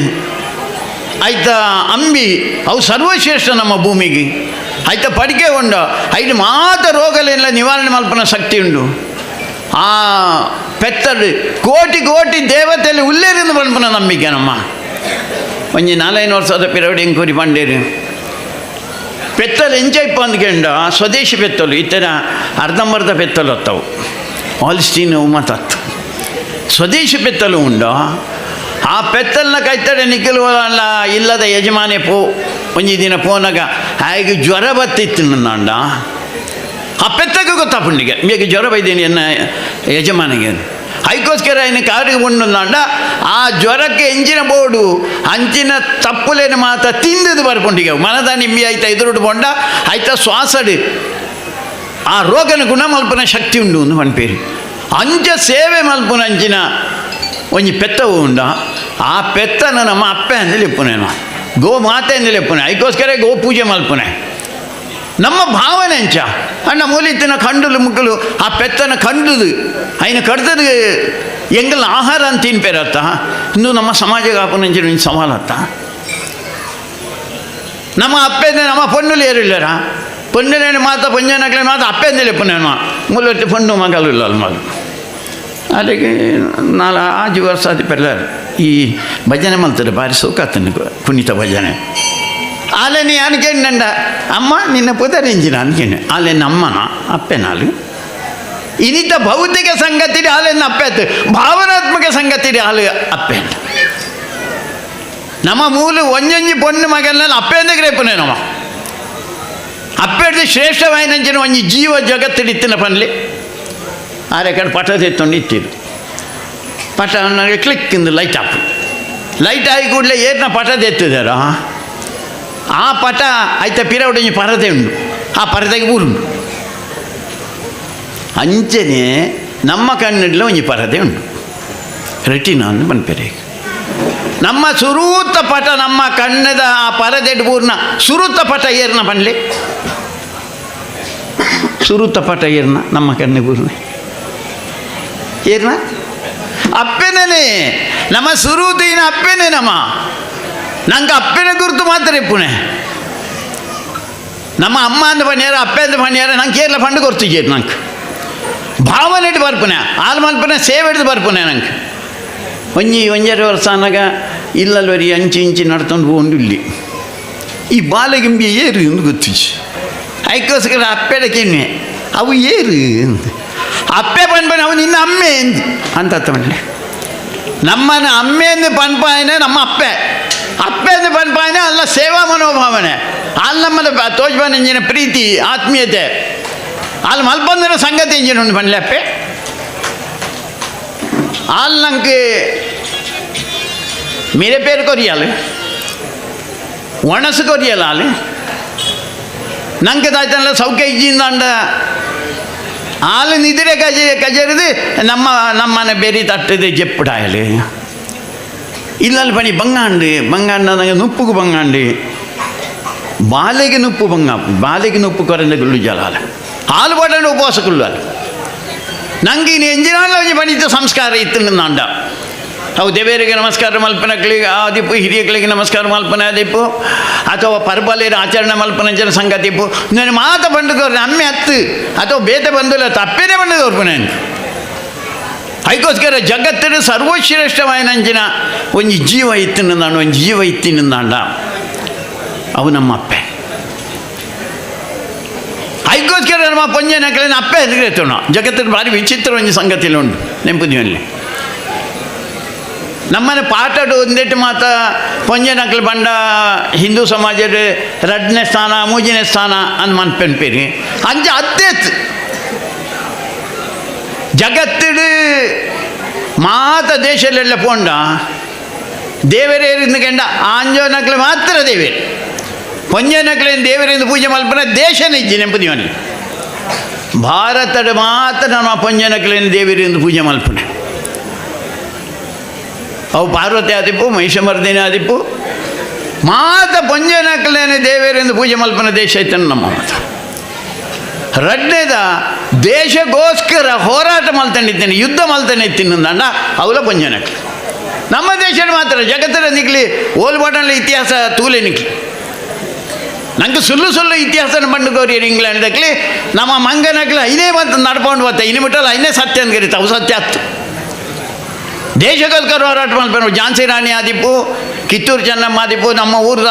ಆಯ್ತಾ ಅಂಬಿ ಅವು ಸರ್ವಶ್ರೇಷ್ಠ ನಮ್ಮ ಭೂಮಿಗೆ ಆಯ್ತಾ ಪಡಿಕೆ ಉಂಡು ಐದು ಮಾತ ರೋಗಲೆಲ್ಲ ನಿವಾರಣೆ ಮಲ್ಪನ ಶಕ್ತಿ ಉಂಡು ಆ ಪೆತ್ತಡು ಕೋಟಿ ಕೋಟಿ ದೇವತೆಯಲ್ಲಿ ಉಲ್ಲೇರಿಂದ ಪನ್ಪನ ನಂಬಿಕೆ ನಮ್ಮ ಒಂಜಿ 4-5 ವರ್ಷದ ಪಿರವಡಿ ಎಂಕೂರಿ ಪಂಡೇರು ಪೆತ್ತಲು ಎಂಚೈಪ್ಪ ಅಂದ್ಕೊಂಡ ಸ್ವದೇಶಿ ಪೆತ್ತಲು ಈ ಥರ ಅರ್ಧಂಬರ್ಧ ಪೆತ್ತಲು ಹತ್ತವು ಆಲ್ಸ್ಟೀನ್ ಮತ್ತತ್ತು ಸ್ವದೇಶಿ ಪೆತ್ತಲು ಉಂಡು ಆ ಪೆತ್ತಲ್ನ ಕೈತಡೆ ನಿಖಿಲ್ವಲ್ಲ ಇಲ್ಲದ ಯಜಮಾನೆ ಪೋ ಒಂಜಿ ದಿನ ಪೋನಾಗ ಹಾಗೆ ಜ್ವರ ಬತ್ತಿತ್ತು ನನ್ನಂಡ ಆ ಪೆತ್ತಗೆ ಗೊತ್ತಾಪುಂಡಿಗೆ ಮೇಗೆ ಜ್ವರ ಬೈದೇನೆ ಎನ್ನ ಯಜಮಾನಿಗೆ ಅದಕ್ಕೋಸ್ಕರ ಇನ್ನು ಕಾರಿಗೆ ಉಂಡು ಆ ಜ್ವರಕ್ಕೆ ಎಂಜಿನ ಬೋರ್ಡು ಅಂಚಿನ ತಪ್ಪುಲೇನು ಮಾತ ತಿಂದದು ಬರ್ಪುಂಡಿಗೆ ಮನದ ನಿಂಬಿ ಆಯ್ತಾ ಎದುರುಡು ಬೊಂಡ ಆಯ್ತಾ ಶ್ವಾಸಡು ಆ ರೋಗನ ಗುಣ ಮಲ್ಪನ ಶಕ್ತಿ ಉಂಡು ಒಂದು ಪನ್ಪೇರಿ ಅಂಚ ಸೇವೆ ಮಲ್ಪುನ ಅಂಚಿನ ಒಂಜಿ ಪೆತ್ತ ಉಂಡ ಆ ಪೆತ್ತನ ನಮ್ಮ ಅಪ್ಪೆ ಅಂದಲಿ ಇಪ್ಪುನೇನು ಗೋ ಮಾತೆ ಅಂದಲಿ ಇಪ್ಪುನೆ ಅದಕ್ಕೋಸ್ಕರ ಗೋ ಪೂಜೆ ಮಲ್ಪುನೆ ನಮ್ಮ ಭಾವನೆ ಅಂಚ ಅಣ್ಣ ಮೂಲಿತ್ತಿನ ಕಂಡುಲು ಮುಕ್ಕಲು ಆ ಪೆತ್ತನ ಕಂಡುದು ಅಯ್ನ ಕಡ್ದದು ಎಂಗಲ್ ಆಹಾರ ಅಂತ ತಿನ್ಪೇರತ್ತ ಇಂದು ನಮ್ಮ ಸಮಾಜಕ್ಕೆ ಆಪುನಂಚಿನ ಒಂದು ಸವಾಲತ್ತ ನಮ್ಮ ಅಪ್ಪೆಂದೆ ನಮ್ಮ ಪೊನ್ನುಲು ಏರಿಲ್ಲರ ಪೊನ್ನುಲೇನು ಮಾತ ಪೊಂಜನಕ್ಲೆ ಮಾತ ಅಪ್ಪೆಂದಲೇ ಪುನೇನು ಮೂಲೊಟ್ಟು ಪೊಣ್ಣು ಮಗಲು ಇಲ್ಲ ಅಲ್ಲ ಮಗಲು ಅದಕ್ಕೆ ನಾಲ್ ಆಜು ವರ್ಷ ಅದು ಪೆಲ್ಲ ಈ ಭಜನೆ ಮಲ್ತದೆ ಭಾರಿ ಸೋಕಾತನ ಕುಣಿತ ಭಜನೆ ಆಲೆ ನೀ ಅನ್ಕೆಂಡ ಅಮ್ಮ ನಿನ್ನ ಪುದರಿಂಜಿನ ಅನ್ಕೆಂಡೆ ಆಲೆ ನಮ್ಮನ ಅಪ್ಪೆನಾಲು ಇನಿತ ಭೌತಿಕ ಸಂಗತಿ ಹಾಲೆನ್ನು ಅಪ್ಪೆ ಭಾವನಾತ್ಮಕ ಸಂಗತಿ ಹಾಲು ಅಪ್ಪೆ. ನಮ್ಮ ಮೂಲ ಒಂಜೊಂಜಿ ಪೊಣ್ಣು ಮಗನಲ್ಲಿ ಅಪ್ಪೆ ಅಂದ ಗ್ರೇಪುನೆ ನಮ್ಮ ಅಪ್ಪೆಡ್ದು ಶ್ರೇಷ್ಠವಾಯಿನಂಚಿನ ಒಂಜಿ ಜೀವ ಜಗತ್ತಿಡಿತ್ತಿನ ಪನ್ಲಿ ಆರೆ ಕಡೆ ಪಟ ತೆತ್ತೊಂಡು ಇತ್ತಿರು ಪಟ ಕ್ಲಿಕ್ ಇಂದು ಲೈಟ್ ಆಪ್ ಲೈಟ್ ಆಗಿ ಕೂಡಲೇ ಏರ್ನ ಪಟ ತೆತ್ತಿದಾರ ಆ ಪಟ ಐತ ಪಿರವಡೊಂಜಿ ಪರದೆ ಉಂಡು ಆ ಪರದೆಗೆ ಊರುಂಡು. ಅಂಚನೆ ನಮ್ಮ ಕಣ್ಣಿಡ್ಲ ಒಂಜಿ ಪರದೆ ಉಂಡು ರೆಟಿನಾ ಅಂದು ಪನ್ಪೆರೆ. ನಮ್ಮ ಸುರೂತ ಪಟ ನಮ್ಮ ಕಣ್ಣದ ಆ ಪರದೆಡ್ ಪೂರ್ಣ ಸುರೂತ ಪಟ ಏರ್ನ ಪನ್ಲೆ ಸುರೂತ ಪಟ ಏರ್ನ ನಮ್ಮ ಕಣ್ಣು ಪೂರ್ಣ ಏರ್ನ ಅಪ್ಪೆನೇ ನಮ್ಮ ಸುರೂತಿನ ಅಪ್ಪೆನೇ ನಮ್ಮ ನಂಗೆ ಅಪ್ಪೆನ ಗುರುತು ಮಾತ್ರ ಇಪ್ಪುನೆ. ನಮ್ಮ ಅಮ್ಮ ಅಂದ ಪಣ್ಯಾರ ಅಪ್ಪೆ ಅಂದ ಪಣ್ಯಾರ ನಂಗೆ ಕೇರಳ ಫಂಡ್ ಕೊರ್ತಿಜೇರು ನಂಗೆ ಭಾವನೆ ಇಟ್ಟು ಬರ್ಪುನೆ ಆಲ್ ಮಲ್ಪನೆ ಸೇವೆ ಹಿಡ್ದು ಬರ್ಪುನೆ ನಂಗೆ. ಒಂಜಿ ಒಂಜರೆ ವರ್ಷ ಅನ್ನಾಗ ಇಲ್ಲಲ್ವರಿ ಅಂಚಿ ಇಂಚಿ ನಡ್ಕೊಂಡು ಹೋಂಡು ಇಲ್ಲಿ ಈ ಬಾಲಗಿಂಬಿ ಏರು ಎಂದು ಗೊತ್ತಿಜಿ ಅದಕ್ಕೋಸ್ಕರ ಅಪ್ಪೆಡಕ್ಕೆನ್ನೆ ಅವು ಏರು ಅಪ್ಪೆ ಪನ್ಪನೆ ಅವು ನಿನ್ನ ಅಮ್ಮೆ ಎಂದು ಅಂತ ಅರ್ಥ ಮಾಡಲಿ. ನಮ್ಮನ ಅಮ್ಮೆ ಎಂದು ಪನ್ಪಾಯನೆ ನಮ್ಮ ಅಪ್ಪೆ ಅಪ್ಪೆ ಎಂದು ಪನ್ಪಾಯನೆ ಅಲ್ಲ ಸೇವಾ ಮನೋಭಾವನೆ ಅಲ್ಲಿ ನಮ್ಮದ ತೋಜ್ಬಾನ ಇಂಜಿನ ಪ್ರೀತಿ ಆತ್ಮೀಯತೆ ಅಲ್ಲಿ ಮಲ್ಪಂದಿನ ಸಂಗತಿ ಇಂಜಿನ ಉಂಡು ಪನ್ಲೆ ಅಪ್ಪೆ. ಅಲ್ಲಿ ನಂಗೆ ಮೇರೆ ಪೇರು ಕೊರಿಯಾಲು ಒಣಸು ಕೊರಿಯಲ್ಲ ಅಲ್ಲಿ ನಂಗೆ ತಾಯ್ತನಲ್ಲ ಸೌಖ್ಯ ಇಜ್ಜಿಂದ ಅಂಡ ಹಾಲು ನಿದ್ರೆ ಕಜ ಕಜರಿದು ನಮ್ಮ ನಮ್ಮನೆ ಬೇರೆ ತಟ್ಟದೆ ಜೆಪ್ಪುಡಾಯಲು ಇಲ್ಲಲ್ಲಿ ಪಣಿ ಬಂಗಾಂಡು ಬಂಗಾಂಡ ನಂಗೆ ನುಪ್ಪುಗು ಬಂಗಾಂಡು ಬಾಲೆಗೆ ನುಪ್ಪು ಬಂಗ ಬಾಲೆಗೆ ನುಪ್ಪು ಕೊರಂದ ಗುಳ್ಳು ಜಲ ಹಾಲು ಪಟ್ಟಂಡು ಉಪವಾಸ ಕುಳ್ಳು ಅಲ್ಲ ನಂಗೆ ಇನ್ನು ಎಂಜಿನಾಲ ಒಂಜಿ ಪಣಿತ ಸಂಸ್ಕಾರ ಇತ್ತು ನಾಂಡ. ಅವು ದೇವರಿಗೆ ನಮಸ್ಕಾರ ಮಲ್ಪನಕ್ಳಿಗೆ ಆದಿಪ್ಪು ಹಿರಿಯಕ್ಳಿಗೆ ನಮಸ್ಕಾರ ಮಲ್ಪನ ಆದಿಪ್ಪು ಅಥವಾ ಪರ್ಬಲೇರ ಆಚರಣೆ ಮಲ್ಪನ ಜನ ಸಂಗತಿಪ್ಪು ನಾನು ಮಾತ ಬಂಡುದವ್ರು ನಮ್ಮೆ ಹತ್ತು ಅಥವಾ ಬೇತೆ ಬಂದಿಲ್ಲ ತಪ್ಪೇನೆ ಬಂಡದವ್ರು ನಾನು. ಅದಕ್ಕೋಸ್ಕರ ಜಗತ್ತಿನ ಸರ್ವಶ್ರೇಷ್ಠವಾಯಿನಂಚಿನ ಒಂಜಿ ಜೀವ ಇತ್ತಿನ ಒಂಜಿ ಜೀವ ಇತ್ತಿನಂದಾಂಡ ಅವು ನಮ್ಮ ಅಪ್ಪೆ. ಅದಕ್ಕೋಸ್ಕರ ನಮ್ಮ ಪಂಜನಕ್ಳಿನ ಅಪ್ಪೆ ಎದುರೇತೋಣ ಜಗತ್ತಿನ ಭಾರಿ ವಿಚಿತ್ರ ಒಂಜಿ ಸಂಗತಿಯಲ್ಲಿ ಉಂಟು ನೆಂಪುದಿಯಲ್ಲಿ. ನಮ್ಮನೆ ಪಾಠಡು ಒಂದೆಟ್ಟು ಮಾತ ಪಂಜನಕ್ಲು ಬಂಡ ಹಿಂದೂ ಸಮಾಜದ ರಡ್ನೇ ಸ್ಥಾನ ಮೂಜನೇ ಸ್ಥಾನ ಅಂದ್ ಮನ್ಪೆನ್ಪೇರಿ ಅಂಚ ಅತ್ತೇತ್ ಜಗತ್ತಿಡು ಮಾತ ದೇಶದಲ್ಲೆಲ್ಲ ಪೋಂಡ ದೇವರೇರಿಂದ ಕೆಂಡ ಆಂಜೋನಕ್ಲು ಮಾತ್ರ ದೇವೇರು ಪಂಜನಕ್ಲೇನು ದೇವರಿಂದ ಪೂಜೆ ಮಲ್ಪನ ದೇಶ ನಿಜ್ಜಿ ನೆಂಪುದಿವನಿ. ಭಾರತದ ಮಾತ್ರ ನಮ್ಮ ಪಂಜನಕ್ಲೇನು ದೇವರಿಂದ ಪೂಜೆ ಮಲ್ಪನೆ. ಅವು ಪಾರ್ವತಿ ಆದಿಪ್ಪು ಮಹಿಷಮರ್ದಿನಿ ಆದಿಪ್ಪು ಮಾತ ಪಂಜನಕ್ಲೇನೆ ದೇವರಿಂದ ಪೂಜೆ ಮಲ್ಪನ ದೇಶ ಐತನ ನಮ್ಮ ಮಾತ. ರಡ್ನೇದ ದೇಶಗೋಸ್ಕರ ಹೋರಾಟ ಮಲ್ತಂಡಿದ್ದೇನೆ ಯುದ್ಧ ಮಲ್ತಾನೆ ಇತ್ತಿನಂದ ಅವಲ ಪಂಜನಕ್ಲೆ ನಮ್ಮ ದೇಶದ ಮಾತ್ರ ಜಗತ್ತಿನ ನಿಕ್ಲಿ ಓಲ್ಬಾಟಲ್ಲಿ ಇತಿಹಾಸ ತೂಲೆ ನಿಕ್ಲಿ ನಂಗೆ ಸುಳ್ಳು ಸುಳ್ಳು ಇತಿಹಾಸನ ಬಂಡುಕೋರಿ ಇಂಗ್ಲೆಂಡ್ದಕ್ಲಿ ನಮ್ಮ ಮಂಗನಕ್ಲಿ ಐನೇ ಬಂತು ನಡ್ಕೊಂಡು ಬತ್ತ ಇನ್ನು ಬಿಟ್ಟಲ್ಲ ಐನೇ ಸತ್ಯ ಅಂತ ಕರೀತ ಅವು ಸತ್ಯ ಆತು. ದೇಶಕ್ಕೋಸ್ಕರ ಹೋರಾಟ ಮಲ್ಪನು ಝಾನ್ಸಿ ರಾಣಿ ಆದಿಪ್ಪು ಕಿತ್ತೂರು ಚೆನ್ನಮ್ಮ ಆದಿಪ್ಪು ನಮ್ಮ ಊರದ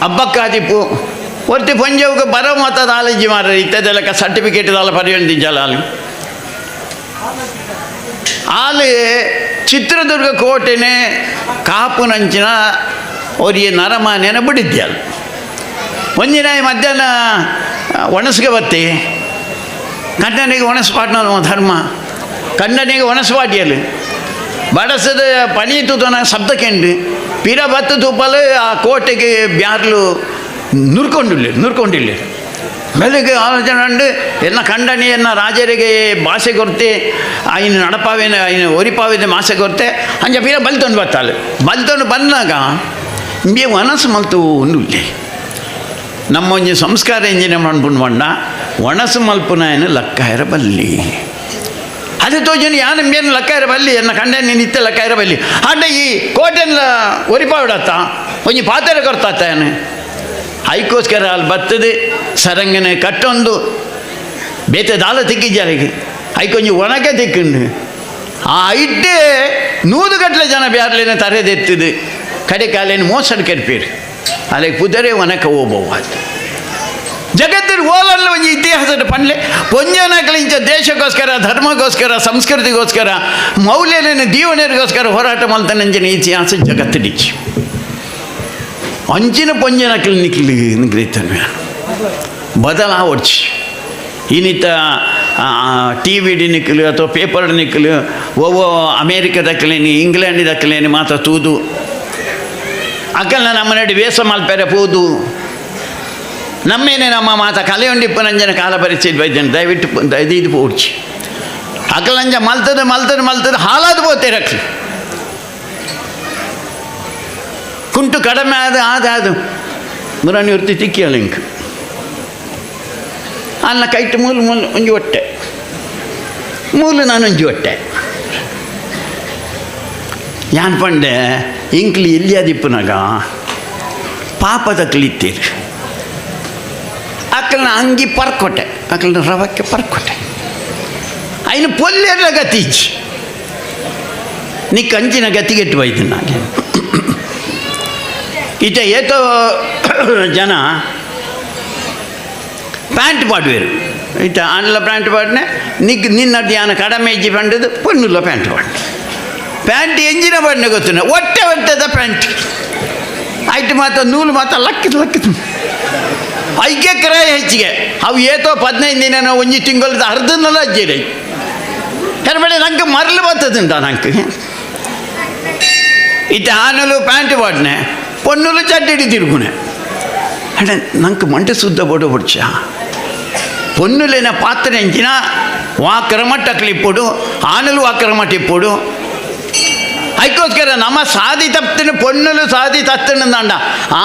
ಹಬ್ಬಕ್ಕ ಆದಿಪ್ಪು ಒರ್ತಿ ಪಂಜವ್ಗೆ ಬರೋ ಮತದ ಆಲಜಿ ಮಾರ ಇತ್ತದೆಲ್ಲ ಸರ್ಟಿಫಿಕೇಟ್ ದಾಲ ಪರಿಯಂದಿಜ್ಜಲ್ಲ ಅಲ್ಲಿ ಅಲ್ಲಿ ಚಿತ್ರದುರ್ಗ ಕೋಟೆನೆ ಕಾಪುನಂಚಿನ ಅವರಿಗೆ ನರಮಾನ್ಯನ ಬಿಡಿದ್ಯಲ್ಲ. ಒಂದಿನ ಮಧ್ಯಾಹ್ನ ಒಣಸ್ಗೆ ಬತ್ತಿ ಕಣ್ಣನಿಗೆ ಒಣಸ್ಪಾಟ್ನ ಧರ್ಮ ಕಣ್ಣನಿಗೆ ಒಣಸ್ಪಾಟಿಯಲ್ಲಿ ಬಡಸದ ಪಣಿ ತೂತನ ಶಬ್ದ ಕೆಂಡು ಪಿರ ಬತ್ತು ತೂಪಲು ಆ ಕೋಟೆಗೆ ಬ್ಯಾರ್ಲು ನುರ್ಕೊಂಡಿಲ್ಲ ಬೆಳಗ್ಗೆ ಆಲೋಚನೆ ಉಂಡು ಎನ್ನ ಖಂಡನೆಯನ್ನು ರಾಜರಿಗೆ ಭಾಷೆ ಕೊರ್ತೆ ಆಯ್ನ ನಡಪಾವೇನ ಆಯ್ನ ಒರಿಪಾವೇದ ಮಾಸೆ ಕೊರ್ತೆ ಅಂಜ ಪಿರ ಬಲ್ತೊಂಡು ಬತ್ತಾಳೆ ಬಲ್ತೊಂಡು ಬಂದಾಗ ಇಂಬೆ ಮನಸ್ಸು ಮಲ್ತು ಉಂಡು ನಮ್ಮ ಒಂಜಿ ಸಂಸ್ಕಾರ ಎಂಜಿನ ಮಣ್ಪುಂಡು ಬಂಡ ಒಣಸು ಮಲ್ಪುನಾಯನ ಲಕ್ಕಾಯರ ಬಲ್ಲಿ ಅದು ತೋಜನ ಯಾನು ಮೇನು ಲಕ್ಕಾಯರ ಬಲ್ಲಿ ಎನ್ನ ಕಂಡೆ ನೀನು ಇತ್ತ ಲಕ್ಕಾಯರ ಬಲ್ಲಿ ಅಂಡ ಈ ಕೋಟೆಲ್ಲ ಒರಿಪಾವಿಡತ್ತ ಒಂಜಿ ಪಾತ್ರೆ ಕೊರ್ತಾತ ಯಾನು ಐಕೋಸ್ಕರ ಅಲ್ಲಿ ಬರ್ತದೆ ಸರಂಗನೆ ಕಟ್ಟೊಂದು ಬೇತೆ ದಾಲ ತಿಕ್ಕಿಜ್ಜಾರಿಗೆ ಐಕೊಂಜಿ ಒಣಕೆ ತಿಕ್ಕಿಂಡು ಆ ಇಟ್ಟೆ ನೂದು ಗಟ್ಟಲೆ ಜನ ಬ್ಯಾರ್ಲೇನೆ ತರೆದೆತ್ತಿದ್ದು ಕಡೆ ಕಾಲೇನು ಮೋಸಡ್ ಕೆರ್ಪೀರು ಅಲ್ಲಿಗೆ ಕುದರೆ ಒಣಕ ಹೋಗ್ಬೋದು. ಜಗತ್ತಿನ ಓಲಲ್ಲ ಒಂಜಿ ಇತಿಹಾಸದ ಪಂಡ್ಲೆ ಪೊಂಜನಕಲು ಇಂಚ ದೇಶಕ್ಕೋಸ್ಕರ ಧರ್ಮಕ್ಕೋಸ್ಕರ ಸಂಸ್ಕೃತಿಗೋಸ್ಕರ ಮೌಲ್ಯನ ದೀವನರಿಗೋಸ್ಕರ ಹೋರಾಟ ಮಲ್ತನಂಚಿನ ಇತಿಹಾಸ ಜಗತ್ತಿಡಿಚಿ ಅಂಚಿನ ಪೊಂಜನಕಲು ನಿಕ್ಲಿ ನಿಕ್ಲಿತ್ತನ್ವೆ ಬದಲಾವಡ್ಚಿ ಇನ್ನಿತ ಟಿ ವಿ ನಿಕ್ಕಲು ಅಥವಾ ಪೇಪರ್ ನಿಕ್ಕಲು ಓವೋ ಅಮೇರಿಕ ದಕ್ಕಲೇನಿ ಇಂಗ್ಲೆಂಡ್ ದಕ್ಕಲೇನಿ ಮಾತ್ರ ತೂದು ಅಕ್ಕಲ್ನ ನಮ್ಮ ನಡಿ ವೇಷ ಮಲ್ಪೆರೆ ಪೋದು ನಮ್ಮೇನೆ ನಮ್ಮ ಮಾತ ಕಲೆಯೊಂಡಿಪ್ಪನಂಜನ ಕಾಲ ಪರಿಚಯ ಬೈದೇನೆ ದಯವಿಟ್ಟು ದಯದೀದು ಪೋಡ್ಚಿ ಅಕ್ಕಲಂಜ ಮಲ್ತದ ಮಲ್ತದ ಮಲ್ತದ ಹಾಲಾದ ಪೋತೇರಕ್ಲಿ ಕುಂಟು ಕಡಿಮೆ ಆದ ಆದ ಅದು ಮುರಾಣಿ ವೃತ್ತಿ ತಿಕ್ಕಿಯಲ್ಲ ಇಂಕ್ ಅನ್ನ ಕೈಟ್ ಮೂಲು ಮೂಲು ಒಂಜಿ ಹೊಟ್ಟೆ ಮೂಲು ನಾನೊಂಜಿ ಹೊಟ್ಟೆ ಯಾನ್ ಪಂಡೆ ಇಂಕ್ಲಿ ಎಲ್ಲಿಯಾದಿಪ್ಪನಾಗ ಪಾಪದ ಕ್ಲಿತ್ತೀರಿ ಅಕ್ಕಲ್ನ ಅಂಗಿ ಪರ್ಕೊಟ್ಟೆ ಅಕ್ಕಲ್ನ ರವಕ್ಕೆ ಪರ್ಕೊಟ್ಟೆ ಐನು ಪೊಲ್ಲೆರ್ಲ ಗತಿ ನೀ ಕಂಚಿನ ಗತಿಗೆಟ್ಟು ಹೋಯ್ತು ನಾಗೆ ಈತ ಏತೋ ಜನ ಪ್ಯಾಂಟ್ ಪಾಡುವೆರು ಈತ ಆನ್ಲ ಪ್ಯಾಂಟ್ ಪಾಡ್ನೆ ನಿಗ್ ನಿನ್ನ ಧ್ಯಾನ ಕಡಿಮೆ ಇಜ್ಜಿ ಪಂಡದು ಪೊನ್ನುಲ್ಲ ಪ್ಯಾಂಟ್ ಪಾಡ್ನೆ ಪ್ಯಾಂಟ್ ಎಂಜಿನ ಪಾಡ್ನೆ ಗೊತ್ತಿನ ಹೊಟ್ಟೆ ಹೊಟ್ಟೆದ ಪ್ಯಾಂಟ್ ಆಯ್ತು ಮಾತ್ರ ನೂಲು ಮಾತ್ರ ಲಕ್ಕಿದ್ ಲಕ್ಕಿದ್ ಐಕೆ ಕ್ರಯ ಹೆಚ್ಚಿಗೆ ಅವು ಏತೋ 15 ದಿನ ಒಂಜಿ ತಿಂಗಳದ ಅರ್ಧನಲ್ಲ ಅಜ್ಜಿರೈ ಹೆರ್ಬೇಡ ನಂಗೆ ಮರಳು ಬರ್ತದಂತ ನಂಗೆ ಇತ್ತ ಆನಲು ಪ್ಯಾಂಟ್ ಪಾಡ್ನೆ ಪೊನ್ನುಲು ಚಡ್ಡಿ ತಿರುಗುನೆ ಅಣ್ಣ ನಂಗೆ ಮಂಡೆ ಸುದ್ದ ಬೋಡ ಬುಡ್ಚ ಪೊನ್ನುಲೇನ ಪಾತ್ರೆ ಎಂಚಿನ ವಾಕ್ರಮಟ್ಟ ಇಪ್ಪೊಡು ಆನಲು ವಾಕ್ರಮಟ್ಟ ಇಪ್ಪೊಡು ಅದಕ್ಕೋಸ್ಕರ ನಮ್ಮ ಸಾದಿ ತಪ್ತಿನ ಪೊನ್ನುಲು ಸಾದಿ ತತ್ತಿನಂದಾಂಡ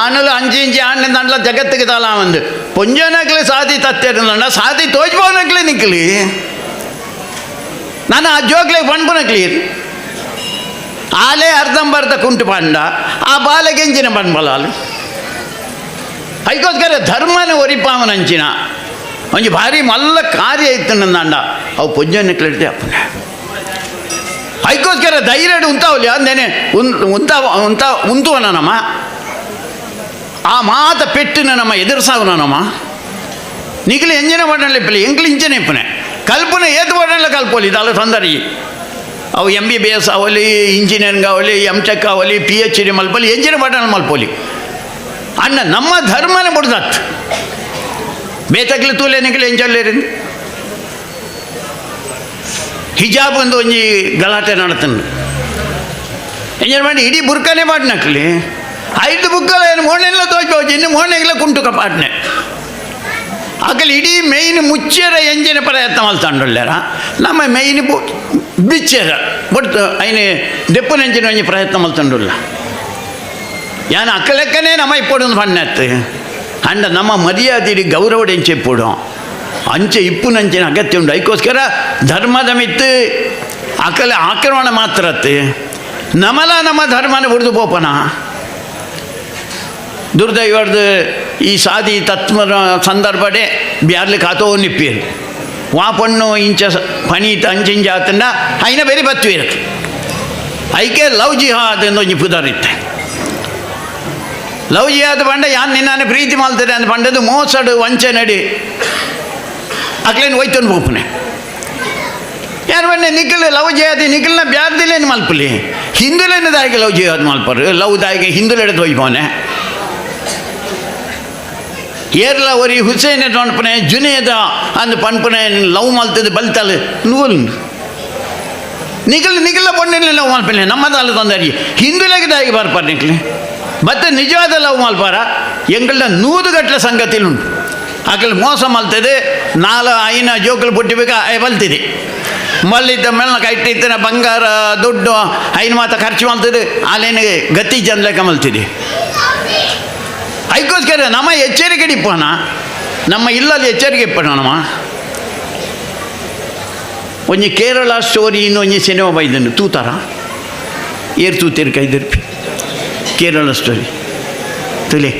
ಆನಲು ಅಂಚಿ ಇಂಚಿ ಆಣಿಂದಾಂಡ್ಲ ಜಗತ್ತಿಗೆ ತಲ ಒಂದು ಪೊಂಜನಕ್ಲೆ ಸಾದಿ ತತ್ತಿರಂದಾಂಡ ಸಾದಿ ತೋಜ್ಬೋನಕ್ಲೆ ನಿಕ್ಲಿ ನಾನು ಆ ಜೋಕ್ಲೆ ಪಣ್ಪುನಕ್ಲಿ ಆಲೆ ಅರ್ಧಂಬರ್ಧ ಕುಂಟು ಪಂಡ ಆ ಬಾಲೆಗೆಂಚಿನ ಪಣ್ಬಲಾಲು ಅದಕ್ಕೋಸ್ಕರ ಧರ್ಮನ ಒರಿಪಾವನಂಚಿನ ಒಂಜಿ ಭಾರಿ ಮಲ್ಲ ಕಾರ್ಯ ಇತ್ತು ನಂದಾಂಡ ಅವು ಪೊಂಜನಕ್ಲಿಡ್ದೆ ಅಪ್ಪನೆ ಅದಕ್ಕೋಸ್ಕರ ಧೈರ್ಯ ಉಂತಾವಲಿ ಅಂದೇನೆ ಉಂತ ಉಂತ ಉಂತುವನ ನಮ್ಮ ಆ ಮಾತ ಪೆಟ್ಟಿನ ನಮ್ಮ ಎದುರ್ಸಾವನ ನಮ್ಮ ನಿಖಲು ಎಂಜಿನ ಮಾಡಲಿ ಇಪ್ಪಲಿ ಎಂಕ್ಲು ಇಂಚನೆ ಇಪ್ಪನೆ ಕಲ್ಪನೆ ಏತು ಮಾಡಲ್ಲ ಕಲ್ಪೋಲಿ ಇದಲ್ಲ ತೊಂದರೆ ಅವು ಎಂ ಬಿ ಬಿ ಎಸ್ ಅವಲಿ ಇಂಜಿನಿಯರಿಂಗ್ ಅವಲಿ ಎಮ್ ಟೆಕ್ ಅವಲಿ ಪಿ ಎಚ್ ಡಿ ಮಲ್ಪಲಿ ಎಂಜಿನ ಮಾಡಲ್ಲ ಮಲ್ಪೋಲಿ ಅಣ್ಣ ನಮ್ಮ ಧರ್ಮನೇ ಬುಡ್ದತ್ತು ಬೇತಕ್ಲಿ ತೂಲೆ ನಿಖಲು ಎಂಚಲ್ಲೇರಿಂದ ಹಿಜಾಬ್ ಒಂದು ಒಂಜಿ ಗಲಾಟೆ ನಡತಂಡು ಎಂಜನ್ ಮಾಡಿ ಇಡೀ ಬುರ್ಕನೇ ಪಾಟ್ನಕ್ಲಿ ಐದು ಬುಕ್ಕಲ ಏನು ಮೋಣೆಲ್ಲ ತೋಜ್ಬೋದು ಇನ್ನು ಮೋಣೆಲ್ಲ ಕುಂಟುಕ ಪಾಟ್ನೆ ಅಕಲಿ ಇಡೀ ಮೇಯ್ನ್ ಮುಚ್ಚೇರ ಎಂಜಿನ ಪ್ರಯತ್ನ ಮಲ್ತಂಡೊಳ್ಳೆರ ನಮ್ಮ ಮೇಯ್ನ್ ಬಿಚ್ಚೇರ ಬಟ್ ಐನೆ ದೆಪ್ಪುನ ಎಂಜಿನ ಒಂಜಿ ಪ್ರಯತ್ನ ಮಲ್ತಂಡುಲ್ಲ ಯಾನ್ ಅಕ್ಕಲೆಕ್ಕನೇ ನಮ್ಮ ಇಪ್ಪೊಡು ಪಣ್ಣತ್ತು ಅಂಡ ನಮ್ಮ ಮರ್ಯಾದೆ ಗೌರವಡೆ ಎಂಚೆ ಇಪ್ಪೊಡು ಅಂಚೆ ಇಪ್ಪುನಂಚಿನ ಅಗತ್ಯ ಉಂಟು. ಅದಕ್ಕೋಸ್ಕರ ಧರ್ಮದ ಮಿತ್ತು ಅಕಲ ಆಕ್ರಮಣ ಮಾತ್ರತ್ತೆ ನಮಲ ನಮ್ಮ ಧರ್ಮನ ಬಿಡ್ದು ಪೋಪನ ದುರ್ದೈವರ್ದು ಈ ಸಾದಿ ತತ್ವರ ಸಂದರ್ಭಡೆ ಬ್ಯಾರ್ಲಿ ಕಾತೋ ನಿಪ್ಪೀರು ವಾ ಪಣ್ಣು ಇಂಚ ಪಣೀತ ಅಂಚಿಂಚ ಆತಂಡ ಐನ ಬೇರೆ ಬತ್ತುವೀರು ಐಕೆ ಲವ್ ಜಿಹಾದ್ ಎಂದು ಒಂಜಿ ಪುದರಿತ್ತೆ. ಲವ್ ಜಿಹಾದ್ ಪಂಡ ಯಾನ್ ನಿನ್ನಾನೆ ಪ್ರೀತಿ ಮಾಡ್ತಾರೆ ಅಂತ ಪಂಡದು ಮೋಸಡು ವಂಚನಡಿ ಅಕ್ಲೇನು ಹೋಯ್ತೊಂದು ಪೋಪುನೆ ಯಾರು ಬಣ್ಣ ನಿಖಲ್ ಲವ್ ಜಿಹಾದಿ ನಿಖಲ್ನ ಬ್ಯಾರ್ದಿಲೇನು ಮಲ್ಪಲಿ ಹಿಂದುಲೇನು ದಾಯಿಗೆ ಲವ್ ಜಿಹಾದ್ ಮಲ್ಪರು ಲವ್ ದಾಯಿಗೆ ಹಿಂದುಲೆಡೆ ಹೋಯ್ಪೋನೆ ಏರ್ಲ ಒರಿ ಹುಸೇನ ಪನ್ಪನೆ ಜುನೇದ ಅಂದ್ ಪನ್ಪನೆ ಲವ್ ಮಲ್ತದ ಬಲ್ತಲ್ ನೂಲ್ ನಿಖಲ್ ನಿಖಲ ಪೊಣ್ಣೆ ಲವ್ ಮಲ್ಪನೆ ನಮ್ಮದಾಲ ತೊಂದರೆ ಹಿಂದುಲೆಗೆ ದಾಯಿಗೆ ಬರ್ಪಾರ ನಿಖಲಿ ಮತ್ತೆ ನಿಜವಾದ ಲವ್ ಮಲ್ಪಾರ ಎಂಗಳನ್ನ ನೂದುಗಟ್ಟಲೆ ಸಂಗತಿಲುಂಟು ಅಕಲ್ ಮೋಸ ಮಲ್ತದೆ ನಾಲ್ ಐನ ಜೋಕುಲು ಪುಟ್ಟಿಬೇಕ ಬಲ್ತಿದೆ ಮಲ್ಲಿದ್ದ ಮೇಲೆ ಕೈಟಿತ್ತಿನ ಬಂಗಾರ ದುಡ್ಡು ಐನ ಮಾತ ಖರ್ಚು ಮಲ್ತದೆ ಆಲೇನ ಗತಿ ಜನ್ಲೆಕ್ಕ ಮಲ್ತಿದೆ. ಅದಕ್ಕೋಸ್ಕರ ನಮ್ಮ ಎಚ್ಚರಿಕೆ ಇಪ್ಪಣ ನಮ್ಮ ಇಲ್ಲಲ್ಲಿ ಎಚ್ಚರಿಕೆ ಇಪ್ಪಣ ನಮ್ಮ ಒಂಜಿ ಕೇರಳ ಸ್ಟೋರಿ ಇನ್ನು ಒಂಜಿ ಸಿನಿಮಾ ಬೈದನು ತೂತಾರ ಏರ್ ತೂತಿರ್ ಕೈದಿರ್ಪಿ ಕೇರಳ ಸ್ಟೋರಿ ತುಲೆ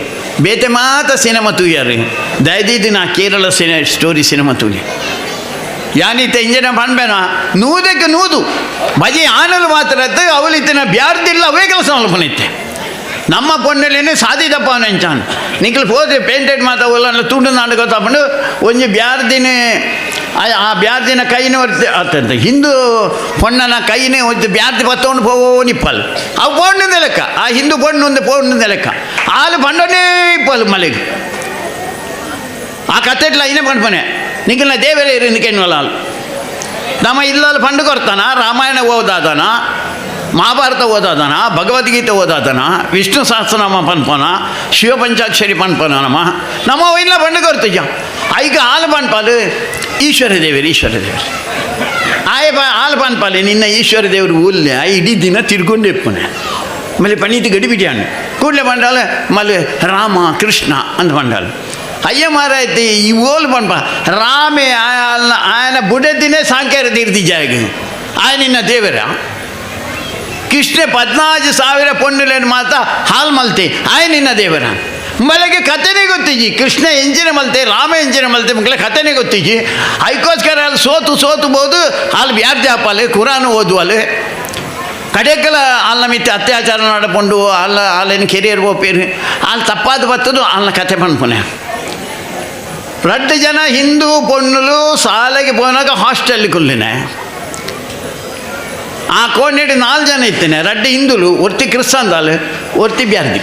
ಬೇತೆ ಮಾತ ಸಿನಿಮಾ ತೂಯಾರಿ ದಯದೀದಿ ನಾ ಕೇರಳ ಸ್ಟೋರಿ ಸಿನಿಮಾ ತೂಲಿ ಯಾನಿತ್ತ ಇಂಜಿನ ಪಣ್ಬೇನ ನೂದಕ್ಕೆ ನೂದು ಬಜಿ ಆನಲು ಮಾತ್ರ ಅವಲಿತ್ತಿನ ಬ್ಯಾರ್ದಿಲ್ಲ ಅವೇ ಕೆಲಸ ಮಲ್ಪನಿತ್ತೆ. ನಮ್ಮ ಪೊಣ್ಣುಲೇನೆ ಸಾದಿ ತಪ್ಪವನ ಎಂಚಾನ್ ನಿಕ್ಲು ಪೋದು ಪೇಂಟೆಡ್ ಮಾತ ಒಲ್ಲ ತುಂಡು ನಾಡು ಗೊತ್ತಾಪಂಡು ಒಂಜಿ ಬ್ಯಾರ್ದಿನ ಆ ಬ್ಯಾರ್ದಿನ ಕೈನೇ ಒರ್ತಿ ಅತ್ತಂತ ಹಿಂದೂ ಪೊಣ್ಣನ ಕೈನೇ ಒಂದು ಬ್ಯಾರ್ದಿ ಬತ್ತವನು ಪೋವೋ ನಿಪ್ಪಲ್ ಅವು ಪೋಣ್ಣದ ಲೆಕ್ಕ ಆ ಹಿಂದೂ ಪೊಣ್ಣು ಒಂದು ಪೋಣ್ಣದ ಲೆಕ್ಕ ಆಲು ಪಂಡನೇ ಇಪ್ಪಲ್ ಮಲೆಗೆ ಆ ಕತ್ತೆಟ್ಲ ಐನೇ ಪಂಡ್ಪನೆ ನಿಂಕಲ್ನ ದೇವರೇ ಇರು ನಿಕೆನ್ವಲ್ಲ ಆಲು ನಮ್ಮ ಇಲ್ಲಲ್ಲಿ ಪಂಡು ಕೊರ್ತಾನ ರಾಮಾಯಣ ಓದಾದನ ಮಹಾಭಾರತ ಓದಾದನ ಭಗವದ್ಗೀತೆ ಓದಾದನ ವಿಷ್ಣು ಸಹಸ್ರನಾಮ ಪನ್ಪನ ಶಿವ ಪಂಚಾಕ್ಷರಿ ಪನ್ಪನ ನಮ್ಮ ನಮ್ಮ ಇಲ್ಲ ಪಂಡು ಕೊರ್ತಿಜ ಐಗ ಹಾಲು ಪನ್ಪಾಲು ಈಶ್ವರ ದೇವರು ಈಶ್ವರ ದೇವರು ಆಯ ಹಾಲು ಪನ್ಪಾಲೆ ನಿನ್ನ ಈಶ್ವರ ದೇವರು ಊಲ್ಲೆ ಆ ಇಡೀ ದಿನ ತಿರ್ಗೊಂಡು ಇಪ್ಪನೆ ಮಲ್ಲಿ ಪನ್ನೀತಿ ಗಡಿಬಿಡಿಯಾನು ಕೂಡಲೇ ಬಂಡಾಲ ಮಲ್ಲಿ ರಾಮ ಕೃಷ್ಣ ಅಂತ ಬಂಡಾಲ ಅಯ್ಯ ಮಾರಾಯ್ತಿ ಈ ಓಲ್ ಪನ್ಪ ರಾಮೆ ಆಯನ ಬುಡದಿನೇ ಸಾಂಕೇರ ತೀರ್ತಿಜಾಗ ಆಯ ನಿನ್ನ ದೇವರ ಕೃಷ್ಣ 14,000 ಪೊಣ್ಣುಲೇನು ಮಾತ ಹಾಲು ಮಲ್ತೆ ಆಯ ನಿನ್ನ ದೇವರ ಮಲೆಗೆ ಕಥೆನೇ ಗೊತ್ತಿಜ್ಜಿ ಕೃಷ್ಣ ಎಂಜಿನ ಮಲ್ತೆ ರಾಮ ಎಂಜಿನ ಮಲ್ತೆ ಮಕ್ಕಳ ಕಥೆನೇ ಗೊತ್ತಿಜ್ಜಿ ಐಕೋಸ್ಕರ ಅಲ್ಲಿ ಸೋತು ಸೋತು ಬೋದು ಅಲ್ಲಿ ಬ್ಯಾರ್ಜಿ ಹಾಪಾಲೆ ಕುರಾನ್ ಓದುವಲೆ ಕಡೆಕಲ ಅಲ್ಲ ಮಿತ್ತೆ ಅತ್ಯಾಚಾರ ನಡಪೊಂಡು ಅಲ್ಲ ಅಲ್ಲೇನು ಕೆರಿಯರ್ ಹೋಪೇರು ಅಲ್ಲಿ ತಪ್ಪಾದ ಬತ್ತದು ಅಲ್ಲ ಕತೆ ಪನ್ಪುನೆ ರಡ್ಡು ಜನ ಹಿಂದೂ ಪೊಣ್ಣುಲು ಸಾಲೆಗೆ ಪೋನಾಗ ಹಾಸ್ಟೆಲ್ ಕುಲ್ಲಿನೆ ಆ ಕೋಣೆಡು 4 ಜನ ಇತ್ತೇನೆ ರಡ್ಡು ಹಿಂದುಲು ಒರ್ತಿ ಕ್ರಿಸ್ತಂದಾಲು ಒರ್ತಿ ಬ್ಯಾರ್ದಿ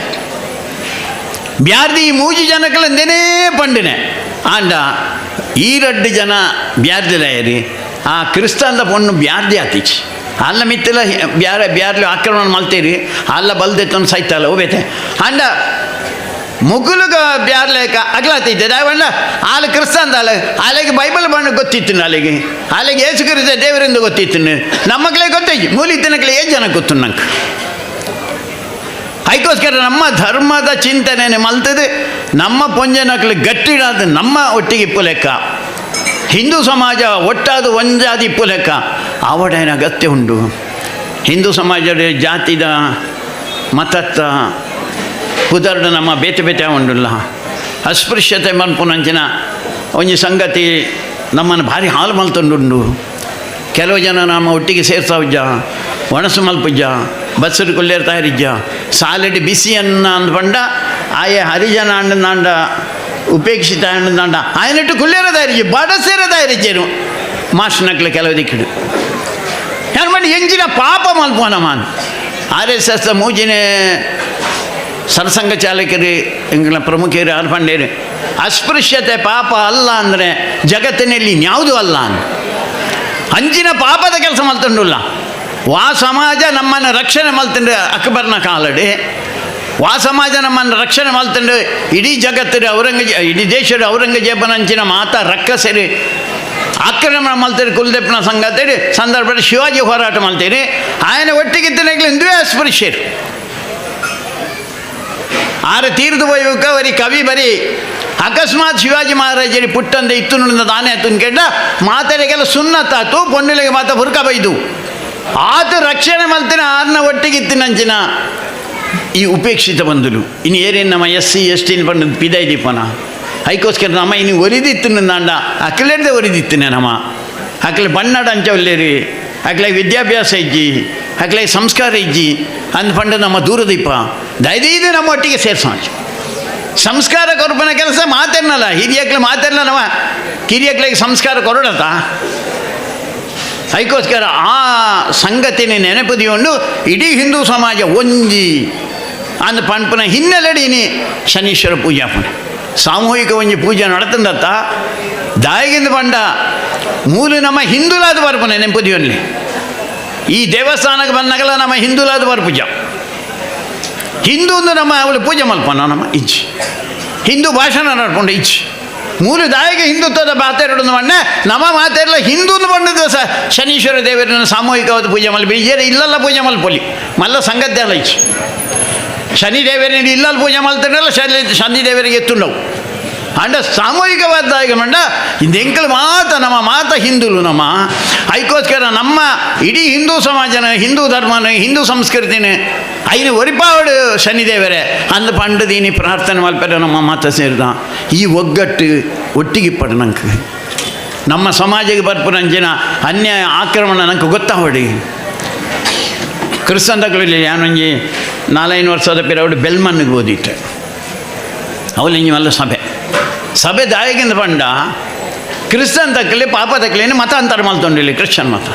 ಬ್ಯಾರ್ದಿ ಈ 3 ಜನಕ್ಕಂದೇನೇ ಪಂಡಿನೆ ಆಂಡ ಈ ರಡ್ಡು ಜನ ಬ್ಯಾರ್ದಿಲಾಯರಿ ಆ ಕ್ರಿಸ್ತಂದ ಪೊಣ್ಣು ಬ್ಯಾರ್ದಿ ಆತಿಚಿ ಅಲ್ಲ ಮಿತ್ತಿಲ ಬ್ಯಾರ ಬ್ಯಾರ್ಲಿ ಆಕ್ರಮಣ ಮಲ್ತೀರಿ ಅಲ್ಲ ಬಲ್ದೆತ್ತೊಂದು ಸೈತಲ್ಲ ಹೋಗ್ಬೇತೆ ಅಂಡ ಮುಗುಲುಗ ಬ್ಯಾರ್ಲೇಕ ಅಗ್ಲಾತಿದ್ದೆ ದಾವಂಡ ಆಲ ಕ್ರಿಸ್ತಂದಾಲ ಆಲೆಗೆ ಬೈಬಲ್ ಬಣ್ಣ ಗೊತ್ತಿತ್ತು ಅಲ್ಲಿಗೆ ಅಲ್ಲಿಗೆ ಏಸು ಕ್ರಿಸ್ತ ದೇವರಿಂದ ಗೊತ್ತಿತ್ತು ನಮ್ಮಕ್ಳೇ ಗೊತ್ತೈತಿ ಮೂಲಿತ್ತನಕ್ಲೆ ಏನು ಜನ ಗೊತ್ತು ನಂಗೆ ಅದಕ್ಕೋಸ್ಕರ ನಮ್ಮ ಧರ್ಮದ ಚಿಂತನೆ ಮಲ್ತದೆ ನಮ್ಮ ಪೊಂಜನಕ್ಲು ಗಟ್ಟಿಡಾದ ನಮ್ಮ ಒಟ್ಟಿಗೆ ಇಪ್ಪು ಲೆಕ್ಕ ಹಿಂದೂ ಸಮಾಜ ಒಟ್ಟಾದ ಒಂಜಾದಿ ಇಪ್ಪು ಲೆಕ್ಕ ಆವಡೇನ ಅಗತ್ಯ ಉಂಟು ಹಿಂದೂ ಸಮಾಜದ ಜಾತಿದ ಮತತ್ತ ಪುದರ್ಡು ನಮ್ಮ ಬೇತೆ ಬೇತೆ ಉಂಡುಲ್ಲ ಅಸ್ಪೃಶ್ಯತೆ ಮನ್ಪುನಂಚಿನ ಒಂಜಿ ಸಂಗತಿ ನಮ್ಮನ್ನು ಭಾರಿ ಹಾಲು ಮಲ್ತೊಂಡುಂಡು ಕೆಲವು ಜನ ನಮ್ಮ ಒಟ್ಟಿಗೆ ಸೇರ್ಸಾವುಜ್ಜ ಒಣಸು ಮಲ್ಪುಜ್ಜ ಬಸ್ಸರು ಕೊಲ್ಲೇರ್ ತಯಾರಿಜ್ಜ ಸಾಲೆಡ್ ಬಿಸಿ ಅನ್ನ ಅಂದ್ಪಂಡ ಆಯೆ ಹರಿಜನ ಅಂಡ ಉಪೇಕ್ಷಿತ ಅಂಡ ಆಯನಿಟ್ಟು ಕುಲ್ಲೇರ ತಯಾರಿಜ್ಜಿ ಬಡಸೇರ ತಯಾರಿಜ್ಜೇನು ಮಾಸ್ಟರ್ನಕ್ಲೆ ಕೆಲವು ದಿಕ್ಕಿಡು ಯಾರು ಮಾಡಿ ಎಂಜಿನ ಪಾಪ ಮಲ್ಪೋನ ಮಾನ್ ಆರ್ ಎಸ್ ಎಸ್ ಮೂಜಿನೇ ಸರಸಂಘ ಚಾಲಕರು ಎಂಗಳ ಪ್ರಮುಖರು ಆರ್ಪಂಡೇರು ಅಸ್ಪೃಶ್ಯತೆ ಪಾಪ ಅಲ್ಲ ಅಂದರೆ ಜಗತ್ತಿನಲ್ಲಿ ಇನ್ಯಾವುದೂ ಅಲ್ಲ ಅಂತ ಅಂಜಿನ ಪಾಪದ ಕೆಲಸ ಮಲ್ತಂಡುಲ್ಲ ವಾ ಸಮಾಜ ನಮ್ಮನ್ನು ರಕ್ಷಣೆ ಮಲ್ತಂಡು ಅಕ್ಬರ್ನ ಕಾಲಡಿ ವಾ ಸಮಾಜ ನಮ್ಮನ್ನು ರಕ್ಷಣೆ ಮಲ್ತಂಡು ಇಡೀ ಜಗತ್ತಿನ ಇಡೀ ದೇಶದ ಔರಂಗಜೇಬನ ಅಂಚಿನ ಮಾತಾ ರಕ್ಕಸರಿ ಆಕ್ರಮಣ ಮಲ್ತೀರಿ ಕುಲದೆಪ್ಪನ ಸಂಗತಿ ಸಂದರ್ಭದಲ್ಲಿ ಶಿವಾಜಿ ಹೋರಾಟ ಮಲ್ತೀರಿ ಆಯನ ಒಟ್ಟಿಗಿದ್ದನಾಗಲಿ ಹಿಂದುವೇ ಅಸ್ಪೃಶ್ಯರು ಆರ ತೀರ್ದು ಹೋಯುವಕ ಬರೀ ಕವಿ ಬರೀ ಅಕಸ್ಮಾತ್ ಶಿವಾಜಿ ಮಹಾರಾಜರಿ ಪುಟ್ಟಂದೆ ಇತ್ತು ನುಡಿದ ದಾನೆ ತುನ್ಕೆಂಡ ಮಾತರಿಗೆಲ್ಲ ಸುನ್ನತ್ತಾತು ಪೊನ್ನುಲಿಗೆ ಮಾತ ಬುರ್ಕ ಬೈದು ಆತ ರಕ್ಷಣೆ ಮಲ್ತಿನ ಆರ್ನ ಒಟ್ಟಿಗಿತ್ತಿನಂಚಿನ ಈ ಉಪೇಕ್ಷಿತ ಬಂಧುಲು ಇನ್ನು ಏನೇನು ನಮ್ಮ ಎಸ್ ಸಿ ಎಸ್ ಟಿನ ಬಂದು ಪಿದೈ ದೀಪನ ಅದಕ್ಕೋಸ್ಕರ ನಮ್ಮ ಇನ್ನು ಒರಿದಿತ್ತು ನಂಡ ಅಕ್ಲೆಡ್ದೆ ಒರಿದಿತ್ತಿನ ನಮ್ಮ ಅಕ್ಲೆ ಬಣ್ಣಡ ಅಂಚ ಒಲ್ಲೇರಿ ಅಕ್ಲೆ ವಿದ್ಯಾಭ್ಯಾಸ ಇಜ್ಜಿ ಅಕ್ಲೆ ಸಂಸ್ಕಾರ ಇಜ್ಜಿ ಅಂದ್ಪಂಡು ನಮ್ಮ ದೂರದೀಪ ದಯದೀದು ನಮ್ಮ ಒಟ್ಟಿಗೆ ಸೇರ್ಸೋಣ ಸಂಸ್ಕಾರ ಕೊರ್ಪನ ಕೆಲಸ ಮಾತೆನ್ನಲ್ಲ ಹಿರಿಯಕ್ಲೆ ಮಾತೆಲ್ಲ ನಮ್ಮ ಕಿರಿಯಕ್ಲಿಗೆ ಸಂಸ್ಕಾರ ಕೊರಡತ ಅದಕ್ಕೋಸ್ಕರ ಆ ಸಂಗತಿನ ನೆನಪುದಿಕೊಂಡು ಇಡೀ ಹಿಂದೂ ಸಮಾಜ ಒಂಜಿ ಅಂದ ಪನ್ಪನ ಹಿನ್ನೆಲೆಡೀನಿ ಶನೀಶ್ವರ ಪೂಜಾಪಣೆ ಸಾಮೂಹಿಕ ಒಂಜಿ ಪೂಜೆ ನಡತಂದತ್ತ ದಾಯಿಗಿಂದ ಪಂಡ ಮೂಲ ನಮ್ಮ ಹಿಂದೂಲಾದ ಬರ್ಪನೆ ನೆನಪುದಿಯಲ್ಲಿ ಈ ದೇವಸ್ಥಾನಕ್ಕೆ ಬಂದಾಗಲ ನಮ್ಮ ಹಿಂದೂಲಾದ ಬರ್ಪೂಜ ಹಿಂದೂ ಅಂದ್ರೆ ನಮ್ಮ ಅವಳು ಪೂಜೆ ಮಲ್ಪನ ನಮ್ಮ ಇಚ್ಚಿ ಹಿಂದೂ ಭಾಷಣ ನಡ್ಕೊಂಡು ಇಚ್ಚಿ ಮೂಲ ದಾಯಿಗೆ ಹಿಂದುತ್ವದ ಮಾತಾಡೋದು ಮಣ್ಣ ನಮ್ಮ ಮಾತೆಲ್ಲ ಹಿಂದೂ ಬಣ್ಣದ ಸ ಶನೀಶ್ವರ ದೇವರನ್ನ ಸಾಮೂಹಿಕವಾದ ಪೂಜೆ ಮಲ್ಪ ಇಜ್ಜೇರೆ ಇಲ್ಲಲ್ಲ ಪೂಜೆ ಮಲ್ಪೊಲಿ ಮಲ್ಲ ಸಂಗತಿ ಅಲ್ಲ ಇಚ್ಚಿ ಶನಿದೇವರನ್ನ ಇಲ್ಲಲ್ಲಿ ಪೂಜೆ ಮಲ್ತಾರಲ್ಲ ಶನಿದೇವರಿಗೆ ಎತ್ತುಂಡವು ಅಂಡ ಸಾಮೂಹಿಕವಾದ ಮಂಡ ಇಂದೆಂಕಲ್ ಮಾತ ನಮ್ಮ ಮಾತ ಹಿಂದೂಲು ನಮ್ಮ ಅದಕ್ಕೋಸ್ಕರ ನಮ್ಮ ಇಡೀ ಹಿಂದೂ ಸಮಾಜನ ಹಿಂದೂ ಧರ್ಮನ ಹಿಂದೂ ಸಂಸ್ಕೃತಿನ ಐನ ಒರಿಪಾವಡು ಶನಿದೇವರೇ ಅಂದ ಪಂಡದೀನಿ ಪ್ರಾರ್ಥನೆ ಮಲ್ಪರೆ ನಮ್ಮ ಮಾತ ಸೇರಿದ ಈ ಒಗ್ಗಟ್ಟು ಒಟ್ಟಿಗೆ ಪಡ ನಂಗೆ ನಮ್ಮ ಸಮಾಜಕ್ಕೆ ಬರ್ಪುರಂಜಿನ ಅನ್ಯಾಯ ಆಕ್ರಮಣ ನಂಗೆ ಗೊತ್ತಾವಡಿ ಕ್ರಿಸ್ತಂದಗಳಲ್ಲಿ ಯಾನೊಂಜಿ 4-5 ವರ್ಷದ ಪಿರವಡು ಬೆಲ್ಮನ್ನಿಗೆ ಓದಿಟ್ಟೆ. ಅವಳು ಮಲ್ಲ ಸಭೆ ಸಭೆ ದಾಯಕಿಂದ ಪಂಡ ಕ್ರಿಸ್ತನ್ ತಕ್ಕಲಿ ಪಾಪ ತಕ್ಕಲೇನು ಮತಾಂತರ ಮಲ್ತೊಂಡಿಲ್ಲ ಕ್ರಿಶ್ಚಿಯನ್ ಮತ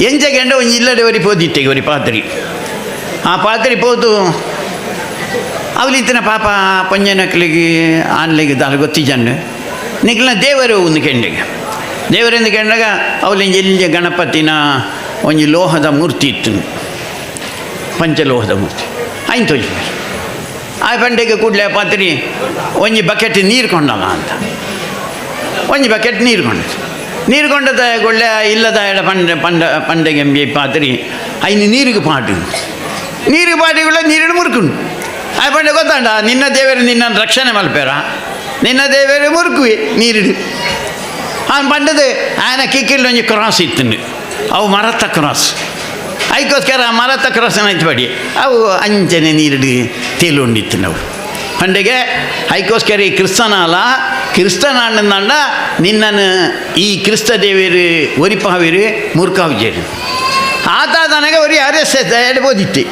ಎಂಚ ಗಂಡ ಒಂಜಿ ಇಲ್ಲಡೆ ಒರಿ ಪೋದಿತ್ತೆ ಒರಿ ಪಾತ್ರಿ ಆ ಪಾತ್ರಿ ಪೋದು ಅವಲಿತ್ತಿನ ಪಾಪ ಪಂಜನಕ್ಲಿಗೆ ಆನ್ಲಿಗೆ ದಾಲ ಗೊತ್ತಿಜಂಡು ನಿಕ್ಲಿನ ದೇವರು ಒಂದು ಕೆಂಡಿಗೆ ದೇವರಿಂದ ಕೆಂಡಾಗ ಅವಲಿಂಜ ಎಲ್ಲಿ ಗಣಪತಿನ ಒಂಜಿ ಲೋಹದ ಮೂರ್ತಿ ಇತ್ತು ಪಂಚಲೋಹದ ಮೂರ್ತಿ ಆಯ್ತು ತೋಜಿ ಆ ಪಂಡೆಗೆ ಕೂಡಲೇ ಪಾತ್ರಿ ಒಂಜಿ ಬಕೆಟ್ ನೀರು ಕೊಂಡಲ್ಲ ಅಂತ ಒಂಜಿ ಬಕೆಟ್ ನೀರು ಕೊಂಡದ್ದು ನೀರು ಕೊಂಡದ ಕೊಳ್ಳೆ ಇಲ್ಲದ ಎಡ ಪಂಡೆ ಪಂಡ ಪಂಡೆಗೆ ಪಾತ್ರಿ ಐನು ನೀರಿಗೆ ಪಾಟು ನೀರಿಗೆ ಪಾಟಿಗಳ ನೀರಿನ ಮುರುಕುಂಡು ಆ ಪಂಡೆ ಗೊತ್ತಾಂಡ ನಿನ್ನ ದೇವರು ನಿನ್ನನ್ನು ರಕ್ಷಣೆ ಮಲ್ಪೇರ ನಿನ್ನ ದೇವರು ಮುರುಕುವೆ ನೀರಿಡು ಅವನು ಪಂಡದು ಆಯನ ಕಿಕ್ಕಿಲ್ ಒಂಜಿ ಕ್ರಾಸ್ ಇತ್ತು ಅವು ಮರತ್ತ ಕ್ರಾಸ್ ಅದಕ್ಕೋಸ್ಕರ ಮರತ್ತ ಕ್ರಾಸ್ ಆಯ್ತು ಬಡಿ ಅವು ಅಂಚನೆ ನೀರಿಡು ತೇಲುಂಡಿತ್ತು ನಾವು ಪಂಡೆಗೆ ಅದಕ್ಕೋಸ್ಕರ ಈ ಕ್ರಿಸ್ತನಾಲ ಕ್ರಿಸ್ತನಾಂಡ ನಿನ್ನನ್ನು ಈ ಕ್ರಿಸ್ತ ದೇವರು ಒರಿಪಾವಿರು ಮುರ್ಕಾವಿಜೇರು ಆತ ನನಗೆ ಒರಿ ಅರೆಸ್ ಎಡ್ಬೋದಿತ್ತು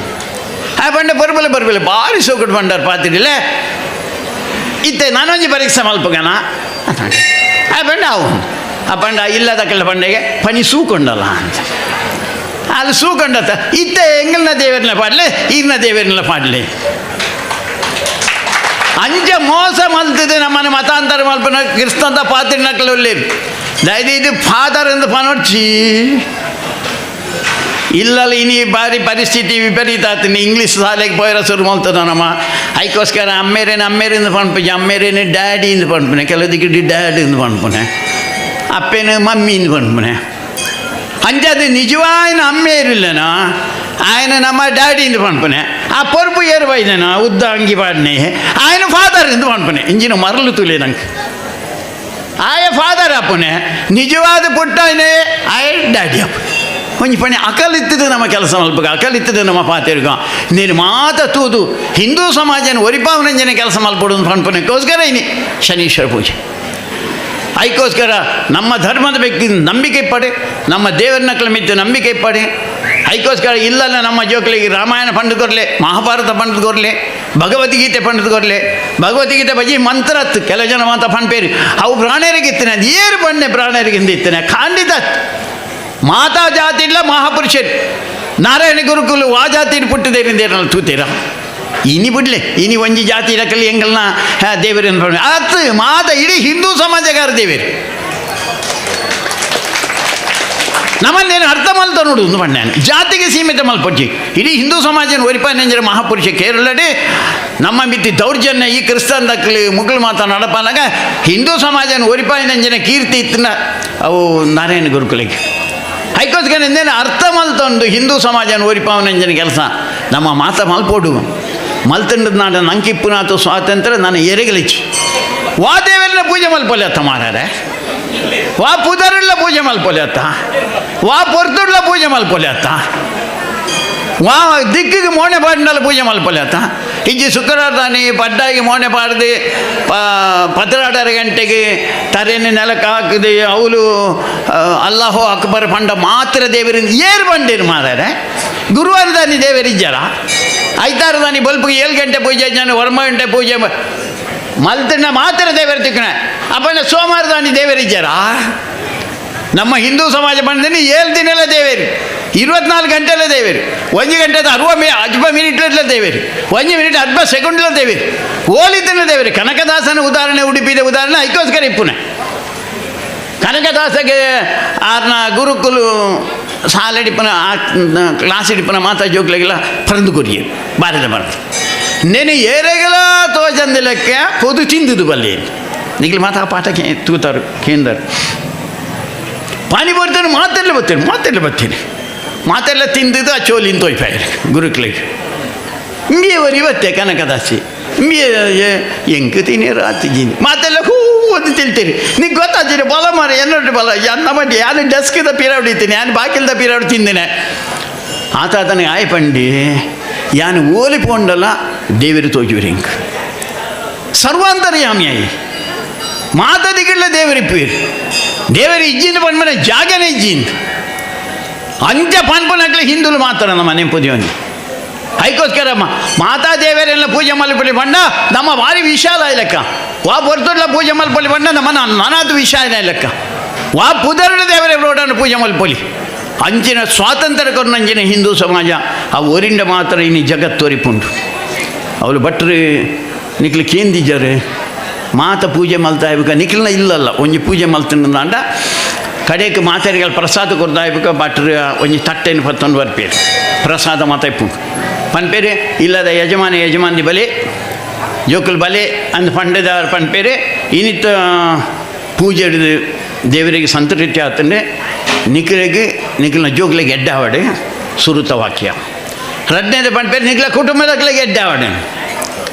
ಆ ಪಂಡೆ ಬರ್ಬಲೆ ಬರ್ಬಲೆ ಭಾರಿ ಸೋಕುಟ್ ಬಂಡಾರ ಪಾತಿರಿಲ್ಲ ಇತ್ತೆ ನಾನೊಂಜಿ ಪರೀಕ್ಷೆ ಮಲ್ಪಗನ ಆ ಪಂಡ ಅವು ಆ ಪಂಡ ಇಲ್ಲದ ಕೆಲ ಪಂಡೆಗೆ ಪನಿ ಸೂಕೊಂಡಲ್ಲ ಅಂತ ಅಲ್ಲಿ ಸೂಕೊಂಡತ್ತ ಇತ್ತೆ ಎಂಗಲ್ನ ದೇವರನ್ನ ಪಾಡ್ಲೆ ಈಗಿನ ದೇವರನ್ನ ಪಾಡ್ಲೆ ಅಂಚ ಮೋಸ ಮಲ್ತಿದೆ ನಮ್ಮನೆ ಮತಾಂತರ ಮಲ್ಪನ ಕ್ರಿಸ್ತಂತ ಪಾತ್ರಿ ನಕಲು ದಯದೀದು ಫಾದರ್ ಎಂದು ಪನೊಡ್ಚಿ ಇಲ್ಲಲ್ಲ ಇನಿ ಬಾರಿ ಪರಿಸ್ಥಿತಿ ವಿಪರೀತ ಆತೀನಿ ಇಂಗ್ಲೀಷ್ ಶಾಲೆಗೆ ಪೋಯರ ಶುರು ಮಲ್ತದ ನಮ್ಮ ಅದಕ್ಕೋಸ್ಕರ ಅಮ್ಮೇರೇನು ಅಮ್ಮೇರಿಂದ ಪನ್ಪುಜಿ ಅಮ್ಮೇರೇನು ಡ್ಯಾಡಿ ಇಂದ ಪನ್ಪುನೆ ಕೆಲವುದಕ್ಕೆ ಡ್ಯಾಡಿ ಇಂದ ಪನ್ಪುನೆ ಅಪ್ಪೇನು ಮಮ್ಮಿ ಇಂದ ಪನ್ಪುನೆ ಅಂಚೆ ನಿಜವಾಯಿನ ಅಮ್ಮೆ ಇರಲಿಲ್ಲನ ఆయన ನಮ್ಮ ಡ್ಯಾಡಿ ಇಂದ ಪನ್ಪುನೆ ಆ పొరుపు ಏರು ಬೈದನ ಉದ್ದ ಅಂಗಿ ಪಾಡ್ನೆ ఆయన ಫಾದರ್ ಇಂದ ಪನ್ಪುನೆ ಇಂಜಿನ ಮರಳು ತುಲೆ ನಂಗೆ ಆಯ ಫಾದರ್ ಅಪ್ಪನೆ ನಿಜವಾದ ಪುಟ್ಟನೇ ಆಯ ಡ್ಯಾಡಿ ಅಪ್ಪ ಒಂಜಿ ಪಣಿ ಅಕಲಿತ್ತದೆ ನಮ್ಮ ಕೆಲಸ ಮಲ್ಪಗ ಅಕಲಿತ್ತದೆ ನಮ್ಮ ಪಾತೆರ್ಗ ನೀನು ಮಾತ ತೂದು ಹಿಂದೂ ಸಮಾಜನ ಒರಿಪಾವನಂಜನೆ ಕೆಲಸ ಮಲ್ಪಡು ಪನ್ಪುನಕ್ಕೋಸ್ಕರ ಇನಿ ಶನೀಶ್ವರ ಪೂಜೆ ಅದಕ್ಕೋಸ್ಕರ ನಮ್ಮ ಧರ್ಮದ ಬಗ್ಗೆ ನಂಬಿಕೆ ಪಡೆ ನಮ್ಮ ದೇವರ ಮಿತ್ತು ನಂಬಿಕೆ ಪಡೆ ಅದಕ್ಕೋಸ್ಕರ ಇಲ್ಲಲ್ಲ ನಮ್ಮ ಜೋಕ್ಲಿಗೆ ರಾಮಾಯಣ ಪಂಡಿತಕೊರ್ಲೆ ಮಹಾಭಾರತ ಪಂಡಿತಕೊರ್ಲೆ ಭಗವದ್ಗೀತೆ ಪಂಡಿತಕೊರ್ಲೆ ಭಗವದ್ಗೀತೆ ಬಜಿ ಮಂತ್ರ ಕೆಲ ಜನ ಮಾತ ಪಣ್ಪೇರಿ ಅವು ಪ್ರಾಣ್ಯರಿಗೆ ಇತ್ತನೆ ಅದು ಏರು ಪಣ್ಣೆ ಪ್ರಾಣ್ಯರಿಗೆ ಇತ್ತನೆ ಖಂಡಿತ ಮಾತಾ ಜಾತಿ ಇಲ್ಲ ಮಹಾಪುರುಷರು ನಾರಾಯಣ ಗುರುಕುಲು ವಾ ಜಾತಿ ಪುಟ್ಟಿದೇರಿಂದ ತೂತೀರ ಇನಿ ಬಿಡ್ಲೆ ಇನಿ ಒಂಜಿ ಜಾತಿ ಇರಕಲಿ ಎಂಗಲ್ನ ದೇವರನ್ನು ಅತ್ ಮಾತ ಇಡೀ ಹಿಂದೂ ಸಮಾಜಗಾರ ದೇವರು ನಮ್ಮನ್ನೇನು ಅರ್ಥ ಮಲ್ತ ನೋಡು ಒಂದು ಬಣ್ಣಾನೆ ಜಾತಿಗೆ ಸೀಮಿತ ಮಲ್ಪೊಚ್ಚಿ ಇಡೀ ಹಿಂದೂ ಸಮಾಜನ ಒರಿಪಾನೆಂಜರ ಮಹಾಪುರುಷ ಕೇರಳಡೆ ನಮ್ಮ ಮಿತಿ ದೌರ್ಜನ್ಯ ಈ ಕ್ರಿಸ್ತನ್ ದಕ್ಕಲಿ ಮುಗುಳು ಮಾತ ನಡಪನಾಗ ಹಿಂದೂ ಸಮಾಜನ ಒರಿಪಾಯಿನಂಜನ ಕೀರ್ತಿ ಇತ್ತನ ಅವು ನಾರಾಯಣ ಗುರುಕುಲಿಗೆ ಅದಕ್ಕೋಸ್ಕರ ಇನ್ನೇನು ಅರ್ಥ ಮಲ್ತೊಂದು ಹಿಂದೂ ಸಮಾಜನ ಒರಿಪಾವನಂಜನ ಕೆಲಸ ನಮ್ಮ ಮಾತ ಮಲ್ಪೋಡು ಮಲ್ತಂಡದ ನಾಡ ನಂಕಿಪ್ಪುನಾತು ಸ್ವಾತಂತ್ರ್ಯ ನಾನು ಎರೆಗಲಿಚ್ಚು ವಾ ದೇವರನ್ನ ಪೂಜೆ ಮಲ್ಪೊಲೆ ಅತ್ತ ಮಾರಾರೆ ವಾ ಪುದರುಳ್ಳ ಪೂಜೆ ಮಲ್ಪೊಲೆ ಅತ್ತ ವಾ ಪೊರ್ತುಳ್ಳ ಪೂಜೆ ಮಲ್ಪೊಲೆ ಅತ್ತ ವಾ ದಿಕ್ಕಿಗೆ ಮೋಣೆ ಪಾಡಿನಲ್ಲ ಪೂಜೆ ಮಲ್ಪೊಲೆ ಅತ್ತ ಇಜ್ಜಿ ಶುಕ್ರವಾರ ತಾನೆ ಪಡ್ಡಾಗಿ ಮೋಣೆ ಪಾಡ್ದು ಪತ್ರಾಡರ ಗಂಟೆಗೆ ತರೆಯನ್ನು ನೆಲಕ್ಕೆ ಹಾಕಿದೆ ಅವಳು ಅಲ್ಲಾಹೋ ಅಕ್ಬರ್ ಪಂಡ ಮಾತ್ರ ದೇವರಿಂದ ಏರು ಬಂಡೇನು ಮಾರಾರೆ ಗುರುವಾರ ತಾನೆ ದೇವರಿಜ್ಜರ ಐತಾರ ತಾನೆ ಬಲ್ಪಿಗೆ 7 ಗಂಟೆ ಪೂಜೆ ಜನ 9 ಗಂಟೆ ಪೂಜೆ ಮಲ್ತಣ್ಣ ಮಾತ್ರ ದೇವರ ತಿಕ್ಕಣ ಅಪ್ಪನ ಸೋಮವಾರ ತಾನೆ ದೇವರಿಜ್ಜರ ನಮ್ಮ ಹಿಂದೂ ಸಮಾಜ ಬಂದಿನಿ 7 ದಿನ ದೇವೇರಿ 24 ಗಂಟೆಲ್ಲ ದೇವೇರಿ 1 ಗಂಟೆದ 60 ಅಜ್ಬ ಮಿನಿಟ್ಲ ದೇವೇರಿ 1 ಮಿನಿಟ್ ಅರ್ಧ ಸೆಕೆಂಡ್ಲ ದೇವೇರಿ ಓಲಿದ್ದನ ದೇವೇರಿ ಕನಕದಾಸನ ಉದಾಹರಣೆ ಉಡುಪಿದ ಉದಾಹರಣೆ ಐಕೋಸ್ಕರ ಇಪ್ಪುನೆ ಕನಕದಾಸಗೆ ಆರ್ನ ಗುರುಕುಲು ಸಾಲಡಿಪನ ಕ್ಲಾಸ್ ಇಡಿಪನ ಮಾತಾ ಜೋಕ್ಲಿಗೆಲ್ಲ ಪರಂದು ಕೊರಿಯರು ಬಾರದ ಬರದು ನೆನೆ ಏರೆಗೆಲ್ಲ ತೋಜಂದಿಲಕ್ಕೆ ಪೊದು ತಿಂದುದು ಬಲ್ಲಿ ನಿಗ್ಲು ಮಾತಾ ಪಾಠ ತೂತಾರು ಕೇಂದರು ಪಾನಿ ಬರ್ತೇನೆ ಮಾತೆಲ್ಲ ಬರ್ತೇನೆ ಮಾತೆಲ್ಲ ಬರ್ತೀನಿ ಮಾತೆಲ್ಲ ತಿಂದಿದ್ದು ಆ ಚೋಲಿನ ತೋಯ್ಪಾಯರು ಗುರುಕ್ಲಿಗೆ ಇಂಬಿಯವರು ಇವತ್ತೆ ಕನಕದಾಸಿ ಇಂಬಿಯ ಎಂಕ್ ತಿನ್ನಿರು ಆತಿದ್ದೀನಿ ಮಾತೆಲ್ಲ ಹೂ ಅಂತ ತಿಳ್ತೀರಿ ನಿಂಗೆ ಗೊತ್ತಾಗ್ತೀರಿ ಬಲ ಮಾರ എന്നೋಡು ಬಲ ನಮ್ಮ ಯಾರು ಡೆಸ್ಕ್ದ ಪೀರ ಹೊಡಿತೀನಿ ಯಾನು ಬಾಕಿಲ್ದ ಪೀರ ತಿಂದಿನಿ ಆತ ಆತನಿಗೆ ಆಯ್ ಪಂಡಿ ಯಾನು ಓಲಿ ಪೋಂಡಲ್ಲ ದೇವರು ತೋಜುವಿರಿ ಇಂಕ್ ಸರ್ವಾಂತರ್ಯಾಮಿಯಾಯಿ ಮಾತದಿಗಿಲ್ಲ ದೇವರಿಪ್ಪೀರು ದೇವರು ಇಜ್ಜಿಂದ ಪನ್ಪನೆ ಜಾಗನೇ ಇಜ್ಜಿಂದ ಅಂಚ ಪನ್ಪನಕ್ಲೆ ಹಿಂದೂಲು ಮಾತ್ರ ನಮ್ಮ ಮನೆ ಪುದಿಯೋನಿ ಐಕೋಸ್ಕರ ಮಾತಾ ದೇವರೆಲ್ಲ ಪೂಜೆ ಮಲ್ಪೊಲಿ ಬಣ್ಣ ನಮ್ಮ ಭಾರಿ ವಿಶಾಲ ಲೆಕ್ಕ ವಾ ಬರ್ತುಡ್ಲ ಪೂಜೆ ಮಲ್ಪೊಲಿ ಬಣ್ಣ ನಮ್ಮ ನಾನಾದು ವಿಶಾಲ ಲೆಕ್ಕ ವಾ ಪುದರುಡ ದೇವರೇ ರೋಡನ್ನು ಪೂಜೆ ಮಲ್ಪೊಲಿ ಅಂಚಿನ ಸ್ವಾತಂತ್ರ್ಯ ಕೊರ್ನಂಚಿನ ಹಿಂದೂ ಸಮಾಜ ಆ ಊರಿಂದ ಮಾತ್ರ ಇನ್ನು ಜಗತ್ತೋರಿಪುಂಡು ಅವಳು ಭಟ್ರು ನಿಕ್ಲು ಕೇಂದಿಜಾರೆ ಮಾತ ಪೂಜೆ ಮಲ್ತಾಯ್ಬೇಕ ನಿಖಿಲ್ನ ಇಲ್ಲಲ್ಲ ಒಂಜಿ ಪೂಜೆ ಮಲ್ತಿಂಡ ಕಡೆಗೆ ಮಾತಾರಿಗಳ ಪ್ರಸಾದ ಕೊಡ್ತಾಯ್ಬೇಕ ಭಟ್ರು ಒಂಜಿ ತಟ್ಟೆನ ಪತ್ತೊಂದು ಬರ್ಪೇರು ಪ್ರಸಾದ ಮಾತಾಯ್ಪು ಪನ್ಪೇರೆ ಇಲ್ಲದ ಯಜಮಾನ ಯಜಮಾನಿ ಬಲೆ ಜೋಕುಲ್ ಬಲೆ ಅಂದ್ ಪಂಡೆದಾರ್ ಪನ್ಪೇರೆ ಇನ್ನಿತ್ತ ಪೂಜೆ ಹಿಡಿದು ದೇವರಿಗೆ ಸಂತೃಪ್ತಿ ಆತಂದ್ರೆ ನಿಖಲಿಗೆ ನಿಖಿಲ್ನ ಜೋಕ್ಲಿಗೆ ಎಡ್ಡಾವಡೆ ಸುರುತ ವಾಕ್ಯ ರಡ್ನೇದ ಪನ್ಪೇರೆ ನಿಖಲ ಕುಟುಂಬದಕ್ಲಿಗೆ ಎಡ್ಡಾವಡೆ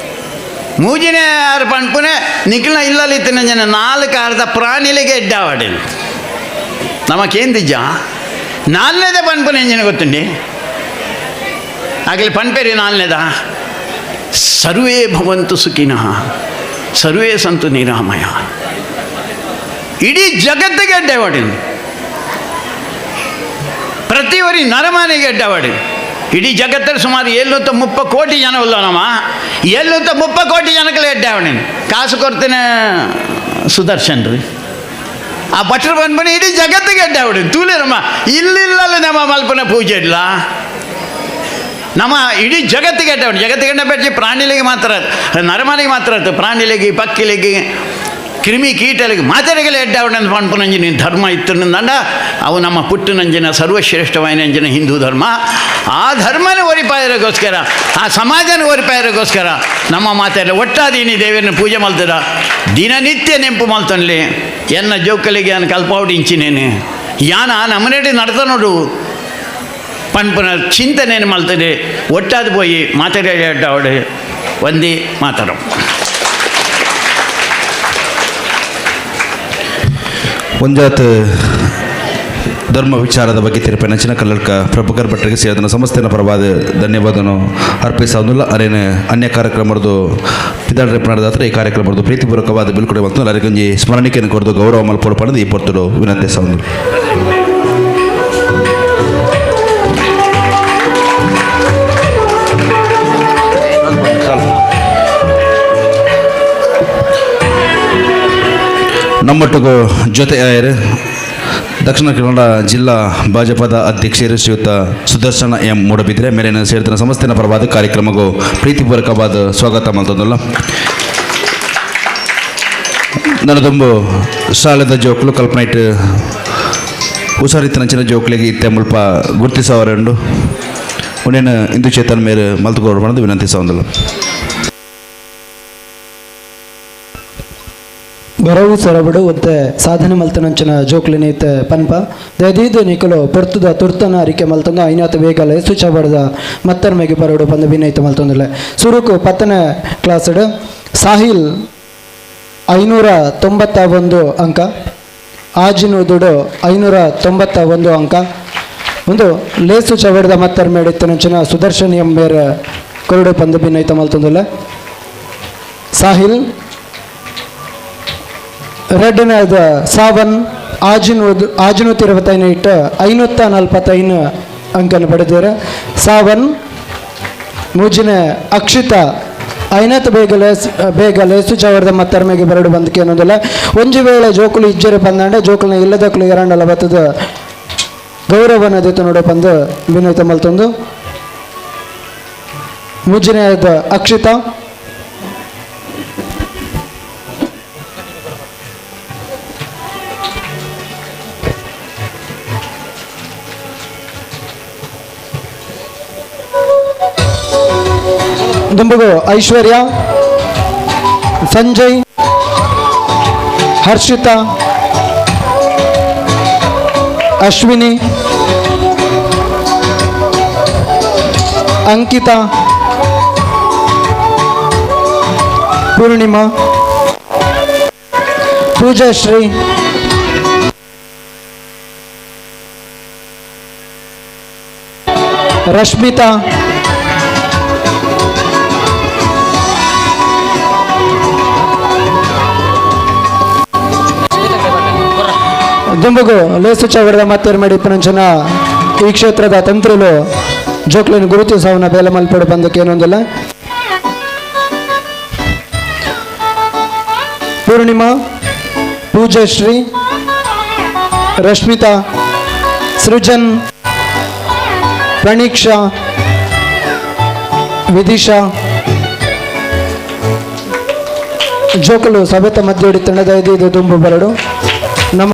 ಮೂಜಿನೇ ಆರು ಪನ್ಪುನೆ ನಿಖಿಲ್ನ ಇಲ್ಲಲ್ಲಿತ್ತಿನ ಜನ ನಾಲ್ಕು ಅರ್ಧ ಪ್ರಾಣಿಲಿಗೆ ಎಡ್ಡಾವಡೆ ನಮಕೇಂದಿಜ್ಜ ನಾಲ್ನೇದ ಪನ್ಪುನೆ ಎಂಜಿನ ಗೊತ್ತುಂಡಿ ಆಗಲಿ ಪನ್ಪೇರಿ ನಾಲ್ನೇದ ಸರ್ವೇ ಭವಂತು ಸುಖಿನಃ ಸರ್ವೇ ಸಂತು ನಿರಾಮಯ ಇಡೀ ಜಗತ್ತಿಗೆ ಅಡ್ಡವಾಡಿ ಪ್ರತಿಯೊರಿ ನರಮಾನಿಗೆ ಅಡ್ಡವಾಡಿ ಇಡೀ ಜಗತ್ತಲ್ಲಿ ಸುಮಾರು 730 ಕೋಟಿ ಜನ ಉಲ್ಲನಮ್ಮ 730 ಕೋಟಿ ಜನಕ್ಕೆ ಅಡ್ಡಾವಣಿ ಕಾಸು ಕೊಡ್ತೇನೆ ಸುದರ್ಶನ್ ರೀ ಆ ಭಟ್ರು ಬಂದ್ಬಂದು ಇಡೀ ಜಗತ್ತಿಗೆ ಅಡ್ಡಾವಡಿ ತೂಲೇರಮ್ಮ ಇಲ್ಲಿಲ್ಲಲ್ಲ ನಮ್ಮ ಮಲ್ಪನ ಪೂಜೆ ಇಲ್ಲ ನಮ್ಮ ಇಡೀ ಜಗತ್ತಿಗೆ ಅಡ್ಡಾವಣಿ ಜಗತ್ತಿಗೆ ಅಡ್ಡ ಬೆಟ್ಟಿ ಪ್ರಾಣಿಲಿಗೆ ಮಾತ್ರ ನರಮಾನಿಗೆ ಮಾತ್ರ ಇರ್ತದೆ ಪ್ರಾಣಿಲಿಗೆ ಪಕ್ಕಿಲಿಗೆ ಕ್ರಿಮಿ ಕೀಟಲಿಗೆ ಮಾತೆರೆಗಲೆ ಎಡ್ಡಾವಣೆ ಅಂತ ಪನ್ಪುನಂಜಿನ ಧರ್ಮ ಇತ್ತು ಅವು ನಮ್ಮ ಪುಟ್ಟನಂಜಿನ ಸರ್ವಶ್ರೇಷ್ಠವಾಯಿನಂಜಿನ ಹಿಂದೂ ಧರ್ಮ ಆ ಧರ್ಮನ ಒರಿಪಾಯರಿಗೋಸ್ಕರ ಆ ಸಮಾಜನ ಒರಿಪಾಯರಿಗೋಸ್ಕರ ನಮ್ಮ ಮಾತೆಲ್ಲ ಒಟ್ಟಾದೀನಿ ದೇವರನ್ನ ಪೂಜೆ ಮಾಡ್ತದ ದಿನನಿತ್ಯ ನೆಂಪು ಮಲ್ತನ್ಲಿ ಎನ್ನ ಜೋಕಲಿಗೆ ನಾನು ಕಲ್ಪಾವಡಿಂಚಿನೇನೆ ಯಾನ ನಮ್ಮನೆಡೆ ನಡ್ತ ನೋಡು ಪನ್ಪುನ ಚಿಂತನೆಯನ್ನು ಮಲ್ತದೆ ಒಟ್ಟಾದ ಪೋಯಿ ಮಾತೆರೆ ಎಡ್ಡಾವಡೆ ಒಂದೇ ಮಾತಾಡೋ. ಒಂಜಾತ್ ಧರ್ಮ ವಿಚಾರದ ಬಗ್ಗೆ ತೀರ್ಪಿನ ಚಿನ್ನ ಕಲ್ಲಡ್ಕ ಪ್ರಭುಕರ್ ಭಟ್ರಿಗೆ ಸೇರಿದ ಸಂಸ್ಥೆನ ಪರವಾದ ಧನ್ಯವಾದನು ಅರ್ಪಿಸೋದಿಲ್ಲ. ಅರೇನು ಅನ್ಯ ಕಾರ್ಯಕ್ರಮದ್ದು ಪಿದಾಡ್ರೆ ನಡೆದಾತ್ರ ಈ ಕಾರ್ಯಕ್ರಮದ್ದು ಪ್ರೀತಿಪೂರ್ವಕವಾದ ಬೀಳ್ಕೊಡೆ ಮತ್ತು ಅರಿಗೊಂಜಿ ಸ್ಮರಣಿಕೆಯನ್ನು ಕೊರದು ಗೌರವ ಮಲ್ಪೊಡು ಪಡೆದು ಈ ಪೊರ್ತುಡು ವಿನಂತಿಸೋದು. ನಮ್ಮೊಟ್ಟಿಗೂ ಜೊತೆ ಆಯರು ದಕ್ಷಿಣ ಕನ್ನಡ ಜಿಲ್ಲಾ ಭಾಜಪದ ಅಧ್ಯಕ್ಷರು ಶ್ರೀಯುತ ಸುದರ್ಶನ ಎಂ ಮೂಡಬಿದ್ರೆ ಮೇಲಿನ ಸೇರಿದ ಸಂಸ್ಥೆನ ಪರವಾದ ಕಾರ್ಯಕ್ರಮಕ್ಕೂ ಪ್ರೀತಿಪೂರ್ವಕವಾದ ಸ್ವಾಗತ ಮಾಡ್ತದಲ್ಲ. ನನದೊಂಬು ಶಾಲೆದ ಜೋಕ್ಲು ಕಲ್ಪನೈಟ್ ಹುಷಾರಿತ್ತನಂಚಿನ ಜೋಕ್ಲಿಗೆ ಇತ್ತೆ ಮುಲ್ಪ ಗುರುತಿಸವರೆಂಡು ಉನೇನು ಇಂದು ಚೇತನ್ ಮೇರೆ ಮಲ್ತುಗೋರು ಬಂದು ವಿನಂತಿಸೋದಿಲ್ಲ. ಬರವು ಸೊರಬಡು ಒತ್ತೆ ಸಾಧನೆ ಮಲ್ತನಂಚಿನ ಜೋಕ್ಲಿನೈತೆ ಪನ್ಪ ದಯದೀದು ನಿಕಲು ಪೊರ್ತುದ ತುರ್ತನ ಅರಿಕೆ ಮಲ್ತಂದು ಐನಾತ ಬೇಗಲೆ ಸುಚಬಡದ ಮತ್ತರ್ಮೆಗೆ ಬರಡು ಪಂದ ಬಿನೈತ ಮಲ್ತಂದಿಲ್ಲ. ಸುರುಕು 10ನೇ ಕ್ಲಾಸ್ಡ್ ಸಾಹಿಲ್ 591 ಅಂಕ, ಆಜಿನುದುಡು 591 ಅಂಕ. ಒಂದು ಲೇಸು ಚವಡದ ಮತ್ತರ್ಮೇಡಿತ್ತನಂಚಿನ ಸುದರ್ಶನ್ ಎಂಬೇರ ಕೊರಡು ಪಂದ ಬಿನೈತ ಮಲ್ತಂದಿಲ್ಲ. ಸಾಹಿಲ್ ಎರಡನೇದ ಸಾವನ್ ಆಜಿನೂತಿ ಇಟ್ಟು 545 ಅಂಕನ ಪಡೆದಿದ್ದಾರೆ. ಸಾವನ್ ಮೂಜಿನ ಅಕ್ಷಿತಾ ಐನತ್ ಬೇಗಲೆ ಬೇಗಲೆ ಸುಚಾವರದ ಮತ್ತರ್ಮೆಗೆ ಬರಡು ಬಂದಕ್ಕೆ ಅನ್ನೋದಿಲ್ಲ. ಒಂಜಿ ವೇಳೆ ಜೋಕುಲು ಇಜ್ಜರೆ ಬಂದಾಂಡೆ ಜೋಕುಲನ ಇಲ್ಲದಕ್ಕಲು ಎರಡಲ್ಲ ಬತ್ತದ ಗೌರವನ ದೇತು ನೋಡ ಬಂದು ವಿನೋದ ಮಲ್ತೊಂದು. ಮೂಜಿನೇದ ಅಕ್ಷಿತಾ ದುಂಬುಗು ಐಶ್ವರ್ಯ, ಸಂಜಯ್, ಹರ್ಷಿತಾ, ಅಶ್ವಿನಿ, ಅಂಕಿತಾ, ಪೂರ್ಣಿಮಾ, ಪೂಜಾಶ್ರೀ, ರಶ್ಮಿತಾ, ದುಂಬುಗು ಲೇಸು ಚವರದ ಮತ್ತೇರ್ಮಡಿ ಪುನಂಚನ ಈ ಕ್ಷೇತ್ರದ ತಂತ್ರುಲು ಜೋಕ್ಲೆನ್ ಗುರುತಿಸವನ ಬೇಲೆ ಮಲ್ಪಡು ಬಂದಕ್ಕೆ ಏನೊಂದಿಲ್ಲ. ಪೂರ್ಣಿಮಾ, ಪೂಜಶ್ರೀ, ರಶ್ಮಿತಾ, ಸೃಜನ್, ಪ್ರಣೀಕ್ಷಾ, ವಿದಿಶಾ. ಜೋಕಲು ಸಭೆತ ಮಧ್ಯೆ ತಂಡದ ಇದು ದುಂಬು ಬರಡು ನಮ್ಮ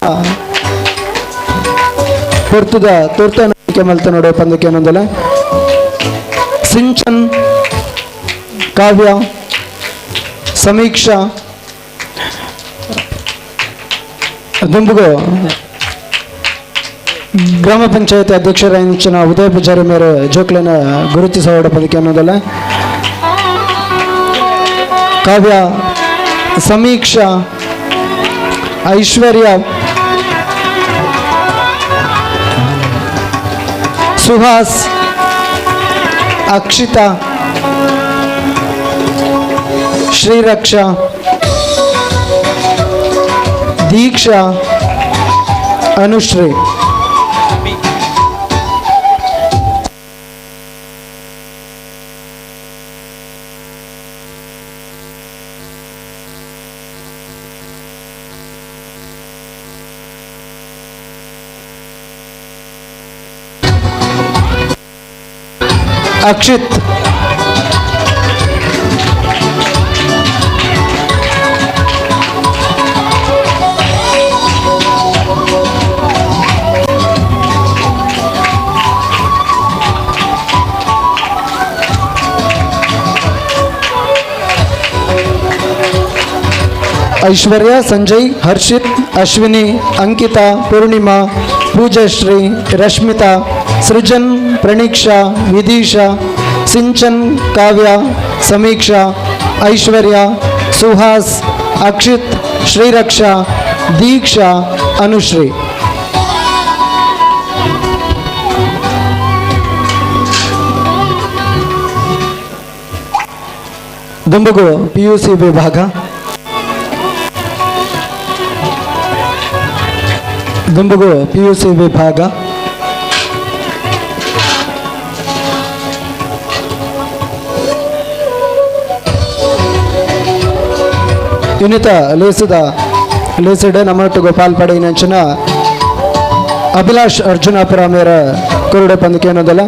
ಪೊರ್ತುದ ತುರ್ತನ ಮಲ್ತ ನೋಡು ಪಂದಕ್ಕೆ ಏನೊಂದಲ್ಲ. ಸಿಂಚನ್, ಕಾವ್ಯ, ಸಮೀಕ್ಷಾ. ದುಂಬುಗು ಗ್ರಾಮ ಪಂಚಾಯತ್ ಅಧ್ಯಕ್ಷರ ಇಂಚಿನ ಉದಯ ಪೂಜಾರಿ ಮೇರೆ ಜೋಕ್ಲೆನ ಗುರುತಿಸೋಡ ಪದಕ್ಕೆ ಅನ್ನೋದಲ್ಲ. ಕಾವ್ಯ, ಸಮೀಕ್ಷಾ, ಐಶ್ವರ್ಯ, ಸುಹಾಸ್, ಅಕ್ಷಿತಾ, ಶ್ರೀರಕ್ಷಾ, ದೀಕ್ಷಾ, ಅನುಶ್ರೀ. ಅಕ್ಷಿತ್, ಐಶ್ವರ್ಯ, ಸಂಜಯ್, ಹರ್ಷಿತ್, ಅಶ್ವಿನಿ, ಅಂಕಿತಾ, ಪೂರ್ಣಿಮಾ, ಪೂಜಶ್ರೀ, ರಶ್ಮಿತಾ, ಸೃಜನ್, ಪ್ರಣೀಕ್ಷಾ, ವಿದೀಶಾ, ಸಿಂಚನ್, ಕಾವ್ಯ, ಸಮೀಕ್ಷಾ, ಐಶ್ವರ್ಯ, ಸುಹಾಸ್, ಅಕ್ಷಿತ್, ಶ್ರೀರಕ್ಷಾ, ದೀಕ್ಷಾ, ಅನುಶ್ರೀ. ದುಂಬುಗು ಪಿಯುಸಿ ವಿಭಾಗ. ದುಂಬುಗು ಪಿಯುಸಿ ವಿಭಾಗ. ಯುನಿತ ಲೇಸುದ ಲೇಸಿಡ್ ನಮ್ಮೊಟ್ಟು ಗೋಪಾಲ್ ಪಡೆಯಿನಂಚಿನ ಅಭಿಲಾಷ್ ಅರ್ಜುನಾಪುರ ಮೇರ ಕುರುಡೆ ಪಂದಕ್ಕೆ ಅನ್ನೋದಲ್ಲ.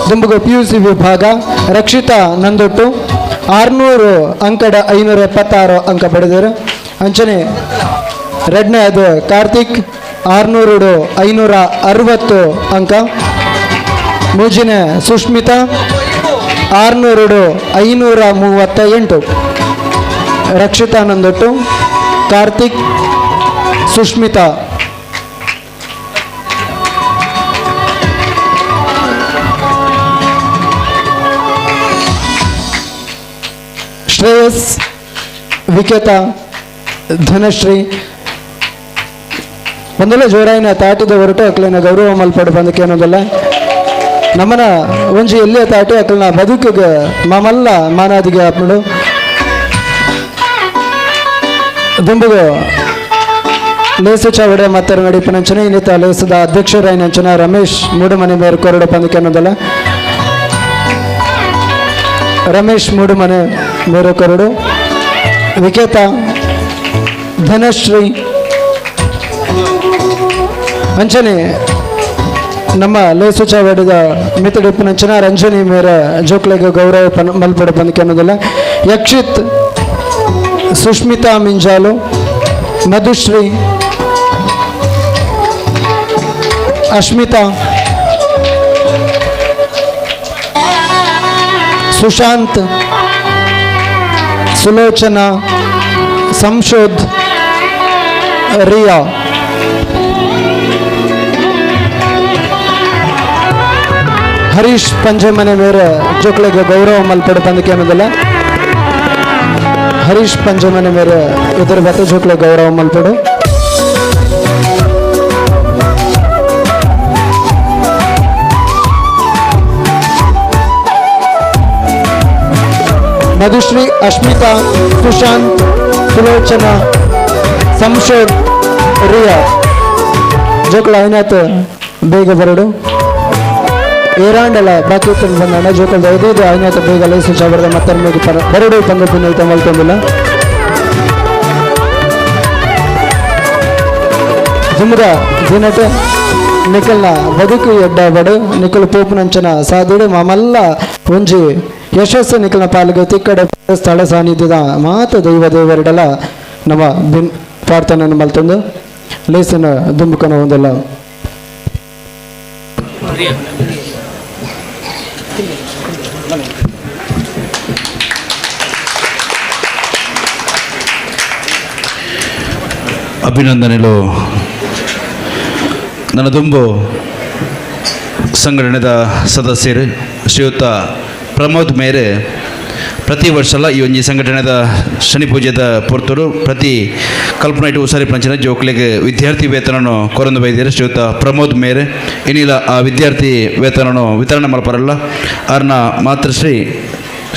ದುಂಬುಗು ಪಿಯುಸಿ ವಿಭಾಗ. ರಕ್ಷಿತಾ ನಂದೊಟ್ಟು 600 ಅಂಕಡ 576 ಅಂಕ ಪಡೆದರು. ಅಂಚನೆ ಎರಡನೇ ಅದು ಕಾರ್ತಿಕ್ 600 560 ಅಂಕ. ಮೂಜಿನ ಸುಷ್ಮಿತಾ 600 538. ರಕ್ಷಿತಾ ನಂದೊಟ್ಟು, ಕಾರ್ತಿಕ್, ಸುಷ್ಮಿತಾ. ಶ್ರೇಯಸ್, ವಿಕೇತಾ, ಧನಶ್ರೀ. ಒಂದಲ್ಲ ಜೋರಾಯಿನ ತಾಟಿದ ಹೊರಟು ಅಕ್ಲಿನ ಗೌರವ ಮಲ್ಪಡು ಬಂದಕ್ಕೆ ಅನ್ನೋದಲ್ಲ. ನಮ್ಮನ ಒಂಜಿ ಎಲ್ಲಿಯ ತಾಟಿ ಅಕ್ಲಿನ ಬದುಕಿಗೆ ಮಾಮಲ್ಲ ಮಾನಾದಿಗೆ ಆಪ್ನುಡು. ದುಂಬುಗು ಲೇಸು ಚಾವಡೆ ಮತ್ತರ ನಡಿಪನಂಚನೆ ಇನ್ನಿತ ಲೇಸದ ಅಧ್ಯಕ್ಷರಾಯಿನಂಚನ ರಮೇಶ್ ಮೂಡುಮನೆ ಮೇರೆ ಕೊರಡು ಪಂದಕ್ಕೆ ಅನ್ನೋದಲ್ಲ. ರಮೇಶ್ ಮೂಡುಮನೆ ಮೇರೆ ಕೊರಡು. ವಿಕೇತ, ಧನಶ್ರೀ. ಅಂಚನೆ ನಮ್ಮ ಲೇಸು ಚಾವಡಿದ ಮಿತಡಿಪ್ಪನಂಚನ ರಂಜನಿ ಮೇರೆ ಜೋಕ್ಲೆಗೆ ಗೌರವ ಮಲ್ಪಡು ಪಂದಕ್ಕೆ ಅನ್ನೋದಲ್ಲ. ಯಕ್ಷಿತ್, ಸುಷ್ಮಿತಾ ಮಿಂಜಾಲು, ಮಧುಶ್ರೀ, ಅಶ್ಮಿತಾ, ಸುಶಾಂತ್, ಸುಲೋಚನಾ, ಸಂಶೋಧ್, ರಿಯಾ. ಹರೀಶ್ ಪಂಜೆಮನೆ ಮೇರೆ ಜೋಕ್ಲೆಗೆ ಗೌರವ ಮಲ್ಪಡು ಪಂದಕ್ಕೆ ಅನ್ನೋದಲ್ಲ. ಹರೀಶ್ ಪಂಜಮನೆ ಮೇರೆ ಇದರ ಬತ್ತ ಜೋಕ್ಲೆ ಗೌರವ ಮಲ್ಪಡು. ಮಧುಶ್ರೀ, ಅಶ್ಮಿತಾ, ಸುಶಾಂತ್, ಸುಲೋಚನಾ, ಸಂಶೋಧ್, ರಿಯಾ. ಜೋಕ್ಲ ಐನಾತ್ ಬೇಗ ಬರಡು. ಏರಾಂಡಲ ಬಾಕಿ ಬಂದಾಣ ಜೋಕಲ್ ದಯದೀದು ಐನಾತ ಬೇಗ ಲೇಸು ಚಾವರದ ಮತ್ತೊಮ್ಮೆ ಬರಡು ಬಂದು ಪುನೈತ ಮಲ್ತೊಂದಿಲ್ಲ. ದುಮ್ರ ದಿನಟ ನಿಖಲ್ನ ಬದುಕು ಎಡ್ಡಾಬಡು ನಿಖಲ್ ಪೋಪುನಂಚನ ಸಾದಿಡು ಮಾಮಲ್ಲ ಒಂಜಿ ಯಶಸ್ಸು ನಿಖಲ್ನ ಪಾಲಿಗೆ ತಿಕ್ಕಡೆ ಸ್ಥಳ ಸಾನ್ನಿಧ್ಯದ ಮಾತ ದೈವ ದೇವರಿಡಲ ನಮ್ಮ ಬಿನ್ ಪ್ರಾರ್ಥನೆಯನ್ನು ಮಲ್ತೊಂದು ಲೇಸನ ದುಂಬುಕನ ಒಂದಲ್ಲ. ಅಭಿನಂದನೆಗಳು. ನನ್ನ ದುಂಬು ಸಂಘಟನೆದ ಸದಸ್ಯರು ಶ್ರೀಯುತ ಪ್ರಮೋದ್ ಮೇರೆ ಪ್ರತಿ ವರ್ಷಲ ಈ ಒಂಜಿ ಸಂಘಟನೆದ ಶನಿ ಪೂಜೆದ ಪೊರ್ತರು ಪ್ರತಿ ಕಲ್ಪನಾ ಇಟ್ಟು ಉಸಾರಿ ಪಂಚನ ಜೋಕ್ಲೆಗ್ ವಿದ್ಯಾರ್ಥಿ ವೇತನನು ಕೊರಂದು ಬೈದಿರು ಶ್ರೀಯುತ ಪ್ರಮೋದ್ ಮೇರೆ. ಏನಿಲ್ಲ ಆ ವಿದ್ಯಾರ್ಥಿ ವೇತನನು ವಿತರಣೆ ಮಲ್ಪರಲ್ಲ ಅರ್ನ ಮಾತೃಶ್ರೀ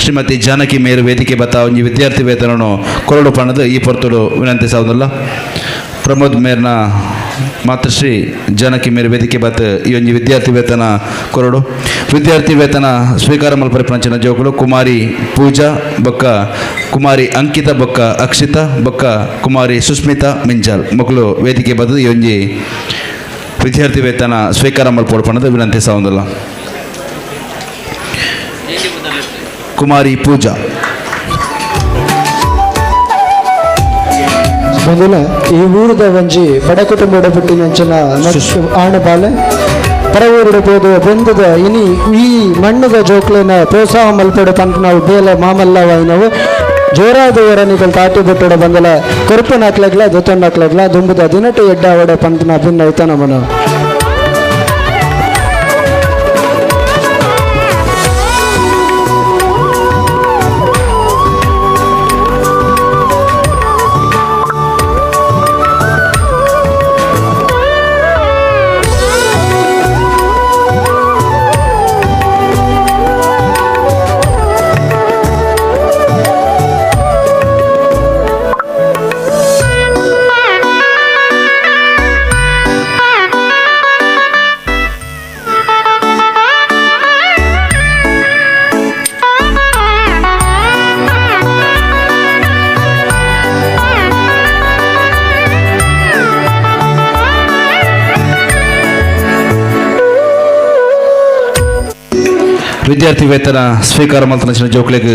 ಶ್ರೀಮತಿ ಜಾನಕಿ ಮೇರು ವೇದಿಕೆ ಬತ್ತ ಒಂಜಿ ವಿದ್ಯಾರ್ಥಿ ವೇತನನು ಕೊರಡು ಪಣದು ಈ ಪೊರ್ತುಡು ವಿನಂತಿ ಸಾವುದಲ್ಲ. ಪ್ರಮೋದ್ ಮೇರ್ನ ಮಾತೃಶ್ರೀ ಜಾನಕಿ ಮೇರು ವೇದಿಕೆ ಬತ್ತ ಈ ಒಂಜಿ ವಿದ್ಯಾರ್ಥಿ ವೇತನ ಕೊರಡು. ವಿದ್ಯಾರ್ಥಿ ವೇತನ ಸ್ವೀಕಾರ ಮಲ್ಪರೆ ಪಂಚನ ಜೋಕುಲು ಕುಮಾರಿ ಪೂಜಾ ಬೊಕ್ಕ ಕುಮಾರಿ ಅಂಕಿತಾ ಬೊಕ್ಕ ಅಕ್ಷಿತಾ ಬೊಕ್ಕ ಕುಮಾರಿ ಸುಸ್ಮಿತಾ ಮಿಂಜಾಲ್ ಮಕ್ಕಳು ವೇದಿಕೆ ಬತ್ತದ ಈ ಒಂಜಿ ವಿದ್ಯಾರ್ಥಿ ವೇತನ ಸ್ವೀಕಾರ ಮಲ್ಪೊಡು ಪಣದು ವಿನಂತಿ ಸಾವುದಲ್ಲ. ಕುಮಾರಿ ಪೂಜಾ ಬಂದಿಲ್ಲ ಈ ಊರದ ಒಂಜಿ ಬಡ ಕುಟುಂಬದ ಪುಟ್ಟಿನಂಚಿನ ಆಣ ಬಾಲೆ ಪರವೂರುಡು ಪೋದು ಬೆಂದದ ಇನಿ ಈ ಮಣ್ಣದ ಜೋಕ್ಲೆನ ಪ್ರೋತ್ಸಾಹ ಮಲ್ಪಡು ಪಂಪ ನಾವು ಬೇಲೆ ಮಾಮಲ್ಲವಾಯಿನವು ಜೋರಾದ ನಿಗಲ್ ತಾಟಿ ಬಿಟ್ಟಡ ಬಂದಲ ಕೊರುಪು ನಾಕ್ಲಗ್ಲ ದೊತ್ತೊಂಡಾಕ್ಲಗ್ಲ ದುಂಬುದ ದಿನಟು ಎಡ್ಡಾವಡ ಪಂಪನ ಭಿನ್ನ ಐತ ನಮನ. ವಿದ್ಯಾರ್ಥಿ ವೇತನ ಸ್ವೀಕಾರ ಮಲ್ತನಂಚಿನ ಜೋಕ್ಲೆಗ್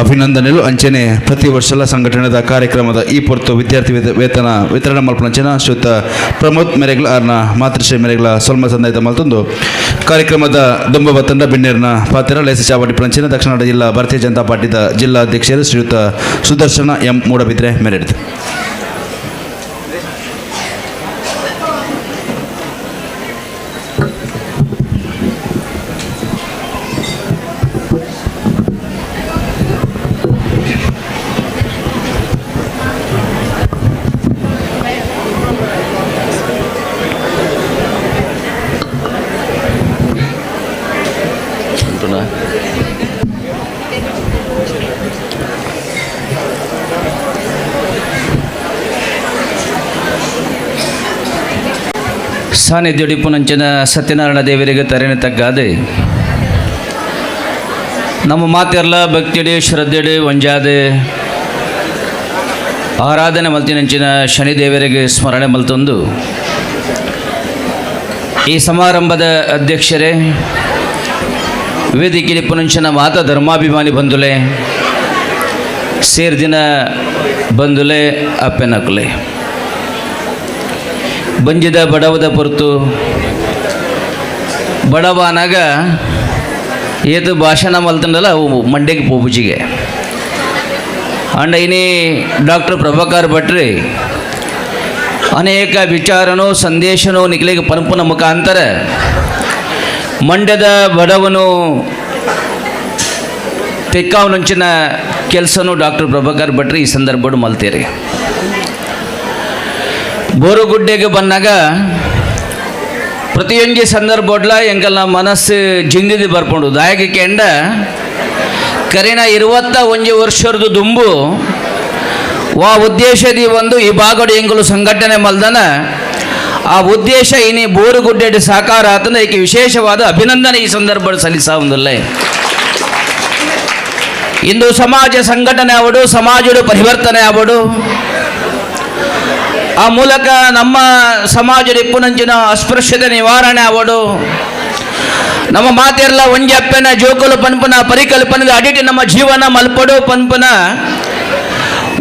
ಅಭಿನಂದನೆಲು. ಅಂಚನೆ ಪ್ರತಿ ವರ್ಷಲ ಸಂಘಟನೆದ ಕಾರ್ಯಕ್ರಮದ ಈ ಪೊರ್ತು ವಿದ್ಯಾರ್ಥಿ ವೇತನ ವಿತರಣೆ ಮಲ್ಪನಂಚಿನ ಶ್ರೀಯುತ ಪ್ರಮೋದ್ ಮೆರೆಗ್ಲ ಆರ್ನ ಮಾತೃಶ್ರೀ ಮೆರೆಗ್ಲ ಸೊಲ್ಮ ಸಂದಾಯಿತ ಮಲ್ತೊಂದು ಕಾರ್ಯಕ್ರಮದ ದುಂಬ ತಂಡ ಬಿನ್ನೇರ್ನ ಪಾತ್ರ ಲೇಸ ಚಾವಡಿ ಪಂಚಿನ ದಕ್ಷಿಣ ಕನ್ನಡ ಜಿಲ್ಲಾ ಭಾರತೀಯ ಜನತಾ ಪಾರ್ಟಿದ ಜಿಲ್ಲಾ ಅಧ್ಯಕ್ಷರು ಶ್ರೀಯುತ ಸುದರ್ಶನ ಎಂ ಮೂಡಬಿದ್ರೆ ಮೆರೆಡಿತು. ಸಾನ್ನಿಧ್ಯ ಸತ್ಯನಾರಾಯಣ ದೇವರಿಗೆ ತರೇನೆ ತಗ್ಗಾದೆ ನಮ್ಮ ಮಾತೆಲ್ಲ ಭಕ್ತಿಡೆ ಶ್ರದ್ಧೆಡೆ ಒಂಜಾದೆ ಆರಾಧನೆ ಮಲ್ತಿನಂಚಿನ ಶನಿದೇವರಿಗೆ ಸ್ಮರಣೆ ಮಲ್ತೊಂದು ಈ ಸಮಾರಂಭದ ಅಧ್ಯಕ್ಷರೇ ವೇದಿಕೆ ಪುನಂಚಿನ ಮಾತ ಧರ್ಮಾಭಿಮಾನಿ ಬಂಧುಲೆ ಸೇರ್ದಿನ ಬಂಧುಲೆ ಅಪ್ಪೆನಕುಲೆ ಬಂಜಿದ ಬಡವದ ಪೊರ್ತು ಬಡವನಾಗ ಏತು ಭಾಷಣ ಮಲ್ತಂಡಲ್ಲ ಅವು ಮಂಡ್ಯಕ್ಕೆ ಪೋಪುಜಿಗೆ ಅಂಡ ಇನಿ ಡಾಕ್ಟರ್ ಪ್ರಭಾಕರ್ ಭಟ್ರಿ ಅನೇಕ ವಿಚಾರನೋ ಸಂದೇಶನೋ ನಿಖಲಿಗೆ ಪಂಪನ ಮುಖಾಂತರ ಮಂಡ್ಯದ ಬಡವನು ತೆಕ್ಕಾವನಂಚಿನ ಕೆಲಸನೂ ಡಾಕ್ಟರ್ ಪ್ರಭಾಕರ್ ಭಟ್ರಿ ಈ ಸಂದರ್ಭ ಮಲ್ತೀರಿ. ಬೋರುಗುಡ್ಡೆಗೆ ಬಂದಾಗ ಪ್ರತಿಯೊಂದು ಸಂದರ್ಭಡ್ಲ ಎಂಕಲ್ನ ಮನಸ್ಸು ಜಿಂದಿದ್ದು ಬರ್ಕೊಂಡು ದಾಯಕ ಕೆಂಡ ಕರಿನ 21 ವರ್ಷದ ದುಂಬು ವಾ ಉದ್ದೇಶದಿ ಒಂದು ಈ ಭಾಗಡು ಎಂಕಲು ಸಂಘಟನೆ ಮಲ್ದನ ಆ ಉದ್ದೇಶ ಇನಿ ಬೋರುಗುಡ್ಡೆ ಸಾಕಾರ ಆತಂದ್ರೆ ಈಕೆ ವಿಶೇಷವಾದ ಅಭಿನಂದನೆ ಈ ಸಂದರ್ಭ ಸಲ್ಲಿಸಾವುದಿಲ್ಲ. ಇಂದು ಸಮಾಜ ಸಂಘಟನೆ ಆವಡು, ಸಮಾಜಡು ಪರಿವರ್ತನೆ ಆವಡು, ಆ ಮೂಲಕ ನಮ್ಮ ಸಮಾಜದ ಇಪ್ಪುನಂಚಿನ ಅಸ್ಪೃಶ್ಯತೆ ನಿವಾರಣೆ ಆವಡು, ನಮ್ಮ ಮಾತೆಲ್ಲ ಒಂಜಪ್ಪನ ಜೋಕುಲು ಪನ್ಪುನ ಪರಿಕಲ್ಪನೆದ ಅಡಿಟಿ ನಮ್ಮ ಜೀವನ ಮಲ್ಪಡು ಪನ್ಪುನ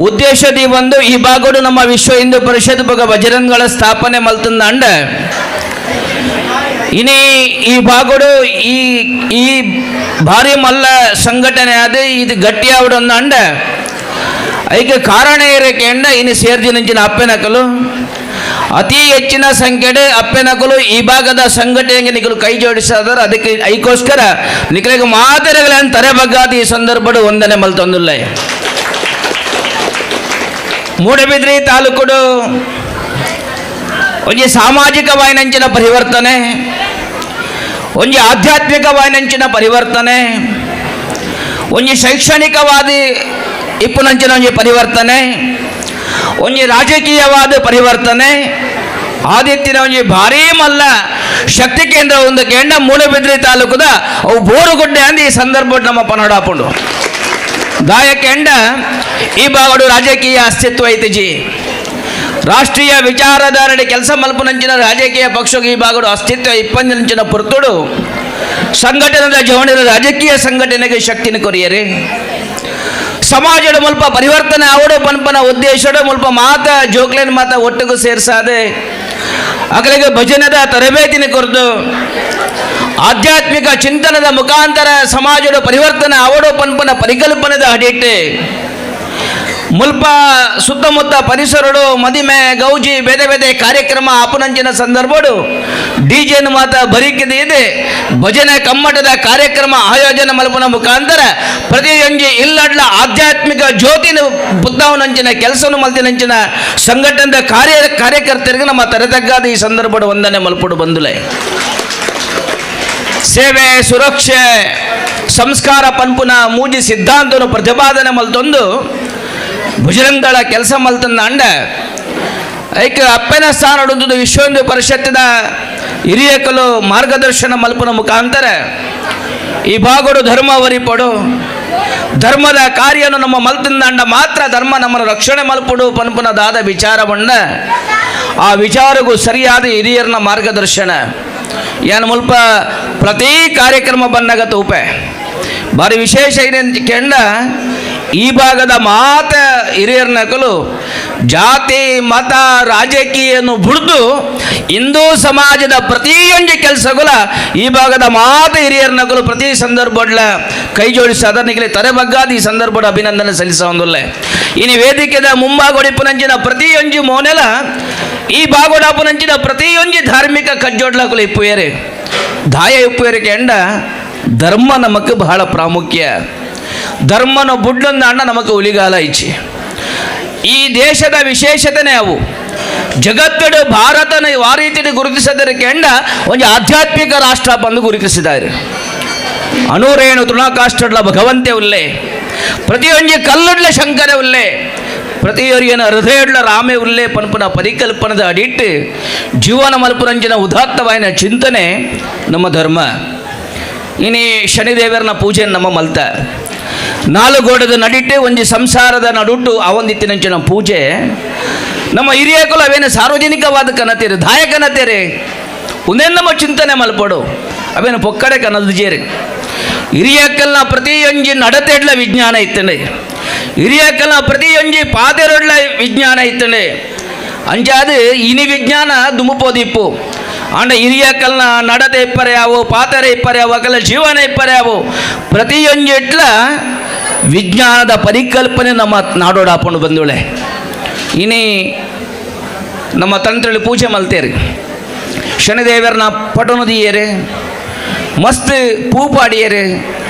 ಉದ್ದೇಶದಿ ಒಂದು ಈ ಭಾಗಡು ನಮ್ಮ ವಿಶ್ವ ಹಿಂದೂ ಪರಿಷತ್ ಬಗ ಬಜರಂಗಳ ಸ್ಥಾಪನೆ ಮಲ್ತಂದ ಇನಿ ಈ ಭಾಗಡು ಈ ಈ ಭಾರಿ ಮಲ್ಲ ಸಂಘಟನೆ ಆದ ಇದು ಗಟ್ಟಿಯಾವಡು ಅಂದ ಐಕೆ ಕಾರಣ ಇರಕ್ಕೆ ಇನ್ನು ಸೇರ್ಜಿನಂಚಿನ ಅಪ್ಪೆನಕಲು ಅತಿ ಹೆಚ್ಚಿನ ಸಂಖ್ಯೆ ಅಪ್ಪೆನಕಲು ಈ ಭಾಗದ ಸಂಘಟನೆಗೆ ನಿಕಲು ಕೈ ಜೋಡಿಸಾದರೆ ಅದಕ್ಕೆ ಐಕೋಸ್ಕರ ನಿಕಲಿಗೆ ಮಾತೆರೆಗಳನ್ನು ತರೆಬಗ್ಗಾದ ಈ ಸಂದರ್ಭಡು ವಂದನೆ ಮಲ್ತೊಂದುಲ್ಲ. ಮೂಡಬಿದ್ರಿ ತಾಲೂಕುಡು ಒಂಜಿ ಸಾಮಾಜಿಕ ವಾಯಿನಂಚಿನ ಪರಿವರ್ತನೆ, ಒಂಜಿ ಆಧ್ಯಾತ್ಮಿಕ ವಾಯಿನಂಚಿನ ಪರಿವರ್ತನೆ, ಒಂಜಿ ಶೈಕ್ಷಣಿಕವಾದಿ ಇಪ್ಪುನಂಚಿನ ಒಂಜಿ ಪರಿವರ್ತನೆ, ಒಂಜಿ ರಾಜಕೀಯವಾದ ಪರಿವರ್ತನೆ ಆದಿತ್ಯನ ಒಂಜಿ ಭಾರೀ ಮಲ್ಲ ಶಕ್ತಿ ಕೇಂದ್ರ ಒಂದು ಕೇಂದ್ರ ಮೂಡಬಿದ್ರಿ ತಾಲೂಕುದ ಅವು ಬೋರುಗುಡ್ಡೆ ಅಂದ ಈ ಸಂದರ್ಭ ನಮ್ಮ ಪನಡಾಪುಂಡು ದಾಯಕೆಂಡ ಈ ಭಾಗಡು ರಾಜಕೀಯ ಅಸ್ತಿತ್ವ ಐತಿಜಿ. ರಾಷ್ಟ್ರೀಯ ವಿಚಾರಧಾರಣೆ ಕೆಲಸ ಮಲ್ಪುನಂಚಿನ ರಾಜಕೀಯ ಪಕ್ಷಕ್ಕೆ ಈ ಭಾಗಡು ಅಸ್ತಿತ್ವ ಇಪ್ಪಂದಿನಂಚಿನ ಪುರ್ತುಡು ಸಂಘಟನೆದ ಜವಣಿನ ರಾಜಕೀಯ ಸಂಘಟನೆಗೆ ಶಕ್ತಿನ ಕೊರಿಯರಿ. ಸಮಾಜದ ಮುಲ್ಪ ಪರಿವರ್ತನೆ ಆವಡು ಪನ್ಪನ ಉದ್ದೇಶಡು ಮುಲ್ಪ ಮಾತ ಜೋಕ್ಲೇನ್ ಮಾತ ಒಟ್ಟಿಗೂ ಸೇರ್ಸಾದೆ ಅಗಲಿಗೆ ಭಜನದ ತರಬೇತಿನ ಕೊರದು ಆಧ್ಯಾತ್ಮಿಕ ಚಿಂತನದ ಮುಖಾಂತರ ಸಮಾಜದ ಪರಿವರ್ತನೆ ಆವಡು ಪನ್ಪನ ಪರಿಕಲ್ಪನೆದ ಅಡಿಟ್ಟೆ ಮುಲ್ಪ ಸುತ್ತಮುತ್ತ ಪರಿಸರಡು ಮದಿಮೆ ಗೌಜಿ ಬೇರೆ ಬೇರೆ ಕಾರ್ಯಕ್ರಮ ಅಪನಂಚಿನ ಸಂದರ್ಭಡು ಡಿಜೆನ ಮಾತ ಬರಿಕಿದೆ ಇದೆ ಭಜನೆ ಕಮ್ಮಟದ ಕಾರ್ಯಕ್ರಮ ಆಯೋಜನೆ ಮಲ್ಪನ ಮುಖಾಂತರ ಪ್ರತಿಯೊಂಜಿ ಇಲ್ಲಡ್ಲ ಆಧ್ಯಾತ್ಮಿಕ ಜ್ಯೋತಿನ ಬುದ್ಧವನಂಚಿನ ಕೆಲಸವನ್ನು ಮಲ್ತಿನಂಚಿನ ಸಂಘಟನೆದ ಕಾರ್ಯಕರ್ತರಿಗೆ ನಮ್ಮ ತರೆತಗ್ಗಾದ ಈ ಸಂದರ್ಭಡು ವಂದನೆ ಮಲ್ಪಡು ಬಂದುಲೆ. ಸೇವೆ ಸುರಕ್ಷೆ ಸಂಸ್ಕಾರ ಪನ್ಪುನ ಮೂಜಿ ಸಿದ್ಧಾಂತವನ್ನು ಪ್ರತಿಪಾದನೆ ಮಲ್ತೊಂದು ಭುಜರಂಗಳ ಕೆಲಸ ಮಲ್ತಂದ ಅಂಡ ಐಕೆ ಅಪ್ಪನ ಸ್ಥಾನ ವಿಶ್ವ ಹಿಂದೂ ಪರಿಷತ್ತಿನ ಹಿರಿಯಕಲು ಮಾರ್ಗದರ್ಶನ ಮಲ್ಪನ ಮುಖಾಂತರ ಈ ಭಾಗಡು ಧರ್ಮ ವರಿಪಡು ಧರ್ಮದ ಕಾರ್ಯನು ನಮ್ಮ ಮಲ್ತಂದ ಮಾತ್ರ ಧರ್ಮ ನಮ್ಮನ್ನು ರಕ್ಷಣೆ ಮಲ್ಪಡು ಪನ್ಪುನ ದಾದ ವಿಚಾರವನ್ನ ಆ ವಿಚಾರಕ್ಕೂ ಸರಿಯಾದ ಹಿರಿಯರನ್ನ ಮಾರ್ಗದರ್ಶನ ಏನು ಮುಲ್ಪ ಪ್ರತಿ ಕಾರ್ಯಕ್ರಮ ಬಂದಾಗ ತೂಪೆ ಭಾರಿ ವಿಶೇಷ ಏನೇನು ಕೆಂಡ ಈ ಭಾಗದ ಮಾತ ಹಿರಿಯರ್ನಕಲು ಜಾತಿ ಮತ ರಾಜಕೀಯವನ್ನು ಬುಡ್ದು ಹಿಂದೂ ಸಮಾಜದ ಪ್ರತಿಯೊಂದು ಕೆಲಸಗಳ ಈ ಭಾಗದ ಮಾತ ಹಿರಿಯರ್ನಕಲು ಪ್ರತಿ ಸಂದರ್ಭಡ್ಲ ಕೈ ಜೋಡಿಸಿ ಅದನ್ನಿಗೆ ತರೆಬಗ್ಗಾದ ಈ ಸಂದರ್ಭದ ಅಭಿನಂದನೆ ಸಲ್ಲಿಸ ಒಂದುಲ್ಲೆ. ಇನ್ನು ವೇದಿಕೆದ ಮುಂಬಾಗೊಡಿಪುನಂಚಿನ ಪ್ರತಿಯೊಂಜಿ ಮೋನೆಲ ಈ ಬಾಗೋಡಾಪುನಂಚಿನ ಪ್ರತಿಯೊಂಜಿ ಧಾರ್ಮಿಕ ಕಜ್ಜೋಡ್ಲಕಲು ಇಪ್ಪುಯರೆ ದಾಯ ಇಪ್ಪುಯರೆ ಕೆಂಡ ಧರ್ಮ ನಮಕ್ ಬಹಳ ಪ್ರಾಮುಖ್ಯ. ಧರ್ಮನ ಬುಡ್ಲೊಂದು ಅಣ್ಣ ನಮಕ್ ಉಲಿಗಾಲ ಇಚ್ಚಿ ಈ ದೇಶದ ವಿಶೇಷತೆನೇ ಅವು ಜಗತ್ತಡು ಭಾರತನ ಆ ರೀತಿ ಗುರುತಿಸದರೆ ಕೆಂಡ ಒಂದು ಆಧ್ಯಾತ್ಮಿಕ ರಾಷ್ಟ್ರ ಬಂದು ಗುರುತಿಸಿದ್ದಾರೆ. ಅಣುರೇಣು ತೃಣಕಾಷ್ಟಡ್ಲ ಭಗವಂತೆ ಉಲ್ಲೆ ಪ್ರತಿಯೊಂಜಿ ಕಲ್ಲುಡ್ಲ ಶಂಕರ ಉಲ್ಲೆ ಪ್ರತಿಯೊರಿಯನ ಹೃದಯಡ್ಲ ರಾಮೆ ಉಲ್ಲೆ ಪನ್ಪನ ಪರಿಕಲ್ಪನದ ಅಡಿಟ್ಟು ಜೀವನ ಮಲ್ಪುರಂಜಿನ ಉದಾತ್ತವಾಯಿನ ಚಿಂತನೆ ನಮ್ಮ ಧರ್ಮ. ಇನಿ ಶನಿದೇವರನ ಪೂಜೆ ನಮ್ಮ ಮಲ್ತ ನಾಲು ಗೋಡದ ನಡಿಟ್ಟೆ ಒಂಜಿ ಸಂಸಾರದ ನಡುಟ್ಟು ಅವಂದಿತ್ತಿನಂಚಿನ ಪೂಜೆ ನಮ್ಮ ಹಿರಿಯಕಲು ಅವೇನು ಸಾರ್ವಜನಿಕವಾದ ಕನತೇರಿ ದಾಯ ಕನತೇರಿ ಒಂದೇ ನಮ್ಮ ಚಿಂತನೆ ಮಲ್ಪಡು ಅವೇನು ಪೊಕ್ಕಡೆ ಕನದು ಜೇರಿ ಹಿರಿಯಕಲ್ನ ಪ್ರತಿಯೊಂಜಿ ನಡತೆಡ್ಲ ವಿಜ್ಞಾನ ಇತ್ತಂಡೆ ಹಿರಿಯಕಲ್ನ ಪ್ರತಿಯೊಂಜಿ ಪಾತೆರೊಡ್ಲ ವಿಜ್ಞಾನ ಇತ್ತಂಡೆ ಅಂಚಾದ ಇನಿ ವಿಜ್ಞಾನ ದುಮುಪೋದಿಪ್ಪು ಆಂಡ ಹಿರಿಯಕಲ್ನ ನಡತೆ ಇಪ್ಪರ್ಯಾವು ಪಾತೆರೆ ಇಪ್ಪರ್ಯಾವು ಅಕಲ ಜೀವನ ಇಪ್ಪರ್ಯಾವು ಪ್ರತಿಯೊಂಜಿಟ್ಲ ವಿಜ್ಞಾನದ ಪರಿಕಲ್ಪನೆ ನಮ್ಮ ನಾಡೋಡಾಪಂಡು ಬಂದುಳೆ. ಇನಿ ನಮ್ಮ ತಂತ್ರಳಿ ಪೂಜೆ ಮಲ್ತೇರಿ ಶನಿದೇವರನ್ನ ಪಟನದಿಯೇರಿ ಮಸ್ತ್ ಪೂಪಾಡಿಯೇರಿ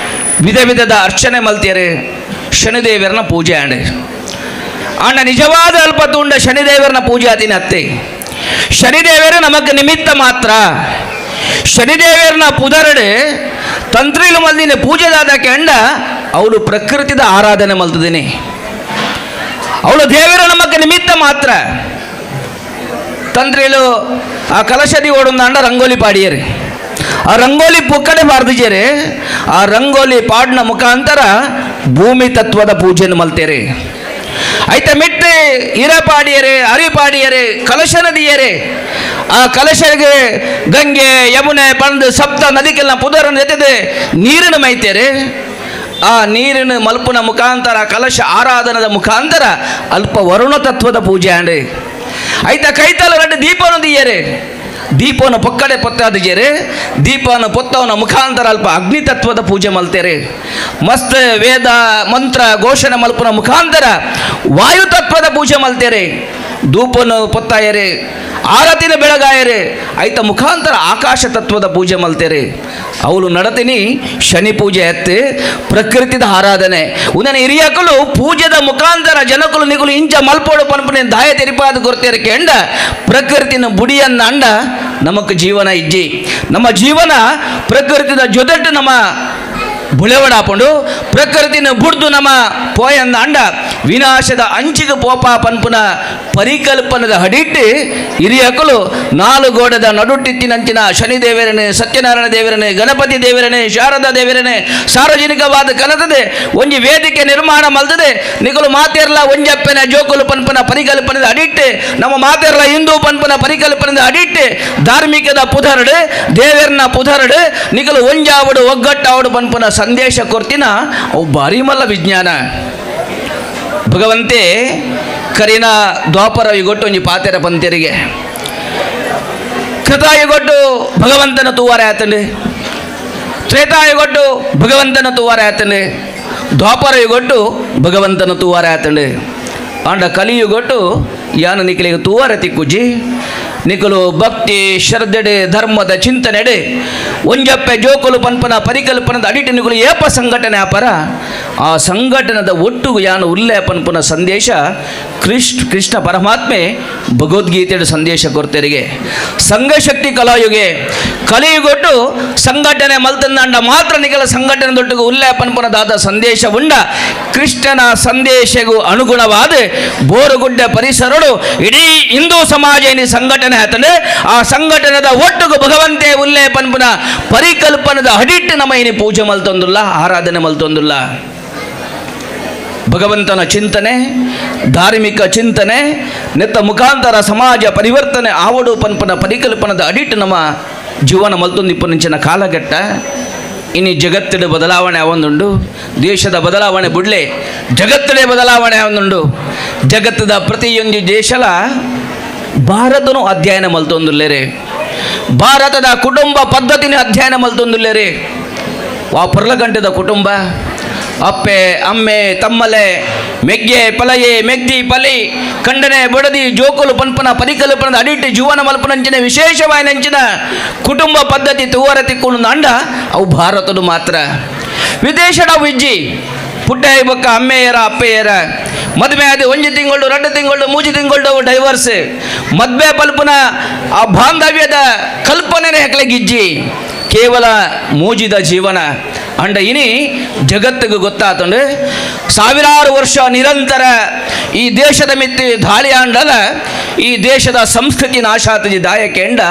ವಿಧ ವಿಧದ ಅರ್ಚನೆ ಮಲ್ತೇರಿ ಶನಿದೇವರನ್ನ ಪೂಜೆ ಆಂಡೆ ಆಂಡ ನಿಜವಾದ ಅಲ್ಪ ತುಂಡ ಶನಿದೇವರನ್ನ ಪೂಜೆ ಆತಿನ ಅತ್ತೆ ಶನಿದೇವರು ನಮಕ್ ನಿಮಿತ್ತ ಮಾತ್ರ. ಶನಿದೇವರನ್ನ ಪುದರಡೆ ತಂತ್ರಿಲು ಮಲ್ದಿನ ಪೂಜೆದಾದ ಕೆಂಡ ಅವಳು ಪ್ರಕೃತಿದ ಆರಾಧನೆ ಮಲ್ತದಿನಿ ಅವಳು ದೇವರ ನಮಕ್ ನಿಮಿತ್ತ ಮಾತ್ರ. ತಂತ್ರಿಲು ಆ ಕಲಶದಿ ಓಡುಂದಾಂಡ ರಂಗೋಲಿ ಪಾಡಿಯರು. ಆ ರಂಗೋಲಿ ಪುಕ್ಕಡೆ ಬಾರ್ದಿಜೇರೆ. ಆ ರಂಗೋಲಿ ಪಾಡಿನ ಮುಖಾಂತರ ಭೂಮಿ ತತ್ವದ ಪೂಜೆಯನ್ನು ಮಲ್ತೇರೆ. ಐತ ಮೆಟ್ಟು ಇರ ಪಾಡಿಯರೆ, ಅರಿ ಪಾಡಿಯರೆ, ಕಲಶ ನದಿಯರೆ. ಆ ಕಲಶಗೆ ಗಂಗೆ ಯಮುನೆ ಬಂದು ಸಪ್ತ ನದಿಗೆಲ್ಲ ಪುದರನ್ನು ಜೊತೆದೆ ನೀರನ್ನು ಮೈತೇರೆ. ಆ ನೀರಿನ ಮಲ್ಪುನ ಮುಖಾಂತರ ಕಲಶ ಆರಾಧನದ ಮುಖಾಂತರ ಅಲ್ಪ ವರುಣ ತತ್ವದ ಪೂಜೆ ಆಂಡೆ. ಐತ ಕೈತಲ ರಡ್ಡು ದೀಪವನ್ನು ದಿಯರೆ. ದೀಪವನ್ನು ಪೊಕ್ಕಡೆ ಪೊತ್ತಾದಿಜೇರೆ. ದೀಪವನ್ನು ಪೊತ್ತವನ ಮುಖಾಂತರ ಅಲ್ಪ ಅಗ್ನಿ ತತ್ವದ ಪೂಜೆ ಮಲ್ತೇರೆ. ಮಸ್ತ್ ವೇದ ಮಂತ್ರ ಘೋಷಣೆ ಮಲ್ಪುನ ಮುಖಾಂತರ ವಾಯು ತತ್ವದ ಪೂಜೆ ಮಲ್ತೇರೆ. ಧೂಪನು ಪೊತ್ತಾಯರೆ, ಆರತಿನ ಬೆಳಗಾಯರೆ. ಐತ ಮುಖಾಂತರ ಆಕಾಶ ತತ್ವದ ಪೂಜೆ ಮಲ್ತೇರೆ. ಅವಳು ನಡತಿನಿ ಶನಿ ಪೂಜೆ ಎತ್ತಿ ಪ್ರಕೃತಿದ ಆರಾಧನೆ. ಉದನೆ ಹಿರಿಯಕಲು ಪೂಜೆದ ಮುಖಾಂತರ ಜನಕಲು ನಿಗುಲು ಇಂಚ ಮಲ್ಪೋಡು ಪನ್ಪನೆ ದಾಯ ತೆರಿಪಾದ ಗೊರ್ತೇರೆ ಕೆಂಡ ಪ್ರಕೃತಿನ ಬುಡಿಯನ್ನ ಅಂಡ ನಮಕ್ ಜೀವನ ಇಜ್ಜಿ. ನಮ್ಮ ಜೀವನ ಪ್ರಕೃತಿದ ಜೊತೆಟ್ಟು ನಮ್ಮ ಬುಳೆವಡಾಪಂಡು ಪ್ರಕೃತಿನ ಬುಡ್ದು ನಮ್ಮ ಪೋಯಂದ ಅಂಡ ವಿನಾಶದ ಅಂಚಿಗೆ ಪೋಪ ಪನ್ಪುನ ಪರಿಕಲ್ಪನದ ಹಡಿಟ್ಟು ಹಿರಿಯಕಲು ನಾಲು ಗೋಡದ ನಡುಟ್ಟಿತ್ತಿನಂಚಿನ ಶನಿದೇವರನೆ, ಸತ್ಯನಾರಾಯಣ ದೇವರನೆ, ಗಣಪತಿ ದೇವರನೆ, ಶಾರದಾ ದೇವರನೆ ಸಾರ್ವಜನಿಕವಾದ ಕಲತದೆ ಒಂಜಿ ವೇದಿಕೆ ನಿರ್ಮಾಣ ಮಲ್ತದೆ. ನಿಕಲು ಮಾತೇರ್ಲ ಒಂಜಪ್ಪನ ಜೋಕುಲು ಪನ್ಪುನ ಪರಿಕಲ್ಪನದ ಅಡಿಟ್ಟು ನಮ್ಮ ಮಾತೇರ್ಲ ಹಿಂದೂ ಪನ್ಪುನ ಪರಿಕಲ್ಪನದ ಅಡಿಟ್ಟು ಧಾರ್ಮಿಕದ ಪುಧರಡು ದೇವರನ ಪುಧರಡು ನಿಕಲು ಒಂಜಾವಡು ಒಗ್ಗಟ್ಟಾವಡು ಪನ್ಪುನ ಸಂದೇಶ ಕೊರ್ತಿನ ಅವು ಭಾರಿ ಮಲ್ಲ ವಿಜ್ಞಾನ. ಭಗವಂತೆ ಕರಿನ ದ್ವಾಪರ ಯುಗೊಟ್ಟು ಒಂಜಿ ಪಾತೆರ ಪಂತೆರಿಗೆ ಕೃತಾಯುಗೊಟ್ಟು ಭಗವಂತನ ತೂವಾರ ಆತಂಡು, ತ್ರೇತಾಯುಗೊಟ್ಟು ಭಗವಂತನ ತೂವಾರ ಆತಂಡು, ದ್ವಾಪರ ಯುಗೊಟ್ಟು ಭಗವಂತನ ತೂವಾರ ಆತಂಡು. ಆಂಡ ಕಲಿಯುಗೊಟ್ಟು ಯಾನು ನಿಕಲಿಗೆ ತೂವಾರ ತಿಕ್ಕುಜಿ. ನಿಕಲು ಭಕ್ತಿ ಶ್ರದ್ಧೆಡೆ ಧರ್ಮದ ಚಿಂತನೆಡೆ ಒಂಜಪ್ಪೆ ಜೋಕುಲು ಪನ್ಪನ ಪರಿಕಲ್ಪನದ ಅಡಿಟು ನಿಕಲು ಏಪ ಸಂಘಟನೆ ಅಪರ ಆ ಸಂಘಟನದ ಒಟ್ಟು ಯಾನು ಉಲ್ಲೆ ಪನ್ಪನ ಸಂದೇಶ ಕೃಷ್ಣ ಪರಮಾತ್ಮೆ ಭಗವದ್ಗೀತೆಯ ಸಂದೇಶ ಕೊಡ್ತೇರಿಗೆ. ಸಂಘಶಕ್ತಿ ಕಲಾಯುಗೆ ಕಲಿಯುಗೊಟ್ಟು ಸಂಘಟನೆ ಮಲ್ತಂದಾಂಡ ಮಾತ್ರ ನಿಕಲ ಸಂಘಟನೆ ದೊಡ್ಡಗು ಉಲ್ಲೆ ಪನ್ಪನದಾದ ಸಂದೇಶ ಉಂಡ ಕೃಷ್ಣನ ಸಂದೇಶಗೂ ಅನುಗುಣವಾದ ಬೋರುಗುಡ್ಡೆ ಪರಿಸರಡು ಇಡೀ ಹಿಂದೂ ಸಮಾಜ ಏನಿ ಸಂಘಟನೆ ಆತಂದ್ರೆ ಆ ಸಂಘಟನೆದ ಒಟ್ಟುಗು ಭಗವಂತೆ ಉಲ್ಲೆ ಪನ್ಪುನ ಪರಿಕಲ್ಪನದ ಅಡಿಟ್ಟು ನಮ್ಮ ಏನಿ ಪೂಜೆ ಮಲ್ತೊಂದುಲ್ಲ, ಆರಾಧನೆ ಮಲ್ತೊಂದುಲ್ಲ. ಭಗವಂತನ ಚಿಂತನೆ, ಧಾರ್ಮಿಕ ಚಿಂತನೆ ನೆತ್ತ ಮುಖಾಂತರ ಸಮಾಜ ಪರಿವರ್ತನೆ ಆವಡು ಪನ್ಪನ ಪರಿಕಲ್ಪನದ ಅಡಿಟ್ಟು ನಮ್ಮ ಜೀವನ ಮಲ್ತೊಂದಿಪ್ಪು ಕಾಲಘಟ್ಟ. ಇನ್ನು ಜಗತ್ತಿನ ಬದಲಾವಣೆ ಅವೊಂದುಂಡು, ದೇಶದ ಬದಲಾವಣೆ ಬುಡ್ಲೆ ಜಗತ್ತದೇ ಬದಲಾವಣೆ ಅವೊಂದುಂಡು. ಜಗತ್ತದ ಪ್ರತಿಯೊಂದು ದೇಶಲ ಭಾರತನು ಅಧ್ಯಯನ ಮಲ್ತೊಂದುಲ್ಲೇರೆ, ಭಾರತದ ಕುಟುಂಬ ಪದ್ಧತಿನ ಅಧ್ಯಯನ ಮಲ್ತೊಂದುಲ್ಲೇರೆ. ವಾ ಪೊರ್ಲಗಂಟದ ಕುಟುಂಬ, ಅಪ್ಪೆ ಅಮ್ಮೆ ತಮ್ಮಲೆ ಮೆಗ್ಗೆ ಪಲಯೆ ಮೆಗ್ದಿ ಪಲಿ ಕಂಡನೆ ಬಡದಿ ಜೋಕುಲು ಪನ್ಪನ ಪರಿಕಲ್ಪನದ ಅಡಿಟ್ಟು ಜೀವನ ಮಲ್ಪನಂಚಿನ ವಿಶೇಷವಾಯಿನಂಚಿನ ಕುಟುಂಬ ಪದ್ಧತಿ ತೂವರ ತಿಕ್ಕೊಂಡು ಅಂಡ ಅವು ಭಾರತದ ಮಾತ್ರ. ವಿದೇಶದ ವಿಜ್ಜಿ ಪುಟ್ಟ ಬೊಕ್ಕ ಅಮ್ಮೆಯರ ಅಪ್ಪೆಯರ ಮದುವೆ ಆದ ಒಂಜಿ ತಿಂಗಳು 2 ತಿಂಗಳು 3 ತಿಂಗಳು ಡೈವರ್ಸ್ ಮದುವೆ ಪಲ್ಪನ ಆ ಬಾಂಧವ್ಯದ ಕಲ್ಪನೆ ಹೆಕ್ಲೆಗಿಜ್ಜಿ ಕೇವಲ ಮೂಜಿದ ಜೀವನ ಅಂಡ ಇನಿ ಜಗತ್ತಿಗೆ ಗೊತ್ತಾತಂಡು ಸಾವಿರಾರು ವರ್ಷ ನಿರಂತರ ಈ ದೇಶದ ಮಿತ್ತಿ ದಾಳಿ ಆಂಡಲ ಈ ದೇಶದ ಸಂಸ್ಕೃತಿ ನಾಶ ಆತಜಿ ದಾಯಕೆಂಡ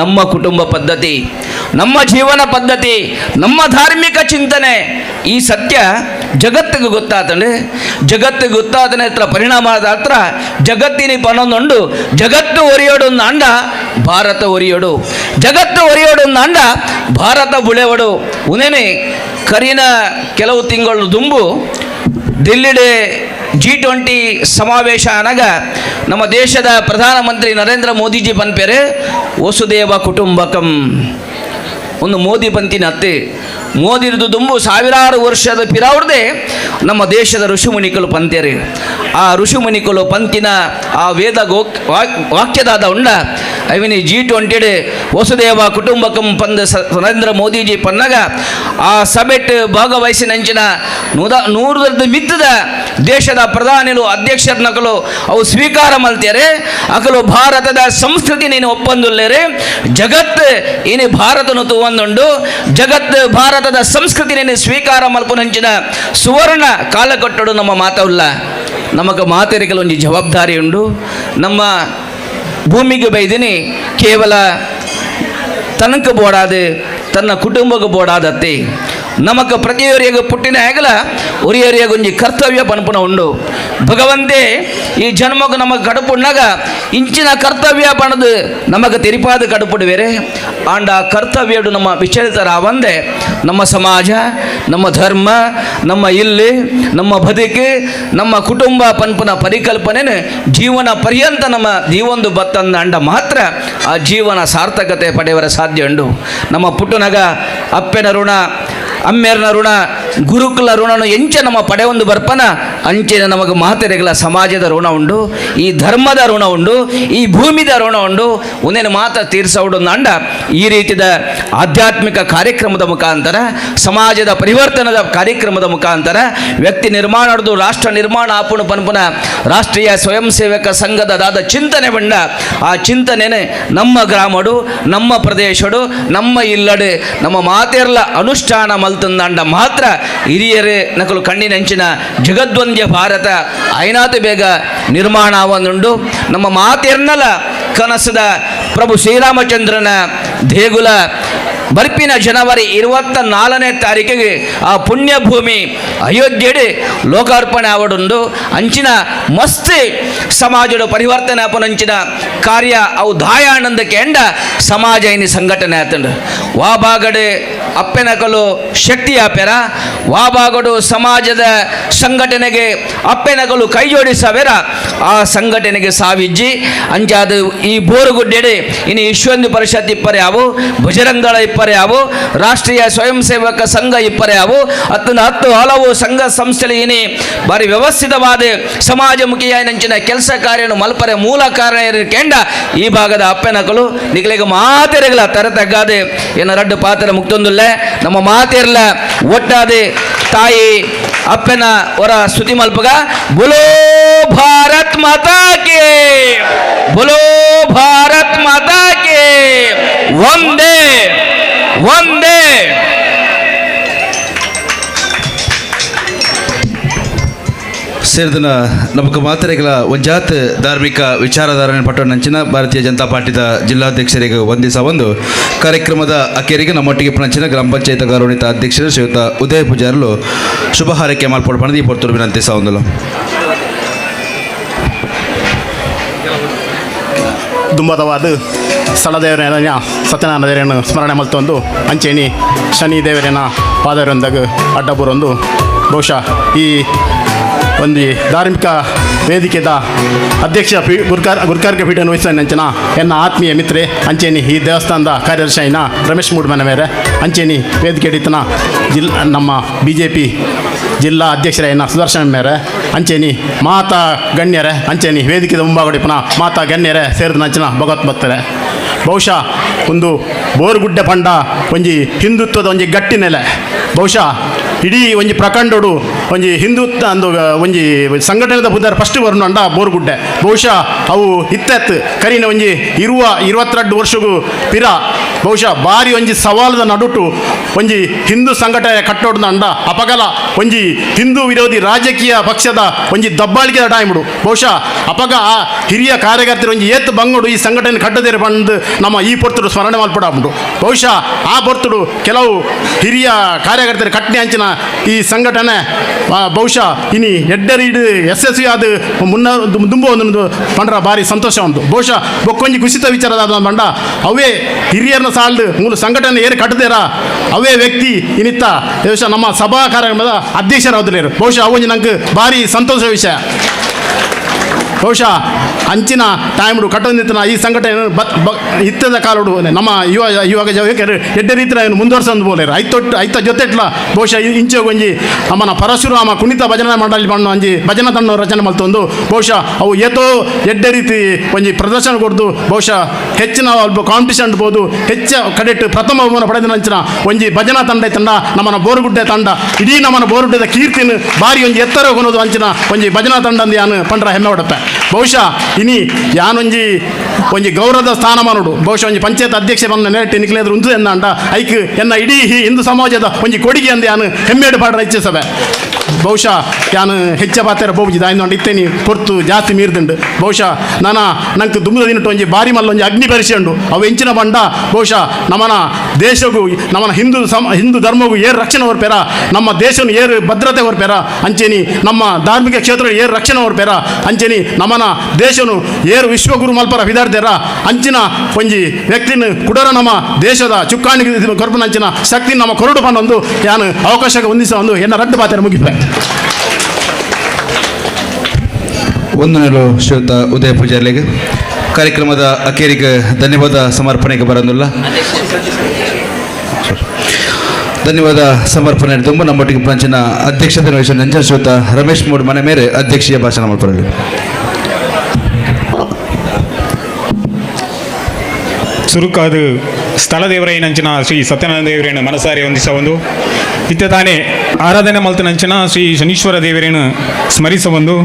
ನಮ್ಮ ಕುಟುಂಬ ಪದ್ಧತಿ, ನಮ್ಮ ಜೀವನ ಪದ್ಧತಿ, ನಮ್ಮ ಧಾರ್ಮಿಕ ಚಿಂತನೆ ಈ ಸತ್ಯ ಜಗತ್ತಿಗೆ ಗೊತ್ತಾತಂಡು. ಜಗತ್ತಿಗೆ ಗೊತ್ತಾದನೆ ಹತ್ರ ಪರಿಣಾಮದ ಹತ್ರ ಜಗತ್ತಿನ ಪನೊಂದುಂಡು ಜಗತ್ತು ಒರಿಯೋಡು ಅಂಡ ಭಾರತ ಒರಿಯೋಡು, ಜಗತ್ತು ಒರಿಯೋಡು ಅಂಡ ಭಾರತ ಬುಳೆವಡು. ಉನೇನೆ ಕರಿನ ಕೆಲವು ತಿಂಗಳು ದುಂಬು ದಿಲ್ಲಿಡೆ G20 ಸಮಾವೇಶ ಅನಗ ನಮ್ಮ ದೇಶದ ಪ್ರಧಾನಮಂತ್ರಿ ನರೇಂದ್ರ ಮೋದಿಜಿ ಪನ್ಪೇರೆ ವಸುದೇವ ಕುಟುಂಬಕಂ ಒಂದು ಮೋದಿ ಪಂತಿನ ಅತ್ತೆ ಮೋದಿರದು ದುಂಬು ಸಾವಿರಾರು ವರ್ಷದ ಪಿರಾವ್ರದೆ ನಮ್ಮ ದೇಶದ ಋಷಿಮುನಿಕಲು ಪಂತೇರಿ. ಆ ಋಷಿಮುನಿಕಲು ಪಂತಿನ ಆ ವೇದ ವಾಕ್ಯದಾದ ಉಂಡ ಐವಿನಿ G20 Vasudeva ಕುಟುಂಬಕಂ ಪಂದ ನರೇಂದ್ರ ಮೋದಿಜಿ ಪನ್ನಗ ಆ ಸಭೆಟ್ ಭಾಗವಹಿಸಿನಂಚಿನ 100 ಮಿತ್ತದ ದೇಶದ ಪ್ರಧಾನಿಲು ಅಧ್ಯಕ್ಷರನಕಲು ಅವು ಸ್ವೀಕಾರ ಮಲ್ತೇರೆ. ಅಕಲು ಭಾರತದ ಸಂಸ್ಕೃತಿ ನೀನು ಒಪ್ಪಂದುಲ್ಲೇರೆ ಜಗತ್ತು ಇನಿ ಭಾರತನು ತೂವಂದುಂಡು ಜಗತ್ತು ಭಾರತದ ಸಂಸ್ಕೃತಿ ನೀನು ಸ್ವೀಕಾರ ಮಲ್ಪುನಂಚಿನ ಸುವರ್ಣ ಕಾಲಕಟ್ಟಡು ನಮ್ಮ ಮಾತವಲ್ಲ. ನಮಗ ಮಾತೆರಿಕಲು ಒಂಜಿ ಜವಾಬ್ದಾರಿ ಉಂಡು. ನಮ್ಮ ಭೂಮಿಗೆ ಬೈದಿನಿ ಕೇವಲ ತನಕ ಬೋಡಾದ ತನ್ನ ಕುಟುಂಬಕ್ಕೆ ಬೋಡಾದತ್ತೆ ನಮಕ ಪ್ರತಿಯೊರಿಯಗ ಪುಟ್ಟಿನ ಹೆಗಲ ಒರಿಯೊರಿಯಗೊಂಜಿ ಕರ್ತವ್ಯ ಪನ್ಪುನ ಉಂಡು. ಭಗವಂತೆ ಈ ಜನ್ಮಕ್ಕೆ ನಮಗೆ ಕಡುಪುಣ್ಣಾಗ ಇಂಚಿನ ಕರ್ತವ್ಯ ಪಣದು ನಮಗೆ ತೆರಿಪಾದ ಕಡುಪುಡು ಬೇರೆ ಆಂಡ ಆ ಕರ್ತವ್ಯಡು ನಮ್ಮ ವಿಚಲಿತರಾವಂದೆ ನಮ್ಮ ಸಮಾಜ, ನಮ್ಮ ಧರ್ಮ, ನಮ್ಮ ಇಲ್ಲಿ, ನಮ್ಮ ಬದುಕು, ನಮ್ಮ ಕುಟುಂಬ ಪನ್ಪುನ ಪರಿಕಲ್ಪನೆ ಜೀವನ ಪರ್ಯಂತ ನಮ್ಮ ದೀವೊಂದು ಬತ್ತಂದ ಅಂಡ ಮಾತ್ರ ಆ ಜೀವನ ಸಾರ್ಥಕತೆ ಪಡೆಯವರ ಸಾಧ್ಯ ಉಂಡು. ನಮ್ಮ ಪುಟ್ಟುನಗ ಅಪ್ಪೆನ ಋಣ, ಅಮ್ಮೇರ್ನ ಋಣ, ಗುರುಕುಲ ಋಣನು ಎಂಚ ನಮ್ಮ ಪಡೆಯೊಂದು ಬರ್ಪನ ಅಂಚೆನ ನಮಗೆ ಮಾತೆರೆಗಳ ಸಮಾಜದ ಋಣ ಉಂಡು, ಈ ಧರ್ಮದ ಋಣ ಉಂಡು, ಈ ಭೂಮಿದ ಋಣ ಉಂಡು. ಒಂದೇನು ಮಾತ್ರ ತೀರ್ಸೌಡು ಅಂಡ ಈ ರೀತಿಯ ಆಧ್ಯಾತ್ಮಿಕ ಕಾರ್ಯಕ್ರಮದ ಮುಖಾಂತರ, ಸಮಾಜದ ಪರಿವರ್ತನದ ಕಾರ್ಯಕ್ರಮದ ಮುಖಾಂತರ ವ್ಯಕ್ತಿ ನಿರ್ಮಾಣ ರಾಷ್ಟ್ರ ನಿರ್ಮಾಣ ಆಪುಣ ಪನ್ಪುನ ರಾಷ್ಟ್ರೀಯ ಸ್ವಯಂ ಸೇವಕ ಸಂಘದ ದಾದ ಚಿಂತನೆ ಬಂಡ ಆ ಚಿಂತನೆನೆ ನಮ್ಮ ಗ್ರಾಮಡು, ನಮ್ಮ ಪ್ರದೇಶಡು, ನಮ್ಮ ಇಲ್ಲಡು ನಮ್ಮ ಮಾತೆರ್ಲ ಅನುಷ್ಠಾನ ಮಲ್ತಂದಾಂಡ ಮಾತ್ರ ಹಿರಿಯರೇ ನಕಲು ಕಣ್ಣಿನಂಚಿನ ಜಗದ್ವಂದ್ಯ ಭಾರತ ಐನಾತು ಬೇಗ ನಿರ್ಮಾಣ ಆವನುಂಡು. ನಮ್ಮ ಮಾತೆರ್ನಲ ಕನಸದ ಪ್ರಭು ಶ್ರೀರಾಮಚಂದ್ರನ ದೇಗುಲ ಬರ್ಪಿನ ಜನವರಿ 24ನೇ ತಾರೀಕಿಗೆ ಆ ಪುಣ್ಯಭೂಮಿ ಅಯೋಧ್ಯೆಡೆ ಲೋಕಾರ್ಪಣೆ ಆವಡುಂಡು. ಅಂಚಿನ ಮಸ್ತ್ ಸಮಾಜದ ಪರಿವರ್ತನೆ ಅಪನಂಚಿನ ಕಾರ್ಯ ಅವು ದಾಯಾನಂದ ಕೆಂಡ ಸಮಾಜ ಇನಿ ಸಂಘಟನೆ ಆತಂಡು. ವಾಬಾಗಡೆ ಅಪ್ಪೆನಕಲು ಶಕ್ತಿ ಆಪೆರ, ವಾಬಾಗಡು ಸಮಾಜದ ಸಂಘಟನೆಗೆ ಅಪ್ಪೆನಕಲು ಕೈ ಜೋಡಿಸವೆರ ಆ ಸಂಘಟನೆಗೆ ಸಾವಿಜ್ಜಿ ಅಂಚಾದ ಈ ಬೋರುಗುಡ್ಡೆಡೆ ಇನ್ನು ವಿಶ್ವ ಪರಿಷತ್ ಇಪ್ಪರೆ ಅವು, ಬಜರಂಗದಳ ಇಪ್ಪರೆ ಅವು, ರಾಷ್ಟ್ರೀಯ ಸ್ವಯಂ ಸೇವಕ ಸಂಘ ಇಪ್ಪರೆ ಅವು, 10 ಹಲವು ಸಂಘ ಸಂಸ್ಥೆ ಇನಿ ಬಾರಿ ವ್ಯವಸ್ಥಿತವಾದ ಸಮಾಜಮುಖಿಯ ನಂಚಿನ ಕೆಲಸ ಕಾರ್ಯನು ಮಲ್ಪರೆ ಮೂಲ ಕಾರಣ ಕೆಂಡ ಈ ಭಾಗದ ಅಪ್ಪೆನಕಲು ನಿಗಲಿಗೆ ಮಾತೆರೆಗಳ ತರ ತಗ್ಗಾದೆ ಏನ ರಡ್ಡು ಪಾತ್ರ ಮುಕ್ತೊಂದುಲ್ಲೆ ನಮ್ಮ ಮಾತೆರ್ಲ ಒಟ್ಟಾದೆ ತಾಯಿ ಅಪ್ಪನ ಹೊರ ಸ್ತುತಿ ಮಲ್ಪಗ ಬುಲೋ ಭಾರತ್ ಮಾತಾ ಕೆ, ಬುಲೋ ಭಾರತ್ ಮಾತಾ ಕೆ, ಒಂದೇ ಒಂದೇ. ಸೇರಿದನ ನಮಕ ಮಾತೆರೆಗಳ ಒಂಜಾತ್ ಧಾರ್ಮಿಕ ವಿಚಾರಧಾರಣೆ ಪಟ್ಟಣಂಚಿನ ಭಾರತೀಯ ಜನತಾ ಪಾರ್ಟಿದ ಜಿಲ್ಲಾಧ್ಯಕ್ಷರಿಗೆ ವಂದಿಸ ಒಂದು ಕಾರ್ಯಕ್ರಮದ ಅಕೇರಿಗೆ ನಮ್ಮೊಟ್ಟಿಗೆ ಪಣಂಚಿನ ಗ್ರಾಮ ಪಂಚಾಯತ್ ಗೌರವಾನ್ವಿತ ಅಧ್ಯಕ್ಷರು ಶ್ರೀಯುತ ಉದಯ ಪೂಜಾರಲು ಶುಭ ಹಾರೈಕೆ ಮಾಲ್ಪಡು ಪಣದಿ ಪೊರ್ತುರು ವಿನಂತಿ ಸಾವಂದಲು. ದುಂಬದವಾದ ಸ್ಥಳದೇವರನ್ನ ಸತ್ಯನಾರಾಯಣ ದೇವರನ್ನು ಸ್ಮರಣೆ ಮಲ್ತೊಂದು ಅಂಚೇನಿ ಶನಿ ದೇವರನ್ನ ಪಾದರೊಂದಾಗ ಅಡ್ಡಬುರೊಂದು ಬಹುಶಃ ಈ ಒಂದು ಧಾರ್ಮಿಕ ವೇದಿಕೆದ ಅಧ್ಯಕ್ಷ ಪಿ ಗುರುಕಾರ್ಕ ಪೀಠವನ್ನು ವಹಿಸಿದ ಅಂಚನ ಎನ್ನ ಆತ್ಮೀಯ ಮಿತ್ರೆ ಅಂಚೇನಿ ಈ ದೇವಸ್ಥಾನದ ಕಾರ್ಯದರ್ಶಿನ ರಮೇಶ್ ಮೂಡ್ಮನ ಮೇರೆ ಅಂಚೇನಿ ವೇದಿಕೆ ಹಿಡಿತನ ನಮ್ಮ ಬಿ ಜೆ ಪಿ ಜಿಲ್ಲಾ ಅಧ್ಯಕ್ಷರಾಯನ ಸುದರ್ಶನ್ ಮೇರೆ ಅಂಚೇನಿ ಮಾತಾ ಗಣ್ಯರೇ ಅಂಚೇನಿ ವೇದಿಕೆದ ಮುಂಭಾಗಡಿಪನ ಮಾತಾ ಗಣ್ಯರೇ ಸೇರಿದ ನಂಚನ ಭಗವತ್ ಭಕ್ತರೆ. ಬಹುಶಃ ಒಂದು ಬೋರುಗುಡ್ಡೆ ಪಂಡ ಒಂಜಿ ಹಿಂದುತ್ವದ ಒಂಜಿ ಗಟ್ಟಿ ನೆಲೆ. ಬಹುಶಃ ಇಡೀ ಒಂಜಿ ಪ್ರಖಂಡೋಡು ಒಂಜಿ ಹಿಂದುತ್ವ ಅಂದು ಒಂಜಿ ಸಂಘಟನೆದ ಬುದ್ಧರ ಫಸ್ಟ್ ಬರುಂಡ ಬೋರುಗುಡ್ಡೆ. ಬಹುಶಃ ಅವು ಇತ್ತೆತ್ತು ಕರಿನ ಒಂಜಿ 22 ವರ್ಷಗೂ ಪಿರ ಬಹುಶಃ ಬಾರಿ ಒಂಜಿ ಸವಾಲದ ನಡುಟು ಒಂಜಿ ಹಿಂದೂ ಸಂಘಟನೆ ಕಟ್ಟೋಡ್ದ ಅಂಡ ಅಪಗಲ ಒಂಜಿ ಹಿಂದೂ ವಿರೋಧಿ ರಾಜಕೀಯ ಪಕ್ಷದ ಒಂಜಿ ದಬ್ಬಾಳಿಕೆ ಟೈಮ್ಡು. ಬಹುಶಃ ಅಪಗ ಆ ಹಿರಿಯ ಕಾರ್ಯಕರ್ತರು ಒಂಜಿ ಏತ್ ಬಂಗುಡು ಈ ಸಂಘಟನೆ ಕಟ್ಟದೇರು ಬಂದು ನಮ್ಮ ಈ ಪೊರ್ತುಡು ಸ್ಮರಣೆ ಮಲ್ಪಡಾಪುಂಡು. ಬಹುಶಃ ಆ ಪೊರ್ತುಡು ಕೆಲವು ಹಿರಿಯ ಕಾರ್ಯಕರ್ತರು ಕಟ್ಟನೆ ಅಂಚಿನ ಈ ಸಂಘಟನೆ ಬಹುಶಃ ಇನಿ ಎಡ್ಡರೀಡು ಯಶಸ್ವಿಯಾದ ಮುನ್ನ ದುಂಬ ಒಂದು ಪಂಡ್ರ ಭಾರಿ ಸಂತೋಷ ಉಂಟು. ಬಹುಶಃ ಬೊಕ್ಕೊಂಜಿ ಕುಸಿತ ವಿಚಾರದ ಬಂಡ ಅವೇ ಹಿರಿಯರನ್ನ ಸಾಲ್ದು ಮೂಲ ಸಂಘಟನೆ ಏರು ಕಟ್ಟದೇರ ಅವೇ ವ್ಯಕ್ತಿ ಇನಿತ್ತ ಬಹುಶಃ ನಮ್ಮ ಸಭಾ ಕಾರ್ಯಕ್ರಮದ ಅಧ್ಯಕ್ಷರಾದಲೇರು. ಬಹುಶಃ ಅವೊಂಜಿ ನಂಗೆ ಭಾರಿ ಸಂತೋಷ ವಿಷಯ. ಬಹುಶಃ ಅಂಚಿನ ಟೈಮ್ಡು ಕಟ್ಟೊಂದಿತ್ತನ ಈ ಸಂಘಟನೆ ಇತ್ತದ ಕಾಲೋಡು ನಮ್ಮ ಯುವಾಗ ಯುವಕರು ಎಡ್ಡೆ ರೀತಿಯ ಮುಂದುವರ್ಸೊಂದು ಬೋಲೇರು ಐತೊಟ್ಟು ಐತ ಜೊತೆಟ್ಲ ಬಹುಶಃ ಇಂಚೋಗೊಂಜಿ ಅಮ್ಮನ ಪರಶುರಾಮ ಕುಣಿತ ಭಜನಾ ಮಂಡಳಿ ಬಣ್ಣ ಒಂಜಿ ಭಜನಾ ತಂಡ ರಚನೆ ಮಲ್ತೊಂದು ಬಹುಶಃ ಅವು ಏತೋ ಎಡ್ಡೆ ರೀತಿ ಒಂಜಿ ಪ್ರದರ್ಶನ ಕೊಡ್ದು ಬಹುಶಃ ಹೆಚ್ಚಿನ ಕಾಂಪಿಟೇಷನ್ ಇರ್ಬೋದು ಹೆಚ್ಚ ಕಡೆಟ್ ಪ್ರಥಮ ಬಹುಮಾನ ಪಡೆದ ನಂಚಿನ ಒಂಜಿ ಭಜನಾ ತಂಡ ತಂಡ ನಮ್ಮನ ಬೋರುಗುಡ್ಡೆ ತಂಡ ಇಡೀ ನಮ್ಮನ ಬೋರುಗುಡ್ಡೆದ ಕೀರ್ತಿನ ಬಾರಿ ಒಂಜಿ ಎತ್ತರ ಕೊನೋದು ಅಂಚಿನ ಒಂಜಿ ಭಜನಾ ತಂಡ ಅಂದು ಯಾನು ಪಂಡ್ರ ಹೆಮ್ಮೆ ಪಡತ್ತೆ. ಬಹುಶಃ ಇನಿ ಯಾನೊಂಜಿ ಒಂಜಿ ಗೌರವದ ಸ್ಥಾನಮಾನೋಡು ಬಹುಶಃ ಒಂಜಿ ಪಂಚಾಯತ್ ಅಧ್ಯಕ್ಷ ಬಂದ ನೆರಟಿ ನಿಕ್ಲೇದ್ರು ಉಂತು ಎಂದ ಅಂಡ ಐಕ್ ಎನ್ನ ಇಡೀ ಹಿಂದೂ ಸಮಾಜದ ಒಂಜಿ ಕೊಡುಗೆ ಅಂದ ಯಾನು ಹೆಮ್ಮೆಡು ಪಾಡ್ರ ಇಚ್ಛಿಸವೆ. ಬಹುಶಃ ಯಾನು ಹೆಚ್ಚ ಪಾತ್ರ ಬೋಬುಜಿ ದಾಯಿನ ಇತ್ತೇನಿ ಪೊರ್ತು ಜಾಸ್ತಿ ಮೀರ್ದುಂಡು. ಬಹುಶಃ ನಾನ ನಂಗೆ ದುಂಬದ ದಿನಟ್ಟು ಒಂಜಿ ಬಾರಿ ಮಲ್ಲೊಂಜಿ ಅಗ್ನಿ ಪರೀಕ್ಷೆ ಉಂಡು. ಅವು ಎಂಚಿನ ಬಂಡ ಬಹುಶಃ ನಮ್ಮನ ದೇಶಗೂ ನಮ್ಮನ ಹಿಂದೂ ಹಿಂದೂ ಧರ್ಮಗೂ ಏರು ರಕ್ಷಣೆ ಹೊರ್ಪೇರ, ನಮ್ಮ ದೇಶನು ಏರು ಭದ್ರತೆ ಹೊರ್ಪೇರ, ಅಂಚೆನಿ ನಮ್ಮ ಧಾರ್ಮಿಕ ಕ್ಷೇತ್ರ ಏರು ರಕ್ಷಣೆ ಹೊರ್ಪೇರ, ಅಂಚೆನಿ ನಮ್ಮನ ದೇಶನು ಏರು ವಿಶ್ವಗುರು ಮಲ್ಪರ ವಿದಾರ್ದೇರ ಅಂಚಿನ ಒಂಜಿ ವ್ಯಕ್ತಿನ ಕುಡರ ನಮ್ಮ ದೇಶದ ಚುಕ್ಕಾಣಿ ಕೊರಪನ ಅಂಚಿನ ಶಕ್ತಿ ನಮ್ಮ ಕೊರಡು ಪನ್ನೊಂದು ಯಾನು ಅವಕಾಶಕ್ಕೆ ಹೊಂದಿಸ ಒಂದು ಎನ್ನ ರಡ್ಡು ಪಾತ್ರ ಮುಗಿಪೆ. ಒಂದು ನೆಲು ಶ್ರೀಯುತ ಉದಯ ಪೂಜಾರ್ಲಿಗೆ ಕಾರ್ಯಕ್ರಮದ ಅಖೇರಿಗೆ ಧನ್ಯವಾದ ಸಮರ್ಪಣೆಗೆ ಬರೋದಿಲ್ಲ. ಧನ್ಯವಾದ ಸಮರ್ಪಣೆ ತುಂಬ ನಮ್ಮೊಟ್ಟಿಗೆ ಪಂಚನ ಅಧ್ಯಕ್ಷತೆ ವಹಿಸಿದ ನಂಜನ ಶ್ರೀಯುತ ರಮೇಶ್ ಮೂಡ್ ಮನೆ ಮೇರೆ ಅಧ್ಯಕ್ಷೀಯ ಭಾಷಣ ಮಾಡ್ಕೊಳ್ಳಿ. ಸುರುಕಾದ ಸ್ಥಳದೇವರೈನಂಚಿನ ಶ್ರೀ ಸತ್ಯನಾರಾಯಣ ದೇವರೇನು ಮನಸಾರೆ ಹೊಂದಿಸ ಒಂದು ಇತ್ತ ತಾನೇ ಆರಾಧನೆ ಮಲ್ತನಂಚಿನ ಶ್ರೀ ಶನೀಶ್ವರ ದೇವರೇನು ಸ್ಮರಿಸ ಒಂದು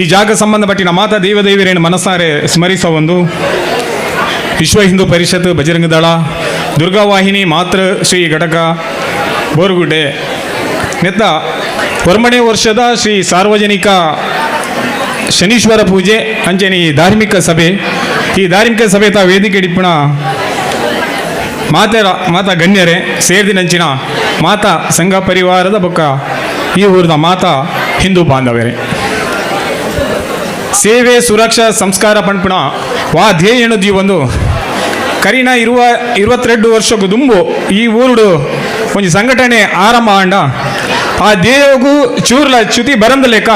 ಈ ಜಾಗ ಸಂಬಂಧಪಟ್ಟಿನ ಮಾತಾ ದೇವದೇವರೇನು ಮನಸಾರೆ ಸ್ಮರಿಸ ಒಂದು ವಿಶ್ವ ಹಿಂದೂ ಪರಿಷತ್ ಬಜರಂಗ ದಳ ದುರ್ಗಾವಾಹಿನಿ ಮಾತೃ ಶ್ರೀ ಘಟಕ ಬೋರುಗುಡ್ಡೆ ನೆತ್ತ ಹೊರಮನೆ ವರ್ಷದ ಶ್ರೀ ಸಾರ್ವಜನಿಕ ಶನೀಶ್ವರ ಪೂಜೆ ಅಂಚನೆ ಈ ಧಾರ್ಮಿಕ ಸಭೆ ಈ ಧಾರ್ಮಿಕ ಸಭೆ ತಾ ವೇದಿಕೆ ಡಿಪ್ಪಣ ಮಾತೆರ ಮಾತಾ ಗಣ್ಯರೇ ಸೇರಿದಿನಂಚಿನ ಮಾತಾ ಸಂಘ ಪರಿವಾರದ ಬೊಕ್ಕ ಈ ಊರಿನ ಮಾತಾ ಹಿಂದೂ ಬಾಂಧವರೇ ಸೇವೆ ಸುರಕ್ಷಾ ಸಂಸ್ಕಾರ ಪಂಪುಣ ವಾ ಧ್ಯೇಯ ಎನ್ನುವುದು ಈ ಒಂದು ಕರಿನ ಇರುವ 22 ವರ್ಷಕ್ಕೂ ದುಂಬು ಈ ಊರುಡು ಒಂಜಿ ಸಂಘಟನೆ ಆರಂಭ ಆಂಡ ಆ ಧ್ಯೇಯಗೂ ಚೂರ್ಲ ಚ್ಯುತಿ ಬರಂದ ಲೇಖ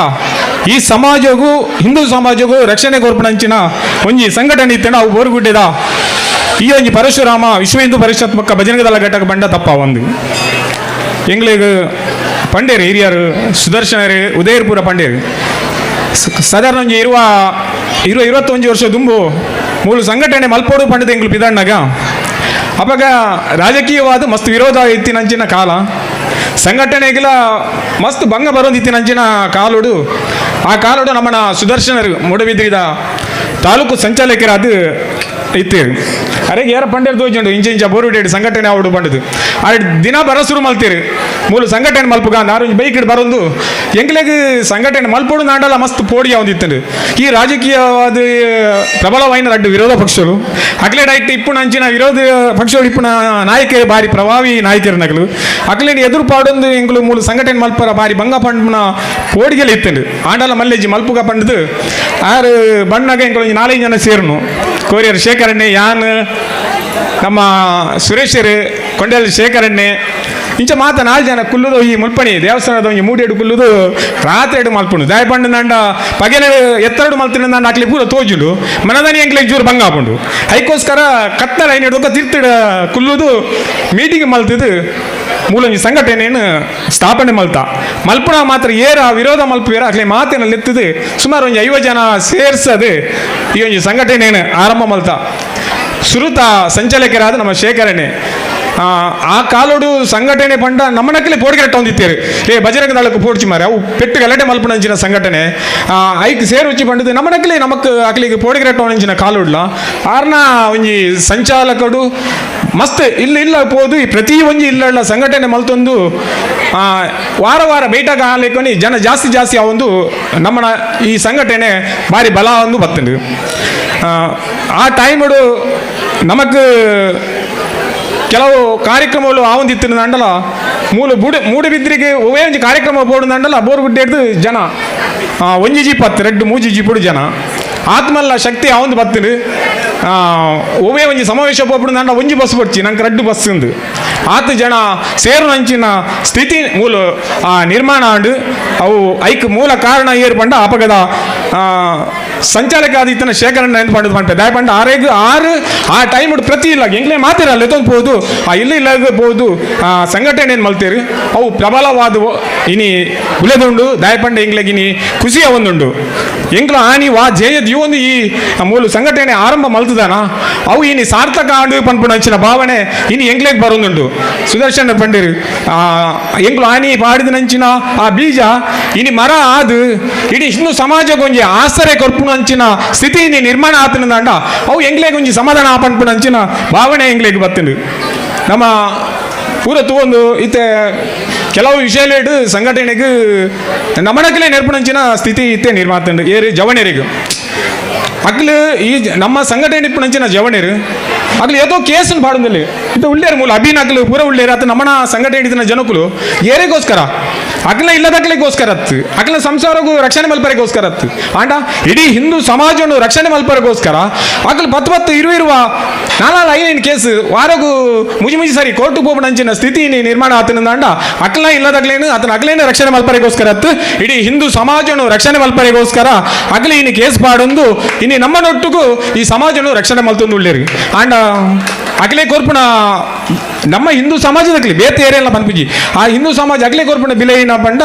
ಈ ಸಮಾಜಗೂ ಹಿಂದೂ ಸಮಾಜಗೂ ರಕ್ಷಣೆ ಕೊರ್ಪಣಂಚಿನ ಒಂಜಿ ಸಂಘಟನೆ ಇತ್ತಂಡ ಅವು ಬೋರುಗುಡ್ಡೆದ ಈ ಒಂಜಿ ಪರಶುರಾಮ ವಿಶ್ವ ಹಿಂದೂ ಪರಿಷತ್ ಪಕ್ಕ ಭಜನಗದಳ ಘಟಕ ಬಂಡ ತಪ್ಪ ಒಂದು ಎಂಗ್ಳಿಗೆ ಪಂಡೇರು ಹಿರಿಯರು ಸುದರ್ಶನರು ಉದಯಪುರ ಪಂಡೇರು ಸಾಧಾರಣ ಒಂಜಿ ಇರುವ 21 ವರ್ಷ ದುಂಬು ಮೂಲ ಸಂಘಟನೆ ಮಲ್ಪೋಡು ಪಂಡದ ಎಂಗ್ಳು ಪಿದಣ್ಣಗ ಅವಾಗ ರಾಜಕೀಯವಾದ ಮಸ್ತ್ ವಿರೋಧ ಇತ್ತಿನಂಚಿನ ಕಾಲ ಸಂಘಟನೆಗೆಲ್ಲ ಮಸ್ತ್ ಭಂಗ ಬರೋದಿತ್ತಿನಂಚಿನ ಕಾಲೋಡು ಆ ಕಾಲೋಡು ನಮ್ಮನ ಸುದರ್ಶನರು ಮೂಡಬಿದ್ರಿದ ತಾಲೂಕು ಸಂಚಾಲಕರಾದ ಇತ್ತೀರು ಅರೆ ಯಾರ ಪಂಡೇರು ತೋಜುಂಡು ಇಂಚ ಇಂಚ ಬೋರುಡೇಡು ಸಂಘಟನೆ ಆವಡು ಬಂಡದು ಆ ದಿನ ಬರ ಶುರು ಮಲ್ತೀರು ಮೂಲ ಸಂಘಟನೆ ಮಲ್ಪುಗ ನಾರು ಬೈಕ್ ಬರೋದು ಎಂಗ್ಲೆಗ್ ಸಂಘಟನೆ ಮಲ್ಪೋಡು ನಾಡಲ್ಲ ಮಸ್ತ್ ಪೋಡಿಯ ಒಂದಿತ್ತಂಡು ಈ ರಾಜಕೀಯವಾದ ಪ್ರಬಲವಾಯಿನ ರಡ್ಡು ವಿರೋಧ ಪಕ್ಷಗಳು ಅಕ್ಲೆ ಡೈಟ್ ಇಪ್ಪುನ ಅಂಚಿನ ವಿರೋಧ ಪಕ್ಷಗಳು ಇಪ್ಪುನ ನಾಯಕರು ಬಾರಿ ಪ್ರಭಾವಿ ನಾಯಕರು ನಗಲು ಅಕ್ಲೇನು ಎದುರು ಪಾಡೊಂದು ಎಂಗ್ಲು ಮೂಲ ಸಂಘಟನೆ ಮಲ್ಪರ ಬಾರಿ ಭಂಗ ಪಂಡ್ನ ಪೋಡಿಗೆಲ್ಲ ಇತ್ತಂಡು ಆಂಡಲ ಮಲ್ಲೇಜಿ ಮಲ್ಪುಗ ಪಂಡದು ಆರು ಬಣ್ಣಗ ಎಂಗ್ಲು ಒಂಜಿ 4-5 ಜನ ಸೇರ್ನು ಕೋರಿಯರ್ ಶೇಖರಣೆ ಯಾನ್ ನಮ್ಮ ಸುರೇಶರು ಕೊಂಡೇಲ್ ಶೇಖರಣೆ ಇಂಚ ಮಾತ 4 ಜನ ಕುಲ್ಲುದು ಈ ಮುಲ್ಪಣಿ ದೇವಸ್ಥಾನದ ಒಂಜಿ ಮೂಡಿಯಡು ಕುಲ್ಲುದು ರಾತ್ರಿ ಎಡು ಮಲ್ಪುಂಡು ದಾಯಪಂಡು ನಂಡ ಪಗೆಲ ಎತ್ತರಡು ಮಲ್ತಿನ ನಂಡ ಅಕ್ಲಿ ಪೂರ ತೋಜುಂಡು ಮನದಾನಿ ಎಂಕ್ಲೆಗ್ ಜೂರು ಭಂಗ ಆಪುಂಡು ಐಕೋಸ್ಕರ ಕತ್ತಲ ಐನೆಡು ತಿರ್ತಿಡ ಕುಲ್ಲುದು ಮೀಟಿಂಗ್ ಮಲ್ತಿದ್ದು ಮೂಲೊಂಜಿ ಸಂಘಟನೆಯನ್ನು ಸ್ಥಾಪನೆ ಮಲ್ತ ಮಲ್ಪುಣ ಮಾತ್ರ ಏರ ವಿರೋಧ ಮಲ್ಪುವೇರ ಅಕ್ಲೆ ಮಾತಿನಲ್ಲಿ ಎತ್ತದು ಸುಮಾರು ಒಂಜಿ 50 ಜನ ಸೇರ್ಸದು ಈ ಒಂಜಿ ಸಂಘಟನೆಯನ್ನು ಆರಂಭ ಮಲ್ತ ಸುರುತ ಸಂಚಾಲಕರಾದ ನಮ್ಮ ಶೇಖರಣೆ ಆ ಕಾಲೋಡು ಸಂಘಟನೆ ಪಂಡ ನಮ್ಮನಕ್ಕಲೆ ಪೋಡಿಗೆಟ್ಟ ಹೊಂದಿತ್ತೇರು ಏ ಬಜರಂಗ ದಳಕ್ಕೆ ಪೋಡ್ಚಿ ಮಾರೆ ಅವು ಪೆಟ್ಟು ಗಲಾಟೆ ಮಲ್ಪುಣಂಚಿನ ಸಂಘಟನೆ ಐಕ್ ಸೇರುಚಿ ಪಂಡದು ನಮ್ಮನಕ್ಕಲೆ ನಮಕ್ ಅಕ್ಲಿಗೆ ಪೋಡಿಗೆಟ್ಟ ಹೊಂಚಿನ ಕಾಲೋಡ್ಲ ಆರ್ನ ಒಂಜಿ ಸಂಚಾಲಕಡು ಮಸ್ತ್ ಇಲ್ಲ ಇಲ್ಲ ಪೋದು ಈ ಪ್ರತಿ ಒಂಜಿ ಇಲ್ಲ ಸಂಘಟನೆ ಮಲ್ತೊಂದು ವಾರ ವಾರ ಬೇಟಾಗ ಹಾಲಿకొని ಜನ ಜಾಸ್ತಿ ಜಾಸ್ತಿ ಆ ಒಂದು ನಮ್ಮನ ಈ ಸಂಘಟನೆ ಭಾರಿ ಬಲ ಒಂದು ಬತ್ತಂಡು ಆ ಟೈಮುಡು ನಮಕ್ ಕೆಲವು ಕಾರ್ಯಕ್ರಮಗಳು ಆ ಒಂದು ಇತ್ತಿನ ಅಂಡಲ ಮೂಲ ಮೂಡುಬಿದ್ರಿಗೆ ಒವೇ ಒಂಜಿ ಕಾರ್ಯಕ್ರಮ ಬೋರ್ಡ್ ಅಂಡಲ ಬೋರ್ಗುಡ್ಡೆ ಹಿಡ್ದು ಜನ ಒಂಜಿ ಜೀಪ್ ಹತ್ತು ರೆಡ್ಡು ಮೂಜಿ ಜೀಪುಡು ಜನ ಆತ್ಮಲ್ಲ ಶಕ್ತಿ ಆ ಒಂದು ಬತ್ತಿನ ಒವೇ ಒಂಜಿ ಸಮಾವೇಶ ಪೋಪುಡು ಅಂಡ ಒಂಜಿ ಬಸ್ ಬಡ್ಚಿ ನಂಗೆ ರಡ್ಡು ಬಸ್ ಉಂದು ಆತ ಜನ ಸೇರುನಂಚಿನ ಸ್ಥಿತಿ ಮೂಲ ನಿರ್ಮಾಣ ಆಂಡು ಅವು ಐಕ್ ಮೂಲ ಕಾರಣ ಏರು ಪಂಡ ಅಪಗದ ಸಂಚಾಲಕ ಆದಿತ್ತನ ಶೇಖರಣ್ಣ ಎಂದು ಪಂಡದು ಪಂಪೆ ದಾಯ ಪಂಡ ಆರೇಗ್ ಆರು ಆ ಟೈಮ್ ಪ್ರತಿ ಇಲ್ಲ ಎಂಗ್ಲೇ ಮಾತಿರಲ್ಲ ಎತ್ತೊಂದು ಪೋದು ಆ ಇಲ್ಲ ಇಲ್ಲ ಪೋದು ಆ ಸಂಘಟನೆ ಏನು ಮಲ್ತೀರಿ ಅವು ಪ್ರಬಲವಾದವು ಇನಿ ಉಲೆದುಂಡು ದಾಯಪಂಡ ಎಂಗ್ಲೆಗ್ ಇನಿ ಖುಷಿಯ ಒಂದುಂಡು ಎಂಗ್ಲ ಆನಿ ವಾ ಜೇಯದ್ ಈ ಒಂದು ಈ ಮೂಲ ಸಂಘಟನೆ ಆರಂಭ ಮಲ್ತದಾನ ಅವು ಇನಿ ಸಾರ್ಥಕ ಆಂಡು ಪನ್ಪುಣ ಅಂಚಿನ ಭಾವನೆ ಇನಿ ಎಂಗ್ಲೆಗ್ ಬರೋದುಂಡು ಸುದರ್ಶನ ಪಂಡಿರು ಎಂಗ್ಲು ಆನಿ ಪಾಡಿದ ನಂಚಿನ ಆ ಬೀಜ ಇನಿ ಮರ ಆದು ಇಡೀ ಹಿಂದೂ ಸಮಾಜಕ್ಕೊಂಜಿ ಆಸರೆ ಕೊರ್ಪುಣ ಅಂಚಿನ ಸ್ಥಿತಿ ಇನಿ ನಿರ್ಮಾಣ ಆತನದಾಂಡ ಅವು ಎಂಗ್ಲೆಗ್ ಒಂಜಿ ಸಮಾಧಾನ ಪನ್ಪುಣ ಅಂಚಿನ ಭಾವನೆ ಎಂಗ್ಲೆಗ್ ಬತ್ತುಂಡು ನಮ್ಮ ಪೂರ ತೂವೊಂದು ಇತ್ತೆ ಕೆಲವು ವಿಷಯಲೇಡು ಸಂಘಟನೆಗೆ ನಮನಕಲೇ ನೆರ್ಪಣಂಚಿನ ಸ್ಥಿತಿ ಇತ್ತೆ ನಿರ್ಮಾತಂಡು ಏರು ಜವಣೆರಿಗೂ ಅಗ್ಲು ಈ ನಮ್ಮ ಸಂಘಟನೆ ಇಪ್ಪಣಂಚಿನ ಜವಣೆರು ಅಗ್ಲು ಏತೋ ಕೇಸನ್ನು ಪಾಡುದಿಲ್ಲ ಇದು ಉಳ್ಳೇರು ಮೂಲ ಅಭಿನ ಅಗ್ಲು ಪೂರ ಉಳ್ಳೇರು ಆತ ನಮ್ಮನ ಸಂಘಟನೆ ಹಿಡಿದಿನ ಜನಕುಲು ಏರಿಗೋಸ್ಕರ ಅಗ್ಲ ಇಲ್ಲದಗ್ಲಿಗೋಸ್ಕರ ಅತ್ತು ಅಗ್ಲ ಸಂಸಾರಗೂ ರಕ್ಷಣೆ ಮಲ್ಪರಿಗೋಸ್ಕರ ಅತ್ತು ಆಂಡ ಇಡೀ ಹಿಂದೂ ಸಮಾಜವನ್ನು ರಕ್ಷಣೆ ಮಲ್ಪರಿಗೋಸ್ಕರ ಅಗ್ಲು ಪತ್ತು ಪತ್ತು ಇರುವ ಇರುವ ನಾಲ್ಕು ಐದು ಕೇಸ್ ವಾರಗೂ ಮುಜಿ ಮುಜಿ ಸರಿ ಕೋರ್ಟು ಹೋಗ್ಬಿಡಂಚಿನ ಸ್ಥಿತಿ ನಿರ್ಮಾಣ ಆತನಂದ ಅಕ್ಲ ಇಲ್ಲದಾಗ್ಲೇನು ಆತನ ಅಗ್ಲೇನು ರಕ್ಷಣೆ ಮಲ್ಪರಿಗೋಸ್ಕರ ಅತ್ತು ಇಡೀ ಹಿಂದೂ ಸಮಾಜವನ್ನು ರಕ್ಷಣೆ ಮಲ್ಪರಿಗೋಸ್ಕರ ಅಗ್ಲಿ ಇನ್ನು ಕೇಸ್ ಪಾಡೊಂದು ಇನ್ನು ನಮ್ಮನೊಟ್ಟಿಗೂ ಈ ಸಮಾಜವನ್ನು ರಕ್ಷಣೆ ಮಲ್ತೊಂದು ಉಳ್ಳೇರಿ ಆಂಡ ಅಗಲೇ ಕೋರ್ಪುಣ ನಮ್ಮ ಹಿಂದೂ ಸಮಾಜದಕ್ಲಿ ಬೇತೆ ಏರಿಯಲ್ಲ ಪನ್ಪುಜಿ ಆ ಹಿಂದೂ ಸಮಾಜ ಅಗಲೇ ಕೋರ್ಪುಣ ಬಿಲೆ ಏನ ಪಂಡ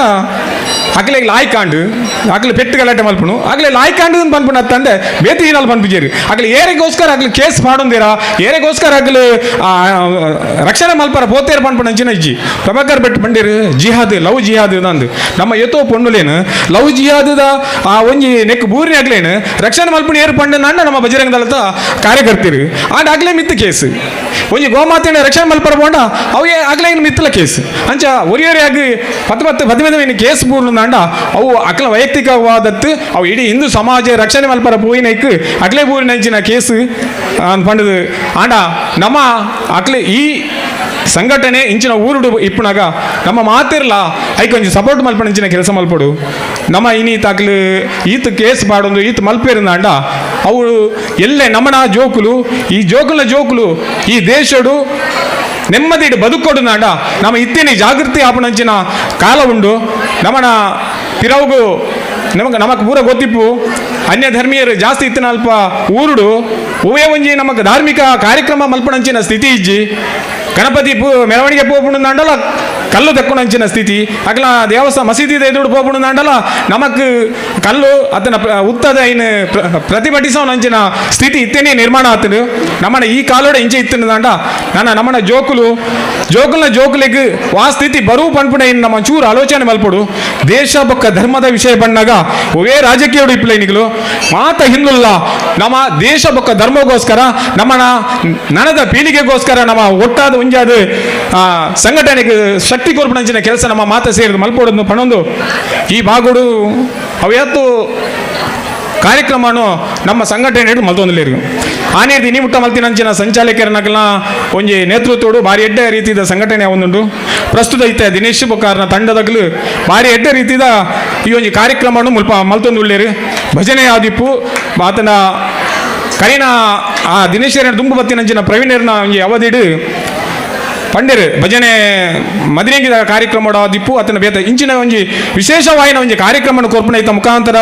ಅಗಲೇ ಲಾಯ್ಕಾಂಡು ಅಗಲು ಪೆಟ್ಟು ಗಲಾಟೆ ಮಲ್ಪುಣು ಅಗಲೇ ಲಾಯ್ಕಾಂಡು ಪನ್ಪುಣ ತಂದೆ ಬೇತೆ ಏನಲ್ಲಿ ಪನ್ಪುಜೇರಿ ಅಗಲು ಏರಿಗೋಸ್ಕರ ಅಗಲು ಕೇಸ್ ಪಾಡೊಂದಿರ ಏರಿಗೋಸ್ಕರ ಅಗಲು ರಕ್ಷಣೆ ಮಲ್ಪರ ಪೋತೇರು ಪನ್ಪುಣ ಅಂಚಿನ ಇಜ್ಜಿ ಪ್ರಭಾಕರ್ ಭಟ್ ಪಂಡಿರು ಜಿಹಾದ್ ಲವ್ ಜಿಹಾದ್ ಅಂದು ನಮ್ಮ ಏತೋ ಪೊಣ್ಣುಲೇನು ಲವ್ ಜಿಹಾದದ ಆ ಒಂಜಿ ನೆಕ್ ಬೂರಿನ ಅಗ್ಲೇನು ರಕ್ಷಣೆ ಮಲ್ಪುಣ ಏರು ಪಂಡ ನಂಡ ನಮ್ಮ ಬಜರಂಗ ದಳದ ಕಾರ್ಯಕರ್ತರು ಆಂಡ ಅಗಲೇ ಮಿತ್ತು ಕೇಸ್ ಒಂಜಿ ಗೋಮಾತೆನ ರಕ್ಷಣೆ ಮಲ್ಪರ ಪೋಂಡ ಅವು ಅಗಲೇ ಮಿತ್ತಲ ಕೇಸ್ ಅಂಚ ಒರಿಯೊರಿಯಾಗಿ ಪತ್ತು ಪತ್ತು ಪದಿಮೈದು ಕೇಸ್ ಬೂರ್ನು ಅವು ಅಕ್ಲ ವೈಯಕ್ತಿಕವಾದತ್ತು ಅವು ಇಡೀ ಹಿಂದೂ ಸಮಾಜ ರಕ್ಷಣೆ ಮಲ್ಪರ ಪೋಯಿನೈಕ್ ಅಗ್ಲೇ ಬೂರಿನ ಕೇಸ್ ಪಂಡದು ಆಂಡ ನಮ್ಮ ಅಕ್ಲೆ ಈ ಸಂಘಟನೆ ಇಂಚಿನ ಊರುಡು ಇಪ್ಪುನಾಗ ನಮ್ಮ ಮಾತಿರ್ಲ ಐಕ್ ಒಂಜಿ ಸಪೋರ್ಟ್ ಮಲ್ಪಣ ಇಂಚಿನ ಕೆಲಸ ಮಲ್ಪಡು ನಮ್ಮ ಇನಿ ತಾಕ್ಲು ಈತ ಕೇಸ್ ಪಾಡೊಂದು ಈತ ಮಲ್ಪೇರಿಂದಾಂಡ ಅವು ಎಲ್ಲೆ ನಮ್ಮನ ಜೋಕುಲು ಈ ಜೋಕುಲ ಜೋಕುಲು ಈ ದೇಶಡು ನೆಮ್ಮದಿಡು ಬದುಕೊಡು ನಾಡ ನಮ್ಮ ಇತ್ತೇನೆ ಜಾಗೃತಿ ಆಪಣಂಚಿನ ಕಾಲ ಉಂಡು ನಮ್ಮನ ಪಿರವುಗು ನಮಗೆ ನಮಕ್ ಪೂರ ಗೊತ್ತಿಪ್ಪು ಅನ್ಯ ಧರ್ಮೀಯರು ಜಾಸ್ತಿ ಇತ್ತಿನ ಅಲ್ಪ ಊರುಡು ಹೂವೇ ಒಂಜಿ ನಮಕ್ ಧಾರ್ಮಿಕ ಕಾರ್ಯಕ್ರಮ ಮಲ್ಪಣಂಚಿನ ಸ್ಥಿತಿ ಇಜ್ಜಿ ಗಣಪತಿ ಪೂ ಮೆರವಣಿಗೆ ಪೋಪುಂಡಲ್ಲ ಕಲ್ಲು ತೆಕ್ಕೊಂಡಂಚಿನ ಸ್ಥಿತಿ ಅಗಲ ದೇವಸ್ಥಾನ ಮಸೀದಿ ಎದುರು ಪೋಪುಂಡಲ್ಲ ನಮಕ್ ಕಲ್ಲು ಅದನ್ನ ಉತ್ತದ ಇನ್ನು ಪ್ರತಿಭಟಿಸೋನಂಚಿನ ಸ್ಥಿತಿ ಇತ್ತೇನೆ ನಿರ್ಮಾಣ ಆತನು ನಮ್ಮನ ಈ ಕಾಲೋಡ ಇಂಚೆ ಇತ್ತನದಾಂಡ ನನ್ನ ನಮ್ಮನ ಜೋಕುಲು ಜೋಕುಲ್ನ ಜೋಕುಲಿಗೆ ವಾ ಸ್ಥಿತಿ ಬರುವ ಪನ್ಪುಣ ಇನ್ನು ನಮ್ಮ ಚೂರು ಆಲೋಚನೆ ಮಲ್ಪಡು ದೇಶ ಬೊಕ್ಕ ಧರ್ಮದ ವಿಷಯ ಬಂದಾಗ ಒವೇ ರಾಜಕೀಯ ಇಪ್ಲೈನಿಗಳು ಮಾತ ಹಿಂದುಲ್ಲ ನಮ್ಮ ದೇಶ ಬೊಕ್ಕ ಧರ್ಮಗೋಸ್ಕರ ನಮ್ಮನ ನನದ ಪೀಳಿಗೆಗೋಸ್ಕರ ನಮ್ಮ ಒಟ್ಟಾದ ಒಂಜಾದ ಸಂಘಟನೆಗೆ ಶಕ್ತಿ ಕೊರ್ಪಣಂಚಿನ ಕೆಲಸ ನಮ್ಮ ಮಾತ ಸೇರಿದ ಮಲ್ಪೋಡನ್ನು ಪಣೊಂದು ಈ ಬಾಗುಡು ಅವತ್ತು ಕಾರ್ಯಕ್ರಮನು ನಮ್ಮ ಸಂಘಟನೆ ಹಿಡಿದು ಮಲ್ತೊಂದಿಲ್ಲೇರು ಆನೇದಿ ನೀ ಮುಟ್ಟ ಮಲ್ತಿನಂಚಿನ ಸಂಚಾಲಕರನಗಲ ಒಂಜಿ ನೇತೃತ್ವಡು ಭಾರಿ ಎಡ್ಡೆ ರೀತಿಯ ಸಂಘಟನೆ ಒಂದುಂಡು ಪ್ರಸ್ತುತ ಇತ್ತೆ ದಿನೇಶ್ ಬೊಕ್ಕಾರನ ತಂಡದಗಲು ಭಾರಿ ಎಡ್ಡೆ ರೀತಿಯ ಈ ಒಂಜಿ ಕಾರ್ಯಕ್ರಮವನ್ನು ಮುಲ್ಪ ಮಲ್ತೊಂದು ಉಳ್ಳೇರು ಭಜನೆ ಆದಿಪ್ಪು ಆತನ ಕರಿನ ಆ ದಿನೇಶ್ ದುಂಬು ಬತ್ತಿನಂಚಿನ ಪ್ರವೀಣರ್ನ ಒಂಜಿ ಅವಧಿಡು ಪಂಡಿರು ಭಜನೆ ಮದಿನೇಗಿದ ಕಾರ್ಯಕ್ರಮ ದಿಪ್ಪು ಆತನ ಬೇತ ಇಂಚಿನ ಒಂಜಿ ವಿಶೇಷವಾಯಿನ ಒಂಜಿ ಕಾರ್ಯಕ್ರಮ ಕೊರ್ಪಣ ಇತ್ತ ಮುಖಾಂತರ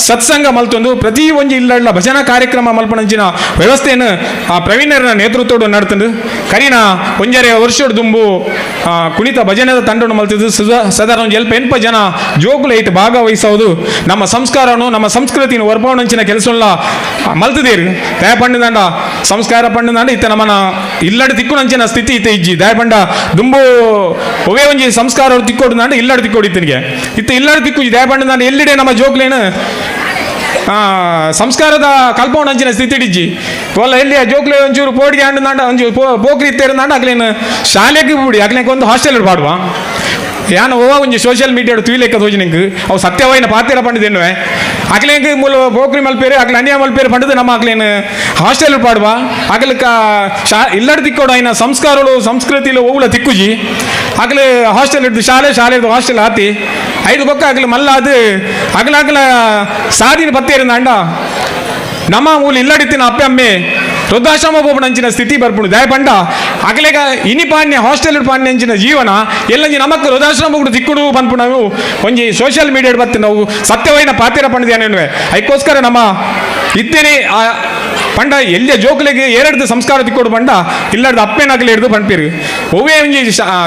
ಸತ್ಸಂಗ ಮಲ್ತೊಂದು ಪ್ರತಿ ಒಂಜಿ ಇಲ್ಲಲ್ಲ ಭಜನಾ ಕಾರ್ಯಕ್ರಮ ಮಲ್ಪಣಂಚಿನ ವ್ಯವಸ್ಥೆಯನ್ನು ಆ ಪ್ರವೀಣರನ ನೇತೃತ್ವಡು ನಡ್ತಂದು ಕರಿನ ಒಂಜರೆ ವರ್ಷಡ್ ದುಂಬು ಕುಣಿತ ಭಜನೆದ ತಂಡವನ್ನು ಮಲ್ತಿದ್ದು ಸಾಧಾರಣ ಒಂಜಿ ಎಲ್ಪ ಎನ್ಪ ಜನ ಜೋಕುಲು ಐಟ್ ಭಾಗವಹಿಸೋದು ನಮ್ಮ ಸಂಸ್ಕಾರವನ್ನು ನಮ್ಮ ಸಂಸ್ಕೃತಿನ ವರ್ಪವಣಂಚಿನ ಕೆಲಸ ಮಲ್ತದೇರು ದಯ ಪಂಡದಂಡ ಸಂಸ್ಕಾರ ಪಂಡದಂಡ ಇತ್ತ ನಮ್ಮನ ಇಲ್ಲಡ ತಿಕ್ಕುನಂಚಿನ ಸ್ಥಿತಿ ಇತ್ತ ಇಜ್ಜಿ ದಯ ಪಂಡ ದುಂಬು ಒವೇ ಒಂಜಿ ಸಂಸ್ಕಾರ ತಿಕ್ಕೋಡು ನಾಂಡ ಇಲ್ಲಡ ತಿಕ್ಕೋಡು ಇತ್ತನಿಗೆ ಇತ್ತ ಇಲ್ಲಡ ತಿಕ್ಕು ದಯ ಪಂಡ ಎಲ್ಲಿಡೆ ನಮ್ಮ ಜೋಕ್ಲೇನು ಸಂಸ್ಕಾರದ ಕಲ್ಪವಣಂಚಿನ ಸ್ಥಿತಿ ಇಜ್ಜಿ ಒಲ್ಲ ಎಲ್ಲಿ ಜೋಕ್ಲೆ ಒಂಚೂರು ಪೋಡಿಗೆ ಅಂಡು ನಾಂಡ ಒಂಜಿ ಪೋಕ್ರಿ ಇತ್ತೇರು ನಾಂಡ ಅಕ್ಲೇನು ಶಾಲೆಗೆ ಬಿಡಿ ಅಕ್ಲೇಗೆ ಒಂದು ಹಾಸ್ಟೆಲ್ ಪಾಡುವ ಯಾನ ಓ ಒಂಜಿ ಸೋಷಿಯಲ್ ಮೀಡಿಯಾ ತುಯಿಲೆಕ್ಕ ತೋಜಿ ಅವು ಸತ್ಯವಾಯಿನ ಪಾತಿರ ಪಂಡದೆನ್ನುವೆ ಅಕ್ಲೇಂಗ್ ಮೂಲ ಪೋಕ್ರಿ ಮಲ್ಪೇರು ಅಕ್ಲೆ ಅನ್ಯ ಮಲ್ಪೇರು ಪಂಡದು ನಮ್ಮ ಅಕ್ಲೇನು ಹಾಸ್ಟೆಲ್ ಪಾಡುವ ಅಗ್ಲಕ್ಕ ಶಾ ಇಲ್ಲಡ ತಿಕ್ಕೋಡು ಆಯ್ನ ಸಂಸ್ಕಾರಗಳು ಸಂಸ್ಕೃತಿಲು ಓವುಲ ತಿಕ್ಕುಜಿ ಅಗ್ಲೆ ಹಾಸ್ಟೆಲ್ ಹಿಡ್ದು ಶಾಲೆ ಶಾಲೆ ಹಿಡ್ದು ಹಾಸ್ಟೆಲ್ ಆತಿ ಐದು ಬೊಕ್ಕ ಅಗ್ಲ ಮಲ್ಲ ಅದು ಅಗ್ಲ ಅಗ್ಲ ಸಾದಿನ ಪತ್ತೇರಿನ ಅಂಡ ನಮ್ಮ ಮೂಲ ಇಲ್ಲಡಿತ್ತಿನ ಅಪ್ಪೆ ಅಮ್ಮೆ ವೃದ್ಧಾಶ್ರಮ ಹೋಗ್ಬಿಡಂಚಿನ ಸ್ಥಿತಿ ಬರ್ಪುಂಡು ದಯಪಂಡ ಅಗಲೆಗ ಇನಿ ಪಾಣ್ಯ ಹಾಸ್ಟೆಲ್ ಪಾಣ್ಯ ಅಂಚಿನ ಜೀವನ ಎಲ್ಲಂಜಿ ನಮಕ್ ವೃದ್ಧಾಶ್ರಮ ಕೂಡ ತಿಕ್ಕುಡು ಪನ್ಪು ನಾವು ಒಂಜಿ ಸೋಷಿಯಲ್ ಮೀಡಿಯಾ ಬತ್ತಿ ನಾವು ಸತ್ಯವಾಯಿನ ಪಾತಿರ ಪಂಡದೇನು ಅದಕ್ಕೋಸ್ಕರ ನಮ್ಮ ಇತ್ತೇನೆ ಆ ಪಂಡ ಎಲ್ಲಿಯ ಜೋಕುಲಿಗೆ ಏರಡ್ದು ಸಂಸ್ಕಾರ ತಿಕ್ಕೋಡು ಪಂಡ ಇಲ್ಲಡ್ದು ಅಪ್ಪೇನಾಗಲಿ ಹಿಡ್ದು ಪಂಪಿರು ಒವ್ವೇ ಒಂಜಿ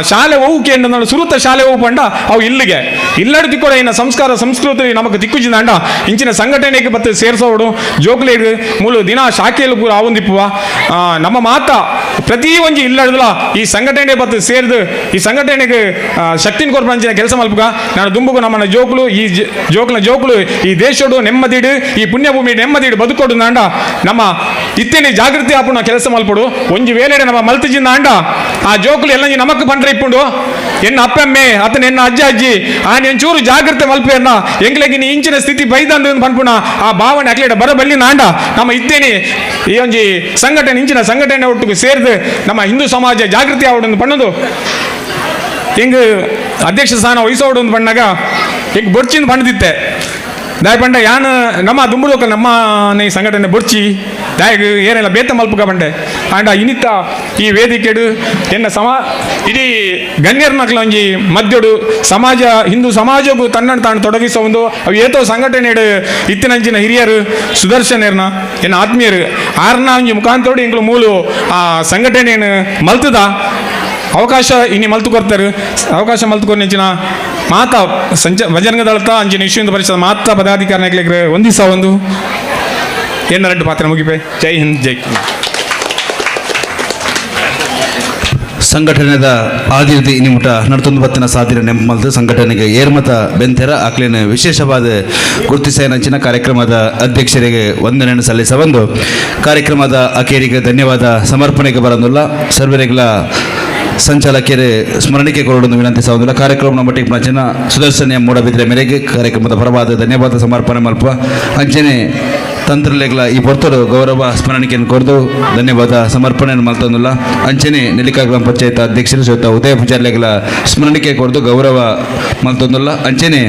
ಶಾಲೆ ಒವು ಕೇಂದ್ರ ಸುರುತ ಶಾಲೆ ಒವು ಪಂಡ ಅವು ಇಲ್ಲಿಗೆ ಇಲ್ಲಡು ತಿಕ್ಕೋಡ ಇನ್ನ ಸಂಸ್ಕಾರ ಸಂಸ್ಕೃತಿ ನಮಕ್ ತಿಕ್ಕುಜಿಂದಾಂಡ ಇಂಚಿನ ಸಂಘಟನೆಗೆ ಬತ್ತು ಸೇರ್ಸೋಡು ಜೋಕ್ಲೇಗ್ ಮೂಲು ದಿನ ಶಾಖೆಯಲ್ಲಿ ಪೂರ ಆವೊಂದಿಪ್ಪುವ ನಮ್ಮ ಮಾತ ಪ್ರತಿ ಒಂಜಿ ಇಲ್ಲಡುದಲ ಈ ಸಂಘಟನೆ ಬತ್ತು ಸೇರ್ದು ಈ ಸಂಘಟನೆಗೆ ಶಕ್ತಿನ ಕೊರ್ಪಂಚಿನ ಕೆಲಸ ಮಲ್ಪುಗ ನಾನು ದುಂಬುಗು ನಮ್ಮನ ಜೋಕುಲು ಈ ಜೋಕುಲ ಜೋಕುಲು ಈ ದೇಶಡು ನೆಮ್ಮದಿಡು ಈ ಪುಣ್ಯಭೂಮಿ ನೆಮ್ಮದಿಡು ಬದುಕೊಡು ನಾಂಡ ನಮ್ಮ ಇತ್ತೇನೆ ಜಾಗೃತಿ ಆಪುನ ಕೆಲಸ ಮಲ್ಪಡು ಒಂಜಿ ವೇಳೆಡೆ ನಮ್ಮ ಮಲ್ತಿಜಿಂದ ಅಂಡ ಆ ಜೋಕುಲು ಎಲ್ಲ ನಮಕ್ ಪಂಡ್ರೆ ಇಪ್ಪುಂಡು ಎನ್ನ ಅಪ್ಪಮ್ಮೆ ಅತನ ಎನ್ನ ಅಜ್ಜ ಅಜ್ಜಿ ಆ ಚೂರು ಜಾಗೃತಿ ಮಲ್ಪೆಯನ್ನ ಎಂಗ್ಲೆಗೆ ನೀ ಇಂಚಿನ ಸ್ಥಿತಿ ಬೈದಂದು ಪನ್ಪುಣ ಆ ಭಾವನೆ ಅಕ್ಲೇಡ ಬರ ಬಲ್ಲಿ ನಾಂಡ ನಮ್ಮ ಇತ್ತೇನೆ ಈ ಒಂಜಿ ಸಂಘಟನೆ ಇಂಚಿನ ಸಂಘಟನೆ ಒಟ್ಟಿಗೆ ಸೇರಿದು ನಮ್ಮ ಹಿಂದೂ ಸಮಾಜ ಜಾಗೃತಿ ಆವಡೊಂದು ಪಣ್ಣದು ಹೆಂಗ್ ಅಧ್ಯಕ್ಷ ಸ್ಥಾನ ವಹಿಸೋಡು ಒಂದು ಬಣ್ಣಾಗ ಹೆಂಗ್ ಬೊಡ್ಚಿಂದ ಬಣ್ಣದಿತ್ತೆ ದಾಯ ಪಂಡ ಯಾನ್ ನಮ್ಮ ದುಂಬುಡೋಕ ನಮ್ಮ ಈ ಸಂಘಟನೆ ಬೊಡ್ಚಿ ದಾಯಗ್ ಏನೆಲ್ಲ ಬೇತ ಮಲ್ಪುಗ ಬಂಡೆ ಆಂಡ ಇನಿತ ಈ ವೇದಿಕೆಡು ಎನ್ನ ಸಮಾ ಇಡೀ ಗಣ್ಯರ್ನಕ್ಲ ಒಂಜಿ ಮಧ್ಯಡು ಸಮಾಜ ಹಿಂದೂ ಸಮಾಜಕ್ಕೂ ತನ್ನನ್ನು ತಾನು ತೊಡಗಿಸೋ ಒಂದು ಅವು ಏತೋ ಸಂಘಟನೆಡು ಇತ್ತಿನಂಚಿನ ಹಿರಿಯರು ಸುದರ್ಶನೇರ್ನ ಎನ್ನ ಆತ್ಮೀಯರು ಆರ್ನ ಒಂಜಿ ಮುಖಾಂತರೋಡು ಎಂಗ್ಲು ಮೂಲು ಆ ಸಂಘಟನೆಯನ್ನು ಮಲ್ತದ ಅವಕಾಶ ಇನಿ ಮಲ್ತು ಕೊರ್ತಾರೆ ಅವಕಾಶ ಮಲ್ತು ಕೊರ್ನಿಂಚಿನ ಮಾತಾ ಸಂಚ ಬಜರಂಗ ದಳತ ಅಂಚಿನ ವಿಶ್ವ ಪರಿಷತ್ ಮಾತಾ ಪದಾಧಿಕಾರಿಗಳಿಗೆ ಒಂದಿಸ ಒಂದು ಎನ್ನ ರೆಡ್ಡು ಪಾತ್ರ ಮುಗಿಪೆ. ಜೈ ಹಿಂದ್, ಜೈ. ಸಂಘಟನೆದ ಆದಿರ್ದಿ ನಿಮಟ ನಡ್ತೊಂದು ಬತ್ತಿನ ಸಾಧಿನ ನೆಂಪು ಸಂಘಟನೆಗೆ ಏರ್ಮತ ಬೆಂತೆರ ಅಕ್ಲಿನ ವಿಶೇಷವಾದ ಗುರುತಿಸೇನಂಚಿನ ಕಾರ್ಯಕ್ರಮದ ಅಧ್ಯಕ್ಷರಿಗೆ ವಂದನೆಯನ್ನು ಸಲ್ಲಿಸ ಬಂದು ಕಾರ್ಯಕ್ರಮದ ಅಕೇರಿಗೆ ಧನ್ಯವಾದ ಸಮರ್ಪಣೆಗೆ ಬರೋದಿಲ್ಲ. ಸರ್ವರಿಗೆಲ್ಲ ಸಂಚಾಲಕರು ಸ್ಮರಣಿಕೆ ಕೊರಡನ್ನು ವಿನಂತಿಸುವುದಿಲ್ಲ. ಕಾರ್ಯಕ್ರಮ ಮಟ್ಟಿಗೆ ಪ್ರಾಚೀನ ಸುದರ್ಶನ ಮೂಡಬಿದ್ರೆ ಮೇರೆಗೆ ಕಾರ್ಯಕ್ರಮದ ಪರವಾದ ಧನ್ಯವಾದ ಸಮರ್ಪಣೆ ಮಲ್ಪ ಅಂಚನೆ ತಂತ್ರಲೆಗಳ ಈ ಪೊರ್ತರು ಗೌರವ ಸ್ಮರಣಿಕೆಯನ್ನು ಕೊರದು ಧನ್ಯವಾದ ಸಮರ್ಪಣೆಯನ್ನು ಮಲ್ತೊಂದಿಲ್ಲ. ಅಂಚನೆ ನೆಲಿಕಾ ಗ್ರಾಮ ಪಂಚಾಯತ್ ಅಧ್ಯಕ್ಷರು ಶ್ರೀಯುತ ಉದಯ ಪೂಜಾರ್ಲೆಗಳ ಸ್ಮರಣಿಕೆ ಕೊರದು ಗೌರವ ಮಲ್ತೊಂದಿಲ್ಲ. ಅಂಚನೆ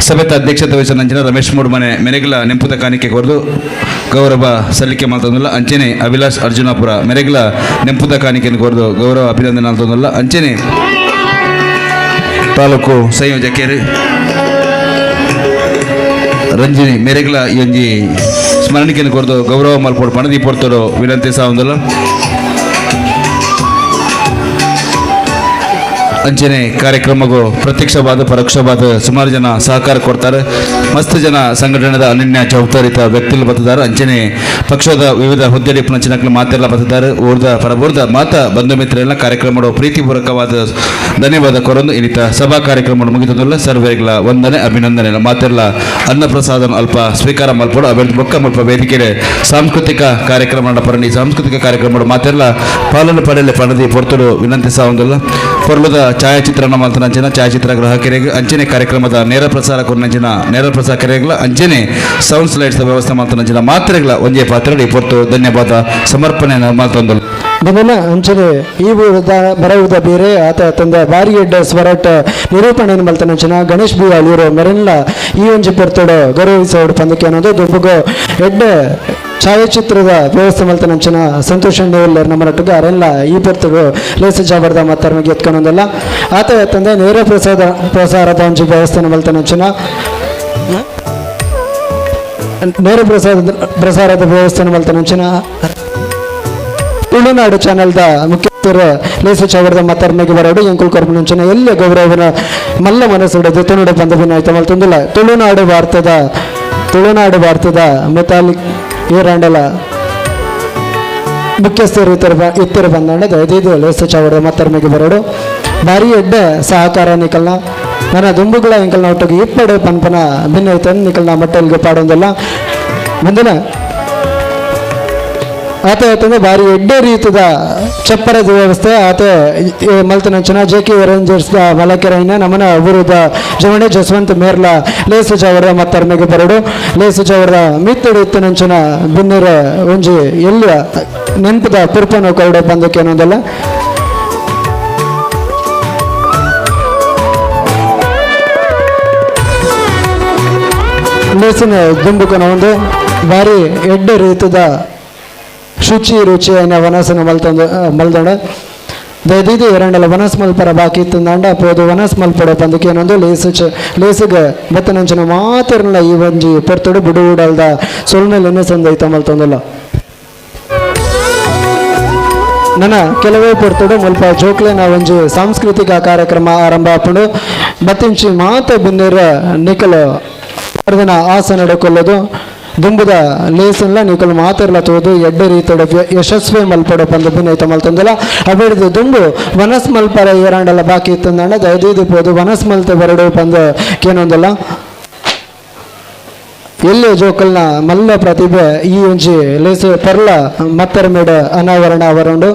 ಸಭೆತ ಅಧ್ಯಕ್ಷತೆ ವಹಿಸಿದ ಅಂಚನೆ ರಮೇಶ್ ಮೂಡ್ಮನೆ ಮೆರೆಗಳ ನೆಂಪುದ ಕಾಣಿಕೆ ಕೊರದು ಗೌರವ ಸಲ್ಲಿಕೆ ಮಲ್ತೊಂದಿಲ್ಲ. ಅಂಚನೆ ಅಭಿಲಾಷ್ ಅರ್ಜುನಾಪುರ ಮೆರೆಗಳ ನೆಂಪುದ ಕಾಣಿಕೆಯನ್ನು ಕೊರದು ಗೌರವ ಅಭಿನಂದನೆ ಮಲ್ತೊಂದಿಲ್ಲ. ಅಂಚನೆ ತಾಲೂಕು ಸಂಯೋಜಕರು ರಂಜಿನಿ ಮೇರೆಗಳ ಈ ಒಂಜಿ ಸ್ಮರಣಿಕೆಯನ್ನು ಕೊರದು ಗೌರವ ಮಲ್ಪೊಡು ಪಣದಿ ಪೊರ್ತರು ವಿನಂತಿ ಸಾವಂದಲ್ಲ. ಅಂಚನೆ ಕಾರ್ಯಕ್ರಮಗೂ ಪ್ರತ್ಯಕ್ಷವಾದ ಪರೋಕ್ಷವಾದ ಸುಮಾರು ಜನ ಸಹಕಾರ ಕೊಡ್ತಾರೆ. ಮಸ್ತ್ ಜನ ಸಂಘಟನೆದ ಅನನ್ಯ ಜವಾಬ್ದಾರಿತ ವ್ಯಕ್ತಿಗಳು ಬತ್ತಿದ್ದಾರೆ. ಅಂಚನೆ ಪಕ್ಷದ ವಿವಿಧ ಹುದ್ದೆ ಪುನಚಿನಕ್ಲು ಮಾತೆಲ್ಲ ಬತ್ತಿದ್ದಾರೆ. ಊರ್ದ ಪರಬೂರ್ದ ಮಾತ ಬಂಧು ಮಿತ್ರರೆಲ್ಲ ಕಾರ್ಯಕ್ರಮ ಪ್ರೀತಿಪೂರ್ವಕವಾದ ಧನ್ಯವಾದ ಕೊರೊಂದು ಇನ್ನಿತ ಸಭಾ ಕಾರ್ಯಕ್ರಮ ಮುಗಿತದಲ್ಲ. ಸರ್ವೇಗಳ ವಂದನೆ ಅಭಿನಂದನೆ ಮಾತೆಲ್ಲ ಅನ್ನಪ್ರಸಾದ ಅಲ್ಪ ಸ್ವೀಕಾರ ಮಲ್ಪಡು ಅಭ್ಯರ್ಥಿ ಬೊಕ್ಕ ಮಲ್ಪ ವೇದಿಕೆ ಸಾಂಸ್ಕೃತಿಕ ಕಾರ್ಯಕ್ರಮ ಪರಣಿ ಸಾಂಸ್ಕೃತಿಕ ಕಾರ್ಯಕ್ರಮ ಮಾತೆಲ್ಲ ಪಾಲನೆ ಪಡೆಯಲೆ ಪಣದಿ ಪೊರ್ತುಡು ವಿನಂತಿಸಾವಂದಲ್ಲ. ಪೊರ್ಲದ ಛಾಯಾಚಿತ್ರಣ ಮಲ್ತನಂಚಿನ ಛಾಯಾಚಿತ್ರ ಗ್ರಾಹಕರಿಗೆ ಅಂಚನೆ ಕಾರ್ಯಕ್ರಮದ ನೇರ ಪ್ರಸಾರ ಕೊರ್ನಂಚಿನ ನೇರ ಪ್ರಸಾರ ಕರೆಗಳ ಅಂಚನೆ ಸೌಂಡ್ ಸ್ಲೈಡ್ಸ್ ವ್ಯವಸ್ಥೆ ಮಲ್ತನಂಚಿನ ಮಾತ್ರೆಗಳ ಒಂಜೇ ಪಾತ್ರ ಈ ಪೊರ್ತು ಧನ್ಯವಾದ ಸಮರ್ಪಣೆ ಮಲ್ತೊಂದು ಬಂದನ ಅಂಚನೆ ಈ ಬರವುದ ಬೇರೆ ಆತ ತಂದ ಬಾರಿ ಎಡ್ಡ ಸ್ವರಟ ನಿರೂಪಣೆ ಮಲ್ತನಂಚಿನ ಗಣೇಶ್ ಬಿ ಅಳಿಯರು ಮೆರೆನ್ಲ ಈ ಒಂಜಿ ಪೊರ್ತುಡು ಗೌರವಿಸೋಡು ಪಂದಕ್ಕೆ ಅನ್ನೋದು ದುಂಬುಗು ಎಡ್ಡೆ ಛಾಯಾಚಿತ್ರದ ವ್ಯವಸ್ಥೆ ಮಲ್ತನಂಚಿನ ಸಂತೋಷ್ ಉಲ್ಲೇರ್ ನಮ್ಮ ನಟ್ಟುಗ ಅರೆಲ್ಲ ಈ ಪೊರ್ತುಗು ಲೇಸ ಜಾಬರ್ದ ಮತ್ತರ್ಮಿಗೆ ಎತ್ಕೊಂಡೊಂದಲ್ಲ. ಆತ ತಂದೆ ನೇರ ಪ್ರಸಾರದ ಒಂಜಿ ವ್ಯವಸ್ಥೆ ಮಲ್ತನಂಚಿನ ನೇರ ಪ್ರಸಾರದ ವ್ಯವಸ್ಥೆ ಮಲ್ತನಂಚಿನ ತುಳುನಾಡು ಚಾನೆಲ್ದ ಮುಖ್ಯಸ್ಥರು ಲೇಸು ಚಾವರದ ಮತ್ತರ್ಮೆಗೆ ಬರೋಡು ಎಂಕುಲ್ ಕೊರ್ಪುನಂಚಿನ ಎಲ್ಲ ಗೌರವನ ಮಲ್ಲ ಮನಸ್ಸುಡ ಜೊತೆನುಡ ಬಂದ ಆಯ್ತು ಮಲ್ತೊಂದಿಲ್ಲ. ತುಳುನಾಡು ಭಾರತದ ಮುತಾಲಿಕ್ ಏರಾಂಡಲ ಮುಖ್ಯಸ್ಥರು ಇತರ ಬಂದಾಂಡ ದಯದೀದು ಲೇಸು ಚಾವರದ ಮತ್ತರ್ಮೆಗೆ ಬರೋಡು ಭಾರಿ ಎಡ್ಡೆ ಸಹಕಾರ ನಿಕಲ್ನ ನನ್ನ ದುಂಬುಗಳ ಎಂಕಲ್ನ ಒಟ್ಟಿಗೆ ಇಪ್ಪಡು ಪನ್ಪನ ಭಿನ್ನ ಐತನ್ ನಿಕಲ್ನ ಮಟ್ಟಲ್ಗೆ ಪಾಡೊಂದಿಲ್ಲ. ಮುಂದಿನ ಆತ ಯಾಕಂದ್ರೆ ಭಾರಿ ಎಡ್ಡೆ ರೀತಿದ ಚಪ್ಪರದ ವ್ಯವಸ್ಥೆ ಆತ ಮಲ್ತನಂಚಿನ ಜೆ ಕೆ ರೇಂಜರ್ಸ್ ಮಲಕೆರೈನ ನಮನ ಊರದ ಜವಣೆ ಜಸ್ವಂತ್ ಮೇರ್ಲ ಲೇಸು ಜಾವರದ ಮತ್ತರ್ಮೆಗೆ ಬರಡು ಲೇಸು ಜಾವರದ ಮಿತ್ತಡು ಇತ್ತನಂಚಿನ ಬಿನ್ನಿರ ಒಂಜಿ ಎಲ್ಲಿಯ ನೆನಪದ ಪುರ್ಪನ ಕೊರಡು ಬಂದಕ್ಕೆ ಅನ್ನೋದಲ್ಲ. ಲೇಸಿನ ದುಂಬುಕನ ಒಂದು ಭಾರಿ ಎಡ್ಡೆ ರೀತಿದ ಶುಚಿ ರುಚಿಯನ್ನು ವನಸನ ಮಲ್ತೊಂದು ಮಲ್ದೊಂಡ ದಯದೀದಿ ಎರಡಲ್ಲ ವನಸ್ ಮಲ್ಪರ ಬಾಕಿ ಇತ್ತಂದಾಂಡ ಪೋದು ವನಸ್ ಮಲ್ಪಡ ಪಂದಕ್ಕೆ ಏನೊಂದು ಲೇಸು ಲೇಸುಗ ಬತ್ತನಂಚಿನ ಮಾತಿರಲ್ಲ ಈ ಒಂಜಿ ಪೊರ್ತುಡು ಬುಡು ಉಡಲ್ದ ಸೊಲ್ಮೇಲೆ ಸಂದೈತ ಮಲ್ತೊಂದಲ್ಲ. ನನ್ನ ಕೆಲವೇ ಪೊರ್ತುಡು ಮುಲ್ಪ ಜೋಕ್ಲೆನ ಒಂಜಿ ಸಾಂಸ್ಕೃತಿಕ ಕಾರ್ಯಕ್ರಮ ಆರಂಭ ಆಪುಂಡು. ಬತ್ತಿಂಚಿ ಮಾತ ಬಿನ್ನಿರ ನಿಕಲ ದಿನ ಆಸನ ಕೊಲ್ಲೋದು ದುಂಬುದ ಲೇಸನ್ಲ ನಿಕಲ್ ಮಾತಿರ್ಲ ತೋದು ಎಡ್ಡೆ ರೀತಿಯ ಯಶಸ್ವಿ ಮಲ್ಪಡ ಪಂದು ಬಿನ್ನೈತ ಮಲ್ತಂದಲ ಅಬೇಡ್ದು ದುಂಬು ವನಸ್ ಮಲ್ಪರ ಏರಾಂಡಲ ಬಾಕಿ ಇತ್ತಂದಂಡ ದಯದೀದು ಪೋದು ವನಸ್ ಮಲ್ತೆ ಬರಡು ಪಂದು ಕೇನೊಂದಲ್ಲ. ಎಲ್ಲೆ ಜೋಕಲ್ನ ಮಲ್ಲ ಪ್ರತಿಭೆ ಈ ಒಂಜಿ ಲೇಸು ಪರ್ಲ ಮತ್ತರ ಮೇಡ ಅನಾವರಣ ಅವರುಂಡು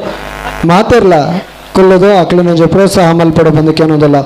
ಮಾತಿರ್ಲ ಕುಲ್ಲದು ಅಕ್ಲಿನೊಂಜಿ ಪ್ರೋತ್ಸಾಹ ಮಲ್ಪಡ ಬಂದು ಕೇನೊಂದಲ್ಲ.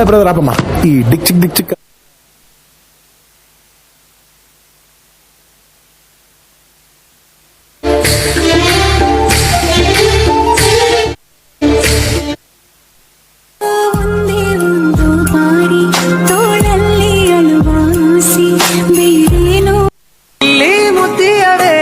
ಬ್ರದರ್ ಆಪಮ್ಮ ಈ ಡಿಕ್ ಚಿಕ್ ಡಿಕ್ ಚಿಕ್ ಒಂದೇ ಒಂದು ಬಾರಿ ತೋಳಲ್ಲಿ ಅಳುವಾಸಿ ಬೇರೇನು ಇಲ್ಲಿ ಮುದ್ದಿಯವೇ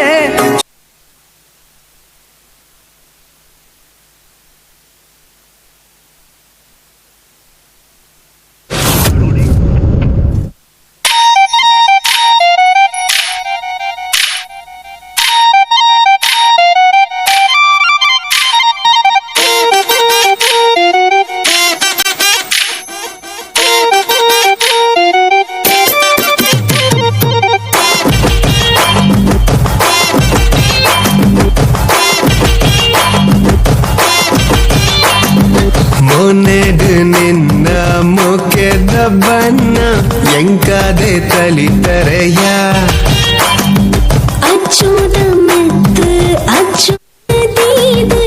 ಬನ್ನ ಎಂಕಾದೆ ತಲಿತರೆಯ ಅಚ್ಚುದ ಮೆತ್ತು ಅಚ್ಚು ದೀದ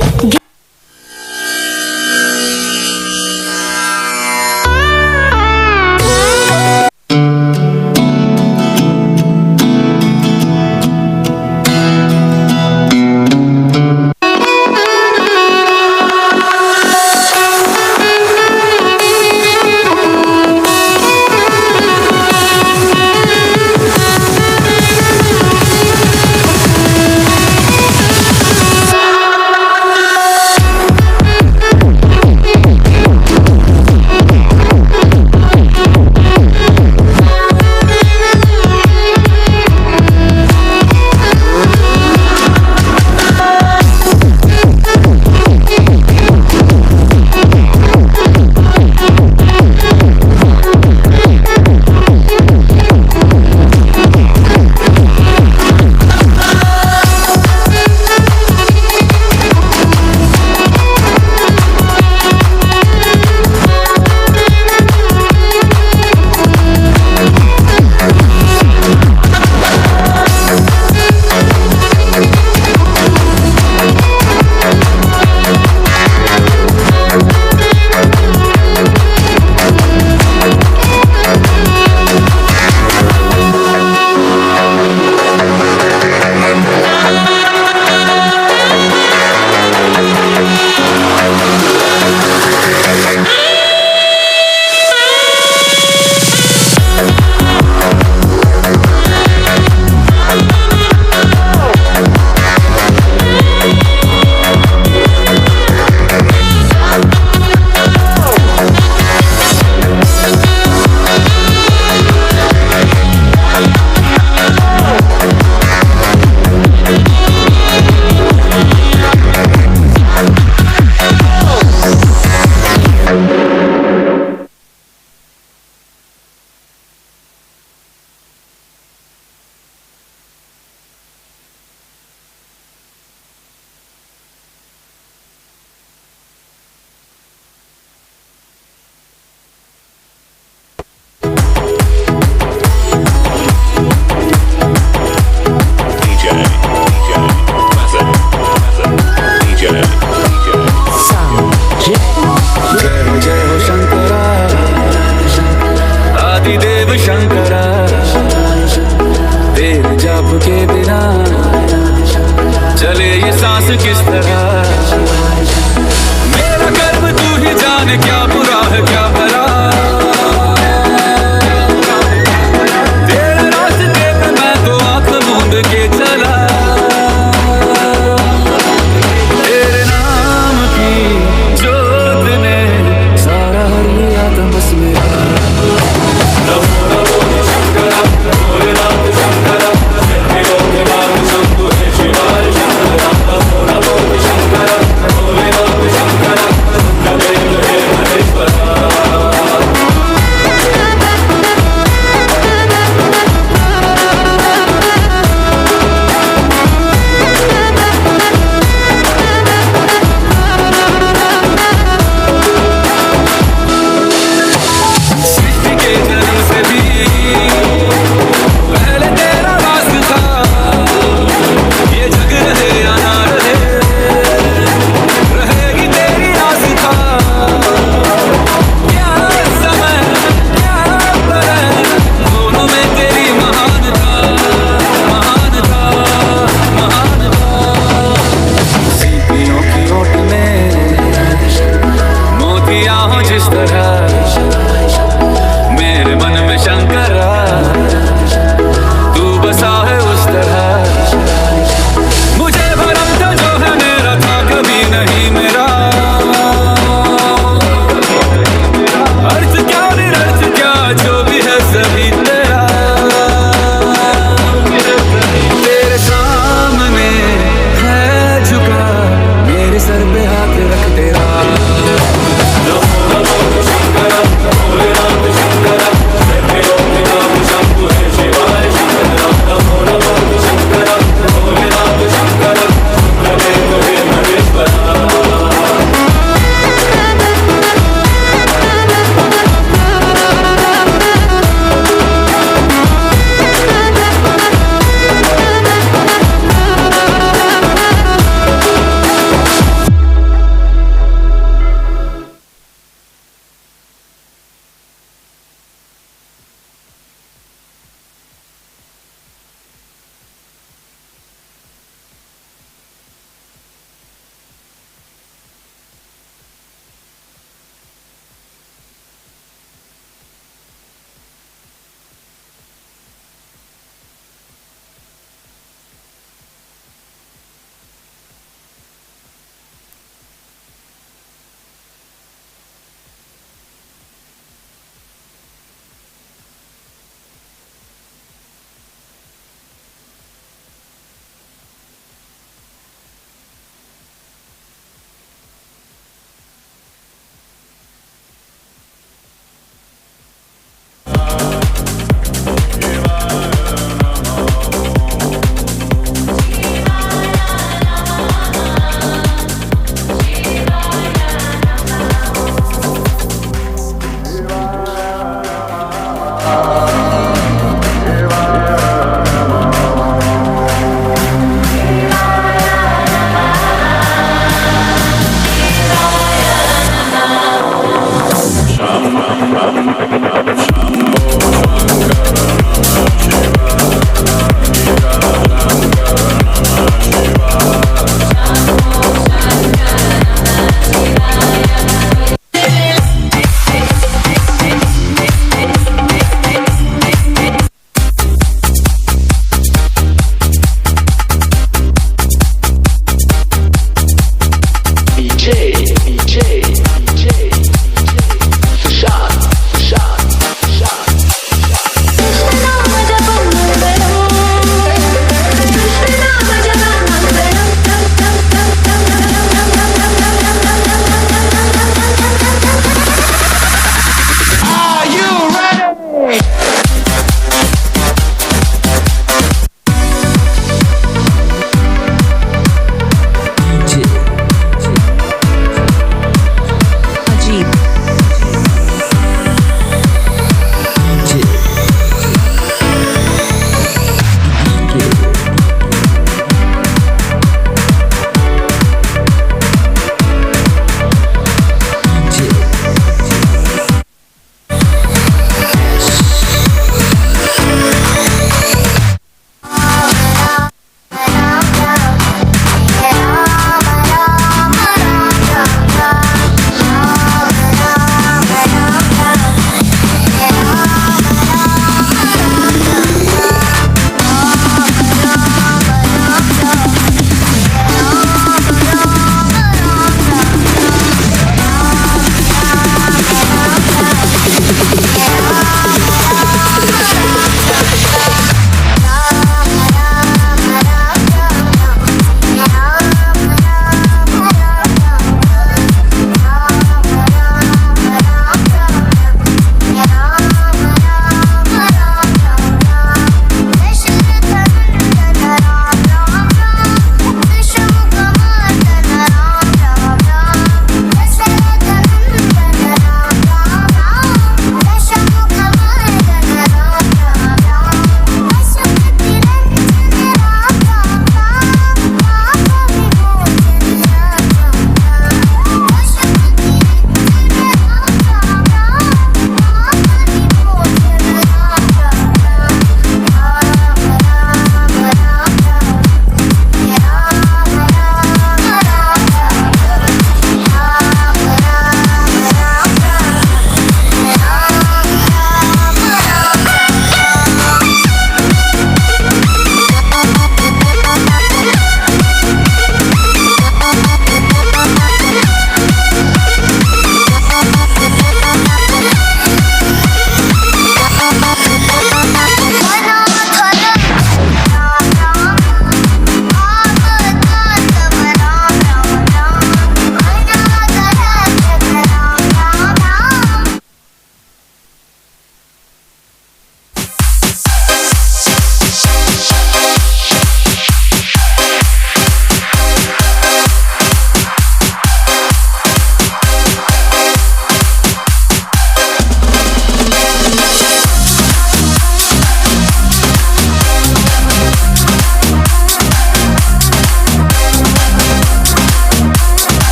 सारा हर लिया तमस मेरा।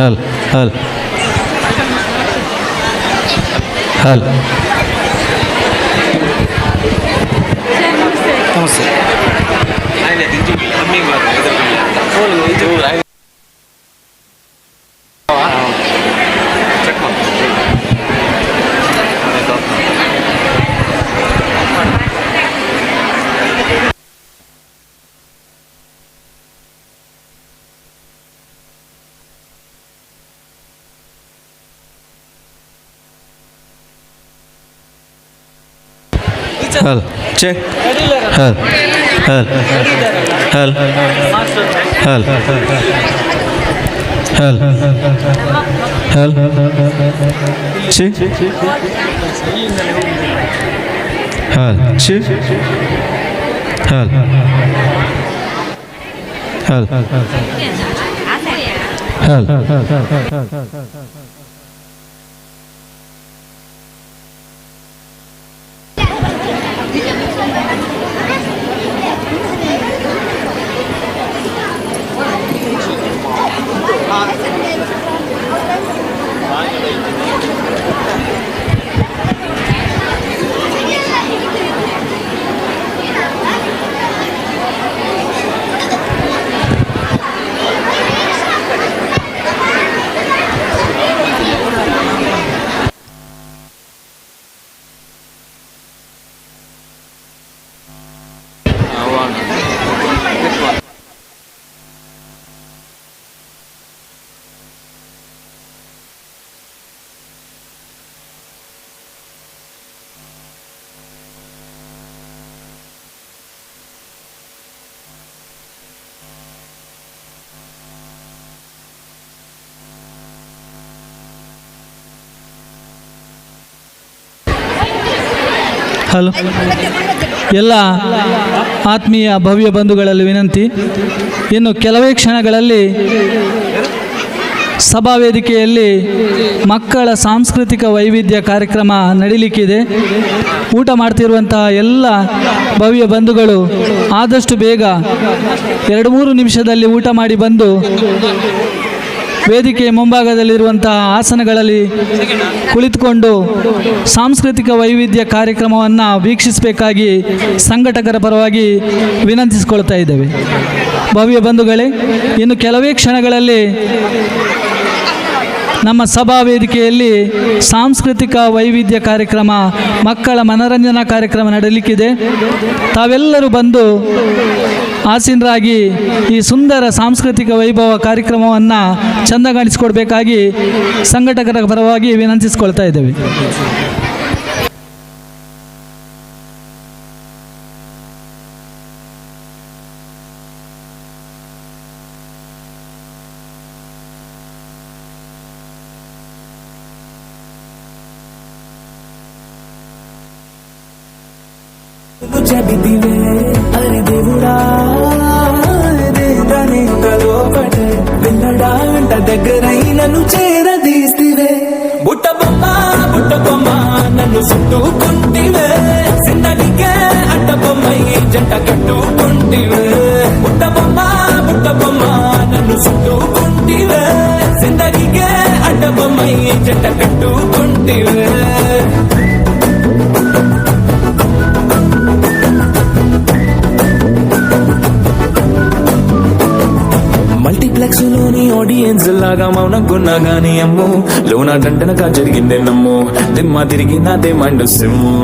ಹಲ್ ಹಲ್ ಹಲ್. ನಮಸ್ತೆ. ಹಲ್ ಚೆಕ್ ಹಲ್ ಹಲ್ ಹಲ್ ಹಲ್ ಹಲ್ ಹಲ್ ಚಿ ಹಲ್ ಚಿ ಹಲ್ ಹಲ್ ಹಲ್. ಹಲೋ, ಎಲ್ಲ ಆತ್ಮೀಯ ಭವ್ಯ ಬಂಧುಗಳಲ್ಲಿ ವಿನಂತಿ. ಇನ್ನು ಕೆಲವೇ ಕ್ಷಣಗಳಲ್ಲಿ ಸಭಾ ವೇದಿಕೆಯಲ್ಲಿ ಮಕ್ಕಳ ಸಾಂಸ್ಕೃತಿಕ ವೈವಿಧ್ಯ ಕಾರ್ಯಕ್ರಮ ನಡೀಲಿಕ್ಕಿದೆ. ಊಟ ಮಾಡ್ತಿರುವಂತಹ ಎಲ್ಲ ಭವ್ಯ ಬಂಧುಗಳು ಆದಷ್ಟು ಬೇಗ 2-3 ನಿಮಿಷದಲ್ಲಿ ಊಟ ಮಾಡಿ ಬಂದು ವೇದಿಕೆಯ ಮುಂಭಾಗದಲ್ಲಿರುವಂತಹ ಆಸನಗಳಲ್ಲಿ ಕುಳಿತುಕೊಂಡು ಸಾಂಸ್ಕೃತಿಕ ವೈವಿಧ್ಯ ಕಾರ್ಯಕ್ರಮವನ್ನು ವೀಕ್ಷಿಸಬೇಕಾಗಿ ಸಂಘಟಕರ ಪರವಾಗಿ ವಿನಂತಿಸಿಕೊಳ್ತಾ ಇದ್ದೇವೆ. ಭವ್ಯ ಬಂಧುಗಳೇ, ಇನ್ನು ಕೆಲವೇ ಕ್ಷಣಗಳಲ್ಲಿ ನಮ್ಮ ಸಭಾ ವೇದಿಕೆಯಲ್ಲಿ ಸಾಂಸ್ಕೃತಿಕ ವೈವಿಧ್ಯ ಕಾರ್ಯಕ್ರಮ, ಮಕ್ಕಳ ಮನರಂಜನಾ ಕಾರ್ಯಕ್ರಮ ನಡೆಯಲಿಕ್ಕಿದೆ. ತಾವೆಲ್ಲರೂ ಬಂದು ಆಸೀನರಾಗಿ ಈ ಸುಂದರ ಸಾಂಸ್ಕೃತಿಕ ವೈಭವ ಕಾರ್ಯಕ್ರಮವನ್ನು ಚಂದಗಾಣಿಸಿಕೊಡ್ಬೇಕಾಗಿ ಸಂಘಟಕರ ಪರವಾಗಿ ವಿನಂತಿಸಿಕೊಳ್ತಾ ಇದ್ದೇವೆ. చెబితివే అరే దేవుడా లోపటే విన్నడా అంట దగ్గరై నన్ను చేరదీస్తివే. బుట్ట బొమ్మ బుట్ట బొమ్మ నన్ను చుట్టుకుంటివే, జిందగీకే అడ్డ బొమ్మై జంట కట్టుకుంటివే. బుట్ట బొమ్మ బుట్ట బొమ్మ నన్ను చుట్టుకుంటివే, జిందగీకే అడ్డ బొమ్మై జంట కట్టుకుంటివే. మల్టీప్లెక్స్ లోని ఆడియన్స్ లాగా మౌనంగున్నా గానీ అమ్ము లోనా దండనగా జరిగిందే నమ్ము, దిమ్మ తిరిగి నాదే మండు సిమ్ము.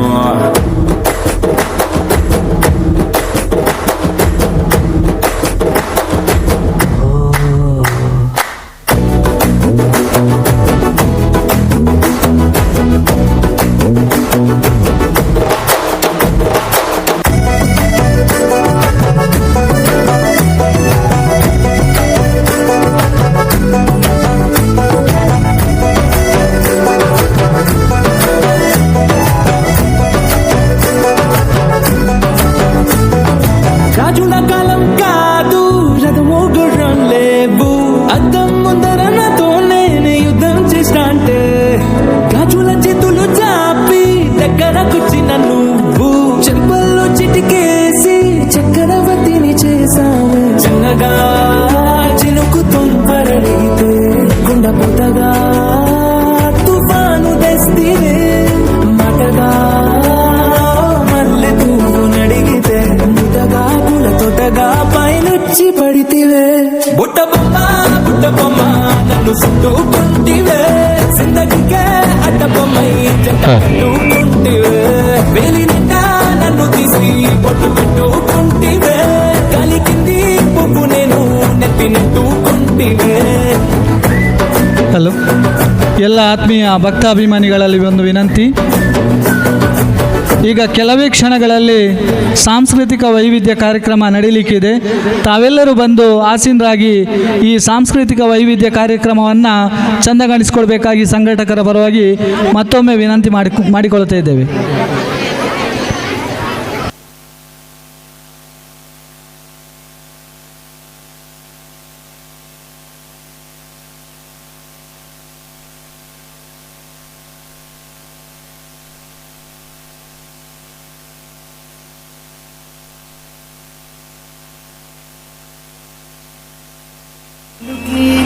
పిచ్చి పడితివే బుట్ట బొమ్మ బుట్ట బొమ్మ నన్ను చుట్టుకుంటివే జిందగీకే అడ్డ బొమ్మై జంట కట్టుకుంటివే వేలి నిండా నన్ను తీసి పొట్టు పెట్టుకుంటివే కలికింది పువ్వు నేను నెత్తినెట్టుకుంటివే. ಹಲೋ, ಎಲ್ಲ ಆತ್ಮೀಯ ಭಕ್ತಾಭಿಮಾನಿಗಳಲ್ಲಿ ಒಂದು ವಿನಂತಿ. ಈಗ ಕೆಲವೇ ಕ್ಷಣಗಳಲ್ಲಿ ಸಾಂಸ್ಕೃತಿಕ ವೈವಿಧ್ಯ ಕಾರ್ಯಕ್ರಮ ನಡೀಲಿಕ್ಕಿದೆ. ತಾವೆಲ್ಲರೂ ಬಂದು ಆಸೀನರಾಗಿ ಈ ಸಾಂಸ್ಕೃತಿಕ ವೈವಿಧ್ಯ ಕಾರ್ಯಕ್ರಮವನ್ನು ಚಂದಗಾಣಿಸಿಕೊಳ್ಬೇಕಾಗಿ ಸಂಘಟಕರ ಪರವಾಗಿ ಮತ್ತೊಮ್ಮೆ ವಿನಂತಿ ಮಾಡಿಕೊಳ್ಳುತ್ತಾ ಇದ್ದೇವೆ.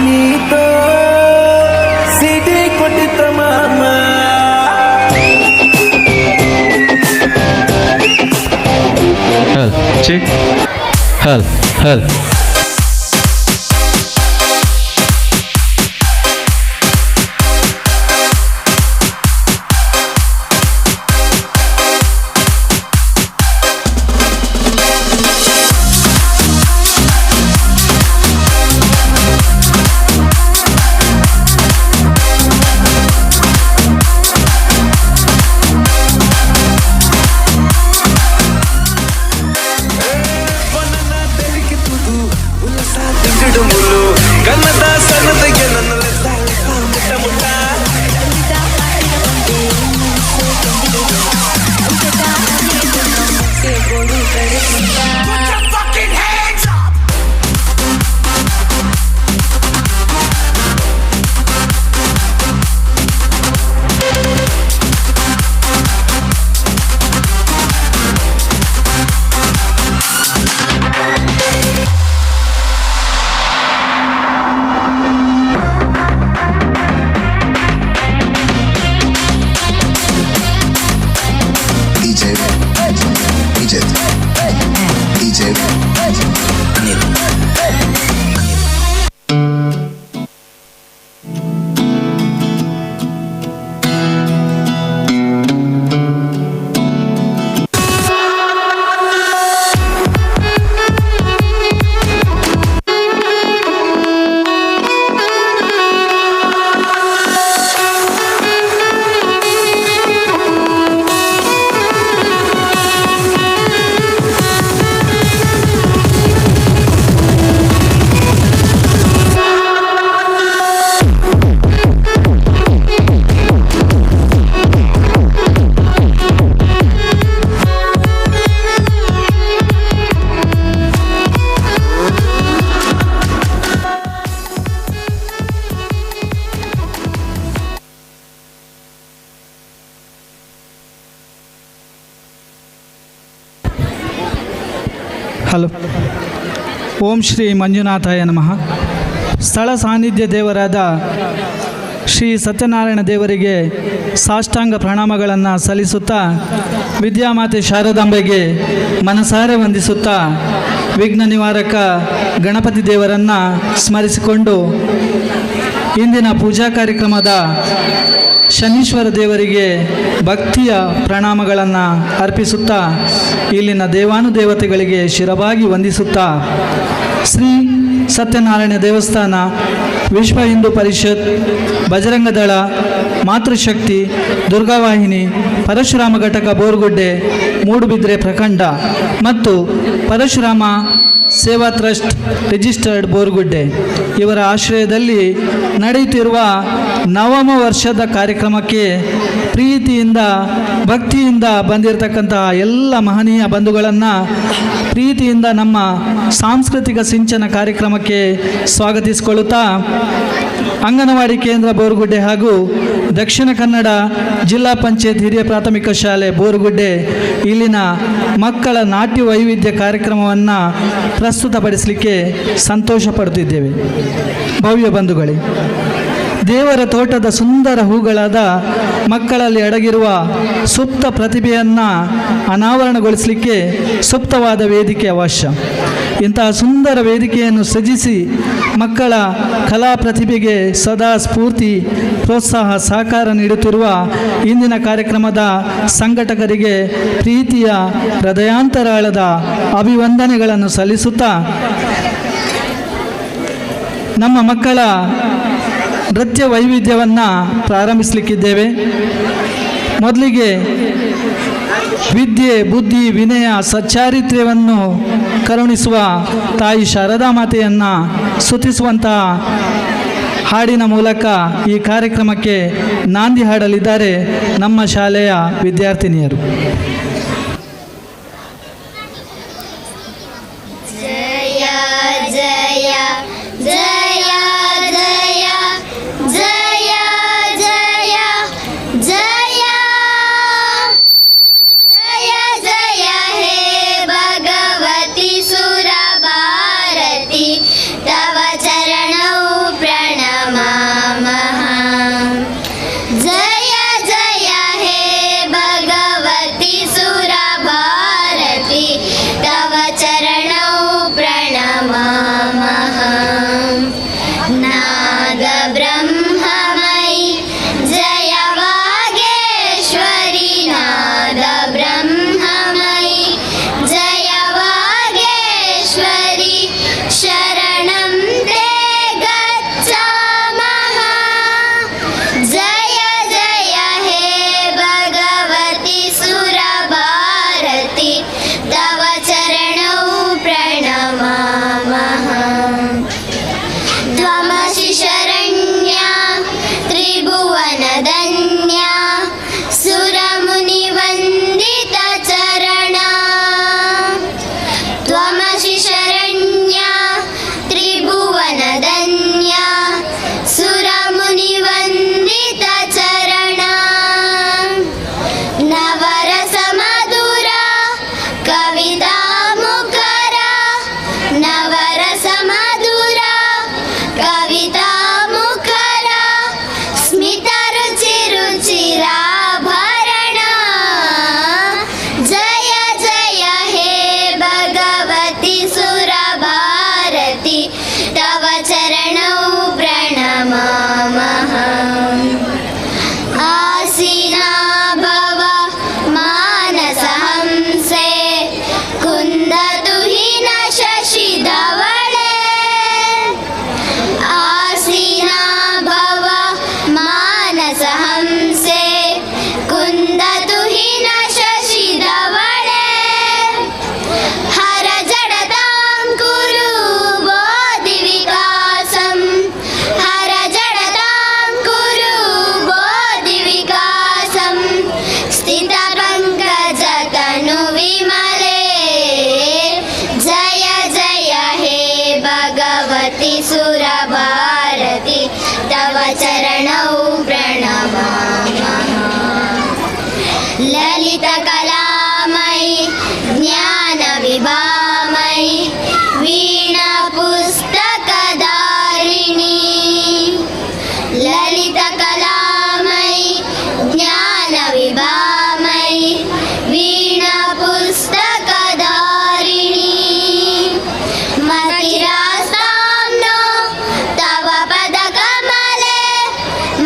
నీతో సిటీ కొట్టిత మామ. హల్ చెక్ హల్ హల్. DJ DJ DJ Anil. Hello, ಓಂ ಶ್ರೀ ಮಂಜುನಾಥಾಯ ನಮಃ. ಸ್ಥಳ ಸಾನ್ನಿಧ್ಯ ದೇವರಾದ ಶ್ರೀ ಸತ್ಯನಾರಾಯಣ ದೇವರಿಗೆ ಸಾಷ್ಟಾಂಗ ಪ್ರಣಾಮಗಳನ್ನು ಸಲ್ಲಿಸುತ್ತಾ, ವಿದ್ಯಾಮಾತೆ ಶಾರದಾಂಬೆಗೆ ಮನಸಾರೆ ವಂದಿಸುತ್ತಾ, ವಿಘ್ನ ನಿವಾರಕ ಗಣಪತಿ ದೇವರನ್ನು ಸ್ಮರಿಸಿಕೊಂಡು ಇಂದಿನ ಪೂಜಾ ಕಾರ್ಯಕ್ರಮದ ಶನೀಶ್ವರ ದೇವರಿಗೆ ಭಕ್ತಿಯ ಪ್ರಣಾಮಗಳನ್ನು ಅರ್ಪಿಸುತ್ತಾ, ಇಲ್ಲಿನ ದೇವಾನುದೇವತೆಗಳಿಗೆ ಶಿರಬಾಗಿ ವಂದಿಸುತ್ತಾ, ಶ್ರೀ ಸತ್ಯನಾರಾಯಣ ದೇವಸ್ಥಾನ, ವಿಶ್ವ ಹಿಂದೂ ಪರಿಷತ್, ಬಜರಂಗದಳ, ಮಾತೃಶಕ್ತಿ, ದುರ್ಗಾವಾಹಿನಿ, ಪರಶುರಾಮ ಘಟಕ ಬೋರ್ಗುಡ್ಡೆ, ಮೂಡುಬಿದ್ರೆ ಪ್ರಖಂಡ ಮತ್ತು ಪರಶುರಾಮ ಸೇವಾ ಟ್ರಸ್ಟ್ ರಿಜಿಸ್ಟರ್ಡ್ ಬೋರ್ಗುಡ್ಡೆ ಇವರ ಆಶ್ರಯದಲ್ಲಿ ನಡೆಯುತ್ತಿರುವ ನವಮ ವರ್ಷದ ಕಾರ್ಯಕ್ರಮಕ್ಕೆ ಪ್ರೀತಿಯಿಂದ ಭಕ್ತಿಯಿಂದ ಬಂದಿರತಕ್ಕಂತಹ ಎಲ್ಲ ಮಹನೀಯ ಬಂಧುಗಳನ್ನು ಪ್ರೀತಿಯಿಂದ ನಮ್ಮ ಸಾಂಸ್ಕೃತಿಕ ಸಿಂಚನ ಕಾರ್ಯಕ್ರಮಕ್ಕೆ ಸ್ವಾಗತಿಸಿಕೊಳ್ಳುತ್ತಾ, ಅಂಗನವಾಡಿ ಕೇಂದ್ರ ಬೋರ್ಗುಡ್ಡೆ ಹಾಗೂ ದಕ್ಷಿಣ ಕನ್ನಡ ಜಿಲ್ಲಾ ಪಂಚಾಯತ್ ಹಿರಿಯ ಪ್ರಾಥಮಿಕ ಶಾಲೆ ಬೋರ್ಗುಡ್ಡೆ ಇಲ್ಲಿನ ಮಕ್ಕಳ ನಾಟ್ಯ ವೈವಿಧ್ಯ ಕಾರ್ಯಕ್ರಮವನ್ನು ಪ್ರಸ್ತುತಪಡಿಸಲಿಕ್ಕೆ ಸಂತೋಷ ಪಡುತ್ತಿದ್ದೇವೆ. ಭವ್ಯ ಬಂಧುಗಳೇ, ದೇವರ ತೋಟದ ಸುಂದರ ಹೂಗಳಾದ ಮಕ್ಕಳಲ್ಲಿ ಅಡಗಿರುವ ಸುಪ್ತ ಪ್ರತಿಭೆಯನ್ನು ಅನಾವರಣಗೊಳಿಸಲಿಕ್ಕೆ ಸೂಕ್ತವಾದ ವೇದಿಕೆ ಅವಶ್ಯ. ಇಂತಹ ಸುಂದರ ವೇದಿಕೆಯನ್ನು ಸೃಜಿಸಿ ಮಕ್ಕಳ ಕಲಾ ಪ್ರತಿಭೆಗೆ ಸದಾ ಸ್ಫೂರ್ತಿ, ಪ್ರೋತ್ಸಾಹ, ಸಹಕಾರ ನೀಡುತ್ತಿರುವ ಇಂದಿನ ಕಾರ್ಯಕ್ರಮದ ಸಂಘಟಕರಿಗೆ ಪ್ರೀತಿಯ ಹೃದಯಾಂತರಾಳದ ಅಭಿವಂದನೆಗಳನ್ನು ಸಲ್ಲಿಸುತ್ತಾ, ನಮ್ಮ ಮಕ್ಕಳ ನೃತ್ಯ ವೈವಿಧ್ಯವನ್ನು ಪ್ರಾರಂಭಿಸಲಿಕ್ಕಿದ್ದೇವೆ. ಮೊದಲಿಗೆ ವಿದ್ಯೆ, ಬುದ್ಧಿ, ವಿನಯ, ಸಚ್ಚಾರಿತ್ರ್ಯವನ್ನು ಕರುಣಿಸುವ ತಾಯಿ ಶಾರದಾ ಮಾತೆಯನ್ನು ಸ್ತುತಿಸುವಂತಹ ಹಾಡಿನ ಮೂಲಕ ಈ ಕಾರ್ಯಕ್ರಮಕ್ಕೆ ನಾಂದಿ ಹಾಡಲಿದ್ದಾರೆ ನಮ್ಮ ಶಾಲೆಯ ವಿದ್ಯಾರ್ಥಿನಿಯರು. ಜಯ ಜಯ ಜಯ ಜಯ ಜಯ ಜಯ ಜಯ ಜಯ ಜಯ ಹೇ ಭಗವತಿ ಸುರಭಾರತಿ ತವ ಚರಣೌ ಪ್ರಣಮಾಮಃ. ಜಯ ಜಯ ಹೇ ಭಗವತಿ ಸುರಭಾರತಿ ತವ ಚರಣೌ ಪ್ರಣಮಾಮಃ. ನಾದ ಬ್ರಹ್ಮಮಯಿ ಜಯ ವಾಗೇಶ್ವರಿ, ನಾದ ಬ್ರಹ್ಮಮಯಿ ಜಯ ವಾಗೇಶ್ವರಿ, ಶರಣಂ ತೇ ಗಚ್ಛಾಮಃ. ಜಯ ಜಯ ಹೇ ಭಗವತಿ ಸುರಭಾರತಿ ತವ ಚರಣೌ ಪ್ರಣಮಾಮಃ. ತ್ವಮಸಿ ಶರಣ್ಯಾ ತ್ರಿಭುವನಧನ್ಯಾ ಸುರಮುನಿವಂದಿತಚರಣಾ. ತ್ವಮಸಿ ಶರಣ್ಯಾ ತ್ರಿಭುವನಧನ್ಯಾ ಸುರಮುನಿವಂದಿತಚರಣಾ. ನವರಸಮಧುರ ಕವಿತಾ ಮುಖರ, ನವರಸಮಧುರ ಕವಿತಾ ಮುಖರ, ಸ್ಮಿತ ರುಚಿ ರುಚಿರಾಭರಣ. ಜಯ ಜಯ ಹೇ ಭಗವತಿ ಸುರಭಾರತಿ ತವ ಚರಣೌ ಪ್ರಣಮಾಮಃ. ಆಸೀನಾ ಭವ ಮಾನಸಹಂಸೆ ಕುಂದತುಹಿನ ಶಶಿಧವಳೆ. ಆಸೀನಾ ಭವ ಮಾನಸಹಂಸೆ ಕುಂದತುಹಿನ ಶಶಿಧವಳೆ. ಹರ ಜಡತಾಂ ಕುರು ಬೋಧಿ ವಿಕಾಸಂ, ಹರ ಜಡತಾಂ ಕುರು ಬೋಧಿ ವಿಕಾಸಂ, ಸ್ಥಿತ ಪಂಕಜ ತನು ವಿಮಲೆ. ಜಯ ಜಯ ಹೇ ಭಗವತಿ ಸುರಭಾರತಿ ತವ ಚರಣೌ ಪ್ರಣಮಾಮಃ. ಲಲಿತ ಕಲಾಮಯಿ ಜ್ಞಾನ ವಿಭಾಮಯಿ ವೀಣಾ ಪುಸ್ತಕಧಾರಿಣಿ. ಲಲಿತ ಕಲಾಮಯಿ ಜ್ಞಾನ ವಿಭಾಮಯಿ ವೀಣಾ ಪುಸ್ತಕಧಾರಿಣಿ. ಮತಿರಾಸ್ತಾಂ ನೋ ತವ ಪದಕಮಲೆ,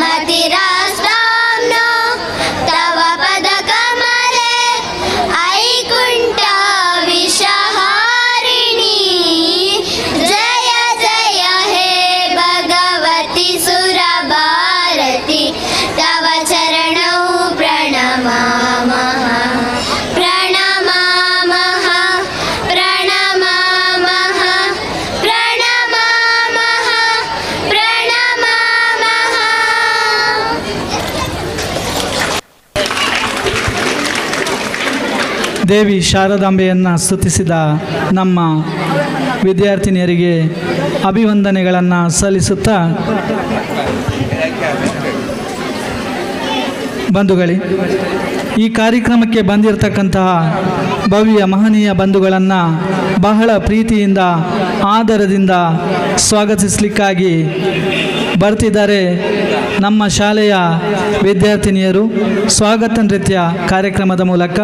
ಮತಿರಾಸ್ತಾಂ ನೋ ತವ ಪದಕಮಲೆ, ಐಕುಂಠ ವಿಷಹಾರಿಣಿ. ಜಯ ಜಯ ಹೇ ಭಗವತಿ ಸುರಭಾರತಿ ತವ ಚರಣೌ ಪ್ರಣಮಾಮಃ. ಪ್ರಣಮಾಮಃ ಪ್ರಣಮಾಮಃ ಪ್ರಣಮಾಮಃ ಪ್ರಣಮಾಮಃ. ದೇವಿ ಶಾರದಾಂಬೆಯನ್ನು ಸ್ತುತಿಸಿದ ನಮ್ಮ ವಿದ್ಯಾರ್ಥಿನಿಯರಿಗೆ ಅಭಿವಂದನೆಗಳನ್ನು ಸಲ್ಲಿಸುತ್ತಾ, ಬಂಧುಗಳೇ, ಈ ಕಾರ್ಯಕ್ರಮಕ್ಕೆ ಬಂದಿರತಕ್ಕಂತಹ ಭವ್ಯ ಮಹನೀಯ ಬಂಧುಗಳನ್ನು ಬಹಳ ಪ್ರೀತಿಯಿಂದ ಆದರದಿಂದ ಸ್ವಾಗತಿಸಲಿಕ್ಕಾಗಿ ಬರ್ತಿದ್ದಾರೆ ನಮ್ಮ ಶಾಲೆಯ ವಿದ್ಯಾರ್ಥಿನಿಯರು. ಸ್ವಾಗತ ನೃತ್ಯ ಕಾರ್ಯಕ್ರಮದ ಮೂಲಕ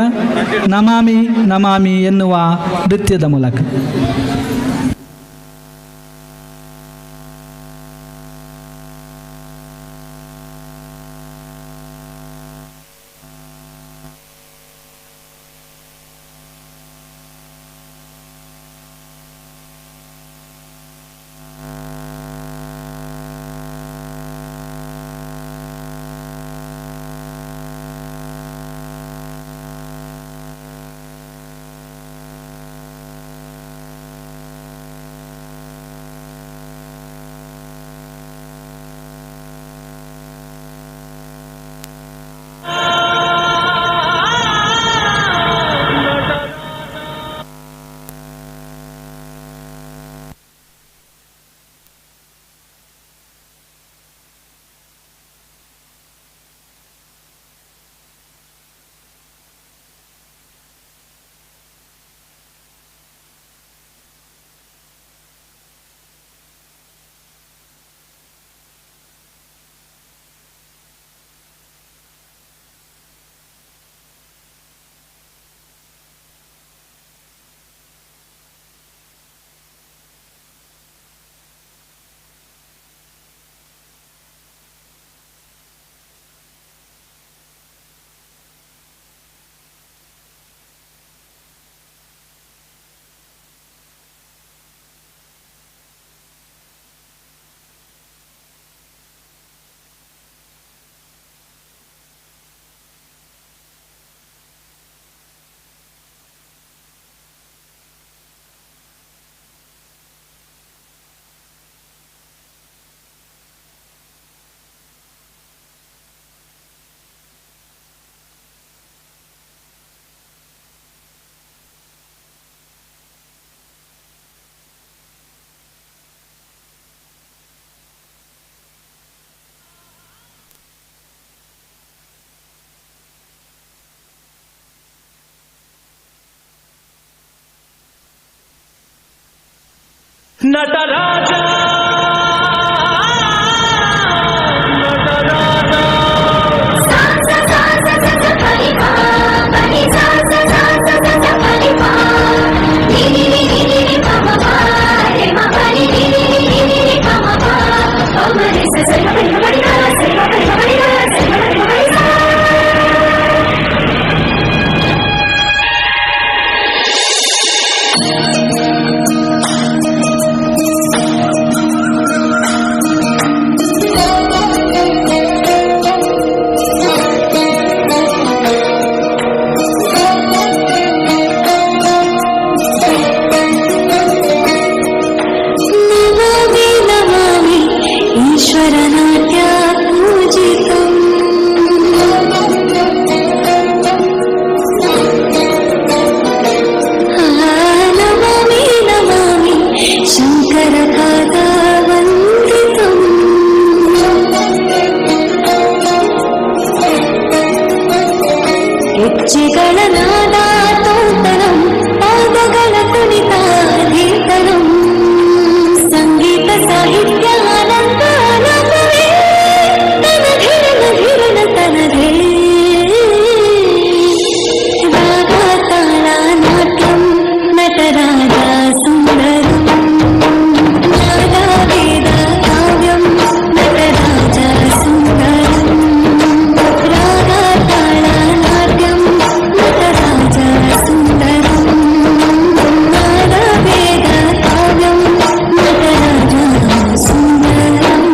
ನಮಾಮಿ ನಮಾಮಿ ಎನ್ನುವ ನೃತ್ಯದ ಮೂಲಕ. ನಟರಾಜ ನಟರಾಜ. ನಮಾಮಿ ನಮಾಮಿ ಈಶ್ವರನಾಟ್ಯ ಪೂಜಿತಂ. ನಮಾಮಿ ನಮಾಮಿ ಶಂಕರ ಪಾದ ವಂದಿತಂ. ಹೆಜ್ಜೆಗಳ ನಾದ ತೋತನಂ, ಪಾದಗಳ ಕುಣಿತ ಧೀತನಂ. ಸಂಗೀತ ಸಾಹಿತ್ಯ ಆನಂದ ಆನಂದವೇ, ತನಧಿರನ ಧಿರನ ತನಧೇ. ರಾಗ ತಾಳ ನಾಟ್ಯಂ ನಟರಾಜ ಸುಂದರಂ, ನಾದ ವೇದ ಕಾವ್ಯಂ ನಟರಾಜ ಸುಂದರಂ. ರಾಗ ತಾಳ ನಾಟ್ಯಂ ನಟರಾಜ ಸುಂದರಂ, ನಾದ ವೇದ ಕಾವ್ಯಂ ನಟರಾಜ ಸುಂದರಂ.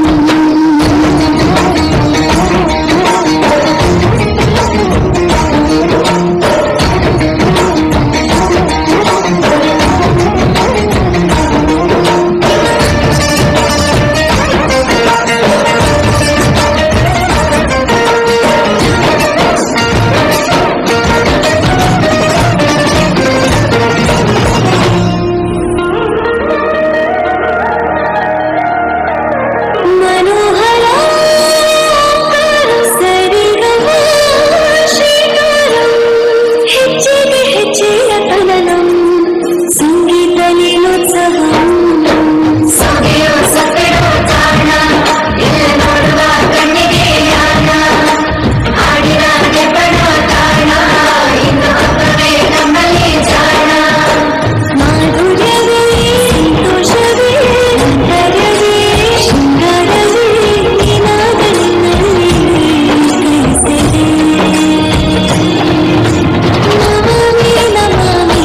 ಮನೋಹರ ಸರಿಗಮ ಶ್ರೀಕಾರಂ, ಹೆಜ್ಜೆಗೆ ಹೆಜ್ಜೆಯ ತನನಂ, ಸಂಗೀತ ಲೀಲೋತ್ಸವಂ. ಮಾಧುರ್ಯವೇ ಸಂತೋಷವೇ ಅಂತರ್ಯವೇ ಶೃಂಗಾರವೇ ನಿನಾದ ನಿನ್ನಲ್ಲಿ ಕೈಸೆದೆ. ನಮಾಮಿ ನಮಾಮಿ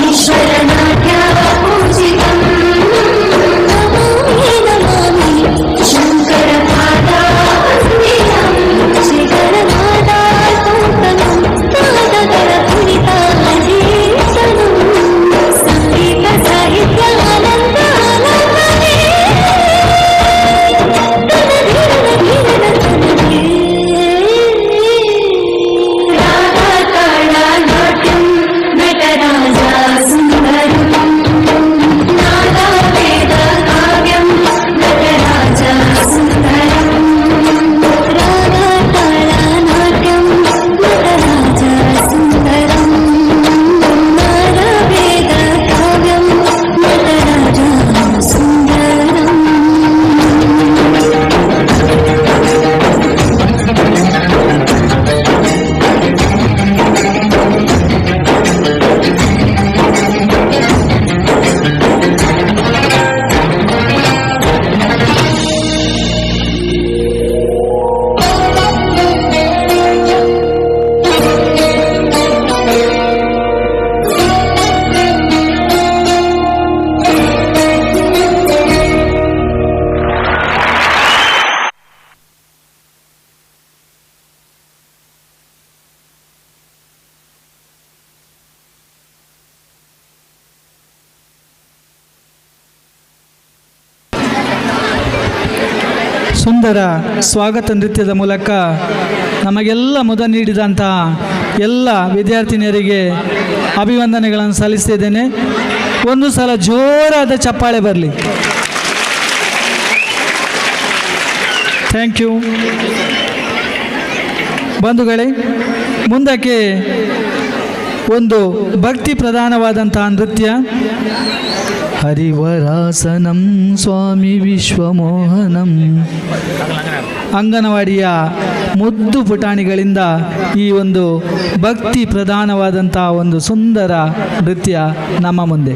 ಈಶ್ವರನಾಟ್ಯ ಪೂಜಿತಂ, ನಮಾಮಿ ನಮಾಮಿ ಶಂಕರ ಪಾದ ವಂದಿತಂ. ಶ್ರೀಗಣನಾದ ತೋತನಂ, ಪಾದಗಳ ಕುಣಿತ ಅಧೀತನಂ. ಸಂಗೀತ ಸಾಹಿತ್ಯ ಆನಂದ ಆನಂದವೇ, ತನಧಿರನ ಧಿರನ ತನಧೇ. ರಾಗ ತಾಳ ನಾಟ್ಯಂ ನಟರಾಜ ಸುಂದರಂ, ನಾದ ವೇದ ಕಾವ್ಯಂ ನಟರಾಜ ಸುಂದರಂ. ರಾಗ ತಾಳ ನಾಟ್ಯಂ ನಟರಾಜ ಸುಂದರಂ, ನಾದ ವೇದ ಕಾವ್ಯಂ ನಟರಾಜ ಸುಂದರಂ. ಸುಂದರ ಸ್ವಾಗತ ನೃತ್ಯದ ಮೂಲಕ ನಮಗೆಲ್ಲ ಮುದ ನೀಡಿದಂತಹ ಎಲ್ಲ ವಿದ್ಯಾರ್ಥಿನಿಯರಿಗೆ ಅಭಿವಂದನೆಗಳನ್ನು ಸಲ್ಲಿಸ್ತಿದ್ದೇನೆ. ಒಂದು ಸಲ ಜೋರಾದ ಚಪ್ಪಾಳೆ ಬರಲಿ. Thank you ಬಂಧುಗಳೇ. ಮುಂದಕ್ಕೆ ಒಂದು ಭಕ್ತಿ ಪ್ರಧಾನವಾದಂತಹ ನೃತ್ಯ. ಹರಿವರಾಸನಂ ಸ್ವಾಮಿ ವಿಶ್ವಮೋಹನಂ. ಅಂಗನವಾಡಿಯ ಮುದ್ದು ಪುಟಾಣಿಗಳಿಂದ ಈ ಒಂದು ಭಕ್ತಿ ಪ್ರಧಾನವಾದಂತಹ ಒಂದು ಸುಂದರ ನೃತ್ಯ ನಮ್ಮ ಮುಂದೆ.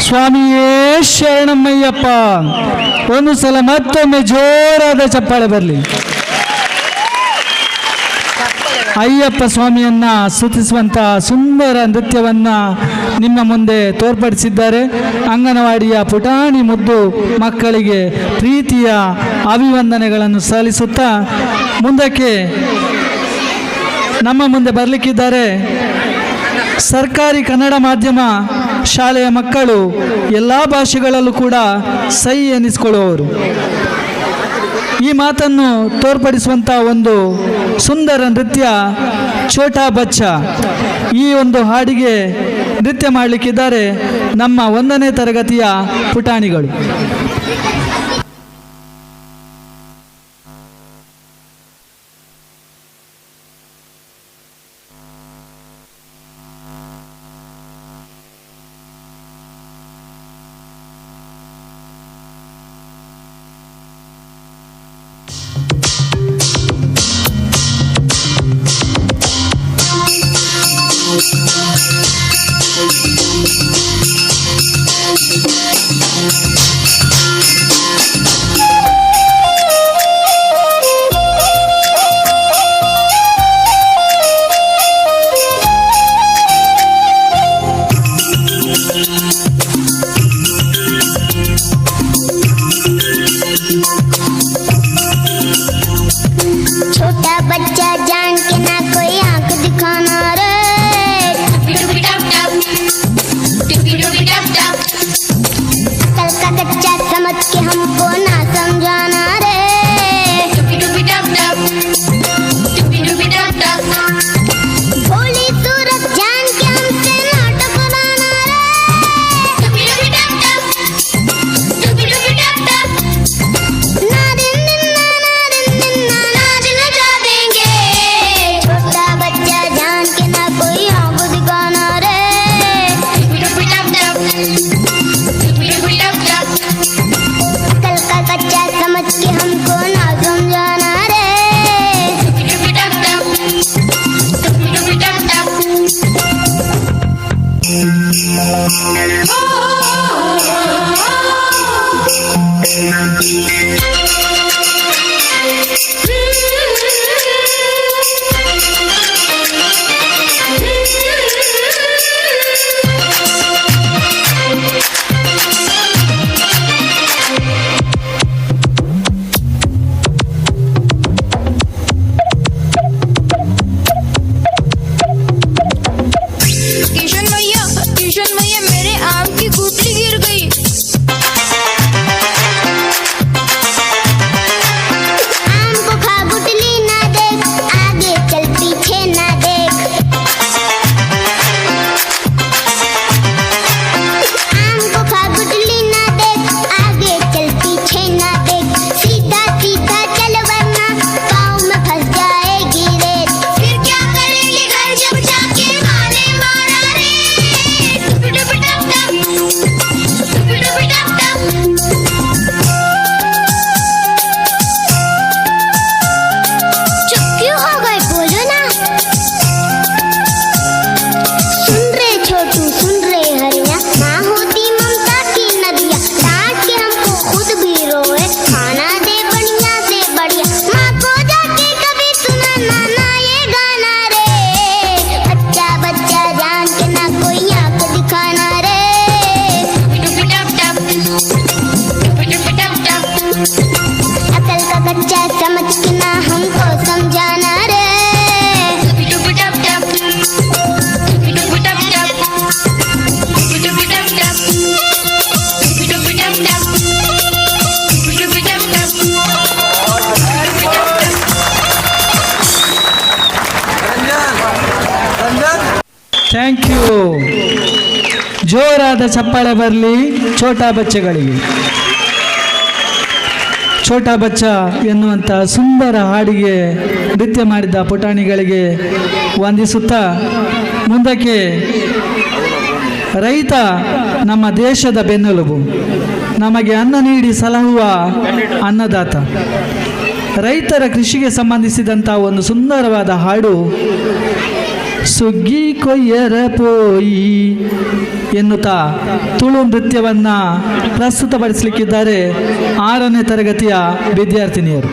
ಸ್ವಾಮಿಯೇ ಶರಣಮಯ್ಯಪ್ಪ. ಒಂದು ಸಲ ಮತ್ತೊಮ್ಮೆ ಜೋರಾದ ಚಪ್ಪಾಳೆ ಬರಲಿ. ಅಯ್ಯಪ್ಪ ಸ್ವಾಮಿಯನ್ನ ಸ್ತುತಿಸುವಂತಹ ಸುಂದರ ನೃತ್ಯವನ್ನು ನಿಮ್ಮ ಮುಂದೆ ತೋರ್ಪಡಿಸಿದ್ದಾರೆ. ಅಂಗನವಾಡಿಯ ಪುಟಾಣಿ ಮುದ್ದು ಮಕ್ಕಳಿಗೆ ಪ್ರೀತಿಯ ಅಭಿವಂದನೆಗಳನ್ನು ಸಲ್ಲಿಸುತ್ತಾ ಮುಂದಕ್ಕೆ ನಮ್ಮ ಮುಂದೆ ಬರಲಿಕ್ಕಿದ್ದಾರೆ ಸರ್ಕಾರಿ ಕನ್ನಡ ಮಾಧ್ಯಮ ಶಾಲೆಯ ಮಕ್ಕಳು. ಎಲ್ಲ ಭಾಷೆಗಳಲ್ಲೂ ಕೂಡ ಸೈ ಎನಿಸಿಕೊಳ್ಳುವವರು. ಈ ಮಾತನ್ನು ತೋರ್ಪಡಿಸುವಂಥ ಒಂದು ಸುಂದರ ನೃತ್ಯ ಛೋಟಾ ಬಚ್ಚಾ. ಈ ಒಂದು ಹಾಡಿಗೆ ನೃತ್ಯ ಮಾಡಲಿಕ್ಕಿದ್ದಾರೆ ನಮ್ಮ 1ನೇ ತರಗತಿಯ ಪುಟಾಣಿಗಳು. किशन भैया, किशन भैया, मेरे आम की गुठली गिर गई। आम को खा गुठली ना देख, आगे चल पीछे ना देख। आम को खा गुठली ना देख, आगे चल पीछे ना देख, सीधा सीधा चल वरना पाँव में फंस जाएगी रेत। फिर क्या करेंगे घर जब जाके माँ ने मारा रे। टुप टुप टप टप, टुप टुप टप टप। चुप क्यों हो गए, बोलो ना। सुन रे छोटू, सुन रे हरिया, माँ होती ममता की नदिया, डांट के हमको खुद भी रोए, खाना दे बढ़िया से बढ़िया। माँ को जाके कभी सुना ना ना ये गाना रे, बच्चा बच्चा जान के ना कोई आंख दिखाना रे। टुप टप टप, टुप टुप टप टप। अकल का कच्चा समझ के ना हमको समझाना रे। टुप टुप टप टप, टुप टुप टप टप, टुप टुप टप टप, टुप टुप टप टप, टुप टुप टप टप। Thank you. ಜೋರಾದ ಚಪ್ಪಾಳೆ ಬರಲಿ ಛೋಟಾ ಬಚ್ಚಗಳಿಗೆ. ಛೋಟಾ ಬಚ್ಚ ಎನ್ನುವಂಥ ಸುಂದರ ಹಾಡಿಗೆ ನೃತ್ಯ ಮಾಡಿದ ಪುಟಾಣಿಗಳಿಗೆ ವಂದಿಸುತ್ತಾ ಮುಂದಕ್ಕೆ, ರೈತ ನಮ್ಮ ದೇಶದ ಬೆನ್ನೆಲುಬು, ನಮಗೆ ಅನ್ನ ನೀಡಿ ಸಲಹುವ ಅನ್ನದಾತ. ರೈತರ ಕೃಷಿಗೆ ಸಂಬಂಧಿಸಿದಂಥ ಒಂದು ಸುಂದರವಾದ ಹಾಡು ಸುಗ್ಗಿ ಕೊಯ್ಯರ ಪೋಯಿ ಎನ್ನುತ್ತಾ ತುಳು ನೃತ್ಯವನ್ನು ಪ್ರಸ್ತುತಪಡಿಸಲಿಕ್ಕಿದ್ದಾರೆ 6ನೇ ತರಗತಿಯ ವಿದ್ಯಾರ್ಥಿನಿಯರು.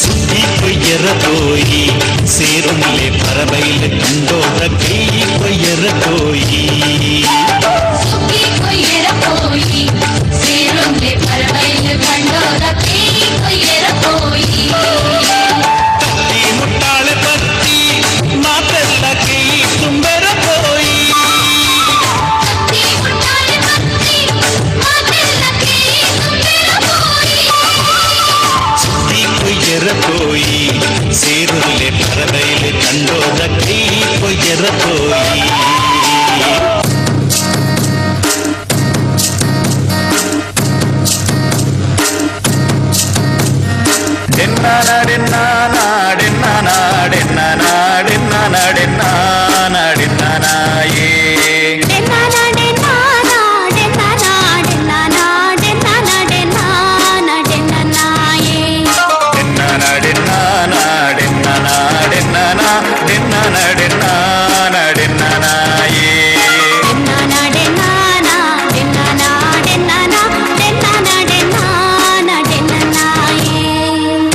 ಸುದ್ದಿ ಕೊಯ್ಯರ ತೋಯಿ ಸೇರುಂಲೆ ಪರಬೈಲ ಕಂಡೋದ ಕೈ ಕೊಯ್ಯರ ತೋಯಿ. ಸುಗ್ಗಿ ಕೊಯ್ಯರ ಪೋಯಿ ಸೇರುಂಲೆ ಪರಬೈಲ್ ಕಂಡೋದ ಕೈ ಕೊಯ್ಯರ ಪೋಯಿ. ಕತ್ತಿ ಮುಟ್ಟಾಳೆ ಪತ್ತಿ ಮಾತೆಲ್ಲ ಕೈ ತುಂಬೆರ ಪೋಯಿ. ಕತ್ತಿ ಮುಟ್ಟಾಳೆ ಪತ್ತಿ ಮಾತೆಲ್ಲ ಕೈ ತುಂಬೆರ ಪೋಯಿ. ಸುದ್ದಿ ಕೊಯ್ಯರ ತೋಯಿ ಸೇರುಂಲೆ ಪರಬೈಲ ಕಂಡೋದ ಕೈ ಕೊಯ್ಯರ ತೋಯಿ. ಡೆನ್ನಾಡೆನ್ನಾಡೆನ್ನಾಡೆನ್ನಾಡೆನ್ನಾಡೆನ್ನಾಡೆನ್ನಾಡೆನ್ನಾಯೇ. ಡೆನ್ನಾಡೆನ್ನಾಡೆನ್ನಾಡೆನ್ನಾಡೆನ್ನಾಡೆನ್ನಾಡೆನ್ನಾಯೇ.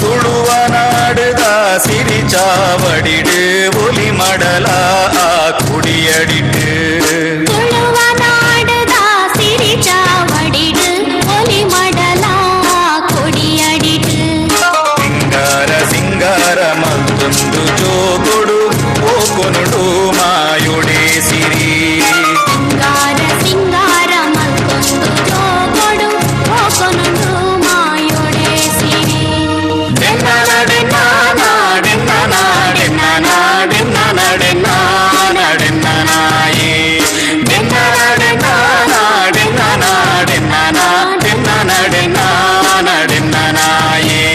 ತುಳುವ ನಾಡುದ ಸಿರಿಚಾವಡಿಡು ಒಲಿ ಮಡಲ ಆ ಕುಡಿಯಡಿಟ್ಟು. ತುಳುವ ನಾಡದ ಸಿರಿಚಾವಡಿಡು ಒಲಿ ಮಡಲ ಕೊಡಿಯಡಿಡು. ಸಿಂಗಾರ ಸಿಂಗಾರ ಮತ್ತೊಂದು ಜೋಗೊಡು ಓಕೊನುಡು ಮಾಯುಡೆ ಸಿರಿ. ಸಿಂಗಾರ ಸಿಂಗಾರ ಮತ್ತೊಂದು ಜೋಗೊಡು ಹೋಕೊನುಡು ಮಾಯೋಡೆ ಸಿರಿ. ಡೆನ್ನಾಡೆನ್ನಾಡೆನ್ನಾಡೆನ್ನಾಡೆನ್ನಾಡೆನ್ನಾಡೆನ್ನಾಯೇ. ಡೆನ್ನಾಡೆನ್ನಾಡೆನ್ನಾಡೆನ್ನಾಡೆನ್ನಾಡೆನ್ನಾಡೆನ್ನಾಯೇ.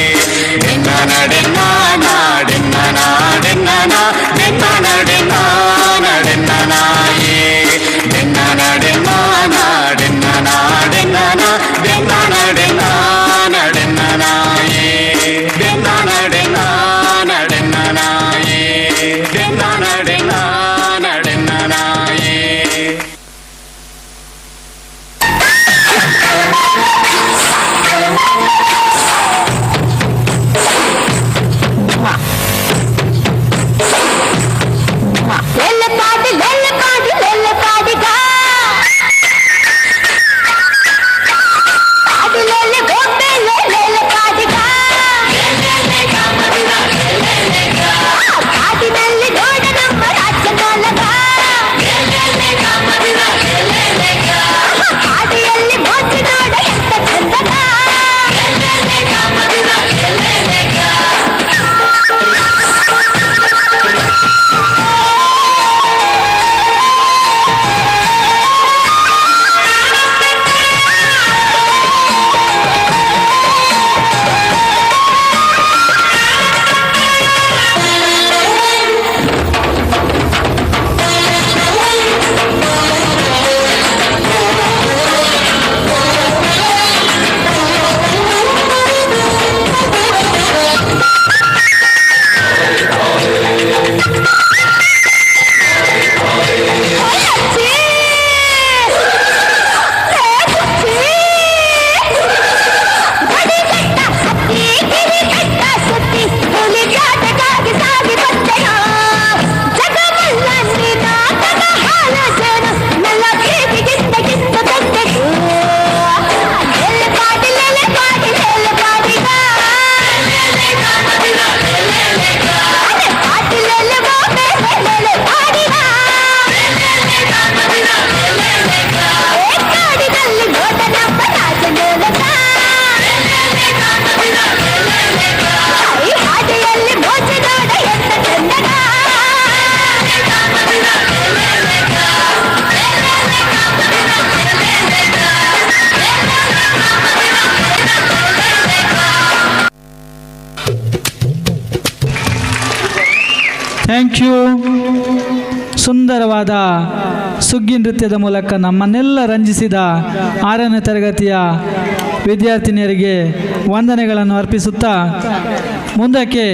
Thank you. ಸುಂದರವಾದ ಸುಗ್ಗಿ ನೃತ್ಯದ ಮೂಲಕ ನಮ್ಮನ್ನೆಲ್ಲ ರಂಜಿಸಿದ 6ನೇ ತರಗತಿಯ ವಿದ್ಯಾರ್ಥಿನಿಯರಿಗೆ ವಂದನೆಗಳನ್ನು ಅರ್ಪಿಸುತ್ತಾ, ಮುಂದಕ್ಕೆ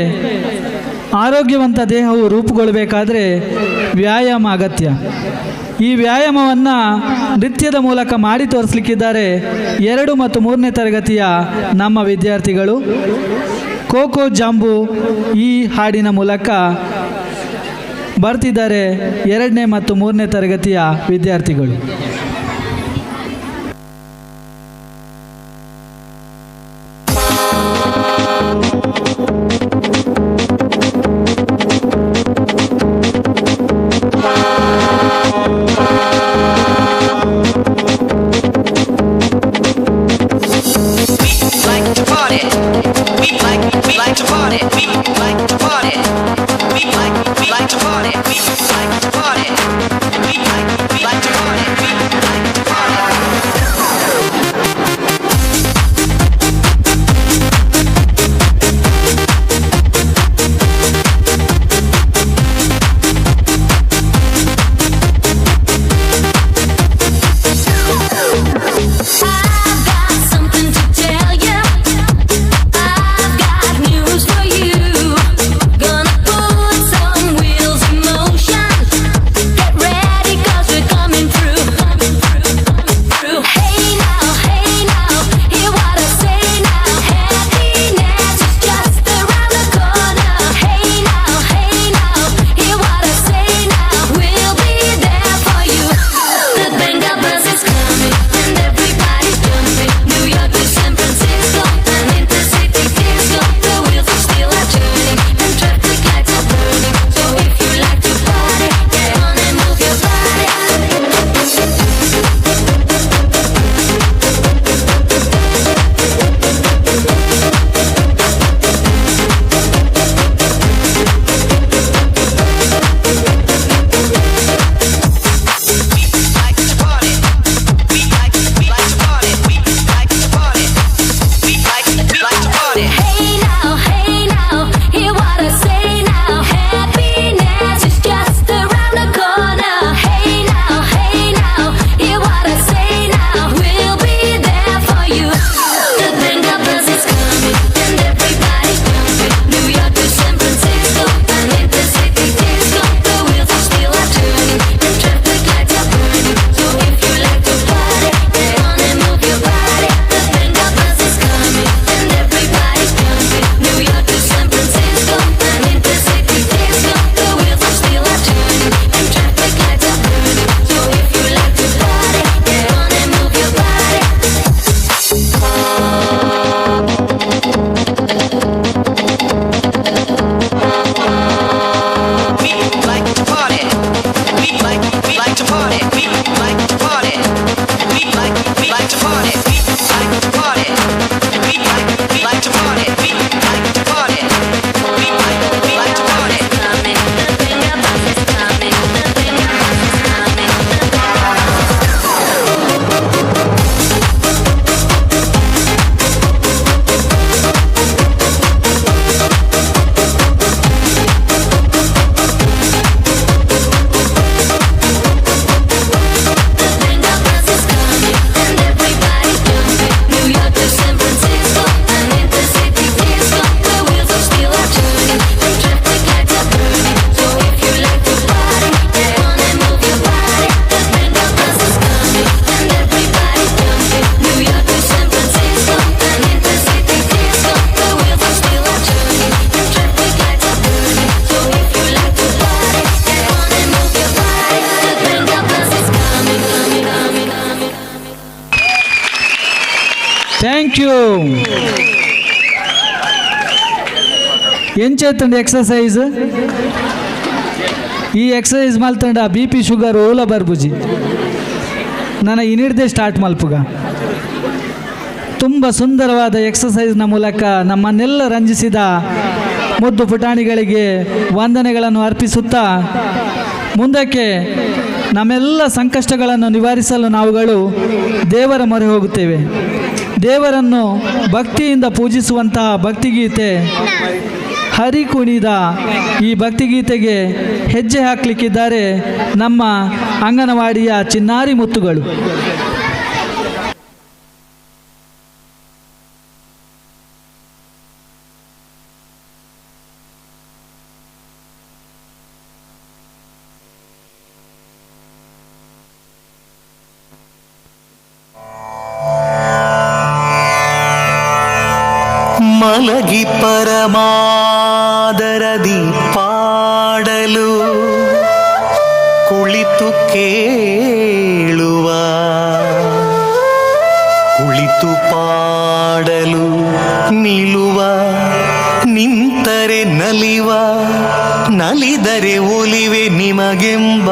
ಆರೋಗ್ಯವಂತ ದೇಹವು ರೂಪುಗೊಳ್ಳಬೇಕಾದರೆ ವ್ಯಾಯಾಮ ಅಗತ್ಯ. ಈ ವ್ಯಾಯಾಮವನ್ನು ನೃತ್ಯದ ಮೂಲಕ ಮಾಡಿ ತೋರಿಸಲಿಕ್ಕಿದ್ದಾರೆ 2 ಮತ್ತು 3ನೇ ತರಗತಿಯ ನಮ್ಮ ವಿದ್ಯಾರ್ಥಿಗಳು. ಕೋಕೋ ಜಾಂಬು ಈ ಹಾಡಿನ ಮೂಲಕ ಬರ್ತಿದ್ದಾರೆ 2ನೇ ಮತ್ತು 3ನೇ ತರಗತಿಯ ವಿದ್ಯಾರ್ಥಿಗಳು. Thank you. ಎಂಚೆತ್ತಂಡು ಎಕ್ಸಸೈಸ್? ಈ ಎಕ್ಸಸೈಸ್ ಮಲ್ತಂಡ ಬಿ ಪಿ ಶುಗರ್ ಓಲ ಬರ್ಬುಜಿ. ನನ್ನ ಇನಿಡ್ದೆ ಸ್ಟಾರ್ಟ್ ಮಲ್ಪುಗ. ತುಂಬ ಸುಂದರವಾದ ಎಕ್ಸಸೈಸ್ನ ಮೂಲಕ ನಮ್ಮನ್ನೆಲ್ಲ ರಂಜಿಸಿದ ಮುದ್ದು ಪುಟಾಣಿಗಳಿಗೆ ವಂದನೆಗಳನ್ನು ಅರ್ಪಿಸುತ್ತಾ, ಮುಂದಕ್ಕೆ ನಮ್ಮೆಲ್ಲ ಸಂಕಷ್ಟಗಳನ್ನು ನಿವಾರಿಸಲು ನಾವುಗಳು ದೇವರ ಮೊರೆ ಹೋಗುತ್ತೇವೆ. ದೇವರನ್ನು ಭಕ್ತಿಯಿಂದ ಪೂಜಿಸುವಂತಹ ಭಕ್ತಿಗೀತೆ ಹರಿ ಕುಣಿದ ಈ ಭಕ್ತಿಗೀತೆಗೆ ಹೆಜ್ಜೆ ಹಾಕಲಿಕ್ಕಿದ್ದಾರೆ ನಮ್ಮ ಅಂಗನವಾಡಿಯ ಚಿನ್ನಾರಿ ಮುತ್ತುಗಳು. ಮಲಗಿ ಪರಮಾದರದಿ ಪಾಡಲು ಕುಳಿತು ಕೇಳುವ, ಕುಳಿತು ಪಾಡಲು ನಿಲ್ಲುವ, ನಿಂತರೆ ನಲಿವ, ನಲಿದರೆ ಒಲಿವೆ ನಿಮಗೆಂಬ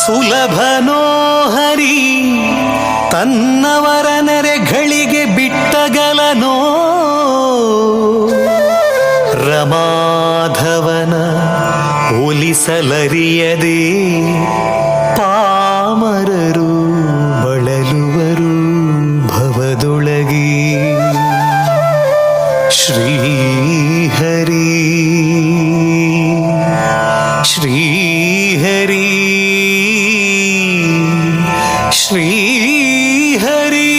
ಸುಲಭನೋ ಹರಿ ತನ್ನವರ ನೆರೆಗಳಿಗೆ ಬಿಟ್ಟಗಲನೋ ರಮಾಧವನ ಒಲಿಸಲರಿಯದೆ ಪಾಮರರು ಬಳಲುವರು ಭವದೊಳಗೆ. ಶ್ರೀಹರಿ ಶ್ರೀಹರಿ ಶ್ರೀಹರಿ.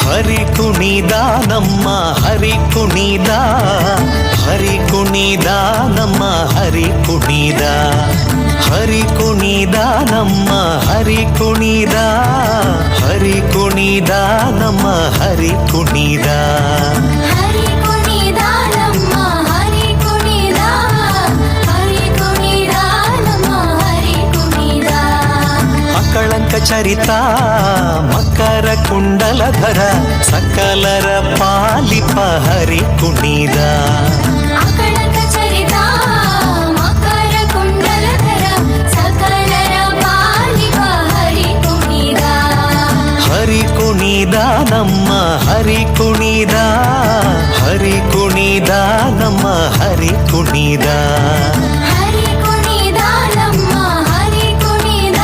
ಹರಿ ಕುಣಿದ ನಮ್ಮ ಹರಿ ಕುಣಿದ, ಹರಿ ಕುಣಿದ ನಮ್ಮ ಹರಿ ಕುಣಿದ, ಹರಿ ಕುಣಿದ ನಮ್ಮ ಹರಿ ಕುಣಿದ, ಹರಿ ಕುಣಿದ ನಮ್ಮ ಹರಿ ಕುಣಿದ. ಹರಿ ಕುಣಿದ ನಮ್ಮ ಹರಿ ಕುಣಿದ, ಹರಿ ಕುಣಿದ ನಮ್ಮ ಹರಿ ಕುಣಿದ. ಅಕಳಂಕ ಚರಿತ ಮಕರ ಕುಂಡಲಧರ ಸಕಲರ ಪಾಲಿಪ ಹರಿ ಕುಣಿದ. ಅಕಳಂಕ ಚರಿತ ಮಕರ ಕುಂಡಲಧರ ಸಕಲರ ಪಾಲಿಪ ಹರಿ ಕುಣಿದ. ಹರಿ ಕುಣಿದ ನಮ್ಮ ಹರಿ ಕುಣಿದ, ಹರಿ ಕುಣಿದ ನಮ್ಮ ಹರಿ ಕುಣಿದ. ಹರಿ ಕುಣಿದ ನಮ್ಮ ಹರಿ ಕುಣಿದ,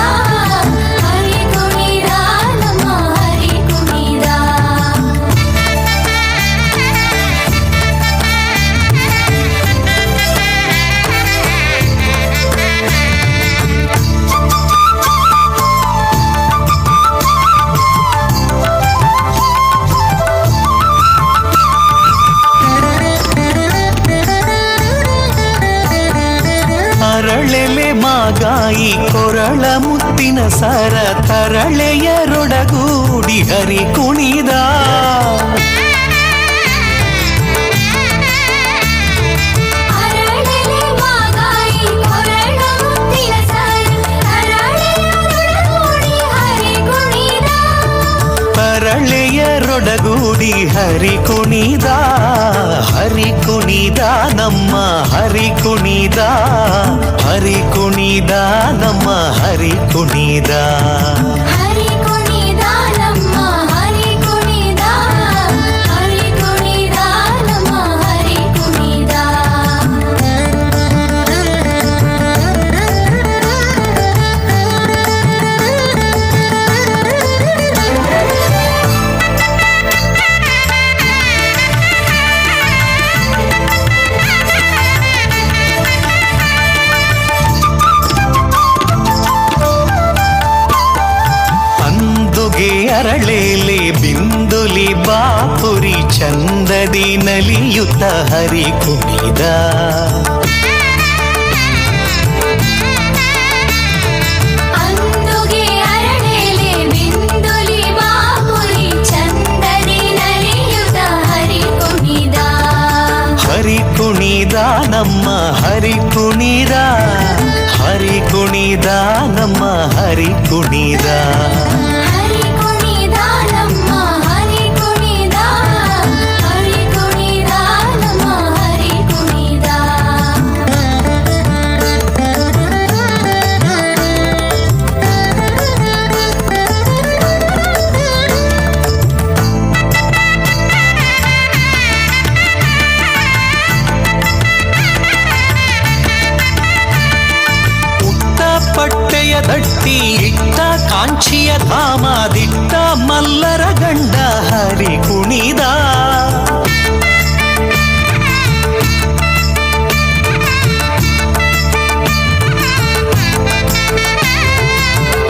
ಹರಿ ಕುಣಿದ ನಮ್ಮ ಹರಿ ಕುಣಿದ. ಅರಳೆಲೆ ಮಾಗಾಯಿ ಕೊರಳ ಮುತ್ತಿನ ಸರ ತರಳೆಯರೊಡಗೂಡಿ ಹರಿ ಕುಣಿದ. ಅರಳೆಲೆ ಮಾಗಾಯಿ ಕೊರಳ ಮುತ್ತಿನ ಸರ ತರಳೆಯರೊಡಗೂಡಿ ಹರಿ ಕುಣಿದ. ತರಳೆಯರೊಡಗೂಡಿ ಹರಿ ಕುಣಿದ, ಹರಿ ಕುಣಿದ ನಮ್ಮ ಹರಿ ಕುಣಿದ, ಹರಿ ಕುಣಿದ ನಮ್ಮ ಹರಿ ಕುಣಿದ. ಹರಿ ಕುಣಿದ ನಮ್ಮ ಹರಿ ಕುಣಿದ, ಹರಿ ಕುಣಿದ ನಮ್ಮ ಹರಿ ಕುಣಿದ. ಅಂದುಗೆ ಅರಳೇಲೆ ಬಿಂದುಲಿ ಬಾಪುರಿ ಚಂದದಿ ನಲಿಯುತ್ತ ಹರಿ ಕುಣಿದ. ಅಂದುಗೆ ಅರಳೇಲೆ ಬಿಂದುಲಿ ಬಾಪುರಿ ಚಂದದಿ ನಲಿಯುತ ಹರಿ ಕುಣಿದ. ಕುಣಿದ ನಮ್ಮ ಹರಿ ಕುಣಿದ, ಹರಿ ಕುಣಿದ ನಮ್ಮ ಹರಿ ಕುಣಿದ. ಹರಿ ಕುಣಿದ ನಮ್ಮ ಹರಿ ಕುಣಿದ, ಹರಿ ಕುಣಿದ ನಮ್ಮ ಹರಿ ಕುಣಿದ. ಉಟ್ಟ ಪಟ್ಟೆಯ ದಟ್ಟಿ ಇಟ್ಟ ಕಾಂಚಿಯ ಧಾಮದಿಟ್ಟ ಮಲ್ಲರ ಗಂಡ ಹರಿ ಕುಣಿದ.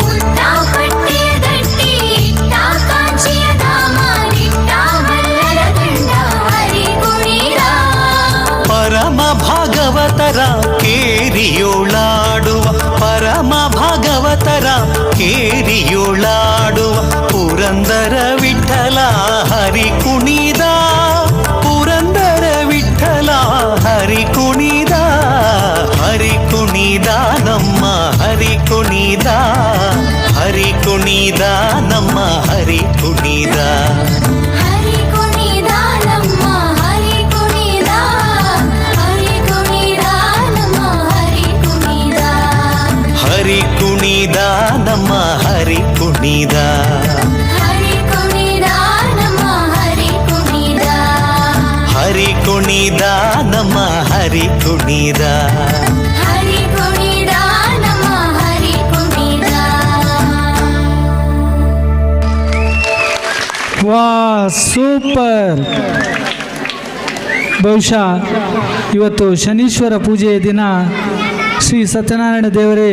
ಉಟ್ಟ ಪಟ್ಟೆಯ ದಟ್ಟಿ ಇಟ್ಟ ಕಾಂಚಿಯ ಧಾಮ ದಿಟ್ಟ ಮಲ್ಲರ ಗಂಡ ಹರಿ ಕುಣಿದ. ಪರಮ ಭಾಗವತರ ಕೇರಿಯೋಳಾಡುವ, ಪರಮ ಭಾಗವತರ ಕೇರಿಯೋಳಾಡುವ ಪುರಂದರ ವಿಠಲ ಹರಿ ಕುಣಿದ, ಪುರಂದರ ವಿಠಲ ಹರಿ ಕುಣಿದ. ಹರಿ ಕುಣಿದ ನಮ್ಮ ಹರಿ ಕುಣಿದ, ಹರಿ ಕುಣಿದ ನಮ್ಮ ಹರಿ ಕುಣಿದ. ಹರಿ ಕುಣಿದ ನಮ್ಮ ಹರಿ ಕುಣಿದ, ಹರಿ ಕುಣಿದ ನಮ್ಮ ಹರಿ ಕುಣಿದ. ಹರಿ ಕುಣಿದ ನಮ್ಮ ಹರಿ ಕುಣಿದ, ಹರಿ ಕುಣಿದ ನಮ್ಮ ಹರಿ ಕುಣಿದ. ಹರಿ ಕುಣಿದ ನಮ್ಮ ಹರಿ ಕುಣಿದ. ಹರಿ ಕುಣಿದ ನಮ್ಮ ಹರಿ ಕುಣಿದ. ವಾ, ಸೂಪರ್. ಬಹುಶಃ ಇವತ್ತು ಶನೀಶ್ವರ ಪೂಜೆಯ ದಿನ ಶ್ರೀ ಸತ್ಯನಾರಾಯಣ ದೇವರೇ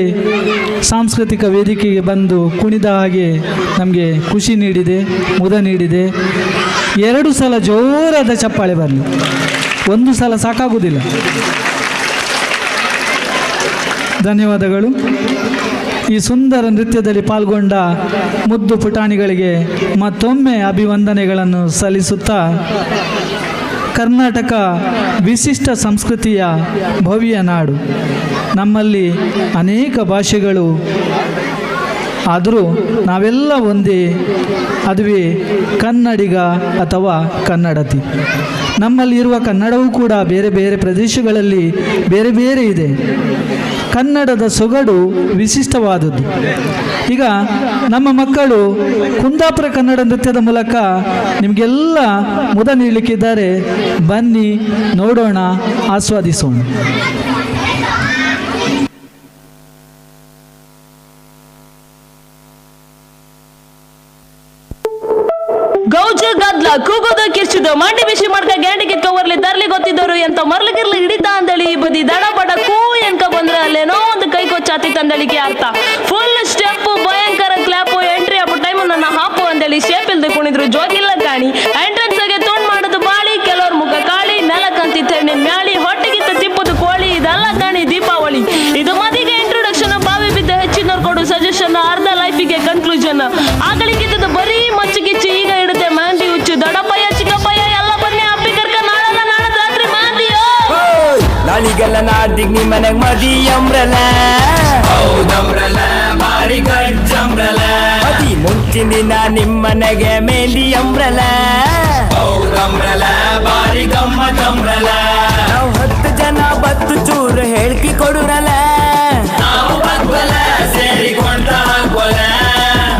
ಸಾಂಸ್ಕೃತಿಕ ವೇದಿಕೆಗೆ ಬಂದು ಕುಣಿದ ಹಾಗೆ ನಮಗೆ ಖುಷಿ ನೀಡಿದೆ, ಮುದ ನೀಡಿದೆ. 2 ಸಲ ಜೋರಾದ ಚಪ್ಪಾಳೆ ಬರಲಿ, ಒಂದು ಸಲ ಸಾಕಾಗುವುದಿಲ್ಲ. ಧನ್ಯವಾದಗಳು. ಈ ಸುಂದರ ನೃತ್ಯದಲ್ಲಿ ಪಾಲ್ಗೊಂಡ ಮುದ್ದು ಪುಟಾಣಿಗಳಿಗೆ ಮತ್ತೊಮ್ಮೆ ಅಭಿವಂದನೆಗಳನ್ನು ಸಲ್ಲಿಸುತ್ತಾ, ಕರ್ನಾಟಕ ವಿಶಿಷ್ಟ ಸಂಸ್ಕೃತಿಯ ಭವ್ಯ ನಾಡು. ನಮ್ಮಲ್ಲಿ ಅನೇಕ ಭಾಷೆಗಳು, ಆದರೂ ನಾವೆಲ್ಲ ಒಂದೇ, ಅದುವೇ ಕನ್ನಡಿಗ ಅಥವಾ ಕನ್ನಡತಿ. ನಮ್ಮಲ್ಲಿರುವ ಕನ್ನಡವೂ ಕೂಡ ಬೇರೆ ಬೇರೆ ಪ್ರದೇಶಗಳಲ್ಲಿ ಬೇರೆ ಬೇರೆ ಇದೆ. ಕನ್ನಡದ ಸೊಗಡು ವಿಶಿಷ್ಟವಾದದ್ದು. ಈಗ ನಮ್ಮ ಮಕ್ಕಳು ಕುಂದಾಪುರ ಕನ್ನಡ ನೃತ್ಯದ ಮೂಲಕ ನಿಮಗೆಲ್ಲ ಮುದ ನೀಡಲಿಕ್ಕಿದ್ದಾರೆ. ಬನ್ನಿ ನೋಡೋಣ, ಆಸ್ವಾದಿಸೋಣ. ಗೌಜು ಗದ್ಲ ಕೂಗೋದು ಕಿರ್ಚುದು ಮಂಡಿ ಬಿಸಿ ಮಾಡ್ಕ ಗ್ಯಾಂಡಿ ಕಿತ್ಕ ಬರ್ಲಿ ತರ್ಲಿ ಗೊತ್ತಿದ್ದವರು ಎಂತ ಮರ್ಲಿ ಗಿರ್ಲಿ ಹಿಡಿತಾ ಅಂದಳಿ ಈ ಬದಿ ದಡ ಬಡ ಕೂ ಎನ್ಕ ಬಂದ್ರೆ ಅಲ್ಲೇನೋ ಒಂದು ಕೈ ಕೊಚ್ಚಾತಿ ತಂದಳಿಗೆ ಅರ್ಥ. ಫುಲ್ ಸ್ಟೆಪ್ ಭಯಂಕರ ಕ್ಲಾಪು ಎಂಟ್ರಿ ಅಪ್ಪ ಟೈಮ್ ನನ್ನ ಹಾಪು ಅಂದೇಳಿ ಶೇಪ್ ಇಲ್ದೆ ಕುಣಿದ್ರು ಜೋಗಿಲ್ಲ ಕಾಣಿ. ಎಂಟ್ರೆನ್ಸ್ ಗೆ ತುಂಡ್ ಮಾಡೋದು ಬಾಳಿ, ಕೆಲವ್ರ ಮುಖ ಕಾಳಿ, ನೆಲಕ್ಕಂತಿತ್ತ ಹೆಣ್ಣಿನ ಮ್ಯಾಳಿ, ಹೊಟ್ಟೆಗಿತ್ತ ತಿಪ್ಪುದು ಕೋಳಿ, ಇದೆಲ್ಲ ಕಾಣಿ ದೀಪಾವಳಿ. ಇದು ಮದಿಗೆ ಇಂಟ್ರೊಡಕ್ಷನ್, ಬಾವಿ ಬಿದ್ದ ಹೆಚ್ಚಿನವ್ರು ಕೊಡು ಸಜೆಷನ್, ಅರ್ಧ ಲೈಫಿಗೆ ಕನ್ಕ್ಲೂಷನ್. ಆಗಳಿಗಿದ್ದದ್ದು ಬರೀ ಮಚ್ಚು ಗಿಚ್ಚು, ಈಗ ಇಡುತ್ತೆ ಮ್ಯಾಂದಿ ಹುಚ್ಚು. ದೊಡ್ಡಪ್ಪಯ್ಯ ಚಿಕ್ಕಪ್ಪಯ್ಯ ಎಲ್ಲ ಬನ್ನಿ ಅಪ್ಪಿ ಕರ್ಕ ನಾಳಲ್ಲ ನಾಳದ್ ರಾತ್ರಿ ಮಾದಿಯೋ. ನಾಳಿಗೆಲ್ಲ ನಾಡ್ದಿಗ್ ನಿಮ್ ಮನೆಗ್ ಮದಿ ಅಂಬ್ರಲ, ಹೌದಂಬ್ರಲ ಬಾರಿ ಗಜ್ಜಂಬ್ರಲ. ಮದಿ ಮುಂಚಿನ ದಿನ ನಿಮ್ ಮನೆಗೆ ಮೇಲಿ ಅಂಬ್ರಲ, ಹೌದಂಬ್ರಲ ಬಾರಿ ಗಮ್ಮತ್ತಂಬ್ರಲ. ನಾವ್ 10 ಜನ ಬತ್ತು ಚೂರು ಹೇಳ್ಕಿ ಕೊಡುರಲ, ನಾವು ಬಗ್ವಲ ಸೇರಿಕೊಂಡ ಹಾಕ್ವಲ.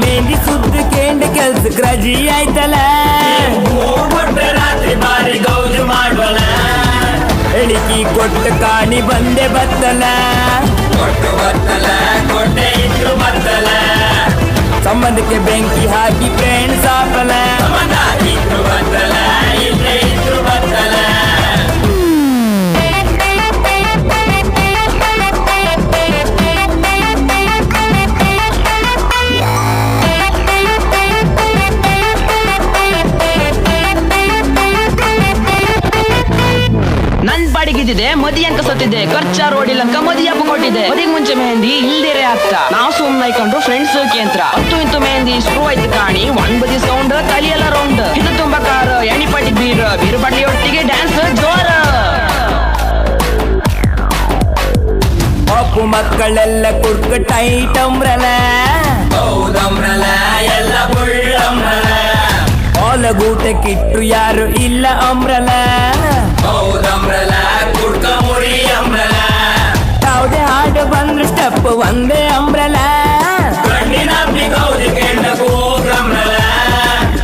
ಮೇಲಿ ಸುದ್ದಿ ಕೇಂದ್ರ ಕೆಲ್ಸಕ್ ರಜಿ ಆಯ್ತಲ್ಲ, ರಾತ್ರಿ ಬಾರಿ ಗೌಜು ಮಾಡುವಲ. ಎಳಿಕಿ ಕೊಟ್ಟು ಕಾಣಿ ಬಂದೆ ಬತ್ತಲ, ಕೊಟ್ಟು ಬತ್ತಲ ಕೊಟ್ಟೆ ಇದ್ರು ಬತ್ತಲ. ಸಂಬಂಧಕ್ಕೆ ಬೆಂಕಿ ಹಾಕಿ ಫ್ರೆಂಡ್ಸ್ ಆಪಲ, ಸಂಬಂಧ ಇದ್ರು ಬತ್ತಲ ಇಲ್ಲೇ ಇದ್ರು ಬತ್ತಲ. ನನ್ ಪಾಡಿಗಿದ್ದಿದೆ ಮದಿ ಅಂಕ ಸತ್ತಿದೆ, ಖರ್ಚ ರೋಡಿಲ್ಲಂಕ ಮದಿ ಹಬ್ಬ ಕೊಟ್ಟಿದೆ. ಮದಿಗ್ ಮುಂಚೆ ಮೆಹಂದಿ ಇಲ್ದಿರೆ ಆಗ್ತಾ ನಾವು ಸುಮ್ನೆ ಇಕೊಂಡು ಫ್ರೆಂಡ್ಸ್ ಕೇಂದ್ರ ಹತ್ತು ಇಂತು ಮೆಹಂದಿ ಸ್ಕ್ರೂ ಆಯ್ತು ಕಾಣಿ. ಒಂದ್ ಬದಿ ಸೌಂಡ್ ತಲಿಯೆಲ್ಲ ರೌಂಡ್, ಇದು ತುಂಬಾ ಕಾರ್ ಎಣ್ಣಿ ಪಾಟಿ ಬೀರ್ ಬೀರ್ ಬಾಟ್ಲಿ ಒಟ್ಟಿಗೆ ಡ್ಯಾನ್ಸ್ ಜೋರ. ಮಕ್ಕಳೆಲ್ಲ ಕುಡ್ಕ ಟೈಟ್ ಅಂಬ್ರಲ. ಹೌದಂಬ್ರಲ, ಎಲ್ಲ ಬುಳ್ಳಂಬ್ರಲ. ಓಲಗೂಟಕ್ಕಿಟ್ಟು ಯಾರು ಇಲ್ಲ ಅಂಬ್ರಲ. ಹೌದಂಬ್ರಲ, ಕುಡ್ಕ ಮುರಿ ಅಂಬ್ರಲ. ಯಾವುದೇ ಹಾಡು ಬಂದ್ರು ಸ್ಟೆಪ್ ಒಂದೇ ಅಂಬ್ರಲ. ಕಣ್ಣಿನ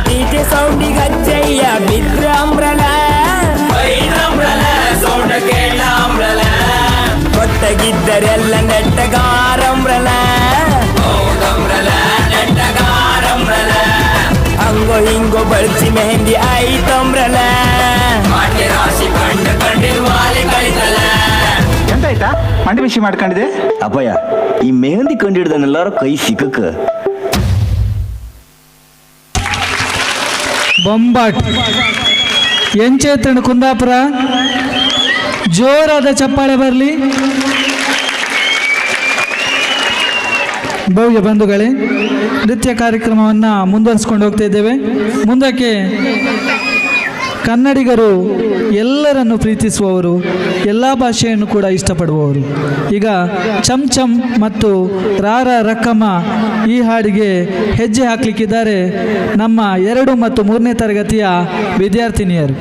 ಡಿಜೆ ಸೌಂಡಿಗೆ ಅಜ್ಜಯ್ಯ ಬಿದ್ರ ಅಂಬ್ರಲ. ಸೌಂಡ ಕೇಳ ಅಂಬ್ರಲ. ಕೊಟ್ಟಗಿದ್ದರೆಲ್ಲ ನೆಟ್ಟಗಾರಂಬ್ರಲ. ಹೌದಂಬ್ರಲ, ನೆಟ್ಟಗಾರಂಬ್ರಲ. ಹಂಗೋ ಹಿಂಗೋ ಬಳಸಿ ಮೆಹಂದಿ ಆಯ್ತಂಬ್ರಲ. ರಾಶಿ ಕಂಡು ಕಂಡಿರುವಾಲಿ ಕಳಿತಲ. ಎಂತಾಯ್ತಾ ಮಂಡಿ ಬಿಸಿ ಮಾಡ್ಕೊಂಡಿದೆ? ಅಪ್ಪಯ್ಯ, ಈ ಮೆಹಂದಿ ಕಂಡು ಹಿಡ್ದನೆಲ್ಲರೂ ಕೈ ಸಿಕ್ಕಕ್ಕ. ಬೊಂಬಾಟ್ ಎಂಚೇತನ ಕುಂದಾಪುರ, ಜೋರಾದ ಚಪ್ಪಾಳೆ ಬರಲಿ. ಭವ್ಯ ಬಂಧುಗಳೇ, ನೃತ್ಯ ಕಾರ್ಯಕ್ರಮವನ್ನು ಮುಂದುವರಿಸ್ಕೊಂಡು ಹೋಗ್ತಾ ಇದ್ದೇವೆ. ಮುಂದಕ್ಕೆ ಕನ್ನಡಿಗರು ಎಲ್ಲರನ್ನು ಪ್ರೀತಿಸುವವರು, ಎಲ್ಲ ಭಾಷೆಯನ್ನು ಕೂಡ ಇಷ್ಟಪಡುವವರು. ಈಗ ಚಮ್ ಚಮ್ ಮತ್ತು ರಾರ ರಕ್ಕಮ್ಮ ಈ ಹಾಡಿಗೆ ಹೆಜ್ಜೆ ಹಾಕಲಿಕ್ಕಿದ್ದಾರೆ ನಮ್ಮ 2 ಮತ್ತು 3ನೇ ತರಗತಿಯ ವಿದ್ಯಾರ್ಥಿನಿಯರು.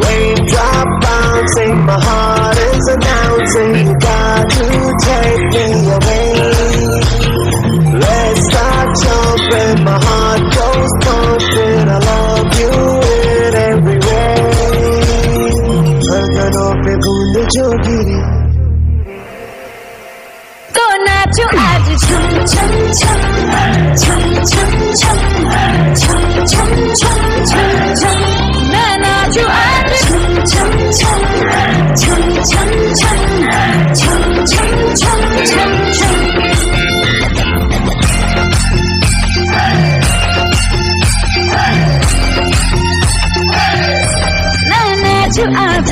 Raindrop bouncing, my heart is announcing, you got to take me away. Let's start jumping, my heart goes pumping, I love you in every way. धड़कनों पे बूंद जो गिरी तो नाचो आज छम छम छम छम छम छम छम छम छम छम छम। मैं नाचो आज छम छम छम छम छम छम छम छम छम छम छम। मैं नाचो आज।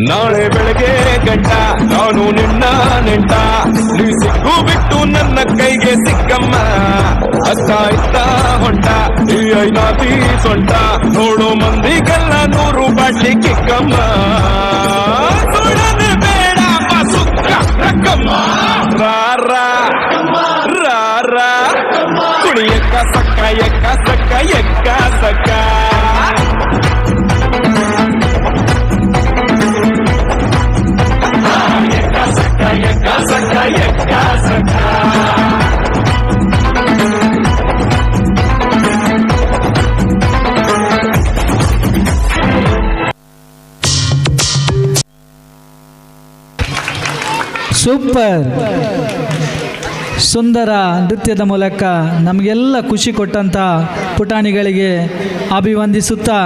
ನಾಳೆ ಬೆಳಗ್ಗೆ ಗಂಟ ನಾನು ನಿನ್ನ ನೆಂಟ, ನೀ ಸಿಕ್ಕು ಬಿಟ್ಟು ನನ್ನ ಕೈಗೆ ಸಿಕ್ಕಮ್ಮ. ಅತ್ತ ಇತ್ತ ಹೊಂಟ ಈ ಐನಾತಿ ಸೊಂಟ, ನೋಡೋ ಮಂದಿಗೆಲ್ಲ 100 ಬಾಟ್ಲಿ ಕಿಕ್ಕಮ್ಮ. ಸುಡನೆ ಬೇಡ ಸುಕ್ಕ ರಕ್ಕಮ್ಮ, ರಾ ರಾ ರಾ ರಾ ಕುಣಿಯಕ್ಕ ಸಕ್ಕ ಎಕ್ಕ ಸಕ್ಕ ಎಕ್ಕ ಸಕ್ಕ. ಸಕ್ಕ ಎಕ್ಕ ಸಕ್ಕ. ಸೂಪರ್ ಸುಂದರ ನೃತ್ಯದ ಮೂಲಕ ನಮಗೆಲ್ಲ ಖುಷಿ ಕೊಟ್ಟಂಥ ಪುಟಾಣಿಗಳಿಗೆ ಅಭಿವಂದಿಸುತ್ತಾ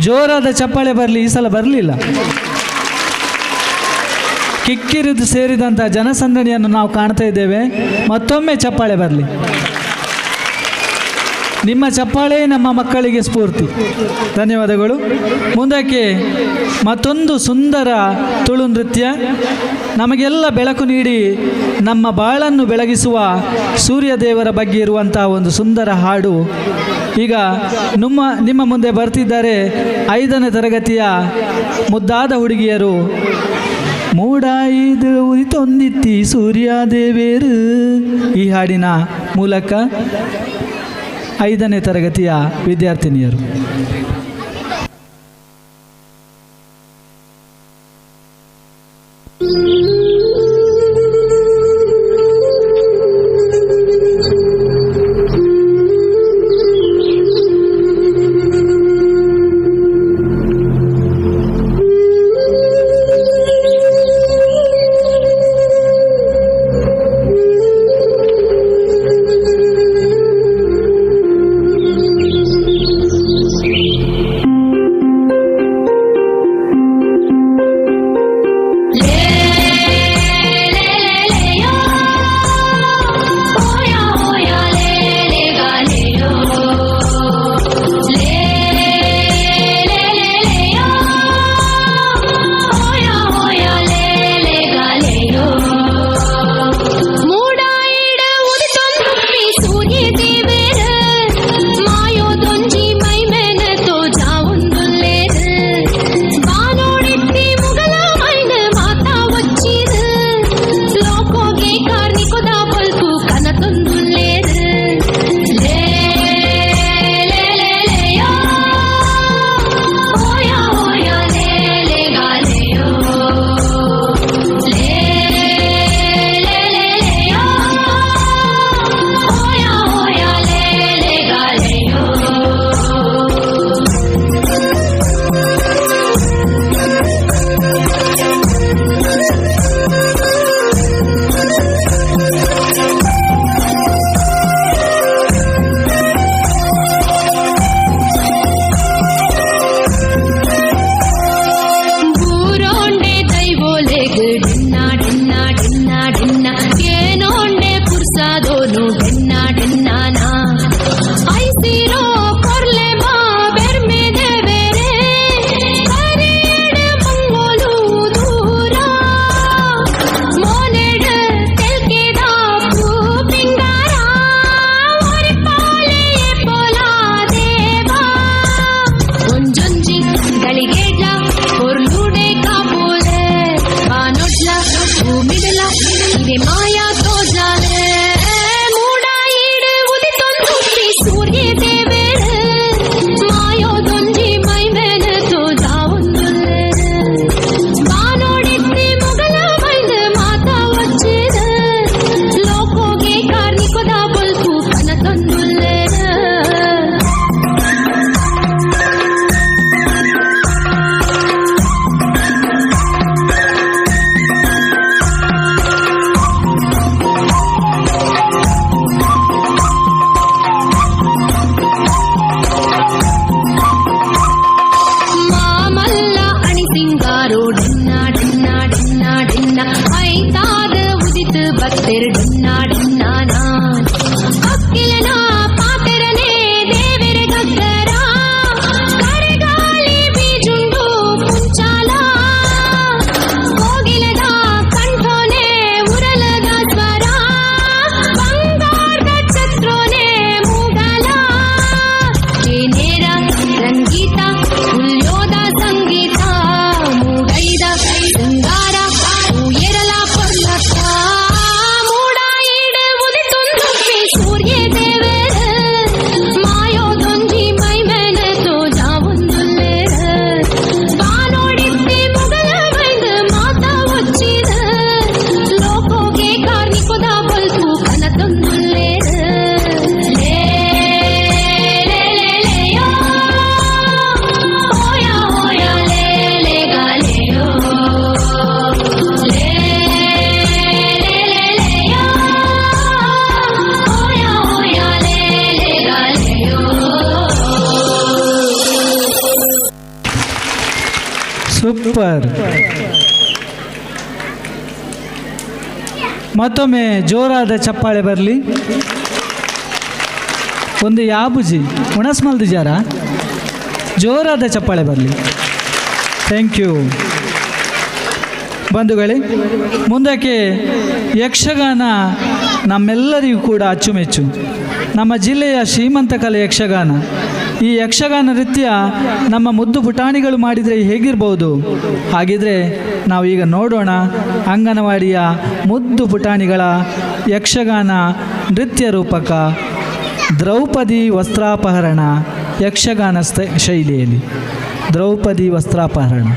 ಜೋರಾದ ಚಪ್ಪಾಳೆ ಬರಲಿ. ಈ ಸಲ ಬರಲಿಲ್ಲ. ಕಿಕ್ಕಿರಿದು ಸೇರಿದಂಥ ಜನಸಂದಣಿಯನ್ನು ನಾವು ಕಾಣ್ತಾ ಇದ್ದೇವೆ. ಮತ್ತೊಮ್ಮೆ ಚಪ್ಪಾಳೆ ಬರಲಿ. ನಿಮ್ಮ ಚಪ್ಪಾಳೆ ನಮ್ಮ ಮಕ್ಕಳಿಗೆ ಸ್ಫೂರ್ತಿ. ಧನ್ಯವಾದಗಳು. ಮುಂದಕ್ಕೆ ಮತ್ತೊಂದು ಸುಂದರ ತುಳು ನೃತ್ಯ, ನಮಗೆಲ್ಲ ಬೆಳಕು ನೀಡಿ ನಮ್ಮ ಬಾಳನ್ನು ಬೆಳಗಿಸುವ ಸೂರ್ಯದೇವರ ಬಗ್ಗೆ ಇರುವಂಥ ಒಂದು ಸುಂದರ ಹಾಡು ಈಗ ನಿಮ್ಮ ಮುಂದೆ ಬರ್ತಿದ್ದಾರೆ. 5ನೇ ತರಗತಿಯ ಮುದ್ದಾದ ಹುಡುಗಿಯರು. ಮೂಡಾಯಿದು ಉರಿತೊಂದಿತ್ತಿ ಸೂರ್ಯದೇವೇರು ಈ ಹಾಡಿನ ಮೂಲಕ 5ನೇ ತರಗತಿಯ ವಿದ್ಯಾರ್ಥಿನಿಯರು. Yeah. Super. ಮತ್ತೊಮ್ಮೆ ಜೋರಾದ ಚಪ್ಪಾಳೆ ಬರಲಿ. ಒಂದು ಯಾಬುಜಿ ಉಣಸ್ಮಲ್ದಿಜಾರ, ಜೋರಾದ ಚಪ್ಪಾಳೆ ಬರಲಿ. Thank you. ಬಂಧುಗಳೇ, ಮುಂದಕ್ಕೆ ಯಕ್ಷಗಾನ ನಮ್ಮೆಲ್ಲರಿಗೂ ಕೂಡ ಅಚ್ಚುಮೆಚ್ಚು. ನಮ್ಮ ಜಿಲ್ಲೆಯ ಶ್ರೀಮಂತ ಕಲೆ ಯಕ್ಷಗಾನ. ಈ ಯಕ್ಷಗಾನ ನೃತ್ಯ ನಮ್ಮ ಮುದ್ದು ಪುಟಾಣಿಗಳು ಮಾಡಿದರೆ ಹೇಗಿರ್ಬೋದು? ಹಾಗಿದ್ರೆ ನಾವೀಗ ನೋಡೋಣ ಅಂಗನವಾಡಿಯ ಮುದ್ದು ಪುಟಾಣಿಗಳ ಯಕ್ಷಗಾನ ನೃತ್ಯ ರೂಪಕ ದ್ರೌಪದಿ ವಸ್ತ್ರಾಪಹರಣ ಯಕ್ಷಗಾನ ಶೈಲಿಯಲ್ಲಿ ದ್ರೌಪದಿ ವಸ್ತ್ರಾಪಹರಣ.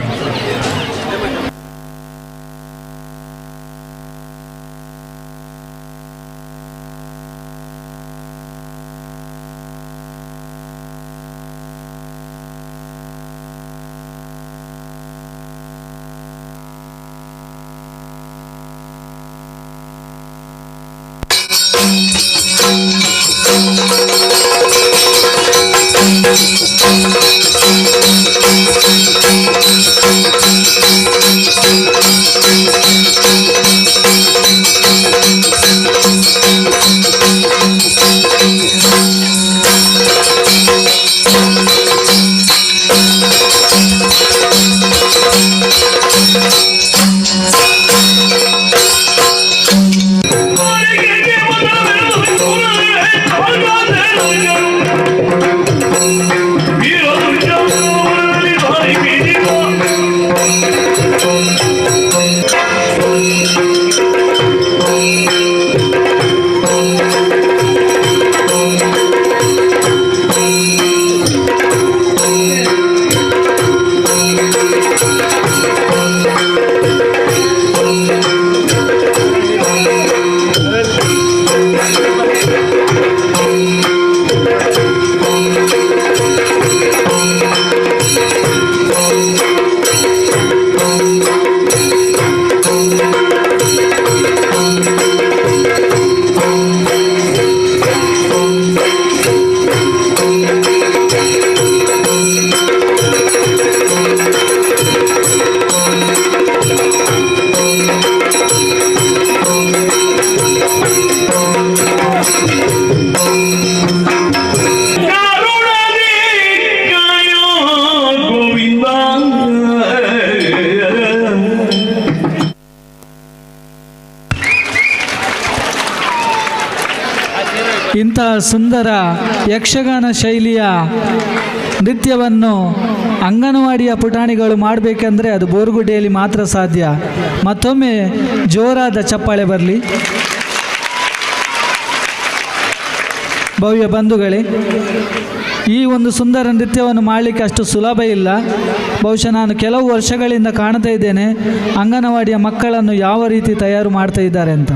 ಇಂಥ ಸುಂದರ ಯಕ್ಷಗಾನ ಶೈಲಿಯ ನೃತ್ಯವನ್ನು ಅಂಗನವಾಡಿಯ ಪುಟಾಣಿಗಳು ಮಾಡಬೇಕೆಂದರೆ ಅದು ಬೋರ್ಗುಡ್ಡೆಯಲ್ಲಿ ಮಾತ್ರ ಸಾಧ್ಯ. ಮತ್ತೊಮ್ಮೆ ಜೋರಾದ ಚಪ್ಪಾಳೆ ಬರಲಿ. ಭವ್ಯ ಬಂಧುಗಳೇ, ಈ ಒಂದು ಸುಂದರ ನೃತ್ಯವನ್ನು ಮಾಡಲಿಕ್ಕೆ ಅಷ್ಟು ಸುಲಭ ಇಲ್ಲ. ಬಹುಶಃ ನಾನು ಕೆಲವು ವರ್ಷಗಳಿಂದ ಕಾಣ್ತಾ ಇದ್ದೇನೆ ಅಂಗನವಾಡಿಯ ಮಕ್ಕಳನ್ನು ಯಾವ ರೀತಿ ತಯಾರು ಮಾಡ್ತಾ ಇದ್ದಾರೆ ಅಂತ.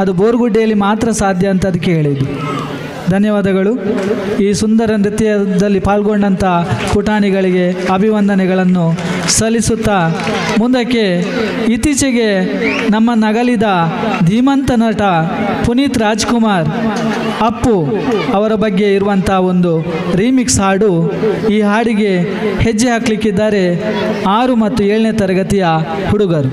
ಅದು ಬೋರ್ಗುಡ್ಡೆಯಲ್ಲಿ ಮಾತ್ರ ಸಾಧ್ಯ ಅಂತ ಅದಕ್ಕೆ ಹೇಳಿದ್ದು. ಧನ್ಯವಾದಗಳು. ಈ ಸುಂದರ ನೃತ್ಯದಲ್ಲಿ ಪಾಲ್ಗೊಂಡಂಥ ಪುಟಾಣಿಗಳಿಗೆ ಅಭಿವಂದನೆಗಳನ್ನು ಸಲ್ಲಿಸುತ್ತಾ ಮುಂದಕ್ಕೆ ಇತ್ತೀಚೆಗೆ ನಮ್ಮ ನಗಲಿದ ಧೀಮಂತ ನಟ ಪುನೀತ್ ರಾಜ್ಕುಮಾರ್ ಅಪ್ಪು ಅವರ ಬಗ್ಗೆ ಇರುವಂಥ ಒಂದು ರೀಮಿಕ್ಸ್ ಹಾಡು. ಈ ಹಾಡಿಗೆ ಹೆಜ್ಜೆ ಹಾಕಲಿಕ್ಕಿದ್ದಾರೆ 6 ಮತ್ತು 7ನೇ ತರಗತಿಯ ಹುಡುಗರು.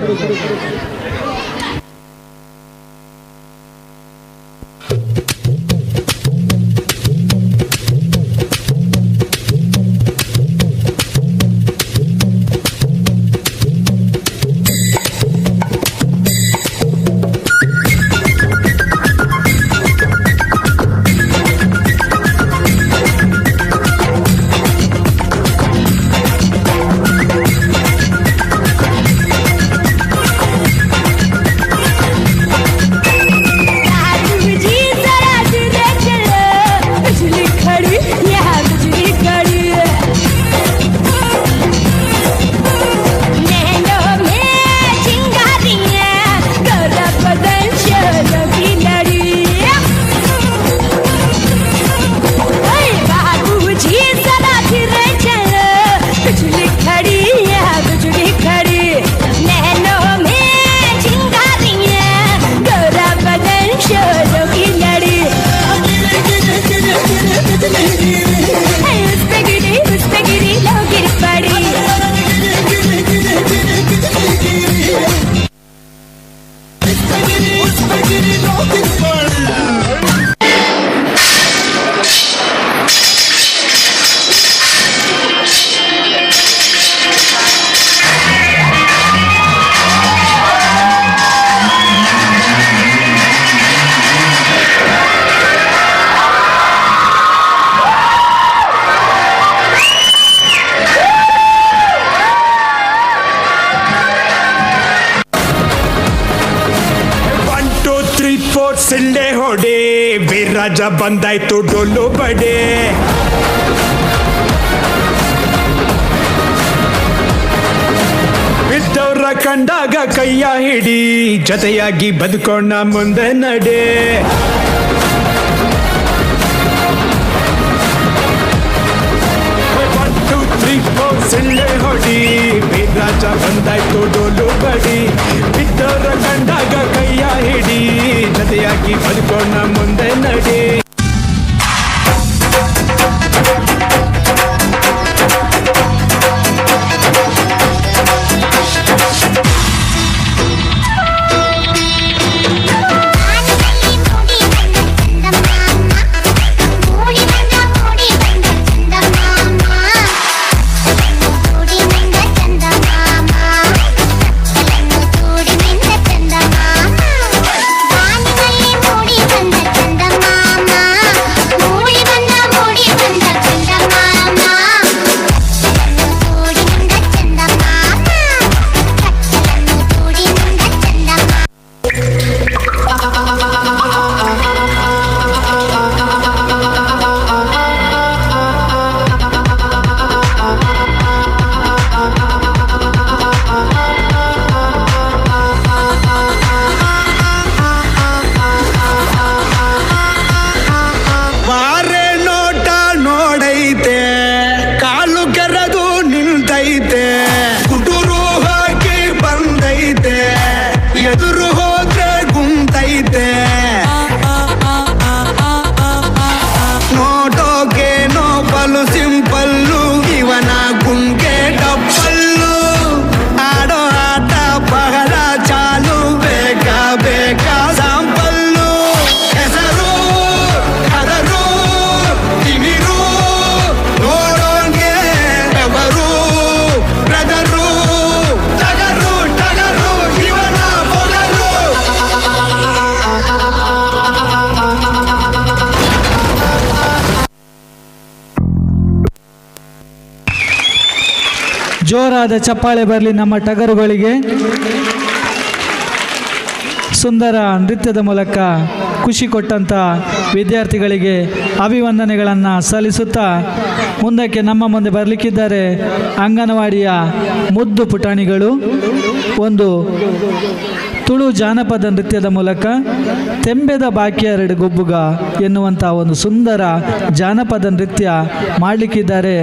ಸಿಳ್ಳೆ ಹೊಡೆ, ವೀರರಾಜ ಬಂದಾಯ್ತು ಡೊಳ್ಳು ಬಡೆ. ಬಿದ್ದವರ ಕಂಡಾಗ ಕೈಯ ಹಿಡಿ, ಜೊತೆಯಾಗಿ ಬದುಕೋಣ ಮುಂದೆ ನಡೆ. 1 2 3 4 ಸಿಳ್ಳೆ ಹೊಡಿ, ವೀರರಾಜ ಬಂದಾಯ್ತು ಡೋಲು ಬಡಿ. ಬಿದ್ದವರ ಕಂಡಾಗ ಕೈಯ ಹಿಡಿ, ಜೊತೆಯಾಗಿ ಬದುಕೋಣ ಮುಂದೆ ನಡೆ. ಜೋರಾದ ಚಪ್ಪಾಳೆ ಬರಲಿ ನಮ್ಮ ಟಗರುಗಳಿಗೆ. ಸುಂದರ ನೃತ್ಯದ ಮೂಲಕ ಖುಷಿ ಕೊಟ್ಟಂಥ ವಿದ್ಯಾರ್ಥಿಗಳಿಗೆ ಅಭಿವಂದನೆಗಳನ್ನು ಸಲ್ಲಿಸುತ್ತಾ ಮುಂದಕ್ಕೆ ನಮ್ಮ ಮುಂದೆ ಬರಲಿಕ್ಕಿದ್ದಾರೆ ಅಂಗನವಾಡಿಯ ಮುದ್ದು ಪುಟಾಣಿಗಳು. ಒಂದು ತುಳು ಜಾನಪದ ನೃತ್ಯದ ಮೂಲಕ ತೆಂಬೆದ ಬಾಕಿಯರಡು ಗೊಬ್ಬುಗ ಎನ್ನುವಂಥ ಒಂದು ಸುಂದರ ಜಾನಪದ ನೃತ್ಯ ಮಾಡಲಿಕ್ಕಿದ್ದಾರೆ.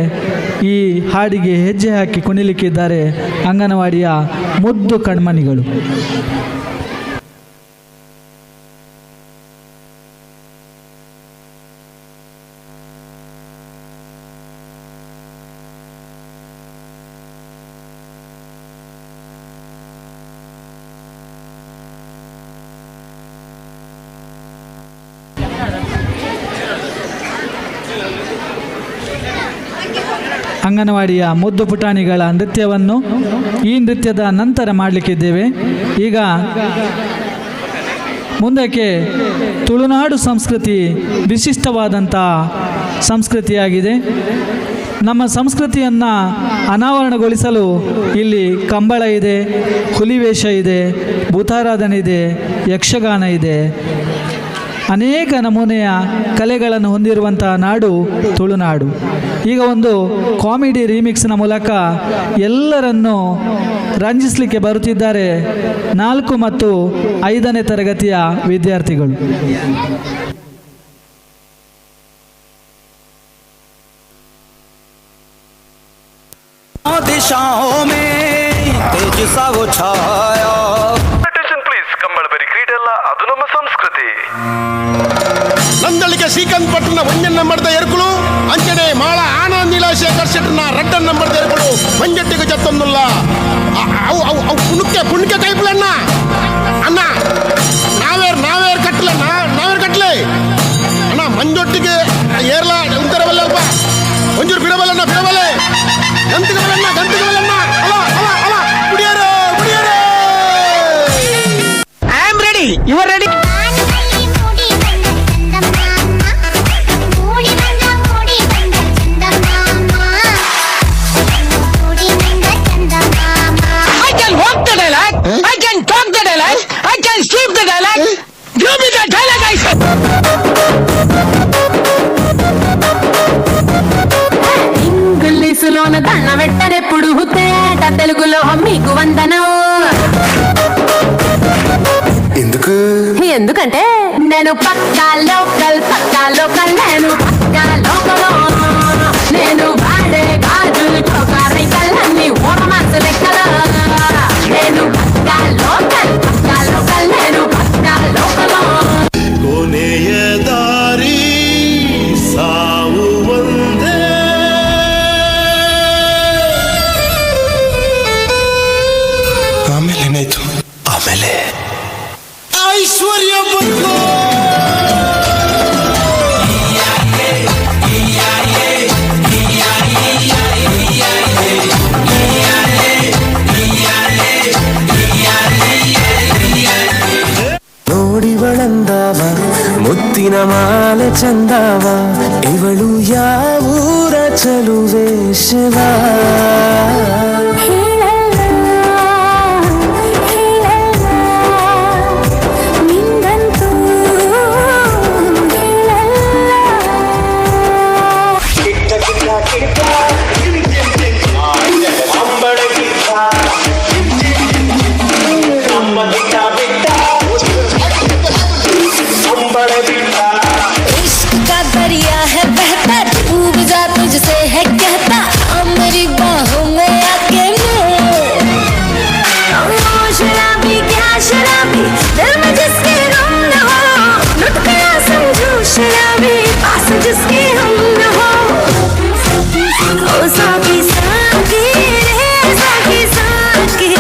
ಈ ಹಾಡಿಗೆ ಹೆಜ್ಜೆ ಹಾಕಿ ಕುಣಿಲಿಕ್ಕಿದ್ದಾರೆ ಅಂಗನವಾಡಿಯ ಮುದ್ದು ಕಣ್ಮಣಿಗಳು. ಅಂಗನವಾಡಿಯ ಮುದ್ದು ಪುಟಾಣಿಗಳ ನೃತ್ಯವನ್ನು ಈ ನೃತ್ಯದ ನಂತರ ಮಾಡಲಿಕ್ಕಿದ್ದೇವೆ. ಈಗ ಮುಂದಕ್ಕೆ ತುಳುನಾಡು ಸಂಸ್ಕೃತಿ ವಿಶಿಷ್ಟವಾದಂಥ ಸಂಸ್ಕೃತಿಯಾಗಿದೆ. ನಮ್ಮ ಸಂಸ್ಕೃತಿಯನ್ನು ಅನಾವರಣಗೊಳಿಸಲು ಇಲ್ಲಿ ಕಂಬಳ ಇದೆ, ಹುಲಿವೇಷ ಇದೆ, ಭೂತಾರಾಧನೆ ಇದೆ, ಯಕ್ಷಗಾನ ಇದೆ, ಅನೇಕ ನಮೂನೆಯ ಕಲೆಗಳನ್ನು ಹೊಂದಿರುವಂಥ ನಾಡು ತುಳುನಾಡು. ಈಗ ಒಂದು ಕಾಮಿಡಿ ರೀಮಿಕ್ಸ್ನ ಮೂಲಕ ಎಲ್ಲರನ್ನೂ ರಂಜಿಸಲಿಕ್ಕೆ ಬರುತ್ತಿದ್ದಾರೆ 4 ಮತ್ತು 5ನೇ ತರಗತಿಯ ವಿದ್ಯಾರ್ಥಿಗಳು. ಅದು ನಮ್ಮ ಸಂಸ್ಕೃತಿ. ನಂದಳಿಕೆ ಶ್ರೀಕಾಂತ್ ಪಟ್ಟಣ ಒಂಜನ್ ನಂಬರ್ದ ಎರ್ಕುಳು, ಅಂಚನೆ ಮಾಳ ಆನಂದ್ ನೀಲಾಶೇಖರ್ ಶೆಟ್ಟರ್ನ ರಡ್ಡನ್ ನಂಬರ್ದ ಎರ್ಕುಳು ಮಂಜಟ್ಟಿಗೆ ಜತ್ತೊಂದುಲ್ಲ. ಅವು ಅವು ಅವು ಪುಣಕ್ಕೆ ಪುಣಕ್ಕೆ ಕೈಪುಲಣ್ಣ ಅಣ್ಣ, ನಾವೇರ್ ನಾವೇರ್ ಕಟ್ಟಲೆ ನಾವೇರ್ ಕಟ್ಟಲೆ ಅಣ್ಣ, ಮಂಜೊಟ್ಟಿಗೆ ಏರ್ಲ ಉಂತರವಲ್ಲ ಅಲ್ಪ ಒಂಜೂರು ಬಿಡಬಲ್ಲಣ್ಣ, ಬಿಡಬಲ್ಲೆ ಗಂತಿಗೆ ಬಲ್ಲಣ್ಣ, ಗಂತಿಗೆ ಬಲ್ಲಣ್ಣ, ಅಲ್ಲ ಅಲ್ಲ ಅಲ್ಲ, ಕುಡಿಯರು ಕುಡಿಯರು. I am ready, you are ready. I can walk the dialogue, I can talk the dialogue, I can sleep the dialogue. Give me the dialogue. దండ పెట్టనెప్పుడు తేట తెలుగులో మీకు వందనం. ఎందుకు? ఎందుకంటే నేను పక్కా లోకల్, పక్కా లోకల్, నేను పక్కా లోకల్. నేను వాడే గాజులు చోకారై కళ్ళన్ని ఓరమాసు లెక్కలు. నేను పక్కా లోకల్, పక్కా లోకల్, నేను పక్కా లోకల్. ಕೊನೆಯ ದಾರಿ ಸಾವು ಒಂದೇ. ಆಮೇಲೆ ಏನಾಯ್ತು? ಆಮೇಲೆ ಐಶ್ವರ್ಯ ಬಂತು. ನೋಡಿವಳಂದಾವ ಮುತ್ತಿನ ಮಾಲೆ ಚಂದಾವ, ಇವಳು ಯಾವೂರ ಚಲುವೆ ಶಿವ. इश्क का दरिया है बहता, डूब जा तुझसे है कहता, आ मेरी बाहों में आके मैं। ओ शराबी क्या शराबी, दिल में जिसके गम न हो, लुट गया समझो शराबी, पास जिसके हम न हो। ओ साकी साकी रे साकी साकी,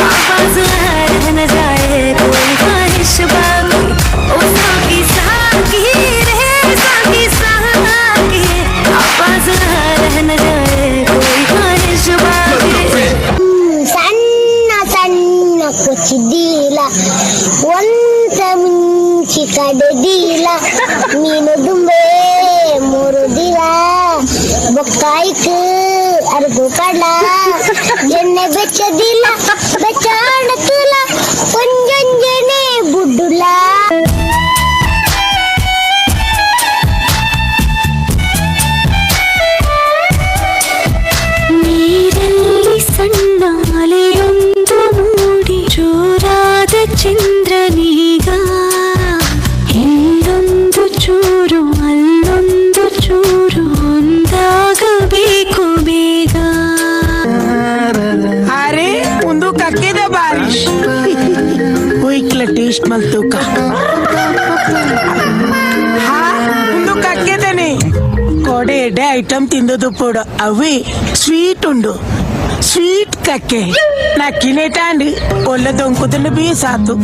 आवाज रह न जाए कोई ख्वाहिश बाकी। ओ साकी साकी रे साकी साकी, आवाज रह न जाए कोई ख्वाहिश बाकी। ಸಣ್ಣ ಸಣ್ಣ ಕುಚಿದೀಲ, ಒಂತ ಮುಂಚಿ ಕಡೆದೀಲ, ಮೀನು ದುಂಬೆ ಮುರುದಿಲ, ಬೊಕ್ಕಾಯ್ಕ್ ಅರ್ದು ಕಡ, ಎಣ್ಣೆ ಬೆಚ್ಚದಿಲ್ಲ ಬೆಚ್ಚಾಣತುಲ, ಒಂಜೊಂಜನೆ ಬುಡ್ಡುಲ. ನೀರಲ್ಲಿ ಸಣ್ಣ ಅಲೆಯೊಂದು ಮೂಡಿ ಜೋರಾದ ಚಂದ್ರನೀಗ, ಇಲ್ಲೊಂದು ಚೂರು ಅಲ್ಲೊಂದು ಚೂರು ಒಂದಾಗಬೇಕು ಬೇಗ. ಅರೆ ಒಂದು ಕಕ್ಕಿದ ಬಾರಿಶ್ ಒಯ್ಕ್ಲ ಟೇಸ್ಟ್ ಮಲ್ತೂಕ. ಹಾ ಒಂದು ಕಕ್ಕಿದನೆ ಕೊಡೆ ಎಡೆ ಐಟಮ್ ತಿಂದದು ಪೋಡು ಅವಿ ಸ್ವೀಟ್ ಉಂಡು ಸ್ವೀಟ್ ಕಕ್ಕೆ ನಕ್ಕಿನೇಟಾಂಡ್ ಒಳ್ಳೆ ದೊಂಕುದನ್ನು ಬೀಸಾತು.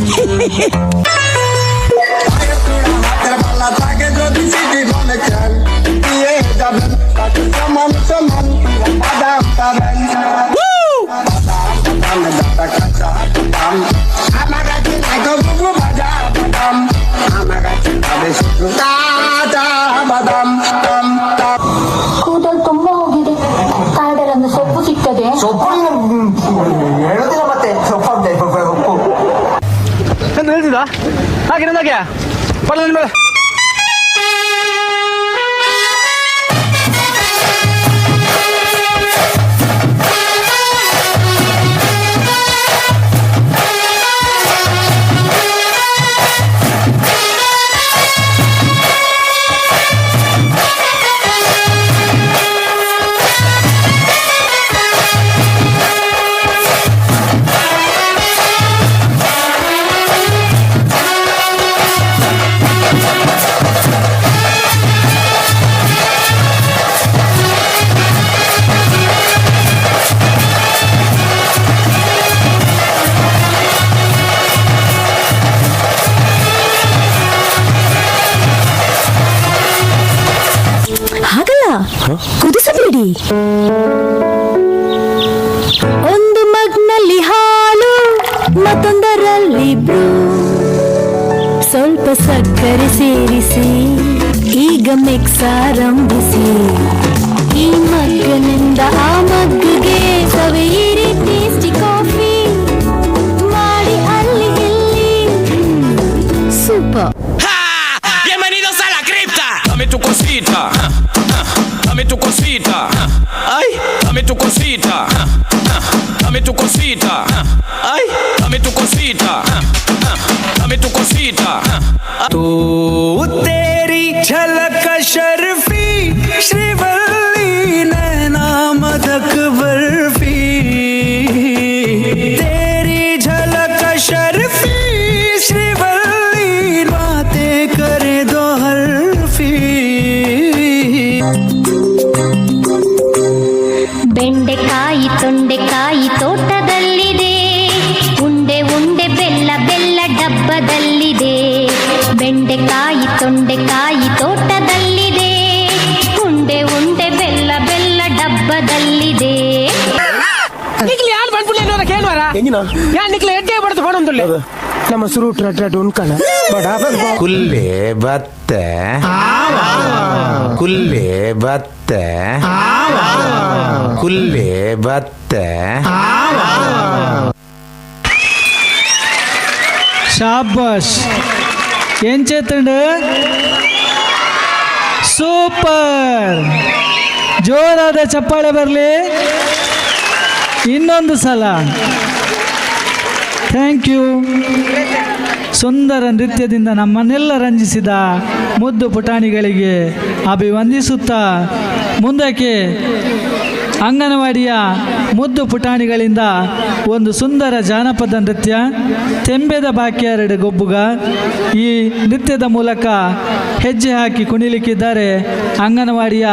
ಕೂದಲು ತುಂಬಾ ಹೋಗಿದೆ, ಕಾಡಲ್ಲೊಂದು ಸೊಪ್ಪು ಸಿಗ್ತದೆ. ಸೊಪ್ಪು ಹೇಳೋದಿಲ್ಲ ಮತ್ತೆ ಸೊಪ್ಪು ಎಂತ ಹೇಳ್ತಿದ್ದ ಹಾಗೆ ನಂದಾಗೆ ಪಡ್ಲ ಮೇಲೆ. ಹಾಗಲ್ಲ, ಕುದಿಸಬೇಡಿ. ಒಂದು ಮಗ್ನಲ್ಲಿ ಹಾಲು, ಮತ್ತೊಂದರಲ್ಲಿ ಬ್ರೂ, ಸ್ವಲ್ಪ ಸಕ್ಕರೆ ಸೇರಿಸಿ ಈಗ ಮಿಕ್ಸ್ ಆರಂಭಿಸಿ. ಈ ಮಗ್ಗನಿಂದ ಆ ಮಗ್ಗಿಗೆ ಸವಿಯಿರಿ ಟೇಸ್ಟಿ ಕಾಫಿ ಮಾಡಿ ಅಲ್ಲಿ ಇಲ್ಲಿ. Super. Bienvenidos a la cripta. Dame tu cosita. Dame tu cosita. Ay, dame tu Dame tu cosita, dame tu cosita, ay, dame tu cosita, dame tu cosita. तू तेरी झलक शर्फी श्रीवल्ली नैना मदक बर्फी तेरी झलक शर्फी श्रीवल्ली बातें करे दो हरफी। ಬೆಂಡೆಕಾಯಿ ತೊಂಡೆಕಾಯಿ ತೋಟದಲ್ಲಿದೆ, ಉಂಡೆ ಉಂಡೆ ಬೆಲ್ಲ ಬೆಲ್ಲ ಡಬ್ಬದಲ್ಲಿದೆ. ಬೆಂಡೆಕಾಯಿ ತೊಂಡೆಕಾಯಿ ತೋಟದಲ್ಲಿದೆ, ಉಂಡೆ ಉಂಡೆ ಬೆಲ್ಲ ಬೆಲ್ಲ ಡಬ್ಬದಲ್ಲಿದೆ. ನಿಕ್ಲಿ ಯಾರು ಬಂದ್ಬಿಡ್ಲಿ ಕೇಳುವಾರ ಯಾನ್ ನಿಕ್ಲೆ ಎಡ್ಡೆ ಬಡ್ದು ಪಣೊಂದುಲ್ಲೆ ನಮ್ಮ ಸುರೂಟ್ ರಡ್ ರಡ್ ಉನ್ಕಣ ಬಡ. ಕುಲ್ಲೆ ಬತ್ತ ಕುಲ್ಲೆ ಬತ್ತ ಕುಲ್ಲೆ ಬತ್ತ. ಶಾಬಾಷ್, ಏನ್ ಚೇತಂಡು, ಸೂಪರ್. ಜೋರಾದ ಚಪ್ಪಾಳೆ ಬರಲಿ ಇನ್ನೊಂದು ಸಲ. Thank you. ಸುಂದರ ನೃತ್ಯದಿಂದ ನಮ್ಮನ್ನೆಲ್ಲ ರಂಜಿಸಿದ ಮುದ್ದು ಪುಟಾಣಿಗಳಿಗೆ ಅಭಿವಂದಿಸುತ್ತಾ ಮುಂದಕ್ಕೆ ಅಂಗನವಾಡಿಯ ಮುದ್ದು ಪುಟಾಣಿಗಳಿಂದ ಒಂದು ಸುಂದರ ಜಾನಪದ ನೃತ್ಯ ತೆಂಬೆದ ಬಾಕ್ಯಾರಡು ಗೊಬ್ಬುಗ. ಈ ನೃತ್ಯದ ಮೂಲಕ ಹೆಜ್ಜೆ ಹಾಕಿ ಕುಣಿಲಿಕ್ಕಿದ್ದಾರೆ ಅಂಗನವಾಡಿಯ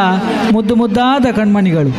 ಮುದ್ದು ಮುದ್ದಾದ ಕಣ್ಮಣಿಗಳು.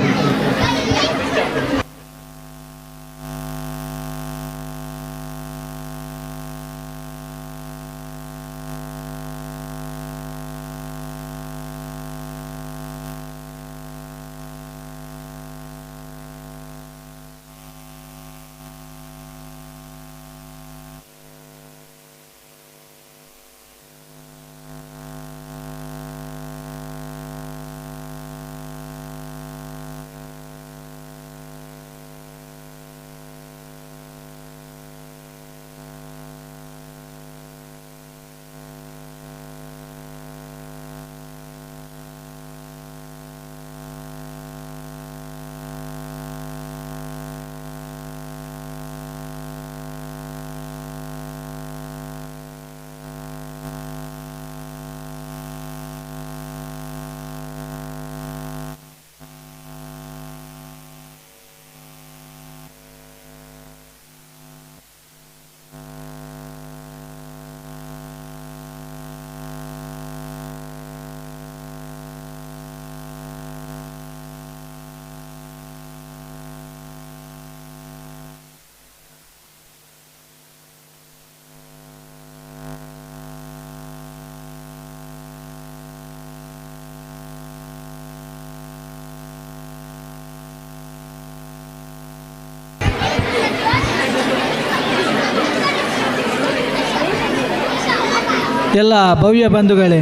ಎಲ್ಲ ಭವ್ಯ ಬಂಧುಗಳೇ,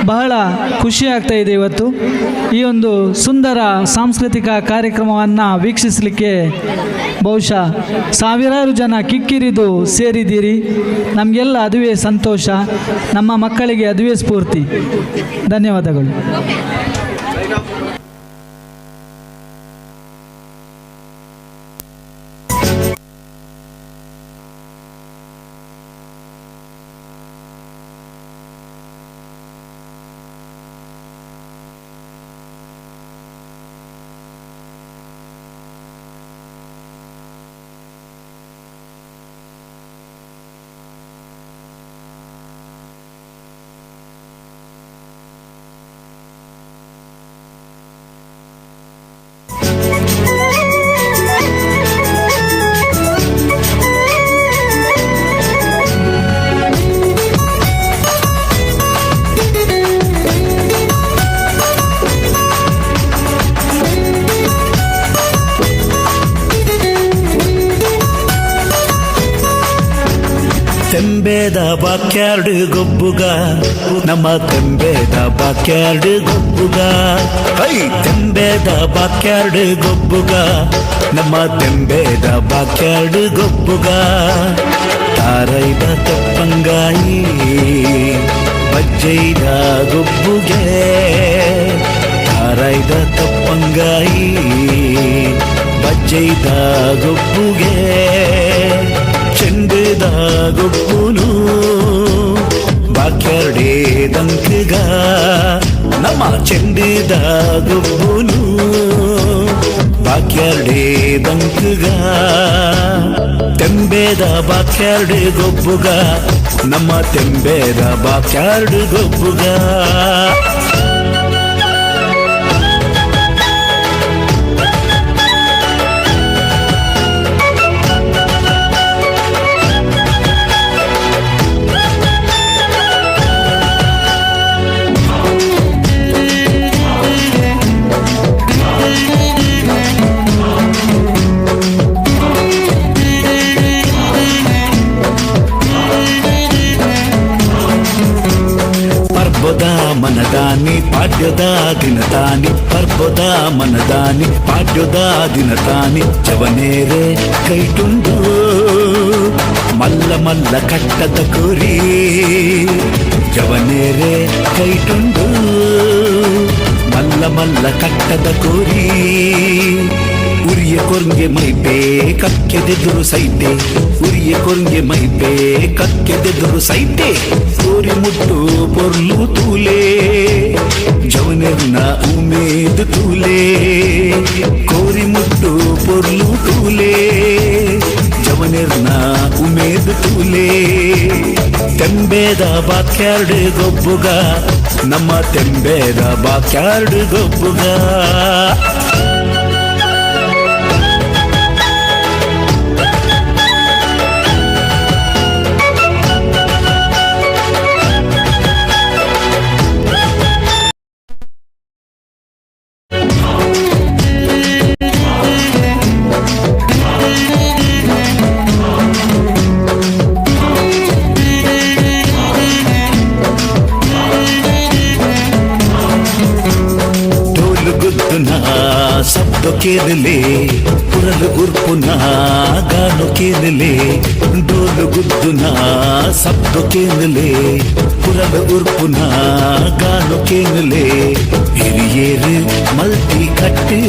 ಬಹಳ ಖುಷಿ ಆಗ್ತಾ ಇದೆ ಇವತ್ತು ಈ ಒಂದು ಸುಂದರ ಸಾಂಸ್ಕೃತಿಕ ಕಾರ್ಯಕ್ರಮವನ್ನು ವೀಕ್ಷಿಸಲಿಕ್ಕೆ. ಬಹುಶಃ ಸಾವಿರಾರು ಜನ ಕಿಕ್ಕಿರಿದು ಸೇರಿದ್ದೀರಿ. ನಮಗೆಲ್ಲ ಅದುವೇ ಸಂತೋಷ, ನಮ್ಮ ಮಕ್ಕಳಿಗೆ ಅದುವೇ ಸ್ಫೂರ್ತಿ. ಧನ್ಯವಾದಗಳು. ತೆಂಬೇದ ಬಾಕ್ಯಾರ್ಡ್ ಗೊಬ್ಬುಗ, ನಮ್ಮ ತೆಂಬೇದ ಬಾಕ್ಯಾರ್ಡ್ ಗೊಬ್ಬುಗ, I ತೆಂಬೇದ ಬಾಕ್ಯಾರ್ಡ್ ಗೊಬ್ಬುಗ, ನಮ್ಮ ತೆಂಬೇದ ಬಾಕ್ಯಾರ್ಡ್ ಗೊಬ್ಬುಗ. ತಾರೈದ ತಪ್ಪಂಗಾಯಿ ಬಜ್ಜೈದ ಗೊಬ್ಬುಗೆ, ತಾರೈದ ತಪ್ಪ ಕಪ್ಪಂಗಾಯಿ ಬಜ್ಜೈದ ಗೊಬ್ಬುಗೆ ಚೆಂಡದ ಗೊಬ್ಬುನು ಬಾಕ್ಯಾರ್ಡೆ ದಂಕಗ ನಮ್ಮ ಚೆಂಡದ ಗೊಬ್ಬುನು ಬಾಕ್ಯಾರ್ಡೆ ದಂಕಗ ತೆಂಬೇದ ಬಾಕ್ಯಾರ್ಡ್ ಗೊಬ್ಬುಗ ನಮ್ಮ ತೆಂಬೇದ ಬಾಕ್ಯಾರ್ಡ್ ಗೊಬ್ಬುಗ. ಪರ್ಬದ ಮನದಾನಿ ಪಾಡ್ಯದ ದಿನತಾನಿ ಪರ್ಬದ ಮನದಾನಿ ಪಾಡ್ಯದ ದಿನತಾನಿ ಜವನೇರೆ ಕೈಟುಂಡು ಮಲ್ಲ ಮಲ್ಲ ಕಟ್ಟದ ಕುರಿ ಜವನೇರೆ ಕೈಟುಂಡು ಮಲ್ಲ ಮಲ್ಲ ಕಟ್ಟದ ಕುರಿ ಉರಿಯ ಕೊರ್ಗೆ ಮೈಪೆ ಕಕ್ಕೆದೆದುರು ಸೈತೆ ಉರಿಯ ಕೊರ್ಗೆ ಮೈಪೆ ಕಕ್ಕೆದೆದುರು ಸೈತೆ ಕೋರಿ ಮುಟ್ಟು ಪೊರ್ಲು ತೂಲೆ ಜವನೆರ್ನ ಉಮೇದು ತೂಲೆ ಕೋರಿ ಮುಟ್ಟು ಪೊರ್ಲು ತೂಲೆ ಜವನೆರ್ನ ಉಮೇದು ತೂಲೆ ತೆಂಬೇದ ಬಾಕ್ಯಾರ್ಡ್ ಗೊಬ್ಬುಗ ನಮ್ಮ ತೆಂಬೇದ ಬಾಕ್ಯಾರ್ಡ್ ಗೊಬ್ಬುಗ. ಕೇನಲೆ ಪುರಲು ಉರ್ಪುನ ಗಾನು ಕೇನಲೆ ಡೋಲು ಗುದ್ದುನ ಸಬ್ದು ಕೇನಲೆ ಪುರಲು ಉರ್ಪುನ ಗಾನು ಕೇನಲೆ ಹಿರಿಯೇರು ಮಲ್ತಿ ಕಟ್ಟು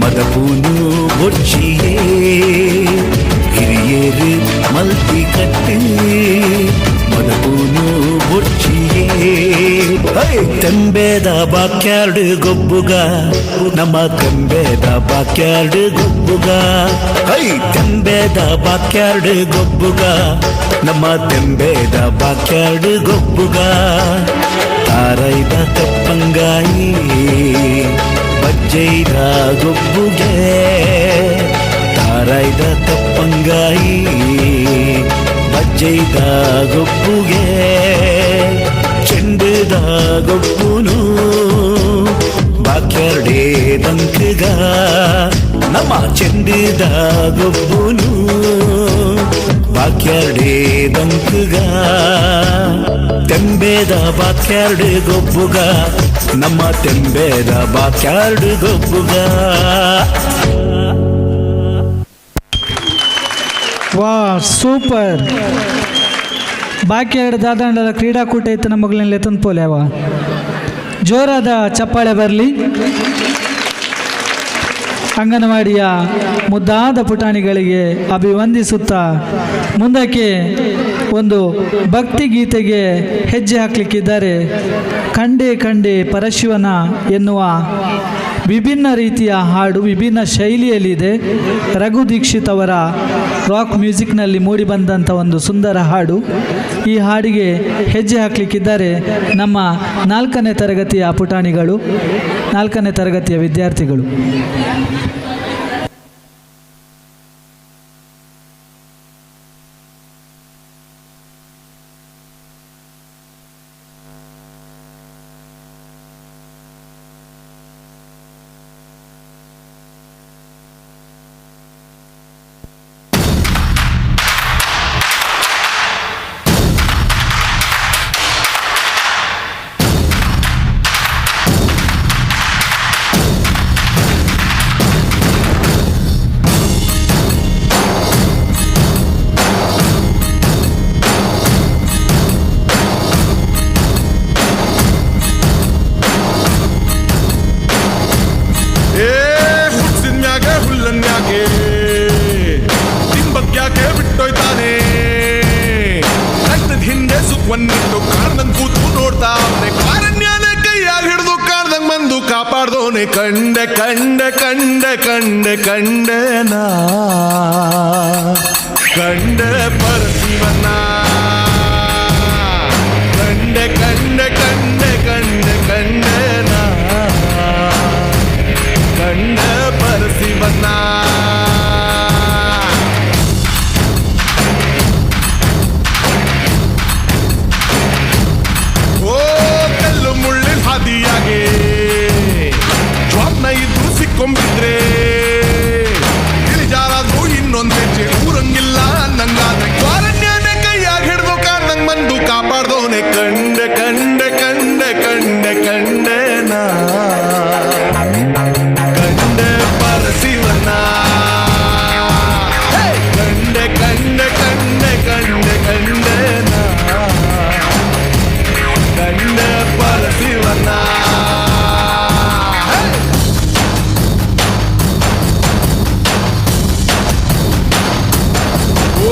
ಮದಪೂನು ಬೊಚ್ಚಿಯೇ ಹಿರಿಯೇರು ಮಲ್ತಿ ಕಟ್ಟು ಮದಪೂನು ಬೊಚ್ಚಿಯೇ ತೆಂಬೇದ ಬಾಕ್ಯಾರ್ಡ್ ಗೊಬ್ಬುಗ ನಮ್ಮ ತೆಂಬೇದ ಬಾಕ್ಯಾರ್ಡ್ ಗೊಬ್ಬುಗ ಹೈ ತೆಂಬೇದ ಬಾಕ್ಯಾರ್ಡ್ ಗೊಬ್ಬುಗ ನಮ್ಮ ತೆಂಬೇದ ಬಾಕ್ಯಾರ್ಡ್ ಗೊಬ್ಬುಗ ತಾರೈದ ಕಪ್ಪಂಗಾಯಿ ಬಜ್ಜೈದ ಗೊಬ್ಬುಗೆ ತಾರೈದ ಕಪ್ಪಂಗಾಯಿ ಬಜ್ಜೈದ ಗೊಬ್ಬುಗೆ ಚೆಂಡದ ಗೊಬ್ಬುನು ಬಾಕ್ಯಾರ್ಡೆ ದಂಕಗ ನಮ್ಮ ಚೆಂಡದ ಗೊಬ್ಬುನು ಬಾಕ್ಯಾರ್ಡೆ ದಂಕಗ ತೆಂಬೇದ ಬಾಕ್ಯಾರ್ಡ್ ಗೊಬ್ಬುಗ ನಮ್ಮ ತೆಂಬೇದ ಬಾಕ್ಯಾರ್ಡ್ ಗೊಬ್ಬುಗ. ವಾ ಸೂಪರ್. ಬಾಕಿ ಎರಡು ದಾದಾಂಡದ ಕ್ರೀಡಾಕೂಟ ಇತ್ತು ನಮ್ಮ ಮಗಳಿನಲ್ಲಿ ತಂದ್ಪೋಲೆ ಅವ. ಜೋರಾದ ಚಪ್ಪಾಳೆ ಬರಲಿ. ಅಂಗನವಾಡಿಯ ಮುದ್ದಾದ ಪುಟಾಣಿಗಳಿಗೆ ಅಭಿವಂದಿಸುತ್ತಾ ಮುಂದಕ್ಕೆ ಒಂದು ಭಕ್ತಿ ಗೀತೆಗೆ ಹೆಜ್ಜೆ ಹಾಕಲಿಕ್ಕಿದ್ದಾರೆ. ಕಂಡೆ ಕಂಡೆ ಪರಶಿವನ ಎನ್ನುವ ವಿಭಿನ್ನ ರೀತಿಯ ಹಾಡು ವಿಭಿನ್ನ ಶೈಲಿಯಲ್ಲಿದೆ. ರಘು ದೀಕ್ಷಿತ್ ಅವರ ರಾಕ್ ಮ್ಯೂಸಿಕ್ನಲ್ಲಿ ಮೂಡಿಬಂದಂಥ ಒಂದು ಸುಂದರ ಹಾಡು. ಈ ಹಾಡಿಗೆ ಹೆಜ್ಜೆ ಹಾಕಲಿಕ್ಕಿದ್ದಾರೆ ನಮ್ಮ 4ನೇ ತರಗತಿಯ ಪುಟಾಣಿಗಳು, 4ನೇ ತರಗತಿಯ ವಿದ್ಯಾರ್ಥಿಗಳು. ಕಂಡೆ ಕಂಡೆ ಕಂಡೆ ಕಂಡೆ ಕಂಡೆ ನಾ ಕಂಡೆ ಪರಶಿವನ ಕಂಡೆ ಕಂಡೆ ಕಂಡೆ ಕಂಡೆ ಕಂಡೆ ನಾ ಕಂಡೆ ಪರಶಿವನ. ಓ ಕಲ್ಲು ಮುಳ್ಳಿನ ಹಾದಿಯಾಗೆ ಜ್ವಾಬ್ನ ಇದ್ರು ಸಿಕ್ಕೊಂಬಿದ್ರೆ ಇಳಿಜಾರಾದ್ರೂ ಇನ್ನೊಂದ್ ಹೆಜ್ಜೆ ಊರಂಗಿಲ್ಲ ನಂಗಾದ್ರೆ ಕ್ವಾರಣ್ಯನೇ ಕೈಯಾಗ ಹಿಡ್ದು ಕಾಡ್ದಂಗ್ ಬಂದು ಕಾಪಾಡ್ದವನೆ ಕಂಡೆ ಕಂಡೆ ಕಂಡೆ ಕಂಡೆ ಕಂಡೆ ನಾ ಕಂಡೆ ಪರಶಿವನ ಕಂಡೆ ಕಂಡೆ ಕಂಡೆ ಕಂಡೆ ಕಂಡೆ ನಾ ಕಂಡೆ ಪರಶಿವನ. ಓ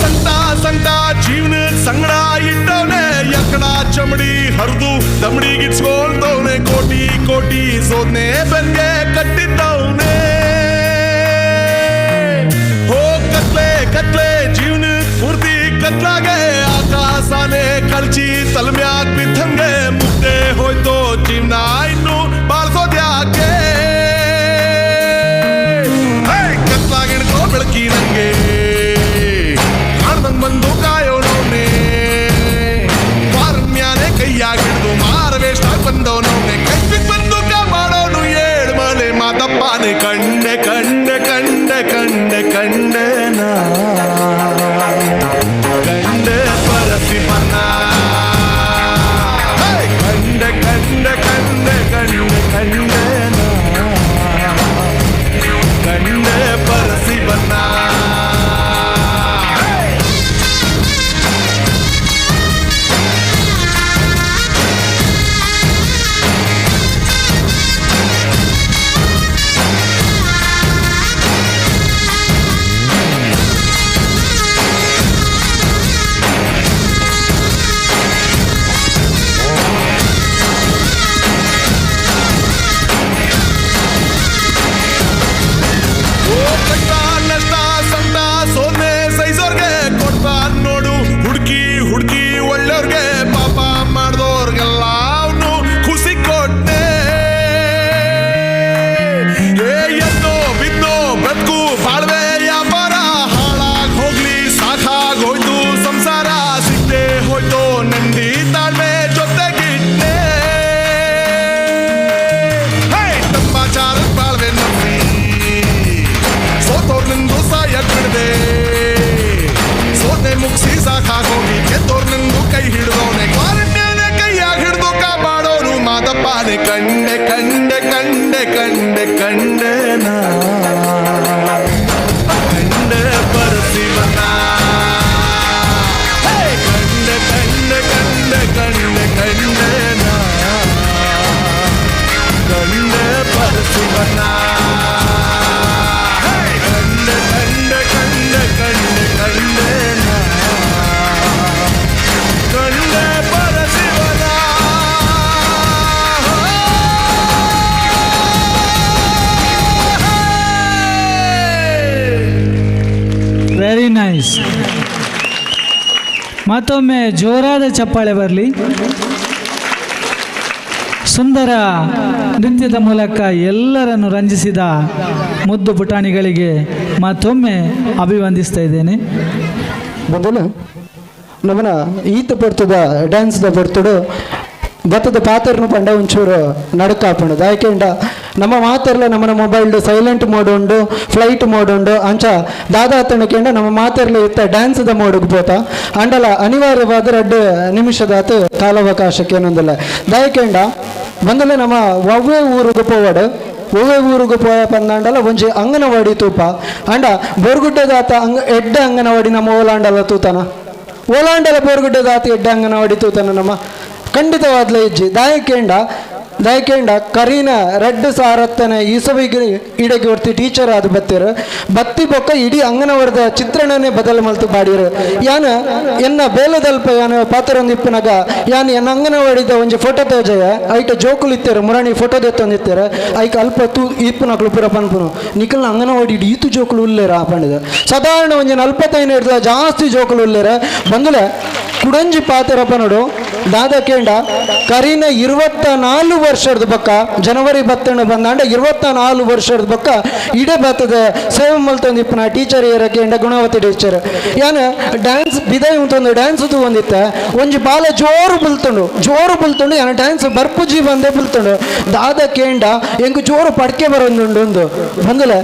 ಸಂತ ಸಂತ ಜೀವನ ಸಂಗಡ ಇಟ್ಟವನೆ ಎಕ್ಕಡ ಚಮಡಿ ಹರಿದು ದಮಡಿ ಗಿಟ್ಸ್ಕೊಳ್ತವನೆ ಕೋಟಿ ಕೋಟಿ ಸೋದ್ನೆ ಬೆನ್ಗೆ ಕಟ್ಟಿದ್ದವನೆ. ಹೋ ಕತ್ಲೆ ಕತ್ಲೆ ಜೀವನ ಪೂರ್ತಿ ಕತ್ಲಾಗೆ ಆಕಾಶನೇ ಕಳ್ಚಿ ತಲ್ಮ್ಯಾಗ್ ಬಿದ್ದಂಗೆ ಮುಗ್ದೆ ಹೋಯ್ತೋ ಜೀವನ ಇನ್ನು ಬಾಳ್ಸೋದ್ಯಾಕೆ ಕತ್ಲಾಗಿಡ್ಕೋ ಬೆಳಕಿ ನಂಗೆ ಕಾಣ್ದಂಗ್ ಬಂದು ಕಾಯೋನವನೇ ವಾರಣ್ಯಾನೆ ಕೈಯಾಗಿಡ್ದು ಮಾರವೇಷ್ಟಾಗ್ ಬಂದವನವನೇ ಕೈಪಿಗ್ ಬಂದು ಕಾಪಾಡೋನು ಏಳ್ಮಲೆ ಮಾತಪ್ಪನೆ ಕಂಡೆ ಕಂಡೆ ಕಂಡೆ ಕಂಡೆ ಕಂಡೆ ನಾ ಕಂಡೆ ಪರಶಿವನ ಕಂಡೆ ಕಂಡೆ ಕಂಡೆ ಕಂಡೆ ಕಂಡೆ ನಾ ಕಂಡೆ ಪರಶಿವನ. ಓ ಕಷ್ಟ ನಷ್ಟ ಸಂತ ಸೋನೆ ಸೈಸೋರ್ಗೆ ಕೊಡ್ತಾ ನೋಡು ಹುಡುಕಿ ಹುಡುಕಿ ಒಳ್ಳೆಯವ್ರಿಗೆ ಪಾಪ ಮಾಡ್ದೋರ್ಗೆಲ್ಲ ಅವನು ಖುಷಿ ಕೊಟ್ಟೆ. ಏ ಎದ್ದೋ ಬಿದ್ದೋ ಬದುಕು ಬಾಳ್ವೆ ವ್ಯಾಪಾರ ಹಾಳಾಗ್ ಹೋಗ್ಲಿ ಸಾಕಾಗ್ ಹೋಯ್ತು ಸಂಸಾರ ಸಿಗ್ದೆ ಹೋಯ್ತು ನಂದಿ ತಾಳ್ಮೆ ಜೊತೆಗಿಟ್ಟೆ. ಹೇ ತಂಬಾಚಾರ ಬಾಳ್ವೆ ನಂಬಿ ಸೋತೋರ್ ನಿಂದು ಸಾಯಕ್ ಬಿಡದೆ ಸೋತೆ ಮುಗಿಸಿ ಸಾಕಾಗೋಗಿ ಗೆದ್ದೋರ್ ನಿಂದು ಕೈ ಹಿಡಿದವನೆ ಕ್ವಾರಂಟೈನ್ ಕೈಯಾಗ ಹಿಡಿದು ಕಾಪಾಡೋನು ಮಾದಪ್ಪನೆ ಕಂಡೆ ಕಂಡೆ ಕಂಡೆ ಕಂಡೆ ಕಂಡೆ ನಾ ಕಂಡೆ ಪರಶಿವನ ಕಂಡೆ ಕಂಡೆ ಕಂಡೆ ಕಂಡೆ ಕಂಡೆ ನಾ ಕಂಡೆ ಪರಶಿವನ ಕಂಡೆ ಕಂಡೆ ಕಂಡೆ ಕಂಡೆ ಕಂಡೆ ನಾ ಕಂಡೆ ಪರಶಿವನ. Very nice. ಮತ್ತೊಮ್ಮೆ ಜೋರಾದ ಚಪ್ಪಾಳೆ ಬರಲಿ. ಸುಂದರ ನೃತ್ಯದ ಮೂಲಕ ಎಲ್ಲರನ್ನು ರಂಜಿಸಿದ ಮುದ್ದು ಪುಟಾಣಿಗಳಿಗೆ ಮತ್ತೊಮ್ಮೆ ಅಭಿವಂದಿಸ್ತಾ ಇದ್ದೇನೆ. ಮೊದಲು ನಮ್ಮನ ಈತ ಪಡ್ತದ ಡ್ಯಾನ್ಸ್ದ ಬರ್ತಡು ಬತ್ತದ ಪಾತ್ರನು ಪಂಡ ಒಂಚೂರು ನಡಕಾಪುಂಡು. ದಾಯಕೆಂಡ ನಮ್ಮ ಮಾತೆರ್ಲ ನಮ್ಮನ mobile silent mode ಉಂಡು, ಫ್ಲೈಟ್ ಮೋಡ್ ಉಂಡು, ಅಂಚ ದಾದಾ ತಣಕೆಂಡ ನಮ್ಮ ಮಾತೆರ್ಲ ಇತ್ತ ಡ್ಯಾನ್ಸ್ದ ಮೋಡುಗ್ ಪೋತ ಅಂಡಲ ಅನಿವಾರ್ಯವಾದ 2 ನಿಮಿಷದಾತ ಕಾಲಾವಕಾಶಕ್ಕೆ ಏನೊಂದಿಲ್ಲ. ದಾಯಕೆಂಡ ಬಂದಲೆ ನಮ್ಮ ಒವ್ವೇ ಊರುಗು ಪೋವಡು ಒವ್ವೇ ಊರುಗು ಪೋಯ ಪಂದಾಂಡಲ ಒಂಜಿ ಅಂಗನವಾಡಿ ತೂಪ ಅಂಡ ಬೋರ್ಗುಡ್ಡದಾತ ಅಂಗ ಎಡ್ಡೆ ಅಂಗನವಾಡಿ ನಮ್ಮ ಓಲಾಂಡಲ ತೂತನ ಓಲಾಂಡಲ ಬೋರ್ಗುಡ್ಡದಾತ ಎಡ್ಡೆ ಅಂಗನವಾಡಿ ತೂತನ ನಮ್ಮ ಖಂಡಿತವಾದ್ಲ ಇಜ್ಜಿ. ದಾಯಕೆಂಡ ದಯಕೇಂಡ ಕರೀನ ರಡ್ಡು ಸಾರತ್ತನೆ ಈಸವಿಗೆ ಇಡಗೆ ಹೊರ್ತಿ ಟೀಚರ್ ಆದ ಬತ್ತೀರು ಬತ್ತಿ ಬೊಕ್ಕ ಇಡೀ ಅಂಗನವಾಡದ ಚಿತ್ರಣನೇ ಬದಲು ಮಲ್ತು ಬಾಡಿರು. ಯಾನ ಎನ್ನ ಬೇಲದಲ್ಪ ಯಾನ ಪಾತ್ರೊಂದಿಪ್ಪುನಗ ಯಾನ್ ಎನ್ನ ಅಂಗನವಾಡಿದ ಒಂಜಿ ಫೋಟೋ ತೋಜಯ ಐಟ ಜೋಕುಲು ಇತ್ತೇರು ಮುರಾಣಿ ಫೋಟೋ ದೆತ್ತೊಂದಿತ್ತೇರು ಐಕ ಅಲ್ಪ ತೂ ಇಪ್ಪುನಕ್ಲು ಪೂರ ಪನ್ಪುನು ನಿಕಲ್ನ ಅಂಗನವಾಡಿ ಇಡೀ ಈತು ಜೋಕುಲು ಉಲ್ಲೇರ ಪಂಡದ ಸಾಧಾರಣ ಒಂಜಿ 45 ಹಿಡ್ದ ಜಾಸ್ತಿ ಜೋಕುಲು ಉಲ್ಲೇರ ಬಂದುಲೆ ಕುಡಂಜಿ ಪಾತೆರಪ್ಪ ನೋಡು ದಾದ ಕೇಂಡ ಕರೀನ 24 ವರ್ಷದ ಬಕ್ಕ ಜನವರಿ ಬತ್ತಣ್ಣ ಬಂದಾಂಡ 24 ವರ್ಷದ ಬಕ್ಕ ಇಡೇ ಬರ್ತದೆ ಸೇವೆ ಮಲ್ತೊಂದಿಪ್ಪನ ಟೀಚರ್ ಏರ ಕೇಂಡ ಗುಣವತಿ ಟೀಚರ್ ಯಾನ ಡ್ಯಾನ್ಸ್ ಬಿದಾಯಿ ಉಂಟೊಂದು ಡ್ಯಾನ್ಸ್ ಒಂದಿತ್ತ ಒಂಜಿ ಬಾಲ ಜೋರು ಬುಲ್ತುಂಡು ಯಾನ ಡ್ಯಾನ್ಸ್ ಬರ್ಪುಜಿ ಬಂದೇ ಬುಲ್ತುಂಡು ದಾದ ಕೇಂಡ ಎಂಕು ಜೋರು ಪಡ್ಕೆ ಬರೋದುಂಡು ಒಂದು ಬಂದಲೆ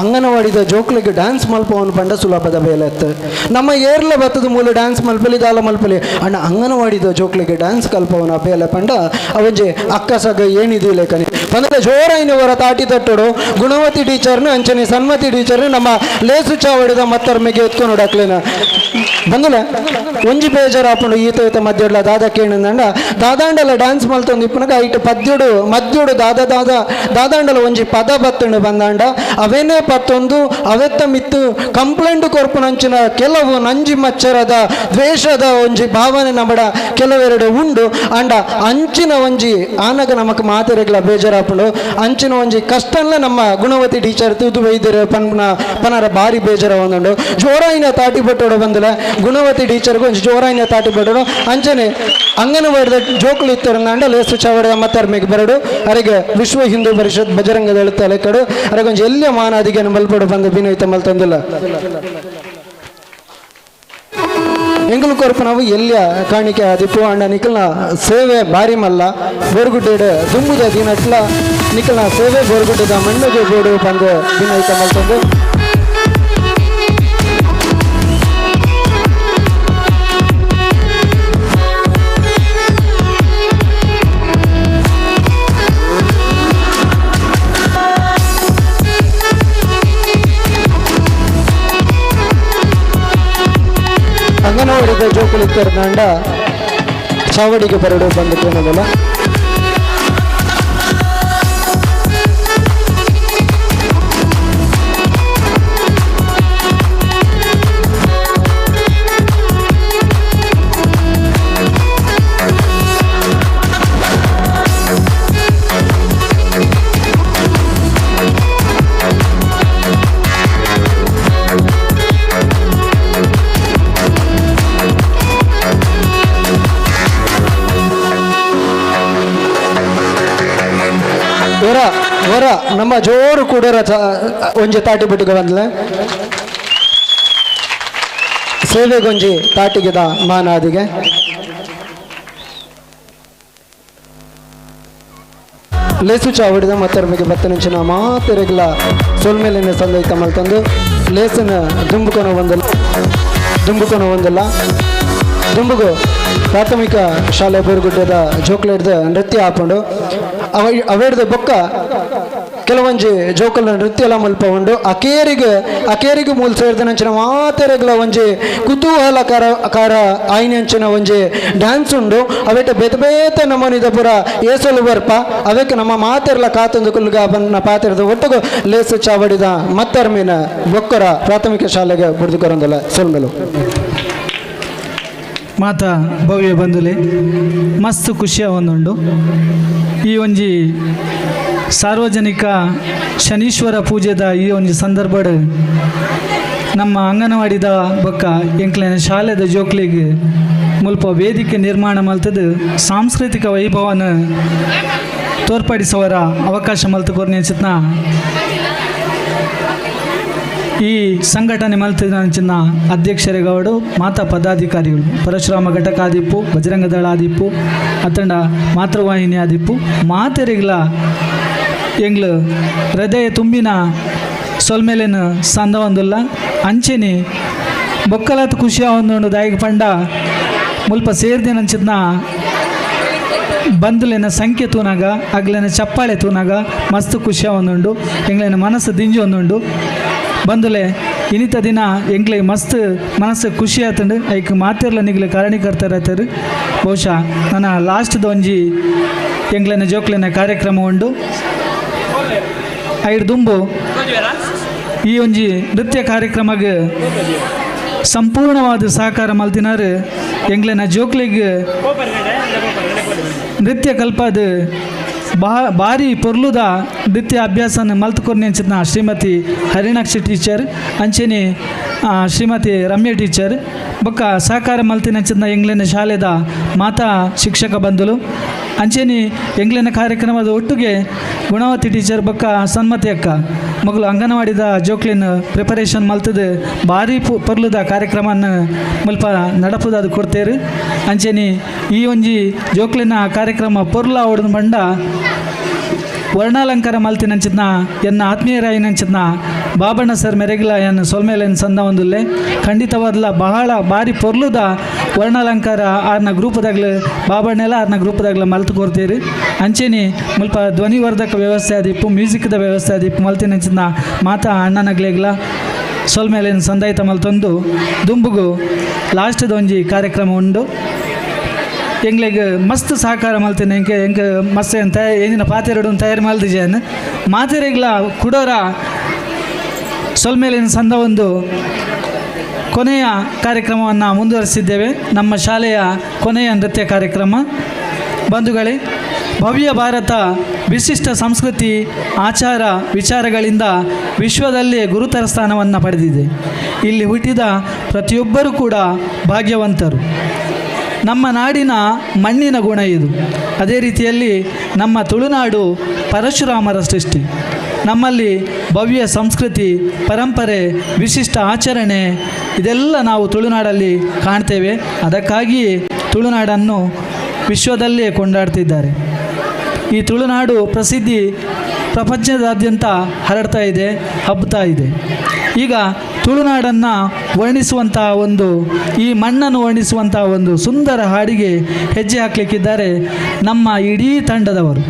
ಅಂಗನವಾಡಿದ ಜೋಕ್ಲಿಗೆ ಡ್ಯಾನ್ಸ್ ಮಲ್ಪವನು ಪಂಡ ಸುಲಭದ ಬೇಲೆತ್ತು ನಮ್ಮ ಏರ್ಲ ಬತ್ತದ ಮೂಲ ಡ್ಯಾನ್ಸ್ ಮಲ್ಪಲಿ ದಾಲ ಮಲ್ಪಲಿ ಅಣ್ಣ ಅಂಗನವಾಡಿದ ಜೋಕ್ಲಿಗೆ ಡ್ಯಾನ್ಸ್ ಕಲ್ಪವನ ಬೇಲೆ ಪಂಡ ಅವಂಜೆ ಅಕ್ಕ ಸಗ ಏನಿದು ಲೇಖನಿ ಬಂದ್ರೆ ಜೋರಾಯಿನವರ ತಾಟಿ ತಟ್ಟೋಡು ಗುಣವತಿ ಟೀಚರ್ನ ಅಂಚನೆ ಸನ್ಮತಿ ಟೀಚರ್ನ ನಮ್ಮ ಲೇಸು ಚಾವಡಿದ ಮತ್ತರ್ಮೆಗೆ ಎತ್ಕೊಂಡು ಡಾಕ್ಲೇನ ಬಂದಲ ಒಂಜಿ ಬೇಜಾರಾಪುಂಡು ಈತ ಈತ ಮಧ್ಯಡ್ಲ ದಾದ ಕೇಣಂದಂಡ ದಾದಾಂಡಲ ಡ್ಯಾನ್ಸ್ ಮಲ್ತೊಂದು ಇಪ್ಪನಗ ಐಟ್ ಪದ್ಯೋಡು ಮದ್ಯೋಡು ದಾದ ದಾದ ದಾದಾಂಡಲ ಒಂಜಿ ಪದ ಬತ್ತಂಡು ಬಂದಾಂಡ ಅವೇನೇ ಪತ್ತೊಂದು ಅವೆತ್ತ ಮಿತ್ತು ಕಂಪ್ಲೇಂಟ್ ಕೊರ್ಪುನಂಚಿನ ಕೆಲವು ನಂಜಿ ಮಚ್ಚರದ ದ್ವೇಷದ ಒಂಜಿ ಭಾವನೆ ನಮ್ಮಡ ಕೆಲವೆರಡು ಉಂಡು ಅಂಡ ಅಂಚಿನ ಒಂಜಿ ಆನಗ ನಮಕ್ ಮಾತೆರೆಗ್ಲ ಬೇಜಾರಾಪುಂಡು ಅಂಚಿನ ಒಂಜಿ ಕಷ್ಟನ್ಲ ನಮ್ಮ ಗುಣವತಿ ಟೀಚರ್ ತೂದು ಬೈದಿರ ಪನ್ಪುನ ಪನರ ಭಾರಿ ಬೇಜಾರ ಒಂದುಂಡು ಜೋರಾಯಿನ ತಾಟಿ ಬಟ್ಟೋಡು ಬಂದಲ ಗುಣವತಿ ಟೀಚರ್ಗೂ ಒಂಜಿ ಜೋರಾಯಿನ ತಾಟಿ ಬಟ್ಟೋಡು ಅಂಚನೆ ಅಂಗನವಾಡಿದ ಜೋಕುಲು ಇತ್ತರಂದಾಂಡ ಲೇಸು ಚಾವಡಿದ ಮತ್ತರ್ಮೆಗೆ ಬರಡು ಅರೆಗೆ ವಿಶ್ವ ಹಿಂದೂ ಪರಿಷತ್ ಬಜರಂಗದ ತಲೆಕಡು ಅರೆಗೊಂಜಿ ಎಲ್ಲಿಯ ಮಾನಾದಿಗೆ ಮಲ್ಪಡು ಬಂದು ಬಿನೋಯ್ತ ಮಲ್ತಂದಿಲ್ಲ ಎಂಗುಲು ಕೊರಪು ನಾವು ಎಲ್ಲಿಯ ಕಾಣಿಕೆ ಆದಿಪ್ಪು ಅಣ್ಣ ನಿಖಲ್ನ ಸೇವೆ ಭಾರಿ ಮಲ್ಲ ಬೋರ್ಗುಡ್ಡೆಡ್ ದುಂಬುದ ದಿನಟ್ಲ ನಿಖಲ್ನ ಸೇವೆ ಬೋರ್ಗುಡ್ಡದ ಮಣ್ಣಿಗೆ ಬೋಡು ಬಂದು ಬಿನೋಯ್ತ ಮಲ್ತಂದು ಅಂಗನವಾಡಿದ ಜೋಕುಲು ಇತ್ತರಂಡ ಚಾವಡಿಗೆ ಬರಡು ಬಂದು ಕೇಳೋದಲ್ಲ ಹೊರ ನಮ್ಮ ಜೋರು ಕೂಡರ ಒಂಜಿ ತಾಟಿ ಬಿಟ್ಟಿಗೆ ಬಂದ್ಲೆ ಸೇವೆಗೊಂಜಿ ತಾಟಿಗೆದ ಮಾನಾದಿಗೆ ಲೇಸು ಚಾವಡಿದ ಮತ್ತರ್ಮೆಗೆ ಬತ್ತನಂಚಿನ ಮಾತೆರೆಗ್ಲ ಸೊಲ್ಮೇಲಿನ ಸಂದೈತ ಮಲ್ತಂದು ಲೇಸನ ದುಂಬುಕೊನ ಒಂದಲ್ಲ ದುಂಬುಗು ಪ್ರಾಥಮಿಕ ಶಾಲೆ ಬೋರ್ಗುಡ್ಡದ ಜೋಕ್ಲೆಡ್ದ ನೃತ್ಯ ಹಾಕೊಂಡು ಅವೇಡ್ದ ಬೊಕ್ಕ ಕೆಲವೊಂಜಿ ಜೋಕಲ್ನ ನೃತ್ಯ ಎಲ್ಲ ಮಲ್ಪ ಉಂಡು ಅಕೇರಿಗೆ ಮೂಲ ಸೇರಿದ ಮಾತೆರೆಗ್ಲ ಒಂಜಿ ಕುತೂಹಲಕಾರ ಕಾರ ಆಯ್ನಂಚಿನ ಒಂಜಿ ಡ್ಯಾನ್ಸ್ ಉಂಡು ಅವೇಟ ಬೇತೆ ಬೇತೆ ನಮೂನಿದ ಪೂರ ಏಸಲು ಬರ್ಪ ಅವೇಕೆ ನಮ್ಮ ಮಾತೆರ್ಲ ಕಾತೊಂದು ಕುಲ್ಗ ಬನ್ನ ಪಾತೆರದ ಒಟ್ಟುಗು ಲೇಸು ಚಾವಡಿದ ಮತ್ತರ್ಮಿನ ಬೊಕ್ಕರ ಪ್ರಾಥಮಿಕ ಶಾಲೆಗೆ ಬುಡ್ದುಕೊರಂದಲ್ಲ ಸೊಲ್ಮೆಲು. ಮಾತಾ ಭವ್ಯ ಬಂಧುಲೆ ಮಸ್ತ್ ಖುಷಿಯ ಒಂದುಂಡು ಈ ಒಂಜಿ ಸಾರ್ವಜನಿಕ ಶನೀಶ್ವರ ಪೂಜೆದ ಈ ಒಂಜಿ ಸಂದರ್ಭಡ್ ನಮ್ಮ ಅಂಗನವಾಡಿದ ಬೊಕ್ಕ ಎಂಕ್ಲೆನ ಶಾಲೆದ ಜೋಕ್ಲಿಗೆ ಮುಲ್ಪ ವೇದಿಕೆ ನಿರ್ಮಾಣ ಮಲ್ತದು ಸಾಂಸ್ಕೃತಿಕ ವೈಭವನ ತೋರ್ಪಡಿಸುವರ ಅವಕಾಶ ಮಲ್ತು ಕೊರ್ನೆಂಚಿನ ಈ ಸಂಘಟನೆ ಮಲ್ತಿನ ಅಧ್ಯಕ್ಷರಿಗವರು ಮಾತಾ ಪದಾಧಿಕಾರಿಗಳು ಪರಶುರಾಮ ಘಟಕಾದಿಪ್ಪು ಬಜರಂಗದಳ ಆದಿಪ್ಪು ಅತ್ತಂಡ ಮಾತೃವಾಹಿನಿ ಆದಿಪ್ಪು ಮಾತೆರಿಗ್ಲ ಎಂಗ್ಲು ಹೃದಯ ತುಂಬಿನ ಸೊಲ್ಮೇಲಿನ ಸಂದ ಒಂದುಲ್ಲ ಅಂಚೆನೆ ಬೊಕ್ಕಲಾತ್ ಖುಷಿಯ ಒಂದು ದಾಯಿಗೆ ಪಂಡ ಮುಲ್ಪ ಸೇರ್ದಿನಂಚಿನ ಬಂಧುಲೆನ ಸಂಖ್ಯೆ ತೂನಾಗ ಅಗ್ಲೆನ ಚಪ್ಪಾಳೆ ತೂನಾಗ ಮಸ್ತ್ ಖುಷಿಯ ಒಂದುಂಡು ಎಂಗ್ಲೆನ ಮನಸ್ಸು ದಿಂಜು ಒಂದುಂಡು ಬಂಧುಲೆ ಇನ್ನಿತ ದಿನ ಎಂಕ್ಲೆ ಮಸ್ತ್ ಮನಸ್ಸು ಖುಷಿ ಆತಂಡು ಐಕ್ ಮಾತಿರ್ಲ ನಿಗ್ಲೆ ಕಾರಣೀಕರ್ತರಾಯ್ತಾರೆ. ಬಹುಶಃ ನನ್ನ ಲಾಸ್ಟ್ದ ಒಂಜಿ ಎಂಗ್ಲೆನ ಜೋಕ್ಲೆನ ಕಾರ್ಯಕ್ರಮ ಉಂಡು. ಐಡ್ ದುಂಬು ಈ ಒಂಜಿ ನೃತ್ಯ ಕಾರ್ಯಕ್ರಮಕ್ಕೆ ಸಂಪೂರ್ಣವಾದ ಸಹಕಾರ ಮಲ್ತಿನಾರು ಎಂಗ್ಲೆನ ಜೋಕ್ಲಿಗೆ ನೃತ್ಯ ಕಲ್ಪದ ಭಾರಿ ಪೊರ್ಲುದ ನೃತ್ಯ ಅಭ್ಯಾಸನ ಮಲ್ತುಕೊರ್ನೆಂಚಿನ ಶ್ರೀಮತಿ ಹರಿಣಾಕ್ಷಿ ಟೀಚರ್ ಅಂಚೆನೆ ಶ್ರೀಮತಿ ರಮ್ಯ ಟೀಚರ್ ಬೊಕ್ಕ ಸಹಕಾರ ಮಲ್ತಿನಂಚಿನ ಎಂಗ್ಲೆನ ಶಾಲೆದ ಮಾತಾ ಶಿಕ್ಷಕ ಬಂಧುಲು ಅಂಚೆನೆ ಎಂಗ್ಲೆನ ಕಾರ್ಯಕ್ರಮದ ಒಟ್ಟಿಗೆ ಗುಣವತಿ ಟೀಚರ್ ಬೊಕ್ಕ ಸನ್ಮತಿ ಅಕ್ಕ ಮಗಳು ಅಂಗನವಾಡಿದ ಜೋಕ್ಲಿನ ಪ್ರಿಪರೇಷನ್ ಮಲ್ತದ ಭಾರಿ ಪೊರ್ಲುದ ಕಾರ್ಯಕ್ರಮನ ಮುಲ್ಪ ನಡಪುದಾದ ಕೊಡ್ತೇರು. ಅಂಚೆನೆ ಈ ಒಂಜಿ ಜೋಕ್ಲಿನ ಕಾರ್ಯಕ್ರಮ ಪೊರ್ಲ ಓಡದ ಬಂಡ ವರ್ಣಾಲಂಕಾರ ಮಲ್ತಿನಂಚಿನ ಎನ್ನ ಆತ್ಮೀಯರಾಯಿನಂಚಿನ ಬಾಬಣ್ಣ ಸರ್ ಮೆರೆಗಿಲ ಎನ್ನ ಸೊಲ್ಮೇಲೆನ್ ಸಂದ ಒಂದುಲ್ಲೆ ಖಂಡಿತವಾದಲ ಬಹಳ ಭಾರಿ ಪೊರ್ಲುದ ವರ್ಣಾಲಂಕಾರ ಆರ್ನ ಗ್ರೂಪದಾಗ್ಲು ಬಾಬಣ್ಣೆಲ್ಲ ಆರ್ನ ಗ್ರೂಪದಾಗ್ಲ ಮಲ್ತು ಕೊಡ್ತೀರಿ. ಅಂಚೆನೆ ಮುಲ್ಪ ಧ್ವನಿವರ್ಧಕ ವ್ಯವಸ್ಥೆ ಆದಿಪ್ಪು ಮ್ಯೂಸಿಕ್ದ ವ್ಯವಸ್ಥೆ ಆದಿಪ್ಪು ಮಲ್ತಿನಂಚಿನ ಮಾತಾ ಅಣ್ಣನಗ್ಲೆಗ್ಲ ಸೊಲ್ಮೇಲೆನ್ ಸಂದಾಯಿತ ಮಲ್ತೊಂದು ದುಂಬುಗು ಲಾಸ್ಟ್ದ ಒಂಜಿ ಕಾರ್ಯಕ್ರಮ ಉಂಡು. ಎಂಗ್ಲೆಗ್ ಮಸ್ತ್ ಸಹಕಾರ ಮಲ್ತೇನೆ ಎಂಕೆ ಎಂಕ್ ಮಸ್ತ್ ಏನು ತಯಾರಿ ಏನಿನ ಪಾತೆರಡು ತಯಾರಿ ಮಲ್ದಿಜೇನು ಮಾತೆರೆಗ್ಲ ಕುಡೋರ ಸೊಲ್ಮೇಲಿನ ಸಂದ ಒಂದು ಕೊನೆಯ ಕಾರ್ಯಕ್ರಮವನ್ನು ಮುಂದುವರಿಸಿದ್ದೇವೆ. ನಮ್ಮ ಶಾಲೆಯ ಕೊನೆಯ ನೃತ್ಯ ಕಾರ್ಯಕ್ರಮ. ಬಂಧುಗಳೇ, ಭವ್ಯ ಭಾರತ ವಿಶಿಷ್ಟ ಸಂಸ್ಕೃತಿ ಆಚಾರ ವಿಚಾರಗಳಿಂದ ವಿಶ್ವದಲ್ಲೇ ಗುರುತರ ಸ್ಥಾನವನ್ನು ಪಡೆದಿದೆ. ಇಲ್ಲಿ ಹುಟ್ಟಿದ ಪ್ರತಿಯೊಬ್ಬರೂ ಕೂಡ ಭಾಗ್ಯವಂತರು. ನಮ್ಮ ನಾಡಿನ ಮಣ್ಣಿನ ಗುಣ ಇದು. ಅದೇ ರೀತಿಯಲ್ಲಿ ನಮ್ಮ ತುಳುನಾಡು ಪರಶುರಾಮರ ಸೃಷ್ಟಿ. ನಮ್ಮಲ್ಲಿ ಭವ್ಯ ಸಂಸ್ಕೃತಿ, ಪರಂಪರೆ, ವಿಶಿಷ್ಟ ಆಚರಣೆ ಇದೆಲ್ಲ ನಾವು ತುಳುನಾಡಲ್ಲಿ ಕಾಣ್ತೇವೆ. ಅದಕ್ಕಾಗಿಯೇ ತುಳುನಾಡನ್ನು ವಿಶ್ವದಲ್ಲೇ ಕೊಂಡಾಡ್ತಿದ್ದಾರೆ. ಈ ತುಳುನಾಡು ಪ್ರಸಿದ್ಧಿ ಪ್ರಪಂಚದಾದ್ಯಂತ ಹರಡ್ತಾ ಇದೆ, ಹಬ್ಬುತ್ತಾ ಇದೆ. ಈಗ ತುಳುನಾಡನ್ನು ವರ್ಣಿಸುವಂಥ ಒಂದು, ಈ ಮಣ್ಣನ್ನು ವರ್ಣಿಸುವಂಥ ಒಂದು ಸುಂದರ ಹಾಡಿಗೆ ಹೆಜ್ಜೆ ಹಾಕಲಿಕ್ಕಿದ್ದಾರೆ ನಮ್ಮ ಇಡೀ ತಂಡದವರು.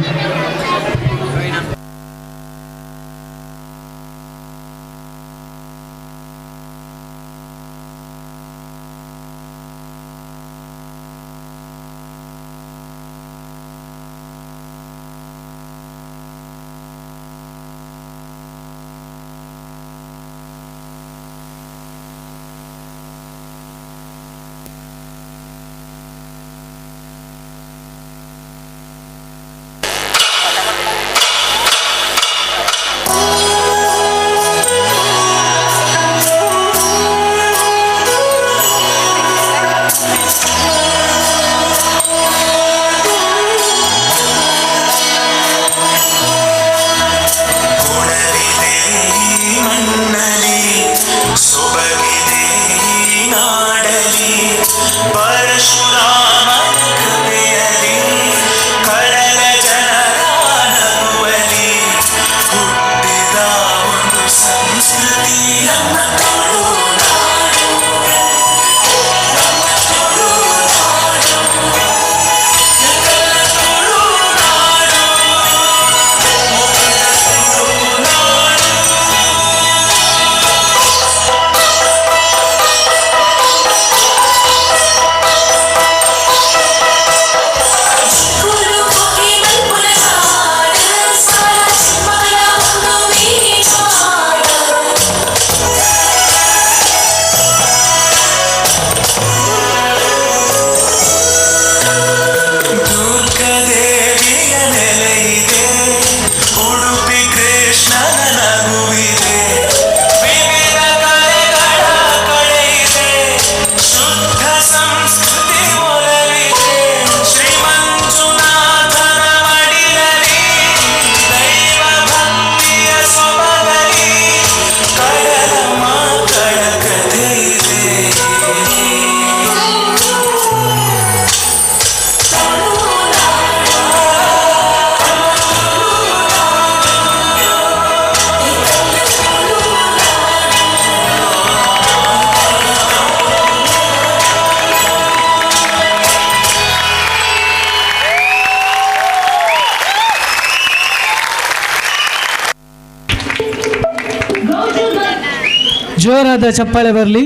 ಜೋರಾದ ಚಪ್ಪಾಳೆ ಬರಲಿ,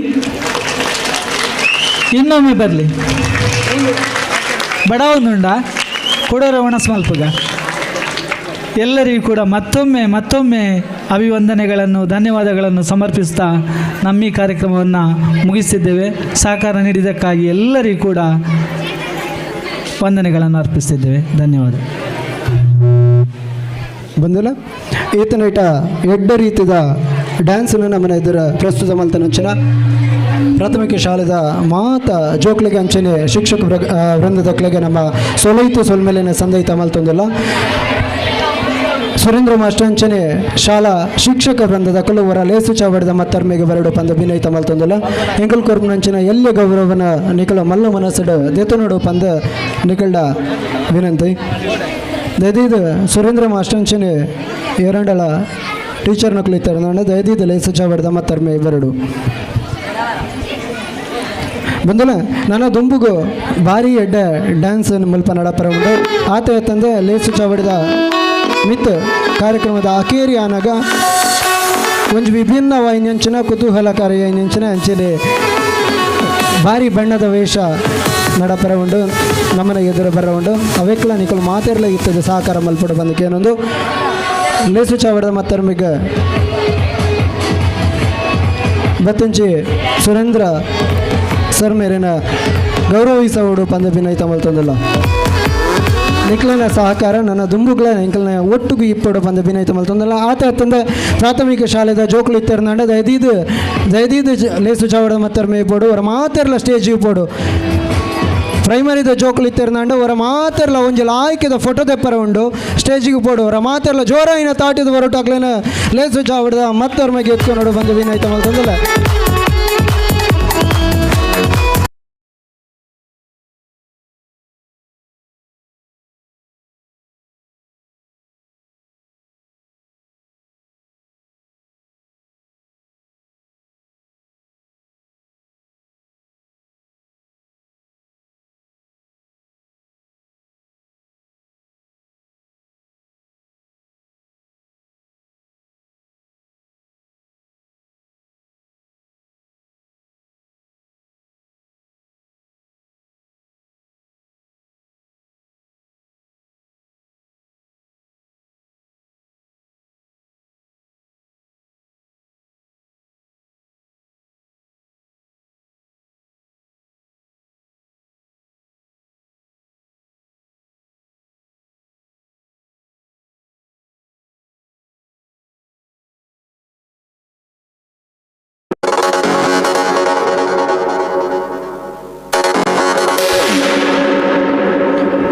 ಇನ್ನೊಮ್ಮೆ ಬರಲಿ. ಬಡವನುಂಡ ಕೊಡೋರ ಒಣಸ್ಮಲ್ಪುಗ. ಎಲ್ಲರಿಗೂ ಕೂಡ ಮತ್ತೊಮ್ಮೆ ಮತ್ತೊಮ್ಮೆ ಅಭಿವಂದನೆಗಳನ್ನು, ಧನ್ಯವಾದಗಳನ್ನು ಸಮರ್ಪಿಸ್ತಾ ನಮ್ಮ ಈ ಕಾರ್ಯಕ್ರಮವನ್ನು ಮುಗಿಸಿದ್ದೇವೆ. ಸಹಕಾರ ನೀಡಿದ್ದಕ್ಕಾಗಿ ಎಲ್ಲರಿಗೂ ಕೂಡ ವಂದನೆಗಳನ್ನು ಅರ್ಪಿಸ್ತಿದ್ದೇವೆ. ಧನ್ಯವಾದ. ಬಂದಿಲ್ಲ ಈತನೈಟ ಎಡ್ಡ ರೀತಿದ ಡ್ಯಾನ್ಸನ್ನು ನಮ್ಮನೆ ಎದುರ ಪ್ರಸ್ತುತ ಮಲ್ತನಂಚಿನ ಪ್ರಾಥಮಿಕ ಶಾಲೆದ ಮಾತ ಜೋಕ್ಲಿಗೆ ಅಂಚನೆ ಶಿಕ್ಷಕ ವೃಂದದಕ್ಲೆಗೆ ನಮ್ಮ ಸೊಲೈತು ಸೊಲ್ಮೇಲಿನ ಸಂದೈತ ಮಲ್ತೊಂದಿಲ್ಲ. ಸುರೇಂದ್ರ ಮಾಸ್ಟರ್ ಅಂಚನೆ ಶಾಲಾ ಶಿಕ್ಷಕ ವೃಂದದ ಕುಲುವರ ಲೇಸು ಚಾವಡದ ಮತ್ತರ್ಮೆಗೆ ಬರಡು ಪಂದ ಬಿನೈತ ಮಲ್ತೊಂದಿಲ್ಲ. ಎಂಕಲ್ ಕೊರ್ಪುನಂಚಿನ ಎಲ್ಲ ಗೌರವನ ನಿಕಲ ಮಲ್ಲ ಮನಸ್ಸುಡು ದೇತನೋಡು ಪಂದ ನಿಕಲ್ಡ ವಿನಂತಿ. ದಯದೀದು ಸುರೇಂದ್ರ ಮಾಸ್ಟರ್ ಅಂಚನೆ ಏರಂಡಲ ಟೀಚರ್ ನಕಲಿತ್ತಾರೆ ದಯದೀದು ಲೇಸು ಚಾವಡದ ಮತ್ತರ್ಮೆ ಬರಡು ಬಂದಲ್ಲ. ನನ್ನ ದುಂಬುಗು ಭಾರಿ ಎಡ್ಡೆ ಡ್ಯಾನ್ಸ್ ಮುಲ್ಪ ನಡಪರ ಉಂಡು. ಆತ ತಂದೆ ಲೇಸು ಚಾವಡಿದ ಮಿತ್ ಕಾರ್ಯಕ್ರಮದ ಅಕೇರಿ ಆನಾಗ ಒಂಜಿ ವಿಭಿನ್ನ ವಾಯಿನಂಚಿನ ಕುತೂಹಲಕಾರಿ ಅಂಚಿನ ಅಂಚನೆ ಭಾರಿ ಬಣ್ಣದ ವೇಷ ನಡಪರ ಉಂಡು ನಮ್ಮನ ಎದುರು ಬರ ಉಂಡು. ಅವೆಕ್ಲ ನಿಕಲು ಮಾತೆರ್ಲ ಇತ್ತದ ಸಹಕಾರ ಮಲ್ಪಡು ಬಂದಕ್ಕೆ ಏನೊಂದು ಲೇಸು ಚಾವಡದ ಮತ್ತರ್ಮಿಗ ಬತ್ತಂಚಿ ಸುರೇಂದ್ರ ಸರ್ ಮೇರಿನ ಗೌರವಿಸೋಡು ಪಂದ ಬಿನೈತ ಮಲ್ತೊಂದಿಲ್ಲ. ನಿಕ್ಲನ ಸಹಕಾರ ನನ್ನ ದುಂಬುಗಳ ಎಂಕಲ್ನ ಒಟ್ಟುಗು ಇಪ್ಪಡು ಪಂದ ಬಿನೈತ ಮಲ್ತೊಂದಿಲ್ಲ. ಆತ ತಂದೆ ಪ್ರಾಥಮಿಕ ಶಾಲೆದ ಜೋಕುಲು ಇತ್ತೆರ್ನಾಂಡ ದಯದೀದು ದಯದೀದು ಲೇಸು ಚಾವಡ ಮತ್ತರ್ಮೆ ಇಪ್ಪೋಡು ಅವರ ಮಾತೆರ್ಲ ಸ್ಟೇಜ್ ಇಪ್ಪೋಡು. ಪ್ರೈಮರಿದ ಜೋಕುಲು ಇತ್ತೆರ್ನಾಂಡ ಅವರ ಮಾತೆರ್ಲ ಒಂಜಿ ಲಾಯ್ಕೆದ ಫೋಟೋ ದೆಪ್ಪರ ಉಂಡು ಸ್ಟೇಜಿಗೆ ಪೋಡು. ಅವರ ಮಾತೆರ್ಲ ಜೋರಾಯಿನ ತಾಟಿದ ಹೊರಟಾಕ್ಲೇನ ಲೇಸು ಚಾವಡದ ಮತ್ತರ್ಮೆಗೆ ಎತ್ಕೊಂಡು ಬಂದು ವಿನೈತ ಮಲ್ತೊಂದಿಲ್ಲ.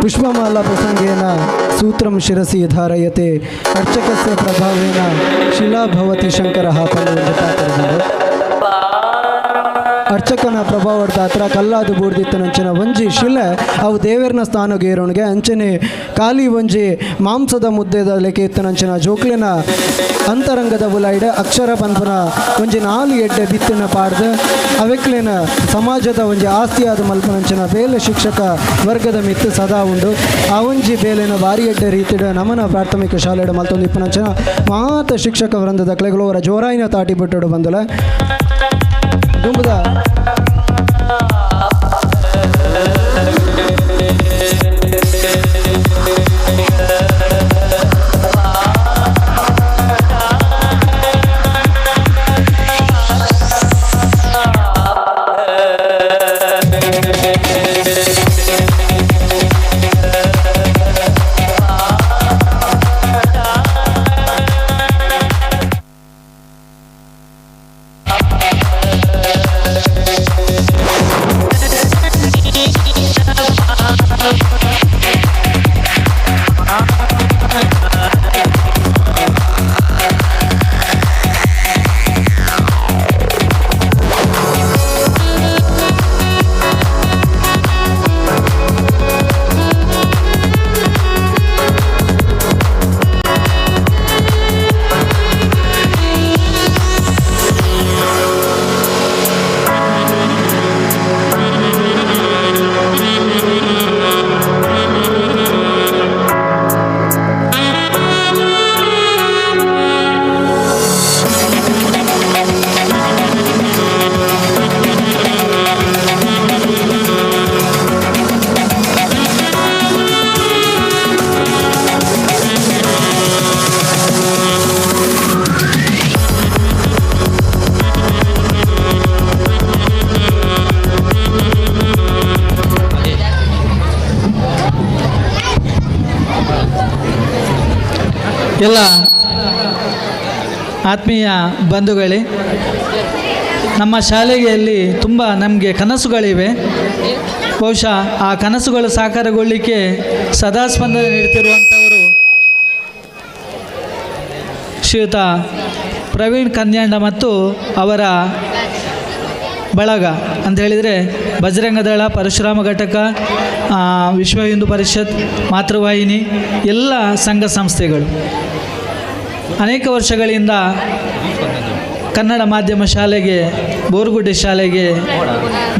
ಪುಷ್ಪಮಾಲಾ ಪ್ರಸಂಗೇನ ಸೂತ್ರಂ ಶಿರಸಿ ಧಾರಯತೆ ಅರ್ಚಕಸ್ಯ ಪ್ರಭಾವೇನ ಶಿಲಾ ಭವತಿ ಶಂಕರಃ ಪಂದು ಪಾತ್ರಗಳು. ಅರ್ಚಕನ ಪ್ರಭಾವದ ಹತ್ರ ಕಲ್ಲಾದು ಬೂಡ್ದಿತ್ತನಂಚಿನ ಒಂಜಿ ಶಿಲೆ ಅವು ದೇವರನ ಸ್ಥಾನಗೇರೋಣಿಗೆ ಅಂಚನೆ ಖಾಲಿ ಒಂಜಿ ಮಾಂಸದ ಮುದ್ದೆದ ಲೆಕ್ಕೆ ಇತ್ತನಂಚಿನ ಜೋಕ್ಲಿನ ಅಂತರಂಗದ ಬುಲಾಯ್ಡ ಅಕ್ಷರ ಪನ್ಪನ ಒಂಜಿ ನಾಲು ಎಡ್ಡೆ ಬಿತ್ತಿನ ಪಾಡ್ದು ಅವೆಕ್ಲಿನ ಸಮಾಜದ ಒಂಜಿ ಆಸ್ತಿಯಾದ ಮಲ್ಪನಂಚಿನ ಬೇಲೆ ಶಿಕ್ಷಕ ವರ್ಗದ ಮಿತ್ತು ಸದಾ ಉಂಡು. ಆ ಒಂಜಿ ಬೇಲೆನ ಭಾರಿ ಎಡ್ಡೆ ರೀತಿಡ ನಮನ ಪ್ರಾಥಮಿಕ ಶಾಲೆಡ ಮಲ್ತೊಂದು ಇಪ್ಪನಂಚಿನ ಮಾತ ಶಿಕ್ಷಕ ವೃಂದದ ಕ್ಲೆಗಳು ಅವರ ಜೋರಾಯಿನ ತಾಟಿ ಬಿಟ್ಟಡು ಬಂದಲ ದುಂಬುದ ಎಲ್ಲ ಆತ್ಮೀಯ ಬಂಧುಗಳೇ, ನಮ್ಮ ಶಾಲೆಯಲ್ಲಿ ತುಂಬ ನಮಗೆ ಕನಸುಗಳಿವೆ. ಬಹುಶಃ ಆ ಕನಸುಗಳು ಸಾಕಾರಗೊಳ್ಳಲಿಕ್ಕೆ ಸದಾ ಸ್ಪಂದನೆ ನೀಡ್ತಿರುವಂಥವರು ಶ್ರೀಯುತ ಪ್ರವೀಣ್ ಕನ್ಯಾಂಡ ಮತ್ತು ಅವರ ಬಳಗ ಅಂತ ಹೇಳಿದರೆ ಬಜರಂಗದಳ, ಪರಶುರಾಮ ಘಟಕ, ವಿಶ್ವ ಹಿಂದೂ ಪರಿಷತ್, ಮಾತೃವಾಹಿನಿ, ಎಲ್ಲ ಸಂಘ ಸಂಸ್ಥೆಗಳು ಅನೇಕ ವರ್ಷಗಳಿಂದ ಕನ್ನಡ ಮಾಧ್ಯಮ ಶಾಲೆಗೆ, ಬೋರ್ಗುಡ್ಡೆ ಶಾಲೆಗೆ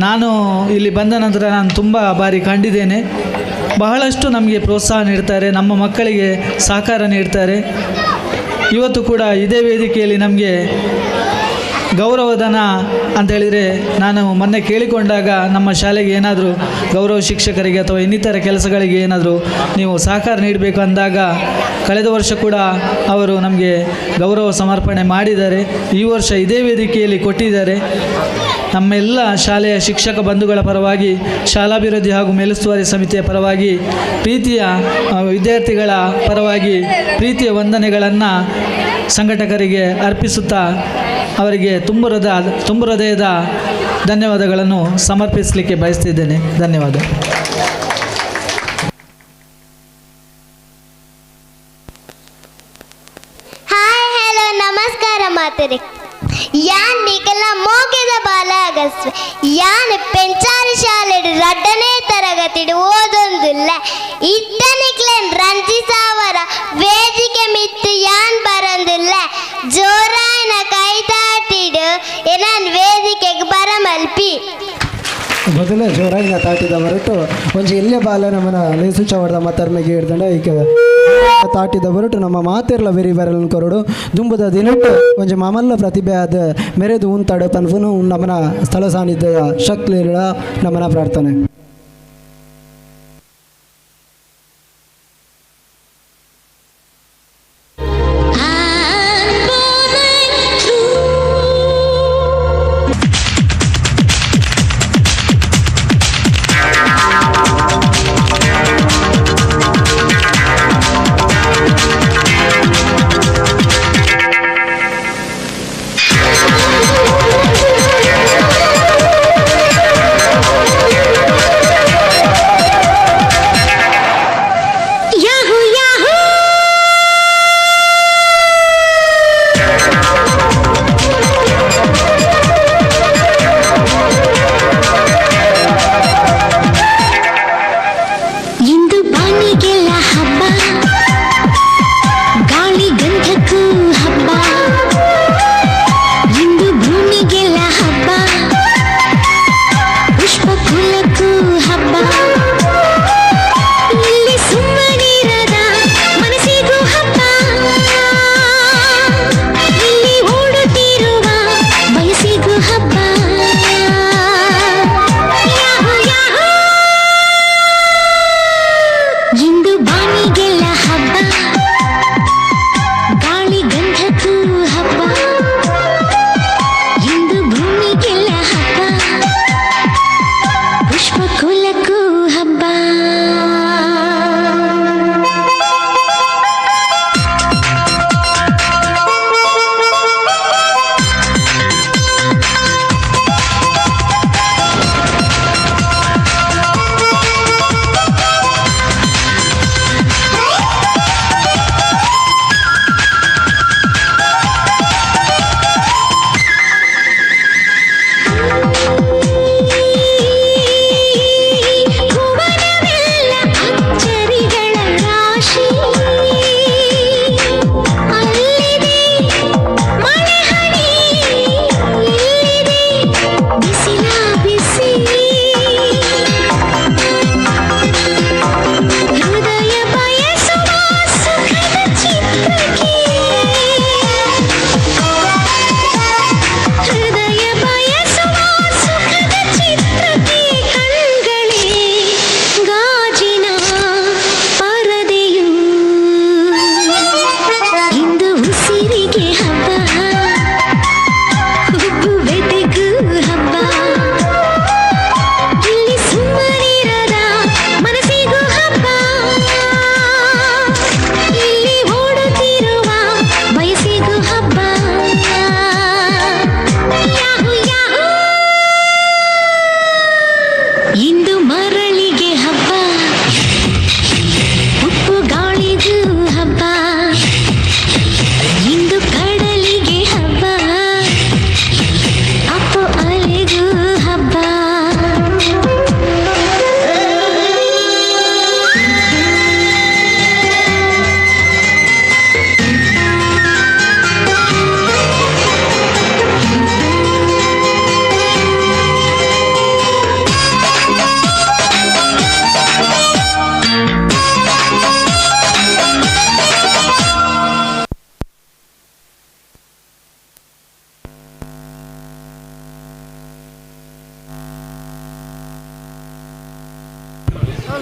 ನಾನು ಇಲ್ಲಿ ಬಂದ ನಂತರ ನಾನು ತುಂಬ ಬಾರಿ ಕಂಡಿದ್ದೇನೆ. ಬಹಳಷ್ಟು ನಮಗೆ ಪ್ರೋತ್ಸಾಹ ನೀಡ್ತಾರೆ, ನಮ್ಮ ಮಕ್ಕಳಿಗೆ ಸಹಕಾರ ನೀಡ್ತಾರೆ. ಇವತ್ತು ಕೂಡ ಇದೇ ವೇದಿಕೆಯಲ್ಲಿ ನಮಗೆ ಗೌರವಧನ ಅಂತೇಳಿದರೆ, ನಾನು ಮೊನ್ನೆ ಕೇಳಿಕೊಂಡಾಗ ನಮ್ಮ ಶಾಲೆಗೆ ಏನಾದರೂ ಗೌರವ ಶಿಕ್ಷಕರಿಗೆ ಅಥವಾ ಇನ್ನಿತರ ಕೆಲಸಗಳಿಗೆ ಏನಾದರೂ ನೀವು ಸಹಕಾರ ನೀಡಬೇಕು ಅಂದಾಗ ಕಳೆದ ವರ್ಷ ಕೂಡ ಅವರು ನಮಗೆ ಗೌರವ ಸಮರ್ಪಣೆ ಮಾಡಿದ್ದಾರೆ. ಈ ವರ್ಷ ಇದೇ ವೇದಿಕೆಯಲ್ಲಿ ಕೊಟ್ಟಿದ್ದಾರೆ. ನಮ್ಮೆಲ್ಲ ಶಾಲೆಯ ಶಿಕ್ಷಕ ಬಂಧುಗಳ ಪರವಾಗಿ, ಶಾಲಾಭಿವೃದ್ಧಿ ಹಾಗೂ ಮೇಲುಸ್ತುವಾರಿ ಸಮಿತಿಯ ಪರವಾಗಿ, ಪ್ರೀತಿಯ ವಿದ್ಯಾರ್ಥಿಗಳ ಪರವಾಗಿ ಪ್ರೀತಿಯ ವಂದನೆಗಳನ್ನು ಸಂಘಟಕರಿಗೆ ಅರ್ಪಿಸುತ್ತಾ ಅವರಿಗೆ ತುಂಬ ಹೃದಯದ ಧನ್ಯವಾದಗಳನ್ನು ಸಮರ್ಪಿಸಲಿಕ್ಕೆ ಬಯಸ್ತಿದ್ದೇನೆ. ಧನ್ಯವಾದ. ಹಾಯ್, ಹಲೋ, ನಮಸ್ಕಾರ ಮಾತರೆ. ಯಾನ್ ನಿಕಲ ಮೋಗೆದ ಬಾಲ ಅಗಸ್ವೆ. ಯಾನ್ ಪೆಂಚಾರಿ ಶಾಲೆಡು ರಡ್ಡನೇ ತರಗತಿಡು ಓದೊಂದುಲ್ಲ. ಇತ್ತ ನಿಕ್ಲೆನ್ ರಂಜಿಸಾವರ ವೇದಿಕೆ ಮಿತ್ತು ಯಾನ್ ಬರಂದುಲ್ಲ. ಜೋರಾಯನ ಕೈತಾಟಿಡು ಎನನ್ ವೇದಿಕೆಗೆ ಬರಮಲ್ಪಿ. ಮೊದಲೇ ಜೋರಾಗಿ ತಾಟಿದ ಹೊರಟು ಒಂಜಿ ಎಲ್ಲೇ ಬಾಲ ನಮ್ಮನ ಲೇಸು ಚವಡದ ಮಾತರ್ಮೆಗೆ ಹಿಡ್ದಂಡ ಈಗ ತಾಟಿದ ಹೊರಟು ನಮ್ಮ ಮಾತಿರ್ಲ ಬೆರಿ ಬರಲ್ ಕೊರಡು ದುಂಬುದ ದಿನಟ್ಟು ಒಂಜಿ ಮಾಮಲ್ಲ ಪ್ರತಿಭೆ ಆದ ಮೆರೆದು ಉಂತಾಡು ಪನ್ಪುನು ನಮ್ಮನ ಸ್ಥಳ ಸಾನ್ನಿಧ್ಯದ ಶಕ್ತಿಗಳ ನಮ್ಮನ ಪ್ರಾರ್ಥನೆ. Thank you.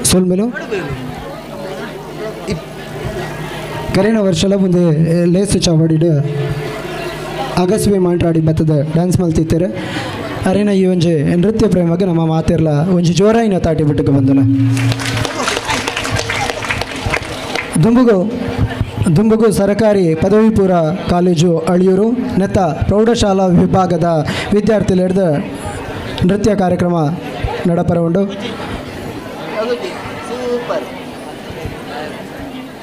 ಸೊಲ್ಮೆಲು ಕರಿನ ವರ್ಷಲ ಮುಂದೆ ಲೇಸು ಚಾವಡಿಡು ಅಗಸ್ವಿ ಮಾಂಟ್ರಾಡಿ ಬತ್ತದ ಡ್ಯಾನ್ಸ್ ಮಲ್ತಿತ್ತಾರೆ. ಅರೇನ ಈ ಒಂಜಿ ನೃತ್ಯ ಪ್ರೇಮಕ್ಕೆ ನಮ್ಮ ಮಾತಿರ್ಲ ಒಂಜಿ ಜೋರಾಯಿನ ತಾಟಿ ಬಿಟ್ಟಕ್ಕೆ ಬಂದಲ್ಲ. ದುಂಬುಗು ದುಂಬುಗು ಸರಕಾರಿ ಪದವಿ ಪೂರ್ವ ಕಾಲೇಜು ಅಳಿಯೂರು ನೆತ್ತ ಪ್ರೌಢಶಾಲಾ ವಿಭಾಗದ ವಿದ್ಯಾರ್ಥಿಗಳಿಡ್ದ ನೃತ್ಯ ಕಾರ್ಯಕ್ರಮ ನಡಪರ ಉಂಡು.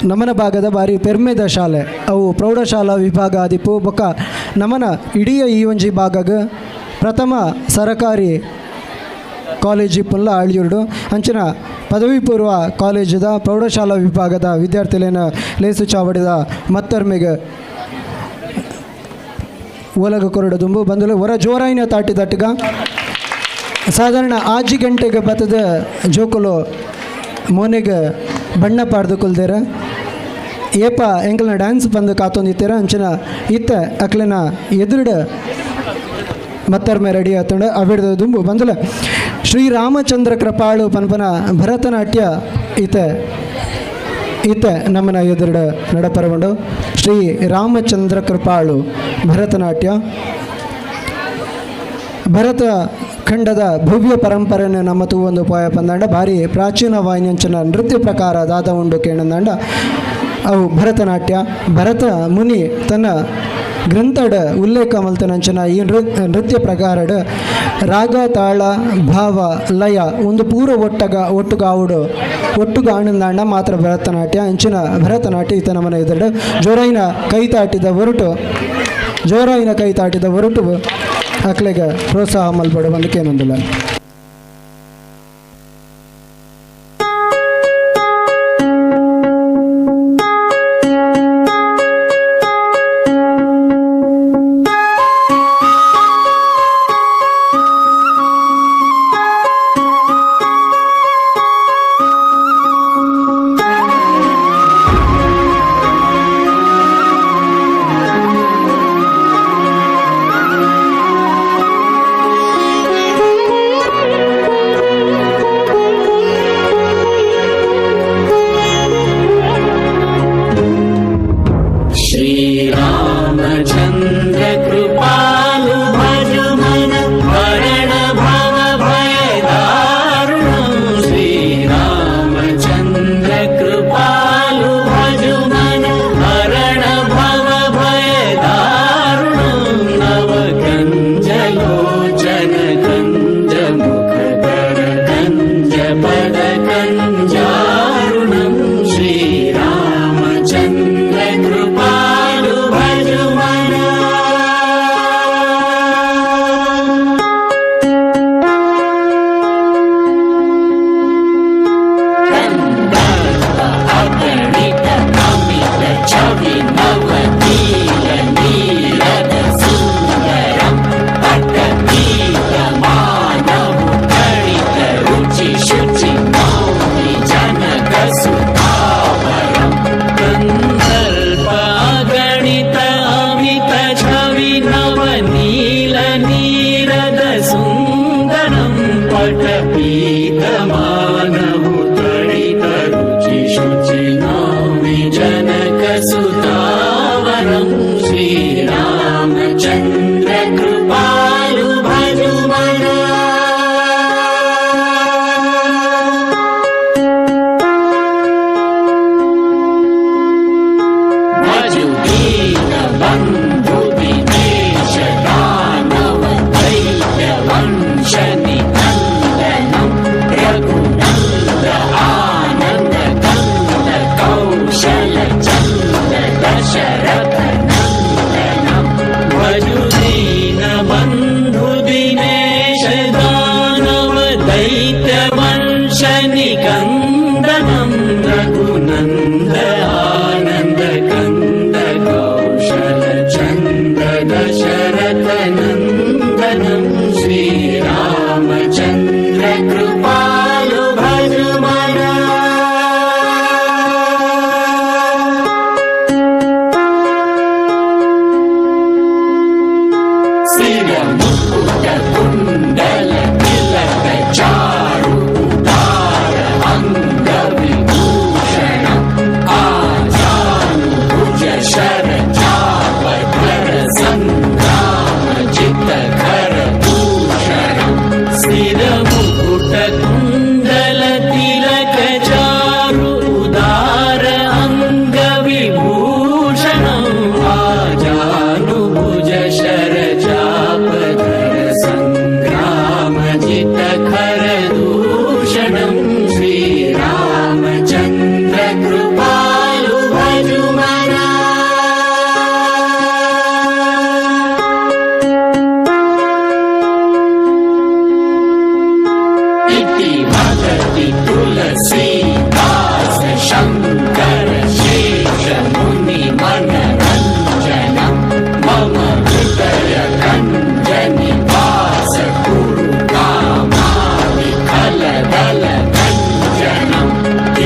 ನಮನ ಭಾಗದ ಬಾರಿ ಪೆರ್ಮೆದ ಶಾಲೆ ಅವು ಪ್ರೌಢಶಾಲಾ ವಿಭಾಗ ಆದಿಪ್ಪು ಬೊಕ್ಕ ನಮನ ಇಡೀ ಈ ಒಂಜಿ ಭಾಗಗ ಪ್ರಥಮ ಸರಕಾರಿ ಕಾಲೇಜು ಪುಲ್ಲ ಅಳಿಯೂರುಡು ಅಂಚಿನ ಪದವಿ ಪೂರ್ವ ಕಾಲೇಜದ ಪ್ರೌಢಶಾಲಾ ವಿಭಾಗದ ವಿದ್ಯಾರ್ಥಿಗಳನ್ನ ಲೇಸು ಚಾವಡಿದ ಮತ್ತರ್ಮೆಗೆ ಒಲಗ ಕೊರಡು ದುಂಬು ಬಂದಲು ಹೊರ ಜೋರಾಯಿನ ತಾಟಿ ತಟ್ಟಗ ಸಾಧಾರಣ 5 ಗಂಟೆಗೆ ಬತ್ತದ ಜೋಕುಲು ಮೋನೆಗೆ ಬಣ್ಣ ಪಾಡ್ದು ಕೊಲ್ದೇರ ಏಪ ಎಂಕಲ್ನ ಡ್ಯಾನ್ಸ್ ಬಂದು ಕಾತೊಂದಿತ್ತೀರ ಅಂಚಿನ ಇತ್ತ ಅಕ್ಲೆನ ಎದುರುಡ ಮತ್ತರ್ಮೆ ರೆಡಿ ಆತಂಡು ಅವಿಡ್ದ ದುಂಬು ಬಂದಲ ಶ್ರೀರಾಮಚಂದ್ರ ಕೃಪಾಳು ಪನ್ಪನ ಭರತನಾಟ್ಯ ಈತ ಈತ ನಮ್ಮನ ಎದುರುಡ ನಡಪರಗೊಂಡು ಶ್ರೀ ರಾಮಚಂದ್ರ ಕೃಪಾಳು ಭರತನಾಟ್ಯ ಭರತ ಖಂಡದ ಭವ್ಯ ಪರಂಪರೆಯನ್ನು ನಮ್ಮ ತೂವೊಂದು ಪೋಯ ಪಂದಾಂಡ ಭಾರಿ ಪ್ರಾಚೀನ ವಾಯಿನಂಚಿನ ನೃತ್ಯ ಪ್ರಕಾರ ದಾದ ಉಂಡು ಕೇಣಂದಾಂಡ ಅವು ಭರತನಾಟ್ಯ. ಭರತ ಮುನಿ ತನ್ನ ಗ್ರಂಥಡ ಉಲ್ಲೇಖ ಮಲ್ತನಂಚಿನ ಈ ನೃತ್ಯ ಪ್ರಕಾರಡ ರಾಗ ತಾಳ ಭಾವ ಲಯ ಒಂದು ಪೂರ್ವ ಒಟ್ಟುಗಾವುಡು ಒಟ್ಟುಗಾಣಂದಾಂಡ ಮಾತ್ರ ಭರತನಾಟ್ಯ. ಅಂಚಿನ ಭರತನಾಟ್ಯ ಈತ ನಮ್ಮನ ಎದುರು ಜೋರಾಯಿನ ಕೈ ತಾಟಿದ ಹೊರಟು ಜೋರಾಯಿನ ಕೈ ತಾಟಿದ ಹೊರಟು ಅಕ್ಲೆಗೆ ಪ್ರೋತ್ಸಾಹ ಮಲ್ಪಡ ಬಂದಕ್ಕೇನೊಂದಿಲ್ಲ. कुंडल तिलक चारु उदार अंग। जितखरभूषणं स्थिरमुकुटकुण्डलतिलकचारु उदार अङ्गविभूषणं आजानुभुज शरचापधर सङ्ग्राम जितखरदूषणं श्रीरामचन्द्र कृपालु भजु मना। इति वदति तुलसीदास शङ्कर शेष मुनि मनरञ्जनं मम हृदय कञ्ज निवास कुरु कामादि खलदल गञ्जनम्।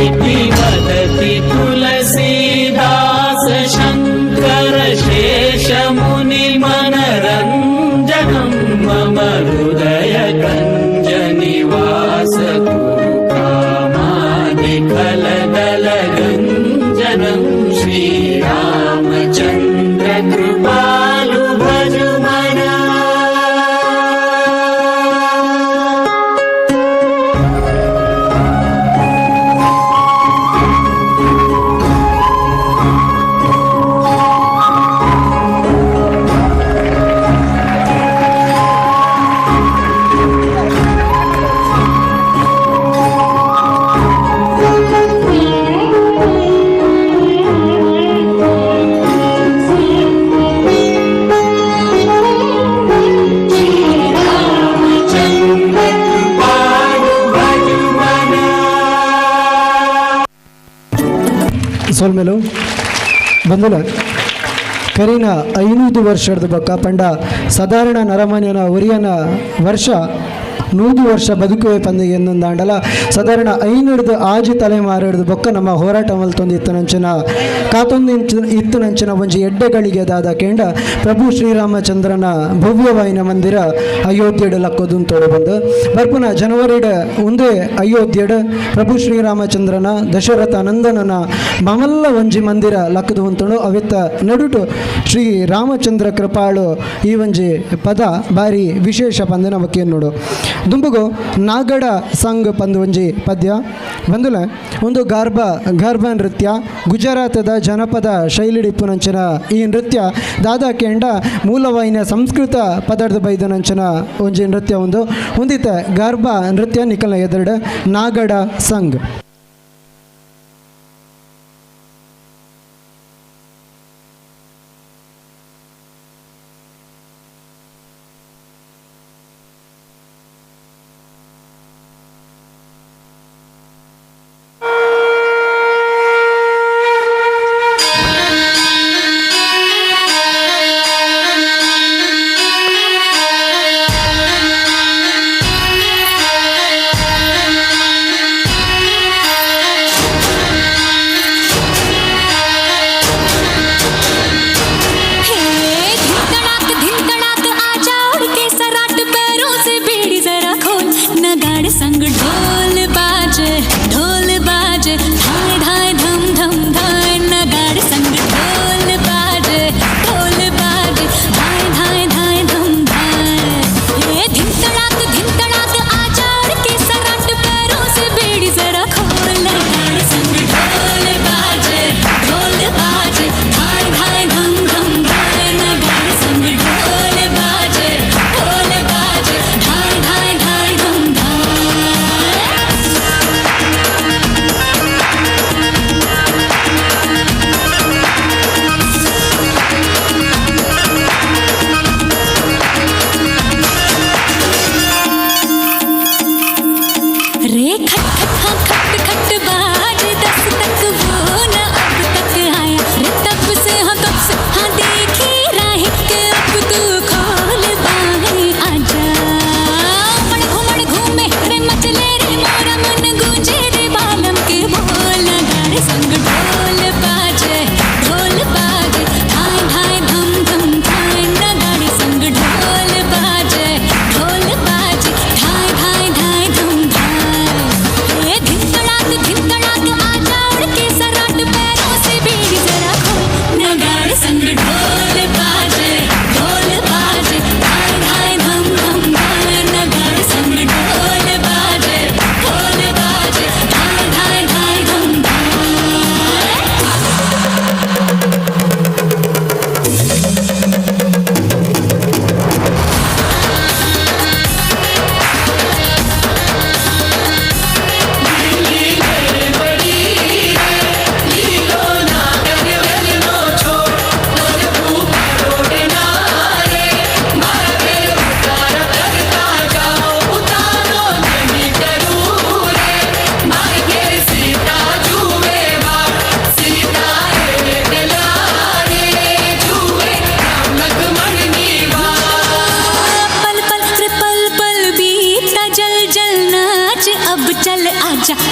इति वदति तुलसीदास शङ्कर शेष मुनि मनरञ्जनं मम हृदय कञ्ज निवास कुरु कामादि खलदल गञ्जनं श्रीरामचन्द्र कृपालु भजु मना। श्रीरामचन्द्र कृपालु भजु मना। ಸೋಲ್ಮೇಲು ಬಂದಲ ಕರೀನ 500 ವರ್ಷದ ಬೊಕ್ಕ ಪಂಡ ಸಾಧಾರಣ ನರಮಾನ್ಯನ ಒರಿಯನ ವರ್ಷ 100 ವರ್ಷ ಬದುಕುವೆ ಪಂದ ಎನ್ನೊಂದಾಂಡಲ ಸಾಧಾರಣ 500 ಆಜಿ ತಲೆಮಾರಿಡ್ದು ಬೊಕ್ಕ ನಮ್ಮ ಹೋರಾಟ ಮಲ್ತೊಂದು ಇತ್ತನಂಚಿನ ಕಾತೊಂದು ಇತ್ತನಂಚಿನ ಒಂಜಿ ಎಡ್ಡೆಗಳಿಗೆ ದಾದ ಕೇಂಡ ಪ್ರಭು ಶ್ರೀರಾಮಚಂದ್ರನ ಭವ್ಯವಾಯಿನ ಮಂದಿರ ಅಯೋಧ್ಯೆಡ್ ಲಕ್ಕೋದುಂತೋಡು ಬಂದು ಬರ್ಪುನ ಜನವರಿಡ್ ಒಂದೇ ಅಯೋಧ್ಯೆಡ್ ಪ್ರಭು ಶ್ರೀರಾಮಚಂದ್ರನ ದಶರಥ ನಂದನನ ಮಮಲ್ಲ ಒಂಜಿ ಮಂದಿರ ಲಕ್ಕದು ಉಂತುಂಡು. ಅವಿತ್ತ ನಡುಟು ಶ್ರೀ ರಾಮಚಂದ್ರ ಕೃಪಾಳು ಈ ಒಂಜಿ ಪದ ಬಾರಿ ವಿಶೇಷ ಪಂದನ ನೋಡು. ದುಂಬುಗು ನಾಗಡ ಸಂಘ ಪಂದು ಒಂಜಿ ಪದ್ಯ ಬಂದುಲ ಒಂದು ಗಾರ್ಭ ಗರ್ಭ ನೃತ್ಯ ಗುಜರಾತದ ಜನಪದ ಶೈಲಿಡಿಪ್ಪುನಂಚಿನ ಈ ನೃತ್ಯ ದಾದಾ ಕೇಂಡ ಮೂಲವಾಯಿನ ಸಂಸ್ಕೃತ ಪದಾರ್ಥ ಬೈದನಂಚಿನ ಒಂಜಿ ನೃತ್ಯ ಒಂದು ಹೊಂದಿತ ಗರ್ಭ ನೃತ್ಯ ನಿಕಲ ಎದುರುಡು ನಾಗಡ ಸಂಘ. Thank you.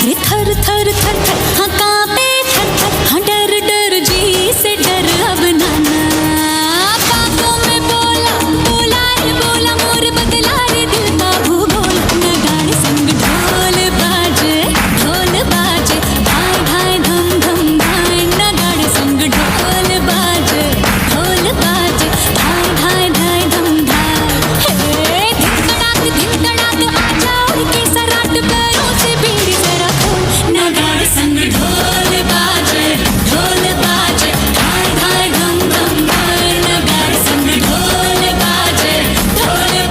रे थर थर थर थर हाँ कांपे थर थर हाँ डर डर जी से डर अब नाना। बातों में बोला बोला रे बोला मोर बदला रे दिल का भूगोल। नगाड़े संग ढोल बाजे ढाई ढाई धम धम ढाई। नगाड़े संग ढोल बाजे ढाई ढाई ढाई धम ढाई। हे धिक धड़ाक आजा उड़ के सराट पैरों से बीड़ी जरा खोल। नगाड़े संग ढोल बाजे ढाई ढाई धम धम ढाई। नगाड़े संग ढोल बाजे ढाई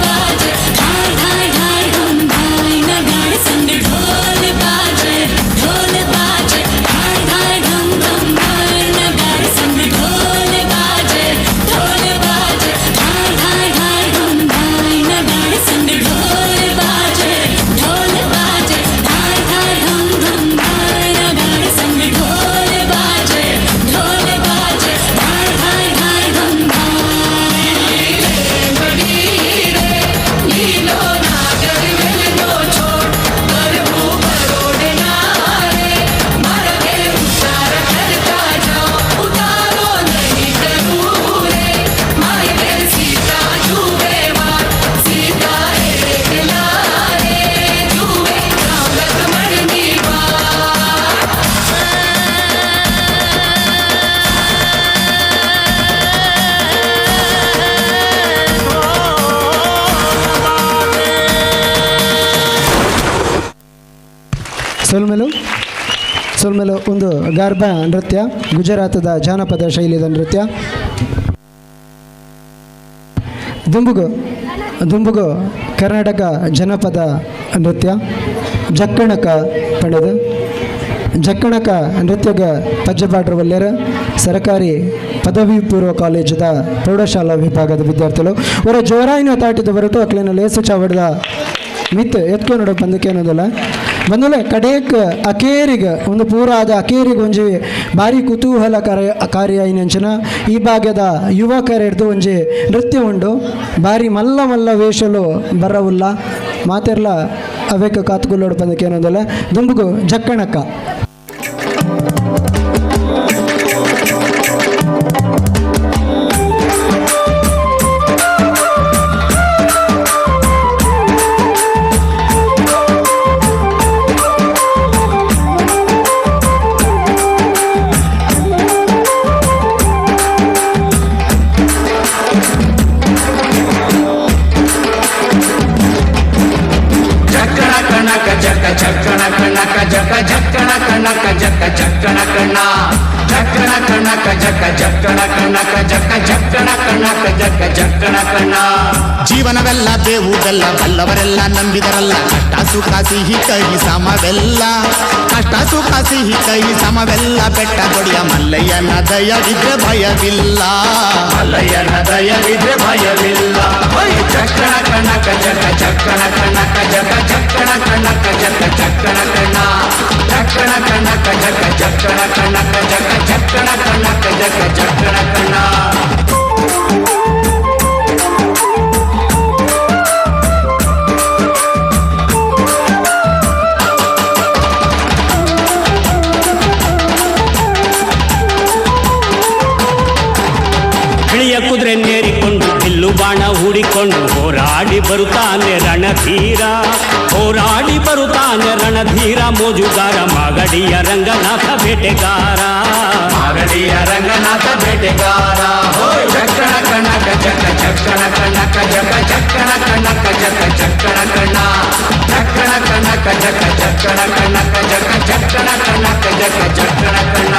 ढाई ढाई धम ढाई। नगाड़े संग ढोल बाजे ढाई ढाई धम धम ढाई। नगाड़े संग ढोल बाजे ढाई ढाई ढाई धम ढाई। नगाड़े संग ढोल बाजे ढाई ढाई धम धम ढाई। नगाड़े संग ढोल बाजे ढाई ढाई ढाई धम ಸೊಲ್ಮೆಲು ಸೊಲ್ಮೆಲು ಒಂದು ಗಾರ್ಬಾ ನೃತ್ಯ, ಗುಜರಾತದ ಜಾನಪದ ಶೈಲಿಯ ನೃತ್ಯ. ದುಂಬುಗು ದುಂಬುಗು ಕರ್ನಾಟಕ ಜನಪದ ನೃತ್ಯ. ಜಕ್ಕಣಕ ಪಡೆದು ಜಕ್ಕಣಕ ನೃತ್ಯಗ ಪಜ್ಜಪಾಟ್ರ ವಲ್ಯರ ಸರಕಾರಿ ಪದವಿ ಪೂರ್ವ ಕಾಲೇಜದ ಪ್ರೌಢಶಾಲಾ ವಿಭಾಗದ ವಿದ್ಯಾರ್ಥಿಗಳು ಅವರ ಜೋರಾಯಿನ ತಾಟಿದ ಹೊರಟು ಅಕ್ಲೇನ ಲೇಸು ಚಾವಡ್ದ ಮಿತ್ ಎತ್ಕೊ ನೋಡ ಬಂದಕ್ಕೇನೋದಲ್ಲ ಬಂದಲೆ ಕಡೇಕ್ ಅಕೇರಿಗ ಒಂದು ಪೂರ ಆದ ಅಕೇರಿಗೆ ಒಂಜಿ ಭಾರಿ ಕುತೂಹಲ ಕಾರ್ಯ ಇನ್ನಂಚಿನ ಈ ಭಾಗದ ಯುವಕರೆಡ್ದು ಒಂಜಿ ನೃತ್ಯ ಉಂಡು. ಭಾರಿ ಮಲ್ಲ ಮಲ್ಲ ವೇಷಲು ಬರವುಲ್ಲ ಮಾತೆರ್ಲ ಅವೇಕ ಕಾತುಗುಲ್ಲೋಡು ಬಂದಕ್ಕೇನೋದಲ್ಲ ದುಂಬುಗು ಜಕ್ಕಣಕ್ಕ. ಜಕ್ಕಣ ಕಣಕ ಜಕ್ಕ ಜಕ್ಕಣ ಕಣಕ ಜಕ್ಕ ಜಕ್ಕಣ ಕಣಕ ಜಕ್ಕ ಜಕ್ಕಣ ಕಣ ಜಕ್ಕಣ ಕಣಕ ಜಕ್ಕ ಜಕ್ಕಣ ಕಣಕ ಜಕ್ಕ ಜಕ್ಕಣ ಕಣಕ ಜಕ್ಕ ಜಕ್ಕಣ ಕಣ. ಜೀವನವೆಲ್ಲ ಬೇವು ಬೆಲ್ಲ ಬಲ್ಲವರೆಲ್ಲ ನಂಬಿದರಲ್ಲ, ಕಷ್ಟ ಸುಖ ಸಿಹಿ ಕಹಿ ಸಮವೆಲ್ಲ, ಕಷ್ಟ ಸುಖ ಸಿಹಿ ಕಹಿ ಸಮವೆಲ್ಲ. ಬೆಟ್ಟ ದೊಡೆಯ ಮಲ್ಲಯ್ಯನ ದಯವಿದ್ರೆ ಭಯವಿಲ್ಲ, ಮಲ್ಲಯ್ಯನ ದಯವಿದ್ರೆ ಭಯವಿಲ್ಲ. ಜಕ್ಕಣ ಕಣಕ ಜಕ್ಕ ಜಕ್ಕಣ ಕಣಕ ಜಕ್ಕ ಜಕ್ಕಣ ಕಣಕ ಜಕ್ಕ ಜಕ್ಕಣ ಕಣ ಜಕ್ಕಣ ಕಣಕ ಜಕ್ಕ ಜಕ್ಕಣ ಕಣಕ ಜಕ್ಕ ಜಕ್ಕಣ ಕಣಕ ಜಕ್ಕ ಜಕ್ಕಣ ಕಣ. ಬಿಳಿಯ ಕುದುರೆ ನೇರಿಕೊಂಡು ಬಿಲ್ಲು ಬಾಣ ಹೂಡಿಕೊಂಡು ಹೋರಾಡಿ ಬರುತ್ತಾನೆ ರಣಧೀರ, ಹೋರಾಡಿ ಬರುತ್ತಾನೆ ರಣಧೀರ. ಮೋಜುಗಾರ ಮಾಗಡಿಯ ರಂಗನಾಥ ಬೇಟೆಗಾರ, ಮಾಗಡಿಯ ರಂಗನಾಥ ಬೇಟೆಗಾರ. ಜಕ್ಕಣ ಕಣಕ ಜಕ್ಕ ಜಕ್ಕಣ ಕಣಕ ಜಕ್ಕ ಜಕ್ಕಣ ಕಣಕ ಜಕ್ಕ ಜಕ್ಕಣ ಕಣ ಜಕ್ಕಣ ಕಣಕ ಜಕ್ಕ ಜಕ್ಕಣ ಕಣಕ ಜಕ್ಕ ಜಕ್ಕಣ ಕಣಕ ಜಕ್ಕ ಜಕ್ಕಣ ಕಣ.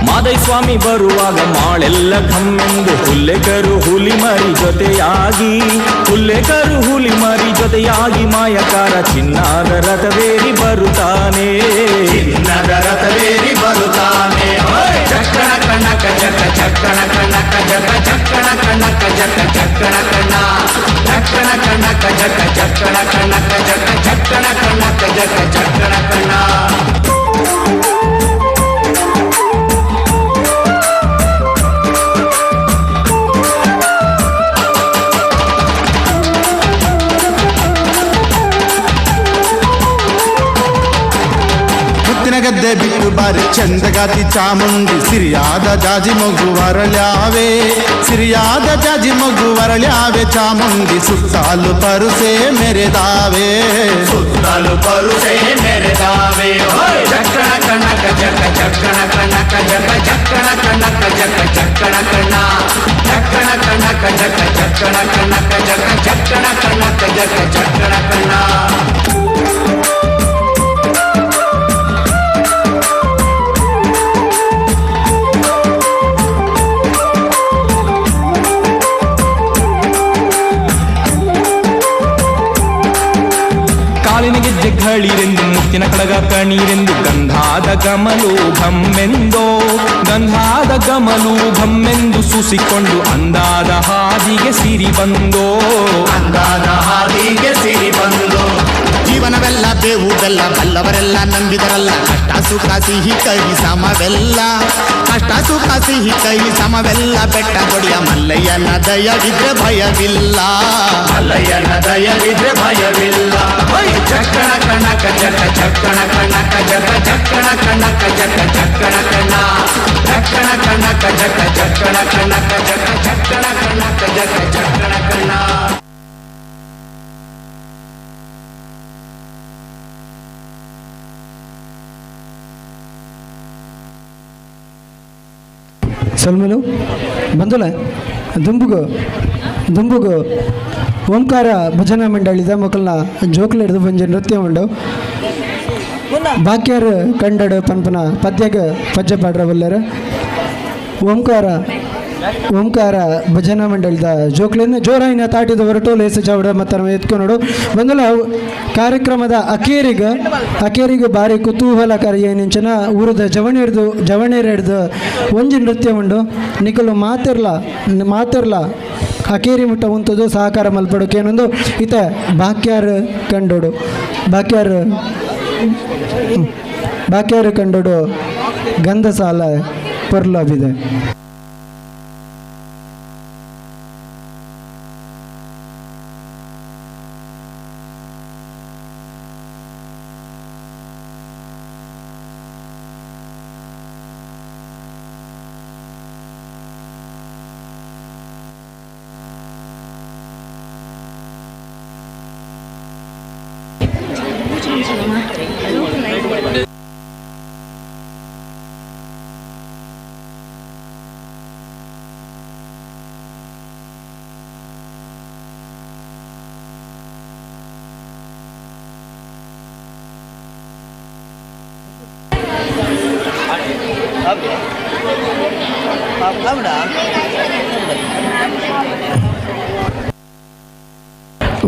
ಮಾದೈ ಸ್ವಾಮಿ ಬರುವಾಗ ಮಾಳೆಲ್ಲ ಘಮ್ಮೆಂದು ಹುಲ್ಲೆಕರು ಹುಲಿ ಮರಿ ಜೊತೆಯಾಗಿ, ಹುಲ್ಲೆಕರು ಹುಲಿ ಮರಿ ಜೊತೆಯಾಗಿ ಮಾಯಕಾರ ಚಿನ್ನದ ರಥವೇರಿ ಬರುತ್ತಾನೆ, ಚಿನ್ನದ ರಥವೇರಿ ಬರುತ್ತಾನೆ. ಜಕ್ಕಣ ಕಣಕ ಜಕ್ಕ ಜಕ್ಕಣ ಕಣಕ ಜಕ್ಕ ಜಕ್ಕಣ ಕಣಕ ಜಕ್ಕ ಜಕ್ಕಣ ಕಣ ಜಕ್ಕಣ ಕಣಕ ಜಕ್ಕ ಜಕ್ಕಣ ಕಣಕ ಜಕ್ಕ ಜಕ್ಕಣ ಕಣಕ ಜಕ್ಕ ಜಕ್ಕಣ ಕಣ. ಗದ್ದೆ ಬಿಟ್ಟು ಬಾರಿ ಚಂದಗಾತಿ ಚಾಮುಂಡಿ ಸಿರಿಯಾದ ಜಾಜಿ ಮಗು ವರಳ್ಯಾವೆ ಸಿರಿಯಾದ ಜಾಜಿ ಮಗು ವರಳ್ಯಾವೆ ಚಾಮುಂಡಿ ಸುತ್ತಾಲು ಪರುಸೆ ಮೆರೆದಾವೆ ಸುತ್ತಲು ಪರುಸೆ ಮೆರೆದಾವೆ. ಚಕ್ಕಣ ಕಣಕ ಜಕ ಚಕ್ಕಣ ಕಣಕ ಜಕ ಚಕ್ಕಣ ಕಣಕ ಜಕ ಚಕ್ಕಣ ಕಣ ಚಕ್ಕಣ ಕಣಕ ಜಕ ಚಕ್ಕಣ ಕಣಕ ಜಕ ಚಕ್ಕಣ ಕಣಕ ಜಕ ಚಕ್ಕಣ ಕಣ. ಕಾಲಿನ ಗೆಜ್ಜೆ ಘಳಿರೆಂದು ಮುತ್ತಿನ ಕಡಗ ಕಣೀರೆಂದು ಗಂಧಾದ ಗಮಲು ಘಮ್ಮೆಂದೋ ಗಂಧಾದ ಗಮಲು ಘಮ್ಮೆಂದು ಸೂಸಿಕೊಂಡು ಅಂದಾದ ಹಾದಿಗೆ ಸಿರಿ ಬಂದೋ ಅಂದಾದ ಹಾದಿಗೆ ಸಿರಿ ಬಂದೋ. ಜೀವನವೆಲ್ಲ ಬೇವು ಬೆಲ್ಲ ಬಲ್ಲವರೆಲ್ಲ ನಂಬಿದರಲ್ಲ ಕಷ್ಟ ಸುಖ ಸಿಹಿ ಕಹಿ ಸಮವೆಲ್ಲ ಕಷ್ಟ ಸುಖ ಸಿಹಿ ಕಹಿ ಸಮವೆಲ್ಲ ಬೆಟ್ಟ ದೊಡೆಯ ಮಲ್ಲಯ್ಯನ ದಯವಿದ್ರೆ ಭಯವಿಲ್ಲ ಮಲ್ಲಯ್ಯನ ದಯವಿದ್ರೆ ಭಯವಿಲ್ಲ. ಚಕ್ಕಣ ಕಣಕ ಜಕ ಚಕ್ಕಣ ಕಣಕ ಜಕ ಚಕ್ಕಣ ಕಣಕ ಜಕ ಚಕ್ಕಣ ಕಣ ಚಕ್ಕಣ ಕಣಕ ಜಕ ಚಕ್ಕಣ ಕಣಕ ಜಕ ಚಕ್ಕಣ ಕಣಕ ಜಕ ಚಕ್ಕಣ ಕಣ. ಸೊಲ್ಮೆಲು ಬಂದುಲ ದುಂಬುಗು ದುಂಬುಗು ಓಂಕಾರ ಭಜನಾ ಮಂಡಳಿದ ಮೊಕಲ್ನ ಜೋಕ್ಲು ಹಿಡಿದು ಬಂಜಿ ನೃತ್ಯ ಉಂಡು ಬಾಕ್ಯಾರು ಕಂಡಡು ಪನ್ಪನ ಪದ್ಯಗ ಪಜ್ಜ ಪಾಡ್ರ ಬಲ್ಲೆರ್ ಓಂಕಾರ ಓಂಕಾರ ಭಜನಾ ಮಂಡಳಿದ ಜೋಕ್ಲಿನ ಜೋರಾಯಿನ ತಾಟಿದ ಹೊರಟು ಲೇಸ ಚಾವಡ ಮತ್ತು ಎತ್ಕೊನೋಡು ಬಂದಲ ಕಾರ್ಯಕ್ರಮದ ಅಕೇರಿಗೆ ಅಕೇರಿಗೆ ಭಾರಿ ಕುತೂಹಲಕಾರಿ ಏನಿಂಚನ ಊರದ ಜವಣಿ ಹಿಡ್ದು ಜವಣಿ ಹಿಡ್ದು ಒಂಜಿ ನೃತ್ಯ ಉಂಡು ನಿಕಲು ಮಾತಿರ್ಲ ಮಾತಿರ್ಲ ಅಕೇರಿ ಮುಟ್ಟ ಉಂತದು ಸಹಕಾರ ಮಲ್ಪಡೋಕೇನೊಂದು ಈತ ಬಾಕ್ಯಾರ್ ಕಂಡೋಡು ಬಾಕ್ಯಾರ್ ಬಾಕ್ಯಾರ್ ಕಂಡೋಡು ಗಂಧಸಾಲ ಪೊರ್ಲಾಬಿದೆ.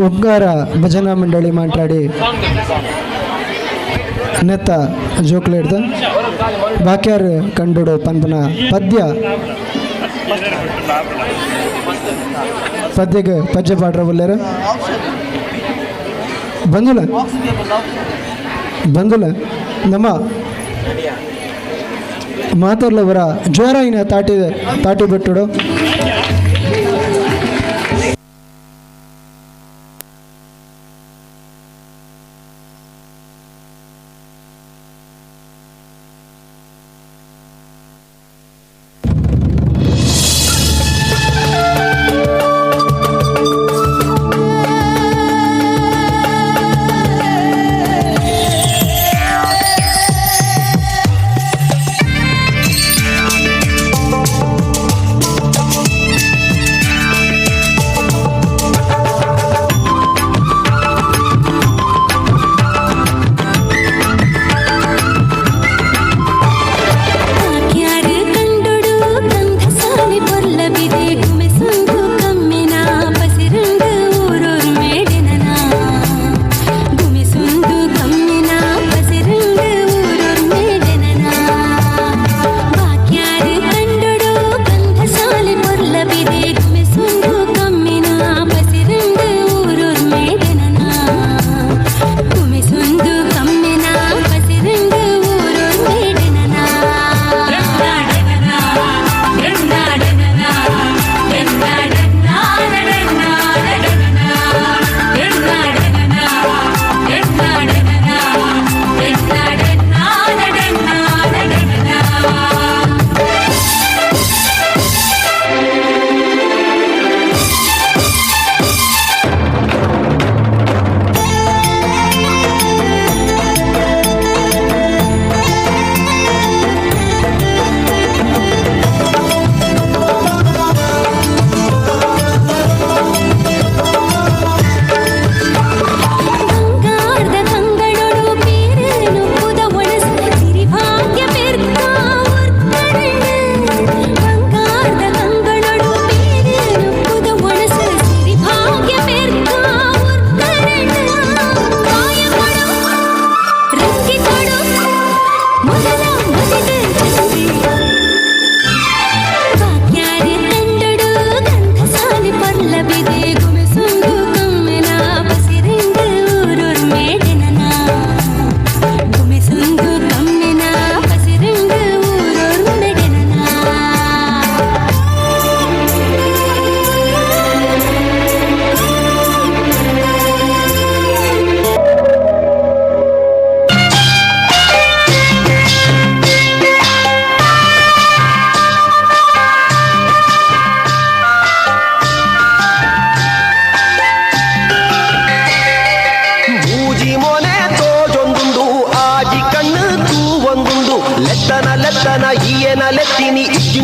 ಓಂಕಾರ ಭಜನಾ ಮಂಡಳಿ ಮಾತಾಡಿ ನೆತ್ತ ಜೋಕ್ಲೇಡ್ದ ಬಾಕ್ಯಾರ್ ಕಂಡುಡು ಪನ್ಪನ ಪದ್ಯ ಪದ್ಯಗೆ ಪಜ್ಜೆ ಪಾಡ್ರ ಬಲ್ಲೇರು ಬಂದುಲ ಬಂದುಲ ನಮ್ಮ ಮಾತಾಡ್ಲವರ ಜೋರಾಯಿನ ತಾಟಿ ತಾಟಿ ಬಿಟ್ಟುಡು.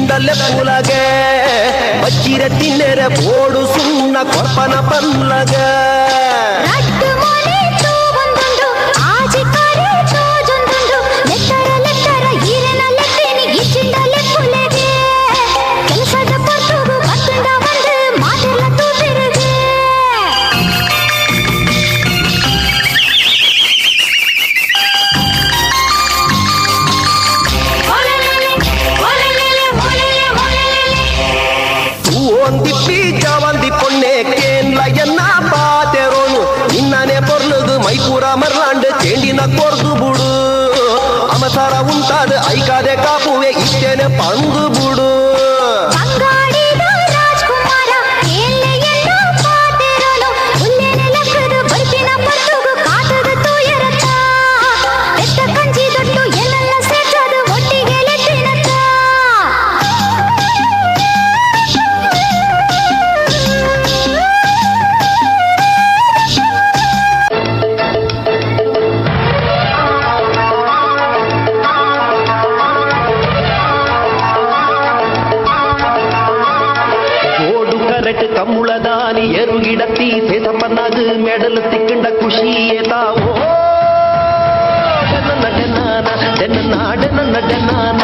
ಇಚ್ಚಿಂಡಲೆ ಪೂಲಗೆ ಬಚ್ಚಿರ ತಿನ್ನೆರ ಬೋಡು ಸುಣ್ಣ ಕೊರ್ಪನ ಪಲ್ಲಗ ರಡ್ಡು ಮೋನೆ ತೂವೊಂದುಂಡು ಆಜಿ ಕಾರೆ ತೋಜೊಂದುಂಡು ಲೆತ್ತರ ಲೆತ್ತರ ಈರೆನ ಲೆತ್ತೇನಿ ಇಚ್ಚಿಂಡಲೆ ಪುಲೆಗೆ ಕೆಲಸದ ಪೊರ್ತುಗು ಬತ್ತುಂಡ ಬಂದು ಮಾತೆಲ್ಲ ತೂಪಿರುಗೆ. ತೂವೊಂದಿಪ್ಪಿ ಜಾವಂದಿ ಪೊಣ್ಣೆ ಕೇನ್ಲ ಎನ್ನ ಪಾತೆರೋನು ನಿನ್ನನೆ ಪೊರ್ಲುಗು ಮೈಪೂರ ಮರ್ಲಾಂಡ್ ಚೇಂಡಿನ ಕೊರ್ದು ಬುಡು ಅಮಸರ ಉಂಟಾದ ಐಕಾದೆ ಕಾಪುವೆ ಇತ್ತೇನೆ ಪಂದು ಬುಡು. ಬಂಗಾಡಿದ ರಾಜ್ಕುಮಾರ ಕೇನ್ಲೆ ಎನ್ನ ಪಾತೆರೋನು ಉಲ್ಲೇನೆ ಲಕ್ಕದು ಬರ್ಪಿನ ಪೊರ್ತುಗು ಕಾತದ ತೂಯರತ್ತ ಬೆತ್ತ ಕಂಜಿ ದೊಟ್ಟು ಎಲ್ಲೆಲ್ಲ ಸೇರ್ಸದು ಒಟ್ಟಿಗೆ ಲೆತ್ತಿನತ್ತ. ಜೋಡು ಕರೆಟ್ ಕಮ್ಮುಳದಾನಿ ಎರುಗಿಡತ್ತಿ ಸೇಸಪ್ಪನಾಗ ಮೆಡಲ್ ತಿಕ್ಕಂಡ ಖುಷಿಯೇ ತಾವೋ ಡೆನ್ನ ಡೆನ್ನಾನ ಡೆನ್ನ ಡೆನ್ನ ಡೆನ್ನಾನ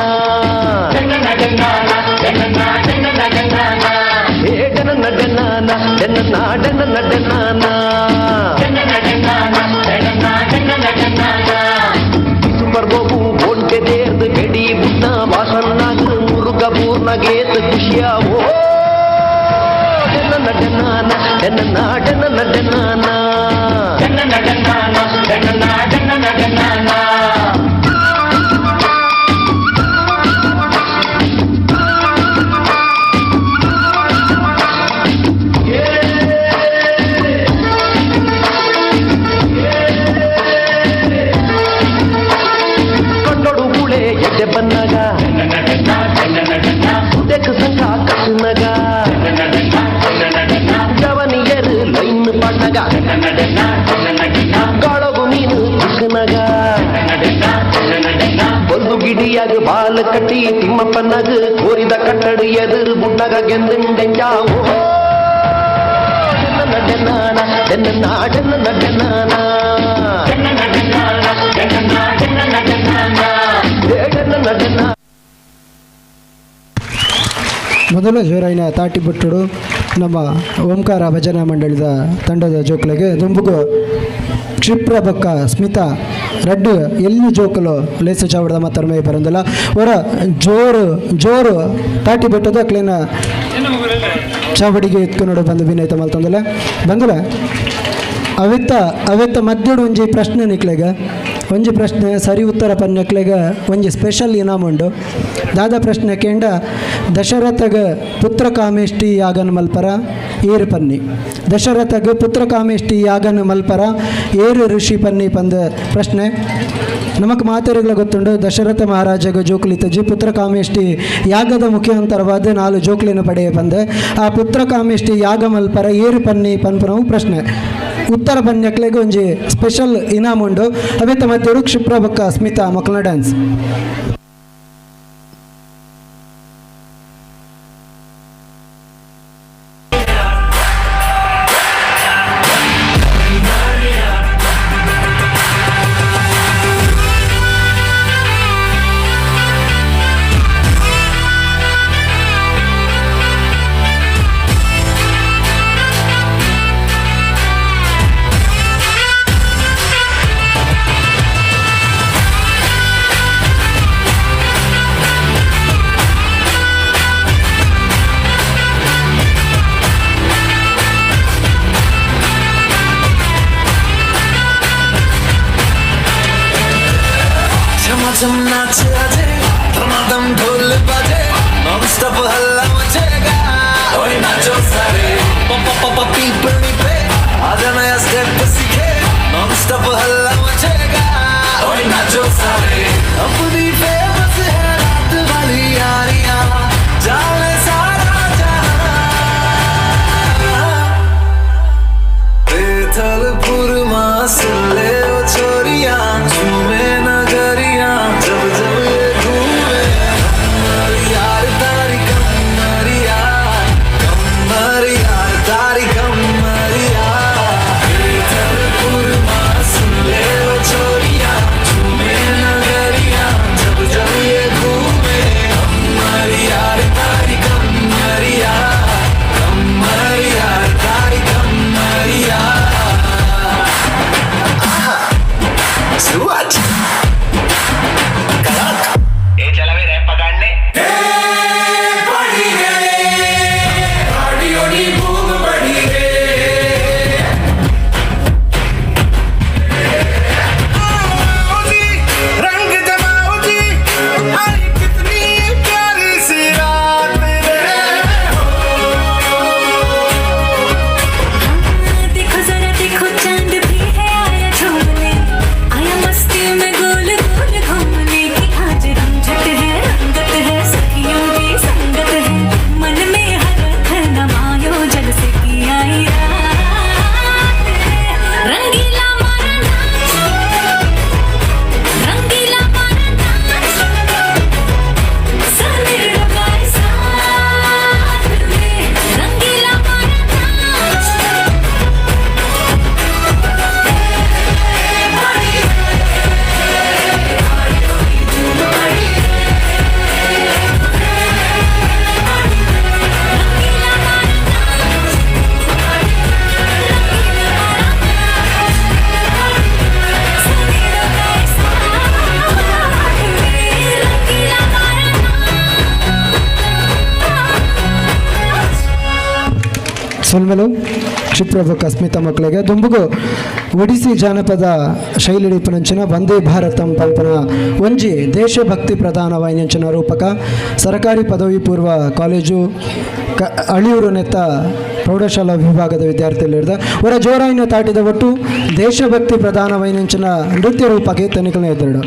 ಏ ಡೆನ್ನ ಡೆನ್ನಾನ ಡೆನ್ನ ಡೆನ್ನ ಡೆನ್ನಾನ ಸೂಪರ್ ಗೋಬು ಬೋನ್ಕೆ ದೇರ್ದು ಬೆಡಿ ಬುದ್ಧ ವಾಸನ್ನಾಗ ಮುರುಗ ಬೂರ್ನಗೇತ್ ಖುಷಿಯಾವೋ ಡೆನ್ನ ಡೆನ್ನಾನ ಡೆನ್ನ ಡೆನ್ನ ಡೆನ್ನಾನ ಕಂಡೊಡು ಬುಳೆ ಎಡ್ಡೆ ಬನ್ನಾಗ ಉದೆಕ್ ಸಂಕ ಕಸುನಗ ಜವನಿಯರು ಲೈನ್ ಪಾಡ್ನಗ ಗಾಳಗು ಮೀನು ಕುಸುನಗ ಬೊಲ್ದು ಗಿಡಿಯಾಗ ಬಾಲ ಕಟ್ಟಿ ತಿಮ್ಮಪ್ಪನಾಗ ಕೋರಿದ ಕಟ್ಟಡ ಎದುರು ಬುಡ್ಡಗ ಗೆಂದೆಂಜಾವೋ ಡೆನ್ನ ಡೆನ್ನಾನ ಡೆನ್ನ ಡೆನ್ನ ಡೆನ್ನಾನ ಏ ಡೆನ್ನ ಡೆನ್ನ. ಮೊದಲ ಜೋರಾಯಿನ ತಾಟಿ ಬಿಟ್ಟುಡು ನಮ್ಮ ಓಂಕಾರ ಭಜನಾ ಮಂಡಳಿದ ತಂಡದ ಜೋಕುಲೆಗೆ ದುಂಬುಗು ಕ್ಷಿಪ್ರ ಬೊಕ್ಕ ಸ್ಮಿತಾ ರಡ್ಡು ಎಲ್ಲಿ ಜೋಕುಲು ಲೇಸು ಚಾವಡದ ಮತ್ತರ್ಮೆ ಬರಂದಿಲ್ಲ ಅವರ ಜೋರು ಜೋರು ತಾಟಿ ಬಿಟ್ಟದ ಕ್ಲೀನ ಚಾವಡಿಗೆ ಎತ್ಕೊಂಡು ಬಂದು ವಿನಯತ ಮಲ್ತಂದಿಲ್ಲ ಬಂದಿಲ್ಲ. ಅವೆತ್ತ ಅವೆತ್ತ ಮಧ್ಯಡು ಒಂಜಿ ಪ್ರಶ್ನೆ ನಿಕ್ಲೆಗ ಒಂಜಿ ಪ್ರಶ್ನೆ ಸರಿ ಉತ್ತರ ಪನ್ಯಕ್ಲೆಗ ಒಂಜಿ ಸ್ಪೆಷಲ್ ಇನಾಮ್ ಉಂಡು. ದಾದ ಪ್ರಶ್ನೆ ಕೇಂಡ ದಶರಥಗ ಪುತ್ರ ಕಾಮೇಷ್ಟಿ ಯಾಗನ್ ಮಲ್ಪರ ಏರು ಪನ್ನಿ ದಶರಥಗ ಪುತ್ರ ಕಾಮೇಷ್ಟಿ ಯಾಗನ್ ಮಲ್ಪರ ಏರು ಋಷಿ ಪನ್ನಿ ಪಂದ ಪ್ರಶ್ನೆ. ನಮಕ್ ಮಾತೆರುಗಳ ಗೊತ್ತುಂಡು ದಶರಥ ಮಹಾರಾಜಗ ಜೋಕುಲಿತಜಿ ಪುತ್ರ ಕಾಮೇಷ್ಟಿ ಯಾಗದ ಮುಖ್ಯಾಂತರವಾದ 4 ಜೋಕುಲಿನ ಪಡೆಯ ಬಂದೆ ಆ ಪುತ್ರ ಕಾಮೇಷ್ಟಿ ಯಾಗ ಮಲ್ಪರ ಏರು ಪನ್ನಿ ಪನ್ಪನವು ಪ್ರಶ್ನೆ. ಉತ್ತರ ಪನ್ಯಕ್ಲೆಗ್ ಒಂಜಿ ಸ್ಪೆಷಲ್ ಇನಾಮ್ ಉಂಡು. ಅವೆತ್ತ ಮಧ್ಯರು ಕ್ಷಿಪ್ರ ಬೊಕ್ಕ ಸ್ಮಿತಾ ಮಕ್ಕಳ ಡ್ಯಾನ್ಸ್. झमाझम नाच आजे धमाधम ढोल बाजे नॉन स्टॉप हल्ला मचेगा ओए नाचो सारे पप पप पीपनी पे आजा नया स्टेप सीखे नॉन स्टॉप हल्ला मचेगा ओए नाचो सारे अपनी फेमस है रात वाली यारियां जाने सारा जहां बेथलपुर मासले ओ छोरियां झूमे नगरियां जब जब ये घूमे हमारी यार तारी ಸೊಲ್ಮೆಲು ಕ್ಷಿಪ್ರಭು ಅಸ್ಮಿತಾ ಮಕ್ಕಳಿಗೆ ದುಂಬುಗು ಒಡಿಸಿ ಜಾನಪದ ಶೈಲಿ ಪನಂಚಿನ ವಂದೇ ಭಾರತಂ ಪಂಪನ ಒಂಜಿ ದೇಶಭಕ್ತಿ ಪ್ರಧಾನವಾಯಿನಂಚಿನ ರೂಪಕ ಸರಕಾರಿ ಪದವಿ ಪೂರ್ವ ಕಾಲೇಜು ಅಳಿಯೂರು ನೆತ್ತ ಪ್ರೌಢಶಾಲಾ ವಿಭಾಗದ ವಿದ್ಯಾರ್ಥಿಗಳಿರ್ದ ಅವರ ಜೋರಾಯಿನ ತಾಟಿದ ಒಟ್ಟು ದೇಶಭಕ್ತಿ ಪ್ರಧಾನವಾಯಿನಂಚಿನ ನೃತ್ಯ ರೂಪಕ್ಕೆ ತನಿಖೆ ಎದುರು.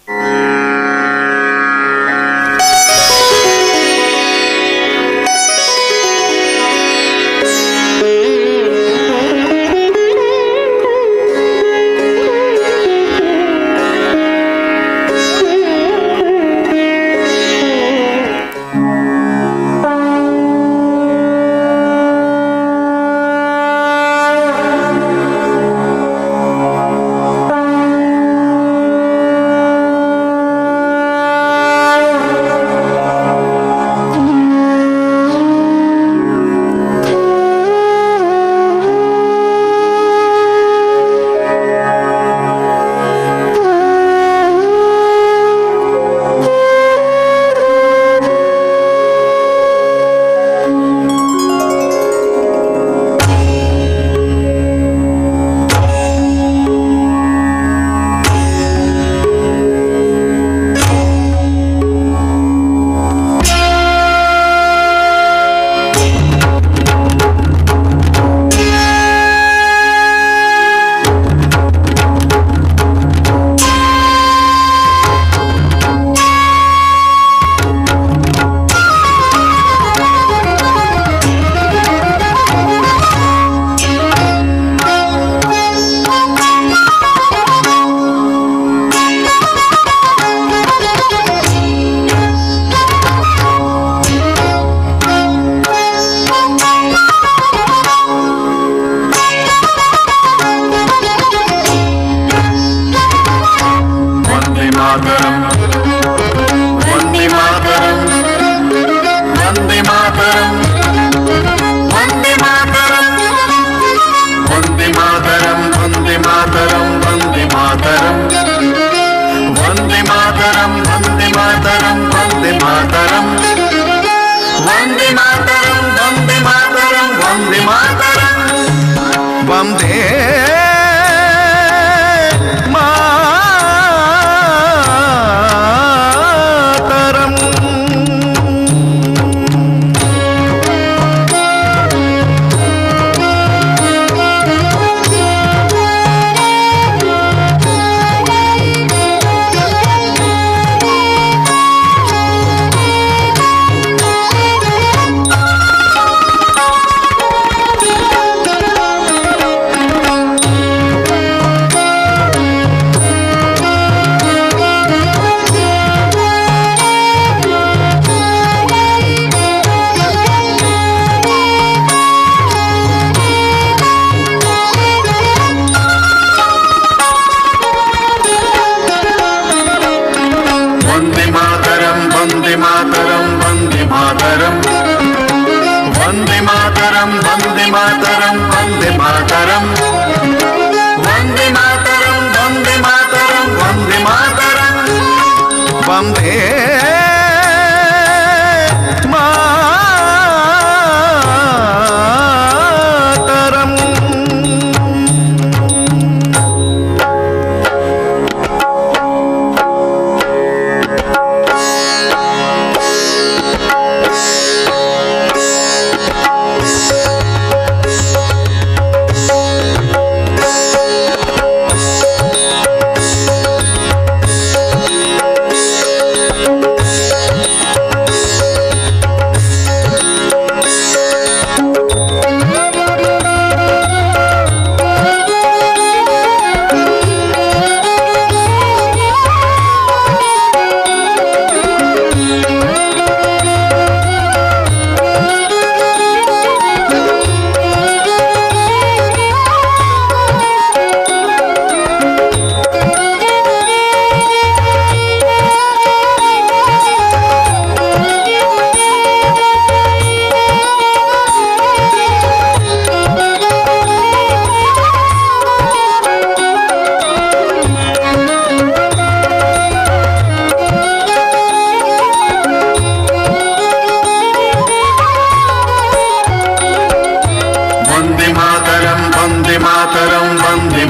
Thank you.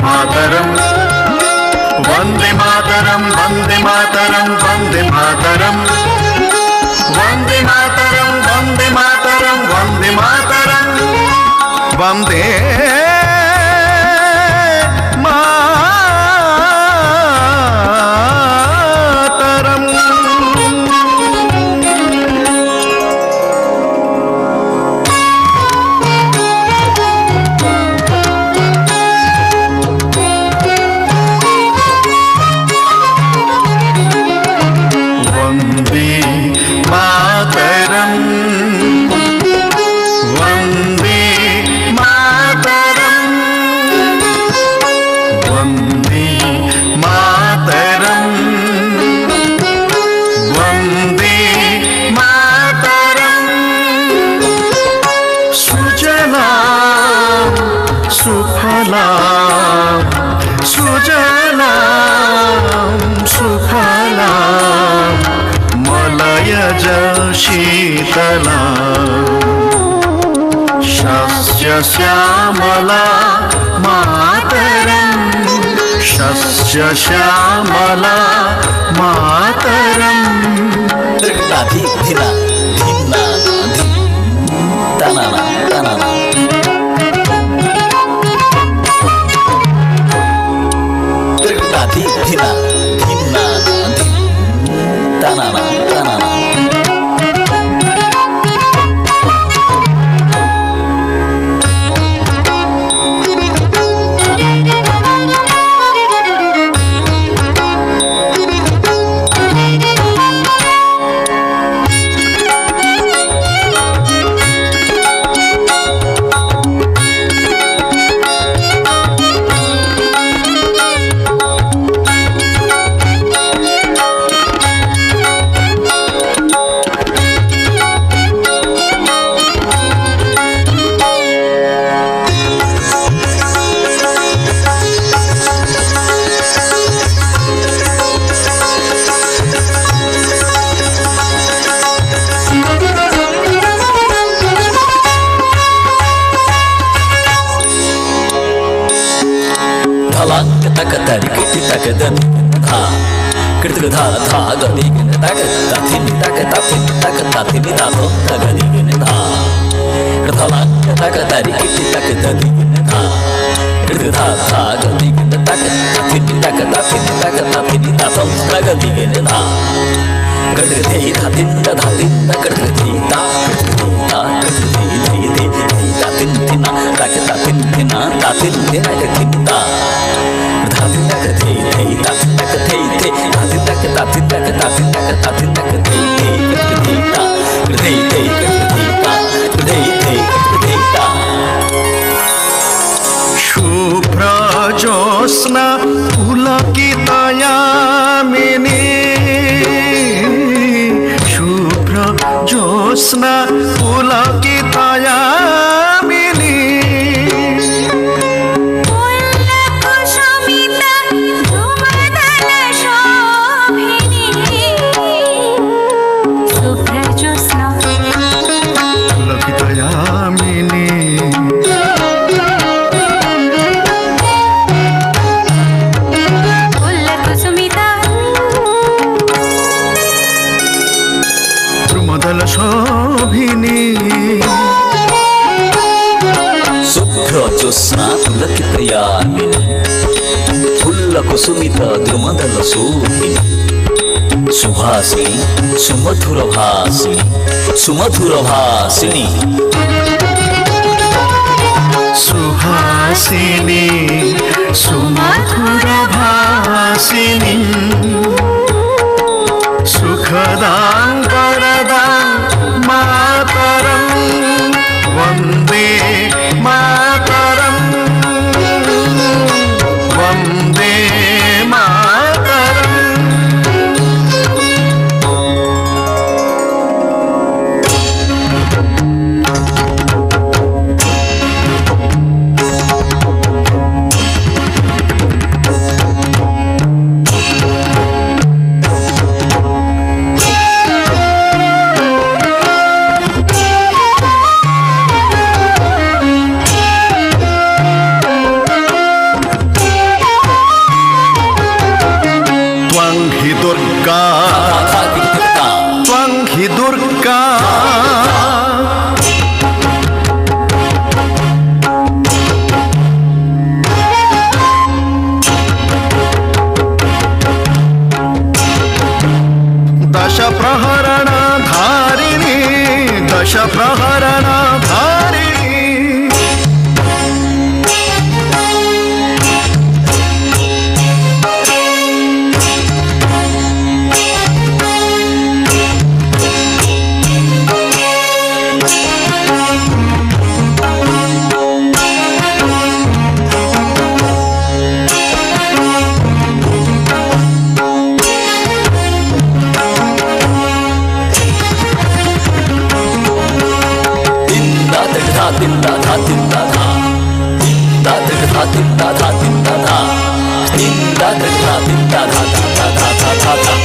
ಮಾತರಂ ವಂದೇ ಮಾತರಂ ವಂದೇ ಮಾತರಂ ವಂದೇ ಮಾತರಂ ವಂದೇ ಮಾತರಂ ವಂದೇ ಮಾತರಂ ವಂದೇ ಮಾತರಂ ವಂದೇ ಮಾತರಂ. ವಂದೇ ಮಾತರಂ ವಂದೇ ಮಾತರಂ ವಂದೇ ಮಾತರಂ ವಂದೇ ಮಾತರಂ. ಸುಜಲಾ ಸುಫಲಾ ಸುಜಲಾ ಸುಫಲಾ ಮಲಯಜ ಶೀತಲಾ ಶಸ್ಯ ಶ್ಯಾಮಲಾ ಮಾತರಂ ಶಸ್ಯ ಶ್ಯಾಮಲಾ ಮಾತರಂ. ಧಿ ಧಿನ ಧಿನ್ನ ಧಿ ತನನ ತನನ ಧಿ ಧಿನ ಧಿನ್ನ ಧಿ ತನನ ತನನ. ಧಲಾಂಕ ತಕ ತರಿ ಕಿಟಿ ತಕ the ಧಾ ಕೃತಕ ಧಾ ಧಾ ಗದಿ ಗಿನ ತಕ ತಥಿನಿ ತಕ ತಥಿನಿ ತಕ ತಥಿನಿ ಧಾ ಧೋ ತ ಗದಿ ಗಿನ ಧಾ. ಧಲಾಂಕ ತಕ ತರಿ ಕಿಟಿ ತಕ ದದಿ ಗಿನ ಧಾ ಕೃತಕ ಧಾ ಧಾ ಗದಿ ಗಿನ ತಕ ತಥಿನಿ ತಕ ತಥಿನಿ ತಕ ತಥಿನಿ ಧಾ ಧೋ ತ ಗದಿ ಗಿನ ಧಾ. ಕೃತಕ ಧೇ ಧಾ ತಿಂದ ಧಾ ತಿಂದ ಕೃತಕ ಧೇ ತಾ ಕೃತಕ ಧೇ ತಾ ಕೃತಕ ಧೇ ಧೇ ಧೇ ಧೇ ತಾ ತಿನ್ ತಿನ ತಕ ತಾ ತಿನ್ ತಿನ ತಾ ತಿನ್ ತಿನ ಕ ತಿನ್ ತಾ ಧಾ ತಿನ್ ತಕ ಧೇ ಧೇ ತಾ ತಿನ್ ತಕ ಧೇ ಧೇ ಧಾ ತಿನ್ ತಕ ತಾ ತಿನ್ ತಕ ತಾ ತಿನ್ ತಕ ತಾ ತಿನ್ ತಕ ಧೇ ಧೇ ಕೃತಕ ಧೇ ತಾ ಧೇ ಧೇ ಕೃತಕ ಧೇ ತಾ ಧೇ ಧೇ ಕೃತಕ ಧೇ ತಾ. ಶುಭ್ರ ಜ್ಯೋತ್ಸ್ನ ಪುಲಕಿತಯಾಮಿನಿ ಶುಭ್ರ ಜ್ಯೋತ್ಸ್ನ ಪುಲಕಿತಯಾಮಿನಿ ಪುಲಕಿತಯಾಮಿನಿ ದ್ರುಮದಲ ಶೋಭಿನಿ ಶುಭ್ರ ಜ್ಯೋತ್ಸ್ನ ಪುಲಕಿತಯಾಮಿನಿ ಫುಲ್ಲ ಕುಸುಮಿತ ದ್ರುಮದಲ ಶೋಭಿನಿ ಸುಭಾಸಿನಿ ಸುಮಧುರ ಭಾಸಿನಿ ಸುಮಧುರ ಭಾಸಿನಿ ಸುಹಾಸಿನಿ ಸುಮಧುರ ಭಾಸಿನಿ ಸುಖದಾಂ ವರದಾಂ ಮಾತರಂ ವಂದೇ ಮಾತರಂ ವಂದೇ ಮಾತರಂ. ಠಠಠ ಪ್ರಹರಣ ಧಾರಿಣಿ.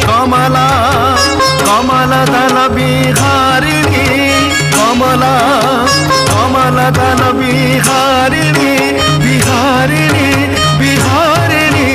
ಕಮಲ ಕಮಲದಲ ಬಿಹಾರಿಣಿ, ಕಮಲ ಕಮಲದಲ ಬಿಹಾರಿಣಿ, ಬಿಹಾರಿಣಿ ಬಿಹಾರಿಣಿ.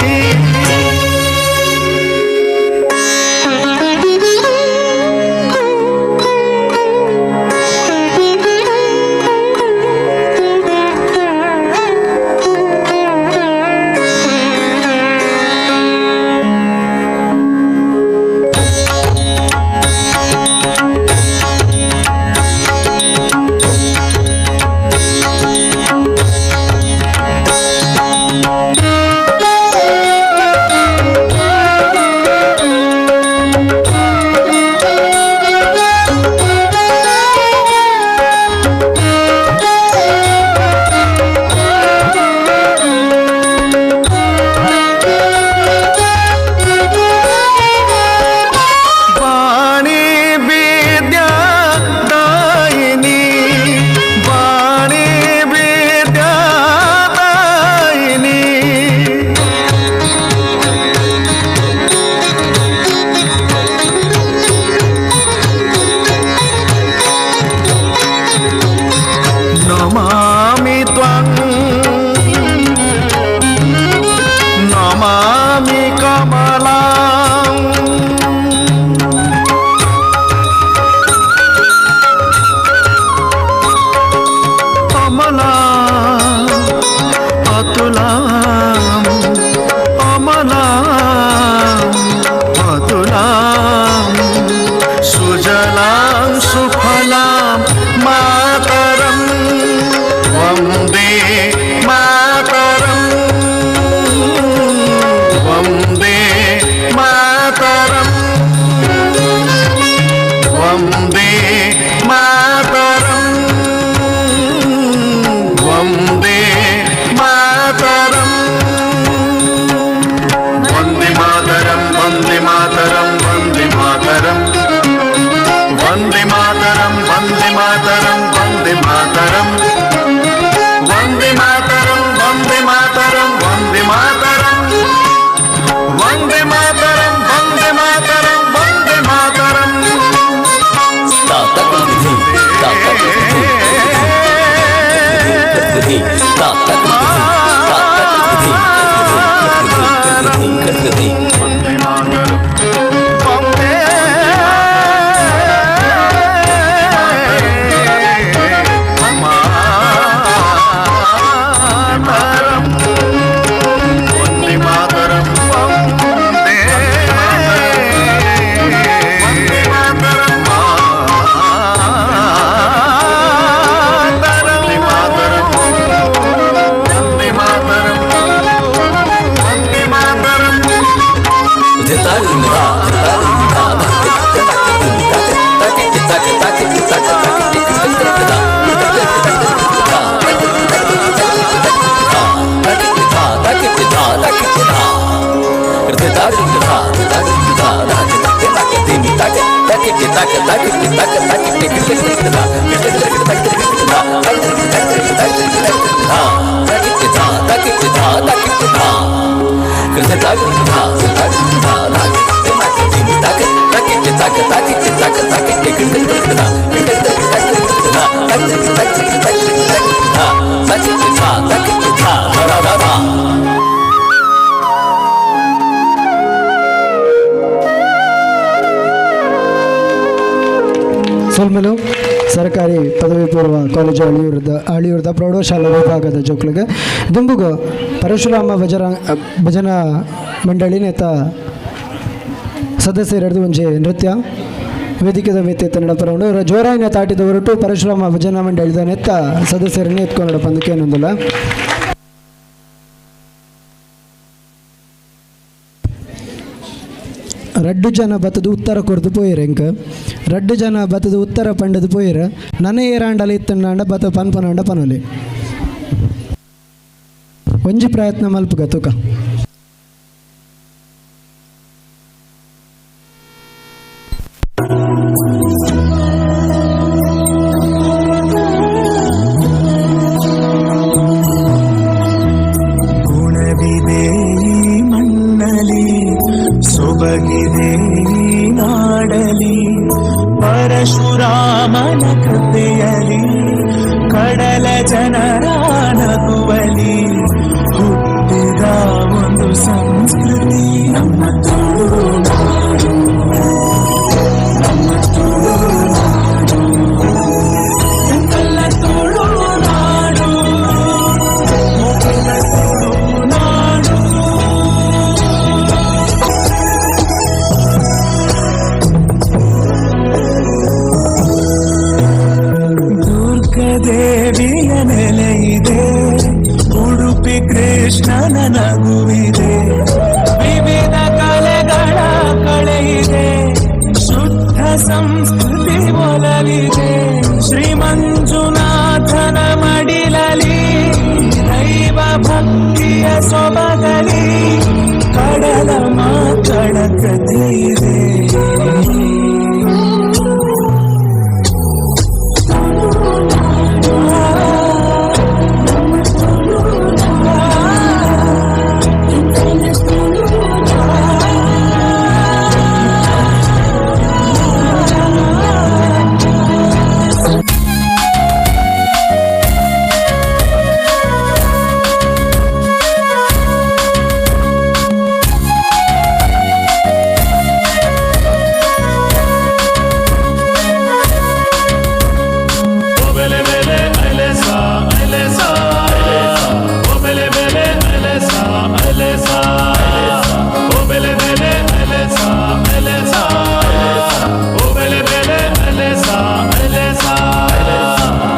ವಾಣಿ ವಿದ್ಯಾ ದಾಯಿನಿ, ವಾಣಿ ವಿದ್ಯಾ ದಾಯಿನಿ. ನಮಾಮಿ ತ್ವಂ ನಮಾಮಿ ಕಮಲಾಂ. ಅಮಲಾ ಅತುಲಾಂ, ಅಮಲಾಂ ಅತುಲಾಂ, ಸುಜಲಾಂ ಸುಫಲಾಂ ಮಾತರಂ, ವಂದೇ ಮಾತರಂ, ವಂದೇ ಮಾತರಂ, ವಂದೇ ಮಾತರಂ, ವಂದೇ ಮಾತರಂ. ವಂದೇ ಮಾತರಂ, ವಂದೇ ಮಾತರಂ, ವಂದೇ ಮಾತರಂ, ವಂದೇ ಮಾತರಂ, ವಂದೇ ಮಾತರಂ, ವಂದೇ ಮಾತರಂ, ವಂದೇ ಮಾತರಂ, ವಂದೇ ಮಾತರಂ, ವಂದೇ ಮಾತರಂ, ವಂದೇ ಮಾತರಂ, ವಂದೇ ಮಾತರಂ, ವಂದೇ ಮಾತರಂ. ಸೊಲ್ಮೆಲು ಸರ್ಕಾರಿ ಪದವಿ ಪೂರ್ವ ಕಾಲೇಜು ಅಳಿಯೂರ್ದ ಪ್ರೌಢಶಾಲಾ ವಿಭಾಗದ ಜೋಕ್ಲಿಗೆ ದುಂಬುಗು ಪರಶುರಾಮ ಭಜನಾ ಮಂಡಳಿ ನೇತ ಸದಸ್ಯರೆಡ್ದು ಒಂಜಿ ನೃತ್ಯ. ವೇದಿಕೆದ ಮಿತ್ತ ನಡಪರೌಂಡು ಜೋರಾಯಿನ ತಾಟಿದ ಹೊರಟು ಪರಶುರಾಮ ಭಜನಾ ಮಂಡಳಿದ ನೆತ್ತ ಸದಸ್ಯರನ್ನು ಎತ್ಕೊಂಡು ನಡಪಂದಕ್ಕೆ ಏನೊಂದಿಲ್ಲ. ರಡ್ಡು ಜನ ಬತ್ತದ ಉತ್ತರ ಕೊರ್ದು ಪೋಯಿರ ಎಂಕ ರಡ್ಡು ಜನ ಬತ್ತದ ಉತ್ತರ ಪಂಡದು ಪೋಯಿರ ನನ ಏರಾಂಡಲ ಇತ್ತಂಡ ಬತ್ತ ಪನ್ಪನಾಂಡ ಪನೊಲಿ ಒಂಜಿ ಪ್ರಯತ್ನ ಮಲ್ಪುಗ ತುಕ. ಗುಣವಿದೆ ಈ ಮಣ್ಣಲಿ, ಸೊಬಗಿದೆ ಈ ನಾಡಲಿ, ಪರಶುರಾಮನ ಕೃಪೆಯಲಿ, ಕಡಲ ಜನರ ನಗುವಲಿ ಹುಟ್ಟಿದ ಒಂದು ಸಂಸ್ಕೃತಿ ನಮ್ಮ ತುಳುನಾಡು, ನಮ್ಮ ತುಳುನಾಡು, ಎಂತೆಲ್ಲ ತುಳುನಾಡು, ಮೊದಲ ತುಳುನಾಡು. ದುರ್ಗದೇವಿಯ ನೆಲೆಯಿದೆ, ಉಡುಪಿ ಕೃಷ್ಣನ ನಗುವಿದೆ, ವಿವಿಧ ಕಲೆಗಳ ಕಳೆಯಿದೆ, ಶುದ್ಧ ಸಂಸ್ಕೃತಿ ಒಲವಿದೆ, ಶ್ರೀ ಮಂಜುನಾಥನ ಮಡಿಲಲಿ ದೈವ ಭಕ್ತಿಯ ಸೊಬಗಲಿ ಕಡಲ ಮಾತಳ ಕಥೆ ಇದೆ.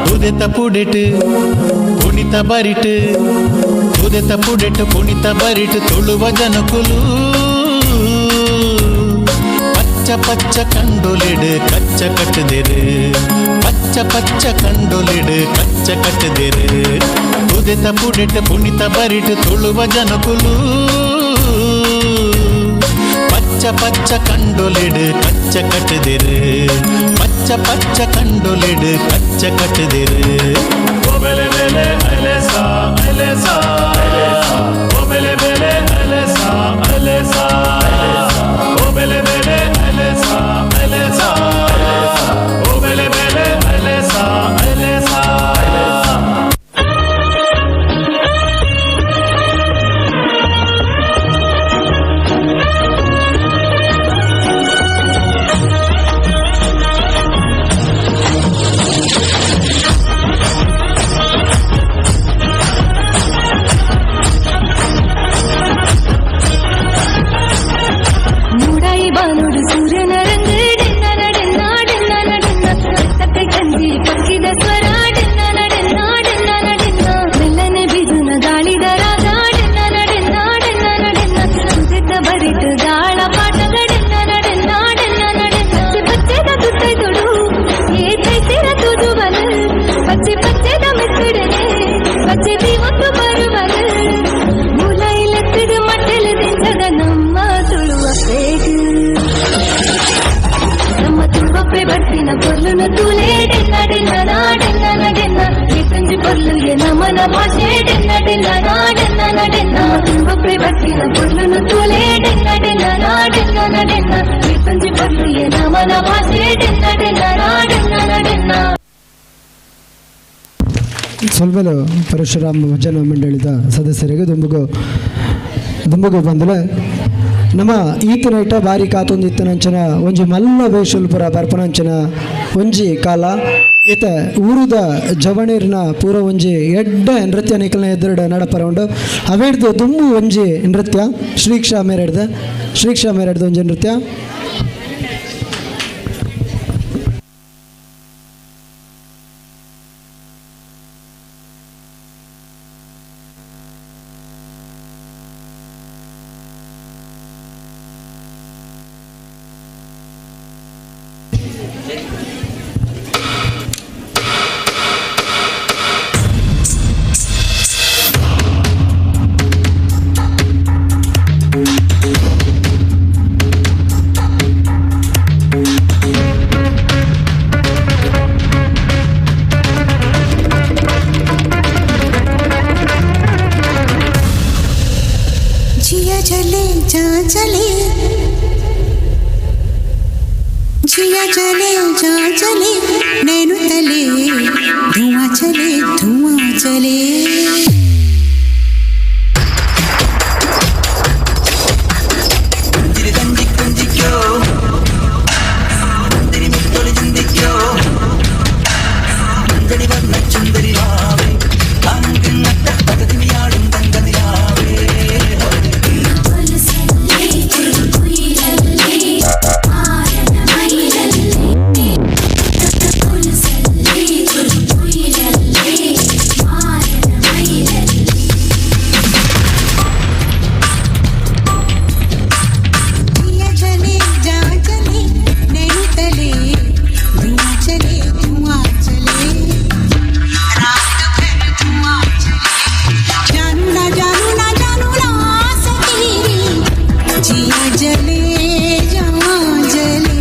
ತುದೆತ ಪುಡೆಟ್ ಪುಣಿತ ಬರಿಟ್, ತುದೆತ ಪುಡೆಟ್ ಪುಣಿತ ಬರಿಟ್ ತುಳುವ ಜನಕುಲು ಪಚ್ಚ ಪಚ್ಚ ಕಂಡೊಲಿಡು ಕಚ್ಚ ಕಟ್ಟುದಿರು, ಪಚ್ಚ ಪಚ್ಚ ಕಂಡೊಲಿಡು ಕಚ್ಚ ಕಟ್ಟುದಿರು, ತುದೆತ ಪುಡೆಟ್ ಪುಣಿತ ಬರಿಟ್ ತುಳುವ ಜನಕುಲು ಪಚ್ಚ ಪಚ್ಚ ಕಂಡೊಲಿಡು ಕಚ್ಚ ಕಟ್ಟುದಿರು, ಪಚ್ಚ ಪಚ್ಚ ಕಂಡೊಲಿಡು ಕಚ್ಚ ಕಟ್ಟುದಿರು. ಬೆಲೆ ಬೆಲೆ ಅಲೆಸಾ ಅಲೆಸಾ, ಓ ಬೆಲೆ ಬೆಲೆ ಅಲೆಸಾ ಅಲೆಸಾ, ಓ ಬೆಲೆ ಬೆಲೆ ಅಲೆಸಾ ಅಲೆಸಾ, ಓ ಬೆಲೆ ಬೆಲೆ ಅಲೆಸಾ ಅಲೆಸಾ. ಮೂಡಾಯಿ ಬಾನುಡು ಸೂರ್ಯನ ರಂಗು ಡೆನ್ನ ನಡೆನ್ನ ಡೆನ್ನ ನಡೆನ್ನ, ತಕ್ಕೈ ಕಂದಿ ಪಕ್ಕಿದ ಸ್ವರ ಡೆನ್ನ ನಡೆನ್ನ ಡೆನ್ನ ನಡೆನ್ನ, ಮೆಲ್ಲನೆ ಬಿಜುನ ಗಾಳಿದ ರಾಗ ಡೆನ್ನ ನಡೆನ್ನ ಡೆನ್ನ ನಡೆನ್ನ, ಸುತ್ತಿದ್ದ ಬರಿತು ಗಾಳ ಪಾಠದ ಡೆನ್ನ ನಡೆನ್ನ ಡೆನ್ನ ನಡೆನ್ನ, ಪಚ್ಚೆ ಪಚ್ಚೆದ ತುತ್ತೈ ತೊಡು ಏ ತೈಸಿರ ತುಜುವನು, ಪಚ್ಚೆ ಪಚ್ಚೆದ ಮಿತ್ತಿಡನೆ ಪಚ್ಚೆ ದೀವತ್ತು ಬರುವನು, ಮೂಲ ಇಲ್ಲತ್ತಿದ ಮಟ್ಟಲು ದಿಂಜದ ನಮ್ಮ ತುಳುವ ಪೇಗು, ನಮ್ಮ ತುಳುವಪ್ಪೆ ಬರ್ತಿನ ಪೊರ್ಲುನ ತೂಲೆ ಡೆನ್ನ ಡೆನ್ನ ನಾಡೆನ್ನ ನಡೆನ್ನ, ಈ ತಂಜಿ ಪೊರ್ಲು ಎ ನಮನ ಭಾಷೆ ಡೆನ್ನ ಡೆನ್ನ ನಾಡೆನ್ನ ನಡೆನ್ನ, ತುಳುವಪ್ಪೆ ಬರ್ತಿನ ಪೊರ್ಲುನ ತೂಲೆ ಡೆನ್ನ ಡೆನ್ನ ನಾಡೆನ್ನ ನಡೆನ್ನ, ಈ ತಂಜಿ ಪೊರ್ಲು ಎ ನಮನ ಭಾಷೆ ಡೆನ್ನ ಡೆನ್ನ ನಾಡೆನ್ನ ನಡೆನ್ನ. ಸೊಲ್ಮೆಲು ಪರಶುರಾಮ ಭಜನಾ ಮಂಡಳಿದ ಸದಸ್ಯರಿಗೆ ದುಂಬುಗು ದುಂಬುಗು ಬಂದಲೆ ನಮ್ಮ ಈತನೈಟ ಬಾರಿ ಕಾತೊಂದಿತ್ತನಂಚನ ಒಂಜಿ ಮಲ್ಲ ವೇಷುಲ್ಪುರ ಬರ್ಪನಂಚನ ಒಂಜಿ ಕಾಲ ಈತ ಊರುದ ಜವಣೀರ್ನ ಪೂರ ಒಂಜಿ ಎಡ್ಡೆ ನೃತ್ಯ ನಿಕಲ್ನ ಎದುರುಡ ನಡಪರ ಉಂಡು ಅವೇಡ್ದು ದುಂಬು ಒಂಜಿ ನೃತ್ಯ ಶ್ರೀಕ್ಷಾ ಮೇರೆಡ್ದ ಶ್ರೀಕ್ಷಾ ಮೇರೆಡ್ದ ಒಂಜಿ ನೃತ್ಯ. जिया जले जा जले, जिया जले जा जले, नैनो तले धुआं चले धुआं चले। जिया जले जा जले, नैनो तले धुआं चले धुआं चले, रात भर धुआं चले। जानू ना जानू ना जानू ना सकी, जिया जले जा जले।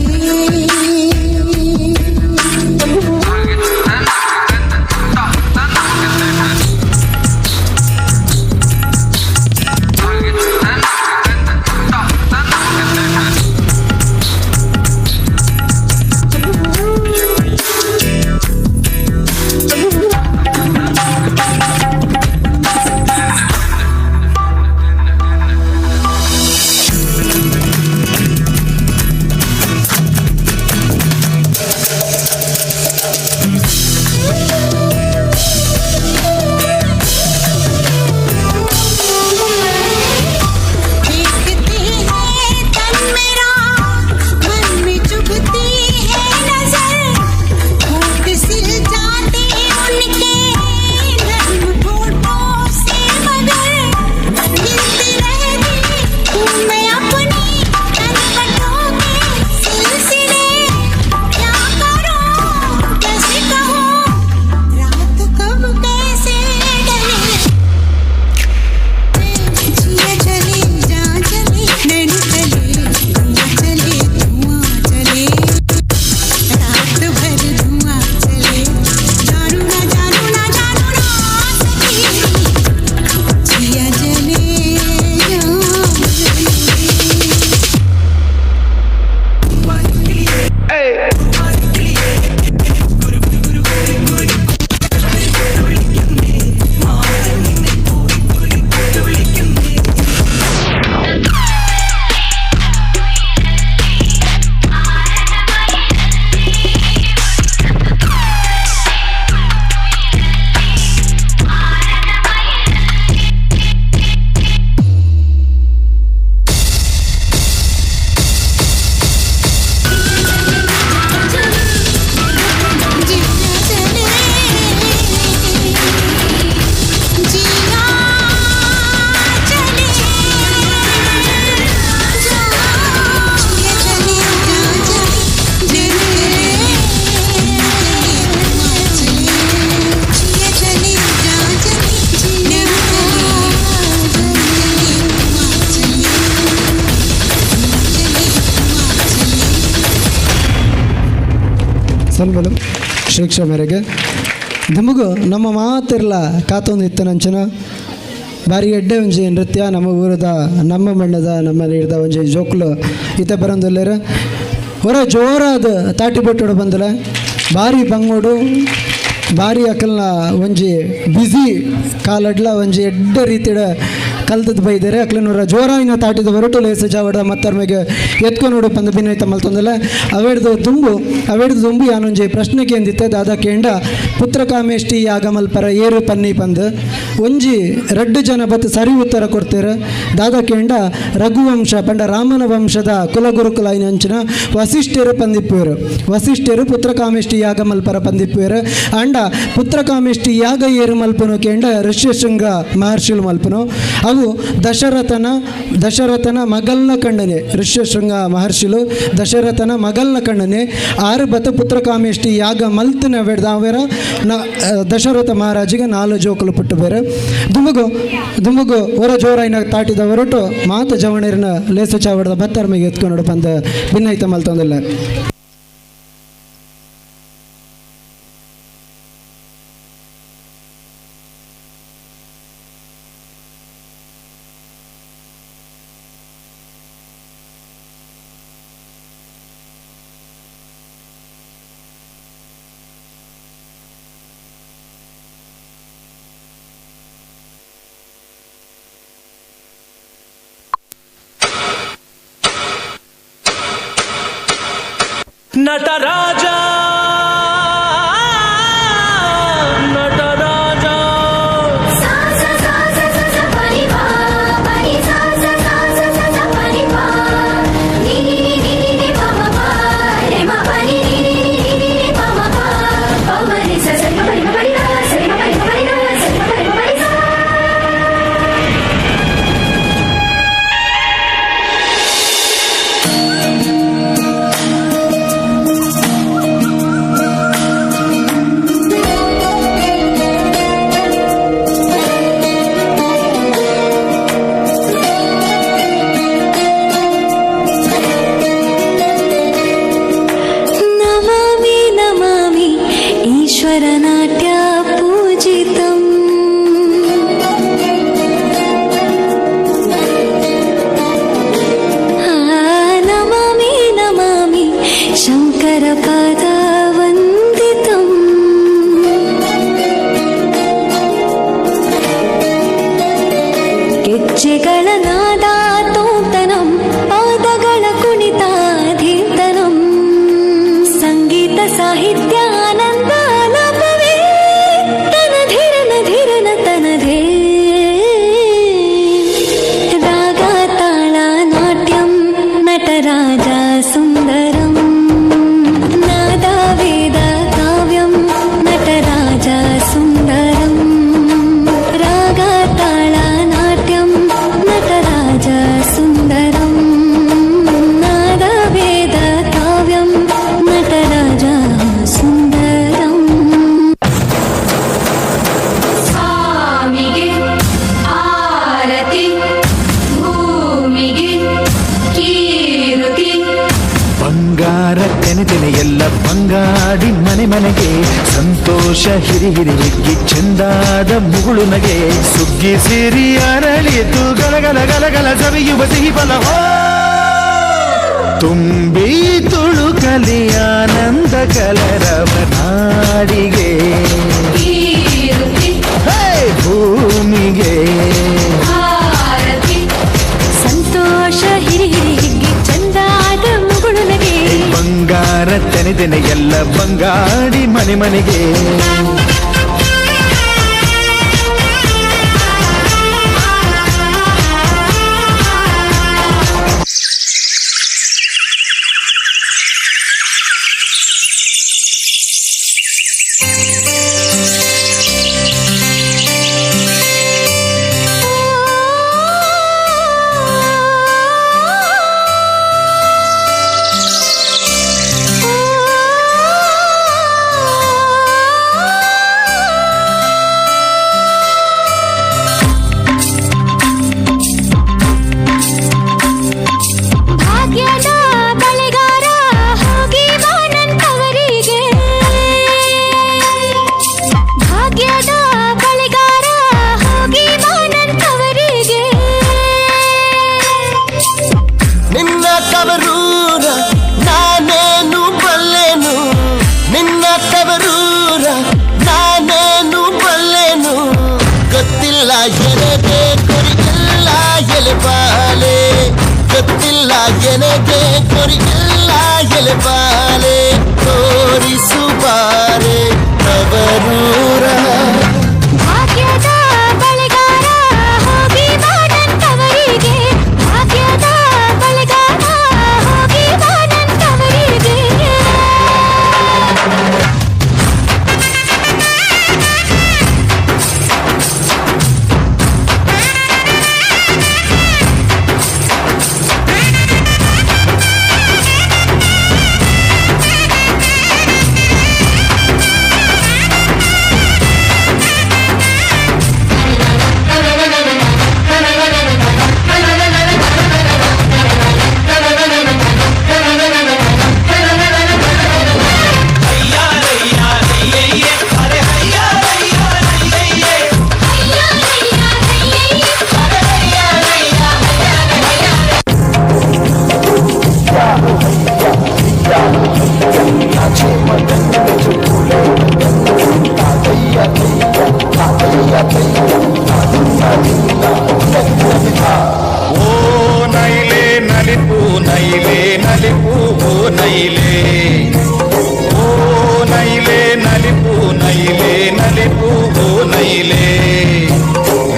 देखती है तन मेरा, मन में चुभती है नजर, होंठ सिल जाते उनके नर्म होठों से, मगर मिलती रहती हूँ मैं अपनी करवटों के सिलसिले। क्या करूँ कैसे कहूँ, रात कब कैसे ढले। जिया जले जा जले, नैनो तले धुआं चले धुआं चले, रात भर धुआं चले। जानू ना जानू ना जानू ना सकी, जिया जले जा जले। जिया जले जिया जले, जिया जले जा जले, जिया जले जा जले, नैनो तले धुआं चले धुआं चले। ಸಲ್ಬಲು ಶಿಕ್ಷ ಮೇರೆಗೆ ನಮಗೂ ನಮ್ಮ ಮಾತಿರ್ಲ ಕಾತೊಂದು ಇತ್ತನಂಚನ ಬಾರಿ ಎಡ್ಡೆ ಒಂಜಿ ನೃತ್ಯ ನಮ್ಮ ಊರದ ನಮ್ಮ ಮಣ್ಣದ ನಮ್ಮ ನೀರ್ದ ಒಂಜಿ ಜೋಕ್ಲು ಇತ್ತ ಬರಂದುಲ್ಲೇರ ಹೊರ ಜೋರಾದ ತಾಟಿ ಬೊಟ್ಟೋಡು ಬಂದಲ ಬಾರಿ ಬಂಗೋಡು ಬಾರಿ ಅಕಲ್ನ ಒಂಜಿ ಬ್ಯುಸಿ ಕಾಲಡ್ಲ ಒಂಜಿ ಎಡ್ಡೆ ರೀತಿಯ ಕಲ್ತದ ಬೈದರೆ ಅಕ್ಲನೂರ ಜೋರಾಯಿನ ತಾಟಿದ ಹೊರಟು ಲೇಸ ಜಾವಡ ಮತ್ತರ್ಮೆಗೆ ಎತ್ಕೊನೋಡು ಪಂದ ಬಿನ್ನೈತ ಮಲ್ತೊಂದಲ್ಲ ಅವೆಡ್ದು ದುಂಬು ಅವೆಡ್ದು ದುಂಬು ಯಾನೊಂಜಿ ಪ್ರಶ್ನೆ ಕೇಂದಿತ್ತೆ ದಾದಾ ಕೇಂಡ ಪುತ್ರಕಾಮೇಷ್ಟಿ ಯಾಗಮಲ್ಪರ ಏರು ಪನ್ನಿ ಪಂದ್ ಒಂಜಿ ರಡ್ಡು ಜನ ಬತ್ ಸರಿ ಉತ್ತರ ಕೊಡ್ತೇರೆ. ದಾದಾ ಕೇಂಡ ರಘುವಂಶ ಪಂಡ ರಾಮನ ವಂಶದ ಕುಲಗುರುಕುಲಾಯಿನ ಅಂಚಿನ ವಸಿಷ್ಠರು ಪಂದಿಪ್ಪುವರು. ವಸಿಷ್ಠರು ಪುತ್ರಕಾಮೇಷ್ಟಿ ಯಾಗ ಮಲ್ಪರ ಪಂದಿಪ್ಪುವರು. ಅಂಡ ಪುತ್ರಕಾಮೇಷ್ಟಿ ಯಾಗ ಏರು ಮಲ್ಪನು ಕೇಂಡ ಋಷ್ಯಶೃಂಗ ಮಹರ್ಷಿಲು ಮಲ್ಪನು. ಅವು ದಶರಥನ ದಶರಥನ ಮಗಲ್ನ ಕಣ್ಣನೆ ಋಷ್ಯಶೃಂಗ ಮಹರ್ಷಿಲು ದಶರಥನ ಮಗಲ್ನ ಕಣ್ಣನೆ ಆರು ಬತ ಪುತ್ರಕಾಮೇಷ್ಟಿ ಯಾಗ ಮಲ್ತನ ವೆಡ್ದಾವೆರ ನ ದಶರಥ ಮಹಾರಾಜಿಗೆ ನಾಲು ಜೋಕುಲು ಪುಟ್ಟು ಬೇರೆ ದುಮುಗು ದುಮುಗು ಹೊರ ಜೋರಾಯಿನ ತಾಟಿದ ಹೊರಟು ಮಾತ ಜವಣೇರಿನ ಲೇಸು ಚಾವಡದ ಬತ್ತರ್ಮೆಗೆ ಎತ್ಕೊಂಡು ಬಂದ ಭಿನ್ನೈತ ಮಲ್ತೊಂದಿಲ್ಲ. ನಟರಾಜ ನಟರಾಜ. सा सा सा सा सा सा परि पा परि सा सा सा सा सा सा परि पा नि नि नि नि नि नि प म प रे म प नि नि नि नि नि नि नि प म प प म रे सा सा रि म प रि म प रि ग सा रि म प रि म प रि ग सा रि म प रि म प रि सा. नमामि नमामि ईश्वरनाट्या पूजितम् नमामि नमामि शङ्करपादावन्दितम् ಗೆಜ್ಜೆಗಳ ನಾದ ತೋಂತನಂ ಪಾದಗಳ ಕುಣಿತ ಧೀರ್ತನಂ ಸಂಗೀತ ಸಾಹಿತ್ಯ ಆನಂದ ಆಲಾಪವೇ ತನ ಧಿರನ ಧಿರನ ತನಧೇ ರಾಗ ತಾಳ ನಾಟ್ಯಂ ನಟರಾಜ ಸುಂದರಂ ನಾದ ವೇದ ಕಾವ್ಯಂ ನಟರಾಜ ಸುಂದರಂ ರಾಗ ತಾಳ ನಾಟ್ಯಂ ನಟರಾಜ ಸುಂದರಂ ನಾದ ವೇದ ಕಾವ್ಯಂ ನಟರಾಜ ಸುಂದರಂ. ಸ್ವಾಮಿಗೆ ಆರತಿ ಭೂಮಿಗೆ ಕೀರುತಿ. ಬಂಗಾರ ತೆನೆ ತೆನೆ ಎಲ್ಲ ಬಂಗಾಡಿ ಮನೆ ಮನೆಗೆ ಸಂತೋಷ ಹಿರಿ ಹಿರಿ ಹಿಗ್ಗಿ ಚೆಂದಾದ ಮುಗುಳು ನಗೆ ಸುಗ್ಗಿ ಸಿರಿ ಅರಳಿತು ಗಲಗಲ ಗಲಗಲ ಸವಿಯುವ ಸಿಹಿ ಫಲ ಹೋ. ತುಂಬಿ ತುಳುಕಲಿ ಆನಂದ ಕಲರವ ನಾಡಿಗೆ ಕೀರುತಿ ಹೇ, ಭೂಮಿಗೆ ಆರತಿ. ಸಂತೋಷ ಹಿರಿ ಹಿರಿ ಹಿಗ್ಗಿ ಚಂದಾದ ಮುಗುಳು ನಗೆ ಬಂಗಾರ ತೆನೆ ತೆನೆ ಎಲ್ಲ ಬಂಗಾಡಿ ಮನೆ ಮನೆಗೆ. ಭಾಗ್ಯದ ಬಳೆಗಾರ ಹೋಗಿ ಬಾ ನನ್ ತವರಿಗೆ ಭಾಗ್ಯದ ಬಳೆಗಾರ ಹೋಗಿ ಬಾ ನನ್ ತವರಿಗೆ. ನಿನ್ನ ತವರೂರ ನಾನೇನು ಬಲ್ಲೆನು, ನಿನ್ನ ತವರೂರ ನಾನೇನು ಬಲ್ಲೆನು, ಗೊತ್ತಿಲ್ಲ ಎನಗೆ ಕೊರಿಗಿಲ್ಲ ಎಲೆಬಾಲೆ, ಗೊತ್ತಿಲ್ಲ ಎನಗೆ ಕೊರಿಗಿಲ್ಲ ಎಲೆಬಾಲೆ, ತೋರಿಸುಬಾರೆ ತವರೂರ. ಭಾಗ್ಯದ ಬಳೆಗಾರ ಹೋಗಿ ಬಾ ನನ್ ತವರಿಗೆ ಭಾಗ್ಯದ ಬಳೆಗಾರ ಹೋಗಿ ಬಾ ನನ್ ತವರಿಗೆ. ಓ ನೈಲೆ ನಲಿಪು ನೈಲೆ ನಲಿಪು ಓ ನೈಲೆ. ನೈಲೆ ನಲಿಪು ನೈಲೆ ನಲಿಪು ಓ ನೈಲೆ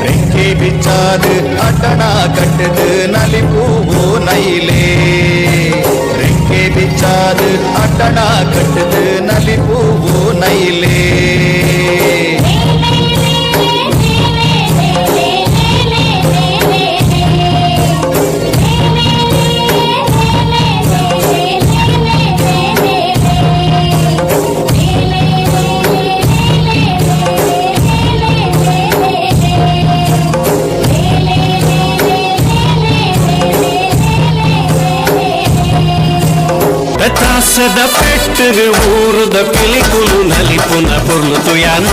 ರೆಕ್ಕೆ ಬಿಚ್ಚಾದು ಅಡ್ಡಣ ಕಟ್ಟದು ನಲಿಪು ಓ ನೈಲೆ ರೆಕ್ಕೆ ಬಿಚ್ಚಾದು ಅಡ್ಡಣ ಕಟ್ಟದು ನಲಿಪು ಓ ನೈಲೆ. ದಾಸದ ಪೆಟ್ಟರು ಊರುದ ಪಿಲಿಕುಲು ನಲಿಪುನ ಪೊರ್ಲು ತುಯಾನ.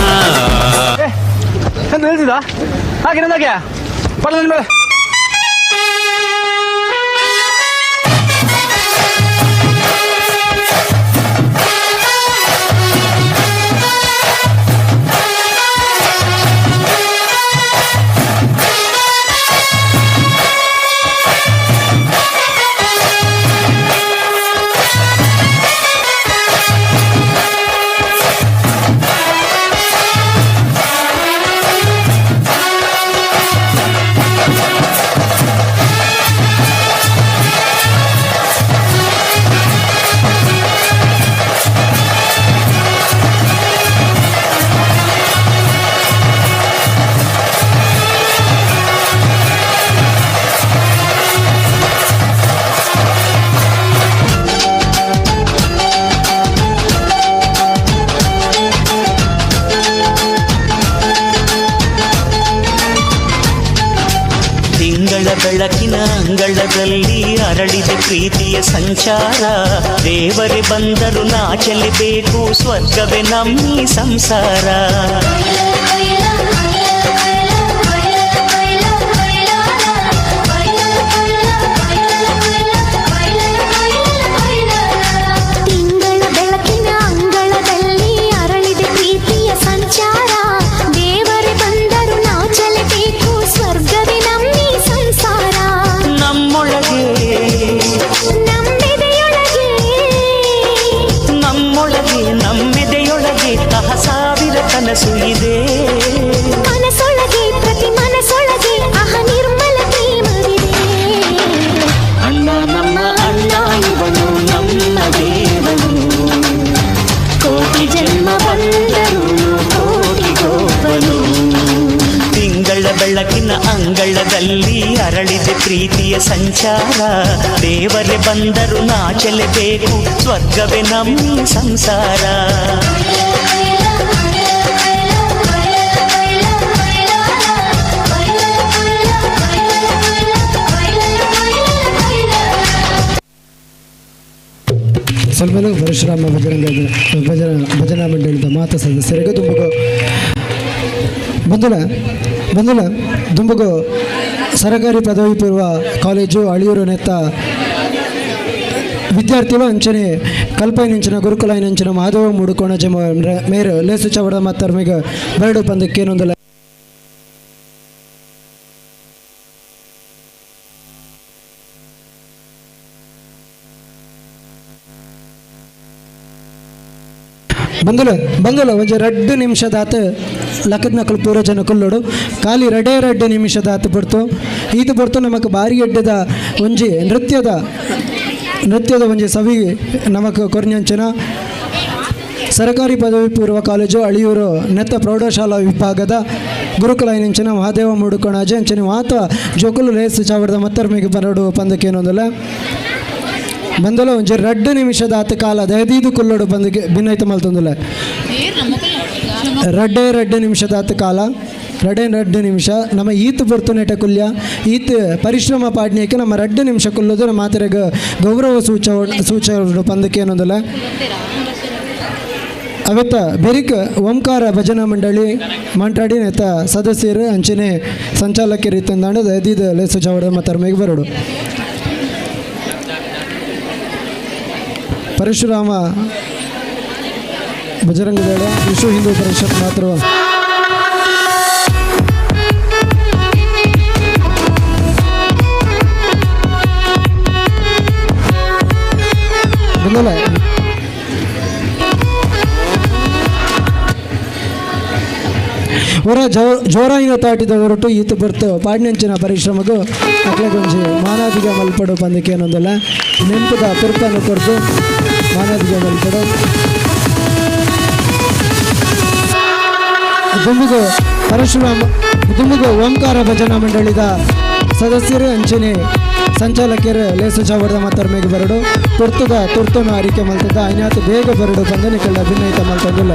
ಎಂತ ಹೇಳ್ತಿದ್ದ ಹಾಗೆ ನಂದಾಗೆ ಪಡ ಮೇಲೆ. ತಿಂಗಳ ಬೆಳಕಿನ ಅಂಗಳದಲ್ಲಿ ಅರಳಿದೆ ಪ್ರೀತಿಯ ಸಂಚಾರ. ದೇವರೇ ಬಂದರು ನಾಚಲೇಬೇಕು, ಸ್ವರ್ಗವೇ ನಮ್ಮಿ ಸಂಸಾರ. ತಿಂಗಳ ಬೆಳಕಿನ ಅಂಗಳದಲ್ಲಿ ಅರಳಿದೆ ಪ್ರೀತಿಯ ಸಂಚಾರ. ದೇವರೇ ಬಂದರು ನಾಚಲೇಬೇಕು, ಸ್ವರ್ಗವೇ ನಮ್ಮಿ ಸಂಸಾರ. ನಮ್ಮೊಳಗೆ ನಮ್ಮೆದೆಯೊಳಗೆ ನಮ್ಮೊಳಗೆ ನಮ್ಮೆದೆಯೊಳಗೆ ತಹ ಸಾವಿರ ಕನಸು ಇದೆ. ಮನಸೊಳಗೆ ಪ್ರತಿ ಮನಸೊಳಗೆ ಅಹ ನಿರ್ಮಲ ಪ್ರೇಮವಿದೆ. ಅಣ್ಣ ನಮ್ಮ ಅಣ್ಣ ಇವನು ನಮ್ಮ ದೇವನು, ಕೋಟಿ ಜನ್ಮ ಬಂದರು ಕೋಟಿ ಗೋಪನು. ತಿಂಗಳ ಬೆಳಕಿನ ಅಂಗಳದಲ್ಲಿ ಅರಳಿದೆ ಪ್ರೀತಿಯ ಸಂಚಾರ. ದೇವರೇ ಬಂದರು ನಾಚಲೇಬೇಕು, ಸ್ವರ್ಗವೇ ನಮ್ಮ ಸಂಸಾರ. ಸ್ವಲ್ಪ ಪರಶುರಾಮ ಬಜರಂಗ ಭಜನಾ ಮಂಡಳಿದ ಮಾತಾ ಸದಸ್ಯರಿಗೆ ದುಂಬುಗು ಬಂಧುಲ ಬಂಧುಲ ದುಂಬುಗು ಸರಕಾರಿ ಪದವಿ ಪೂರ್ವ ಕಾಲೇಜು ಅಳಿಯೂರು ನೆತ್ತ ವಿದ್ಯಾರ್ಥಿಗಳು ಅಂಚನೆ ಕಲ್ಪೈನಂಚಿನ ಗುರುಕುಲೈನಂಚಿನ ಮಾಧವ ಮುಡುಕೋಣ ಜಮ ಮೇರು ಲೇಸು ಚವಡ ಮತ್ತರ್ಮಿಗ ಬರಡು ಪಂದಕ್ಕೇನೊಂದು ಬಂದುಲ ಬಂದುಲ ಒಂಜಿ ರಡ್ಡು ನಿಮಿಷದಾತ ಲಕ್ಕದ ನಕಲು ಪೂರ ಜನ ಕುಲ್ಲೋಡು ಖಾಲಿ ರಡೇ ರಡ್ಡು ನಿಮಿಷದಾತ ಪೊರ್ತು ಈತ ಪೊರ್ತು ನಮಕ್ ಬಾರಿ ಎಡ್ಡೆದ ಒಂಜಿ ನೃತ್ಯದ ನೃತ್ಯದ ಒಂಜಿ ಸವಿ ನಮಕ್ ಕೊರ್ನಂಚಿನ ಸರಕಾರಿ ಪದವಿ ಪೂರ್ವ ಕಾಲೇಜು ಅಳಿಯೂರು ನೆತ್ತ ಪ್ರೌಢಶಾಲಾ ವಿಭಾಗದ ಗುರುಕುಲ ಐನಂಚಿನ ಮಹಾದೇವ ಮುಡುಕೊಣಾಜೆ ಅಂಚನೆ ಮಾತ ಜೋಕುಲು ಲೇಸು ಚಾವಡದ ಮತ್ತರ್ಮಿಗೆ ಬರಡು ಪಂದಕ್ಕೇನೊಂದಲ್ಲ ಬಂದಲ ಒಂಜಿ ರಡ್ಡು ನಿಮಿಷದ ಆತ ಕಾಲ ದಯದೀದು ಕುಲ್ಲೋಡು ಬಂದಿಗೆ ಭಿನ್ನೈತ ಮಲ್ತೊಂದುಲ್ಲ ರಡ್ಡೇ ರಡ್ಡು ನಿಮಿಷದ ಆತ ಕಾಲ ರಡ್ಡೇ ರಡ್ಡು ನಿಮಿಷ ನಮ್ಮ ಈತ ಬರ್ತುನೆಟ ಕುಲ್ಯ ಈತ ಪರಿಶ್ರಮ ಪಾಡ್ನಿಯಕ್ಕೆ ನಮ್ಮ ರಡ್ಡು ನಿಮಿಷ ಕುಲ್ಲೋದು ನಮ್ಮ ಮಾತೆರೆಗ್ ಗೌರವ ಸೂಚ ಸೂಚ ಪಂದಕ್ಕೇನೊಂದಲ್ಲ. ಅವತ್ತ ಬೆರಿಕ್ ಓಂಕಾರ ಭಜನಾ ಮಂಡಳಿ ಮಾಂಟಾಡಿ ನೆತ್ತ ಸದಸ್ಯರು ಅಂಚನೆ ಸಂಚಾಲಕರು ಇತ್ತಂದಾಂಡ ದಯದೀದ ಲೇಸು ಚಾವಡ ಮತ್ತರ್ಮೆಗೆ ಬರೋಡು. ಪರಶುರಾಮ ಬಜರಂಗದಳ ವಿಶ್ವ ಹಿಂದೂ ಪರಿಷತ್ ಮಾತ್ರ ಬಂದಲ್ಲ. ಹೊರ ಜೋರಾಯಿನ ತಾಟಿದ ಹೊರಟು ಈತ ಬರ್ತು ಪಾಡ್ನಂಚಿನ ಪರಿಶ್ರಮಗೂ ಅಕ್ಲೆಗೊಂಜಿ ಮಾನಾದಿಗೆ ಮಲ್ಪಡು ಪಂದಕ್ಕೇನೊಂದಲ್ಲ ನೆಂಪುದ ಪುರ್ಪನ್ನು ಕೊಡ್ದು ಮಾನಾದಿಗೆ ಮಲ್ಪಡು ದುಂಬುಗು ಪರಶುರಾಮ ದುಂಬುಗು ಓಂಕಾರ ಭಜನಾ ಮಂಡಳಿದ ಸದಸ್ಯರು ಅಂಚನೆ ಸಂಚಾಲಕರು ಲೇಸು ಚಾವಡದ ಮತ್ತರ್ಮೆಗೆ ಬರಡು ತುರ್ತುದ ತುರ್ತುನ ಅರಿಕೆ ಮಲ್ತದ ಐನಾತು ಬೇಗ ಬರಡು ಬಂದನಿಕೆಲ್ಲ ಭಿನ್ನೈತ ಮಲ್ತಂದಿಲ್ಲ.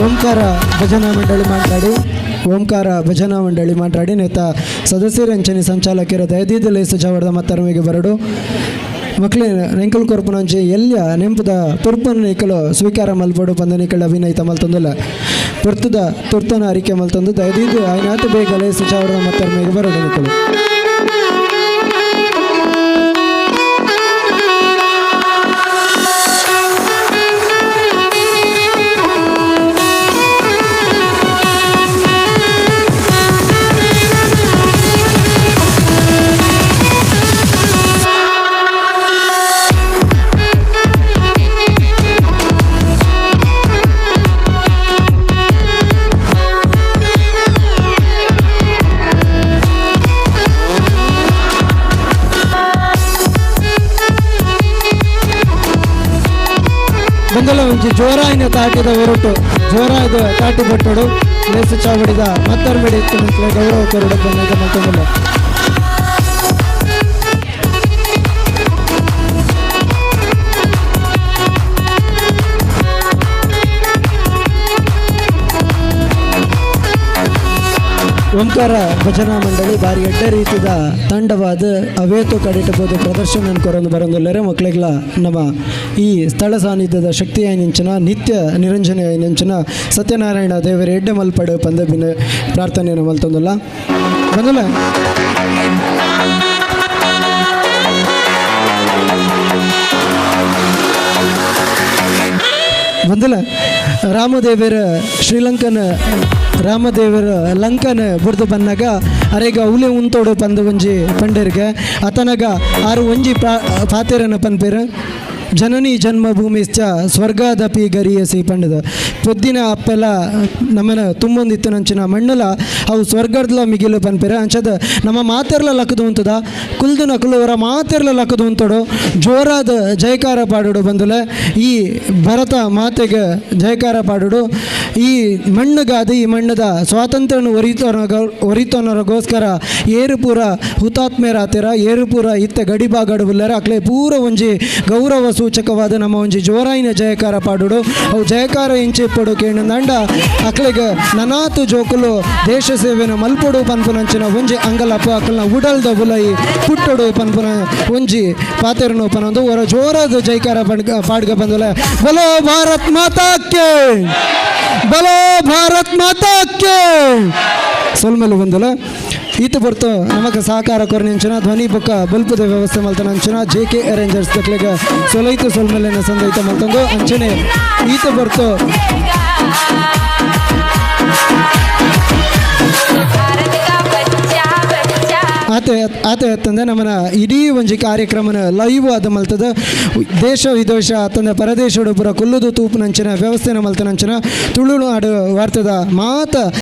ಓಂಕಾರ ಭಜನಾ ಮಂಡಳಿ ಮಾತಾಡಿ ಓಂಕಾರ ಭಜನಾ ಮಂಡಳಿ ಮಾತಾಡಿ ನೇತ ಸದಸ್ಯರಂಚನೆ ಸಂಚಾಲಕರ ದಯದೀದ ಲೇಸು ಚಾವಡದ ಮತ್ತರ್ಮೆಗೆ ಬರಡು ಮಕ್ಕಳೇ ನೆಂಕಲ್ ಕೊರ್ಪುನಂಚೆ ಎಲ್ಲಿಯ ನೆಂಪುದ ಪುರ್ಪನ ನಿಕಲು ಸ್ವೀಕಾರ ಮಲ್ಪಡು ಪಂದನಿಕಳ ಅಭಿನಯಿತ ಮಲ್ತಂದಿಲ್ಲ ಪುರ್ತದ ತುರ್ತನ ಅರಿಕೆ ಮಲ್ತಂದು ದಯದೀದು ಆಯ್ನಾತ ಬೇಗ ಲೇಸು ಚಾವಡದ ಮತ್ತರ್ಮೆಗೆ ಬರಡು ನಿಕಲು. ಬಂದಲ ಒಂಜಿ ಜೋರಾಯಿನ ತಾಟಿದ ಹೊರಟು ಜೋರಾದ ತಾಟಿ ಬಟ್ಟಡು ಲೇಸು ಚಾವಡಿದ ಮತ್ತರ್ಮೆಡಿ ಇತ್ತು ಗೌರವ ಕೊರಡು ಬಂದ ಮತ್ತೊಂದಿಲ್ಲ. ಓಂಕಾರ ಭಜನಾ ಮಂಡಳಿ ಭಾರಿ ಎಡ್ಡ ರೀತಿದ ತಂಡವಾದ ಅವೇತು ಕಡಿಟಬಹುದು ಪ್ರದರ್ಶನ ಕೊರೊಂದು ಬರೊಂದುಲ್ಲೆರೆ ಮಕ್ಕಳಿಗ್ಲ ನಮ್ಮ ಈ ಸ್ಥಳ ಸಾನ್ನಿಧ್ಯದ ಶಕ್ತಿಯ ನಿಂಚನ ನಿತ್ಯ ನಿರಂಜನೆಯ ನಿಂಚನ ಸತ್ಯನಾರಾಯಣ ದೇವರ ಎಡ್ಡೆ ಮಲ್ಪಡು ಪಂದಬಿನ ಪ್ರಾರ್ಥನೆಯನ್ನು ಮಲ್ತೊಂದಲ್ಲ ಬಂದಲ್ಲ. ಬಂದಲ್ಲ ರಾಮದೇವರ ಶ್ರೀಲಂಕನ ರಾಮದೇವರ ಲಂಕನ ಬುಡ್ದು ಬನ್ನಾಗ ಅರೆಗ ಉಲೆ ಉಂತೋಡು ಪಂದು ಒಂಜಿ ಪಂಡೇರ್ಗೆ ಅತನಗ ಆರು ಒಂಜಿ ಪಾತೆರನ ಪನ್ಪೇರು ಜನನಿ ಜನ್ಮಭೂಮಿಶ್ಚ ಸ್ವರ್ಗಾದಪಿ ಗರಿಯಸಿ ಪಂಡದ ಪೊದ್ದಿನ ಅಪ್ಪೆಲ್ಲ ನಮ್ಮನ ತುಂಬೊಂದಿತ್ತು ನಂಚಿನ ಮಣ್ಣಲ ಅವು ಸ್ವರ್ಗಡ್ಲ ಮಿಗಿಲು ಪನ್ಪೇರ ಅಂಚದ ನಮ್ಮ ಮಾತೆರ್ಲ ಲಕ್ಕದು ಉಂತದ ಕುಲ್ದು ನಕಲು ಅವರ ಮಾತೆರ್ಲ ಲಕ್ಕದು ಉಂತೋಡು ಜೋರಾದ ಜಯಕಾರ ಪಾಡುಡು ಬಂದುಲೆ ಈ ಭರತ ಮಾತೆಗೆ ಜಯಕಾರ ಪಾಡುಡು ಈ ಮಣ್ಣುಗಾದ ಈ ಮಣ್ಣದ ಸ್ವಾತಂತ್ರ್ಯನ ಒರಿತನರಿಗೋಸ್ಕರ ಏರು ಪೂರ ಹುತಾತ್ಮರಾತಿರ ಏರು ಪೂರ ಇತ್ತ ಗಡಿಬಾಗಡುಬುಲ್ಲರ ಅಕ್ಲೆ ಪೂರ ಒಂಜಿ ಗೌರವ ಸೂಚಕವಾದ ನಮ್ಮ ಒಂಜಿ ಜೋರಾಯಿನ ಜಯಕಾರ ಪಾಡುಡು ಅವು ಜಯಕಾರ ಇಂಚಿಪ್ಪಡು ಕೇಣಂದಂಡ ಅಕ್ಲೆಗೆ ನನಾತು ಜೋಕುಲು ದೇಶ ಸೇವೆನ ಮಲ್ಪೊಡು ಪನ್ಪುನಂಚಿನ ಒಂಜಿ ಅಂಗಲಪ್ಪ ಅಕ್ಲನ ಉಡಲ್ದ ಬುಲೈ ಪುಟ್ಟೊಡು ಪನ್ಪುನ ಒಂಜಿ ಪಾತೆರನು ಪನೊಂದು ಹೊರ ಜೋರಾದ ಜಯಕಾರ ಪಾಡ್ಗ ಬಂದುಲೆ ಬಲೋ ಭಾರತ್ ಮಾತಾಕ್ಕೆ ಬಲೋ ಭಾರತ್ ಮಾತಾಕ್ಕೆ ಸೊಲ್ಮೆಲು ಬಂದಲ ಈತ ಬರ್ತು ನಮಗ ಸಹಕಾರ ಕೊರನಿಂಚನ ಧ್ವನಿ ಬೊಕ್ಕ ಬಲ್ಪದ ವ್ಯವಸ್ಥೆ ಮಲ್ತನ ಅಂಚನ J K arrangers ತಕ್ಲೆಗ ಸೊಲೈತು ಸೊಲ್ಮೆಲೆನ ಸಂದೈತ ಮಲ್ತಂದು ಅಂಚನೆ ಈತ ಬರ್ತು ಆತ ಆತ ಅಂತಂದೆ ನಮ್ಮನ ಇಡೀ ಒಂಜಿ ಕಾರ್ಯಕ್ರಮನ ಲೈವ್ ಆದ ಮಲ್ತದ ದೇಶ ವಿದೇಶ ಆತಂದೆ ಪರದೇಶಡು ಪೂರ ಕುಲ್ಲುದು ತೂಪುನಂಚಿನ ವ್ಯವಸ್ಥೆನ ಮಲ್ತನಂಚಿನ ತುಳುನಾಡು ವಾರ್ತದ ಮಾತ.